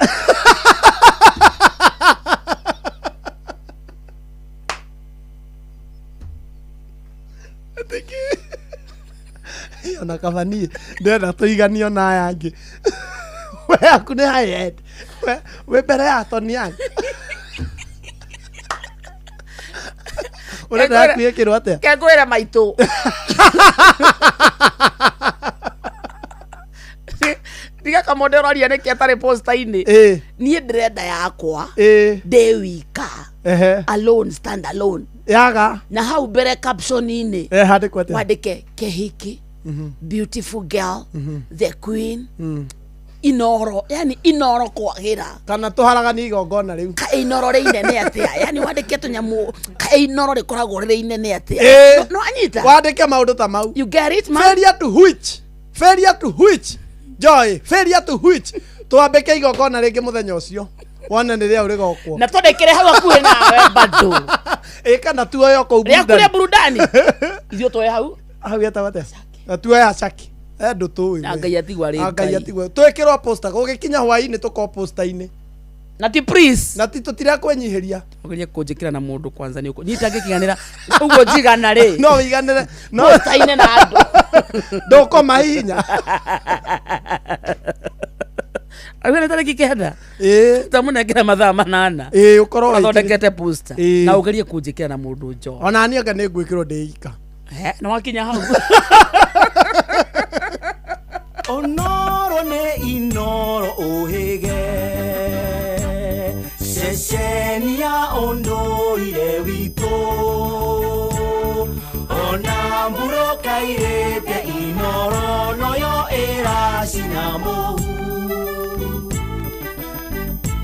Ona kaba niĩ ndĩrenda tũiganio na aya angĩ we aku nĩ high end we mbere ya Tony Young ũrenda yaku ĩkĩrwo atĩa kengwĩra maitũ tiga kamonde ũroria nĩkĩ atarĩ posta-inĩ niĩ ndĩrenda yakwa ndĩ wika alone stand alone yaga na hau mbere caption-inĩ handĩkwo atĩa wandĩke kehiki beautiful girl the queen inoro yani inoro kwagira kana tuharagani igongona riu ka inoro rĩinene atia yani wandĩke tũnyamũ ka inoro rĩkoragwo rĩrĩ inene atia no anyita wandĩke maũndũ ta mau you get it man failure to which failure to which Joy failure to which twambĩke igongona rĩngĩ mũthenya ũcio wone nĩ rĩa ũrĩgokwo na twandĩkĩre hau hakuhĩ nawe bado ĩ kana tuoyo kũu burudani burudani ithuĩ tuoye hau hau getagwo atĩa na tuoya caki ndũ tũĩ Ngai atigwo arĩ Ngai atigwo twĩkĩrwo posta gũgĩkinya hwaĩ-inĩ tũkorwo posta-inĩ na ti please na ti tũtirekwenyiheria ũgerie kũnjĩkĩra na mũndũ kwanza nĩ nyita ngĩkiganĩra ũguo njigana rĩ no ũiganĩre no posta-inĩ na andũ ndũkoma hinya Agwĩra tarĩki 9 tamũnengera mathaa 8 ũkorwo athondekete poster na ũgerie kũnjĩkĩra na mũndũ njo ona niĩ anga nĩ ngwĩkĩrwo ndĩ ika na wakinya hau Onoro nĩ inoro ũhĩge ceceni ya ũndũire witũ ona mbura kairĩte inoro noyo ĩracina mũhu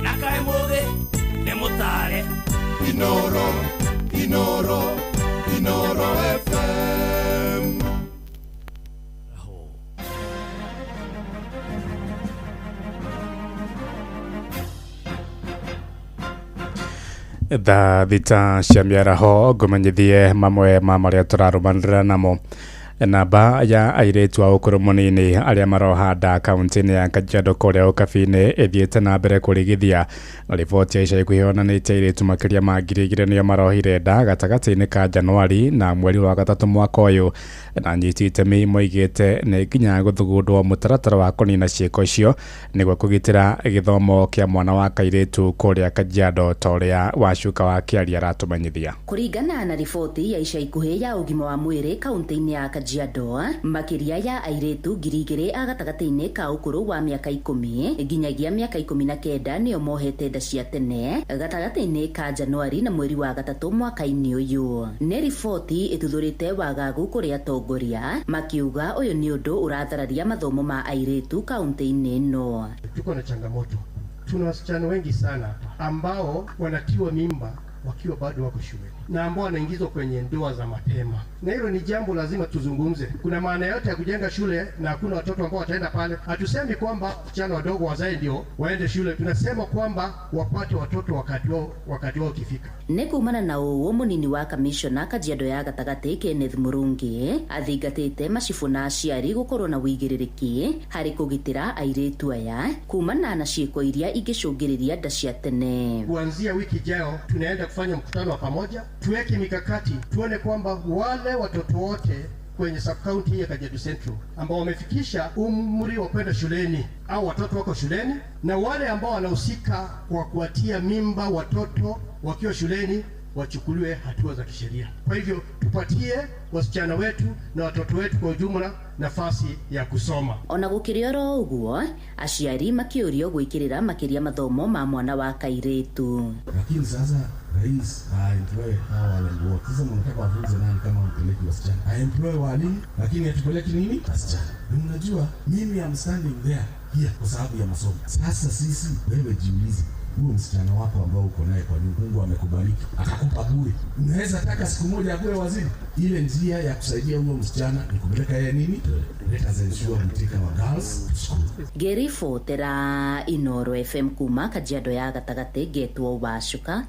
na kaĩ mũthĩ nĩ mũtare Inoro Inoro Inoro FM. Thaa 6 cia mĩaraho ngũmenyithie mamwe ma marĩa tũrarũmanĩrĩra namo. Namba ya airĩtu a ũkũrũ mũnini arĩa maroha nda kaunti-inĩ ya Kajiado kũrĩa Ũkabi-inĩ ĩthiĩte na mbere kũrigithia. Riboti ya ica ikuhĩ yonanĩtie airĩtu makĩria ma 2,000 nĩo marohire nda gatagatĩ-inĩ ka Januari na mweri wa 3 mwaka ũyũ, na anyiti itemi moigĩte nĩ nginya gũthugundwo mũtaratara wa kũnina ciĩko icio nĩguo kũgitĩra gĩthomo kĩa mwana wa kairĩtu kũrĩa Kajiado ta ũrĩa Wacuka wa Kĩaria aratũmenyithia. Kũringana na riboti ya ica ikuhĩ ya ũgima wa mwĩrĩ kaunti-inĩ ya Kajiado, makĩria ya airĩtu 2,000 a gatagatĩ-inĩ ka ũkũrũ wa mĩaka 10 nginyagia mĩaka 19 nĩo mohete nda cia tene gatagatĩ-inĩ ka Januari na mweri wa 3 mwaka-inĩ ũyũ. Nĩ riboti ĩtuthũrĩte wagagu kũrĩ atongoria makiuga ũyũ nĩ ũndũ ũrathararia mathomo ma airĩtu kaunti-inĩ ĩno. Tuko na changamoto, tuna wasichana wengi sana ambao wanatiwa mimba wakiwa bado wako shuleni na ambao wanaingizwa kwenye ndoa za mapema, na hilo ni jambo lazima tuzungumze. Kuna maana yote ya kujenga shule na hakuna watoto ambao wataenda pale. Hatusemi kwamba wasichana wadogo wazae ndio waende shule, tunasema kwamba wapate watoto wakati wao ukifika. Nĩ kumana na ũũ mũnini wa kamishona Kajiado ya gatagatĩ Kenneth Murungi athingatĩte macibũ na aciari gũkorwo na wĩigĩrĩrĩki harĩ kũgitĩra airĩtu aya kumana na ciĩko iria ingĩcũngĩrĩria nda cia tene. Kuanzia wiki ijayo tunaenda kufanya mkutano wa pamoja, tuweke mikakati, tuone kwamba wale watoto wote kwenye sub-county ya Kajiado Central ambao wamefikisha umri wa kwenda shuleni au watoto wako shuleni, na wale ambao wanahusika kwa kuwatia mimba watoto wakiwa shuleni wachukuliwe hatua za kisheria. Kwa hivyo tupatie wasichana wetu na watoto wetu kwa ujumla nafasi ya kusoma. Ona gũkĩrĩ oro ũguo, aciari makĩũrio gwĩkĩrĩra makĩria mathomo ma mwana wa kairĩtu. Lakini sasa rais aemploy hawa walimu wote. Sasa mnataka wafunze nani kama mpeleki wasichana? Aemploy walimu lakini hatupeleki nini? Wasichana. Na mnajua mimi am standing there here kwa sababu ya masomo. Sasa sisi, wewe jiulize, huyo msichana wako ambao uko naye kwa nyumba, Mungu amekubariki akakupa bure, unaweza taka siku moja akuwe waziri? Ile njia ya kusaidia huyo msichana ni kupeleka yeye nini? Let us ensure we take our girls to school. Ngĩribotera Inoro FM kuma Kajiado ya gatagatĩ ngetwo Wacuka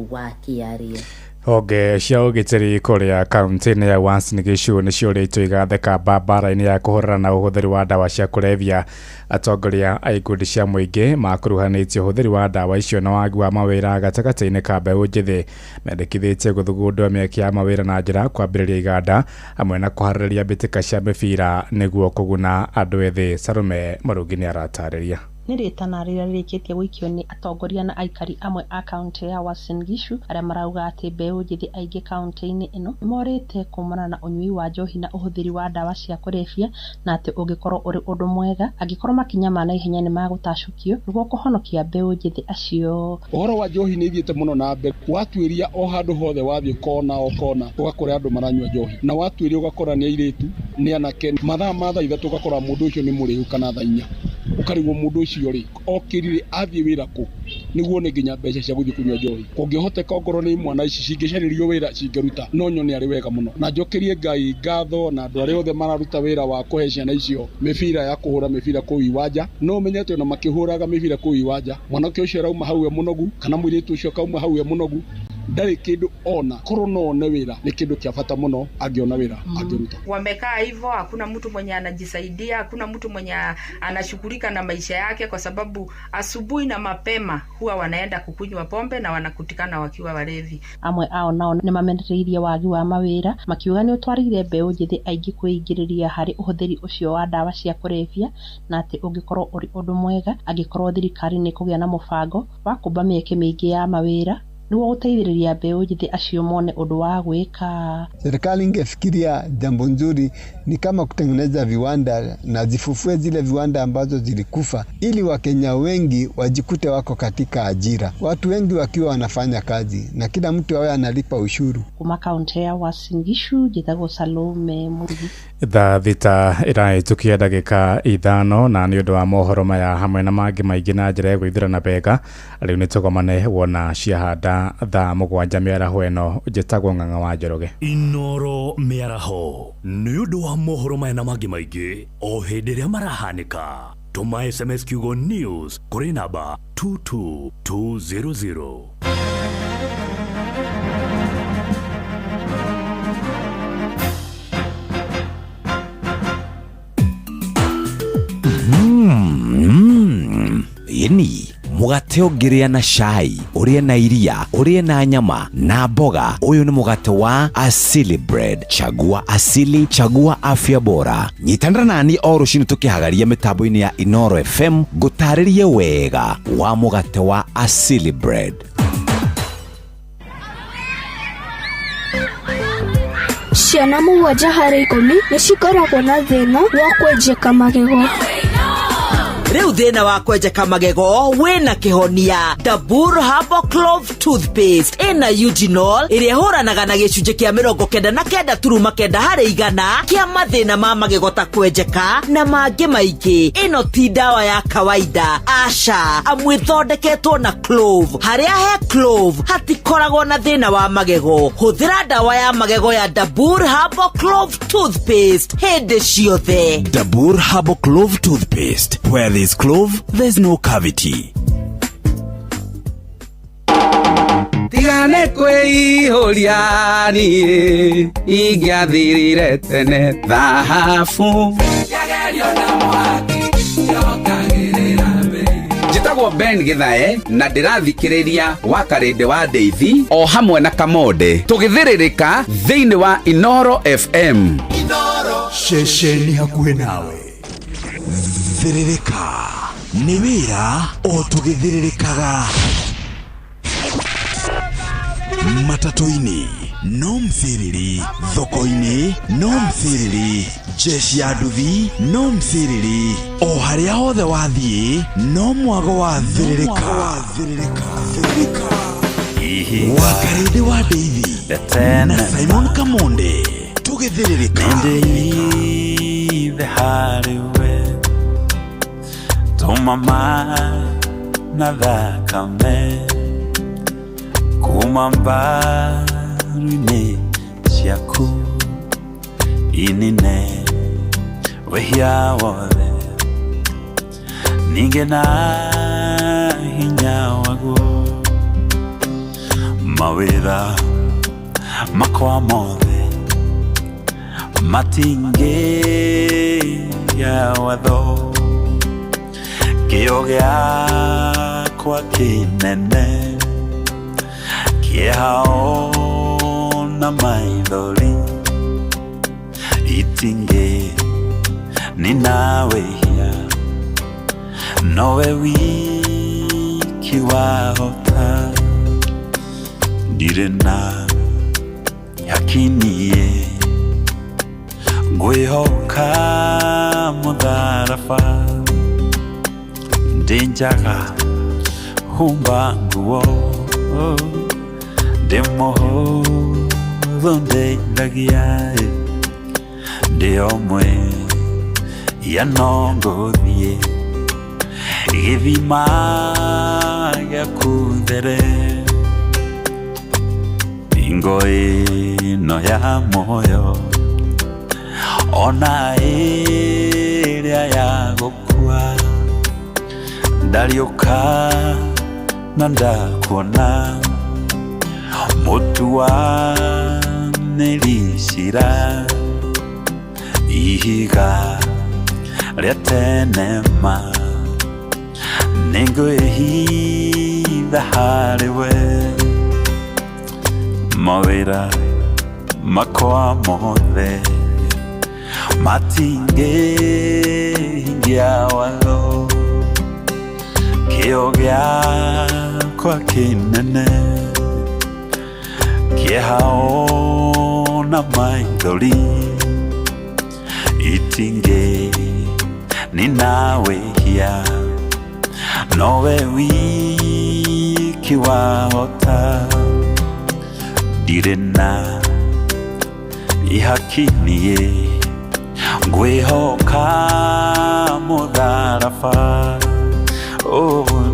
wa Kĩarie. Honge cia ũgitĩri kũrĩa kaunti-inĩ ya Uasin Gishu nĩciũrĩtio igatheka mbara-inĩ ya kũhũrana na ũhũthĩri wa ndawa cia kũrebia. Atongoria a ikundi cia mũingĩ makuruhanĩtie ũhũthĩri wa ndawa icio na wagi wa mawĩra gatagatĩ-inĩ ka mbeũ njĩthĩ. Mendekithĩtie gũthugundwo mĩeke ya mawĩra na njĩra ya kwambĩrĩria iganda hamwe na kũharĩrĩria mbĩtĩka cia mĩbira nĩguo kũguna andũ ethĩ. Salome Marungi nĩaratarĩria. Nĩ rĩtana rĩrĩa rĩrĩkĩtie gũikio nĩ atongoria na aikari amwe a kaunti ya Uasin Gishu arĩa marauga atĩ mbeũ njĩthĩ aingĩ kaunti-inĩ ĩno nĩmorĩte kumana na ũnyui wa njohi na ũhũthĩri wa ndawa cia kũrebia, na atĩ ũngĩkorwo ũrĩ ũndũ mwega angĩkorwo makinya ma naihenya nĩ magũtacũkio nĩguo kũhonokia mbeũ njĩthĩ acio. Ũhoro wa njohi nĩ ithiĩte mũno na mbere, watuĩria o handũ hothe wathiĩ kona o kona ũgakora andũ maranyua njohi, na watuĩria ũgakora nĩ airĩtu nĩ anake, mathaa ma thaa 3 ũgakora mũndũ ũcio nĩ mũrĩu kana thaa 4 ũkarigwo mũndũ ũcio rĩ okĩrire athiĩ wĩra kũ nĩguo nĩ nginya mbeca cia gũthiĩ kũnyua njohi. Kũngĩhoteka ongorwo nĩ mwana ici cingĩcarĩrio wĩra cingĩruta, no nyone arĩ wega mũno, na njokerie Ngai ngatho na andũ arĩa othe mararuta wĩra wa kũhe ciana icio mĩbira ya kũhũra mĩbira kũu iwanja. No ũmenye atĩ ona makĩhũraga mĩbira kũu iwanja, mwanake ũcio arauma hau e mũnogu kana mũirĩtu ũcio akauma hau e mũnogu, ndarĩ kĩndũ ona korwo no one wĩra nĩ kĩndũ kĩa bata mũno, angĩona wĩra angĩruta. Wamekaa hivyo, hakuna mtu mwenye anajisaidia, hakuna mtu mwenye anashughulika na maisha yake, kwa sababu asubuhi na mapema huwa wanaenda kukunywa pombe na wanakutikana wakiwa walevi. Amwe ao nao nĩ mamenereirie wagi wa mawĩra makiuga nĩ ũtwarĩire mbeũ njĩthĩ aingĩ kwĩingĩrĩria harĩ ũhũthĩri ũcio wa ndawa cia kũrebia, na atĩ ũngĩkorwo ũrĩ ũndũ mwega angĩkorwo thirikari nĩ kũgĩa na mũbango wa kũmba mĩeke mĩingĩ ya mawĩra nĩguo gũteithĩrĩria mbeũ njĩthĩ acio mone ũndũ wa gwĩka. Serikali ingefikiria jambo nzuri ni kama kutengeneza viwanda na zifufue zile viwanda ambazo zilikufa, ili Wakenya wengi wajikute wako katika ajira, watu wengi wakiwa wanafanya kazi na kila mtu awe analipa ushuru. Kuma kaunti ya Uasin Gishu njĩtagwo Salome Murugi. Thaa 6 ĩrahĩtũkia ndagĩka 5, na nĩ ũndũ wa mohoro maya hamwe na mangĩ maingĩ na njĩra ya gwĩthurana wega, rĩu nĩ tũgomane wona ciahanda thaa 7 mĩaraho ĩno. Njĩtagwo Ng'ang'a wa Njoroge. Inoro mĩaraho nĩ ũndũ wa mohoro maya na mangĩ maingĩ o hĩndĩ ĩrĩa marahanĩka. Tũma SMS kiugo news kũrĩ namba 22200. Ĩni mũgate ũngĩrĩa na cai, ũrĩe na iria, ũrĩe na nyama na mboga, ũyũ nĩ mũgate wa Asili Bread. Chagua Asili, chagua afya bora. Nyitanĩra nani o rũcinĩ tũkĩhagaria mĩtambo-inĩ ya Inoro FM ngũtarĩrie wega wa mũgate wa Asili Bread. Ciana 7 harĩ 10 nĩ cikoragwo na thĩna wa kwenjeka magego. Rĩu thĩna wa kwenjeka magego wĩna kĩhonia. Dabur Herbal Clove Toothpaste ĩna eugenol ĩrĩa ĩhũranaga na gĩcunjĩ kĩa 99.9 harĩ igana kĩa mathĩna ma magego ta kwenjeka na mangĩ maingĩ. Ĩno ti ndawa ya kawaida, aca, amu ĩthondeketwo na clove. Harĩa he clove hatikoragwo na thĩna wa magego. Hũthĩra ndawa ya magego ya Dabur Herbal Clove Toothpaste hĩndĩ ciothe. Dabur Herbal Clove Toothpaste. Where there's clove, there's no cavity. Tigane kwĩihũria niĩ ingĩathirire tene thahabu. Njĩtagwo Ben Githae na ndĩrathikĩrĩria Wakarĩndĩ wa Ndeithi o hamwe na Kamonde tũgĩthĩrĩrĩka thĩinĩ wa Inoro FM. Ceceni hakuhĩ nawe. Thĩrĩrĩka nĩ wĩra o tũgĩthĩrĩrĩkaga. Matatũ-inĩ no mthĩrĩri, thoko-inĩ no mthĩrĩri, jeshi ya nduthi no mthĩrĩri, o harĩa hothe wathiĩ no mwago wa thĩrĩrĩka. Wakarĩndĩ wa Ndeithi na Simon Kamonde tũgĩthĩrĩrĩka. Nĩndĩithe harĩ we tũma na thakame kuma mbaru-inĩ ciaku inine wĩhia wothe ningĩ na hinya waguo mawĩra makwa mothe matingĩya watho kĩo gĩakwa kĩnene kĩeha ona maithori itingĩ nina wĩhia nowe wiki wahota ndirĩ na yakiniĩ ngwĩhoka mũtharaba ndĩ njaga humba nguo ndĩ mũhũthũ ndeithagia ndĩ ũmwe ya no ngũthiĩ gĩthima gĩaku there hingo ĩno ya muoyo ona ĩrĩa ya gũkua ndariũka na ndakuona mũtuanĩri cira ihiga rĩa tene ma nĩngwĩhitha harĩ we mawĩra makwa mothe matingĩhingia watho kĩo gĩakwa kĩnene kĩeha ona maithori itingĩ nina wĩhia nowe wiki wahota ndirĩ na ihaki niĩ ngwĩhoka mũtharaba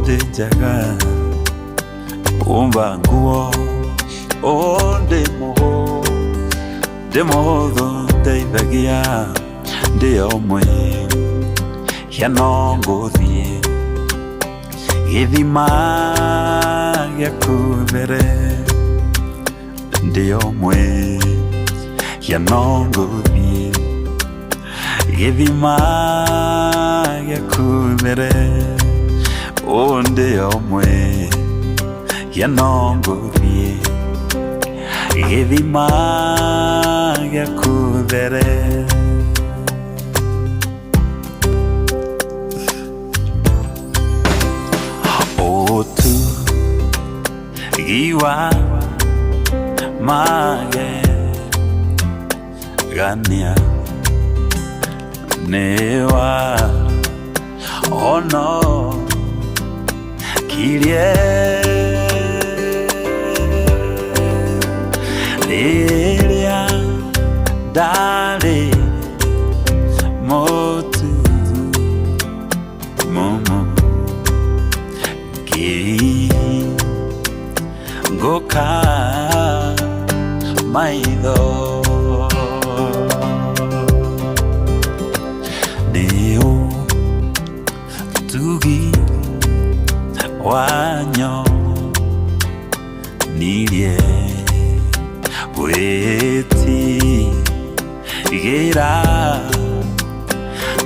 ndĩ njaga umba nguo ndĩ mũhũthũ ndeithagia ndĩ ũmwe ya no ngũthiĩ gĩthima gĩaku there ndĩ ũmwe ya no ngũthiĩ gĩthima gĩaku there ndĩ ũmwe ya no ngũthiĩ gĩthima gĩaku there. Ũtugi wa magegania nĩ wa Ono kirie Lilia dali motu momo ki goka maido neo tugi wanyo nirie weti gira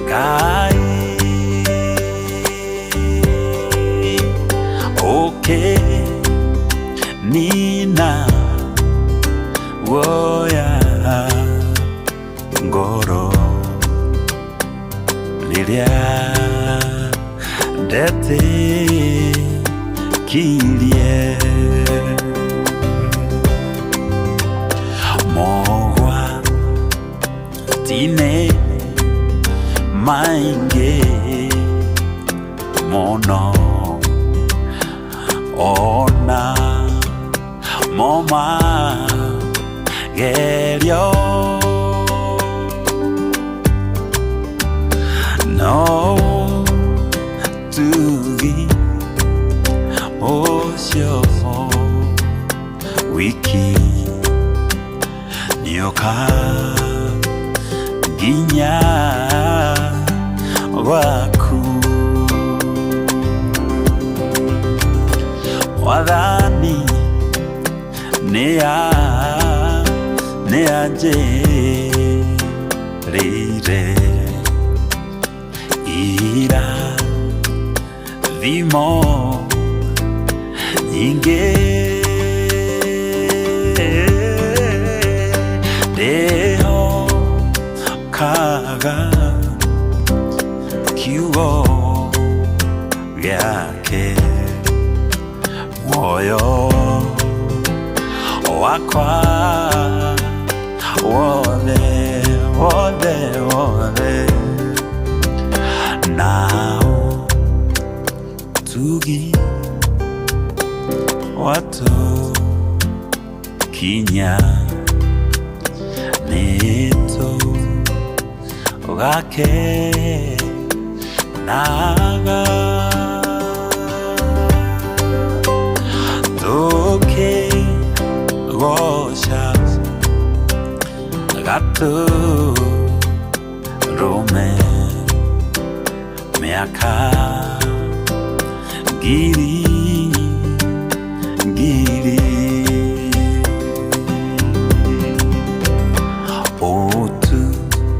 Ngai oke nina woya ngoro liria ndete kirie mogwa tine mainge mono ona moma gerio no tugi osio wiki nyoka ginya waku wadhani nea neanjĩrĩire ira thimo nyingĩ ndĩhokaga kiugo gĩake muoyo wakwa wothe wothe wothe nao tugi watu kinya nĩtũ gake naga tũkĩgoca gatũrũme mĩaka ngiri ngiri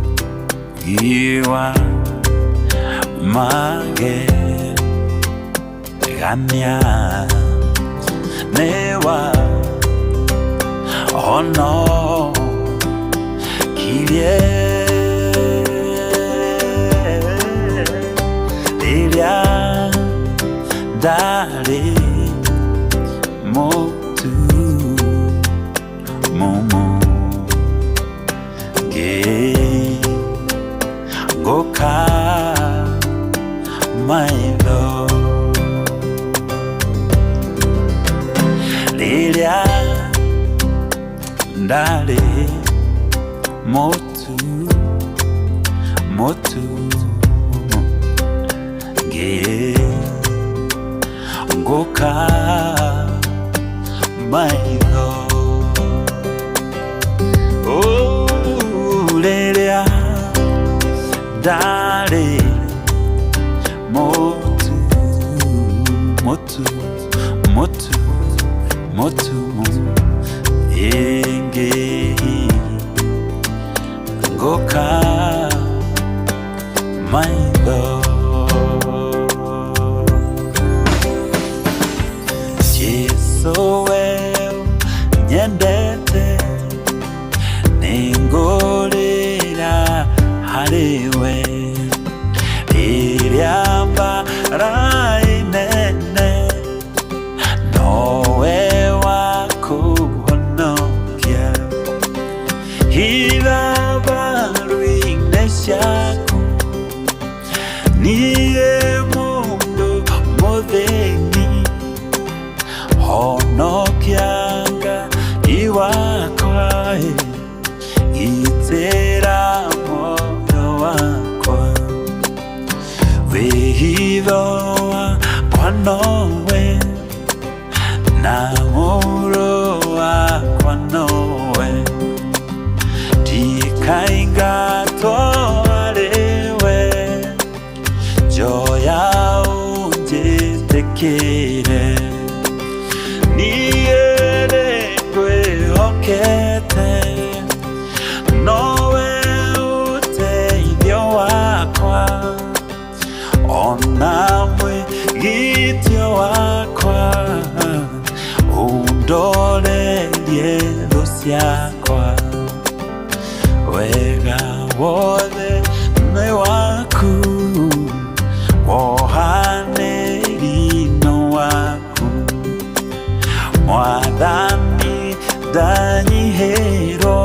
ũtugi wa magegania nĩwa honokirie rĩrĩa ndarĩ mũtu mũmũ ngĩngũka maitho rĩrĩa ndarĩ mũtu mũtu ngĩngũka maitho oh, rĩrĩa ndarĩ mũtu mũtu mũtu mũtu ĩngĩ ngũka maitho Jesu we nyendete nĩngũrĩra harĩ we rĩrĩa mbara inene nowe wa kũhonokia hitha mbaru-inĩ ciaku niĩ Gitĩra muoyo wakwa Wĩhitho wakwa nowe Na mũro wakwa nowe Ndikaingatwo harĩwe Njoya ũnjĩtĩkĩre Niĩ nĩngwĩhokete Nowe ũteithio wakwa Ona mwĩgitio wakwa Ũndorerie thũ ciakwa Wega wothe nĩ waku Wohanĩri nĩ waku Mwathani ndanyihĩrwo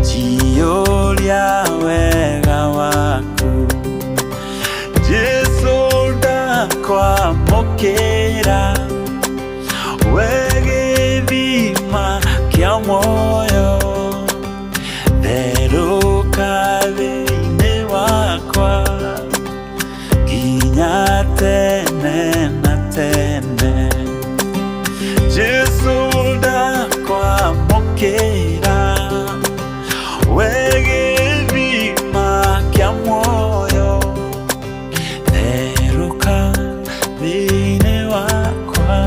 Njiyũria wega waku Jesũ ndakwamũkĩra We gĩthima kĩa muoyo Therũka thĩinĩ wakwa Nginya tene na tene Jesũ ndakwamũkĩra We gĩthima kĩa muoyo Therũka thĩinĩ wakwa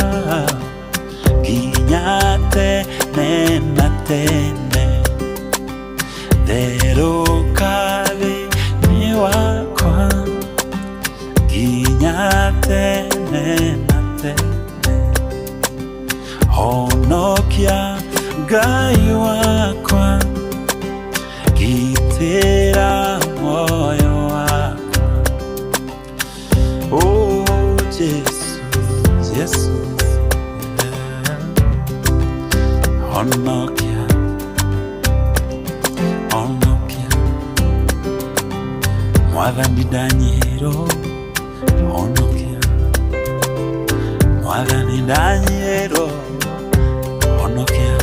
Nginya tene na tene Therũka thĩinĩ wakwa Nginya tene na tene Honokia Ngai wakwa Gitĩra muoyo wakwa Oh Jesu, Jesu yeah. Honokia, honokia Mwathani ndanyihĩrwo Honokia Mwathani ndanyihĩrwo Honokia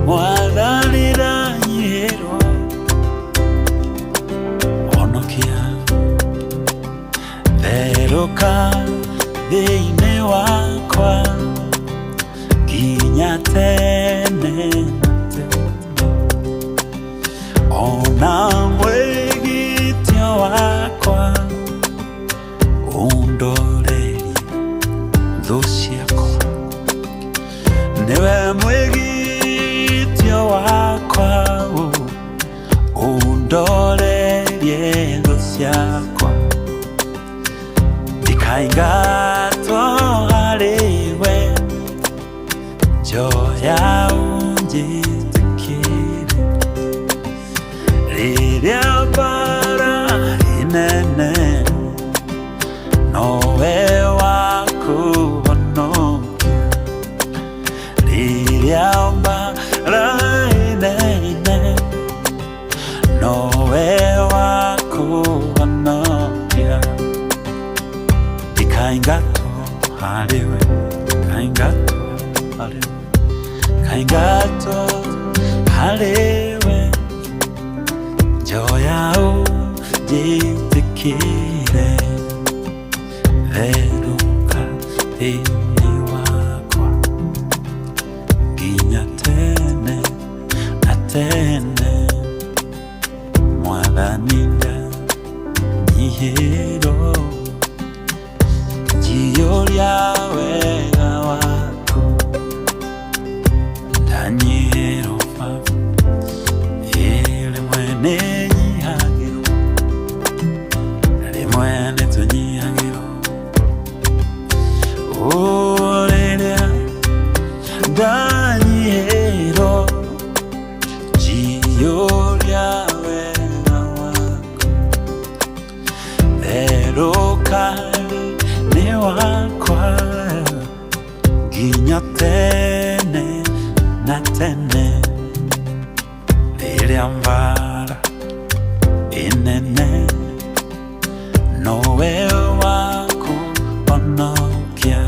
Mwathani ndanyihĩrwo Honokia Therũka thĩinĩ wakwa Nginya tene na tene Ona mwĩgitio wakwa Ũndorerie thũ ciakwa Nĩwe mwĩgitio wakwa Ũndorerie thũ ciakwa Ndikaingatwo harĩwe Njoya ũnjĩtĩkĩre Rĩrĩa mbara inene Nowe wa kũhonokia Rĩrĩa mbara inene Nowe wa kũhonokia Ndikaingatwo harĩwe Ndikaingatwo harĩwe Ndikaingatwo harĩwe Njoya ũnjĩtĩkĩre Therũka thĩinĩ wakwa Nginya tene na tene Mwathani ndanyihĩrwo Njiyũria wega waku Ndanyihĩrwo Baba Rĩmwe nĩnyihagĩrwo Rĩmwe nĩtũnyihagĩrwo Oh, rĩrĩa ndanyihĩrwo Njiyũria wega waku Therũka thĩinĩ wakwa Nginya tene na tene Rĩrĩa mbara inene Nowe wa kũhonokia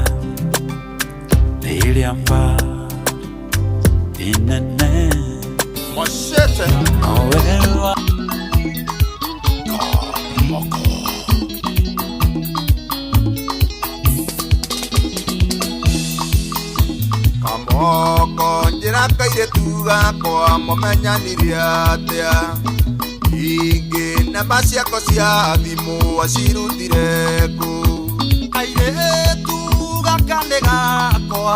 Rĩrĩa mbara Inene Machete Owewa Kamoko Kamoko njĩra kairĩtu gakwa mũmenyanire atĩa ingĩ namba ciako cia thimũ acirutire kũ kairĩtu gaka nĩ gakwa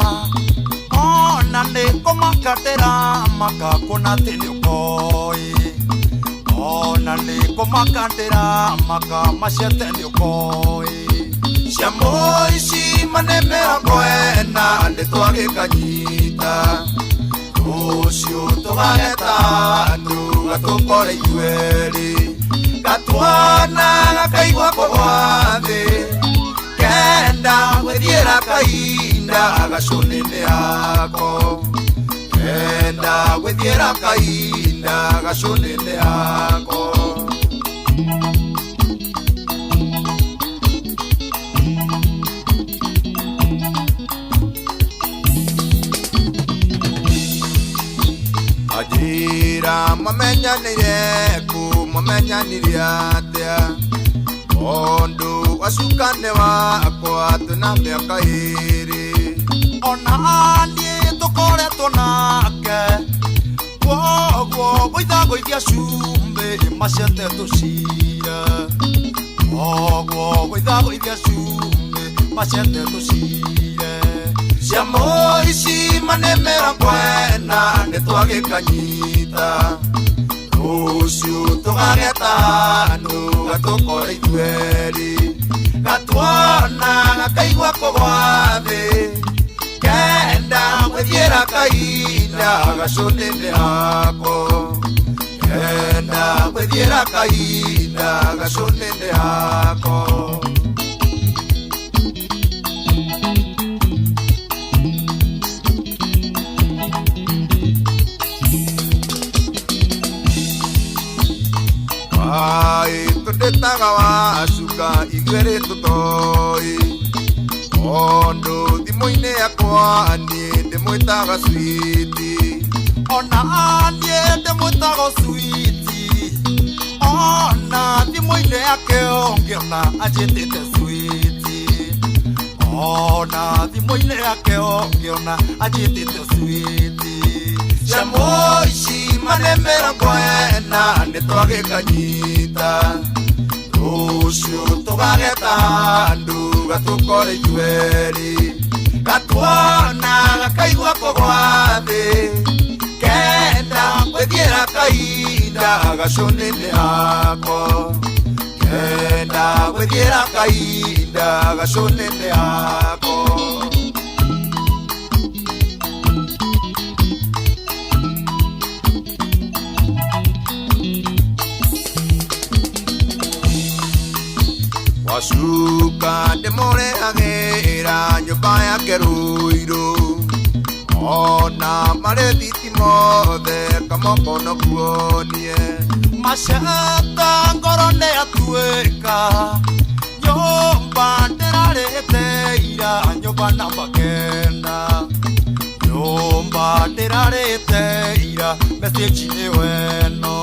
ona nĩ kũmakatĩra maka kuona atĩ nĩ ũkoĩ ona nĩ kũmakatĩra maka macete nĩ ũkoĩ cia mũici mane mĩrongo ĩna nĩ twagĩkanyita rũciũ tũgageta andũ gatũkore ithuerĩ gatuona gakaigua kũgwa thĩ kenda gwĩthiĩra kahinda gacũnĩ-inĩ yako kenda gwĩthiĩra kahinda gacũnĩ-inĩ yako. Ajira mamenyanire ku mamenyanire atia Ondu wacukane wakwa twĩna mĩaka ĩrĩ ona niĩ tũkoretwo nake kwoguo gũithagũithia cumbĩ macete tũcire kwoguo gũithagũithia cumbĩ macete tũcire cia mũici mane mĩrongo ĩna nĩ twagĩkanyita rũciũ tũgageta andũ gatũkore ithuerĩ gatuona gakaigua kũgwa thĩ kenda gwĩthiĩra kahinda gacũnĩ-inĩ hako kenda gwĩthiĩra kahinda gacũnĩ-inĩ hako. Ai tũndĩtaga wacuka ithuerĩ tũtoĩ tondũ thimũ-inĩ yakwa niĩ ndĩmwĩtaga switi ona niĩ ndĩmwĩtaga switi ona thimũ-inĩ yake ũngĩona anjĩtĩte switi ona thimũ-inĩ yake ũngĩona anjĩtĩte switi cia mũici mane mĩrongo ĩna nĩ twagĩkanyita rũciũ tũgageta andũ gatũkore ithuerĩ gatuona gakaigua kũgwa thĩ kenda gwĩthiĩra kahinda gacũnĩ-inĩ hako kenda gwĩthiĩra kahinda gacũnĩ-inĩ hako. Wacuka ndĩmũrehagĩra nyũmba yake Ruiru ona marĩ thitima othe kamoko no kuonie maceta ngoro nĩ yatuĩka nyũmba ndĩrarĩte ira nyũmba namba kenda nyũmba ndĩrarĩte ira message nĩ weno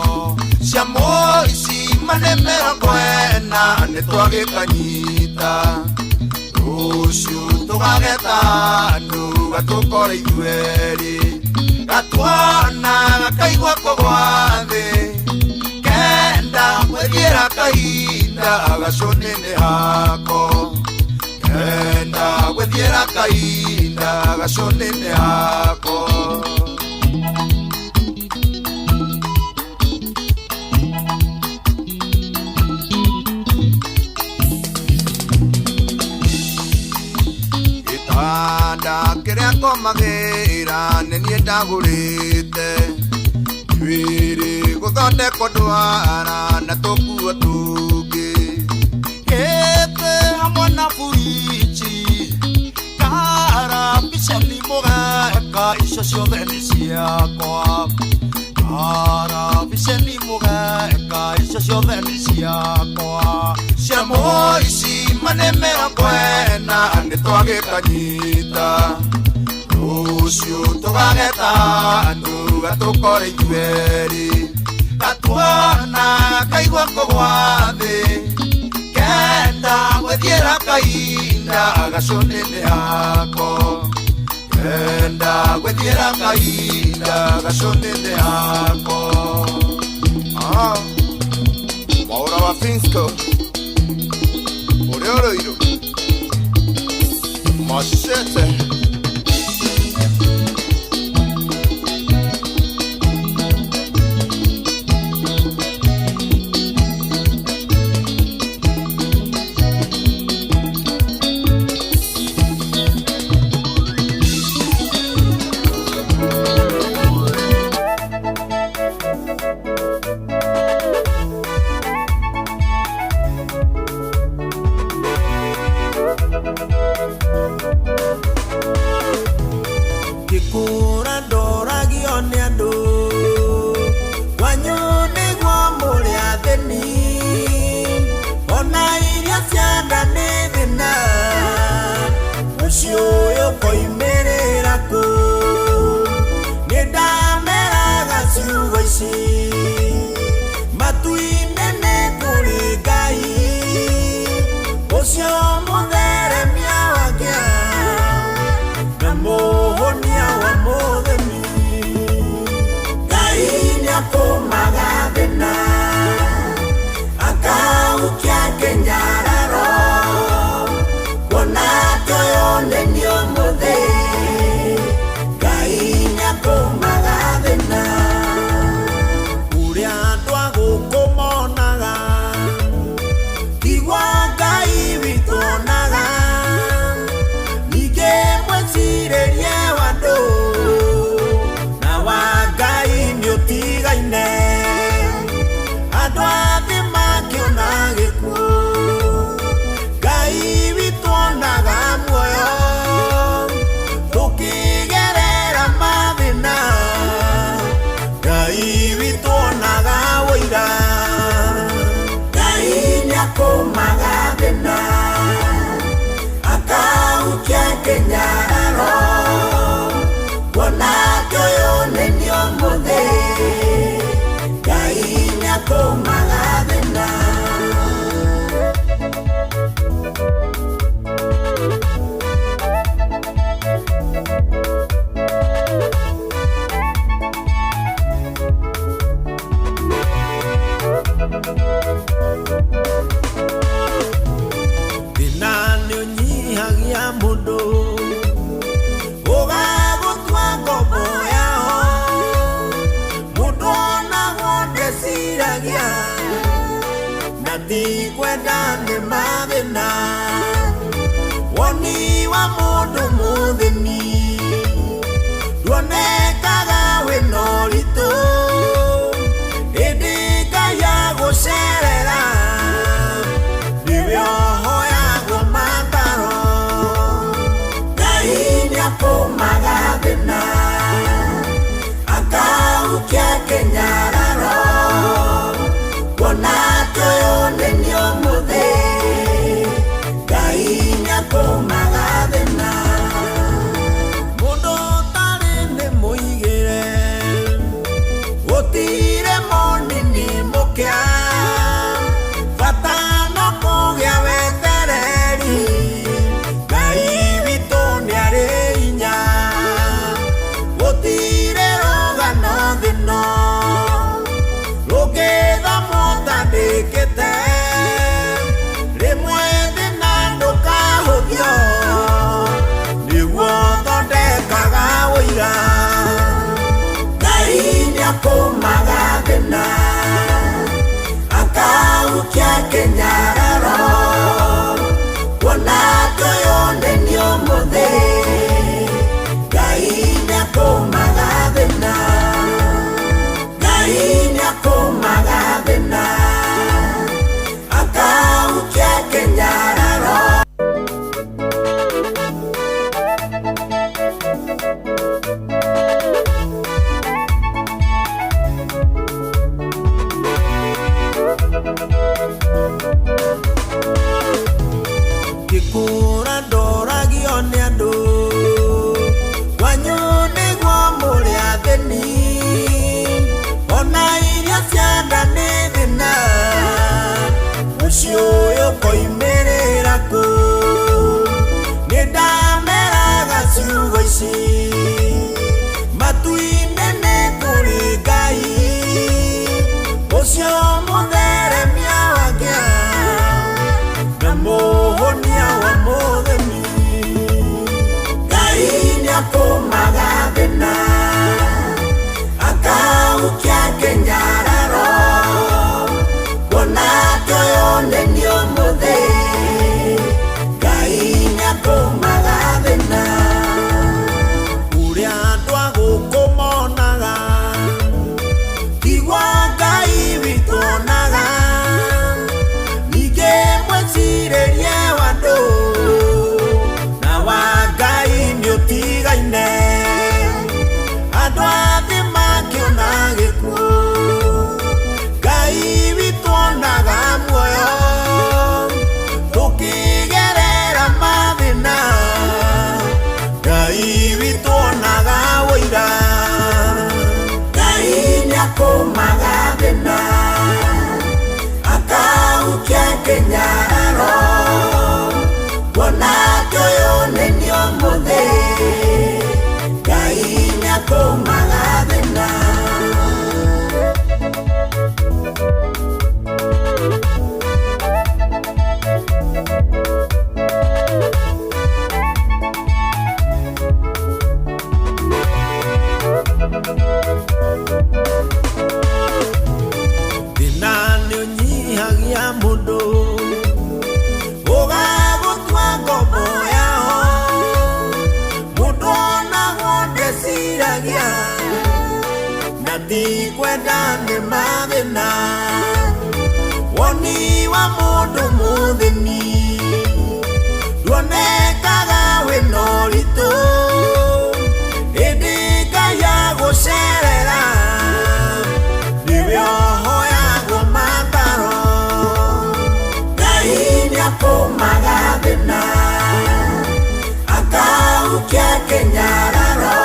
cia mũici mane mĩrongo ĩna nĩ twagĩkanyita rũciũ tũgageta andũ gatũkore ithuerĩ gatuona gakaigua kũgwa thĩ kenda gwĩthiĩra kahinda gacũnĩ-inĩ hako kenda gwĩthiĩra kahinda gacũnĩ-inĩ hako. Gĩtanda kĩrĩa ngomagĩra nĩ niĩ ndagũrĩte njuĩrĩ gũthondekwo ndwara na tũkuo tũngĩ gĩtĩ hamwe na buriji karabiceni mũgeka icio ciothe nĩ ciakwa karabiceni mũgeka icio ciothe nĩ ciakwa cia mũici mane mĩrongo ĩna nĩ twagĩkanyita. Rũciũ tũgageta andũ gatũkore ithuerĩ gatuona kaigua kũgwa thĩ kenda gwĩthiĩra kainda gacũnĩnĩ hako kenda gwĩthiĩra kainda gacũnĩnĩ hako. Ah, Mwaũra wa Finsco ũrĩa ũrũirũ Machete. Ngĩkũra ndoragio nĩ andũ kwanyu nĩguo mũrĩ athĩni ona irio cia nda nĩ thĩna mũciĩ ũyũ ũkoimĩrĩra kũ nĩ ndameraga ciugo ici matu-inĩ nĩ kũrĩ Ngai ũcio mũtheremia wa kĩa na mũhonia wa mũthĩni. Ngai nĩakũmaga thĩna akahukia kĩnyararo kuona atĩ ũyũ nĩ niĩ ũmũthĩ. Ngai nĩakũmaga thĩna ũrĩa andũ a gũkũ monaga tiguo Ngai witũ onaga ningĩ mwĩcirĩrie wa andũ na wa Ngai nĩũtigaine andũ a thĩ makĩona gĩkuũ Ngai witũ onaga muoyo tũkĩgerera mathĩna Ngai witũ onaga ũira. Ngai nĩakũmaga thĩna akahukia kĩnyararo kuona atĩ ũyũ nĩ niĩ ũmũthĩ. Ngai nĩakũmaga thĩna. Thĩna nĩũnyihagia mũndũ ũgagũtua ngombo yao mũndũ onagwo ndeciragia na ti kwenda nĩ mathĩna woni wa mũndũ mũthĩni nduonekaga wĩna ũritũ ĩndĩ Ngai agũcerera nĩwe ũhoyagwo mataro. Ngai nĩakũmaga thĩna akahukia kĩnyararo kuona atĩ ũyũ nĩ niĩ ũmũthĩ. Ngai nĩakũmaga thĩna mũndũ ũtarĩ nĩ mũigĩre gũtirĩ monini mũkĩa bata no kũgĩa wetereri Ngai witũ nĩarĩ hinya gũtirĩ rũgano thĩno rũngĩthamwo ũtandĩkĩte rĩmwe thĩna ndũkahũthio nĩguo ũthondekaga ũira. Ngai nĩakũmaga thĩna akahukia kĩnyararo kuona atĩ ũyũ nĩ niĩ ũmũthĩ. Ngai nĩakũmaga thĩna. Ngai nĩakũmaga thĩna akahukia kĩnyararo. Rũciũ ũyũ ũkoimĩrĩra kũ? Nĩ ndameraga ciugo ici matu-inĩ nĩ kũrĩ Ngai ũcio mũtheremia wa ngĩa na mũhonia wa mũthĩni. Ngai nĩakũmaga thĩna akaukia kĩnyararo kuona atĩ ũyũ nĩ niĩ ũmũthĩ. Ngai nĩakũmaga thĩna ũrĩa andũ a gũkũ monaga tigwa Ngai witũ onaga. Ningĩ mwĩcirĩrie wa andũ na wa Ngai nĩũtigaine. Andũ a thĩ makĩona gĩkuũ, Ngai witũ onaga muoyo. Tũkĩgerera mathĩna, Ngai witũ onaga ũira. Ngai nĩakũmaga thĩna akaukia kĩnyararo kuona atĩ ũyũ nĩ niĩ ũmũthĩ. Ngai nĩakũmaga thĩna. Thĩna nĩũnyihagia mũndũ ũgagũtua ngombo yao. Mũndũ onagwo ndeciragia na ndikwenda nĩ mathĩna. Woni wa mũndũ mũthĩni nduonekaga wĩna ũritũ, ĩndĩ Ngai agũcerera nĩwe ũhoyagwo mataro. Ngai nĩakũmaga thĩna akaukia kĩnyararo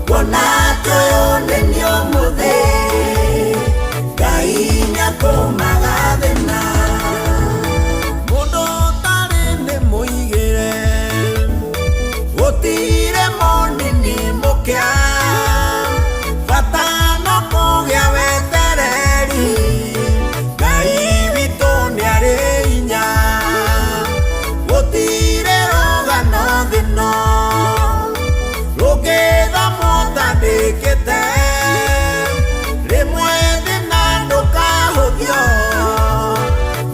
kuona atĩ ũyũ nĩ niĩ ũmũthĩ. Ngai nĩakũmaga thĩna. Mũndũ ũtarĩ nĩ mũigĩre gũtirĩ monini mũkĩa, bata no kũgĩa wetereri. Ngai witũ nĩarĩ hinya, gũtirĩ rũgano thĩ-ĩno rũngĩthamwo ũtandĩkĩte. Rĩmwe thĩna ndũkahũthio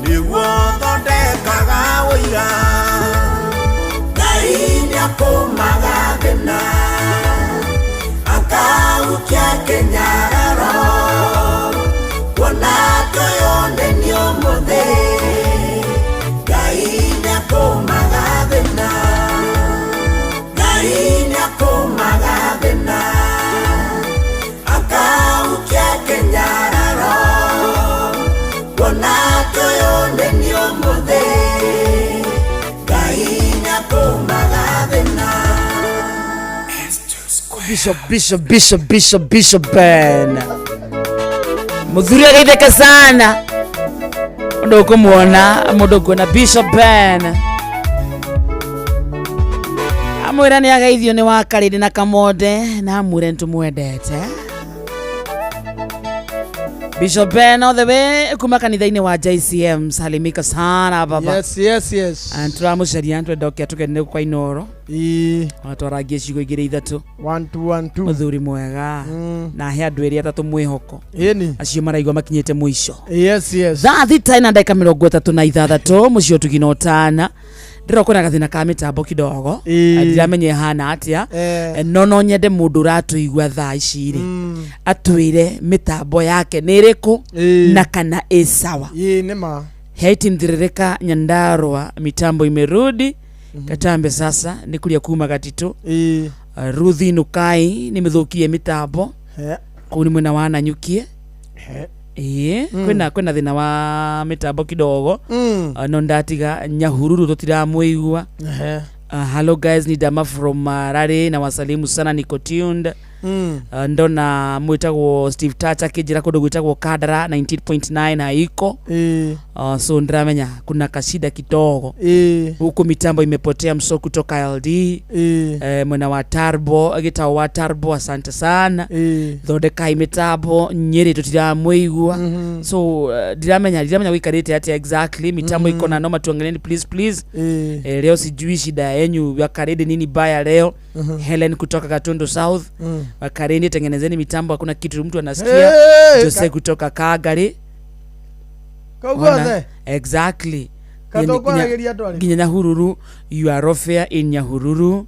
nĩguo ũthondekaga ũira. Ngai nĩakũmaga thĩna akaukia kĩnyararo kuona atĩ ũyũ nĩ niĩ ũmũthĩ. Ngai nĩakũmaga thĩna. Ngai nĩakũmaga thĩna akaukia kĩnyararo kuona atĩ ũyũ nĩ niĩ ũmũthĩ. Ngai nĩakũmaga thĩna. Bishop, Bishop, Bishop, Bishop, Bishop Ben. Muthuri ageithĩke sana. Mũndũ ũkũmuona, mũndũ ũkuona Bishop Ben. Amwĩra nĩ ageithio nĩ wa Karĩndĩ na Kamonde na amwĩre nĩtũmwendete. Bishop Ben all the way kuma kanitha-inĩ wa JCM. Salimika sana baba. Yes, yes, yes. Tũramũcaria twenda ũke tũkenere kwa Inoro. Twarangie ciugo igĩrĩ ithatũ. 1 2 1 2. Mũthuri mwega. Na he andũ erĩ atatũ mwĩhoko. Ĩni. Acio maraigua makinyĩte mũico. Yes, yes. Thaa thita na ndagĩka 36 mũciĩ ũtugi na ũtana. Ndĩrona kwĩna gathĩna ka mĩtambo kidogo. Ndiramenya ĩhana atĩa. No no nyende mũndũ ũratũigua thaa ici rĩ atwĩre mĩtambo yake nĩ ĩrĩkũ na kana ĩ sawa. Ĩ nĩ ma. Haiti Ntiririka Nyandarua mitambo imerudi. Katambe sasa nĩ kuria kuma gatitũ. Ruthi Nukai nĩ mĩthũkie mĩtambo kũu nĩ mwena wa Nanyukie. Ĩĩ kwĩna thĩna wa mĩtambo kidogo. No ndatiga Nyahururu tũtiramũigua. Hello guys, ni Dama from Harare na wasalimu sana, niko tuned. Ndona mwĩtagwo Steve Tacha akĩnjĩra kũndũ gwĩtagwo Kandara 19.9 haiko. So ndiramenya kuna kashida kidogo huku mitambo imepotea mso kutoka LD mwena wa Tarbo agitao wa Tarbo asante sana thondekai mitambo Nyeri tutiramwigua. So ndiramenya wikarite atia exactly mitambo iko na noma, tuangalieni please please. Leo sijui shida yenyu Wakarende nini baya leo. Helen kutoka Gatundu South. Wakarende tengenezeni mitambo, hakuna kitu mtu anasikia. Jose kutoka Kagari. Kogothe. Exactly. Katokwaragĩria andũ arĩkũ? Nginya Nyahururu, you are off in Nyahururu.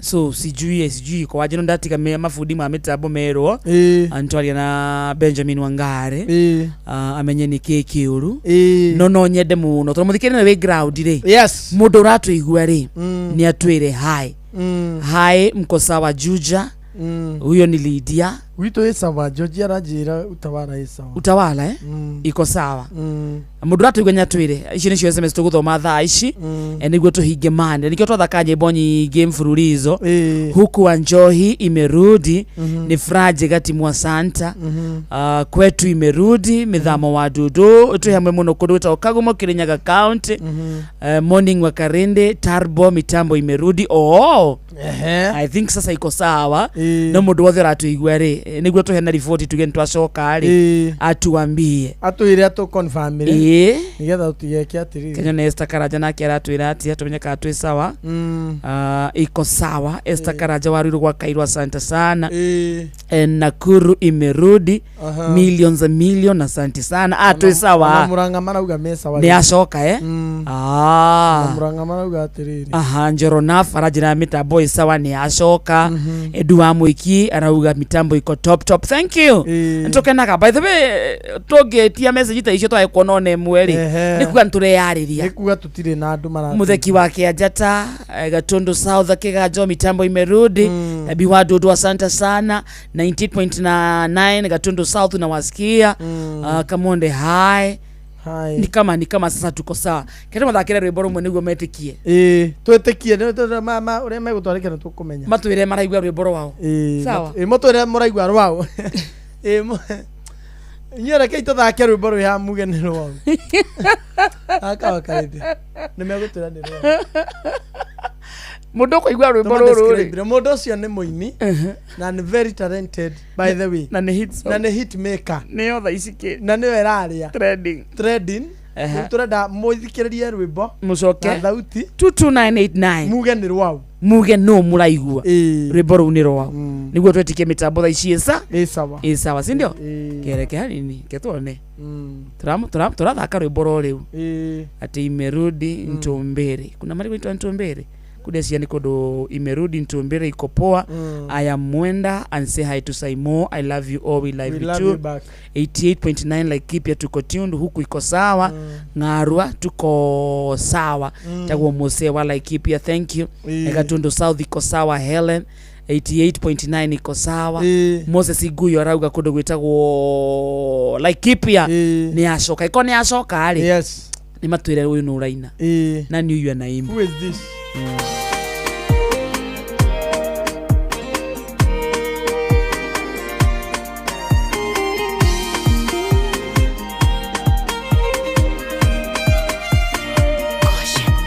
So sijui kwa wajino ndatiga mabundi ma mitambo merwo antwaria na Benjamin Wangari amenye nĩ kĩ kĩũru. No nyende mũno tondũ mũthikĩrĩria nĩwe wĩ ground rĩ. Yes. Mũndũ ũratũigua rĩ nĩ atwĩre hi. Hi mko sawa Juja. Huyo ni Lydia. Wito ĩ sawa Georgia aranjĩra Utawala ĩ sawa. Utawala iko sawa. Mũndũ ũratũigua nĩ atwĩre icio nĩcio SMS tũgũthoma thaa ici nĩguo tũhinge mande nĩkĩo twathaka nyĩmbo nyingĩ mfululizo. Huku wa Njohi imerudi ni Fraje Gatimwa Santa. Kwetu imerudi mithamo wa Dudu twĩ hamwe mũno kũndũ gwĩtagwo Kagumo Kirinyaga County. Morning wa Karende Tarbo mitambo imerudi. Oh, I think sasa iko sawa. No mũndũ wothe ũratũigua rĩ nĩguo tũhe na riboti tuge nĩtwacoka rĩ atuambie atwĩre atũconfirmĩre nĩgetha tũtigeke atĩrĩrĩ. Kenya na Esther Karanja nake aratwĩra atia tumenye kana twĩ sawa. Iko sawa Esther Karanja wa Ruiru gwa Kairwa asante sana. Nakuru imerudi millions and million asante sana. Twĩ sawa. Murang'a marauga me sawa. Nĩ acoka Murang'a marauga atĩrĩrĩ. Aha, Njoronaf aranjĩra mitambo ĩ sawa nĩ acoka. Edu wa Mwiki arauga mitambo iko top top, thank you. Nĩtũkenaga by the way tũngĩtia message ta icio twae kuona ona ĩmwe rĩ nĩ kuga nĩtũreyarĩria, nĩ kuga tũtirĩ na andũ mara. Mutheki wa Kĩanjata Gatundu South Kĩganjo mitambo imerudi. Bi wa Dudu asante sana 98.9 Gatundu South nawasikia. Kamonde hi. Hi. Ni kama sasa tuko sawa. Kete mathakire rwimbo rumwe niguo metikie. Twetikie ma uria megutwarĩka nĩ tũkũmenya. Matwĩre maraigua rwimbo rwao. Sawa. Mutwĩre mũraigua rwao. Inyuĩ rekei tũthake rwimbo rwĩ haha muge nĩ rwao. Akawa karĩndĩ. Nĩ megũtwĩra nĩ rwao. Mũndũ ũkũigua rwimbo rũrũ rĩ. Mũndũ ũcio nĩ mũini na nĩ very talented by the way. Na nĩ hit song. Na nĩ hit maker. Nĩyo thaa ici kĩ. Na nĩyo ĩrarĩa. Trending. Rĩu tũrenda mũthikĩrĩrie rwĩmbo mũcoke na thauti 22989 muge nĩ rwao. Muge no mũraigua rwĩmbo rũu nĩ rwao nĩguo twĩtĩkie mĩtambo thaa ici ĩ sawa. Ĩ sawa si ndio? Kereke hanini ketwone tũrathaka rwĩmbo ro rĩu atĩ imerudi Ntumbiri. Kuna mali kuitwa Ntumbiri kudesia ni kodo imerudi Ntumbiri iko poa. I am Mwenda and say hi to Saimo. I love you all, we love you too. 88.9 Laikipia tuko tuned huku iko sawa. Ng'arua tuko sawa. Tagwo Mose wa Laikipia thank you. Gatundu South iko sawa. Helen 88.9 iko sawa. Moses Iguyo arauga kundu gwitagwo Laikipia ni acoka iko ni acoka ri. Yes. Ni matwire uyu no uraina na ni uyu anaimba. Who is this?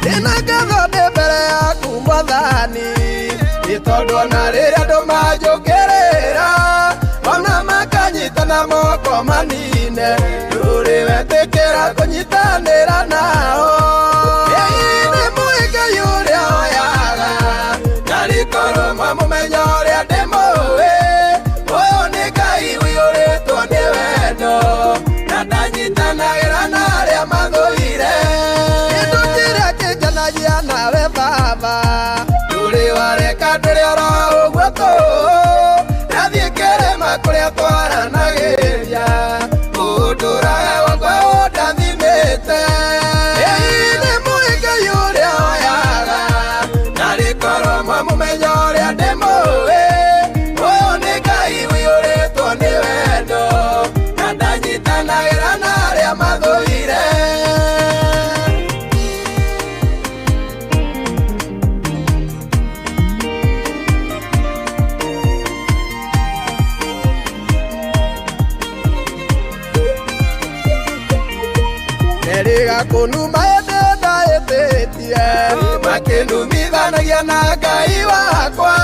Nina ngatho ndĩ mbere yaku Mwathani nĩ tondũ ona rĩrĩa andũ manjũkĩrĩra ona makanyitana moko manine ndũrĩ wetĩkĩra kũnyitanĩra nao. Ĩĩ nĩ mũĩngai ũrĩa oyaga na rĩkorwo mwamũmenya ũrĩa ndĩmũĩ ũyũ nĩ Ngai ũiyũrĩtwo nĩ wendo na ndanyitanagĩra na arĩa mathũire. Kĩndũ kĩrĩa kĩngenagia nawe Baba ndũrĩ wareka ndũrĩ oro ũguo tũũ ndathiĩ kĩrĩma kũrĩa twaranagĩria ũndũraga wakwa ũndathimĩte. Ĩĩ nĩ mũĩngai ũrĩa oyaga na rĩkorwo mwamũmenya ũrĩa ndĩmũĩ ũyũ nĩ Ngai ũiyũrĩtwo nĩ wendo na ndanyitanagĩra na arĩa mathũire. Matiga kũnuma ĩndĩ ndahĩtĩtie makĩnumithanagia na Ngai wakwa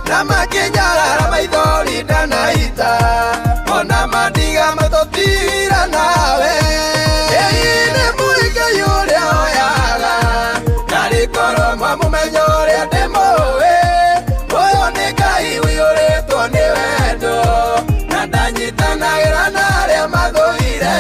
na makĩnyarara maithori ndanaita ona mandiga matũtira nawe ĩĩ nĩ mũrĩngai ũrĩa oyaga narĩ korwo mwamũmenya ũrĩa ndĩmũĩ ũyũ nĩ Ngai ũiyũrĩtwo nĩ wendo na ndanyitanagĩra na arĩa mathũire.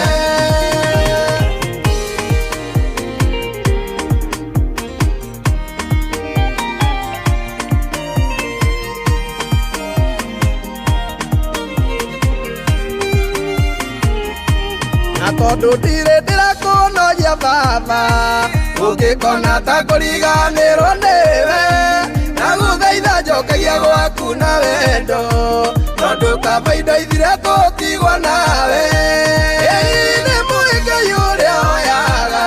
Na tondũ ndirĩ ndĩrakũnogia baba ũngĩkona ta kũriganĩrwo nĩwe ndagũthaitha njokagia gwaku na wendo tondũ kaba indo ithire tũtigwo nawe ĩĩ nĩ mũrĩngai ũrĩa oyaga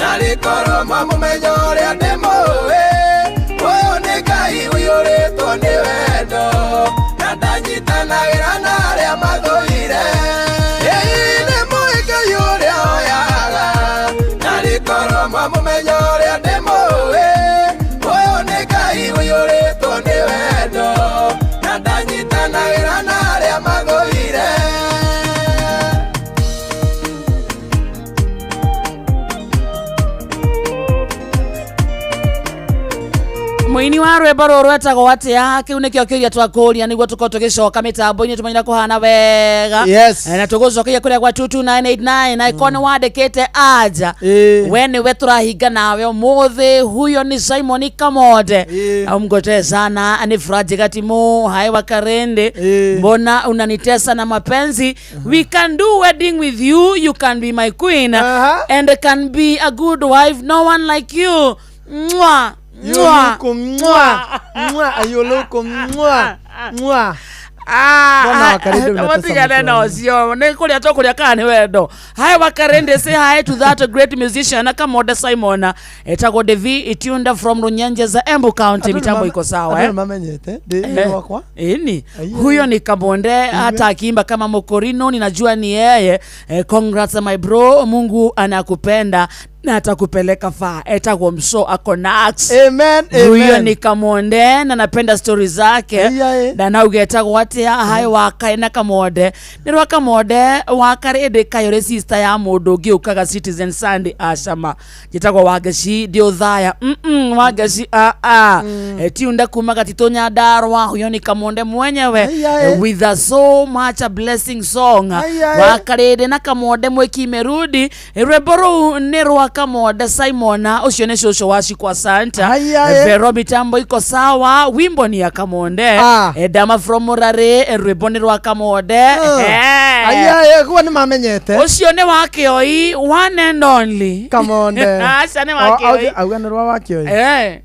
narĩ korwo mwamũmenya ũrĩa ndĩmũĩ ũyũ nĩ Ngai ũiyũrĩtwo nĩ wendo na ndanyitanagĩra na arĩa mathũire ĩĩ nĩ mũrĩngai ũrĩa oyaga narĩ korwo mwamũmenya ũrĩa ndĩmũĩ ũyũ nĩ Ngai ũiyũrĩtwo nĩ wendo na ndanyitanagĩra na arĩa mathũire. Muini wa rwĩmbo rũrũ etagwo atĩa kĩu nĩkĩo kĩũria twakũria nĩguo tũkorwo tũgĩcoka mĩtambo-inĩ tũmanyire kũhana wega. Yes. Na tũgũcokeria kũrĩa gwa 22989 na ĩkorwo nĩ wandĩkĩte anja we nĩwe tũrahinga nawe ũmũthĩ. Huyo ni Simon Kamonde umgotee sana ni Furaji Gatimu hai wa Karende mbona unanitesa na mapenzi. We can do wedding with you, you can be my queen and can be a good wife, no one like you. Mwah. You look mwah mwah, you look mwah mwah. Mbona Wakarende unatesa Matigane na mũtwe? ũcio nĩ kũrĩa tũkũrĩa kana nĩ wendo. Hi Wakarende, say hi to that great musician Kamonde Simon etagwo Devi Itunda from Runyenje za Embu County. Andũ Mitambo nĩmame- iko sawa andũ eh? nĩmamenyete ndĩ wakwa Ini huyo ni Kamonde, hata akiimba kama Mokorino ninajua ni yeye. Congrats my bro, Mungu anakupenda na atakupeleka faa. Etagwo Mso Akonax. Amen, Huyo amen. ni Kamonde na napenda stori zake na nauge etagwo atia hayo wakae na Kamonde nĩ rwa Kamonde wakarĩndĩ kayũrĩ sister ya mũndũ ũngĩ ũkaga Citizen Sunday acama njĩtagwo Wangeci ndĩ ũthaya Wangeci aa tiunda kuma Gatitũ Nyandarua. Huyo ni Kamonde mwenyewe with a so much a blessing song. Wakarĩndĩ na Kamonde mwĩki imerudi rwĩmbo rũu nĩ rwa Kamonde Simon ũcio nĩ cũcũ wa Shikwa Santa. Vero mitambo iko sawa wimbo ni ya Kamonde. Dama from Murare rwĩmbo nĩ rwa Kamonde. Aiyae guo nĩmamenyete ũcio nĩ wa Kĩoi one and only Kamonde. Aca nĩ wa Kĩoi. Auga nĩ rwa wa Kĩoi.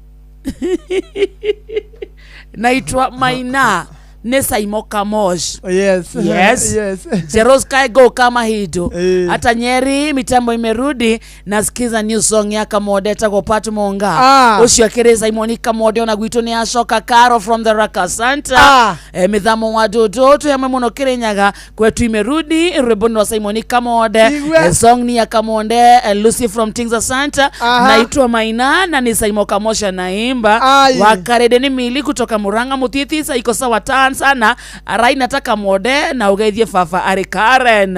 Naitwa Maina nĩ Saimo Kamosh. Yes. Yes. Yes. Jeroska go kama hido. Hata Nyeri mitambo imerudi nasikiza new song ya Kamonde etagwo Pat Monga. Ucio akĩrĩ Simon Kamonde ona gwitũ nĩ acoka Caro from the Raka Center. Mithamo wa Dodo twĩ hamwe mũno Kĩrĩnyaga kwetu imerudi rwĩmbo nĩ rwa Simon Kamonde. Song ni ya Kamonde. Lucy from Tingza Center. Naitwa Maina na ni Simon Kamosha naimba. Wakarede ni mili kutoka Murang'a Mutithisa iko sawa tan sana araina ta Kamonde na ugeithie baba arĩ Karen.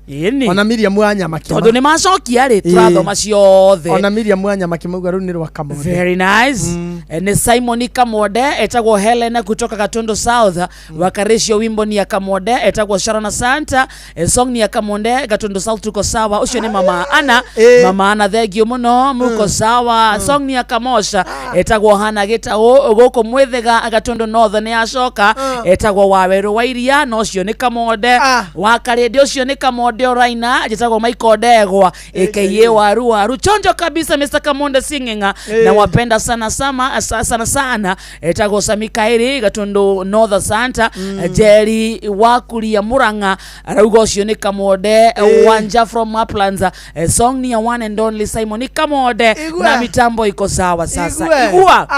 Ĩni ona Miriam wa Nyama tondũ nĩ macokia rĩ tũrathoma ciothe. Ona Miriam wa Nyama kĩmauga rĩu nĩ rwa Kamonde. Very nice. Ni Simon Kamonde etagwo Helena kutoka Gatundu South. Wakarisho wimbo ni ya Kamonde etagwo Sharona Santa. Song ni ya Kamonde Gatundu South tuko sawa. Ucio ni mama Ana. Mama Ana thengio muno muko sawa. Song ni ya Kamosha etagwo Hana Gitau guku Mwithega Gatundu North ni acoka etagwo Waweru wa Iria no cio ni Kamonde. Wakarindi ucio ni Kamonde oraina njitagwo Michael Ndegwa aka Waru Waru chonjo kabisa Mr Kamonde singing na wapenda sana sama sana sana etagwo Samikairi Gatundu North Santa. Jerry wakuria Murang'a arauga ucio ni Kamonde. Wanja from Uplands song ni ya one and only Simon Kamonde na mitambo iko sawa sasa. Igua.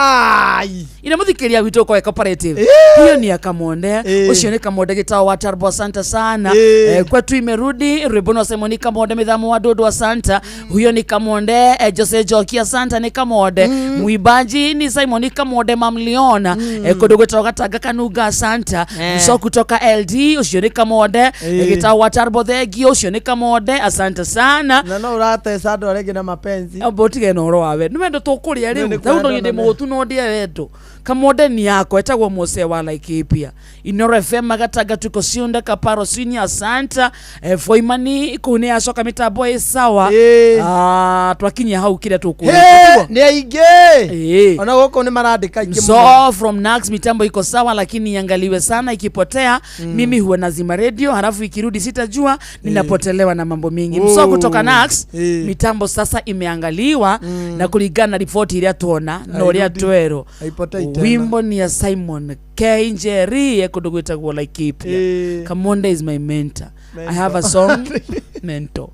Ina muthikiria witũ kwa cooperative. Hiyo ni ya Kamonde. Ucio ni Kamonde gitao wa Tarbo, asante sana. Kwetu imerudi rwimbo no Simon Kamonde mithamo wa Dodo, asante. Huyo ni Kamonde. Jose Joki, asante, ni Kamonde. Muibaji ni Simon Kamonde mamliona. Kundu gwitagwo Gatanga Kanunga, asante. Mso kutoka LD, ucio ni Kamonde. Gitao wa Tarbo, thengio, ucio ni Kamonde, asante sana. Na no ũrateca andũ arĩa angĩ na mapenzi. Amba ũtige na ũhoro wa wendo, nĩ wendo tũkũrĩa rĩu. Nĩ Rĩu no kwendana ndĩ mũhũtu no ndĩe wendo. Kamonde ni yako etagwo Mose wa Laikipia. Inoro FM Gatanga tuko Siunda Kaparo Senior, asante. Foimani kuu nĩ yacoka mĩtambo ĩ sawa. Ah, twakinyia hau kĩrĩa tũkũrĩa. Hey, nĩ aingĩ ona gũkũ nĩ marandĩka aingĩ mũno. So from Nax, mitambo iko sawa lakini iangaliwe sana, ikipotea mimi huwa nazima radio halafu ikirudi sitajua ninapotelewa na mambo mingi. Mso kutoka Nax, mitambo sasa imeangaliwa na kulingana na ripoti iria tuona na uria Hairudi. twero, Haipotei tena. wimbo ni ya Simon K Njeri ekundu gwitagwo Laikipia. Kamonde is my mentor. I have a song mentor.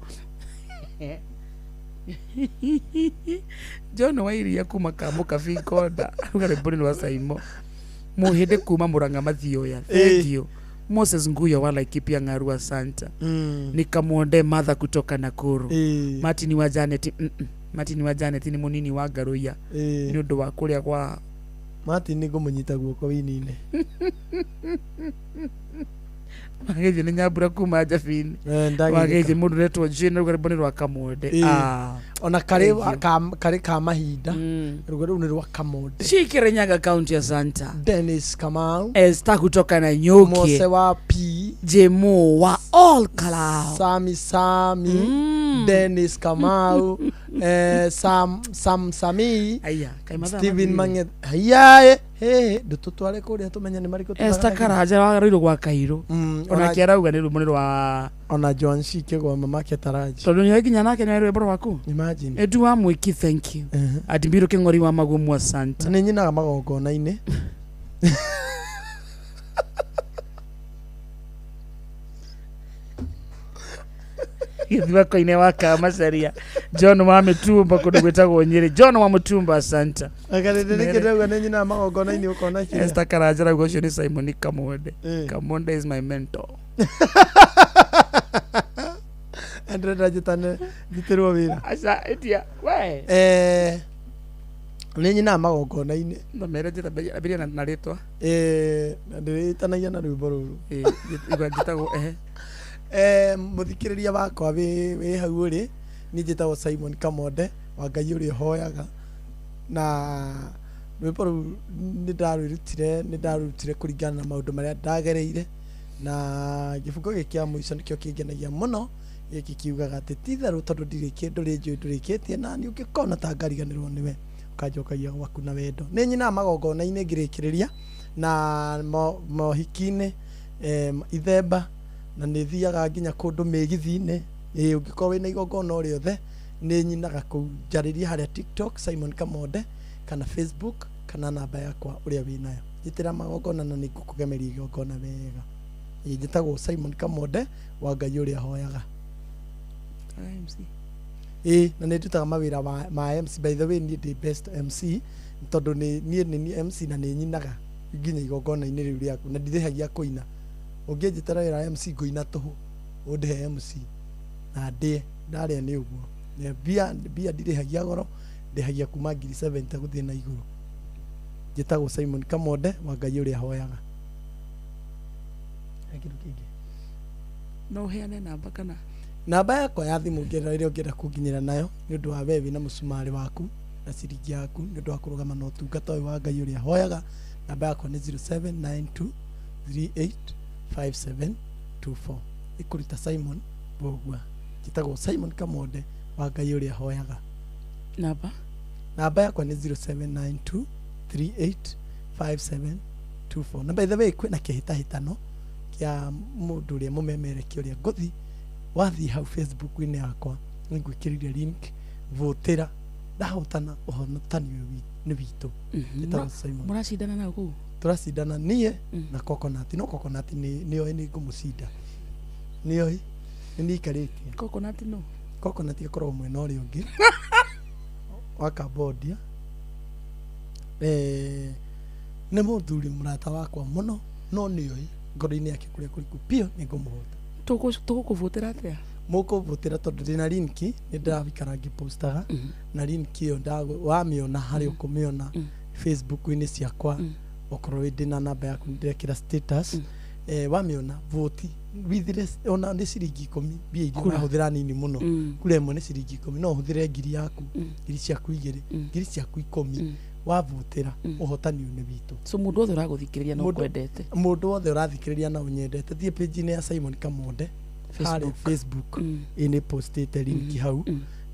John Wairia kuma Kamuka Konda ruga rwimbo nĩ rwa Saimo Muhĩndĩ kuma Murang'a Mathioya, thank you. Moses Nguyo wa Laikipia Ng'arua, Santa. Ni Kamonde Martha kutoka Nakuru. Martin wa Janet, Martin wa Janet ni munini wa Ngaruiya nĩ ũndũ wa kũrĩa kwa Martin nĩ ngũmũnyita guoko wini-inĩ. Wagĩthiĩ nĩ Nyambura kuma Njabini. Ndagĩrĩka. Wagĩthiĩ mũndũ ũretwo Jane ruga rwĩmbo nĩ rwa Kamonde. Ah, ona karĩ thank you. karĩ ka mahinda, rũgo rũu nĩ rwa Kamonde. Shikirinyaga County ya Santa. Dennis Kamau. Esther kutoka Nanyuki. Mose wa P. Jemo wa All Kalau. Sami Sami, Dennis Kamau, Sam Sam Sami. Aya, kaĩ mathaa Steven mathirire. Manget hayae he ndũtũtware kũrĩa tũmenye nĩ marĩkũ. Esther Karanja wa Rũirũ gwa Kairũ. Onake arauga nĩ rwĩmbo nĩ rwa ona John Shike gwa mamake Taraji. Tondũ nĩoĩ nginya nake nĩ rwĩmbo rwaku. Imagine. Edu wa Mwiki, thank you. Adimbiru Kĩng'ori wa Magumu, asante. Nĩ nyinaga magongona-inĩ. Gĩthwako-inĩ wa Kamacaria John wa Mĩtumba kũndũ gwĩtagwo Nyĩrĩ, John wa Mũtumba, asante. Akarĩndĩ nĩkĩ ndauga nĩ nyinaga magongona-inĩ ũkona kĩrĩa. Esther Karanja arauga ũcio nĩ Simon Kamonde. Kamonde is my mentor. Ndĩrenda njĩtane njĩtĩrwo wĩra. Aca ĩtia we. Nĩ nyinaga magongona-inĩ. No mere njĩta ambĩrĩria na rĩtwa. Na ndĩrĩtanagia na rwĩmbo rũrũ. Igua njĩtagwo ehe. Mũthikĩrĩria wakwa wĩ hau ũrĩ, niĩ njĩtagwo Simon Kamonde wa Ngai ũrĩa ũhoyaga, na rwĩmbo rũu nĩ ndarwĩrutire kũringana na maũndũ marĩa ndagereire, na gĩbungo gĩkĩ kĩa mũico nĩkĩo kĩngenagia mũno, gĩkĩ kiugaga atĩ ti itherũ tondũ ndirĩ kĩndũ rĩ njũĩ ndũrĩkĩtie na niĩ ũngĩkona ta ngariganĩrwo nĩwe ũkanjokagia gwaku na wendo. Nĩ nyinaga magongona-inĩ ngĩrĩkĩrĩria na mohiki-inĩ, ithemba, na nĩ thiaga nginya kũndũ mĩgithi-inĩ. Ĩ ũngĩkorwo wĩna igongona o rĩothe nĩ nyinaga kũu, njarĩria harĩa TikTok Simon Kamonde kana Facebook kana namba yakwa ũrĩa wĩnayo, njĩtĩra magongona na nĩ ngũkũgemeria igongona wega. Ĩ njĩtagwo Simon Kamonde wa Ngai ũrĩa hoyaga. MC. Ĩ na nĩ ndutaga mawĩra ma MC. By the way, niĩ ndĩ best MC tondũ nĩ niĩ nĩ niĩ MC na nĩ nyinaga nginya igongona-inĩ rĩu rĩaku na ndirĩhagia kũina. Ũngĩnjĩtĩra wĩra wa MC ngũina tũhũ, ũndĩhe MC na ndĩe ndarĩa nĩ ũguo. Na mbia ndirĩhagia goro, ndĩhagia kuma 70,000 gũthiĩ na igũrũ. Njĩtagwo Simon Kamonde wa Ngai ũrĩa hoyaga. He kĩndũ kĩngĩ? No ũheane namba kana? Namba yakwa ya thimũ ũngĩenda ĩrĩa ũngĩenda kũnginyĩra nayo nĩ ũndũ wa we wĩna mũcumarĩ waku na ciringi yaku nĩ ũndũ wa kũrũgama na ũtungata ũyũ wa Ngai ũrĩa hoyaga, namba yakwa nĩ 0792 385724, ĩkũruta Simon Mbũgua. Njĩtagwo Simon Kamonde wa Ngai ũrĩa hoyaga. Namba? Namba yakwa nĩ 0792 385724. Na by the way, kwĩna kĩhĩtahĩtano kĩa mũndũ ũrĩa mũmemerekia ũrĩa ngũthi wathiĩ hau Facebook-inĩ yakwa nĩngwĩkĩrire link, votĩra, ndahotana ũhonotani ũyũ nĩ witũ. Njĩtagwo Simon. Mũracindana nao kũu? Tũracindana niĩ na Coconut, no Coconut nĩoĩ nĩ ngũmũcinda, nĩoĩ nĩ niikarĩtie. Coconut no? Coconut ĩkoragwo mwena ũrĩa ũngĩ wa Cambodia. Nĩ mũthuri mũrata wakwa mũno, no nĩoĩ ngoro-inĩ yake kũrĩa kũriku biũ nĩ ngũmũhota. Tũgũkũvũtĩra atĩa? Mũkũvũtĩra tondũ ndĩna linki, nĩ ndĩraikara ngĩpostaga, na linki ĩyo wamĩona harĩa ũkũmĩona Facebook-inĩ ciakwa, okorwo ndĩna namba yaku ndĩrekĩra status, wamĩona voti withire ona nĩ ciringi 10, mbia iria ũrahũthĩra nini mũno. Kura ĩmwe nĩ ciringi 10, no ũhũthĩre ngiri yaku, ngiri ciaku 2, ngiri ciaku 10, wavotera ũhotani ũyũ nĩ witũ. So mũndũ wothe ũragũthikĩrĩria na ũkwendete, mũndũ wothe ũrathikĩrĩria na ũnyendete, thiĩ page-inĩ ya Simon Kamonde harĩa Facebook, ĩ nĩ postĩte link hau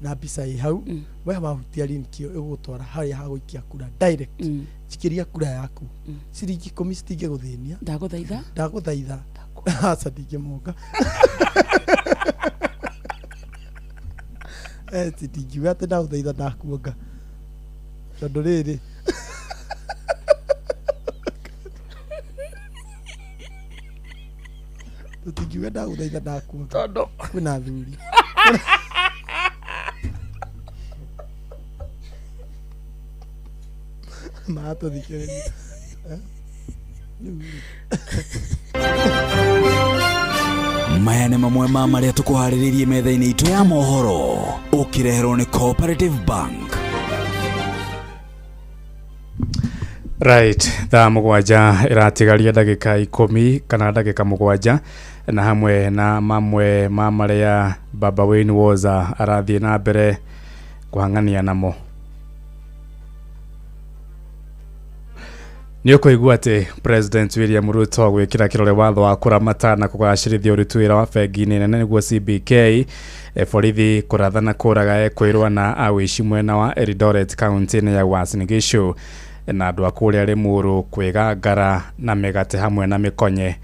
na mbica ĩ hau. We wahutia link ĩyo ĩgũgũtwara harĩa hagũikia kura direct. Jikĩria kura yaku, ciringi 10 citingĩgũthĩnia. Ndagũthaitha. Ndagũthaitha, aca ndingĩmonga, ndingiuga atĩ ndagũthaitha ndakuonga, tondũ rĩrĩ tũtingiuga ndagũthaitha ndakuonga tondũ kwĩna athuri maratũthikĩrĩria. Maya nĩ mamwe ma marĩa tũkũharĩrĩirie metha-inĩ itũ ya mohoro, ũkĩreherwo nĩ Cooperative Bank. Right, thaa 7 ĩratigaria ndagĩka 10 kana ndagĩka 7, na hamwe na mamwe ma marĩa Baba Wayne Woza arathiĩ na mbere kũhang'ania namo. Nĩ ũkũigua atĩ President William Ruto gwĩkĩra kĩrore watho wa kũramata na kũgacĩrithia ũruti wĩra wa bengi-inĩ nene nĩguo CBK. Borithi kũrathana kũraga ekwĩrwo na awĩici mwena wa Eldoret kaunti-inĩ ya Uasin Gishu, na andũ a kũrĩa Limuru kwĩgangara na mĩgate hamwe na mĩkonye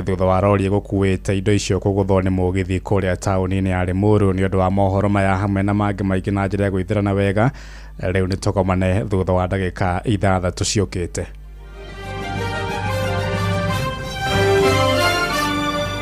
thutha wa rori gũkuĩte indo icio kũgũthwo nĩ mũgithi kũrĩa taũni-inĩ ya Limuru. Nĩ ũndũ wa mohoro maya hamwe na mangĩ maingĩ na njĩra ya gwĩthĩrana wega, rĩu nĩ tũkomane thutha wa ndagĩka 6 ciũkĩte.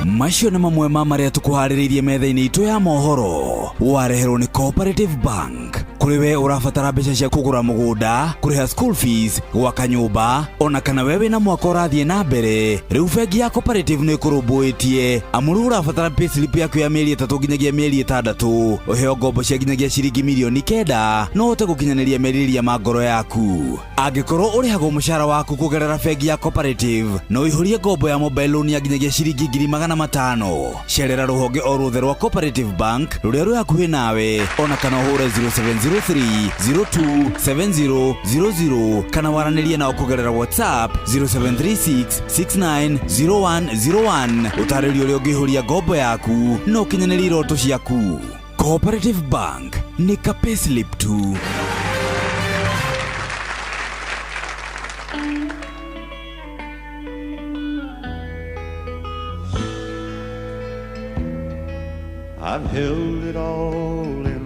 Macio nĩ mamwe ma marĩa tũkũharĩrĩirie metha-inĩ itũ ya mohoro, wareherwo nĩ Cooperative Bank. Kũrĩ we ũrabatara mbeca cia kũgũra mũgũnda, kũrĩha school fees, gwaka nyũmba, ona kana we wĩna mwaka ũrathiĩ na mbere, rĩu bengi ya Cooperative nĩ ĩkũrũmbũĩtie. Amu rĩu ũrabatara payslip yaku ya mĩeri 3 nginyagia mĩeri 6, ũheo ngombo cia nginyagia ciringi mirioni 9, no ũhote gũkinyanĩria merirĩria ma ngoro yaku. Angĩkorwo ũrĩhagwo mũcara waku kũgerera bengi ya Cooperative, no ũihũrie ngombo ya mobile loan ya nginyagia ciringi 500,000. Cerera rũhonge o ruothe rwa Cooperative Bank rũrĩa rwĩ hakuhĩ nawe, ona kana ũhũre 0703 027000 kana waranĩrie nao kũgerera WhatsApp 0736 690101. Ũtarĩrio ũrĩa ũngĩihũria ngombo yaku na ũkinyanĩrie iroto ciaku. Cooperative Bank nĩ ka payslip tu. I've held it all in